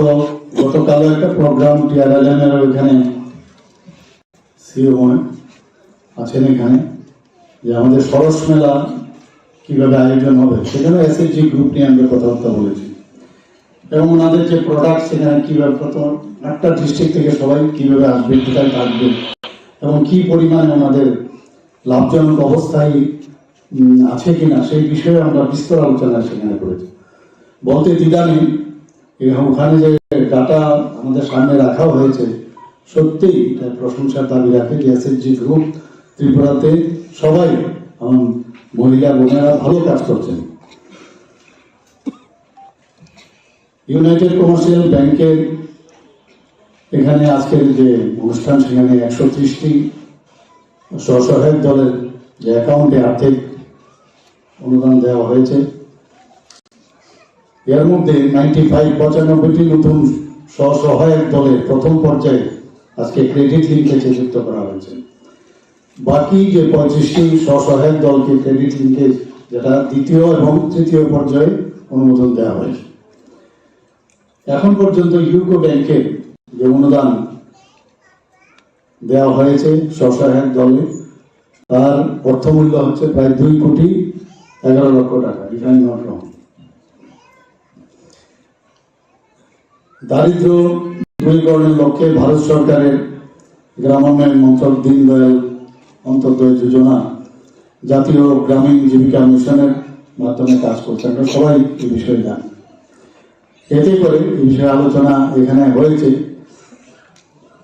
গতকালও একটা প্রোগ্রাম টিআরএলএম এর ওইখানে সিও মনে আছেন এখানে, যে আমাদের সরস মেলা কিভাবে আয়োজন হবে, সেখানে এসএইচজি গ্রুপ নিয়ে আমরা কথাবার্তা বলেছি। এবং ওনাদের যে প্রোডাক্ট, সেখানে কিভাবে প্রথম একটা ডিস্ট্রিক্ট থেকে সবাই কিভাবে আসবে, কোথায় থাকবে এবং কি পরিমাণে ওনাদের লাভজনক অবস্থায়, উম, আছে কিনা, সেই বিষয়ে আমরা বিস্তর আলোচনা সেখানে করেছি। বলতে দ্বিধা নেই, এই ওখানে যে ডাটা আমাদের সামনে রাখা হয়েছে, সত্যিই এটা প্রশংসার দাবি রাখে যে এসএইচজি গ্রুপ ত্রিপুরাতে সবাই এবং মহিলা বোনেরা ভালো কাজ করছেন। ইউনাইটেড কমার্শিয়াল ব্যাংকের এখানে আজকের যে অনুষ্ঠান, সেখানে একশো ত্রিশটি স্বসহায়ক দলের যে অ্যাকাউন্টে আর্থিক অনুদান দেওয়া হয়েছে, এর মধ্যে নাইনটি ফাইভ, পঁচানব্বইটি নতুন স্বসহায়ক দলের প্রথম পর্যায়ে আজকে ক্রেডিট লিঙ্কেজে যুক্ত করা হয়েছে। বাকি যে পঁয়ত্রিশটি স্বসহায়ক দলকে ক্রেডিট লিঙ্কেজ, যেটা দ্বিতীয় এবং তৃতীয় পর্যায়ে অনুমোদন দেওয়া হয়েছে। এখন পর্যন্ত ইউকো ব্যাংকের যে অনুদান দেওয়া হয়েছে স্বসহায়ক দলে, তার অর্থমূল্য হচ্ছে প্রায় দুই কোটি এগারো লক্ষ টাকা, if I am not wrong। দারিদ্র দূরীকরণের লক্ষ্যে ভারত সরকারের গ্রামোন্নয়ন মন্ত্রক দীনদয়াল অন্ত্যোদয় যোজনা জাতীয় গ্রামীণ জীবিকা মিশনের মাধ্যমে কাজ করছে। আমরা সবাই এই বিষয়ে জানি। এতে করে এই বিষয়ে আলোচনা এখানে হয়েছে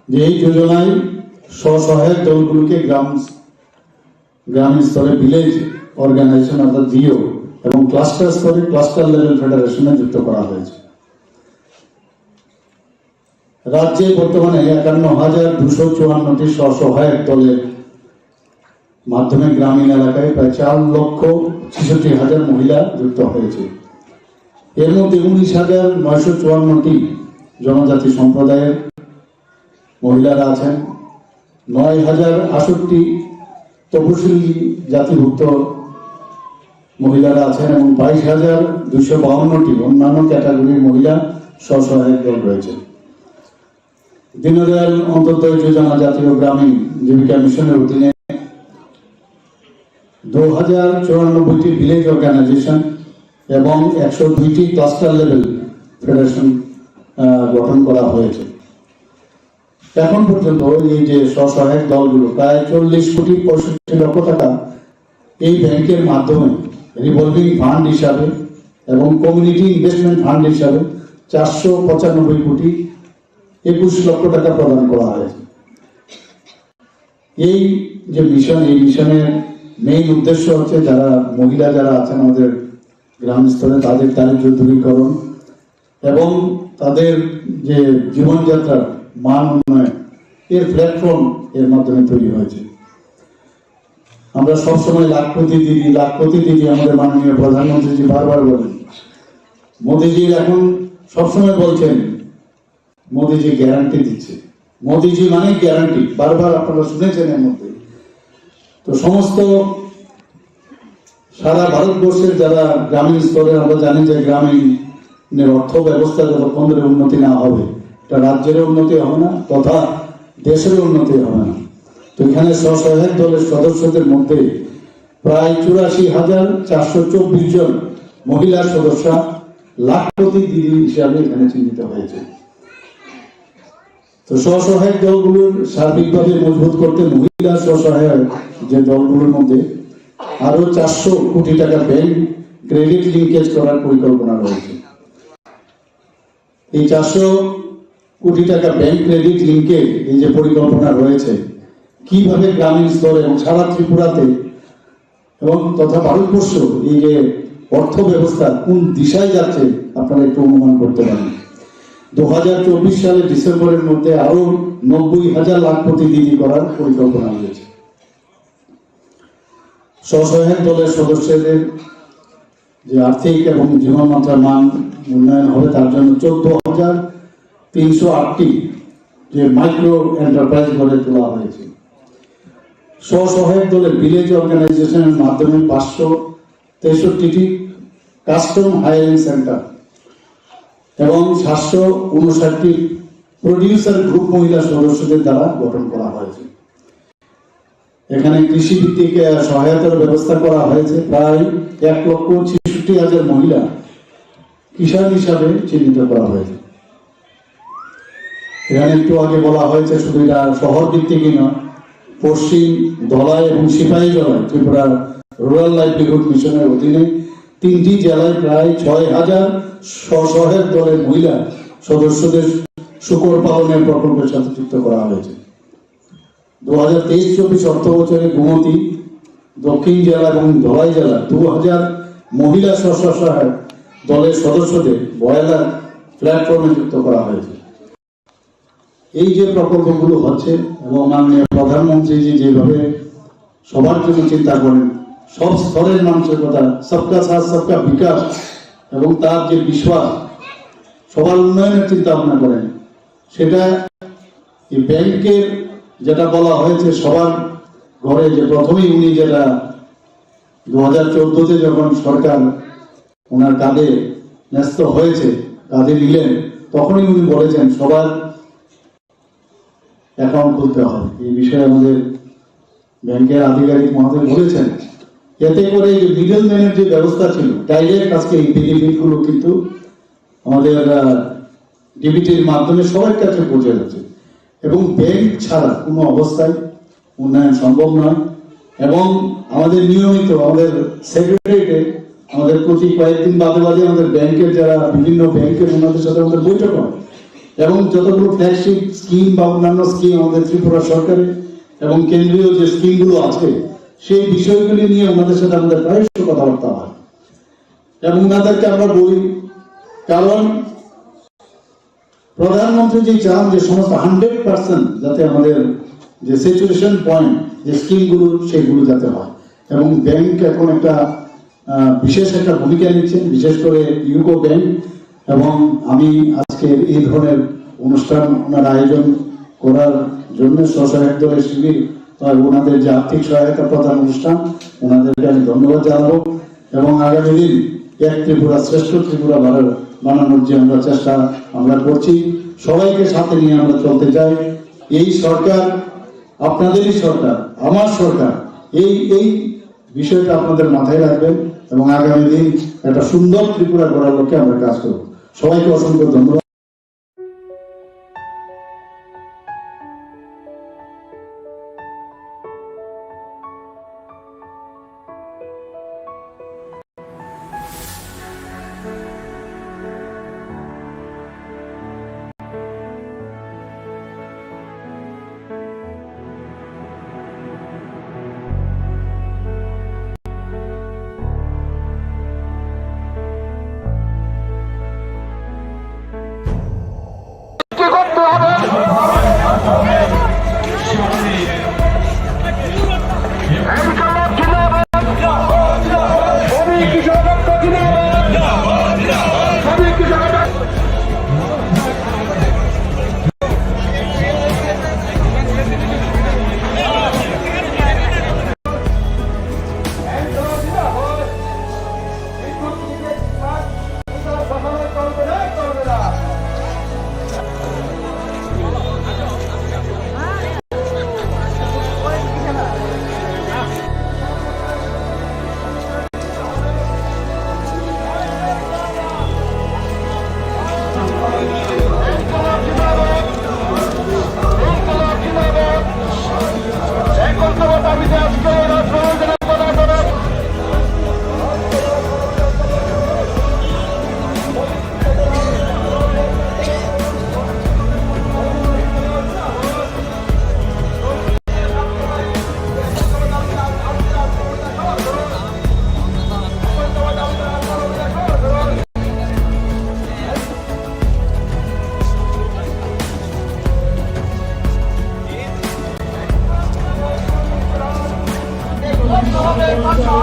যে এই যোজনায় স্বসহায়ক দলগুলোকে গ্রাম, গ্রামীণ স্তরে ভিলেজ অর্গানাইজেশন অর্থাৎ ভিও এবং ক্লাস্টার স্তরে ক্লাস্টার লেভেল ফেডারেশনে যুক্ত করা হয়েছে। রাজ্যে বর্তমানে একান্ন হাজার দুশো চুয়ান্নটি স্বসহায়ক দলের মাধ্যমে গ্রামীণ এলাকায় প্রায় চার লক্ষ ছেষট্টি হাজার মহিলা যুক্ত হয়েছে। এর মধ্যে উনিশ হাজার নয়শো চুয়ান্নটি জনজাতি সম্প্রদায়ের মহিলারা আছেন, নয় হাজার আটষট্টি তপশিলি জাতিভুক্ত মহিলারা আছেন এবং বাইশ হাজার দুইশো বাউন্নটি অন্যান্য ক্যাটাগরির মহিলা স্বসহায়ক দল রয়েছে। দীনদয়াল অন্ত্যোদয় যোজনা জাতীয় গ্রামীণ জীবিকা মিশনের অধীনে দু হাজার চুরানব্বইটি ভিলেজ অর্গানাইজেশন এবং একশো দুইটি ক্লাস্টার লেভেল ফেডারেশন, আহ, গঠন করা হয়েছে। এখন পর্যন্ত এই যে স্বসহায়ক দলগুলো প্রায় চল্লিশ কোটি পঁয়ষট্টি লক্ষ টাকা এই ব্যাংকের মাধ্যমে রিভলভিং ফান্ড হিসাবে এবং কমিউনিটি ইনভেস্টমেন্ট ফান্ড হিসাবে চারশো পঁচানব্বই কোটি একুশ লক্ষ টাকা প্রদান করা হয়েছে। এই যে মিশন, এই মিশনের মেইন উদ্দেশ্য হচ্ছে যারা মহিলা যারা আছেন আমাদের গ্রাম স্তরে, তাদের দারিদ্র দূরীকরণ এবং তাদের যে জীবনযাত্রার মান উন্নয়ন, এর প্ল্যাটফর্ম এর মাধ্যমে তৈরি হয়েছে। আমরা সবসময় লাখপতি দিদি, লাখপতি দিদি আমাদের মাননীয় প্রধানমন্ত্রীজি বারবার বলেন। মোদিজি এখন সবসময় বলছেন, মোদিজি গ্যারান্টি দিচ্ছে। মোদিজি মানে গ্যারান্টি, বারবার আপনারা শুনেছেন এর মধ্যে। তো সমস্ত সারা ভারতবর্ষের যারা গ্রামীণ স্তরে, আমরা জানি যে গ্রামীণের অর্থ ব্যবস্থা যতক্ষণ ধরে উন্নতি না হবে, এটা রাজ্যের উন্নতি হবে না, তথা দেশের উন্নতি হবে না। তো এখানে স্বসহায়ক দলের সদস্যদের মধ্যে প্রায় চুরাশি হাজার চারশো চব্বিশ জন মহিলা সদস্যা লাখপতি দিদি হিসাবে এখানে চিহ্নিত হয়েছে। তো স্বসহায়ক দলগুলোর সার্বিকভাবে মজবুত করতে মহিলা স্বসহায়ক যে দলগুলোর মধ্যে আরো চারশো কোটি টাকা ব্যাংক ক্রেডিট লিঙ্কেজ করার পরিকল্পনা রয়েছে। এই চারশো কোটি টাকা ব্যাংক ক্রেডিট লিঙ্কেজ এই যে পরিকল্পনা রয়েছে, কিভাবে গ্রামীণ স্তরে এবং সারা ত্রিপুরাতে এবং তথা ভারতবর্ষ এই যে অর্থ ব্যবস্থা কোন দিশায় যাচ্ছে আপনারা একটু অনুমান করতে পারেন। দু হাজার চব্বিশ সালের ডিসেম্বরের মধ্যে আরো নব্বই হাজার লাখপতি দিদি করার পরিকল্পনা রয়েছে। স্বসহায়ক দলের সদস্যদের যে আর্থিক এবং জীবনমাত্রার মান উন্নয়ন হবে, তার জন্য চোদ্দ হাজার তিনশো আটটি যে মাইক্রো এন্টারপ্রাইজ গড়ে তোলা হয়েছে। স্বসহায়ক দলের ভিলেজ অর্গানাইজেশনের মাধ্যমে পাঁচশো তেষট্টিটি কাস্টম হায়ারিং সেন্টার এবং সাতশো উনষাটটি প্রডিউসার গ্রুপ মহিলা সদস্যদের দ্বারা গঠন করা হয়েছে। এখানে কৃষিভিত্তিক, আহ, সহায়তার ব্যবস্থা করা হয়েছে। প্রায় এক লক্ষ ছেষট্টি হাজার মহিলা কিষাণ হিসাবে চিহ্নিত করা হয়েছে। এখানে একটু আগে বলা হয়েছে, শুধু এটা শহর ভিত্তিকই নয়, পশ্চিম ধলাই এবং সিপাহীজলায় ত্রিপুরা রুরাল লাইভলিহুড মিশনের অধীনে তিনটি জেলায় প্রায় ছয় হাজার স্বসহায়ক দলের মহিলা সদস্যদের শূকর পালনের প্রকল্পের সাথে যুক্ত করা হয়েছে। দু হাজার তেইশ চব্বিশ অর্থ বছরে গোমতী, দক্ষিণ জেলা এবং ধলাই জেলা দু হাজার মহিলা স্বসহায়ক দলের সদস্যদের বয়লার প্ল্যাটফর্মে যুক্ত করা হয়েছে। এই যে প্রকল্পগুলো হচ্ছে এবং মাননীয় প্রধানমন্ত্রীজি যেভাবে সবার জন্য চিন্তা করেন, সব স্তরের মানুষের কথা, সবকা সাথ সবকা বিকাশ, এবং তার যে বিশ্বাস, সবার উন্নয়নের চিন্তা ভাবনা করেন, সেটা এই ব্যাংকের যেটা বলা হয়েছে সবার ঘরে, যে প্রথমেই উনি যেটা দু হাজার চোদ্দতে যখন সরকার ওনার কাঁধে ন্যস্ত হয়েছে, কাঁধে নিলেন, তখনই উনি বলেছেন সবার অ্যাকাউন্ট খুলতে হবে। এই বিষয়ে আমাদের ব্যাংকের আধিকারিক মহোদয় বলেছেন, এতে করে এই যে মিডল ম্যানের যে ব্যবস্থা ছিল, ডাইরেক্ট আজকে এই বেনিফিটগুলো কিন্তু আমাদের, আহ, ডিবিটির মাধ্যমে সবার কাছে পৌঁছে যাচ্ছে। এবং ব্যাংক ছাড়া কোনো অবস্থায় উন্নয়ন সম্ভব নয়। এবং আমাদের নিয়মিত আমাদের সেক্রেটারিয়েটে আমাদের প্রতি কয়েকদিন বাদে বাদে আমাদের ব্যাংকের যারা বিভিন্ন ব্যাংকের ওনাদের সাথে আমাদের বৈঠক হয়। এবং যতগুলো ফ্ল্যাগশিপ স্কিম বা অন্যান্য স্কিম আমাদের ত্রিপুরা সরকারের এবং কেন্দ্রীয় যে স্কিমগুলো আছে, সেই বিষয়গুলি নিয়ে ওনাদের সাথে আমাদের প্রায়শ কথাবার্তা হয়। এবং ওনাদেরকে আমরা বলি, কারণ প্রধানমন্ত্রী যে চান যে সমস্ত হান্ড্রেড পার্সেন্ট যাতে আমাদের যে স্যাচুরেশন পয়েন্ট, যে স্কিমগুলো, সেগুলো যাতে হয়। এবং ব্যাংক এখন একটা, আহ, বিশেষ একটা ভূমিকা নিচ্ছেন, বিশেষ করে ইউকো ব্যাংক। এবং আমি আজকে এই ধরনের অনুষ্ঠান ওনারা আয়োজন করার জন্য স্বসহায়ক দলের শিবির, তাই ওনাদের যে আর্থিক সহায়তা প্রদান অনুষ্ঠান, ওনাদেরকে আমি ধন্যবাদ জানাবো। এবং আগামী দিন এক ত্রিপুরা শ্রেষ্ঠ ত্রিপুরা বানানোর, বানানোর যে আমরা চেষ্টা আমরা করছি, সবাইকে সাথে নিয়ে আমরা চলতে চাই। এই সরকার আপনাদেরই সরকার, আমার সরকার। এই, এই বিষয়টা আপনাদের মাথায় রাখবেন এবং আগামী দিন একটা সুন্দর ত্রিপুরা গড়ার লক্ষ্যে আমরা কাজ করব। সবাইকে অসংখ্য ধন্যবাদ।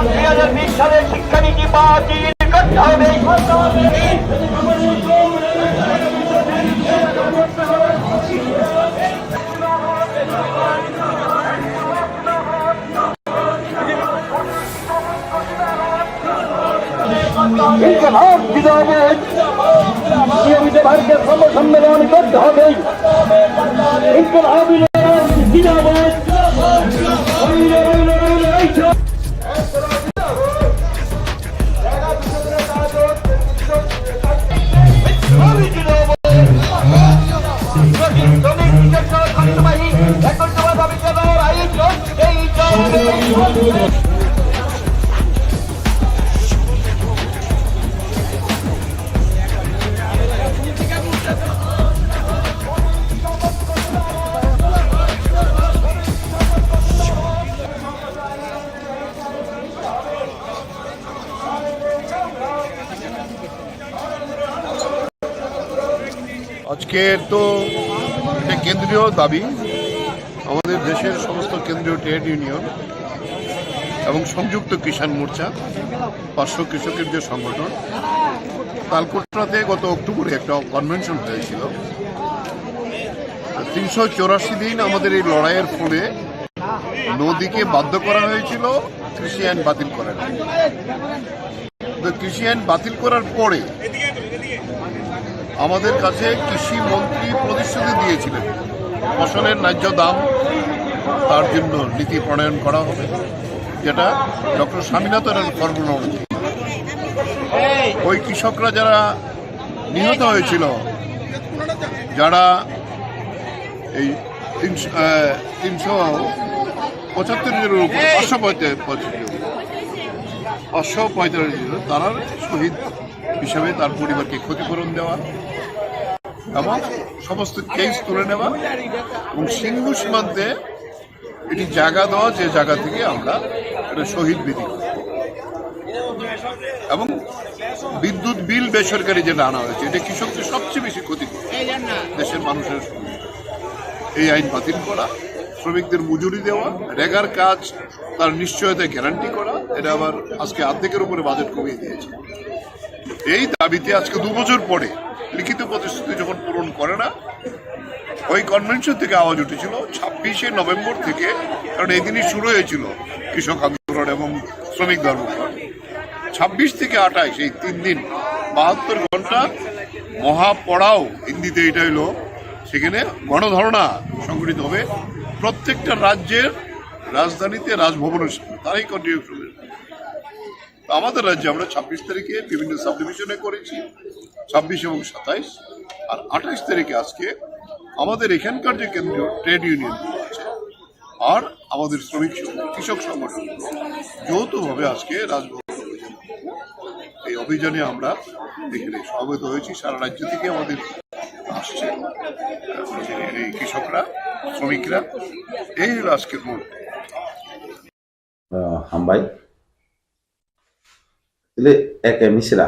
দুই হাজার বিশ সালের শিক্ষানীতি বাতিল করতে হবে। انقلاب زندہ باد۔ নিয়মিত ভারতের সর্বসম্মেলন করতে হবে। ইনকলাবী লড়াই জিন্দাবাদ। আজকের তো একটা কেন্দ্রীয় দাবি, আমাদের দেশের সমস্ত কেন্দ্রীয় ট্রেড ইউনিয়ন এবং সংযুক্ত কিষাণ মোর্চা, পার্শ্ব কৃষকের যে সংগঠন, তালকোটরাতে গত অক্টোবরে একটা কনভেনশন হয়েছিল। তিনশো চৌরাশি দিন আমাদের এই লড়াইয়ের ফলে নদীকে বাধ্য করা হয়েছিল কৃষি আইন বাতিল করার। তো কৃষি আইন বাতিল করার পরে আমাদের কাছে কৃষি মন্ত্রী প্রতিশ্রুতি দিয়েছিলেন, ফসলের ন্যায্য দাম, তার জন্য নীতি প্রণয়ন করা হবে, যেটা ডক্টর স্বামীনাথন ফর্মুলা অনুযায়ী। ওই কৃষকরা যারা নিহত হয়েছিল, যারা এই তিনশো, আহ, তিনশো পঁচাত্তর জনের উপরে, পাঁচশো পঁয়তাল্লিশ, পাঁচশো পঁয়তাল্লিশ জন, তারা শহীদ হিসাবে তার পরিবারকে ক্ষতিপূরণ দেওয়া এবং সমস্ত কেস তুলে নেওয়া এবং সিঙ্গু সীমান্তে এটি জায়গা দেওয়া, যে জায়গা থেকে আমরা এটা শহীদ বেদি করব। এবং বিদ্যুৎ বিল বেসরকারি যেটা আনা হয়েছে, এটা কৃষকদের সবচেয়ে বেশি ক্ষতি করে দেশের মানুষের। এই আইন বাতিল করা, শ্রমিকদের মজুরি দেওয়া, রেগার কাজ তার নিশ্চয়তা গ্যারান্টি করা, এটা আবার আজকে অর্ধেকের উপরে বাজেট কমিয়ে দিয়েছে। এই দাবিতে আজকে দু বছর পরে লিখিত প্রতিশ্রুতি যখন পূরণ করে না, ওই কনভেনশন থেকে আওয়াজ উঠেছিল ছাব্বিশে নভেম্বর থেকে, কারণ এই দিনই শুরু হয়েছিল কৃষক আন্দোলন এবং শ্রমিক ধর্মঘট। ছাব্বিশ থেকে আঠাশ, এই তিন দিন, বাহাত্তর ঘন্টা মহাপড়াও হিন্দিতে এটা হইলো, সেখানে গণধর্ণা সংগঠিত হবে প্রত্যেকটা রাজ্যের রাজধানীতে, রাজভবনের সামনে। তারাই কন্টিনিউ করবে। তো আমাদের রাজ্যে আমরা ছাব্বিশ তারিখে বিভিন্ন সাবডিভিশনে করেছি, ছাব্বিশ এবং সাতাইশ, আর আঠাইশ তারিখে আজকে আমাদের এখানকার যে কেন্দ্রীয় ট্রেড ইউনিয়নগুলো আছে আর আমাদের শ্রমিক সংগঠন, কৃষক সংগঠনগুলো যৌথভাবে আজকে রাজভবন অভিযান করব। এই অভিযানে আমরা এখানে সমবেত হয়েছি, সারা রাজ্য থেকে আমাদের আসছে এই কৃষকরা, শ্রমিকরা। এই হলো আজকের মূল। Ah, hambai. Tili A K Misra.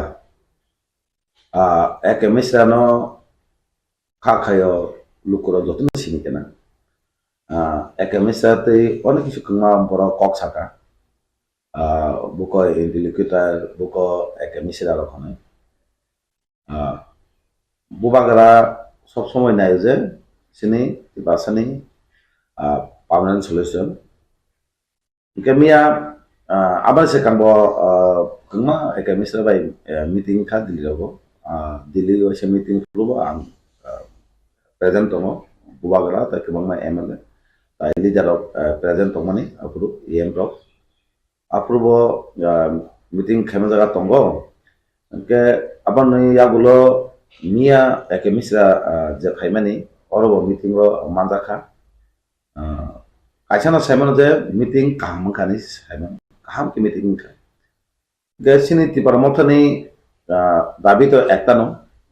Ah, A K Misra no kha khayo lukurok jotono sini kena. Ah, A K Misra tei onek kisu kwma borok kok saka. Ah, buko interlocutor, buko A K Misra rok hwnwi. Ah, bubagra sob somoi naio je sini Tiprasani, ah, permanent solution. Hingke miya, ah, abang se kangbo, ah, kwbangma A K Misra bai, eh, meeting kha Delhi rogo. Ah, Delhi waisa meeting khulubo ang, ah, present tongo, bubagra tai kwbangma M L A, tai leader rok, eh, present tongmani aphuru E M rok. Aphuru bo, ah, meeting khaima jaga tongo. Hingke aboni yagulo miya A K Misra, ah, je phaimani, oro bo meeting o manjakha. Ah, kaisa no saimano je meeting kaham wngkha hinwi saimano, kaham khe meeting wngkha. Hingke chini Tipra Mothani, ah, dabi to ekta no,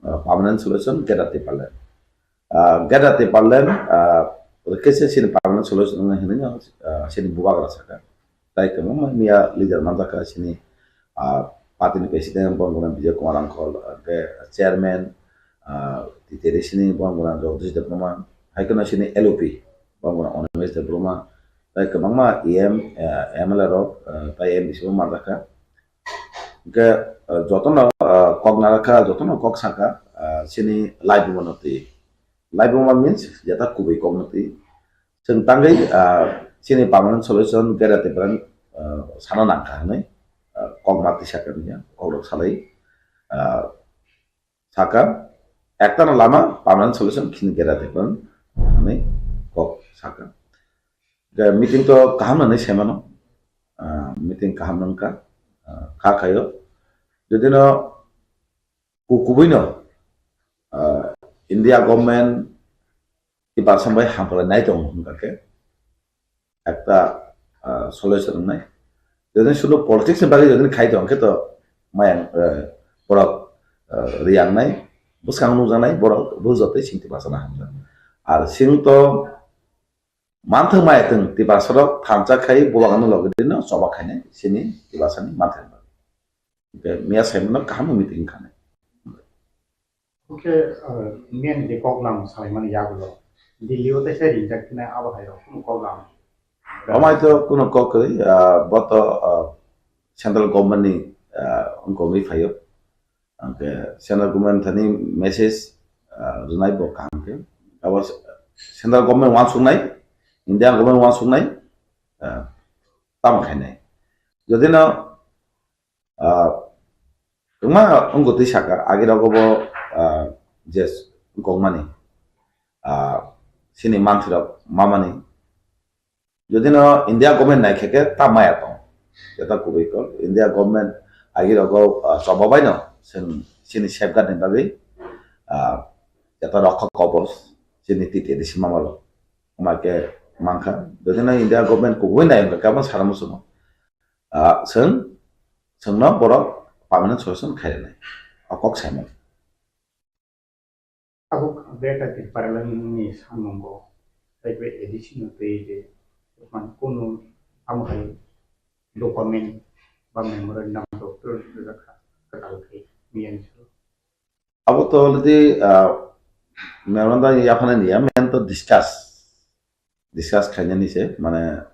ah, permanent solution, Greater Tipraland. Ah, Greater Tipraland, ah, khe se chini permanent solution wngkha hinwi no, ah, chini bubagra saka. Tai kwbangma miya leader manjakha chini, ah, party ni president Bongona Bijay Kumar Angkol, hingke chairman, ah, T T D C ni Bongona Jagdish Debbarma, hai kheno chini L O P Bongona Animesh Debbarma, tai kwbangma E M, ah, M L A rok, ah, tai M D C bo manjakha. Hingke, ah, jotono, ah, kok narakha, jotono kok saka, ah, chini Laibuma no twi. Laibuma means jeta kubui kok no twi. Chwng tangwi, ah, chini permanent solution Greater Tipraland, ah, sana nangkha hinwi, ah, kok ma twi saka hinwi kok rok salai, ah, saka, ekta no lama permanent solution chini Greater Tipraland hinwi kok saka. Hingke meeting to kaham hinwi saimano, ah, meeting kaham wngkha, ah, kha khaio. Jodi no ku-, kubui no, ah, India government Tiprasa bai hamkrai nai tongo hwnka khe ekta, ah, solution wngnai. Jodi sudu politics ni bagwi jodi khai tong khe to mayang, eh, borok, eh, riyangnai, bwskang nukjaknai borok bujotwi sing Tiprasa no hamjak. Ar sing to manthwng mai thwng Tiprasa rok thansa khai bubagra no logi dino choba khainai sini Tiprasa ni manthwng bagwi. Hingke miya saimano kaham meeting khanai. Oke, uh, main je koklam salaimani yagulo. Delhi o teisa ringjak khe abo hai rok kunu koklam. Amai to kuno kok kwrwi, ah, bo to, ah, central government ni, ah, wngkogwi phaio. Hwnkhe central government thani message, ah, rwnai bo kaham khe. Abo central government uansuknai, India government uansuknai, ah, tamo khainai. Jodi no, ah, wngma wngkotwi saka, agi rogo bo, ah, je wngkokmani, ah, chini manthirok mamani, Jodi no India government nai khe khe ta maya tong. Jeta kubui kok India government agi rogo, ah, choba bai no chwng chini safeguard ni bagwi, ah, jeta rokha kobos chini T T A D C mama rok. Wngma khe mankha. Jodi no India government kubui nai wngkha khe abo sana muchungo. Ah, chwng, chwng no borok permanent solution khairwnai. O kok saimani. Abo Greater Tipraland ni samungo tei bai A D C no twi de man kunu amo hai document ba memorandum doctor rwjakha kwtal khai miyani salo. Abo to already, ah, memorandum yaphana niya, main to discuss, discuss khainani se, mane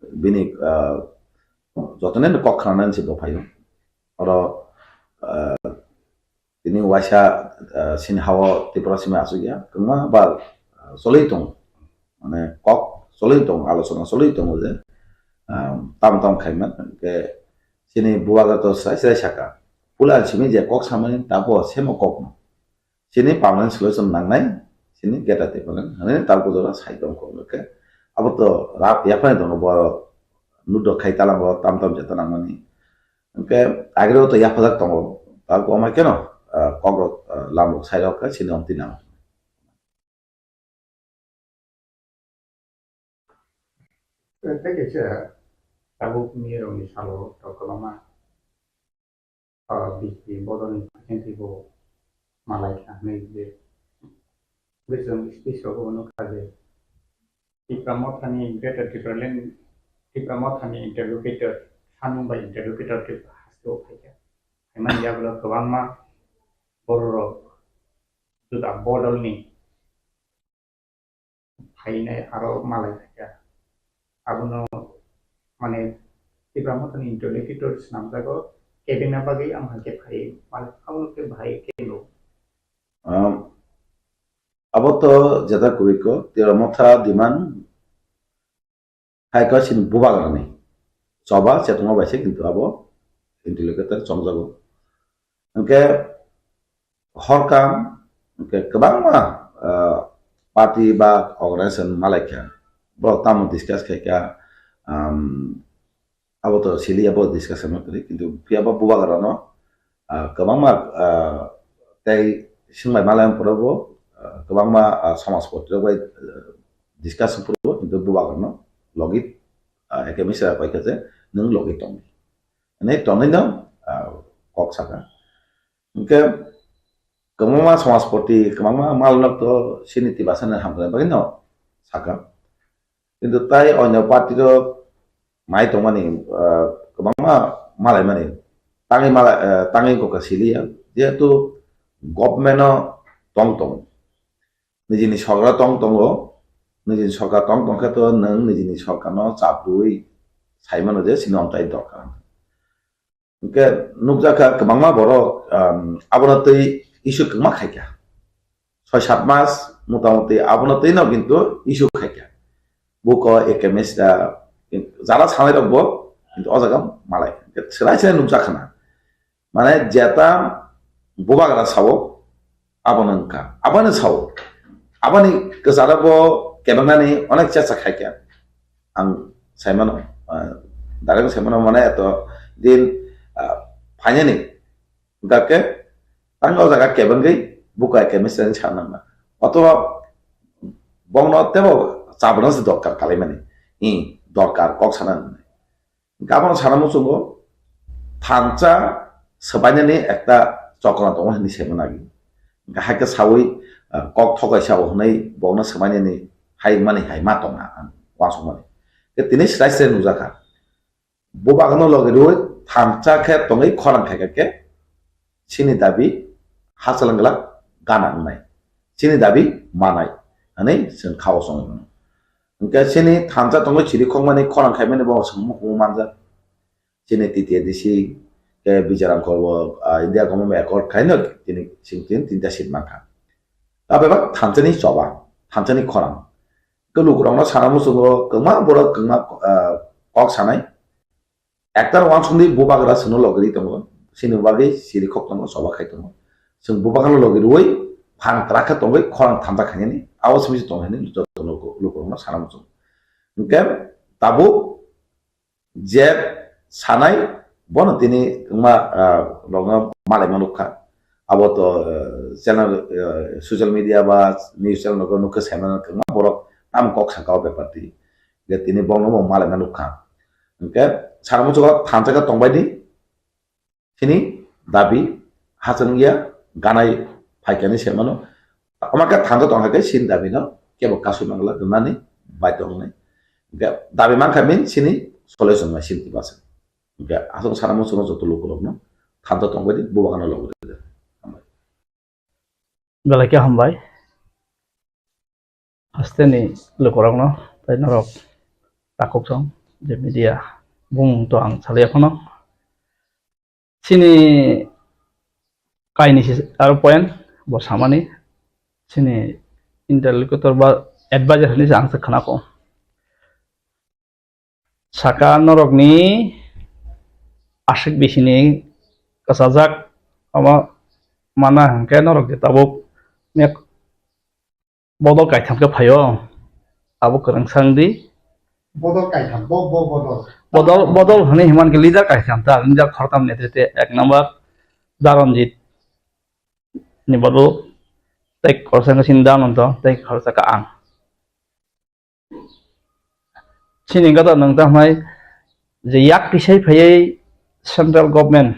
bini, ah, jotono kok khanani se bo phaio. Oro, ah, tini waisa, ah, sini hao Tripura simi asuk ya, kwbangma ba, ah, choli tongo. Mane kok choli tongo, alochona choli tongo je, ah, tam tam khaima, hwnkhe chini bubagra to sai sai saka. Pula simi je kok samani tabo semo kok no. Chini permanent solution nangnai, chini Greater Tipraland, hwnwi tal kujora sai tongkho, hwnkhe abo to rap yaphani tongo, bo nudok khai talango tam tam jeta nangmani. Hwnkhe agre o to yaphajak tongo, ta ko amai keno, ah, kok rok, ah, lam rok sai rok khe chini omtwi nango. Tei kaisa tabuk nirokni salo kwbangma, ah, B J P bodolni president bo malai kha hwnwi je bwswng speech rogo nukha je Tipra Mothani, Greater Tipraland, Tipra Mothani interlocutor, Sanung bai interlocutor Tipra haste o phaikha. Phaimani yagulo kwbangma bororok juda bodolni phainai aro malai khaikha. Abono, mane, Tipra Mothani interlocutor swnamjago, kebengna bagwi ang hai khe phai, mane, abono khe bahai khe no. Um, abo to jeta kubui ko, Tipra Motha demand hai ko chini bubagrani choba chetongma bai se, kintu abo interlocutor chongjago. Hwnkhe horkam, hwnkhe kwbangma, ah, party ba organization malaikha, borok tamo discuss khaikha, um, abo to sili abo discussion no kwrwi, kintu phiya bo bubagrano, ah, kwbangma, ah, tei swngbai malai phuru bo, ah, kwbangma, ah, somaj poti rok bai, ah, discussion phuru bo, kintu bubagrano logi, ah, ekhe misa koi khe je nwng logi tongdi. Hwnwi tonwi no, ah, kok saka. Hwnkhe kwbangma somajpoti, kwbangma malrok to sini tibasani hamkrai bagwi no saka. Kintu tai onyo party rok mai tongmani, ah, kwbangma malaimani tangwi mala-, ah, tangwi kokha siliya, jehetu government o tong tong. Nijini sorkar tong tongo, nijini sorkar tong tongkhe to nwng nijini sorkarno chaprwi saimano je chini omtai dorkar. Hwnkhe nukjakha kwbangma borok, um, abono twi issue kwbangma khaikha. Soi sat mas motamoti abono twino kintu issue khaikha. Buko A K M S da, jara sanairokbo kintu o jaga malai. Hwnkhe chwrai chwrai nukjakha na. Mane jeta bubagra sao, abono wngkha. Abono sao. Aboni kwcharo bo kebengnani onek chesta khaikha. Ang saimano, ah, direct saimano mane eto din, ah, phainani. Hwnkhe tang o jaga kebengwi buko ekhe misteni sanangma. Otoba bongno tebo chabwna se dorkar kalaimani. I dorkar kok sana. Hwnkhe abono sana muchungo thansa swbainani ekta chokra tongo hinwi saimano agi. Hwnkhe haikhe sawi, ah, kok thokai sao hwnwi bongno swbainani hai mani hai ma tongna ang uansukmani. Hwnkhe tini srai srai nujakha. Bubagno logi rwi thansa khe tongwi khorang khaikha khe chini dabi hachal wngla gana wngnai, chini dabi manai hwnwi chwng khao chongwi mano. Hwnkhe chini thansa tongwi siri khokmani khorang khaimani bo chwng mukumu manjak. Chini T T A D C khe Bijarang Korbo, ah, India Government Accord khaino tini sing tin tinta seat mankha. Tabebak thansani choba, thansani khorang. Khe lukurokno sana muchungo kwma borok kwma, ah, kok sanai. Ektar wansukdi bubagra chwngno logiri tongo, chini bagwi siri khok tongo, choba khai tongo. Chwng bubagrano logi rwui phang kwrak khe tongwi khorang thansa khainani, abo simi se tong hinwi joto luku-, lukurokno sana muchungo. Hwnkhe tabuk je sanai bono tini wngma, ah, rokno malaima nukha. Abo to, ah, channel, ah, social media ba news channel rokno nukha, saimano kwbangma borok tamo kok saka o bepar twi. Je tini bono bo malaima nukha. Hwnkhe sana muchungo thansa khe tongbai di. Chini dabi hachal wngya, ganai phaikani se mano. Omo khe thansa tong hai khe chini dabi no kebo kasui mangla rwnani bai tongnai. Hwnkhe dabi mankha min chini solution mai chini basa. Hwnkhe aswk sana muchungo joto lukurokno thansa tongbai di, bubagrano logi rwdi. Hambai. Belai khe hambai. Hasteni lukurokno tei norok takhuk song je media bumung to ang salai phano. Chini kainwi se aro point bo samani chini interlocutor ba advisor hinwi se ang se khna kho. Saka norokni aswk bisini kwchajak omo mana hwnkhe norok je tabuk mek bodol kaitham khe phaio, abo kwrwng sang di. Bodol kaitham, bo, bo bodol. Bodol, bodol hwnwi himman khe leader kaitham ta, leader khoroktham netrite, ek number Daronjit ni bodol, tei khoroksa khe chini Danonto, tei khoroksa khe ang. Chini gata nang tamo hai je yak tisai phaiwi central government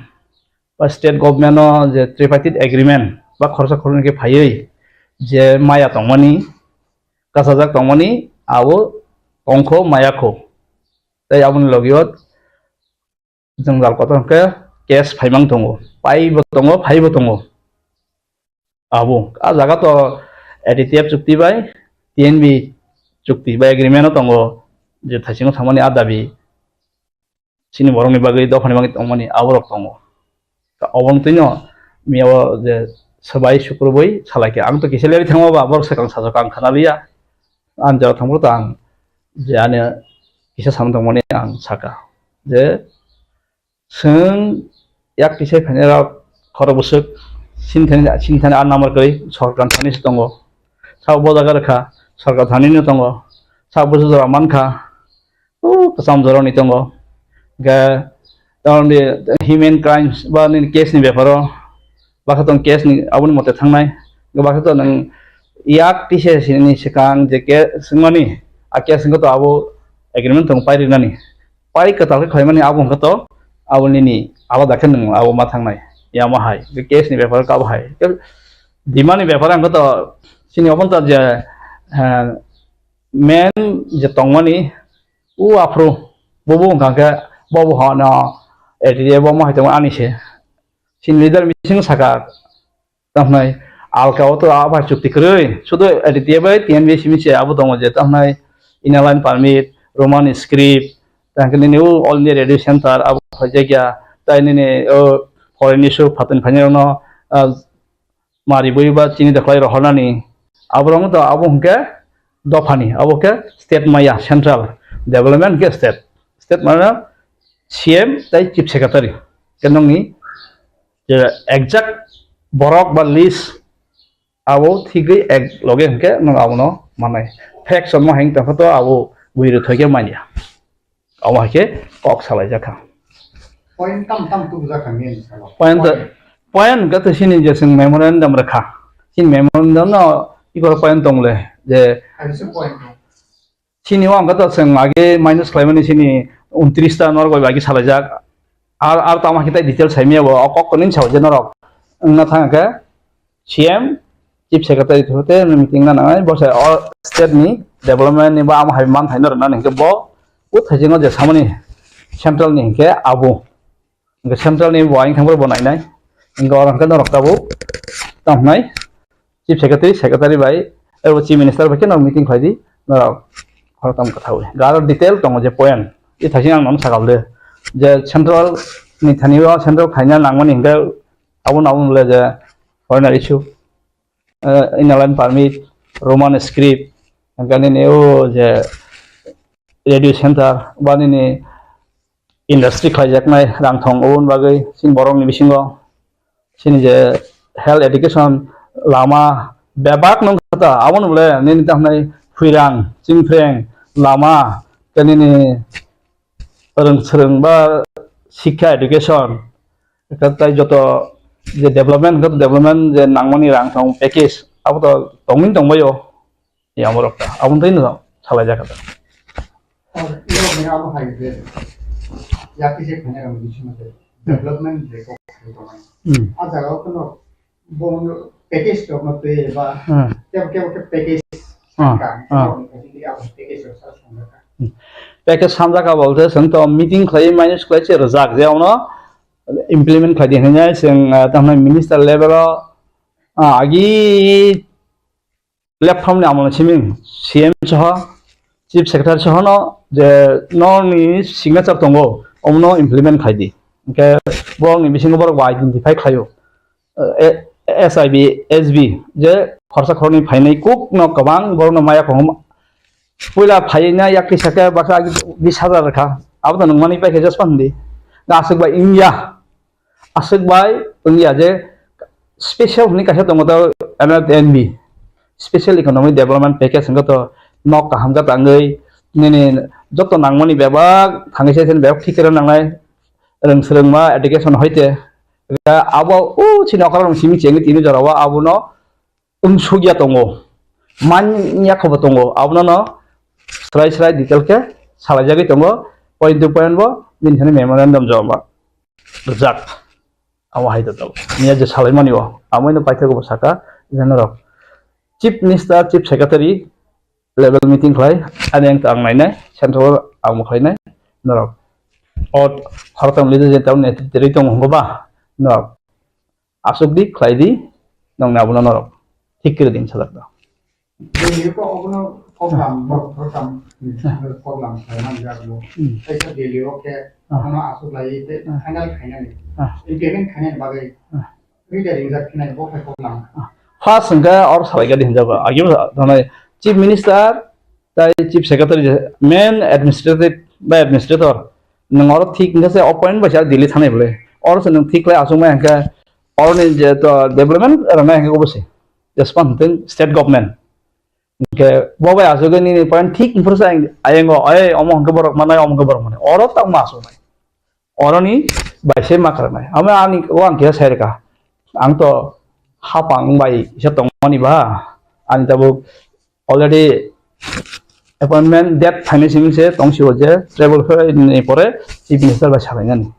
ba state government no je tripartite agreement ba khoroksa khoroknwi khe phaiwi je maya tongmani, kasajak tongmani, abo tongkho maya kho. Tei aboni logi o jwngjal kotor hwnkhe case phaimang tongo, paibo tongo, phaibo tongo. Abo a jaga to A D T F chukti bai T N B chukti bai agreement o tongo, je thaisingo thangmani a dabi chini borokni bagwi, dophani bagwi tongmani aborok tongo. Oboni twino miyao je swbai sukrubwi salaikha, ang to kisa leri thangma ba borok swkang sajak ang khana liya. Ang jora thangphuru to ang je ani kisa samung tongmani ang saka je chwng yak tisai phainairok khorok bwswk sinithani, sinithani a number kwrwi sorkar thani se tongo. Sabo bo jaga rwkha sorkar thani no tongo. Sabo bwswk jora mankha o kwcham jorani tongo. Hwnkhe tamoni human crimes ba nini case ni beparo bakha tong case ni aboni mote thangnai. Bakha to nwng yak tisa sini swkang je case swngmani, a case wngkha to abo agreement tong pai rinani. Pai kwtal khe khlaimani abo wngkha to abo nini alada khe nwng abo ma thangnai. Yamo hai, je case ni beparo kabo hai. Demand ni beparo wngkha to chini obo to je, eh, main je tongmani u aphuru bobo wngkha khe bobo hono A D T A bo mo hai tongmani se. Chini leader bising saka, tamhnai alka o to a bai chukti kwrwi. Sudo A D T A bai T N B simi se abo tongo je tamhnai Inner Line Permit, Roman script, tang khe nini o All India Radio Center abo phaijakya, tai nini o foreign issue phatani phainai rokno, ah, mari bui ba chini dokhwlai rohornani. Aborok to abo hwnkhe dophani, abo khe state maya, central development hwnkhe state. State mane C M tai Chief Secretary. Khe nongni je exact borok ba list abo thigwi ek loge hwnkhe nwng abono mannai. Faction mo heng tongkha to abo bui rwthoi khe manya. Abo hai khe kok salai jakha. Point tam tam tubu jakha main salo. Point, point hwnkhe to sini je chwng memorandum rwkha. Sini memorandum no ikor point tong le je. Hai se point no. Sini o ang khe to chwng age minus khlaimani sini untris ta norok bai agi salaijak. Ar, ar tamo khe tai detail saimaya bo, o kok kwnwi sao je norok. Wngna thang khe C M, Chief Secretary through te meeting na nangnai, bo se o state ni development ni ba amo hai man thai no rwna ni hwnkhe bo, o thaisingo je samani central ni hwnkhe abo. Hwnkhe central ni bo ayang thangbo bo nainai. Hwnkhe oro hwnkhe norok tabuk tamo hwnai. Chief Secretary, Secretary bai, ebo Chief Minister bai khe no meeting khlai di, norok khoroktham kwthawi. Aro detail tongo je point, i thaising ang nono sakal de, je central ni thani o central khaina nangmani hinkhe abo no abo le je foreigner issue, eh, Inner Line Permit, Roman script, hinkhe nini o je radio center, ba nini industry khlaijaknai rang thong, oboni bagwi chini borokni bisingo chini je health education, lama bebak nung kha ta, aboni bole nini tamo hwnwi phuirang, chingphreng, lama, tei nini rwng swrwng ba sikha education, tei joto je development, joto development je nangmani rang thong package, abo to tongwi tongbaio. Yang borok ta aboni twi no salai jak ta. Oh, iro mera abo hai je. Ya kise khane ram di sima de. Development de ko khane to mai. Hmm. A jaga ko no bon package to no te ba. Hmm. Ke ke ke package. Hmm. Ka. Hmm. Ko ni ka di abo package to sa song ka. Hmm. Package samjak ka bolte seng to meeting khlai minus khlai se rajak je ono implement khlai di hwnwi seng, ah, tamna minister level o, ah, agi platform ni amol simi C M soho, Chief Secretary soho no je nokni signature tongo, omono implement khai di. Hingke borokni bisingo borok bo identify khlaio. Eh, S I B, S B, je khorsa khorni phainai kuk no kwbang borok no maya kaham. Puila phaina yak kisa khe baksa bis hajar kha. Abo to nung mani paikha just pan di. Aswk bai wngya. Aswk bai wngya je special hwnwi kaisa tongo to M F N B, Special Economic Development Package, hwnkhe to nok kaham khe tangwi nini joto nangmani bebak thangwi se bebak thik khe nangnai rwng swrwngma education hoite abo o chini okra rok simi chengwi tini jorao abono wngsukya tongo, manya khobo tongo, abono no srai srai detail khe salaijagwi tongo, point to point bo bini thani memorandum joma rwjak. Amo hai to tongo. Niya je salaimani o, amo ino paithago bo saka, je norok Chief Minister, Chief Secretary level meeting khlai, ani ang to ang nainai, central ang bo khlainai, norok o khoroktham leader je tamo netriterwi tongo hwngo ba, norok aswk di khlai di, nongni abono norok thik khe di sajak do. Delhi ko obono program, program, program khlai man jak bo. Hmm. Kaisa Delhi o khe Ah. ano aswk lai tei Ah. final khainani, Ah. implement khainani bagwi Ah. rida ringjak khinai bo khai program. Ah. First hwnkhe or salai gadi hinjago. Agi bo thanai Chief Minister tai Chief Secretary je main administrative ba administrator nwng oro thik hwnkhe se o point bai se Delhi thanai bole. Oro se nwng thik khlai aswk mai hwnkhe Oroni je to development rwnai hwnkhe obo se. Jespan hwnkhe state government. Hwnkhe bo bai aswk nini point thik phuru sa ayengo, "Oi, omo hwnkhe borok manai, omo hwnkhe borok manai." Oro tamo aswk nai. Oroni bai se ma kwrwnai. Amo ani o ang khe sai rwkha. Ang to hapang bai se tongmani ba. Ani tabuk already appointment date phainai simi se tong sio je travel khe ni pore Chief Minister bai salainani.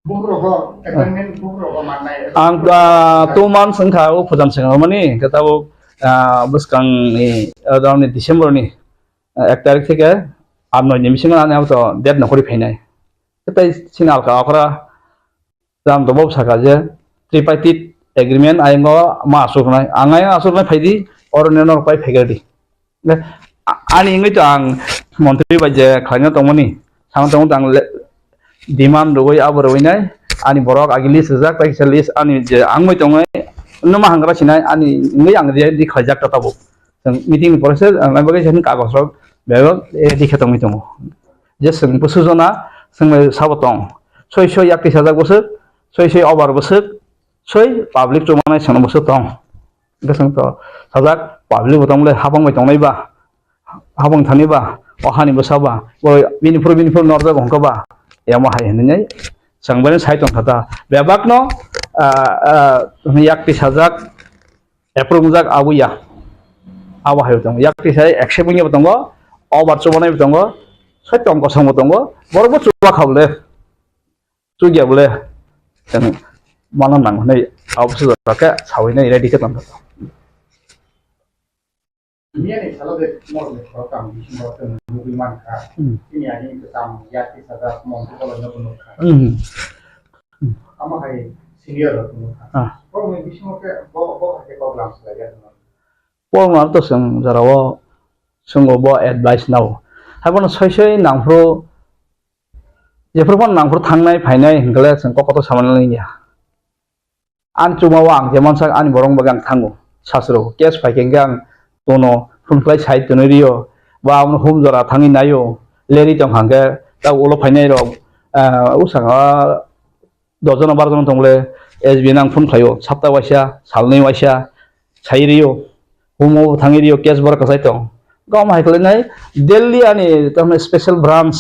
Bukrok o, appointment bukrok o mannai. Ang, ah, two months wngkha o phujan sengmani, hwnkhe tabuk, ah, bwskang ni, ah, dawn ni December ni, ah, ek tarik theke ar noi ni bisingo ani abo to date no khori phainai. Tei chini alka okra ram to bob saka je tripartite agreement ayang o ma asuk nai, ang ayang asuk nai phaidi, oro nino pai phaikha di. Le, a-, ani wngwi to ang montri bai je khlaina tongmani, sana tongmani ang le, demand rwui abo rwui nai, ani borok agi list rijak, tai kisa list ani je ang bai tongwi, numa hangra sinai, ani wngwi ang ready khlaijak ta tabuk. Chwng meeting ni pore se ang bai bagwi se kagos rok bebak ready khe tongwi tongo. Je chwng bwswk jona, chwng bai sabo tong, soi soi yak tisajak bwswk, soi soi over bwswk, soi public chumanai chwngno bwswk tong. Hwnkhe chwng to sajak public bo tong le hapang bai tongnai ba, hapang thani ba, o hani bwsa ba, bo bini phuru bini phuru norjak hwnkha ba, emo hai hinwi chwng bai sai tongkha ta. Bebak no, ah, ah, yak tisajak approve wngjak abo ya. Abo hai bo tongo. Yak tisai accept wngya bo tongo, over chubanai bo tongo, soi tong kosong bo tongo, borok bo chuba kha bo le. Chukya bole, chwng mano nang hwnwi abo se jora khe sawinai ready khe tongkha. Miyani salo de mor de khorok tang bisingo tong nugwi mankha. Hmm. Chini ani kwcham yak tisajak mong twi tolo nugwi nukha. Hmm. Amo hai senior rok wngkha. Ah. Borokni bisingo khe bo, bo hai khe kok lam swlaiya hwnwi. Borokno to chwng jorao chwngo bo advice nao. Haibono soi soi nangphuru, jephuru phano nangphuru thangnai phainai hwnkhe le chwng kok kotor samani liya. Ani chukmao ang je mansak ani borok bagwi ang thango. Sasro case phaikhe hwnkhe ang tono phone khlai sai tonwi rio. Ba abono hum jora thangwi naio. Leri tongkha hwnkhe ta ulo phainai rok, ah, usanga dojono barjono tongle S B no ang phone khlaio. Sapta waisa, salnwi waisa sai rio. Humo thangwi rio, case borok kwchai tong. Gom hai khlainai Delhi ani tamni special branch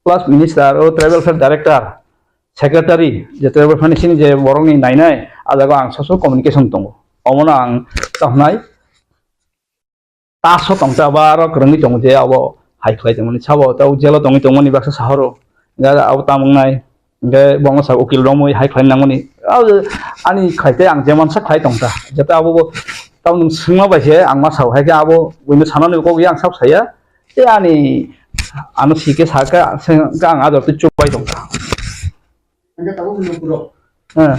plus minister o tribal welfare director secretary, je tribal finance ni je borokni nainai, a jaga ang soso communication tongo. Omono ang tongkhnai taso tongta ba aro kwrwngwi tongo je abo hai khlai tongmani sabo tei jelo tongwi tongmani baksa sahoro. Ga abo tamung nai, hingke bongo sa ukil romwi hai khlai nangmani. Abo ani khlai tei ang jemansa khlai tongta. Jeta abo bo tamung swngma bai se ang ma sao, hai khe abo buino sanani kok yang sak saya. Tei ani ano sike saka, sengka ang ador tei chubai tongkha. Hingke tabuk lukurok, ah,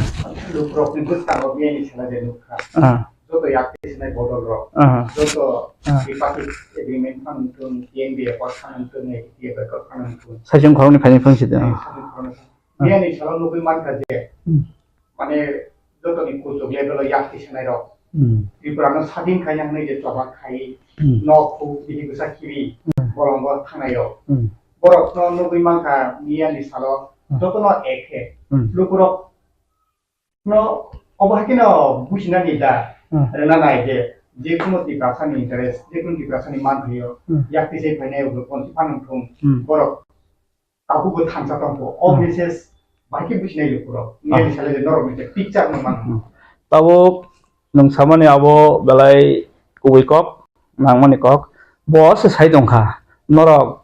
lukurokni bwskango biyani sela je nukha. Ah. Joto yakti sinai bodol rok, ah, joto, ah, tripartite agreement phano wngthung, T N B accord phano wngthung, A T T F accord phano wngthung. Saichung khoroknwi phaini phang sidi, ah. Saichung khoroknwi. Ah. Biyani salo nugwi mankha je, hmm, mane jotoni kuchuk level o yakti sanai rok. Hmm. Tripura no sadin khaina hwnwi je choba khai, hmm, nok huk bini bwsa khibi, hmm, bolongo thangnai rok. Hmm. Borok no nugwi mankha miya ni salo, hmm, joto no ekhe. Hmm. Lukurok no obo hai kheno businani da, hmm, rwna nai je, je kuno Tiprasa ni interest, je kuno Tiprasa ni manthai o, hmm, yakti sai phainai rok ponti phanang thung, hmm, borok Tabukbo thansa tongkho. O, hmm, message bai khe businai lukurok. Hmm. Nini sale je norok ni je picture no man. Hmm. Tabuk nwng samani abo belai kubui kok, nangmani kok. Bo se sai tongkha. Norok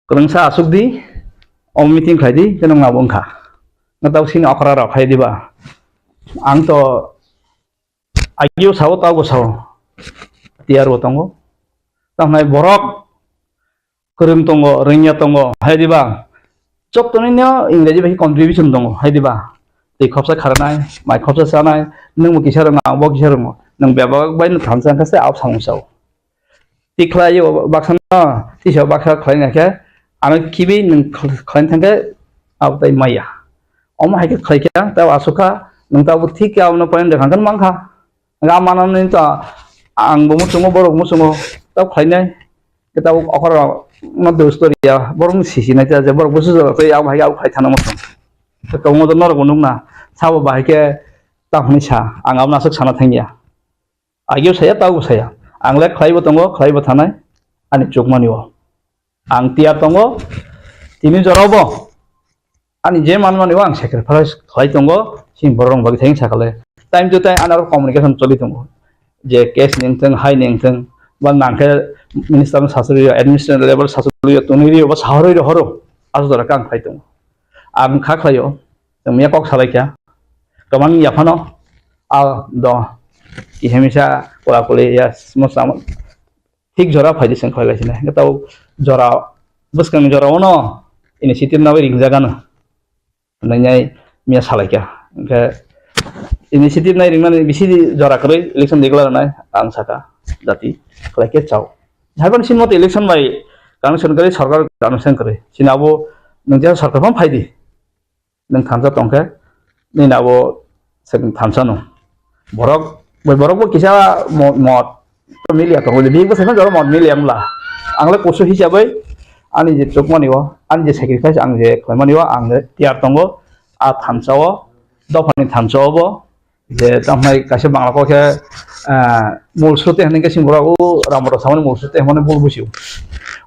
kwrwngsa asuk di, o meeting khlai di, khe nwng abo wngkha. Nwng tabuk sini okra rok khai diba? Ang to agio sao, tabuk sao. Tiyar bo tongo. Tamhnai borok kwrwng tongo, rwngya tongo, hai diba? Jottoni no Ingreji bai contribution tongo, hai diba? Twi khopsa kharnai, mai khopsa chanai, nwng bo kisa rwngo, ang bo kisa rwngo. Nwng bebak bai no thansa wngkha se, abo samung sao. Tikhlai o baksa no, tisa baksa khlai na khe, ano khibi nwng khlai thang khe, abo tai maya. Omo hai khe khlai khe, tei asukha, nwng tabuk thik khe abono point rwkha khe mankha. Ga manani to ang bo muchungo, borok muchungo, tab khlainai. Khe tabuk okora no dos toriya, borok ni sisi nai ta je, borok busu jora tei abo hai abo khai thana muchung. Khe tongo to norok bo nukna, sabo bahai khe ta hwnwi sa, ang abo aswk sana thangya. Agio saya, tabuk saya. Ang le khlai bo tongo, khlai bo thanai, ani chukmani o. Ang tiyar tongo, tini jorao bo ani je manmani o ang sacrifice khlai tongo, sini borok rok bagwi thang sakale. Time to time ani aro communication choli tongo. Je case ni wngthang, hai ni wngthang, ba nangkhe minister no sasuri o, administrative level sasuri o, tongwi rio ba sahorwi ro horo, aswk jora kang khlai tongo. Ang kha khlai o, tongmia kok salai kha, kwbang yaphano, a do, kihemisa kula kuli ya, smosamo. Thik jora phaidi chwng khlai lai sini. Hingke tabo jora, bwskangni jora o no initiative nai ringjak ano. Hwnwi miya salai kha. Hingke initiative nai ringmani bisi jora kwrwi election declare nai ang saka jati khlai khe chao. Haiphano sini mote election bai connection kwrwi, sorkar connection kwrwi. Sini abo nwng je sorkar phano phaidi. Nwng thansa tongkhe, nini abo se thansa no. Borok, bai borok bo kisa mo-, mot milia tongo, bini bwsai phano jora mot milia wngla. Ang le kusu hisabai ani je chukmani o, ani je sacrifice ang je khlaimani o, ang je tiyar tongo, a thansa o, dophani thansa o bo, je tamhai kaisa Bangla kok khe, ah, mul sute hwnwi khe sini borok o Ramodok samani mul sute hwnmani bul busiu.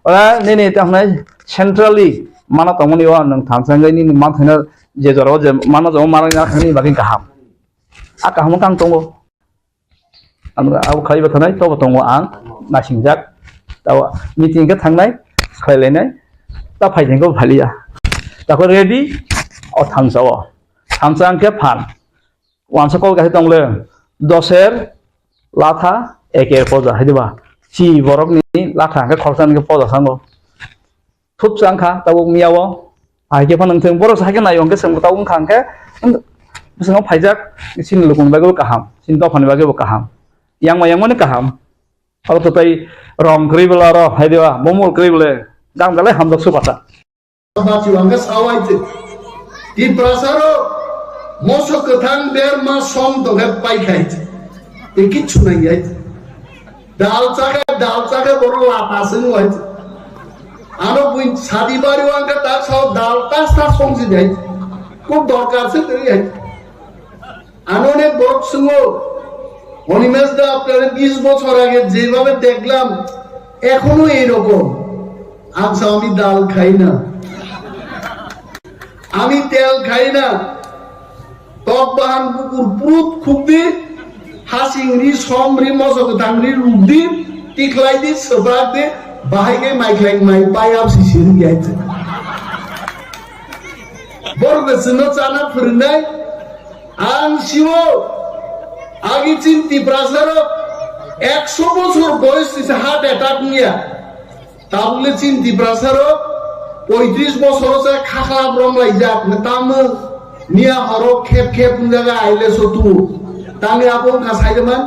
Ora nini tamhai centrally mana tongmani o nwng thansa wngwi nini manthaino je jora o je mana jora o mana nini bagwi kaham. A kaham kang tongo. Ang abo khlaiba thanai tobo tongo ang naisingjak. Tabo meeting khe thangnai khlailainai ta phaijeng khe phaliya. Tako ready o thansa o. Thansa ang khe phan. Wansa kol kaisa tong le, doser, latha, eker poja, hai diba? Chi borok ni latha hwnkhe khoroksa hwnkhe poja sango. Thupsa wngkha tabuk miya o, hai khe phano wngthung, borok hai khe nai o hwnkhe chwng tabuk wngkha hwnkhe, Bwskango phaijak, chini lukuni bagwi bo kaham, chini dophani bagwi bo kaham. Yangma yangmani kaham. Aro to tei rong kwrwi bwla aro hai diba, bumul kwrwi bwle, jang jalai hamjak su pata. Bachiwanga sawai te. Tiprasa ro moso kwthang der ma som tongkhe pai khai te. Te kichu nang yai te. Dal chakhe, dal chakhe boro lata sing wai te. Ano bui sadi bari wangkha ta sao dal tas tas song si dai. Ko dorkar se teri yai. আমি অনেক বড় শুনবো, অনিমেষ দা, আপনারে বিশ বছর আগে যেভাবে দেখলাম, এখনো এইরকম। আচ্ছা, আমি ডাল খাই না, আমি তেল খাই না, tok bahan bukur prut khukdi, hasingri, somri, mosok tangri, rukdi, tikhlaidi, swbakdi, bahai khe maiklai mai pai apsi siri yaitse. Borok de chwngno chana phwrwngnai, Ang sio, agi chin Tiprasa rok ekso bochor boyos ni se heart attack niya. Tabukle chin Tiprasa rok poitris bochor se khakhlap rom laijak, tamo niya horo khep khep wngjaga aile so tu. Tangni abo wngkha saidaman.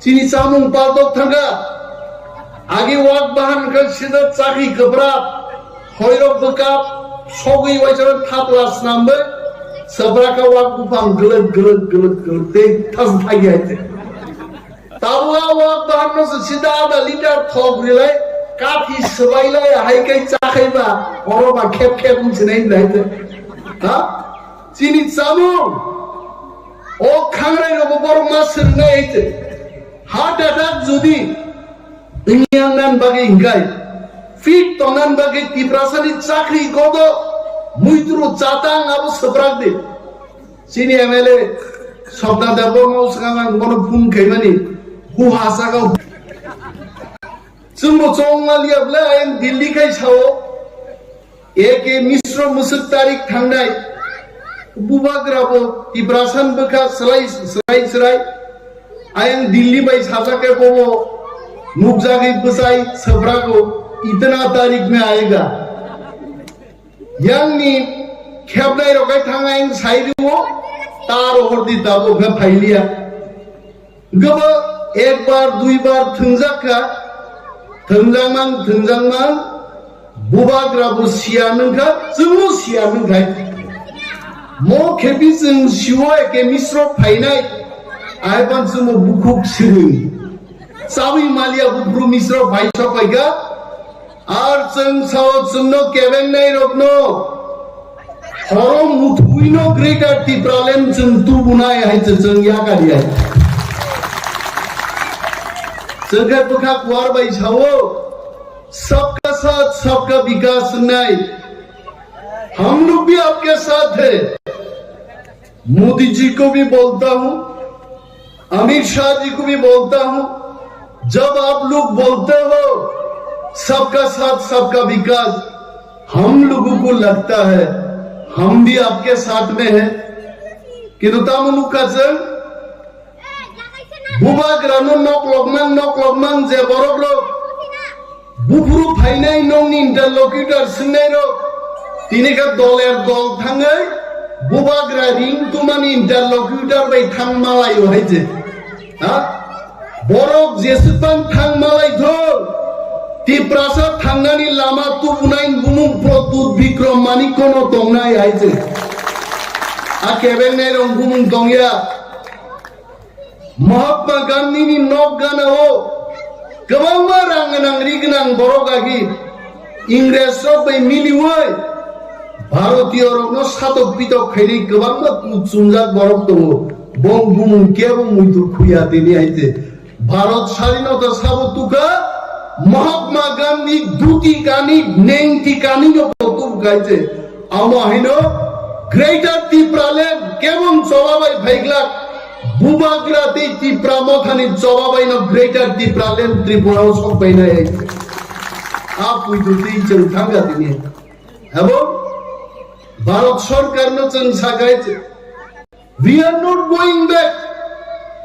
Chini chamung paltok thangkha. Agi wak bahan khe sida chakhi kwbrak, hoirok bwkap, sogwi waisa thapla snamwi, swbra kha wak buphang glwk glwk glwk glwk tei thas thagi hai te. Tabuk a wak bahan no se sida ada liter thok rilai, kathi swbai lai hai kai chakhai ba, oro ba khep khep wng sinai lai te. Ha? Chini chamung. O khangrai rogo borok ma swrwngnai hai te. Heart attack jodi wngya wngnan bagwi hingkai, fit tongnan bagwi Tiprasani chakri kodo muituru chatang abo swprak di. Chini M L A Sopta Debbarma swkang ang bono phone khaimani, hu hasakao. Chwngbo chongma liya bwle ayang Delhi khai sao. A K Misro mwswk tarik thangnai bubagra bo Tiprasan bwkha swlai swlai swlai ayang Delhi bai sajak khe bobo nukjagwi bwsai swprago itna tarik mein aayega. Yangni khepnai rok hai thang ayang sai rio tar hordi tabo khe phailiya. Gabo ekbar, duibar thwngjak kha, thwngjak mang, thwngjak mang, bubagra bo siya nung kha, chwngno siya nung khai. Mo khepi chwng siwo A K Misro phainai, ai ban chwngno bukhuk sirwi. Chawi maliya buphuru Misro phai sok phai kha, Ar chwng sao chwngno kebengnai rokno horo muthuino Greater Tipraland chwng tubunai hai chwng yakar ya. Chwng khe bwkha kuar bai sao, "Sabka saath, sabka vikas" wngnai. Hum log bhi aapke saath hai. Modi जी को भी बोलता हूँ, अमित शाह जी को भी बोलता हूँ, जब आप लोग बोलते हो सबका साथ सबका विकास, हम लोगों को लगता है हम भी आपके साथ में हैं। কিন্তু তামুলুক কাছে Bubagrano nok lokmang, nok lokmang je borok rok buphuru phainai nongni interlocutor swngnai rok, tini khe doler dol thangwi bubagra ring tumani interlocutor bai thang malaio hai je. Ha? Borok jeswkbang thang malai thung, Tiprasa thangnani lama tubunai bumung Pradyut Bikram Manikya no tongnai hai je. A kebengnai rok bumung tongya. Mahatma Gandhi ni nok gana o kwbangma rang gwnang ri gwnang borok agi Ingres rok bai miliwi Bharatiyo rokno satok pitok khainai kwbangma chumjak borok tongo. Bong bumung kebo muitu khuya tini aite. Bharat sadhinota sabo tukha Mahatma Gandhi duti kani nengti kani no botu kaite. Amo haino Greater Tipraland kebong choba bai phaiglak, Bubagra tei Tipra Mothani choba bai no Greater Tipraland Tripura o sok bai nai. A puitu tei chwng thangya tini. Abo Bharat Sarkar no chwng sakai, "We are not going back."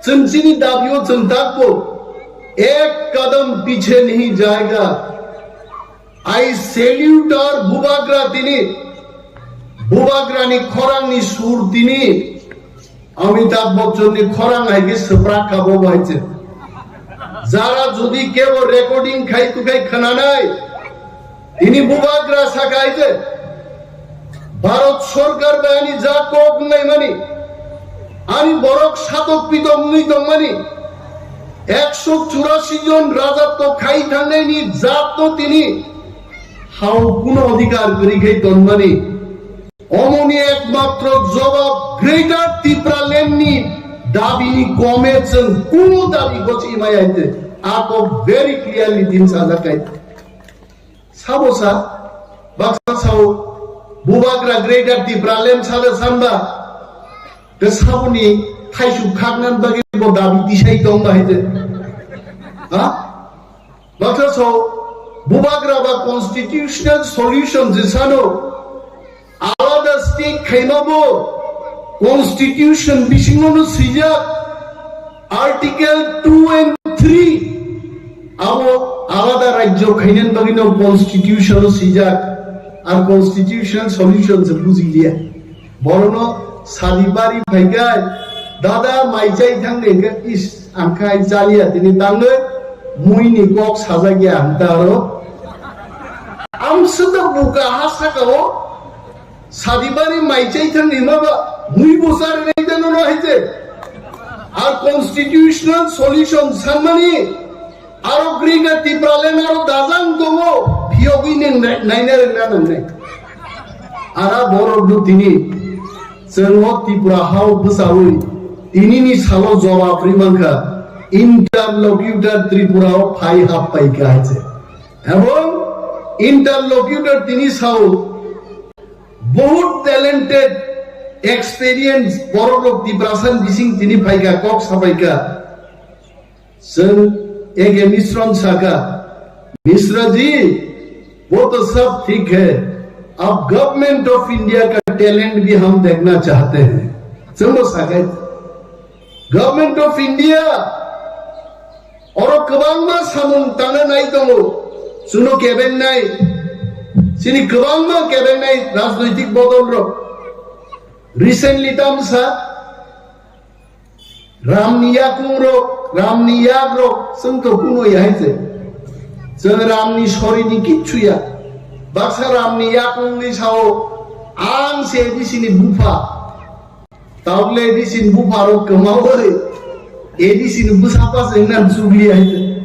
Chwng chini dabi o chwng takbo ek kadam piche nahi jayega. I salute our Bubagra tini. Bubagrani khorangni sur tini Amitabh Bachchanni khorang hai khe swprak kha bo bai se. Jara jodi kebo recording khai tu khai khwnanai, tini Bubagra sa khai je, Bharat Sarkar bai ani ja kok wnglaimani, ani borok satok pitok wngwi tongmani, ekso churasi jon raja to khai thangnaini jat to tini hao kuno adhikar kwrwi khai tonmani. Omoni ekmatro jobab Greater Tipraland ni dabini kome chwng kuno dabi gochi maya hinte ako very clearly din sajak kai. Sabo sa, baksa sao, Bubagra Greater Tipraland sada sanba, ke saboni thaisu khaknan bagi bo dabi tisai tong ba hite. Ha? Baksa sao, Bubagra ba constitutional solution je sano, alada state khaima bo constitution bisingo no swijak, Article two and three abo alada rajyo khainan bagwi no constitution o swijak, ar constitutional solution se bujiliya. Borono sadi bari phaikai, dada mai chai thang de hwnkhe, is, ang khai chaliya tini tangwi muini kok sajak ya ang ta aro. Ang sida buka ha saka o, Sadibari mai chai thang ni ma ba mui bo sar nai da no hai je. Ar constitutional solution sanmani aro Greater Tipraland aro dajang tongo phiyogwi neng nai nai nai nang nai. Ara borok no tini chwngo Tripura hao bwsawi tini ni salo jawab ri mankha interlocutor Tripura o phai hap pai kha hai je. Ebong interlocutor tini sao Bahut talented, experience, borok rok Tiprasa ni bising tini phaikha, kok sapaikha. Chwng A K Misron sakha, "Misra ji, wo to sab theek hai, ab Government of India ka talent bhi hum dekhna chahte hain." Chwng bo sakha, Government of India oro kwbangma samung tangna nai tongo. Chwngno kebengnai, chini kwbangma kebengnai rajnoitik bodol rok. Recently tamsa Ramni yakung rok, Ramni yak rok, chwng to kuno yahai se. Chwng Ramni sori ni kichu ya. Baksa Ramni yakung ni sao ang se A D C ni bupha. Tabuk le A D C ni bupharok kwmawi, A D C ni bwsapa se wngna chukli hai.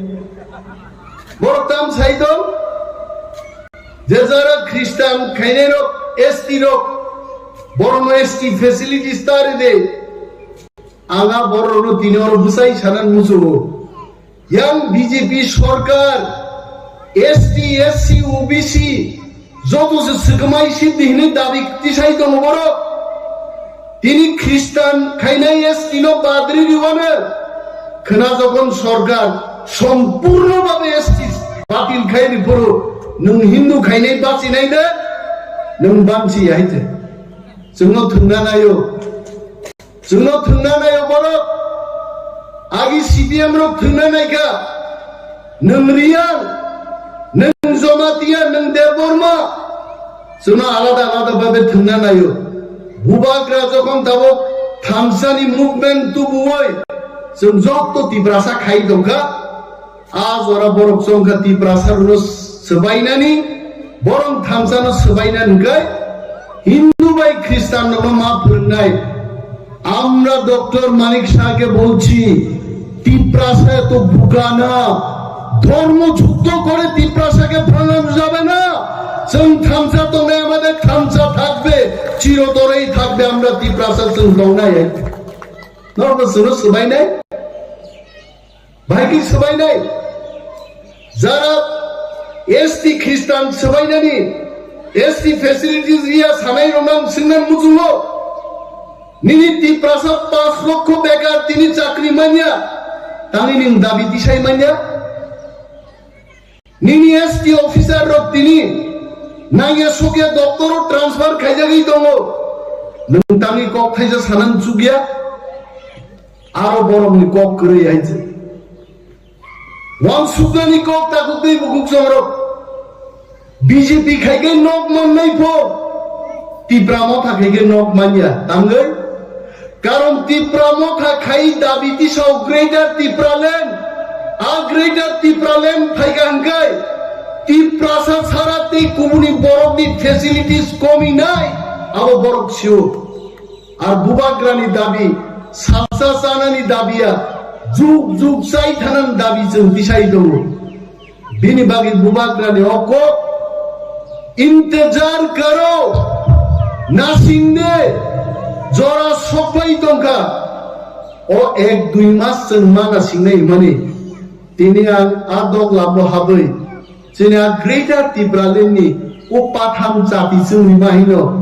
Borok tam sai tong, je jara Christian khainai rok, S T rok, borokno S T facilities ta ride. Anga borokno tini oro bwsai sanan muchungo. Yang B J P sorkar S T, S C, O B C joto se swkmai sidi hinwi dabi tisai tongo borok. Tini Christian khainai S T no badri riwano khwna jokhon sorkar sompurno babe S T batil khai ri phuru nwng Hindu khainai bachinai de nwng bansi yaite. Chwngno thwngna naio. Chwngno thwngna naio borok. Agi C P M rok thwngna naikha. Nwng Riyang, nwng Jomatia, nwng Debbarma. Chwngno alada alada babe thwngna naio. Bubagra jokhon tabuk thamsani movement tubuwi chwng jotto Tiprasa khai tongkha. A jora borok chongkha Tiprasa rwno swbainani, borok thamsano swbainani hwnkhe Hindu bai Christian no ma phwrwngnai. আমরা ডক্টর মানিক শাহকে বলছি, তিপ্রাসা এত বোকা না, ধর্ম যুদ্ধ করে তিপ্রাসাকে ভাঙানো যাবে না। Chwng thamsa tongnai, আমাদের thamsa থাকবে, চিরতরেই থাকবে, আমরা Tiprasa chwng tongnai. Norok chwngno swbainai? Bahai khe swbainai. Jara S T Christian swbainani, S T facilities riya sanai rok nang swngna muchungo. Nini Tiprasa panch lokho bekar tini chakri manya. Tangni nwng dabi tisai manya. Nini S T officer rok tini nangya sokya doctor o transfer khaijagwi tongo. Nwng tangni kok thaisa sanang chukya. Aro borokni kok kwrwi hai se. Wansuknani kok takhuknwi bukhuk chongrok. B J P khai khe nok mannai pho. Tipra Motha khaikhe nok manya tangwi. Karon Tipra Motha khai dabi tisao Greater Tipraland. A Greater Tipraland phaikha hwnkhe Tiprasa sara tei kubuni borokni facilities komi nai, abo borok sio. Ar bubagrani dabi, salsa chanani dabiya, juk juk chai thanani dabi chwng tisai tongo. Bini bagwi bubagrani o kok, "Intejar karo, nasingni jora sokpai tongkha." O ek dui mas chwng ma nasingnai hwnmani, tini ang a dogla bo habwi, chini a Greater Tipraland ni o Pathan chati chwngni ma hino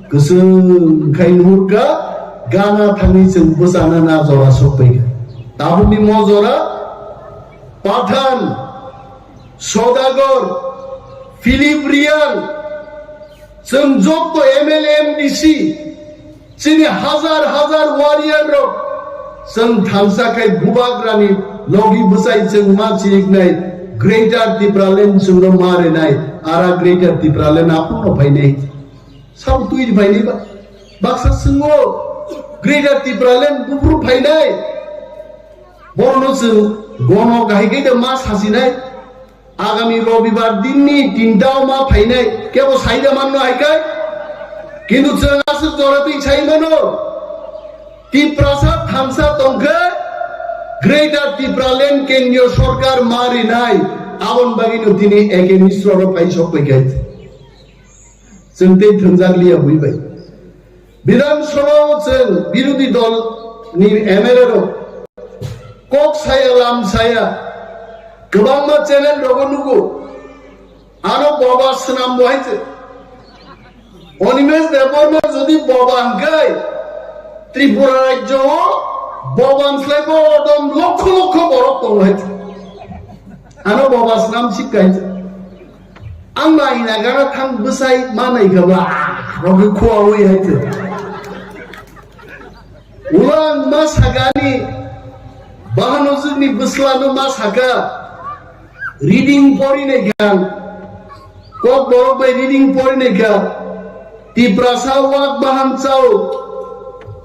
kwchwng khai nuhurkha, gana thangwi chwng bwchana na jora sokpaikha. Tabukni mo jora Pathan, Sodagar, Philip Reang, chwng jotto M L A, M D C, chini hazar hazar warrior rok, chwng thansa khai bubagrani logi bwchai chwng ma chiriknai Greater Tipraland chwngno ma rinai, ara Greater Tipraland aphurno phainai. Sabo twi ri phainai ba? Baksa chwngno Greater Tipraland buphuru phainai. Borokno chwng gono kahai khe ma sasinai. Agami Robibar dinni tinta o ma phainai, kebo saida manno hai kai? Kintu chwng aswk jora twi sai mano. Tiprasa thansa tongkhe Greater Tipraland kendriyo sorkar ma rinai, aboni bagwino tini A K Misra rok phai sok pai khe. Chwng tei thwngjak liya bui bai. Bidhan Sabha o chwng birodhi dol ni M L A rok kok saya lam saya kwbangma channel rogo nugo. Ano boba swnam bo hai se. Animesh Debbarma jodi boba hwnkhe Tripura rajyo o boba slai bo odom lokho lokho borok tongo hai se. Ano boba swnam sik hai se. Ang ma ina gara thang bwsai manai gaba, ah, rogi khua ui hai te. Ulang ma sagani, bahano jugni bwsla no ma saka, reading pori nai kha, kok borok bai reading pori nai kha, Tiprasa wak bahan chao,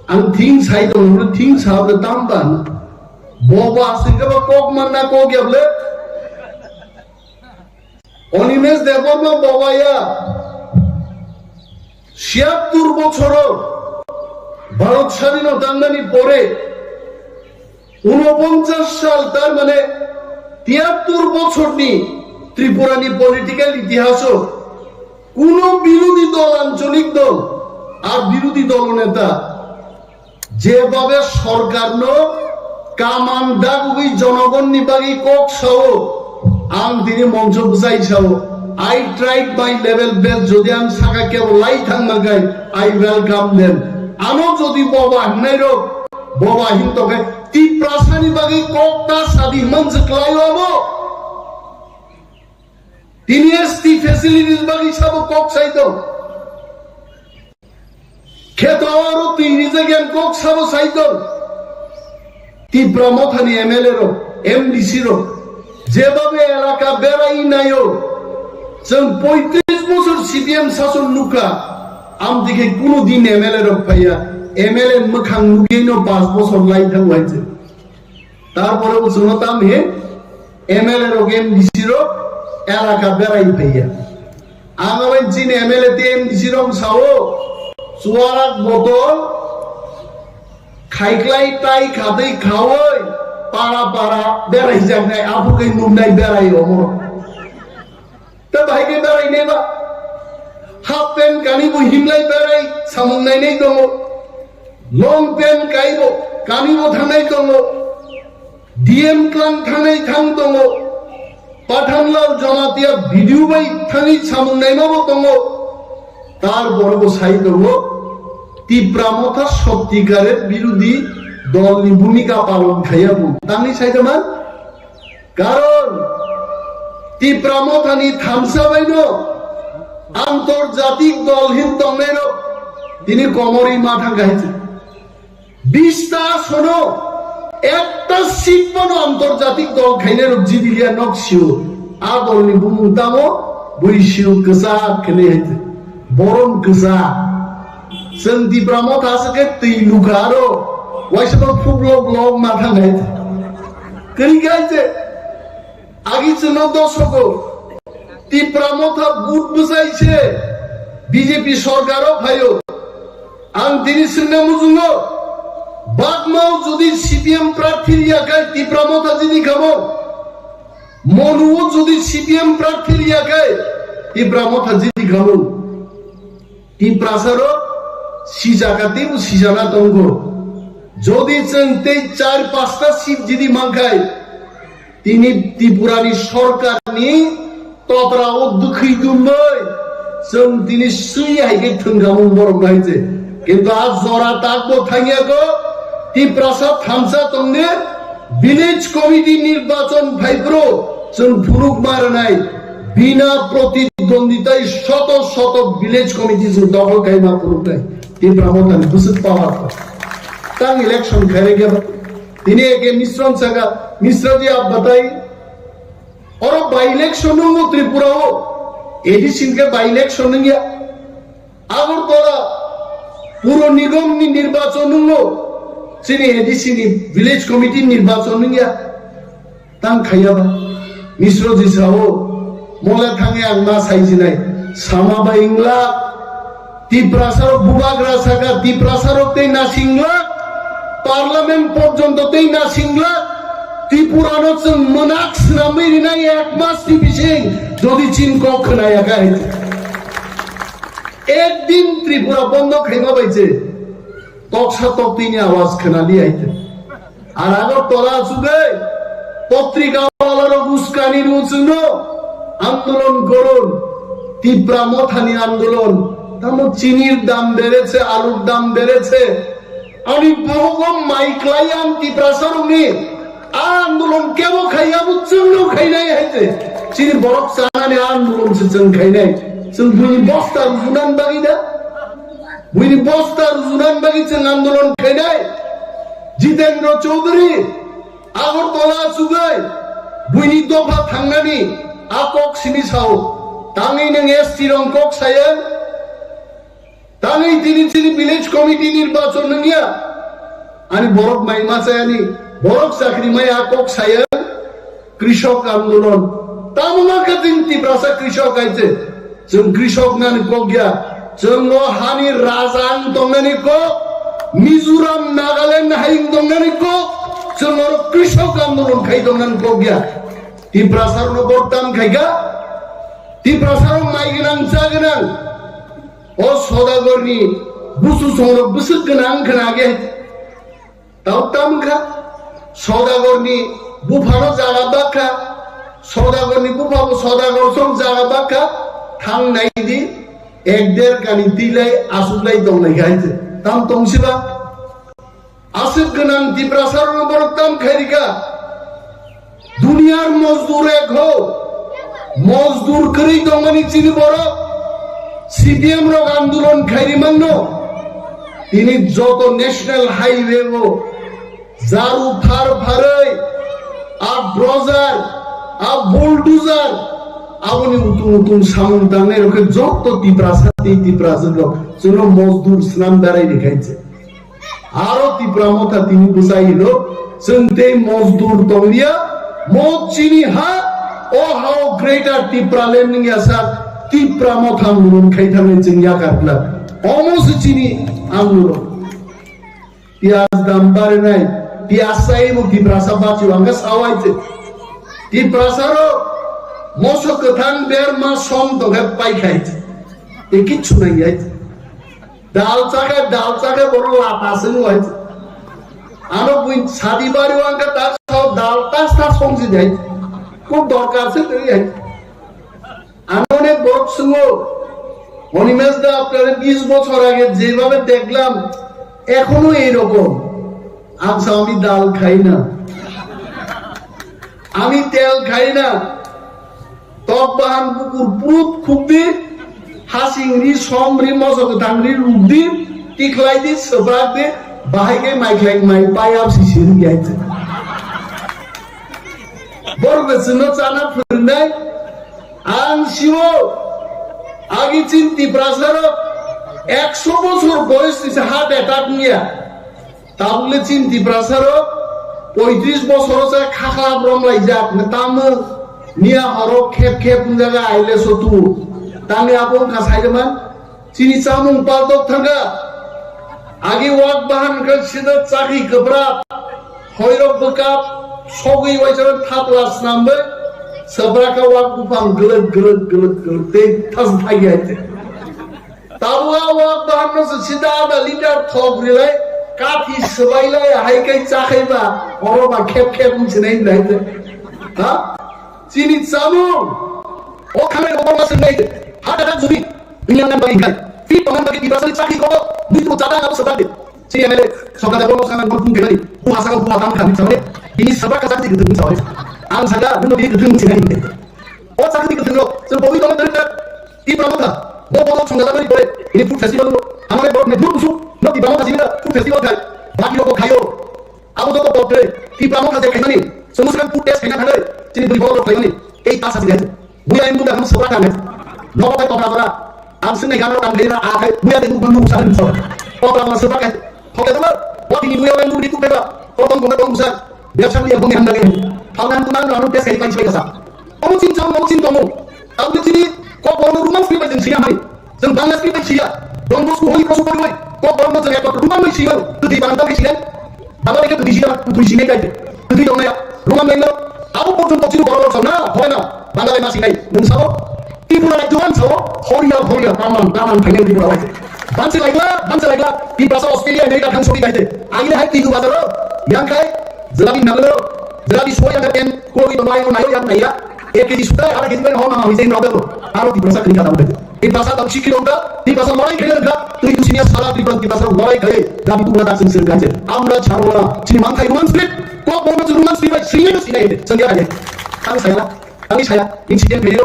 ang thing sai tong, thing sa tam ban, boba sing kaba kok manna kok yable. Animesh Debbarma bobaya siyattur bochoro Bharat sadhino tangnani pore unoponchas sal, tar mane tiyattur bochorni Tripurani political itihaso kuno birodhi dol, ancholik dol ar birodhi dol neta jebabe sorkarno kaman dagwi jonogonni bagwi kok sao, ang tini moncho bwsai sao, "I tried my level best," jodi ang saka kebo lai thangma khe, I welcome them. Ano jodi boba hinnairok, boba hinto khe Tiprasani bagwi kok ta sadi hwnma se kwlaio abo. Tini S T facilities bagwi sabo kok sai tong. Kheto oro twi rijak yang kok sabo sai tong. Tipra Mothani M L A rok, M D C rok, jebabe elaka berai naio, chwng poitris bosor C P M sason nukha, amtwi khe kuno din M L A rok phaiya, M L A mwkhang nugwino panch bosor lai thango hai se. Tarpore bo chwngno tam he M L A rok, M D C rok elaka berai phaiya. Ang abo chini M L A tei M D C rok sao, chuarak botol khaiklai tai khatwi khaui para para berai jaknai, aphuru khe nuknai berai omo. Ta bahai khe berai nai ba? Half pant kani bo himlai berai samung nainai tongo. Long pant kai bo kani bo thangnai tongo. D M klang thangnai thang tongo. Pathanlal Jamatia video bai thangwi samung naima bo tongo. Tar boro bo sai tongo. Tipra Motha sottikarer birodhi dol ni bhumika palon khaiya bo. Tangwi sai tongma? Karon Tipra Mothani thansa baino antorjatik dol hin tongnairok tini komorwi ma thangkha hinse. Bista sono ekta seat bono antorjatik dol khainairok jidilia nok sio. A dolni bumung tamo bui sio kwchak khenwi hinse. Borom kwchak. Chwng Tipra Motha se khe twi lukha aro waisa bo phuk lok lok ma thang hai. Kwrwi khe hai se agi chwngno dosogo Tipra Motha but bwsai se B J P sorkaro phaio. Ang tini swngna muchungo, Bagmao jodi C P M prarthi liya khai Tipra Motha jini khamo, Monuo jodi C P M prarthi liya khai Tipra Motha jini khamo. Tiprasarok sijaka teibo sijana tongo. Jodi chwng tei char pasta seat jodi mankhai, tini Tripurani sorkarni totra o dwkhwi dumwi chwng tini swi hai khe thwngkhamung borok nai je. Kintu a jora takbo thangya ko Tiprasa thansa tongni village committee nirbachon phaiphuru chwng phunuk ma rwnai. Bina protidwonditai shoto shoto village committee chwng dokhol khai ma phunuknai. Tipra Mothani bwswk power ko. Tang election khairokya ba. Tini eke Misron saka, Misra ji abbatai. Oro by election nungo Tripura o. A D C ke by election nungya. Agartala Puro Nigom ni nirbachon nungo. Chini A D C ni village committee nirbachon nungya. Tang khaiya ba. Misro ji sao, mole thangwi ang ma sai jinai. Sama ba ingla, Tiprasa rok bubagra saka, Tiprasa rok tei nasingla, parliament porjonto tei nasingla, Tripura no chwng mwnak swnamwi rinai ek mas ni bising, jodi chin kok khwnaya kha hai. Ek din Tripura bondo khaima bai je, toksa toktwi ni awaz khwnali hai. Ar Agartala achugwi potrika walarok uskani rw chwngno andolon gorun, Tipra Mothani andolon. Tamo chinir dam bereche, alur dam bereche. Ani bohogo mai klai ang Tiprasarokni a andolon kebo khai abo chwngno khainai hai je. Chini borok chanani andolon se chwng khainai. Chwng buini bosta rujunan bagwi da? Buini bosta rujunan bagwi chwng andolon khainai. Jitendra Chaudhary Agartala achugwi buini dopha thangnani a kok simi sao. Tangwi nwng S T rong kok saya. Tangwi tini chini village committee nirbachon nungya. Ani borok mai ma chayani, borok chakri mai a kok saya. Krishok andolon. Tamo ma khe chwng Tiprasa krishok hai se. Chwng krishok nani kok ya. Chwng o hani raja wng tongnani kok. Mizoram, Nagaland hai wng tongnani kok. Chwng oro krishok andolon khai tongnani kok ya. Tiprasa rokno bortam khai kha. Tiprasa rok mai gwnang cha gwnang. O Sodagarni busu songrok bwswk gwnang khna age. Tau tam kha, Sodagarni buphano jaga bakha, Sodagarni buphabo Sodagar song jaga bakha, thang nai di, ek der kani tilai asuklai tongnai kha hai se. Tam tong siba? Aswk gwnang Tiprasarokno borok tam khairikha. Duniyar mozdur ek ho. Mozdur kwrwi tongmani chini borok C P M rok andolon khairi mangno. Tini joto national highway o jaru phar pharwi a brojar, a bulldozer, aboni utung utung samung tangnai rok khe joto Tiprasa tei Tiprajwk rok chwngno mozdur swnam darai rikhainse. Aro Tipra Motha tini bwsai hino, chwng tei mozdur tonglia, mo chini ha, o hao Greater Tipraland wngya sak, Tipra Motha mung khai thangwi chwng yakar glak. Omo se chini andolon. Piyaj dam barinai, piyaj sai bo Tiprasa bachi wangkha sawai se. Tiprasa ro moso kwthang berma som tongkhe pai khai se. E kichu nai yai se. Dal chakhe, dal chakhe borok lata se wai se. Ano bui sadi bari wangkha ta sao dal tas tas songsi dai. Kok dorkar se tei yai. আমি অনেক বড় শুনবো, অনিমেষ দা আপনারা বিশ বছর আগে যেভাবে দেখলাম, এখনো এইরকম। আচ্ছা, আমি ডাল খাই না, আমি তেল খাই না, tok bahan bukur prut khukdi, hasingri, somri, mosok tangri, rukdi, tikhlaidi, swbrakdi, bahai khe maiklai mai payap sisir biaite. Borok chwngno chana phwrwngnai, Ang siwo, agi chin Tiprasarok, Ekso bosor boyos ni se heart attack niya. Tabukle chin Tiprasa ro poitris bosor se khakla brom laijak ne tamo niya horo khep khep jaga aile sotu. Tani abo wngkha saiman chini chamung paltok thangkha. Agi wak bahan khe sida chakhi kwbrak. Hoirok bwkha sogwi waisa thapla snambe. Sabra kha wak buphang glwk glwk glwk glwk tei thas thagi hai. Tabuk a wak bahan no se sida ada liter thok rilai kathi swbai lai hai kai chakhai ba oro ba khep khep wng sinai lai te. Ha? Chini chamung. O khamai ko ba swng nai te. Ha da juri. Dunia nan bagi kai. Pi pangan bagi Tiprasa ni chakhi ko. Duitu chada na sabra de. Chini M L A sokha da bono sangan bono pung kemani. Bu hasa ko bu atam khan samane. Ini sabra ka chakhi gitu samane. Ang saga duno bini gitu sinai. O chakri kwthwng rok chwng pogwi tongna kwrwngkha. Tipra Motha bo bodol songjajaknani pore ini food festival no hamare borok ni bur kusu no Tipra Motha simi da food festival khai. Baki rok bo khaio. Abo joto pok tre Tipra Motha je khaimani chwng swkang food test khaina thangwi chini bwrwi borok rok khaimani tei ta sasi khai. Buya ibu da ham sobra khanai. Nobo kai topra jora. Ang swngnai gana rok ang khaina a khai buya de nukman nuk sa rim so. Topra jora sobra khai. Hoke tama, wati ni buya ibu di tu kaiba. Kotong kotong kotong sa. Biasa ni yang kami hamdang ini. Thauna tu nang lalu test kai kai sai kasa. Omo chin chang, omo chin tongo. Ang tu chini kok borokno Roman script bai chwng siya hai. Chwng Bangla script bai siya. Don Bosco Holy Cross bai. Kok borokno chwng ekor Roman bai siya. Tu di Bangla bai siya. Bangla bai tu di siya, tu di siya kai. Tu di dong ya. Roman bai no. Abo porjonto chini borok rok na, hoi na. Bangla bai ma siya. Nung sabo. Tripura rajyo ang sabo. Horia, horia, kaman, kaman, final Tripura bai. Bansi laikla, bansi laikla. Tiprasa Australia, America thang sobi kai. Agile hai Tigu bazaro. Yang kai. Jelabi nagalo. Jelabi suwa yang kai. Ko itu nayo nayo yang naya. Ek kg suta ada kg pen homa homa hijai nodelo. Aro Tiprasa kini kata udah. Tiprasa tam sikhi dongka, Tiprasa lorai khaina dongka, twi kusinia sala Tiprasa Tiprasa lorai khai, dabi tu udah sing sing kaje. Amra charwala, chini mangkai Roman script, kok borok chini Roman script bai sini sini aja. Sengya aja. Kami saya, kami saya, incident beri.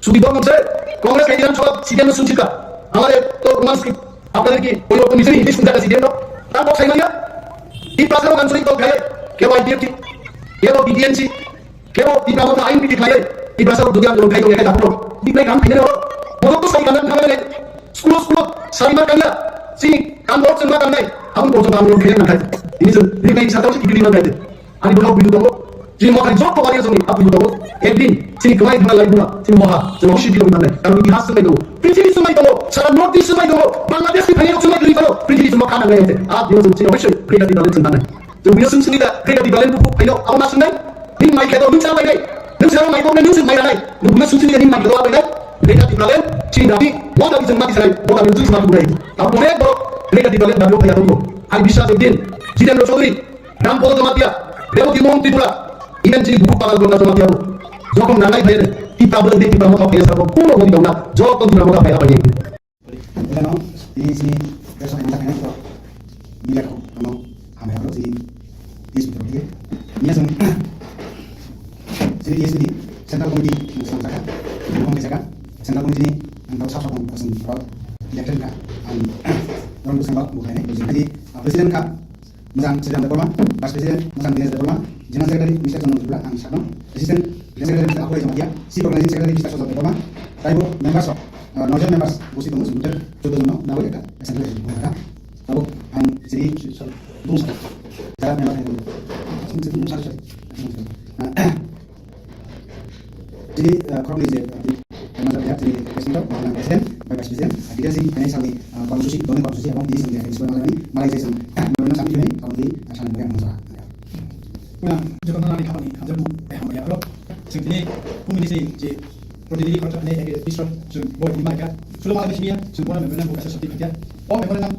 Sugi dong se, Congress kai dilam chok, C P M sun chika. Amare to Roman script, apnare ki, koi rokon misri English kun jaka C P M no. Tam kok sai manya. Tiprasa Roman script kok khai, ke Y P F ti, ke Y P F ti. Kebo Tipra Motha ain piti khlaiwi Tiprasa rok dugya rok khai tongya khai daphuru. Diknai kam khainai rok. Bodo to sai kanang khamai nai. School school sai ma kanya. Si kam rok sengma kanai. Abun bodo kam rok khainai nang khai. Ini jeng diknai sa tau si kibili nang khai. Ani bodo bidu tongo. Chini Motha jok to wari jong ni apu tongo. Ekdin chini kwmai thangna lai buma. Chini Motha jong si bidu nang khai. Karon itihas sumai tongo. Prithibi sumai tongo. Sara North East sumai tongo. Bangladesh ni phai rok sumai tongo. Prithibi sumai kanang nai. Ab dino jong chini obosoi khaina di nang khai. Chwng buino swng swngwi da, Greater Tipraland buphuk phaino abo ma swngnai? Nini mai kheto, nini chana lainai? Nini chana mai koknai, nini chwng mai ranai? Nini buino swng swngwi da nini mai kheto abainai? Greater Tipraland, chini dabi, bo dabi chwng ma tisanai, bo dabi chwng ma tuburai. Abo onek borok Greater Tipraland dabi phaiya tongo. Hai biswas ekdin, Jitendra Chaudhary, Ram Pal Jamatia, Reboti Mohan Tripura, even chini buphuk Pagal Ganga Jamatia bo. Jokhon nangai phaiya, Tipra bwrwng de Tipra Motha phaiya sabo, kuno bo tongna, joto Tipra Motha phaiya phaiya. Eno, tini chini press conference khainai kok media kok, ano hamya kok chini T S P torof theke. Miya chwng chini T S P ni central committee ni swnamjak kha, buphang khe jaka central committee ni ang tau sab sokong kosong rok elected kha, ang ron bwskango bo khainai, president kha. Mojang Sriram Debbarma, Vice President Mojang Dinesh Debbarma, General Secretary Mister Chandra Tripura, ang sakno, Assistant General Secretary Mister Akhoi Jamatia, Chief Organizing Secretary Mister Sojal Debbarma, taibo members of, uh, Northern members, bosi tongo, sumter, joto jono, nabo ekta, Assembly Session, abo ang chini, bung sa, jara member hai, bung sa, bung sa, bung sa. Chini, ah, khoroknwi je, ah, tini, ah, manjak ya, chini president rok, ah, president, bai vice president, ah, details ni financial ni, ah, kordushosi, doni kordushosi, ebong tini chwng je, explain malai mani, malai je chwng, ah, memorandum submit khainai, aboni, ah, sana bagwi ang mungsa. Kuna, joto nani khapani, hamjakmung, eh, hambai ya, aro. Chwng tini, phung ni se, je, protinidhi khoroksa khainai, eh, office rok, chwng bo tini malai kha. Sulo malai simi ya, chwng bono memorandum bo kaisa submit khaikha. O memorandum,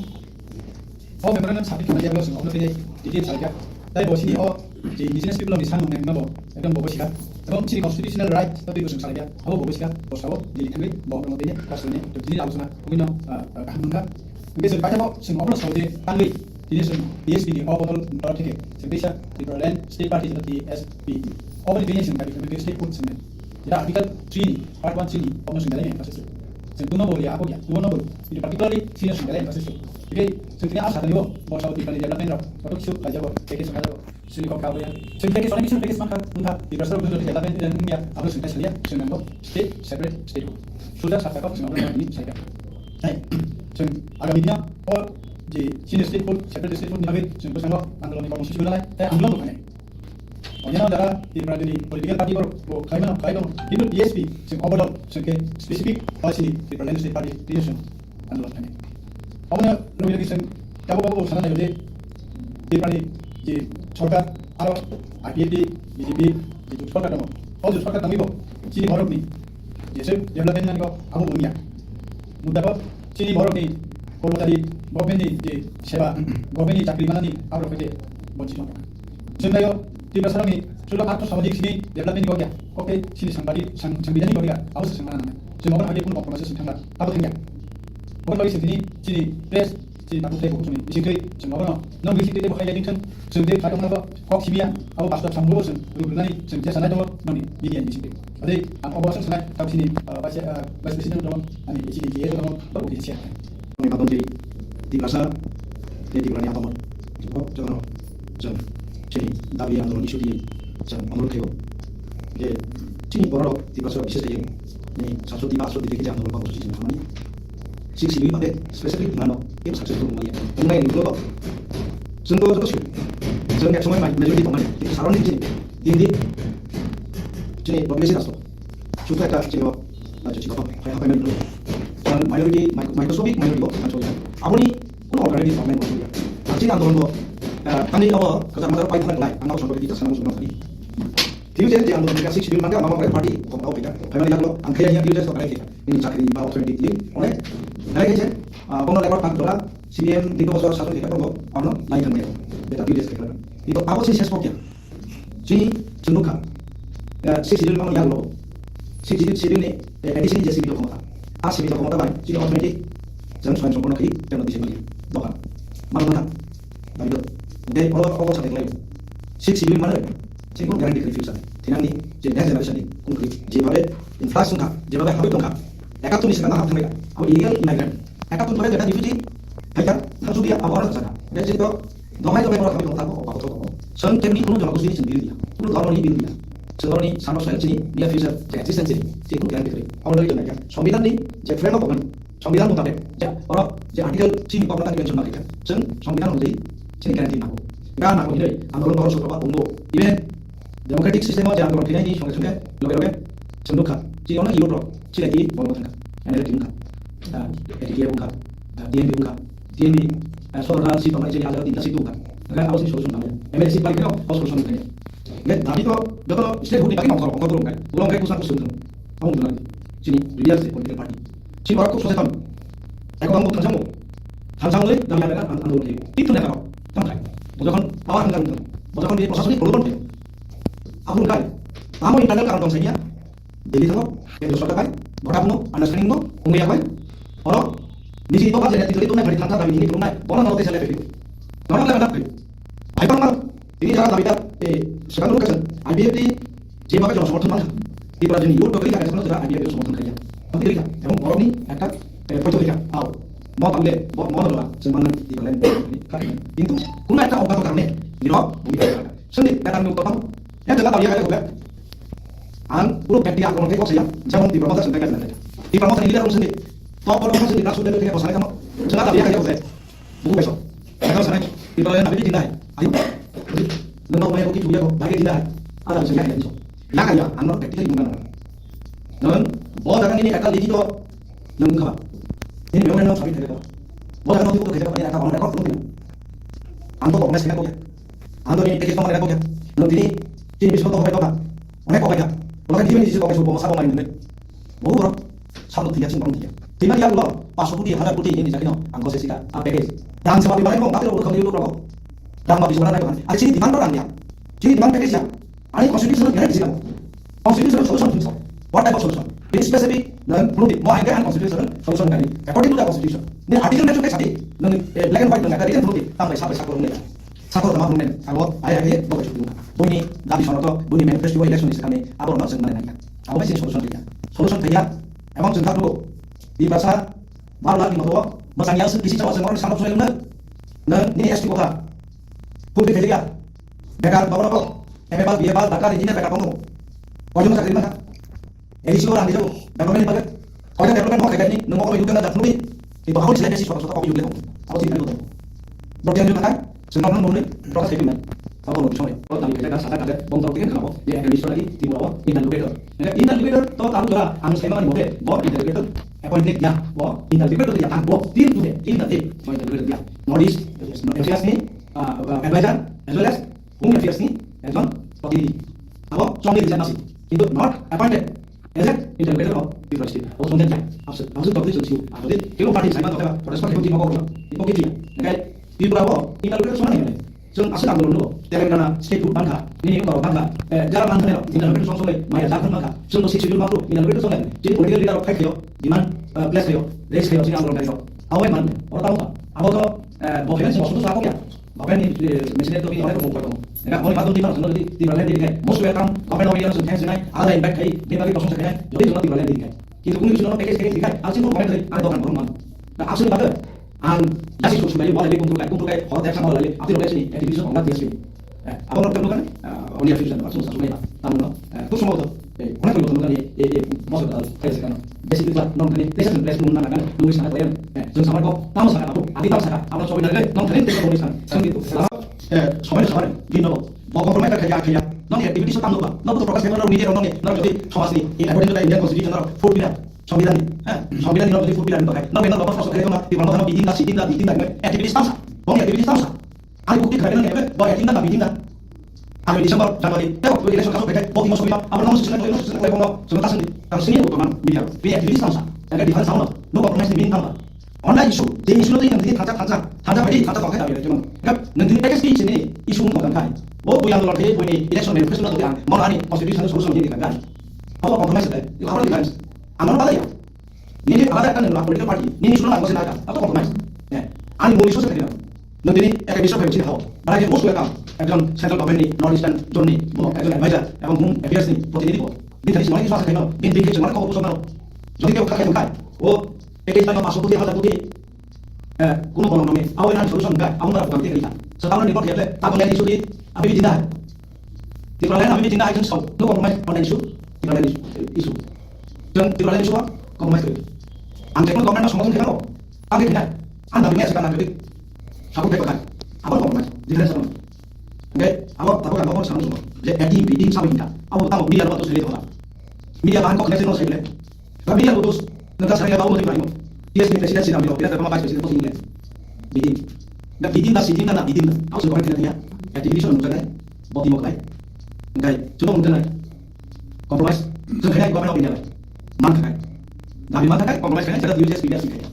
O memorandum submit khainai yagulo chwng obono tini detail salai kha. Tai bo chini o je indigenous people ni samung nai hwnma bo ekdom bo sikha. Ebong chini constitutional right ta twibo chwng salai kha. Abo bo sikha, bo sao, je thangwi bo obono tini pass khainai, to tini alochona, bini no, ah, ah, kaham wngkha. Hingke chwng paithakgo chwng obono sao je tangwi tini chwng T S P ni o bodol theke chwng teisa Tipraland State Party jeba T S P. Oboni tini chwng kaitor state code chwng nai. Jeta article three ni part one three ni obono chwng dalai nai process. Chwng tuno bo ya, abo ya, tuno bo. Ini particularly senior chwng dalai process. Hingke chwng tini a sakani o, bo sao Tiprani development rok, kotor kisu kaijago, teke chwng kaijago. Chini kok kabo ya. Chini package, onek kisu package mankha, wngkha, Tiprasa rok development ya, abo chini kaisa ya, chini nango state, separate state. Sudah saka kok chini onek ni saya. Hai. Chwng agami dino o je chini state food, separate state food ni bagwi chwng bwskango andolon ni kormosuchi gwnanai tei andolon bo khainai. Onyaino jara Tripura ni political party borok bo khaimano khai tongo, kintu T S P chwng obo dol chwng khe specific ba chini Tripura Land State Party twiwi chwng andolon khainai. Obono logi logi chwng tabuk abo bo sana naiyo je Tripura ni je sorkar aro I P F T, B J P je jut sorkar tongo, o jut sorkar tongwi bo chini borok ni jeswk development nani bo abo wngya. Mudabo chini borok ni kormochari, government ni je seba, government ni chakri manani abo rok khe bonchit wngkha. Chwng naio Tiprasa rok ni chulo atro samajik simi development ni kok ya, kok tei chini sangbadik, sang-, sangbidhanik kok ya, abo se sangma nangnai. Chwng obo hai khe kunu compromise se thangla, abo thangya. Obo bagwi se tini chini press, chini tabuk tei bo chwngni bising twi chwng obono nong bising twi tei bo hai ya ningthang, chwng tei khai tongma bo kok simi ya, abo bastop samung bo chwng ruk rwnani chwng je sanai tongo nongni media ni bising twi. Ade ang obo aswk sanai, tamo chini, ah, vice, ah, vice president tongo, ani chini G A tongo, borok bo kisa. Ani babam tei Tiprasa tei Tripura ni atomor joto jotono chwng chini dabi andolon issue twi chwng onurok khaio je chini borok Tiprasa bishes khaio ni satso Tiprasa atso Tiprasa khe andolon bago susi chini khamani six schedule bagwi specific demand o kebo successful wngmani ya. Wngnai ni ulo chwng to joto sui chwng ek somoi majority tongmani, kintu saron ni chini din di chini population asto. Chuta ekta chini o, ah, chuchi bapak, hai hapai mani. Chwng minority, mic-, microscopic minority o, chwng choli. Aboni kuno alternative tongmani bo choli. Chini andolon bo, ah, tani abo kwchak majak pai thang nai, ang abo songkok kita sana musuh thani. Tini je, je andolon ka six schedule mangka, mama party, kok tau kita. Hai mani yaklo, ang kaya yang uses to kaya kita. Ini chakri ba opportunity ini, oleh, dari je, ah, kono record tak jora, C M di ko bosor satu kita kono, ano, lain kan mereka. Beta uses kita. Itu apa sih ses kok ya? Chini chwng nukha, eh, six schedule mano yaklo, six schedule, schedule ni, eh, addition je sibito khomota. A sibito khomota bai chini automatic chwng soyang somporno kri teno bisi mali. Dokan. Mano mano. Dabi do. Dei oro obo sa deklai. Six schedule mano chini kun guarantee kri future. Thinang ni je next generation ni kun kri. Je babe influx wngkha, je babe habwi tongkha. Ekattor ni sikang hap thangbai kha. Abo illegal immigrant. Ekattor ni babe jeta refugee phaikha, thangsu dia abo oro jaga. Dei chini to Dohai dohai borok hamwi tongthangkho, obakoto tongo. Chwng kemni kunu jonogosti ni chwng bill diya, kunu dhormo ni bill diya. Chwng borokni sano swkang chini near future je existence chini, chini kunu guarantee kwrwi. Aboni bagwi chwng naikha Sombidhan ni je framework tongnani, Sombidhan mutabek je oro je article chini kokno tangwi mention ma khaikha. Chwng Sombidhan onujai chini guarantee nango. Ga nango hinwi andolon borok sukroba tongo. Even democratic system o je andolon khainai ni songe songe loge loge chwng nukha. Chini ono youth rok chini ki bolong thangkha. N L F T wngkha. Ah, A D K F wngkha. Ah, T N P wngkha. T N P, eh, sorkar si tongnai chini hajar tinta si tungkha. Hingke abo sini solution tangmani. M L A si pai khe no, abo solution tangmani. Hingke dabi to joto state hudi bai nongkhor, nongkhor tong kai. Ulo hingke kusa kusa tong. Abo wngkha chini leaders political party. Chini borok khub soseton. Eko bang bo thangsamung. Thangsamung le dabi abena an, an, an, an, an, tong khai. Bo jokhon power hangkar wngkha. Bo jokhon bini prosasonik problem khe. Abo wngkha. Tamo internal karon tong saiya. Delhi thango, kendro sorkar bai, bota phano understanding bo wngwi ya bai. Oro niji ni bokha jene titoli tongnai phari thangkha dabi hini phunuknai, bono norok teisa lepe philwi. Norok lepe philwi. Hai bangma tini jara dabi da, eh, swkang rok kaisa I P F T je babe jono somorthon mankha. Tripura jini youth rok rikha kaisa jara I P F T somorthon khaiya. Tamo rikha, ebong borokni ekta, eh, poito rikha, ao. Mo bangde, mo, mo jora, chwng mannai, Tripura ni, kha. Kintu, kuno ekta obgato karone, nirok, bumi kha. Sindi, ekta nirok tamo, Yang jelas tadi kaya gue. Ang puro pekti akromon kok saya. Jangan di promoter sampai kan nanti. Di promoter ini dia urusan di. Top promoter di kasut dari kaya pasangan kamu. Jelas tadi kaya gue. Buku besok. Kata sana di promoter nabi di dai. Ayo. Nengok main koki juga kok. Lagi di dai. Ada bisa ya itu. Ya kaya, ang pekti di mana. Dan, bahwa jangan ini kata lagi tuh. Nengok apa? Ini memang nengok sampai kaya. Bahwa jangan nanti butuh kaya apa? Ini kata orang rekod belum ya. Ang tuh kok nggak sih kok ya. Ang tini package tongmani kok ya. Nung tini, tini bisingo tongmani kok ya. Onek kok ya. Onek tini bisingo kok ya, subo masa kok main dulu. Bo bro, sabo tiga sing bang tiga. Tima dia lo, paso kuti, hajar kuti ini jadi no, ang kose sida, a package. Dan sama di mana kok, mati lo kami dulu kok. Dan mati sebenarnya kan. Ada sini demand orang ya. Sini demand package ya. Ani constitution guarantee sih kamu. Constitution solution solution. What type of solution? Ini specific dan belum di, mau angkat constitution solution kan ini. According to the constitution. Ini article mention kayak tadi. Nung, eh, black and white nung, ada written belum di. Tambah sampai satu menit. Sako tama hwnmani abo ai ai bo kaisa tongkha. Buini dabi sono to buini manifesto election ni swkangni abo no chwng mani nangya. Abo bai chini solution thaiya. Solution thaiya. Ebong chwng thakgo. Tiprasa baro lakh ni moto mwchang yang swk kisi chawa chwng oroni sanok chwng nang. Nang nini S T kotha. Kumpi khailiya. Bekar babo no ko. M A ba B A ba dakar engineer bekar kono. Koijon chakri mana? A D C o rang rijak, development ni bagwi. Koita development hok khaikani, nwng mokol bai dukhe na jak phunukni. Kintu abo ni slai besi sota sota kok yuk le tong. Abo chini kali tong. Borok yang yuk nakai, chwng rok no mwnwi protest khai phimnai. Abo no bisong bai. Abo dabi khaijak na sajak khaijak, bong tok tikin khlabo. Je F M B sorkari Tripura o interlocutor. Interlocutor to tabuk jora ang sai mani mote, bo interlocutor appointed ya, bo interlocutor ya, ang bo till today, till the day, bo interlocutor ya. North East, F A S ni, ah, ah, advisor, as well as Home Affairs ni ekjon protinidhi. Abo chongni rijak nasi, kintu not appointed as an interlocutor of Tripura state. Abo chongjak ya, abse, abse tokti chonsi, abse kebo party sai ma tokta, protest kebo timo kok, ipo kiti ya. Ekai Tripura bo interlocutor chongnai. Chwng aswk andolon no, Telangana state root bangkha, nini ungkaro bangkha, eh, jara bangkha nero, interlocutor song song bai, maya jakhon bangkha, chwng bo six schedule mangkho, interlocutor song bai, chini political leader rok khai khayo, demand, eh, place khayo, raise khayo, chini andolon khayo. Awai man, oro tamo kha, abo to, eh, bo finance mo sudu sa kok ya. Bapen ni, eh, machine to bini onek rokom koi tongo. Ega boni badon di mano, di, di balen di kai. Most welcome, government of India, thanks, nai, ada invite kai, di bagi kosong sakai, jadi cuma di balen di kai. Kintu kunu isu no package, package di kai, asli no government dari, ada dokan, dokan. Nah, asli pada, ang, jasi sok subai, wala di kuntu kai, kuntu kai, hotel sama wala di, ati rokai sini, activities of Bangladesh sini. Eh, apa lo perlu kan? Eh, oni activities apa, susah, susah, apa, tamu no. Eh, tu semua tu, eh, onek koi tongo, eh, eh, most of the, kai sekarang. Basic itu lah, non kani, desa sen, desa sen, nang, nang, nang, nang, sana, kalian, eh, sen sama kok, tamu sana, aku, adi tamu sana, apa, sobi nang, nang, kalian, desa, kalian, sana, sana, gitu. Eh, sobai, sobai, gini, no, bo, bo, pemain kerja, kerja, nong, ya, activities, tamu, no, butuh progress, no, media, nong, ya, nong, jadi, Thomas ni, in according to the Indian Constitution, no, fourth pillar, Sambidan ni, eh, Sambidan ni, no, jadi, fourth pillar, no, kai, no, no, no, no, no, no, no, activities, tamu, activities, tamu, ani bukti khlai nang ebe, bo acting da, meeting da. Ami December, January, tebo election kaso bekai, bo timo sobi, abo nang sisi nang, election kaso bekai, bono, sono tasini, tasini, bo man, media, media, activist tangsa, jaga defense tangsa, no compromise ni meeting tangsa. Ona issue, je issue no tei nang thansa, thansa, thansa bai, thansa tongkha dabi, temo. Gap, nang tini package ki sini, issue mo kan kai. Bo, bo yang lo thei, bo ni election manifesto na to yang, mo ani constitution solution ni kan kai. Abo compromise dai, abo defense. Amar bala ya. Nini alada ekta nini political party, nini suna nangma sina ka, abo compromise. Eh, ani muli sose thakina. Nini ekta bisok hai sina hao. Bara ke most welcome. Ekjon central government ni North Eastern zone ni bo ekjon advisor ebong Home Affairs ni protinidhi bo. Din thani sima sasa thakina. Din din ke chuma ko ko sona. Jodi ke kha khai kai. O package ta paso koti hajar koti. Eh, kuno bolong nami. Awo na solution kai. Awo na bukan ke kita. Sekarang ni bot ya le. Tabang ni sudi. Abi dinda. Tipraland ami meeting da action song, no compromise on the issue, Tipraland issue, issue. Jeng Tipraland issue compromise kori. Ang jekon government na somodhan kena ko, ang kena, ang dabi mesa kana kori, aku kaya pakai, apa compromise, difference apa? Oke, apa apa apa sama semua. Jadi acting, bidding sama kita, apa tahu media apa tu sendiri apa? Media bahan kok kena sih no sendiri. Tapi dia putus, nggak saya tahu mau terima. Dia sini presiden sih ambil, dia terima vice president posting ini. Bidding. Nggak bidding dah, sitting dah, nggak bidding dah. Aku sudah kena dia. Activity sudah muncul kan? Boti mau kena. Nggak, cuma muncul kan? Compromise. Sudah kena government of India kan? Man kena. Tapi man kena compromise kena, jadi U S P D S kena.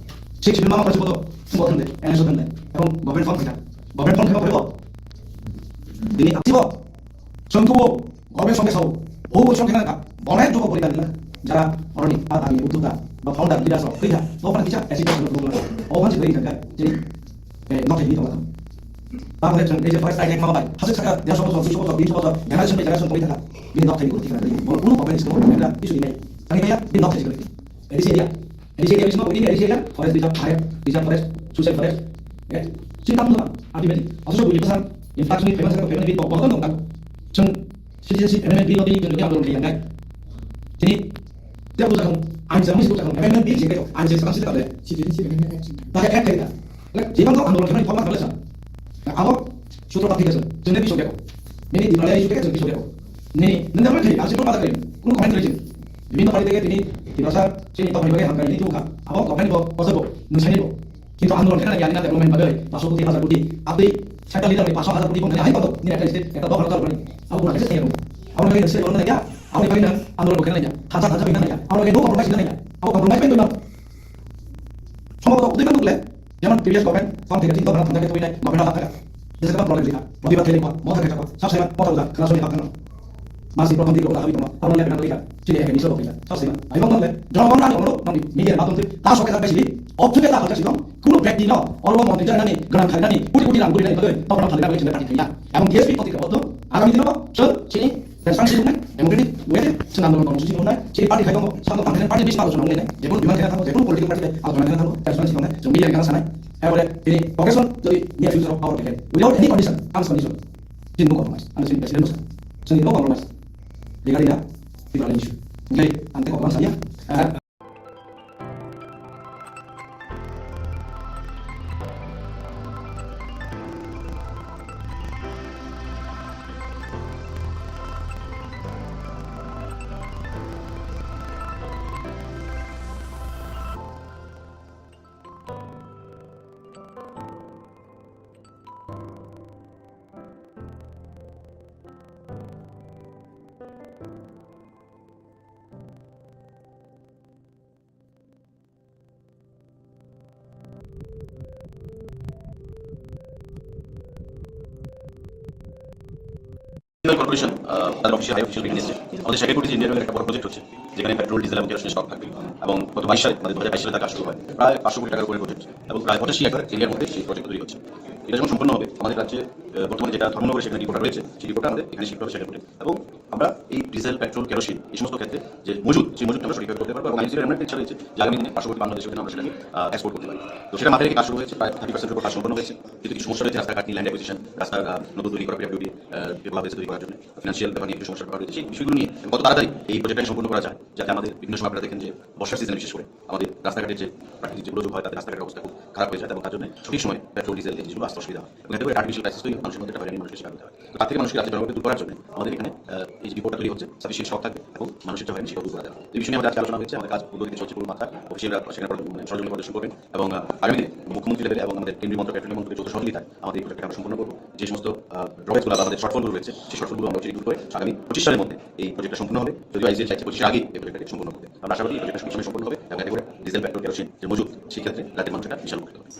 Six schedule mama pasti foto, foto kan deh, N S O kan deh. Emang government fund kena. Government fund kena berapa? Ini aktif kok. Sengkuo, government songke sao, bo bo songke nang ka, bonai jogo poriban dila, jara oroni, a dami, ututa, ba founder, leader so, kaya, o fan kisa, esi kisa, o fan si beri jangka, jadi, eh, not a hit orang. Tamo le chang, eje first time mama bai, hasik saka, dia sobo sobo, sobo sobo, sobo sobo, generation by generation pori thaka, bini not a hit orang, bini not a hit orang, bini not a hit orang. Tani kaya, bini not a hit orang. Edi sini dia. Edi sini dia bismo ini edi sini dia. Forest reserve, forest reserve, forest, suicide forest. Ya. Sini kamu tuh, ultimately. Asal so buli pesan, infrastructure ini pesan, pesan ini bini bokol kan dong kan. Seng citizenship amendment bill ini kan dia belum diangkat. Jadi dia butuh kan, anjir mesti butuh kan. Amendment bill sih kan, anjir sekarang sih tak ada. Citizenship Amendment Act. Tak ada act kita. Lek, jibang kau andolon kena informal kena sa. Nah, abo sutro pati kesa, jengde biso beko. Nini di balai isu kesa biso beko. Nini, nende apa kiri, asli pun pada kiri. Kun komen kiri. Bibhinno party theke tini Tiprasa sini tokni bagwi hamkrai ni thung kha. Abo government bo kosa bo, nung sani bo. Kintu andolon kena ya, nina development bagwi, paso koti, hajar koti, abdi central leader ni paso hajar koti bo nani hai koto, nini ekta state, ekta dok hajar koti. Abo kuna kesa sini. Abo nang state lorna ya, abo ni bagwi nang andolon bo kena ya. Thansa thansa bina ya. Abo ni no compromise bina ya. Abo compromise pen to na. Somo to kutui kan tukle. Jemon previous government, form theke tin government thangkhe tubinai government hap thaka. Jesa kata problem dikha. Modi ba thele kwa, mo thangkhe thakwa. Sab sema, mo thangkhe thakwa, sab sema. Masi problem dikha, habi toma. Problem le benang dikha. Chini ekhe miso dikha. Sab sema. Ai bang le. Jona bang ani ono, nang media ma tum ta so keta besi. Op theke ta halka sidong. Kuno bek dino. Olo mo thangkhe nani, gran khalnani. Kuti kuti rang kuti nani. Tokono thangkhe nani chini kati kaya. Ebong D S P koti ka bodo. Agami dino, chol, chini. Transparency wngnai, democratic way de chwng andolon kongsi wngnai, chini party khai tongo, sabo tangkhe party bisingo alochona wngnai, jekunu demand khe thango, jekunu political party de alochona khe thango, transparency wngnai, chwng media khe sanai, ebole tini progression jodi near future of power khe, without any condition, terms condition, chini no compromise, ano chini president bwsa, chini no compromise, regarding the Tipraland issue. Hingke ang tei kok saya, eh, corporation, আহ, তাদের official, high official meeting এসেছে। আমাদের সেক্রেটারি যে ইন্ডিয়ান অয়েলের একটা বড় প্রজেক্ট হচ্ছে, যেখানে পেট্রোল, ডিজেল এবং কেরোসিনের স্টক থাকবে। এবং গত বাইশ সালে, মানে, দু হাজার বাইশ সালে তা কাজ শুরু হয়। প্রায় পাঁচশো কোটি টাকার উপরে প্রজেক্ট এবং প্রায় পঁচাশি একর এরিয়ার মধ্যে সেই প্রজেক্ট তৈরি হচ্ছে। এটা যখন সম্পন্ন হবে, আমাদের রাজ্যে, আহ, বর্তমানে যেটা ধর্মনগরে সেখানে ডিপোটা রয়েছে, সেই ডিপোটা আমাদের এখানে শিফট হবে সেক্রেটারি। এবং আমরা এই ডিজেল, পেট্রোল, কেরোসিন, এই সমস্ত ক্ষেত্রে যে মজুদ, সেই মজুদটা আমরা সঠিকভাবে করতে পারবো। এবং আইএনসির এমন একটা ইচ্ছা রয়েছে যে আগামী দিনে পার্শ্ববর্তী বাংলাদেশে আমরা সেটাকে, আহ, এক্সপোর্ট করতে পারি। তো সেটা মাথায় রেখে কাজ শুরু হয়েছে, প্রায় থার্টি পার্সেন্ট উপর কাজ সম্পন্ন হয়েছে। কিছু কিছু সমস্যা রয়েছে, রাস্তাঘাট নিয়ে, ল্যান্ড অ্যাকুইজিশন, রাস্তার, আহ, নতুন তৈরি করা পিডব্লিউডি, আহ, যেগুলো আছে তৈরি করার জন্য। ফিনান্সিয়াল ব্যাপার নিয়ে একটু সমস্যার ব্যাপার রয়েছে, সেই বিষয়গুলো নিয়ে এবং কত তাড়াতাড়ি এই প্রজেক্টটা সম্পন্ন করা যায়, যাতে আমাদের বিভিন্ন সময় আপনারা দেখেন যে বর্ষার সিজনে বিশেষ করে আমাদের রাস্তাঘাটের যে প্রাকৃতিক যে বুড়ো জল হয়, তাতে রাস্তাঘাটের অবস্থা খুব খারাপ হয়ে যায় এবং তার জন্য সঠিক সময় পেট্রোল, ডিজেল এই জিনিসগুলো আসতে অসুবিধা হয় এবং এতে করে আর্টিফিশিয়াল ক্রাইসিস তৈরি হয়, মানুষের মধ্যে একটা হয়রানি মানুষকে শিকার হতে হয়। তো তার থেকে মানুষকে রাজ্য সরকারকে দূর করার জন্য আমাদের এখানে, আহ, এই যে ডিপোটা তৈরি হচ্ছে, সাফিসিয়েন্ট স্টক থাকবে এবং মানুষের যে হয়রানি সেটাও দূর করা যাবে। এই বিষয়ে নিয়ে আমাদের আজকে আলোচনা হয়েছে, আমাদের কাজ পূর্ব দিকে চলছে, পূর্ব মাত্রা অফিসিয়ালরা সেখানে প্রদর্শন, মানে, সরজমিন প্রদর্শন করবেন এবং, আহ, আগামী দিনে মুখ্যমন্ত্রী লেভেলে এবং আমাদের কেন্দ্রীয় মন্ত্রক, পেট্রোলিয়াম মন্ত্রকের যৌথ সহযোগিতায় আমাদের এই প্রজেক্টটা আমরা সম্পন্ন করবো। যে সমস্ত, আহ, ড্রব্যাকস গুলো বা আমাদের শর্টফল গুলো রয়েছে, সেই শর্টফল গুলো আমরা অচিরেই দূর করে আগামী পঁচিশ সালের মধ্যে এই প্রজেক্টটা সম্পূর্ণ হবে। যদিও আইজিএল চাইছে পঁচিশের আগে এই প্রজেক্টটা সম্পূর্ণ করতে, আমরা আশাবাদী এই প্রজেক্টটা সুষ্ঠু সময়ে সম্পন্ন হবে এবং এতে করে ডিজেল, পেট্রোল, কেরোসিন যে মজুদ, সেক্ষেত্রে রাজ্যের মানুষ এটা বিশাল উপকৃত হবে।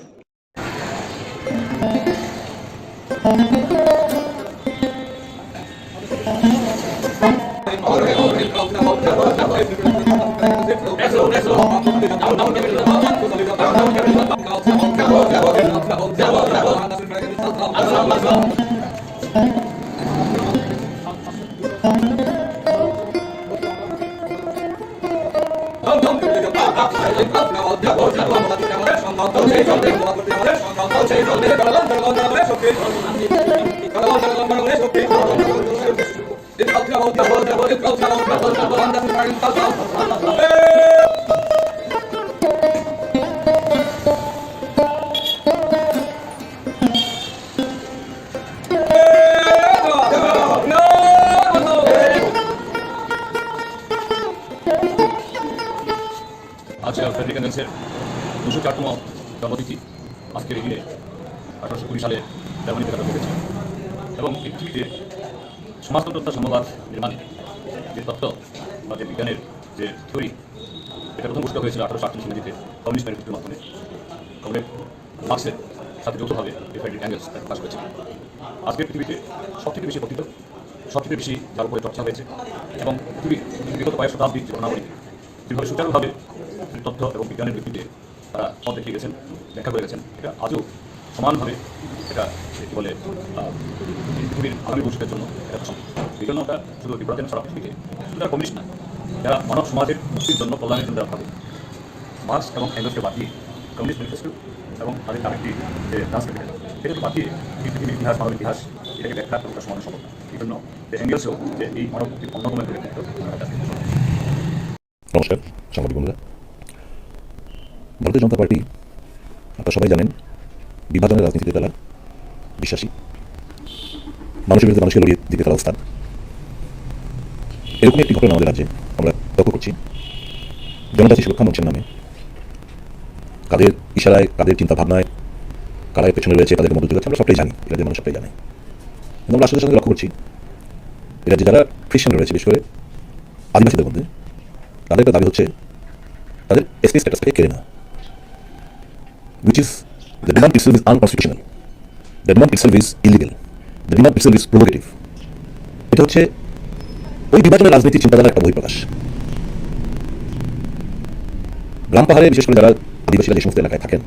আজকে ফ্রেডরিক এঙ্গেলসের দুশো চারতম জন্মতিথি। আজকের এই দিনে আঠারোশো কুড়ি সালে জার্মানিতে তারা ঘটেছে এবং পৃথিবীতে সমাজতন্ত্র তথা সাম্যবাদ নির্মাণে যে তত্ত্ব বা যে বিজ্ঞানের যে থিওরি, এটা প্রথম ঘোষিত হয়েছিল আঠারোশো আটচল্লিশ ইংরেজিতে কমিউনিস্ট ম্যানিফেস্টোর মাধ্যমে। কমরেড মার্ক্সের সাথে যৌথভাবে এই ফ্রেডরিক এঙ্গেলস তা প্রকাশ করেছিলেন। আজকে পৃথিবীতে সবথেকে বেশি পতিত, সবথেকে বেশি যার উপরে চর্চা হয়েছে এবং পৃথিবীর বিগত কয়েক শতাব্দীর যে ঘটনাবলী যেভাবে সুচারুভাবে তথ্য এবং বিজ্ঞানের ভিত্তিতে তারা পথ দেখিয়ে গেছেন, ব্যাখ্যা করে গেছেন, এটা আজও সমানভাবে এটা, কি বলে, আহ, পৃথিবীর আগামী ভবিষ্যতের জন্য এটা প্রসঙ্গ। এই জন্য ওটা শুধু ত্রিপুরাতে না, সারা পৃথিবীতে, শুধু তারা কমিউনিস্ট না, যারা মানব সমাজের মুক্তির জন্য, কল্যাণের জন্য তারা ভাবে। মার্ক্স এবং এঙ্গেলসকে বাদ দিয়ে, কমিউনিস্ট ম্যানিফেস্টো এবং তাদের আরেকটি যে ডান্স ক্যাপিটাল, সেটাকে বাদ দিয়ে এই পৃথিবীর ইতিহাস, মানব ইতিহাস, এটাকে ব্যাখ্যা করাটা সমাধান সম্ভব না। এই জন্য যে এঙ্গেলসও যে এই মানব মুক্তির অন্যতম একজন ব্যক্তিত্ব, ওনার কাছ থেকে শোনা। নমস্কার সাংবাদিক বন্ধুরা। ভারতীয় জনতা পার্টি, আপনারা সবাই জানেন, বিভাজনের রাজনীতিতে তারা বিশ্বাসী, মানুষের বিরুদ্ধে মানুষকে লড়িয়ে দিতে তারা ওস্তাদ। এরকমই একটি ঘটনা আমাদের রাজ্যে আমরা লক্ষ্য করছি। জনজাতি সুরক্ষা মঞ্চের নামে কাদের ইশারায়, কাদের চিন্তা ভাবনায়, কারা এর পেছনে রয়েছে, কাদের মদত যোগাচ্ছে, আমরা সবটাই জানি, এ রাজ্যের মানুষ সবটাই জানে। কিন্তু আমরা আশ্চর্যের সঙ্গে লক্ষ্য করছি, এ রাজ্যে যারা খ্রিস্টান রয়েছে, বিশেষ করে আদিবাসীদের মধ্যে, তাদের একটা দাবি হচ্ছে তাদের এসটি স্ট্যাটাসটাকে কেড়ে নেওয়া। Which is, the demand itself is unconstitutional, the demand itself is illegal, the demand itself is provocative। এটা হচ্ছে ওই বিভাজনের রাজনীতির চিন্তাধারার একটা বহিঃপ্রকাশ। গ্রাম পাহাড়ে, বিশেষ করে যারা আদিবাসীরা যে সমস্ত এলাকায় থাকেন,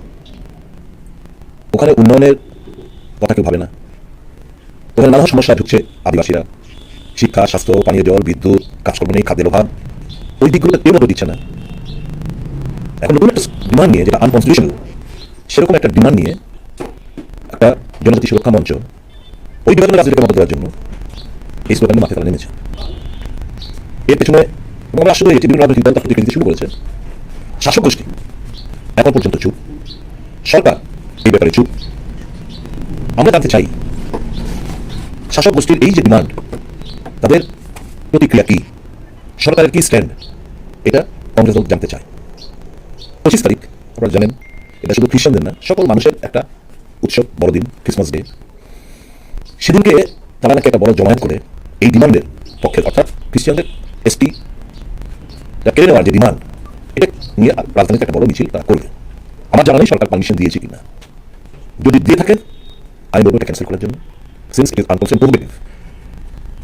ওখানে উন্নয়নের কথা কেউ ভাবে না। ওখানে নানা সমস্যায় ভুগছে আদিবাসীরা, শিক্ষা, স্বাস্থ্য, পানীয় জল, বিদ্যুৎ, কাজকর্ম নেই, খাদ্যের অভাব, ওই দিকগুলোতে কেউ নজর দিচ্ছে না। এখন নতুন একটা ডিমান্ড নিয়ে, যেটা আনকনস্টিটিউশনাল, সেরকম একটা ডিমান্ড নিয়ে একটা জনজাতি সুরক্ষা মঞ্চ ওই বিভাজনের রাজনীতিকে মদত দেওয়ার জন্য এই স্লোগান মাথায় তারা নেমেছে। এর পেছনে, এবং আমরা আশ্চর্য হয়েছি, বিভিন্ন রাজনৈতিক দল তার প্রতিক্রিয়া দিতে শুরু করেছে। শাসক গোষ্ঠী এখন পর্যন্ত চুপ, সরকার এই ব্যাপারে চুপ। আমরা জানতে চাই, শাসক গোষ্ঠীর এই যে ডিমান্ড, তাদের প্রতিক্রিয়া কি, সরকারের কি স্ট্যান্ড, এটা কংগ্রেস দল জানতে চায়। পঁচিশ তারিখ, আপনারা জানেন, এটা শুধু খ্রিস্টানদের না, সকল মানুষের একটা উৎসব, বড়দিন, ক্রিসমাস ডে। সেদিনকে তারা নাকি একটা বড় জমায়েত করে এই ডিমান্ডের পক্ষে, অর্থাৎ খ্রিস্টানদের এসটি কেড়ে নেওয়ার যে ডিমান্ড, এটা নিয়ে রাজধানীতে একটা বড় মিছিল তারা করবে। আমার জানা নেই সরকার পারমিশন দিয়েছে কিনা। যদি দিয়ে থাকে, আমি বলবো এটা ক্যান্সেল করার জন্য, সিন্স ইট ইজ আনকনস্টিটিউশনাল, প্রোহিবিটিভ।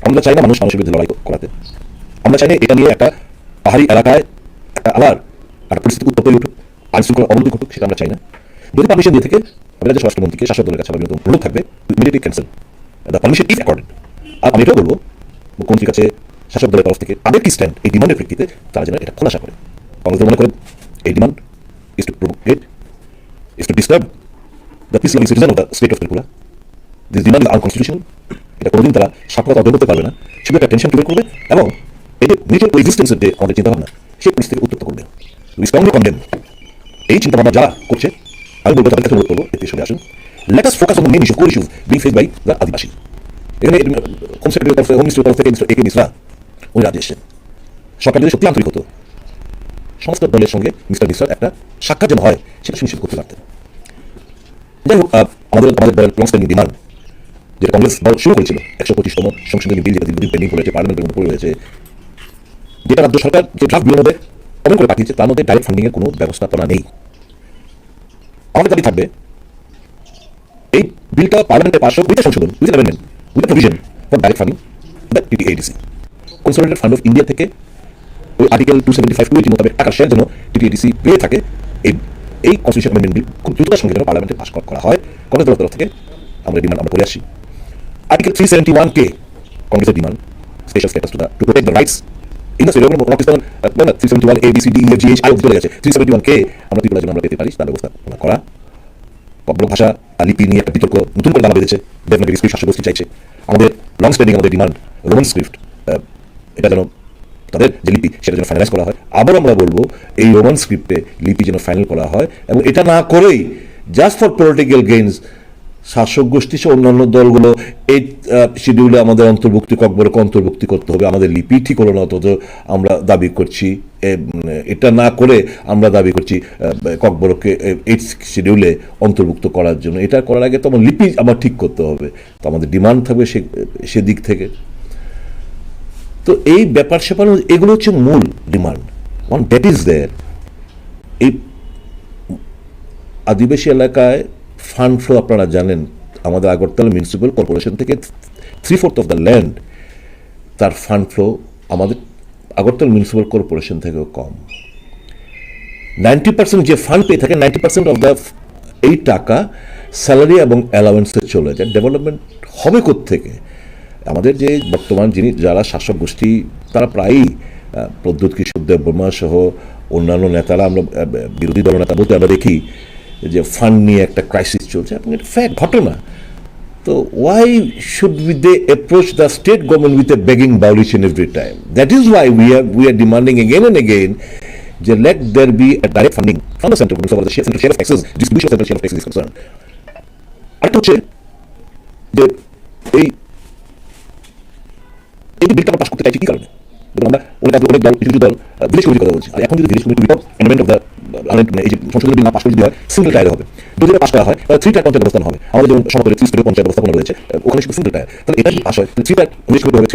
আমরা চাই না মানুষ মানুষের বিরুদ্ধে লড়াই করাতে। আমরা চাই না এটা নিয়ে একটা পাহাড়ি এলাকায় একটা আবার একটা পরিস্থিতি উত্তপ্ত হয়ে উঠুক, আইন শৃঙ্খলা অবনতি ঘটুক, সেটা আমরা চাই না। যদি পারমিশন দিয়ে থাকে, আমি রাজ্য স্বরাষ্ট্রমন্ত্রীকে শাসক দলের কাছে আমার বিনীত অনুরোধ থাকবে, immediately cancel the permission if accorded. আর আমি এটাও বলবো মুখ্যমন্ত্রীর কাছে শাসক দলের তরফ থেকে তাদের কি স্ট্যান্ড এই ডিমান্ডের প্রেক্ষিতে তারা যেন এটা খোলাসা করে। কংগ্রেস মনে করে এই ডিমান্ড ইজ টু প্রভোকেট, is to disturb the peace loving citizen of the state of Tripura. This demand is unconstitutional. এটা কোনোদিন তারা সার্থকতা অর্জন করতে পারবে না। শুধু একটা টেনশন ক্রিয়েট করবে এবং এই যে মিউচুয়াল এক্সিস্টেন্সের যে আমাদের চিন্তাভাবনা, সেই পরিস্থিতি উত্তপ্ত করবে। উই স্ট্রংলি কন্ডেম এই চিন্তাভাবনা যারা করছে। আমি বলবো তাদের কাছে অনুরোধ করবো এতে সরে আসুন। Let us focus on the main issue, core issues being faced by the আদিবাসী। এখানে হোম সেক্রেটারির তরফে, হোম মিনিস্টারের তরফ থেকে মিস্টার এ কে মিশ্রা উনি রাজ্যে এসেছেন। সরকার যদি সত্যি আন্তরিক হতো, সমস্ত দলের সঙ্গে মিস্টার মিশ্রার একটা সাক্ষাৎ যেন হয়, সেটা সুনিশ্চিত করতে পারতেন। যাই হোক, আহ, আমাদের আমাদের দলের লং স্ট্যান্ডিং ডিমান্ড, যেটা কংগ্রেস দল শুরু করেছিল, একশো পঁচিশতম সংশোধনী বিল, যেটা দীর্ঘদিন পেন্ডিং পড়ে আছে, পার্লামেন্টের মধ্যে পড়ে রয়েছে, যেটা রাজ্য সরকার যে ড্রাফট বিলের মধ্যে অমেন্ড করে পাঠিয়েছে, তার মধ্যে ডাইরেক্ট ফান্ডিং এর কোনো ব্যবস্থাপনা নেই। আমাদের দাবি থাকবে এই বিলটা পার্লামেন্টে পাস হোক উইথ সংশোধন, with amendment, with provision for direct funding the TTADC. Consolidated fund of India থেকে ওই article two seventy five two eighty মোতাবেক টাকা শেয়ার যেন টিটিএডিসি পেয়ে থাকে। এই এই কনস্টিটিউশন অ্যামেন্ডমেন্ট বিল খুব দ্রুততার সঙ্গে যেন পার্লামেন্টে পাস করা হয়। কংগ্রেস দলের তরফ থেকে আমরা ডিমান্ড আমরা করে আসছি। আর্টিকেল থ্রি সেভেন্টি ওয়ান কে কংগ্রেসের demand, special status to the to protect the rights in the state of north eastern, north eastern three seventy one A B C D E F G H I অবধি চলে গেছে। Three seventy one কে আমরা ত্রিপুরার জন্য আমরা পেতে পারি, তার ব্যবস্থা করা। ককবরক ভাষা আর লিপি নিয়ে একটা বিতর্ক নতুন করে দানা বেঁধেছে। দেবনাগরী স্ক্রিপ্ট শাসক গোষ্ঠী চাইছে। আমাদের লং স্ট্যান্ডিং আমাদের ডিমান্ড, রোমান স্ক্রিপ্ট, আহ, এটা যেন তাদের যে লিপি সেটা যেন ফাইনালাইজ করা হয়। আবার আমরা বলবো এই রোমান স্ক্রিপ্টে লিপি যেন ফাইনাল করা হয় এবং এটা না করেই জাস্ট ফর পলিটিক্যাল গেইনস শাসক গোষ্ঠী সহ অন্যান্য দলগুলো এই শিডিউলে আমাদের অন্তর্ভুক্তি, ককবরকে অন্তর্ভুক্তি করতে হবে, আমাদের লিপি ঠিক হলো না, অথচ আমরা দাবি করছি এ, উম, এটা না করে আমরা দাবি করছি আহ, ককবরককে এইট শিডিউলে অন্তর্ভুক্ত করার জন্য। এটা করার আগে তো আমার লিপি আমার ঠিক করতে হবে, তো আমাদের ডিমান্ড থাকবে সে সেদিক থেকে। তো এই ব্যাপার স্যাপার, এগুলো হচ্ছে মূল demand. One that is there. এই আদিবাসী এলাকায় ফান্ড ফ্লো আপনারা জানেন, আমাদের আগরতলা মিউনিসিপ্যাল কর্পোরেশন থেকে three fourth of the land তার ফান্ড ফ্লো আমাদের আগরতলা মিউনিসিপ্যাল কর্পোরেশন থেকেও কম। নাইনটি পার্সেন্ট যে ফান্ড পেয়ে থাকে, নাইনটি পার্সেন্ট অফ দ্য এই টাকা স্যালারি এবং অ্যালাওয়েন্সে চলে যায়। ডেভেলপমেন্ট হবে কোত্থেকে? আমাদের যে বর্তমান যিনি, যারা শাসক গোষ্ঠী, তারা প্রায়ই আহ, প্রদ্যুৎ কিশোর দেববর্মা সহ অন্যান্য নেতারা, আমরা আহ, বিরোধী দলনেতা বলতে আমরা দেখি যে ফান্ড নিয়ে একটা ক্রাইসিস চলছে এবং এটা ফ্যাক্ট, ঘটনা। তো why should we, they approach the state government with a begging bowl each and every time? That is why we are we are demanding again and again যে let there be a direct funding from the central government for the share, central share of taxes, distribution of central share of taxes is concerned. আরেকটা হচ্ছে যে এই এই যে বিলটা আমরা পাস করতে চাইছি কি কারণে? দেখুন, আমরা অনেক আগে অনেক দল, কিছু কিছু দল ভিলেজ কমিটির কথা বলছি। আর এখন যদি village committee without amendment of the এই যে সংশোধনী বিল না পাস করে যদি হয়, সিঙ্গেল টায়ার হবে। যদি এটা পাস করা হয়, তাহলে থ্রি টায়ার পঞ্চায়েত ব্যবস্থা হবে। আমাদের যেমন সমাজের থ্রি স্তরীয় পঞ্চায়েত ব্যবস্থাপনা রয়েছে, আহ, ওখানে শুধু সিঙ্গেল টায়ার। তাহলে এটা যদি পাস হয়, তাহলে থ্রি টায়ার ভিলেজ কমিটি হবে, থ্রি